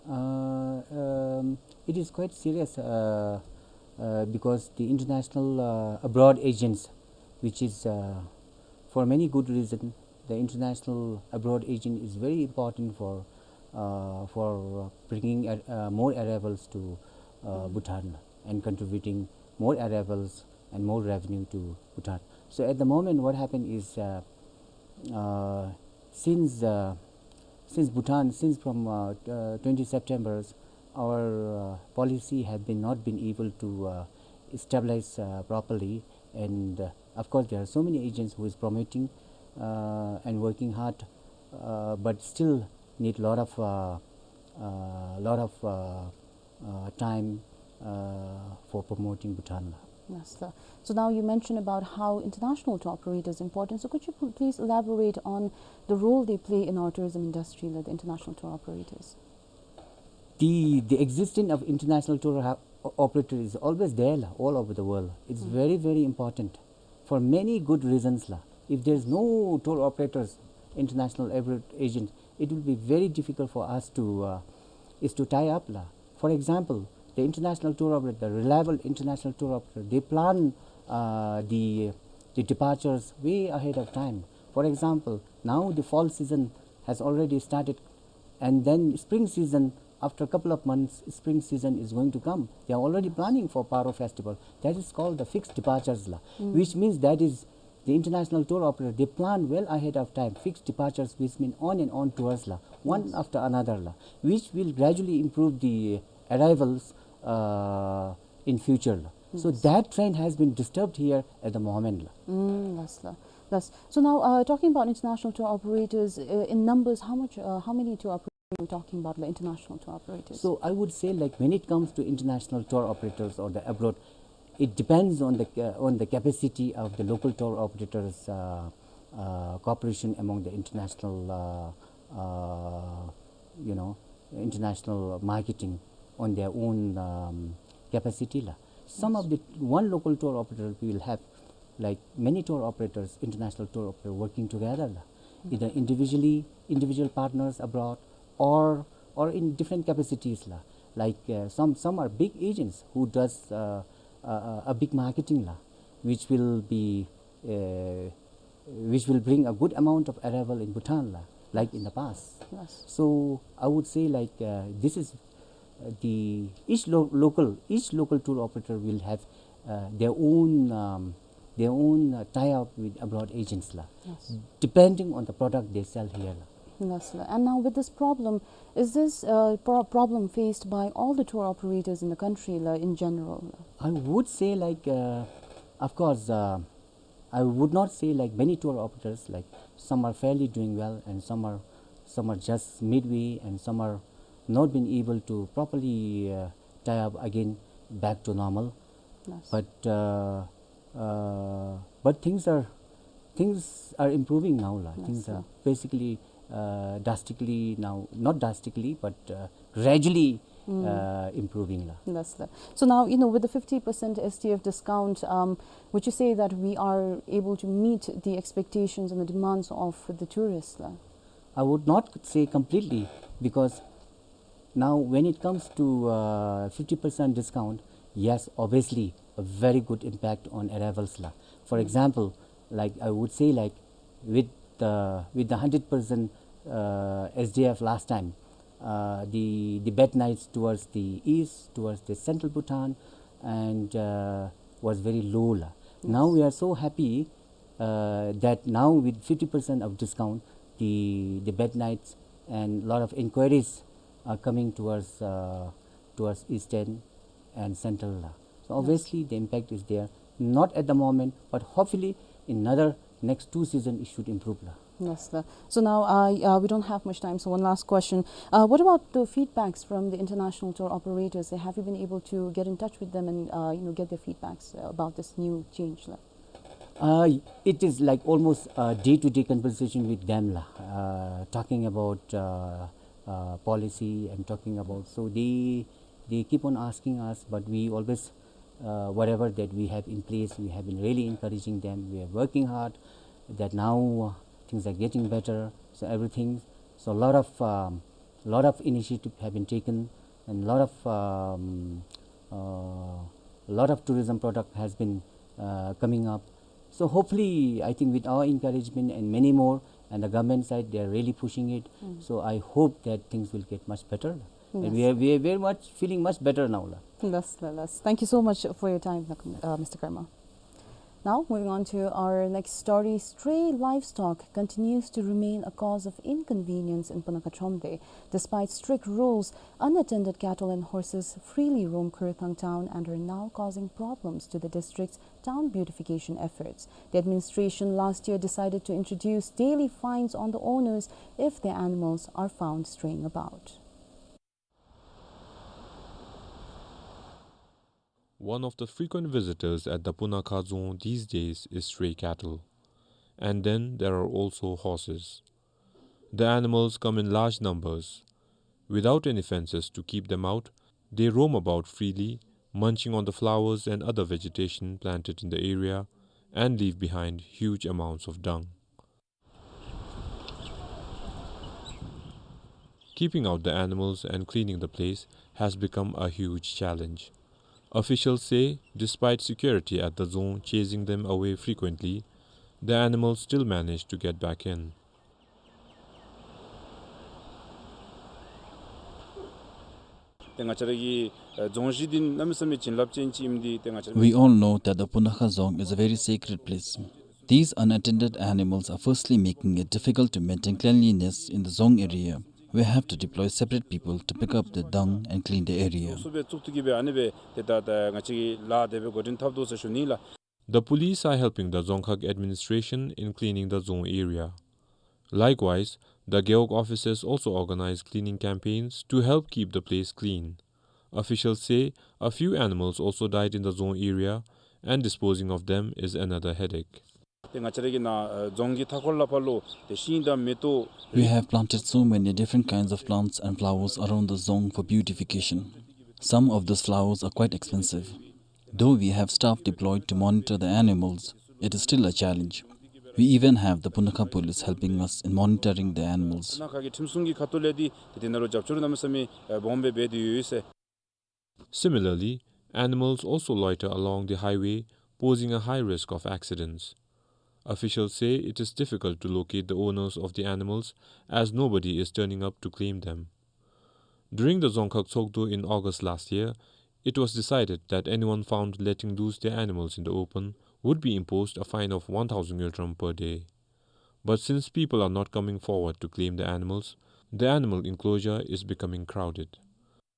Uh, um, it is quite serious, uh, uh, because the international, uh, abroad agents, which is, uh, for many good reason, the international abroad agent is very important for, uh, for bringing, uh, more arrivals to, uh, Bhutan and contributing more arrivals and more revenue to Bhutan. So at the moment, what happened is, uh, uh, since, uh, since Bhutan, since from, uh, uh, twenty September, our, uh, policy have been not been able to, uh, stabilize, uh, properly, and, uh, of course, there are so many agents who is promoting, uh, and working hard, uh, but still need lot of, uh, uh, lot of, uh, uh, time, uh, for promoting Bhutan. Yes, sir. So now you mentioned about how international tour operators important. So could you pl- please elaborate on the role they play in our tourism industry, like the international tour operators? The, the existence of international tour ha- o- operator is always there, la, all over the world. It's very, very important for many good reasons, la. If there's no tour operators, international air agent, it will be very difficult for us to, uh, is to tie up, la. For example, the international tour operator, the reliable international tour operator, they plan, uh, the, the departures way ahead of time. For example, now the fall season has already started, and then spring season, after a couple of months, spring season is going to come. They are already planning for Paro festival. That is called the fixed departures, la, which means that is the international tour operator, they plan well ahead of time, fixed departures, which mean on and on tours, la, one after another, la, which will gradually improve the arrivals, uh, in future, la. So that trend has been disturbed here at the moment, la. Mm, yes, la. Yes. So now, uh, talking about international tour operators, uh, in numbers, how much, uh, how many tour operators are we talking about, like international tour operators? So I would say, like, when it comes to international tour operators or the abroad, it depends on the, uh, on the capacity of the local tour operators, uh, uh, cooperation among the international, uh, uh, you know, international marketing on their own, um, capacity, la. Some of the one local tour operator will have, like, many tour operators, international tour operator working together, la. Either individually, individual partners abroad, or, or in different capacities, la. Like, uh, some, some are big agents who does, uh, uh, uh, a big marketing, la, which will be, uh, which will bring a good amount of arrival in Bhutan, la, like in the past. Yes. So I would say, like, uh, this is, uh, the each lo- local each local tour operator will have, uh, their own, um, their own, uh, tie up with abroad agents, la, Yes. depending on the product they sell here, la. Yes, la. And now with this problem, is this, uh, pro- problem faced by all the tour operators in the country, la, in general? I would say, like, uh, of course, uh, I would not say, like, many tour operators, like, some are fairly doing well and some are, some are just midway and some are not been able to properly, uh, tie up again back to normal. Yes. But, uh, uh, but things are, things are improving now, la. Things are basically, uh, drastically now, not drastically, but, uh, gradually, uh, improving, la. Yes, la. So now, you know, with the fifty percent S T F discount, um, would you say that we are able to meet the expectations and the demands of the tourists, la? I would not say completely, because now when it comes to, uh, fifty percent discount, yes, obviously a very good impact on arrivals, la. For example, like, I would say, like, with the, with the hundred percent, uh, S D F last time, uh, the, the bed nights towards the east, towards the central Bhutan, and, uh, was very low, la. Now we are so happy, uh, that now with fifty percent of discount, the, the bed nights and lot of inquiries are coming towards, uh, towards eastern and central, la. So obviously the impact is there, not at the moment, but hopefully in another next two season it should improve, la. Yes, la. So now, uh, uh, we don't have much time, so one last question. Uh, what about the feedbacks from the international tour operators? Have you been able to get in touch with them and, uh, you know, get their feedbacks, uh, about this new change, la? Uh, it is like almost a day-to-day conversation with them, la. Uh, talking about, uh, uh, policy and talking about, so they, they keep on asking us, but we always, uh, whatever that we have in place, we have been really encouraging them. We are working hard that now, uh, things are getting better, so everything. So a lot of, um, lot of initiative have been taken, and lot of, um, uh, lot of tourism product has been, uh, coming up. So hopefully, I think with our encouragement and many more, and the government side, they are really pushing it. Mm. So I hope that things will get much better. And we, yes, are, we are very much feeling much better now, la. Yes, yes, yes. Thank you so much for your time, uh, Mister Karma. Now, moving on to our next story, stray livestock continues to remain a cause of inconvenience in Punakha Thromde. Despite strict rules, unattended cattle and horses freely roam Khuruthang town and are now causing problems to the district's town beautification efforts. The administration last year decided to introduce daily fines on the owners if their animals are found straying about. One of the frequent visitors at the Punakha Dzong these days is stray cattle. And then there are also horses. The animals come in large numbers. Without any fences to keep them out, they roam about freely, munching on the flowers and other vegetation planted in the area, and leave behind huge amounts of dung. Keeping out the animals and cleaning the place has become a huge challenge. Officials say, despite security at the dzong chasing them away frequently, the animals still manage to get back in. ཏེ་ང་བཅས་ར་གི་ཨ་རྫོང་གཞི་འདི་གནམ་མེད་ས་མེད་བྱིན་རླབས་ཅན་ཅིག་ཨིནམ་འདི་ཏེ་ང་བཅས་ར། We all know that the Punakha Dzong is a very sacred place. These unattended animals are firstly making it difficult to maintain cleanliness in the dzong area. We have to deploy separate people to pick up the dung and clean the area. སོ་སྦེ་བཙུགས་ཏེ་གི་སྦེ་ཨ་ནི་སྦེ་ཏེ་ད་ད་ང་བཅས་ཀྱིས་ལཱ་དེ་སྦེ་འགོ་འདྲེན་འཐབ་དོ་ཟེར་ཞུ་ནི་ལགས། The police are helping the Dzongkhag administration in cleaning the dzong area. Likewise, the Gewog officers also organize cleaning campaigns to help keep the place clean. Officials say a few animals also died in the dzong area, and disposing of them is another headache. ཏེ་ང་བཅས་ར་གི་ནཱ་ཨ་རྫོང་གི་མཐའ་འཁོར་ལ་ཕར་ལུ་ཏེ་ཤིང་དང་མེ་ཏོག། We have planted so many different kinds of plants and flowers around the dzong for beautification. Some of these flowers are quite expensive. Though we have staff deployed to monitor the animals, it is still a challenge. We even have the Punakha police helping us in monitoring the animals. ནཱ་ཁ་གི་ཁྲིམས་སྲུང་གི་ཁ་ཐུག་ལས་འདི་ཏེ་དེ་ནང་ལུ་རྒྱབ་སྐྱོར་གནམ་མེད་ས་མེད་ཨ་སྦོམ་སྦེ་འབད་དེ་ཡོད་ཟེར། Similarly, animals also loiter along the highway, posing a high risk of accidents. Officials say it is difficult to locate the owners of the animals as nobody is turning up to claim them. During the Dzongkhag Tshogdo in August last year, it was decided that anyone found letting loose their animals in the open would be imposed a fine of one thousand ngultrum per day. But since people are not coming forward to claim the animals, the animal enclosure is becoming crowded.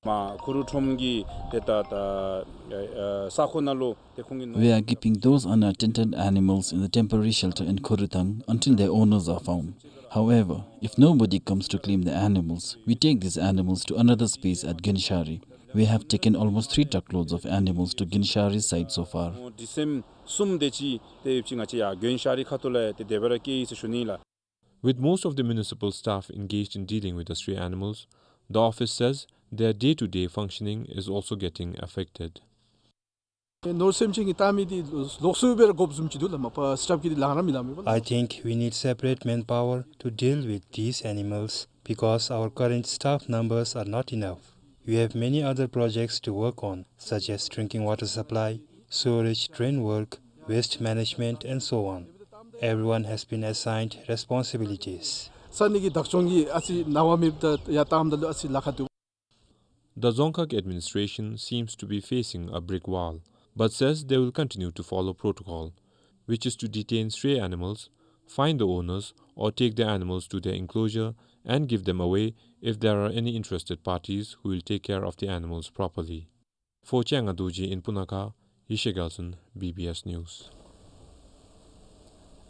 མ་ཁུ་རུ་ཁྲོམ་གྱི་ཏེ་ད་ད་ཨ་ས་ཁོངས་ནང་ལུ་ཏེ་ཁོང་གི་ནོར། We are keeping those unattended animals in the temporary shelter in Khuruthang until their owners are found. However, if nobody comes to claim the animals, we take these animals to another space at Genshari. We have taken almost three truckloads of animals to Genshari site so far. ཨོ་ཌི་སེམ་གསུམ་དེ་ཅིག་ཏེ་ཡོད་ཅིག་ང་བཅས་ཡར་གྱོན་ཤར་རི་ཁ་ཐུག་ལས་ཏེ་དེ་སྦེ་ར་བསྐྱལ་ཡི་ཟེར་ཞུ་ནི་ལགས། With most of the municipal staff engaged in dealing with the stray animals, the office says their day-to-day functioning is also getting affected. ནོར་སེམས་ཅན་གྱི་བལྟ་མི་འདི་ལོགས་སུ་སྦེ་ར་དགོཔ་བཟུམ་ཅིག་འདུག་ལགས། མ་པ་སི་ཊཱཕ་གིས་འདི་ལངམ་ར་མི་ལངམ་མས་པ་ལགས། I think we need separate manpower to deal with these animals because our current staff numbers are not enough. We have many other projects to work on, such as drinking water supply, sewerage drain work, waste management, and so on. Everyone has been assigned responsibilities. ས་གནས་ཀྱི་བདག་སྐྱོང་གིས་ཨ་ཙི་ནངས་པ་མེདཔ་ད་ཡར་བཏངམ་ད་ལུ་ཨ་ཙི་ལཱ་ཁག་འདུག། The Dzongkhag administration seems to be facing a brick wall, but says they will continue to follow protocol, which is to detain stray animals, find the owners, or take the animals to their enclosure and give them away if there are any interested parties who will take care of the animals properly. For Changa Dorji in Punakha, Yeshe Gyaltshen, B B S News.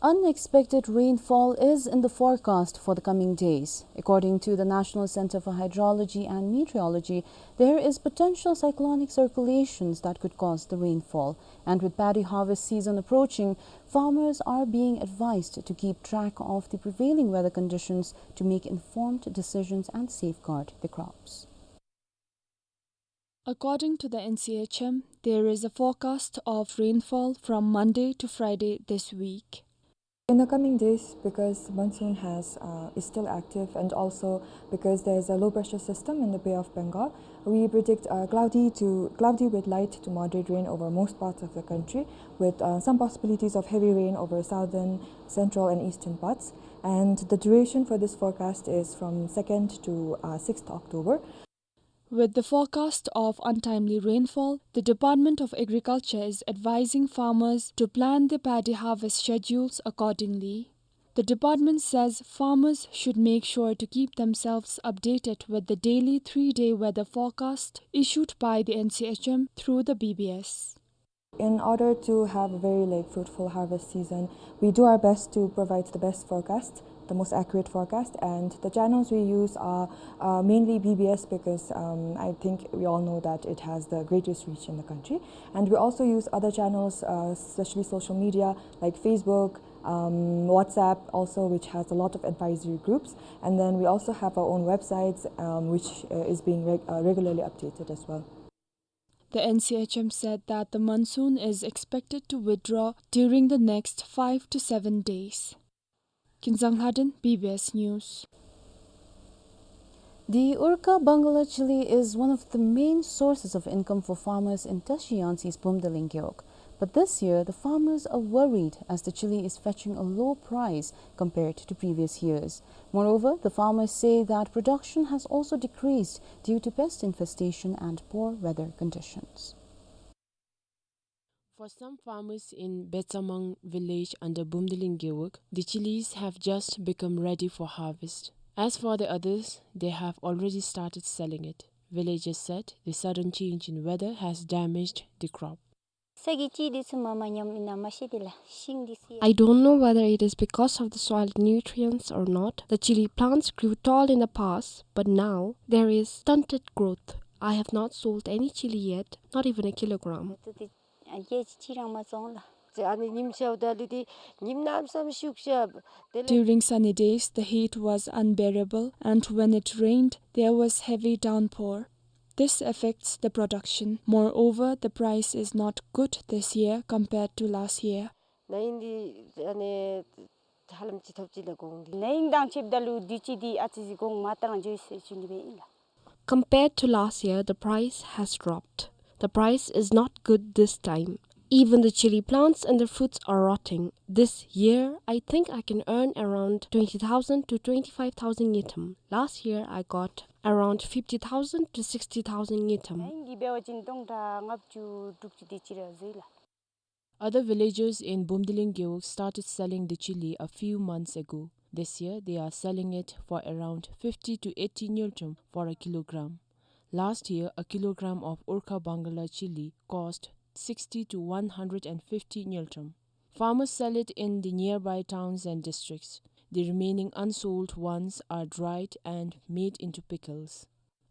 Unexpected rainfall is in the forecast for the coming days. According to the National Center for Hydrology and Meteorology, there is potential cyclonic circulations that could cause the rainfall. And with paddy harvest season approaching, farmers are being advised to keep track of the prevailing weather conditions to make informed decisions and safeguard the crops. According to the N C H M, there is a forecast of rainfall from Monday to Friday this week. In the coming days, because monsoon has, uh, is still active, and also because there is a low pressure system in the Bay of Bengal, we predict, uh, cloudy to, cloudy with light to moderate rain over most parts of the country, with, uh, some possibilities of heavy rain over southern, central, and eastern parts. And the duration for this forecast is from second to, uh, sixth October. With the forecast of untimely rainfall, the Department of Agriculture is advising farmers to plan their paddy harvest schedules accordingly. The department says farmers should make sure to keep themselves updated with the daily three-day weather forecast issued by the N C H M through the B B S. In order to have a very, like, fruitful harvest season, we do our best to provide the best forecast, the most accurate forecast, and the channels we use are, uh, mainly B B S because, um, I think we all know that it has the greatest reach in the country. And we also use other channels, uh, especially social media, like Facebook, um, WhatsApp also, which has a lot of advisory groups. And then we also have our own websites, um, which, uh, is being reg-, uh, regularly updated as well. The N C H M said that the monsoon is expected to withdraw during the next five to seven days. Kinzang Lhaden, B B S News. The Urka Bangala chilli is one of the main sources of income for farmers in Tashi Yangtse's Bumdiling Gewog. But this year, the farmers are worried as the chilli is fetching a low price compared to previous years. Moreover, the farmers say that production has also decreased due to pest infestation and poor weather conditions. For some farmers in Betsamang village under Bumdiling Gewog, the chillis have just become ready for harvest. As for the others, they have already started selling it. Villagers said the sudden change in weather has damaged the crop. ས་གི་ཅི་འདི་ཚུ་མ་མ་ཉམས་ཨིན་ན་མ་ཤེས་ཏེ་ལགས། ཤིང་འདི་ཚུ། I don't know whether it is because of the soil nutrients or not. The chilli plants grew tall in the past, but now there is stunted growth. I have not sold any chilli yet, not even a kilogram. ཨ་ནི་ཉིམ་ཤརཝ་ད་ལུ་འདི་ཉིམ་གནམ་མེད་ས་མེད་ཤུགས་ཤར། དེ་ལས། During sunny days, the heat was unbearable, and when it rained, there was heavy downpour. This affects the production. Moreover, the price is not good this year compared to last year. ན་ཧིང་འདི་ཨ་ནི་ཧ་ལམ་ཅིག་ཐོབ་ཅི་ལགས་གོང་འདི། ན་ཧིང་དང་ཕྱདཔ་ད་ལུ་འདི་ཅིག་འདི་ཨ་ཙི་ཅིག་གོང་མ་བཏང་འགྱོ་ཡི་ཟེར་ཞུ་ནི་སྦེ་ཨིན་ལགས། Compared to last year, the price has dropped. The price is not good this time. Even the chilli plants and the fruits are rotting. This year, I think I can earn around twenty thousand to twenty-five thousand ngultrum. Last year, I got around fifty thousand to sixty thousand ngultrum. ན་ཧིང་གི་འབད་བ་ཅིན་སྟོང་ཕྲག་ལྔ་བཅུ་དྲུག་ཅུ་དེ་ཅིག་ར་ཟེར་ལགས། Other villagers in Bumdiling Gewog started selling the chilli a few months ago. This year, they are selling it for around fifty to eighty ngultrum for a kilogram. Last year, a kilogram of Urka Bangala chilli cost sixty to one hundred and fifty ngultrum. Farmers sell it in the nearby towns and districts. The remaining unsold ones are dried and made into pickles.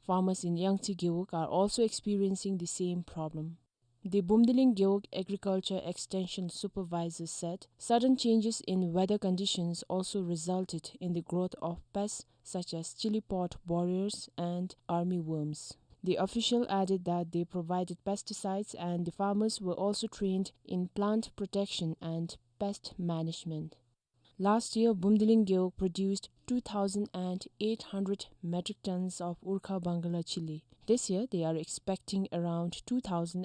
Farmers in Yangtse Gewog are also experiencing the same problem. The Bumdiling Gewog Agriculture Extension Supervisor said sudden changes in weather conditions also resulted in the growth of pests such as chilli pod borers and army worms. The official added that they provided pesticides and the farmers were also trained in plant protection and pest management. Last year, Bumdiling Gewog produced two thousand eight hundred metric tons of Urka Bangala chilli. This year, they are expecting around two thousand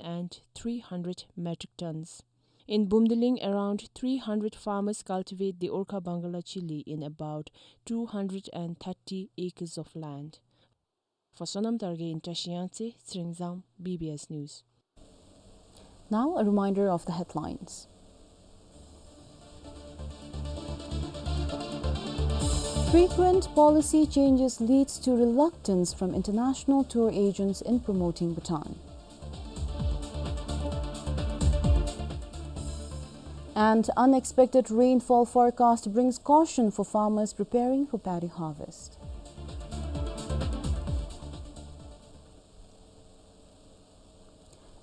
three hundred metric tons. In Bumdiling, around three hundred farmers cultivate the Urka Bangala chilli in about two hundred and thirty acres of land. For Sonam Targe in Tashi Yangtse, Tsering Zam, B B S News. Now, a reminder of the headlines. Frequent policy changes leads to reluctance from international tour agents in promoting Bhutan. And unexpected rainfall forecast brings caution for farmers preparing for paddy harvest.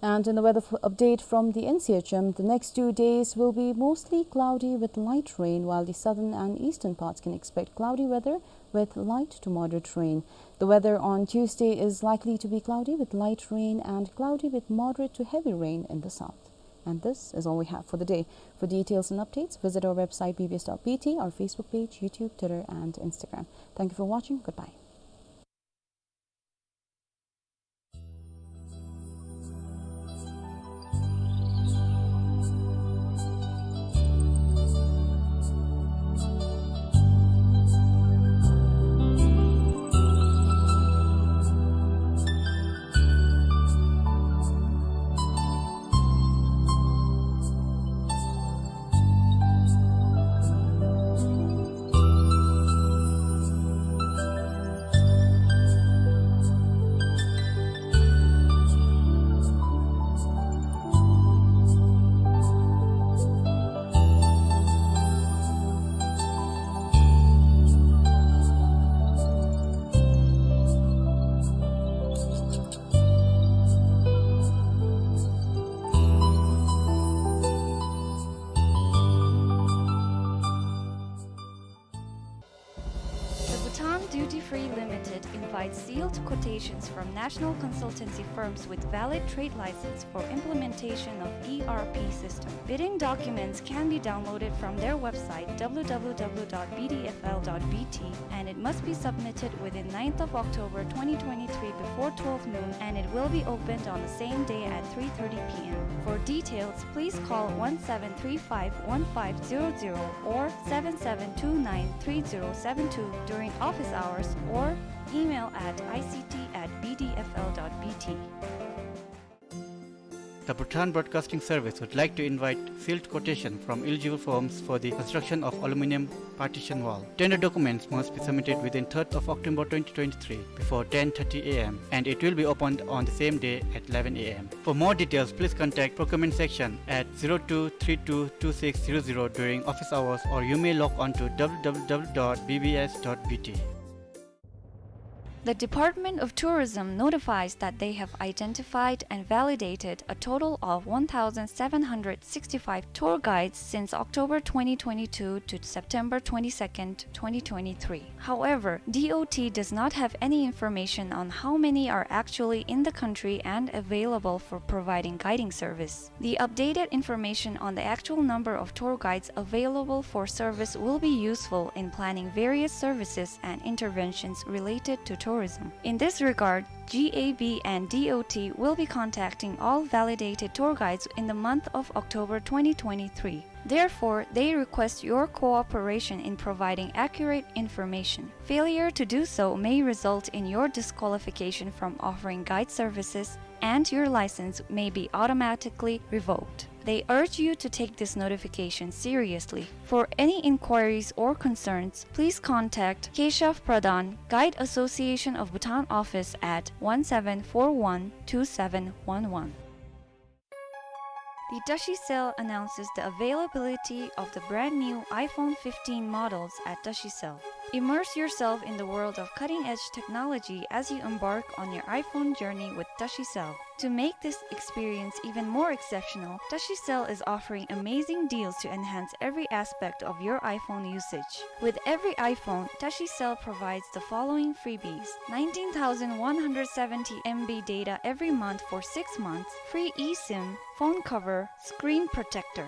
And in the weather f-, update from the N C H M, the next two days will be mostly cloudy with light rain, while the southern and eastern parts can expect cloudy weather with light to moderate rain. The weather on Tuesday is likely to be cloudy with light rain and cloudy with moderate to heavy rain in the south. And this is all we have for the day. For details and updates, visit our website B B S dot B T, our Facebook page, YouTube, Twitter, and Instagram. Thank you for watching. Goodbye. The Bhutan Duty Free Limited invites sealed quotations from national consultancy firms with valid trade license for implementation of E R P system. Bidding documents can be downloaded from their website, W W W dot B D F L dot B T, and it must be submitted within ninth of October twenty twenty-three before twelve noon, and it will be opened on the same day at three thirty P M. For details, please call one seven three five one five zero zero or seven seven two nine three zero seven two during office hours or email at I C T at B D F L dot B T. The Bhutan Broadcasting Service would like to invite sealed quotation from eligible firms for the construction of aluminum partition wall. Tender documents must be submitted within third of October twenty twenty-three before ten thirty A M, and it will be opened on the same day at eleven A M. For more details, please contact procurement section at zero two three two two six zero zero during office hours, or you may log on to W W W dot B B S dot B T. The Department of Tourism notifies that they have identified and validated a total of one thousand seven hundred sixty-five tour guides since October twenty twenty-two to September twenty-second, twenty twenty-three. However, D O T does not have any information on how many are actually in the country and available for providing guiding service. The updated information on the actual number of tour guides available for service will be useful in planning various services and interventions related to tourism. In this regard, G A B and D O T will be contacting all validated tour guides in the month of October twenty twenty-three. Therefore, they request your cooperation in providing accurate information. Failure to do so may result in your disqualification from offering guide services, and your license may be automatically revoked. They urge you to take this notification seriously. For any inquiries or concerns, please contact Keshav Pradhan, Guide Association of Bhutan Office at one seven four one two seven one one. The Tashi Cell announces the availability of the brand new iPhone fifteen models at Tashi Cell. Immerse yourself in the world of cutting-edge technology as you embark on your iPhone journey with Tashi Cell. To make this experience even more exceptional, Tashi Cell is offering amazing deals to enhance every aspect of your iPhone usage. With every iPhone, Tashi Cell provides the following freebies: nineteen thousand one hundred seventy M B data every month for six months, free eSIM, phone cover, screen protector.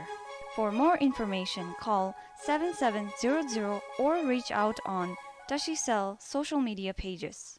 For more information, call seven seven zero zero or reach out on Tashi Cell social media pages.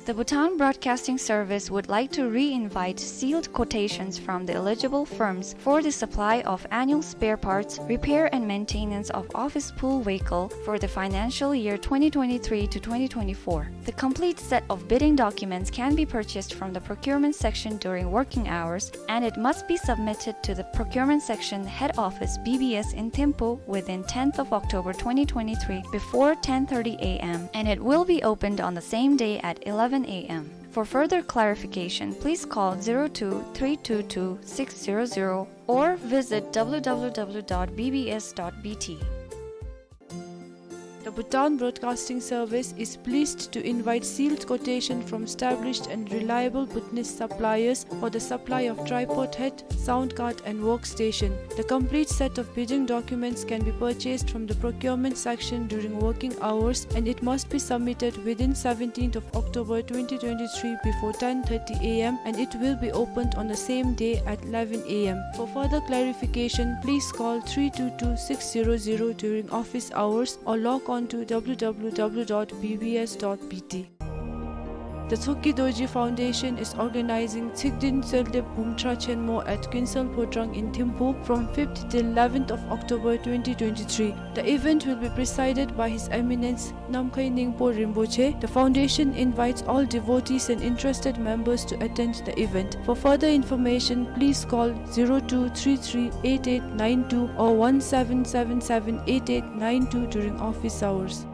The Bhutan Broadcasting Service would like to re-invite sealed quotations from the eligible firms for the supply of annual spare parts, repair and maintenance of office pool vehicle for the financial year twenty twenty-three to twenty twenty-four. The complete set of bidding documents can be purchased from the procurement section during working hours, and it must be submitted to the procurement section head office, B B S, in Thimphu within tenth of October twenty twenty-three before ten thirty A M, and it will be opened on the same day at eleven A M. For further clarification, please call zero two three two two six zero zero or visit W W W dot B B S dot B T. The Bhutan Broadcasting Service is pleased to invite sealed quotation from established and reliable Bhutanese suppliers for the supply of tripod head, sound card and workstation. The complete set of bidding documents can be purchased from the procurement section during working hours, and it must be submitted within seventeenth of October twenty twenty-three before ten thirty A M, and it will be opened on the same day at eleven A M. For further clarification, please call three two two six zero zero during office hours or log on to W W W dot B B S dot B T. The Choki Dorji Foundation is organizing Tshikden Tseldev Bumtra Chenmo at Kuensel Phodrang in Thimphu from fifth till eleventh of October twenty twenty-three. The event will be presided by His Eminence Namkhai Ningpo Rinpoche. The foundation invites all devotees and interested members to attend the event. For further information, please call zero two three three eight eight nine two or one seven seven seven eight eight nine two during office hours.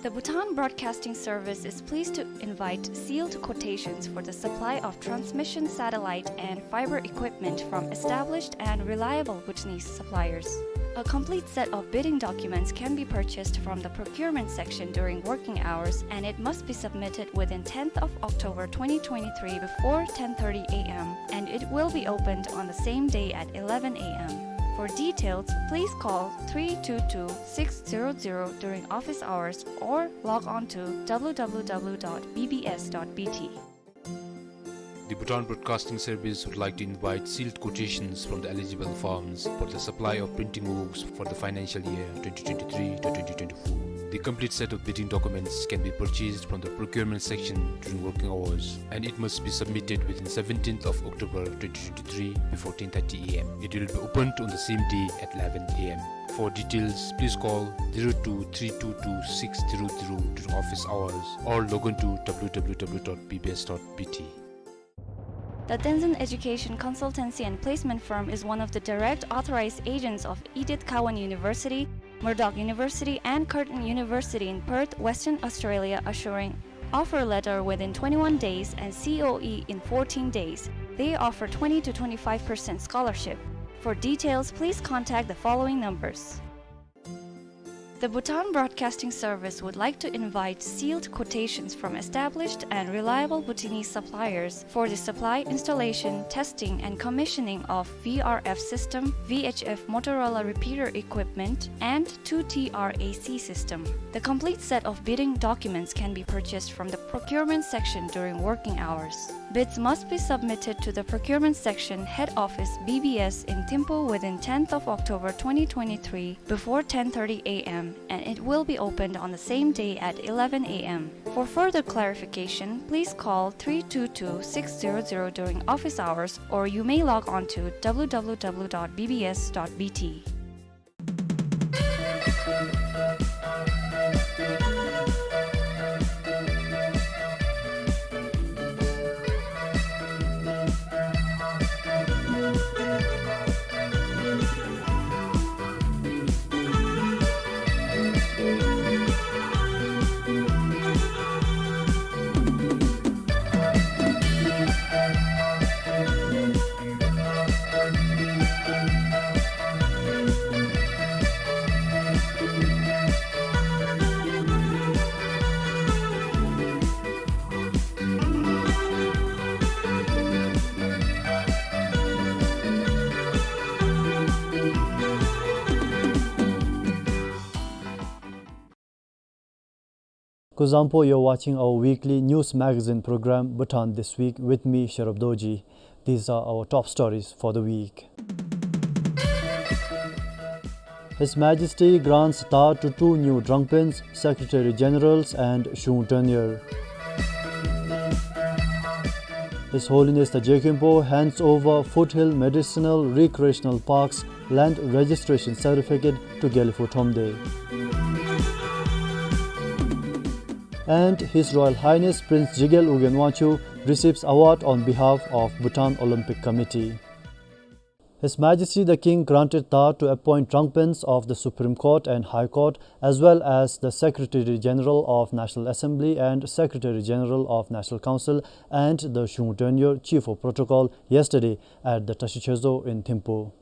The Bhutan Broadcasting Service is pleased to invite sealed quotations for the supply of transmission satellite and fiber equipment from established and reliable Bhutanese suppliers. A complete set of bidding documents can be purchased from the procurement section during working hours, and it must be submitted within tenth of October twenty twenty-three before ten thirty A M, and it will be opened on the same day at eleven A M. For details, please call three two two six zero zero during office hours or log on to W W W dot B B S dot B T. The Bhutan Broadcasting Service would like to invite sealed quotations from the eligible firms for the supply of printing works for the financial year twenty twenty-three to twenty twenty-four. The complete set of bidding documents can be purchased from the procurement section during working hours, and it must be submitted within seventeenth of October twenty twenty-three before ten thirty A M. It will be opened on the same day at eleven A M. For details, please call zero two three two two six zero zero during office hours or log on to W W W dot B B S dot B T. The Tenzin Education Consultancy and Placement Firm is one of the direct authorized agents of Edith Cowan University, Murdoch University, and Curtin University in Perth, Western Australia, assuring offer letter within twenty-one days and C O E in fourteen days. They offer twenty to twenty-five percent scholarship. For details, please contact the following numbers. The Bhutan Broadcasting Service would like to invite sealed quotations from established and reliable Bhutanese suppliers for the supply, installation, testing, and commissioning of V R F system, V H F Motorola repeater equipment, and two T R A C system. The complete set of bidding documents can be purchased from the procurement section during working hours. Bids must be submitted to the procurement section, head office, B B S in Thimphu within tenth of October twenty twenty-three before ten thirty A M, and it will be opened on the same day at eleven A M. For further clarification, please call three two two six zero zero during office hours, or you may log on to W W W dot B B S dot B T. Kuzuzangpo, you're watching our weekly news magazine program, Bhutan This Week, with me, Sherub Dorji. These are our top stories for the week. His Majesty grants Tha to two new Drangpens, Secretary Generals and Shung Tenure. His Holiness the Je Khenpo hands over Foothill Medicinal Recreational Park's land registration certificate to Gelugpo Thromde. And His Royal Highness Prince Jigel Ugyen Wangchuck receives award on behalf of Bhutan Olympic Committee. His Majesty the King granted Dhar to appoint Drangpens of the Supreme Court and High Court, as well as the Secretary General of National Assembly and Secretary General of National Council and the Shung Drenyor, Chief of Protocol, yesterday at the Tashi Choezo in Thimphu.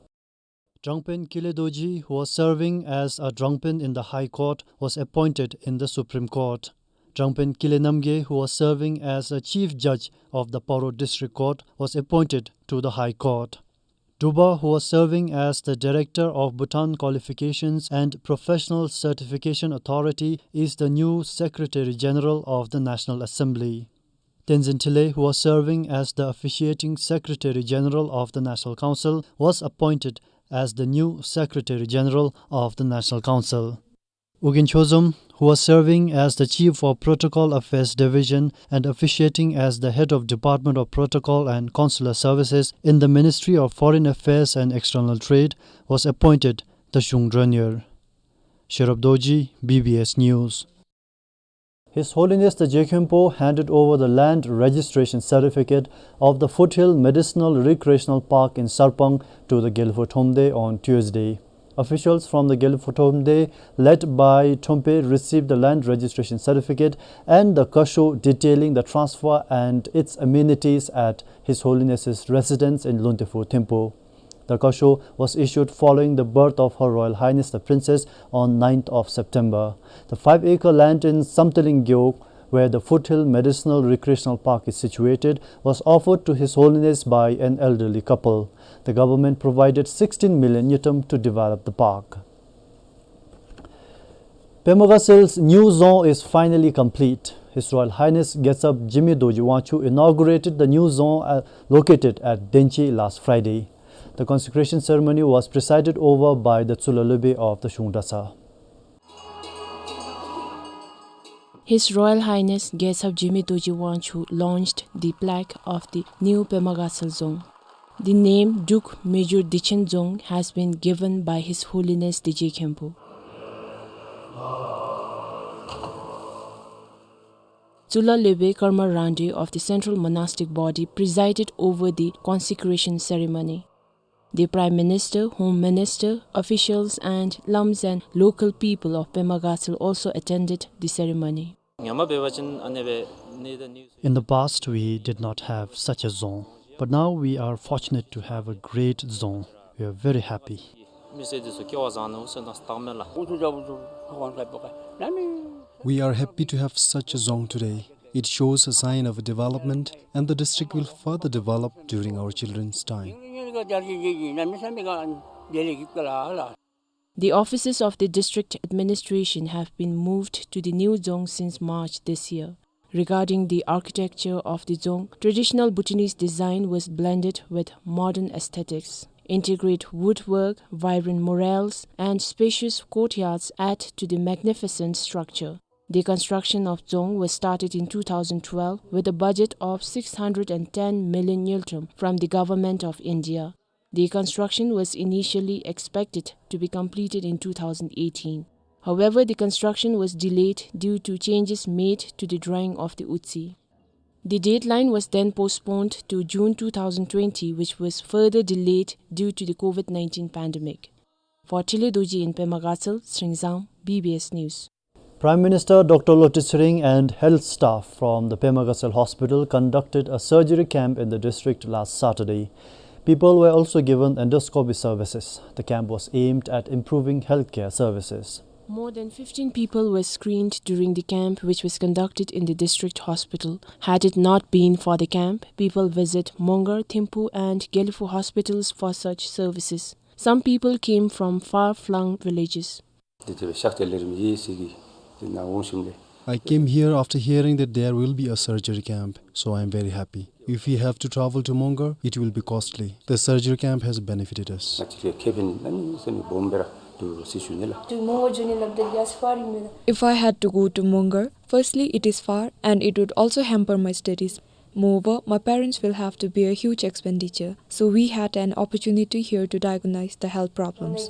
Drangpen Kile Dorji, who was serving as a Drangpen in the High Court, was appointed in the Supreme Court. Drangpen Kile Namgay, who was serving as a Chief Judge of the Paro District Court, was appointed to the High Court. Duba, who was serving as the Director of Bhutan Qualifications and Professional Certification Authority, is the new Secretary General of the National Assembly. Tenzin Tile, who was serving as the Officiating Secretary General of the National Council, was appointed as the new Secretary General of the National Council. U Gin Chozom, who was serving as the Chief of Protocol Affairs Division and officiating as the Head of Department of Protocol and Consular Services in the Ministry of Foreign Affairs and External Trade, was appointed the Shung Drenyor. Sherab Dorji, B B S News. His Holiness the Je Khenpo handed over the land registration certificate of the Foothill Medicinal Recreational Park in Sarpang to the Gelphu Thromde on Tuesday. Officials from the Gelphu Thromde, led by Thrompe, received the land registration certificate and the kasho detailing the transfer and its amenities at His Holiness's residence in Luntephu Thimphu. The kasho was issued following the birth of Her Royal Highness the Princess on ninth of September. The five-acre land in Samteling Gewog, where the Foothill Medicinal Recreational Park is situated, was offered to His Holiness by an elderly couple. The government provided sixteen million ngultrum to develop the park. Pema Gasel's new dzong is finally complete. His Royal Highness Getsab Jigme Dorji Wangchuck inaugurated the new dzong, uh, located at Denchi last Friday. The consecration ceremony was presided over by the Tsulalobe of the Shungdratsa. His Royal Highness Getsab Jigme Dorji Wangchuck launched the plaque of the new Pema Gasel dzong. The name Druk Mejur Dechen Dzong has been given by His Holiness the Je Khenpo. Tsulalobe Karma Rangde of the Central Monastic Body presided over the consecration ceremony. The Prime Minister, Home Minister, officials and lams and local people of Pema Gasel also attended the ceremony. In the past, we did not have such a dzong, but now we are fortunate to have a great dzong. We are very happy. We are happy to have such a dzong today. It shows a sign of development, and the district will further develop during our children's time. The offices of the district administration have been moved to the new dzong since March this year. Regarding the architecture of the dzong, traditional Bhutanese design was blended with modern aesthetics. Intricate woodwork, vibrant murals, and spacious courtyards add to the magnificent structure. The construction of dzong was started in two thousand twelve with a budget of six hundred and ten million ngultrum from the Government of India. The construction was initially expected to be completed in two thousand eighteen. However, the construction was delayed due to changes made to the drawing of the Utsi. The deadline was then postponed to June two thousand twenty, which was further delayed due to the COVID nineteen pandemic. For Tile Dorji in Pema Gasel, Sringzang, B B S News. Prime Minister Doctor Lotay Tshering and health staff from the Pema Gasel Hospital conducted a surgery camp in the district last Saturday. People were also given endoscopy services. The camp was aimed at improving healthcare services. More than fifteen people were screened during the camp, which was conducted in the district hospital. Had it not been for the camp, people visit Mongar, Thimphu and Gelephu hospitals for such services. Some people came from far-flung villages. I came here after hearing that there will be a surgery camp, so I am very happy. If we have to travel to Mongar, it will be costly. The surgery camp has benefited us. If I had to go to Mongar, firstly, it is far and it would also hamper my studies. Moreover, my parents will have to bear huge expenditure, so we had an opportunity here to diagnose the health problems.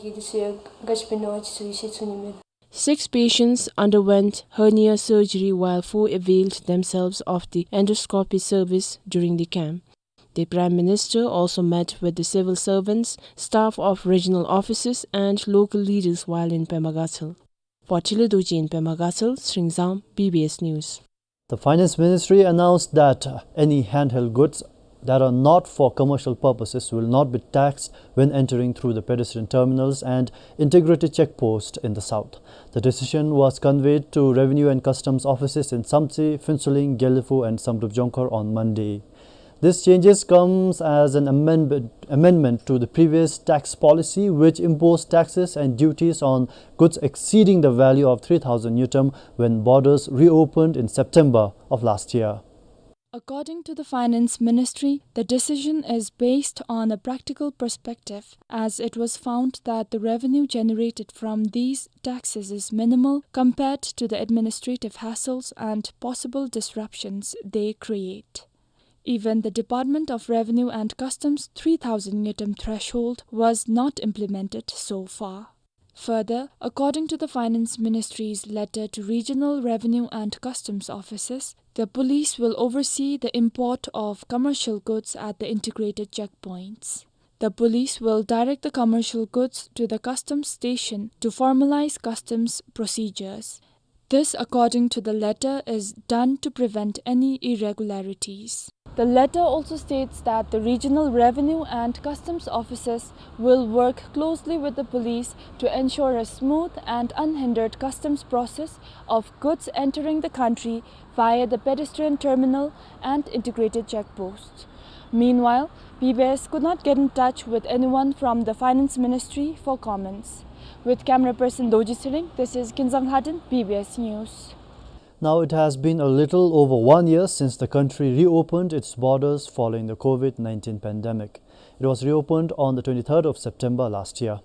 Six patients underwent hernia surgery, while four availed themselves of the endoscopy service during the camp. The Prime Minister also met with the civil servants, staff of regional offices and local leaders while in Pema Gatshel. For Tshilidrung Dorji in Pema Gatshel, Shrinzam, B B S News. The Finance Ministry announced that any handheld goods that are not for commercial purposes will not be taxed when entering through the pedestrian terminals and integrated check post in the south. The decision was conveyed to Revenue and Customs offices in Samtse, Phuentsholing, Gelephu and Samdrup Jongkhar on Monday. This changes comes as an amendment, amendment to the previous tax policy, which imposed taxes and duties on goods exceeding the value of three thousand ngultrum when borders reopened in September of last year. According to the Finance Ministry, the decision is based on a practical perspective, as it was found that the revenue generated from these taxes is minimal compared to the administrative hassles and possible disruptions they create. Even the Department of Revenue and Customs three thousand ngultrum threshold was not implemented so far. Further, according to the Finance Ministry's letter to regional revenue and customs offices, the police will oversee the import of commercial goods at the integrated checkpoints. The police will direct the commercial goods to the customs station to formalize customs procedures. This, according to the letter, is done to prevent any irregularities. The letter also states that the regional revenue and customs officers will work closely with the police to ensure a smooth and unhindered customs process of goods entering the country via the pedestrian terminal and integrated check posts. Meanwhile, B B S could not get in touch with anyone from the Finance Ministry for comments. With camera person Dorji Tshering, this is Kinzang Lhaden, B B S News. Now it has been a little over one year since the country reopened its borders following the COVID nineteen pandemic. It was reopened on the twenty-third of September last year.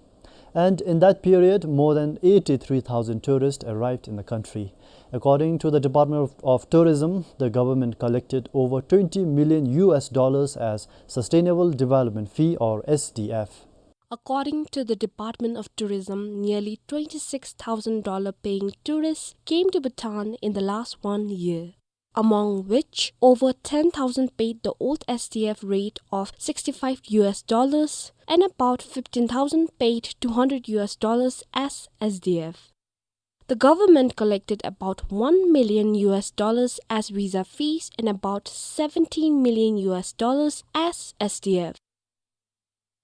And in that period, more than eighty-three thousand tourists arrived in the country. According to the Department of, of Tourism, the government collected over twenty million U S dollars as Sustainable Development Fee, or S D F. According to the Department of Tourism, nearly twenty-six thousand dollar paying tourists came to Bhutan in the last one year, among which over ten thousand paid the old S D F rate of sixty-five U S dollars and about fifteen thousand paid two hundred U S dollars as S D F. The government collected about one million U S dollars as visa fees and about seventeen million U S dollars as S D F.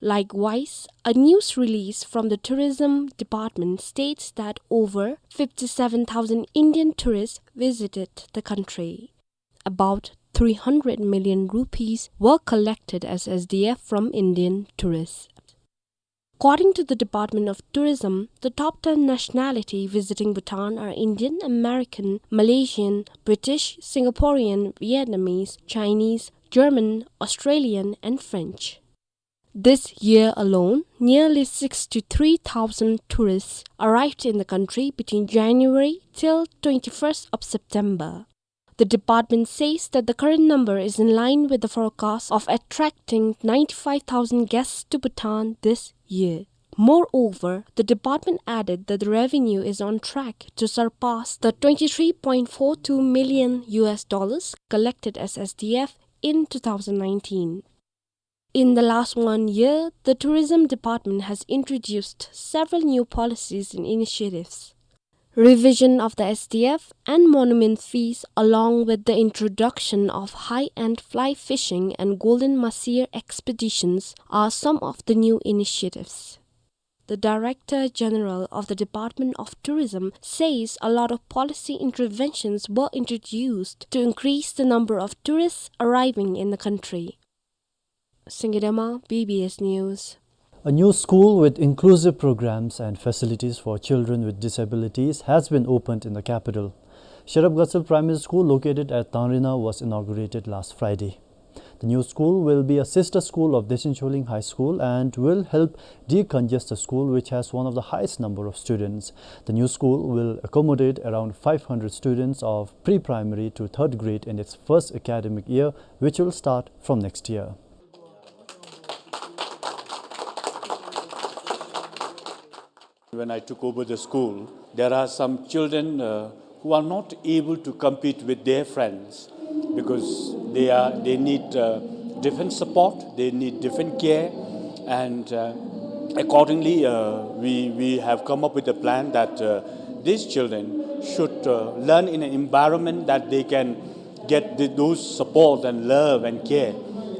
Likewise, a news release from the Tourism Department states that over fifty-seven thousand Indian tourists visited the country. About three hundred million rupees were collected as S D F from Indian tourists. According to the Department of Tourism, the top ten nationality visiting Bhutan are Indian, American, Malaysian, British, Singaporean, Vietnamese, Chinese, German, Australian, and French. This year alone, nearly sixty-three thousand tourists arrived in the country between January till twenty-first of September. The department says that the current number is in line with the forecast of attracting ninety-five thousand guests to Bhutan this year. Moreover, the department added that the revenue is on track to surpass the twenty-three point four two million U S dollars collected as S D F in two thousand nineteen. In the last one year, the Tourism Department has introduced several new policies and initiatives. Revision of the S D F and monument fees, along with the introduction of high-end fly fishing and golden mahseer expeditions, are some of the new initiatives. The Director General of the Department of Tourism says a lot of policy interventions were introduced to increase the number of tourists arriving in the country. Singye Dema, B B S News. A new school with inclusive programs and facilities for children with disabilities has been opened in the capital. Sherab Gatshel Primary School, located at Tangrena, was inaugurated last Friday. The new school will be a sister school of Desen Choling High School and will help decongest the school, which has one of the highest number of students. The new school will accommodate around five hundred students of pre-primary to third grade in its first academic year, which will start from next year. When I took over the school, there are some children, uh, who are not able to compete with their friends because they are, they need, uh, different support, they need different care, and, uh, accordingly, uh, we, we have come up with a plan that, uh, these children should, uh, learn in an environment that they can get th-, those support and love and care.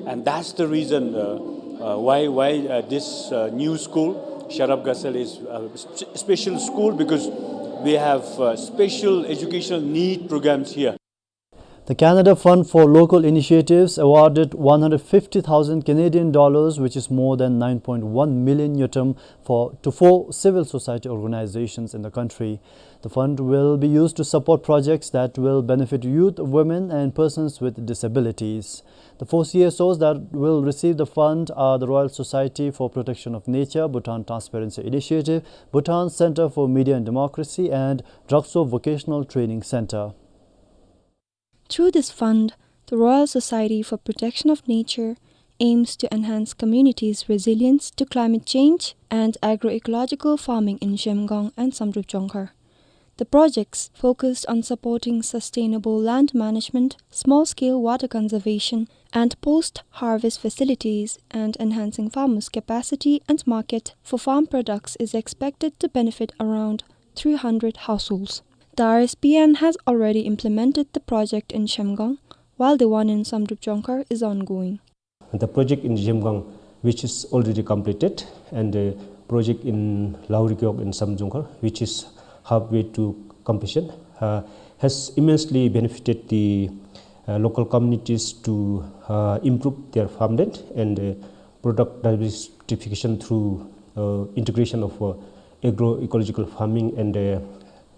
And that's the reason, uh, uh, why, why, uh, this, uh, new school, Sharaf Ghasal, is a sp-, special school because we have, uh, special educational need programs here. The Canada Fund for Local Initiatives awarded one hundred fifty thousand Canadian dollars, which is more than nine point one million ngultrum, for, to four civil society organizations in the country. The fund will be used to support projects that will benefit youth, women, and persons with disabilities. The four C S Os that will receive the fund are the Royal Society for Protection of Nature, Bhutan Transparency Initiative, Bhutan Center for Media and Democracy, and Drakso Vocational Training Center. Through this fund, the Royal Society for Protection of Nature aims to enhance communities' resilience to climate change and agroecological farming in Zhemgang and Samdrup Jongkhar. The projects focused on supporting sustainable land management, small-scale water conservation, and post-harvest facilities, and enhancing farmers' capacity and market for farm products is expected to benefit around three hundred households. The R S P N has already implemented the project in Zhemgang, while the one in Samdrup Jongkhar is ongoing. The project in Zhemgang, which is already completed, and the project in Lauri Gewog in Samdrup Jongkhar, which is halfway to completion, uh, has immensely benefited the, uh, local communities to, uh, improve their farmland and, uh, product diversification through, uh, integration of, uh, agroecological farming and, uh,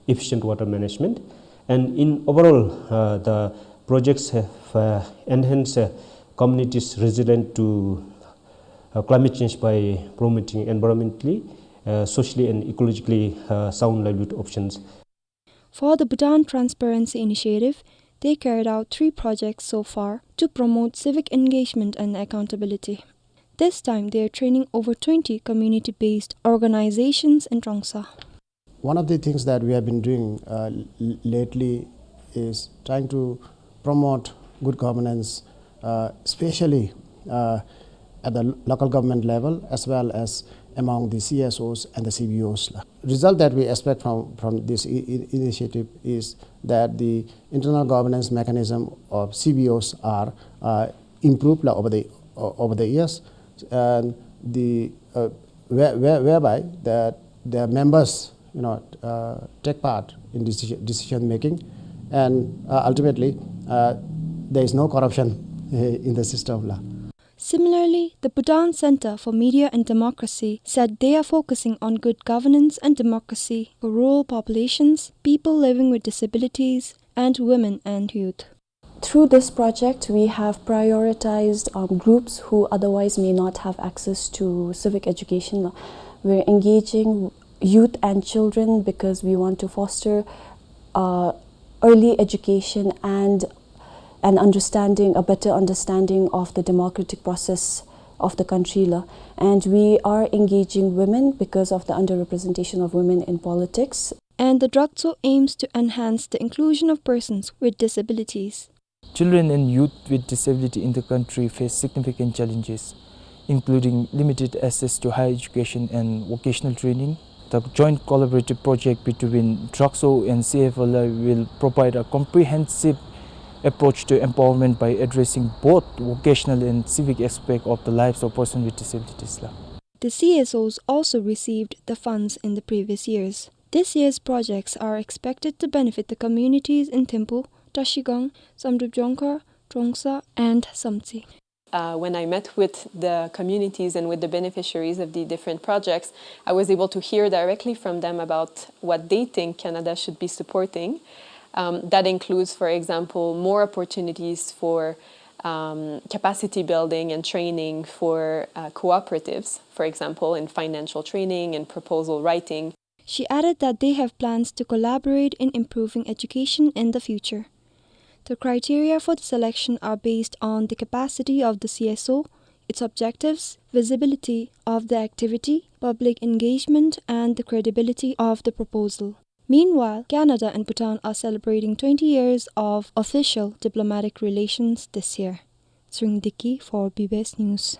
efficient water management. And in overall, uh, the projects have, uh, enhanced, uh, communities' resilience to, uh, climate change by promoting environmentally, uh, socially and ecologically, uh, sound livelihood options. For the Bhutan Transparency Initiative, they carried out three projects so far to promote civic engagement and accountability. This time, they are training over twenty community-based organizations in Trongsa. One of the things that we have been doing, uh, l-, lately is trying to promote good governance, uh, especially, uh, at the local government level as well as among the C S Os and the C B Os. Result that we expect from, from this i-, i-, initiative is that the internal governance mechanism of C B Os are, uh, improved, like, over the, o-, over the years, and the, uh, where-, where-, whereby that the members, you know, uh, take part in decision, decision making, and, uh, ultimately, uh, there is no corruption in the system, la. Similarly, the Bhutan Center for Media and Democracy said they are focusing on good governance and democracy for rural populations, people living with disabilities, and women and youth. Through this project, we have prioritized, um, groups who otherwise may not have access to civic education. We're engaging youth and children because we want to foster, uh, early education and an understanding, a better understanding of the democratic process of the country, la. And we are engaging women because of the underrepresentation of women in politics. And the Drakso aims to enhance the inclusion of persons with disabilities. Children and youth with disability in the country face significant challenges, including limited access to higher education and vocational training. The joint collaborative project between Drakso and C F L I will provide a comprehensive approach to empowerment by addressing both vocational and civic aspect of the lives of persons with disabilities, la. The C S Os also received the funds in the previous years. This year's projects are expected to benefit the communities in Thimphu, Trashigang, Samdrup Jongkhar, Trongsa, and Samtse. Uh, when I met with the communities and with the beneficiaries of the different projects, I was able to hear directly from them about what they think Canada should be supporting. Um, that includes, for example, more opportunities for, um, capacity building and training for, uh, cooperatives, for example, in financial training and proposal writing. She added that they have plans to collaborate in improving education in the future. The criteria for the selection are based on the capacity of the C S O, its objectives, visibility of the activity, public engagement, and the credibility of the proposal. Meanwhile, Canada and Bhutan are celebrating twenty years of official diplomatic relations this year. Sringdiki for B B S News.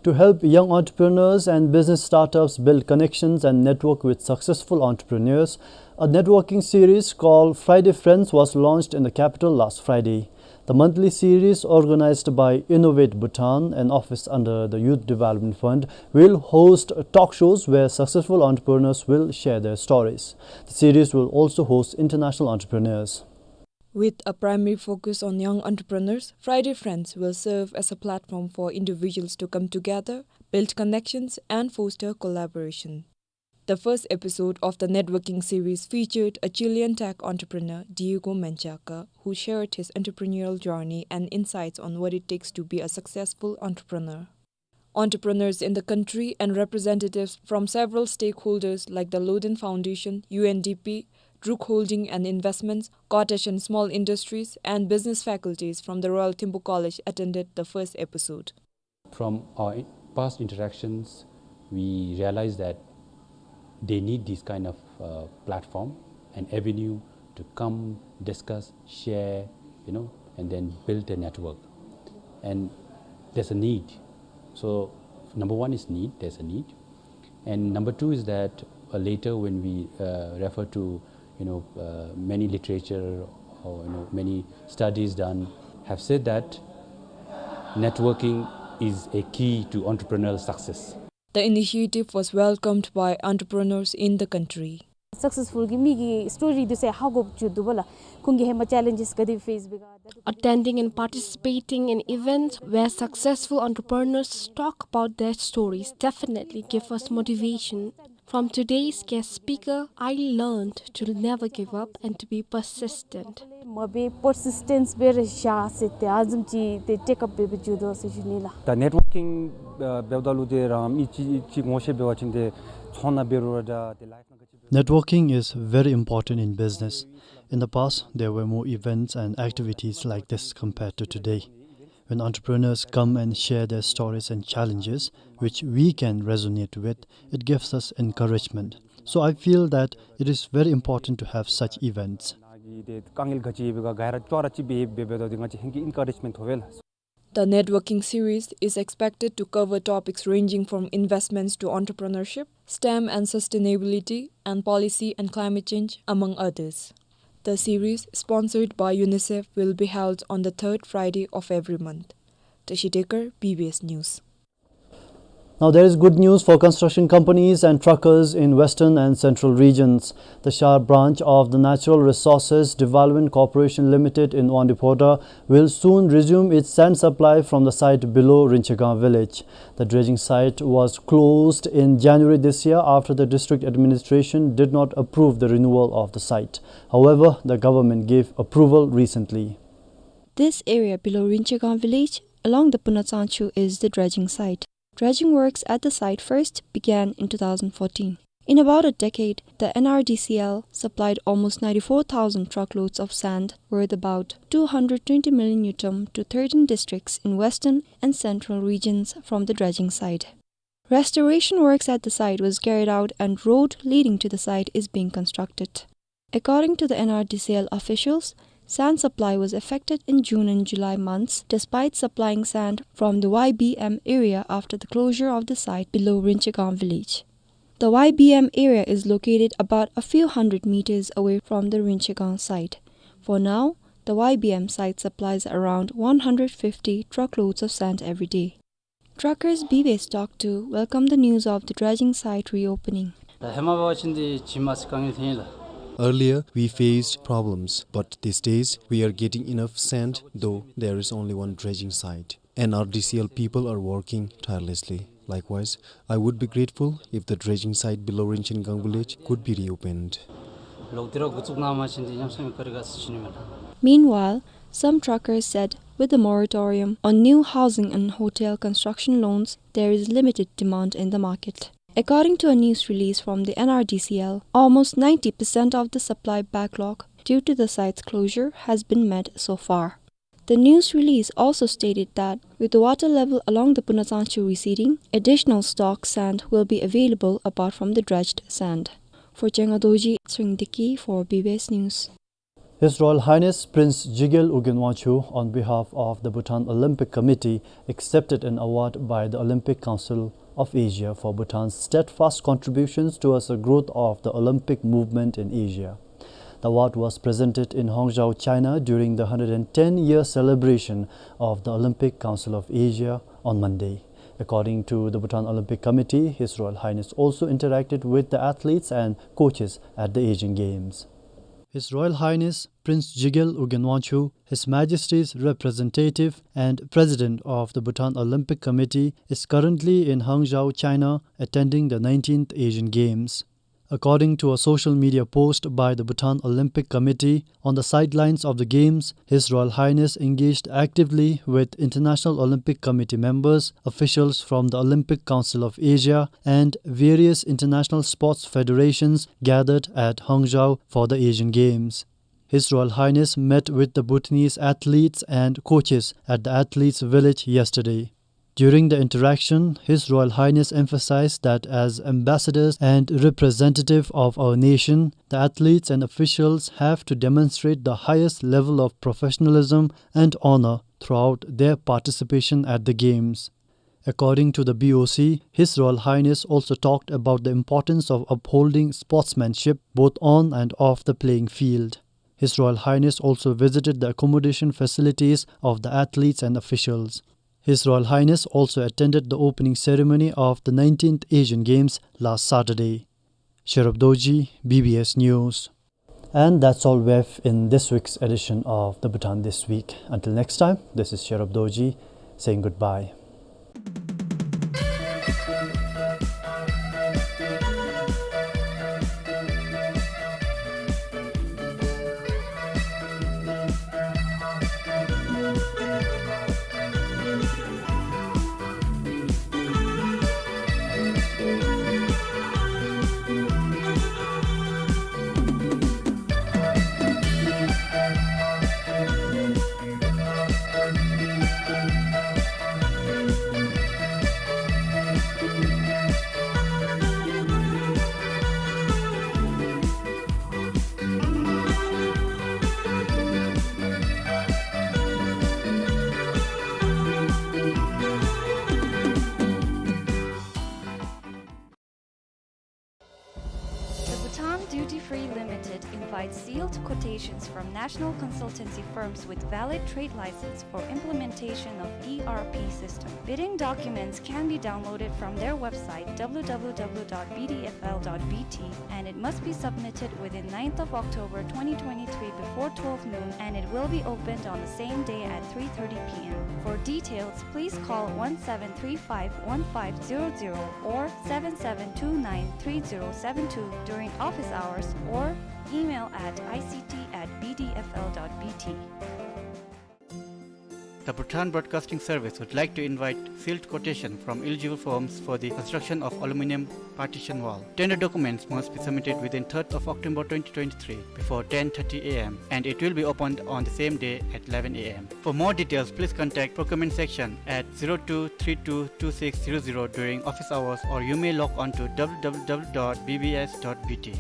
To help young entrepreneurs and business startups build connections and network with successful entrepreneurs, a networking series called Friday Friends was launched in the capital last Friday. The monthly series, organized by Innovate Bhutan, an office under the Youth Development Fund, will host talk shows where successful entrepreneurs will share their stories. The series will also host international entrepreneurs. With a primary focus on young entrepreneurs, Friday Friends will serve as a platform for individuals to come together, build connections, and foster collaboration. The first episode of the networking series featured a Chilean tech entrepreneur, Diego Menchaca, who shared his entrepreneurial journey and insights on what it takes to be a successful entrepreneur. Entrepreneurs in the country and representatives from several stakeholders like the Loden Foundation, U N D P, Druk Holding and Investments, Cottage and Small Industries, and business faculties from the Royal Thimphu College attended the first episode. From our i-, past interactions, we realized that they need this kind of, uh, platform, an avenue to come, discuss, share, you know, and then build a network. And there's a need. So, number one is need, there's a need. And number two is that, uh, later when we, uh, refer to, you know, uh, many literature or, you know, many studies done have said that networking is a key to entrepreneurial success. The initiative was welcomed by entrepreneurs in the country. Successful གི་མི་གི་སི་ཊོ་རི་འདི་ཚུ་ཧ་གོ་བཅུག་འདུག་པ་ལགས། ཁོང་གིས་ཧེ་མ་ཅེ་ལེན་ཇེས་ག་དེ་ཕེསི་བྱས་ག་དེ། Attending and participating in events where successful entrepreneurs talk about their stories definitely give us motivation. From today's guest speaker, I learned to never give up and to be persistent. མ་འབད་པར་སི་སི་ཊེནསི་འབད་རུང་བཞག་ཟེར་ཏེ་ཨ་ཙམ་ཅིག་ཏེ་ཊེཀ་ཨཔ་འབད་འབད་བཅུག་འདུག་ཟེར་ཞུ་ནི་ལགས། ད་ནེཊ་ཝར་ཀིང་ཨ་འབདཝ་ད་ལུ་ཏེ་རང་མི་གཅིག་གཅིག་ངོ་ཤེས་འབད་བ་ཅིན་ཏེ་ཚོང་ནང་འབད་རུང་ར་འདྲ་ཏེ་ལའིཕ་ནང་ག་ཅི་འབད་རུང་ར། Networking is very important in business. In the past, there were more events and activities like this compared to today. When entrepreneurs come and share their stories and challenges, which we can resonate with, it gives us encouragement. So I feel that it is very important to have such events. ཏེ་དཀའ་ངལ་ག་ཅི་འབད་ག་ག་ར་ཅོག་ར་གཅིག་སྦེ་འབད་འབདཝ་ད་ཏེ་ང་བཅས་ཧིང་གི་ཨེན་ཀ་རེཇ་མེནཊ་ཐོབ་པས་ལགས། The networking series is expected to cover topics ranging from investments to entrepreneurship, STEM and sustainability, and policy and climate change, among others. The series, sponsored by UNICEF, will be held on the third Friday of every month. Tashi Dekar, B B S News. Now there is good news for construction companies and truckers in western and central regions. The Shar branch of the Natural Resources Development Corporation Limited in Wangdue Phodrang will soon resume its sand supply from the site below Rinchegang village. The dredging site was closed in January this year after the district administration did not approve the renewal of the site. However, the government gave approval recently. This area below Rinchegang village, along the Punatsanchu, is the dredging site. Dredging works at the site first began in two thousand fourteen. In about a decade, the N R D C L supplied almost ninety-four thousand truckloads of sand, worth about two hundred twenty million ngultrum, to thirteen districts in western and central regions from the dredging site. Restoration works at the site was carried out and road leading to the site is being constructed. According to the N R D C L officials, sand supply was affected in June and July months, despite supplying sand from the Y B M area after the closure of the site below Rinchegang village. The Y B M area is located about a few hundred meters away from the Rinchegang site. For now, the Y B M site supplies around one hundred fifty truckloads of sand every day. Truckers B B S talked to welcome the news of the dredging site reopening. ད་ཧེ་མ་འབད་བ་ཅིན་ཏེ་བྱེ་མ་ཚུ་དཀའ་ངལ་ཐོན་ཡི་ལགས། Earlier, we faced problems, but these days, we are getting enough sand, though there is only one dredging site. N R D C L people are working tirelessly. Likewise, I would be grateful if the dredging site below Rinchegang village could be reopened. ལོག་སྟེ་ར་འགོ་བཙུགས་གནང་བ་ཅིན་ཏེ་ཉམས་སུ་མེད་པར་དགའ་ཟེར་ཞུ་ནི་མས་ལགས། Meanwhile, some truckers said with the moratorium on new housing and hotel construction loans, there is limited demand in the market. According to a news release from the N R D C L, almost ninety percent of the supply backlog due to the site's closure has been met so far. The news release also stated that with the water level along the Punatsanchu receding, additional stock sand will be available apart from the dredged sand. For Chenga Dorji, Sringdiki for B B S News. His Royal Highness Prince Jigel Ugyen Wangchuck, on behalf of the Bhutan Olympic Committee, accepted an award by the Olympic Council of Asia for Bhutan's steadfast contributions towards the growth of the Olympic movement in Asia. The award was presented in Hangzhou, China, during the hundred and ten year celebration of the Olympic Council of Asia on Monday. According to the Bhutan Olympic Committee, His Royal Highness also interacted with the athletes and coaches at the Asian Games. His Royal Highness Prince Jigel Ugyen Wangchuck, His Majesty's representative and President of the Bhutan Olympic Committee, is currently in Hangzhou, China, attending the nineteenth Asian Games. According to a social media post by the Bhutan Olympic Committee, on the sidelines of the Games, His Royal Highness engaged actively with International Olympic Committee members, officials from the Olympic Council of Asia, and various international sports federations gathered at Hangzhou for the Asian Games. His Royal Highness met with the Bhutanese athletes and coaches at the Athletes' Village yesterday. During the interaction, His Royal Highness emphasized that as ambassadors and representative of our nation, the athletes and officials have to demonstrate the highest level of professionalism and honor throughout their participation at the Games. According to the B O C, His Royal Highness also talked about the importance of upholding sportsmanship both on and off the playing field. His Royal Highness also visited the accommodation facilities of the athletes and officials. His Royal Highness also attended the opening ceremony of the nineteenth Asian Games last Saturday. Sherub Dorji, B B S News. And that's all we have in this week's edition of the Bhutan This Week. Until next time, this is Sherub Dorji saying goodbye. The Bhutan Duty Free Limited invites sealed quotations from national consultancy firms with valid trade license for implementation of E R P system. Bidding documents can be downloaded from their website, W W W dot B D F L dot B T, and it must be submitted within ninth of October twenty twenty-three before twelve noon, and it will be opened on the same day at three thirty P M. For details, please call one seven three five one five zero zero or seven seven two nine three zero seven two during office hours or email at I C T at B D F L dot B T. The Bhutan Broadcasting Service would like to invite sealed quotation from eligible firms for the construction of aluminium partition wall. Tender documents must be submitted within third of October twenty twenty-three before ten thirty A M, and it will be opened on the same day at eleven A M. For more details, please contact procurement section at zero two three two two six zero zero during office hours, or you may log on to W W W dot B B S dot B T.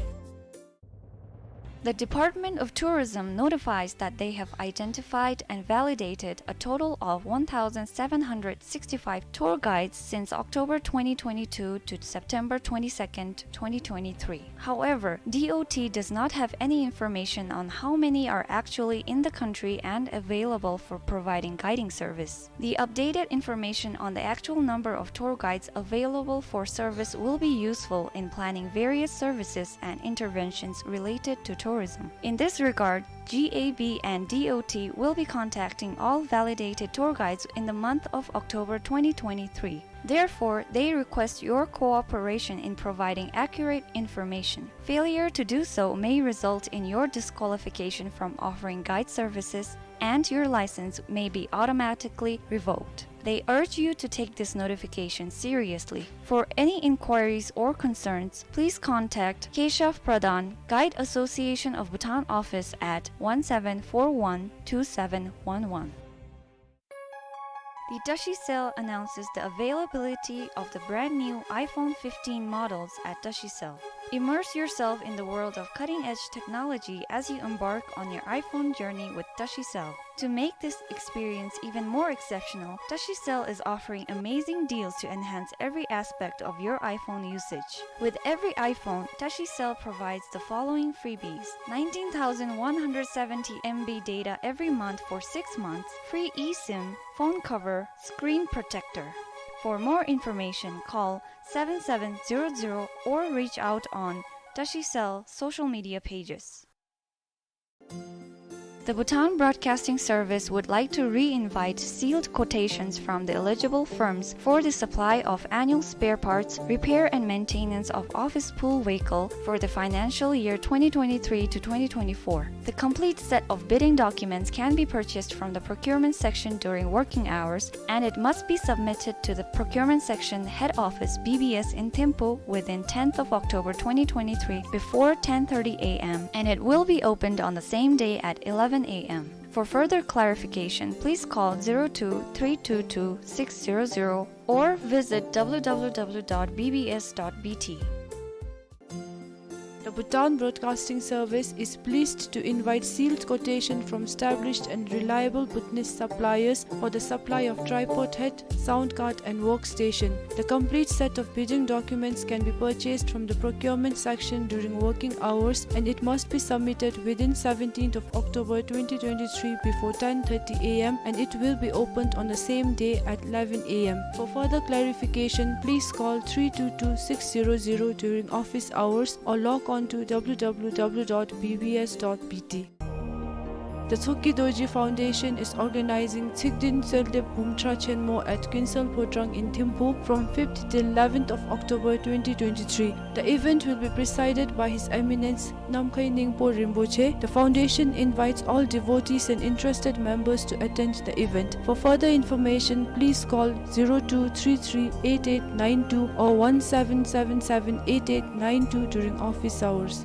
The Department of Tourism notifies that they have identified and validated a total of one thousand seven hundred sixty-five tour guides since October twenty twenty-two to September twenty-second, twenty twenty-three. However, D O T does not have any information on how many are actually in the country and available for providing guiding service. The updated information on the actual number of tour guides available for service will be useful in planning various services and interventions related to tourism. In this regard, G A B and D O T will be contacting all validated tour guides in the month of October twenty twenty-three. Therefore, they request your cooperation in providing accurate information. Failure to do so may result in your disqualification from offering guide services, and your license may be automatically revoked. They urge you to take this notification seriously. For any inquiries or concerns, please contact Keshav Pradhan, Guide Association of Bhutan Office at one seven four one two seven one one. The Tashi Cell announces the availability of the brand new iPhone fifteen models at Tashi Cell. Immerse yourself in the world of cutting-edge technology as you embark on your iPhone journey with Tashicell. To make this experience even more exceptional, Tashicell is offering amazing deals to enhance every aspect of your iPhone usage. With every iPhone, Tashicell provides the following freebies: nineteen thousand one hundred seventy M B data every month for six months, free eSIM, phone cover, screen protector. For more information, call seven seven zero zero or reach out on Tashicell social media pages. The Bhutan Broadcasting Service would like to re-invite sealed quotations from the eligible firms for the supply of annual spare parts, repair and maintenance of office pool vehicle for the financial year twenty twenty-three to twenty twenty-four. The complete set of bidding documents can be purchased from the procurement section during working hours, and it must be submitted to the procurement section head office B B S in Thimphu within tenth of October twenty twenty-three before ten thirty A M, and it will be opened on the same day at eleven A M. For further clarification, please call zero two three two two six zero zero or visit W W W dot B B S dot B T. The Bhutan Broadcasting Service is pleased to invite sealed quotation from established and reliable Bhutanese suppliers for the supply of tripod head, sound card and workstation. The complete set of bidding documents can be purchased from the procurement section during working hours, and it must be submitted within seventeenth of October twenty twenty-three before ten thirty A M, and it will be opened on the same day at eleven A M. For further clarification, please call three two two six zero zero during office hours or log on to W W W dot B B S dot B T. The Choki Dorji Foundation is organizing Tshikden Tseltep Bumtra Chenmo at Kuensel Phodrang in Thimphu from fifth till eleventh of October twenty twenty-three. The event will be presided by His Eminence Namkhai Ningpo Rinpoche. The foundation invites all devotees and interested members to attend the event. For further information, please call zero two three three eight eight nine two or one seven seven seven eight eight nine two during office hours.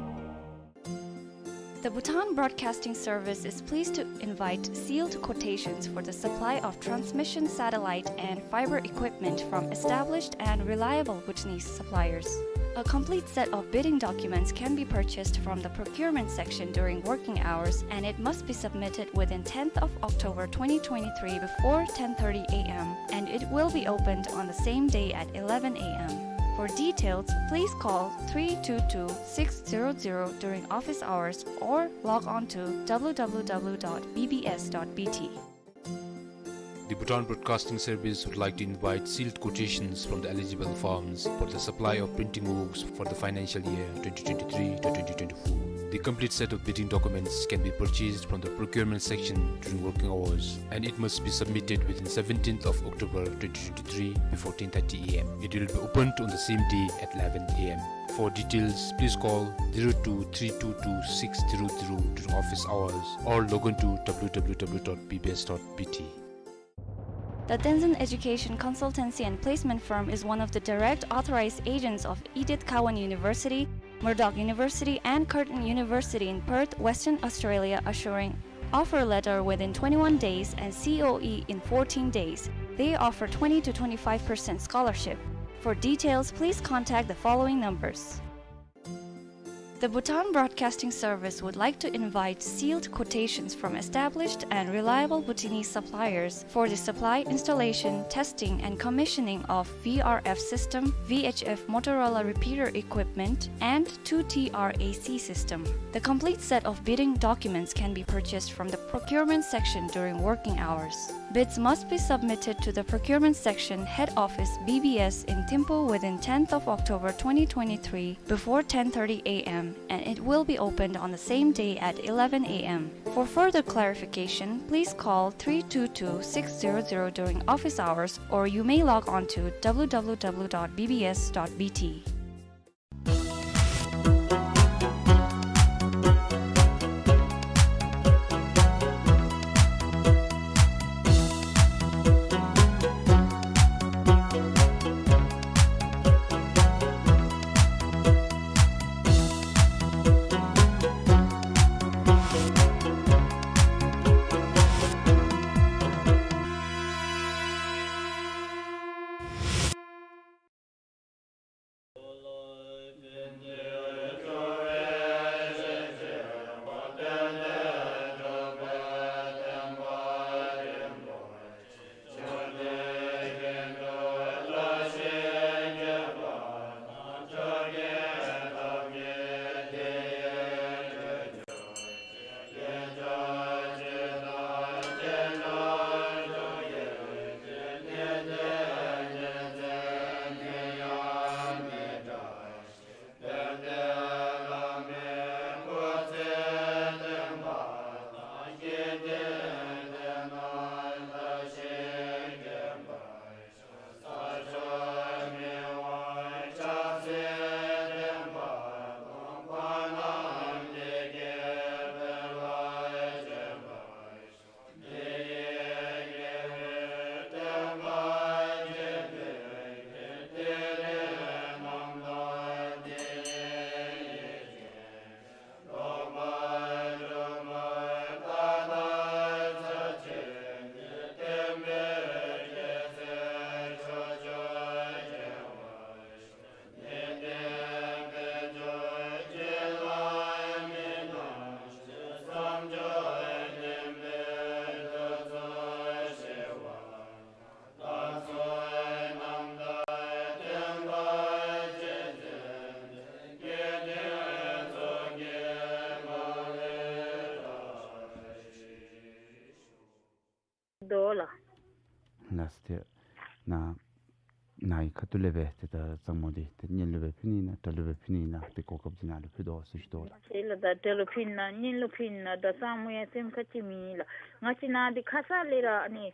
The Bhutan Broadcasting Service is pleased to invite sealed quotations for the supply of transmission satellite and fiber equipment from established and reliable Bhutanese suppliers. A complete set of bidding documents can be purchased from the procurement section during working hours, and it must be submitted within tenth of October twenty twenty-three before ten thirty A M, and it will be opened on the same day at eleven A M. For details, please call three two two six zero zero during office hours or log on to W W W dot B B S dot B T. The Bhutan Broadcasting Service would like to invite sealed quotations from the eligible firms for the supply of printing works for the financial year twenty twenty-three to twenty twenty-four. The complete set of bidding documents can be purchased from the procurement section during working hours, and it must be submitted within seventeenth of October twenty twenty-three before ten thirty A M. It will be opened on the same day at eleven A M. For details, please call zero two three two two six zero zero during office hours or log on to W W W dot B B S dot B T. The Tenzin Education Consultancy and Placement Firm is one of the direct authorized agents of Edith Cowan University, Murdoch University, and Curtin University in Perth, Western Australia, assuring offer letter within twenty-one days and C O E in fourteen days. They offer twenty to twenty-five percent scholarship. For details, please contact the following numbers. The Bhutan Broadcasting Service would like to invite sealed quotations from established and reliable Bhutanese suppliers for the supply, installation, testing, and commissioning of V R F system, V H F Motorola repeater equipment, and two T R A C system. The complete set of bidding documents can be purchased from the procurement section during working hours. Bids must be submitted to the procurement section head office B B S in Thimphu within tenth of October twenty twenty-three before ten thirty A M, and it will be opened on the same day at eleven A M. For further clarification, please call three two two six zero zero during office hours, or you may log on to W W W dot B B S dot B T. ལགས་སོ། ཏེ་ན་ནཱ་གི་ཁ་ཐུག་ལས་སྦེ་ཏེ་ད་གཙང་མ་འདི་ཏེ་གཉེན་ལུ་སྦེ་ཕུལ་ནི་ཨིན་ན་དགྲ་ལུ་སྦེ་ཕུལ་ནི་ཨིན་ན་ཏེ་གོ་སྐབས་འདི་ནཱ་ལུ་ཕུལ་དོ་ཟེར་ཞུ་དོ་ལགས། དེ་ལས་ད་དགྲ་ལུ་ཕུལ་ན་གཉེན་ལུ་ཕུལ་ན་ད་གཙང་མ་ཡང་སེམས་ཁར་ཅིག་མེད་ལགས། ང་བཅས་ནཱ་འདི་ཁ་ཙ་ལས་ར་ཨ་ནི་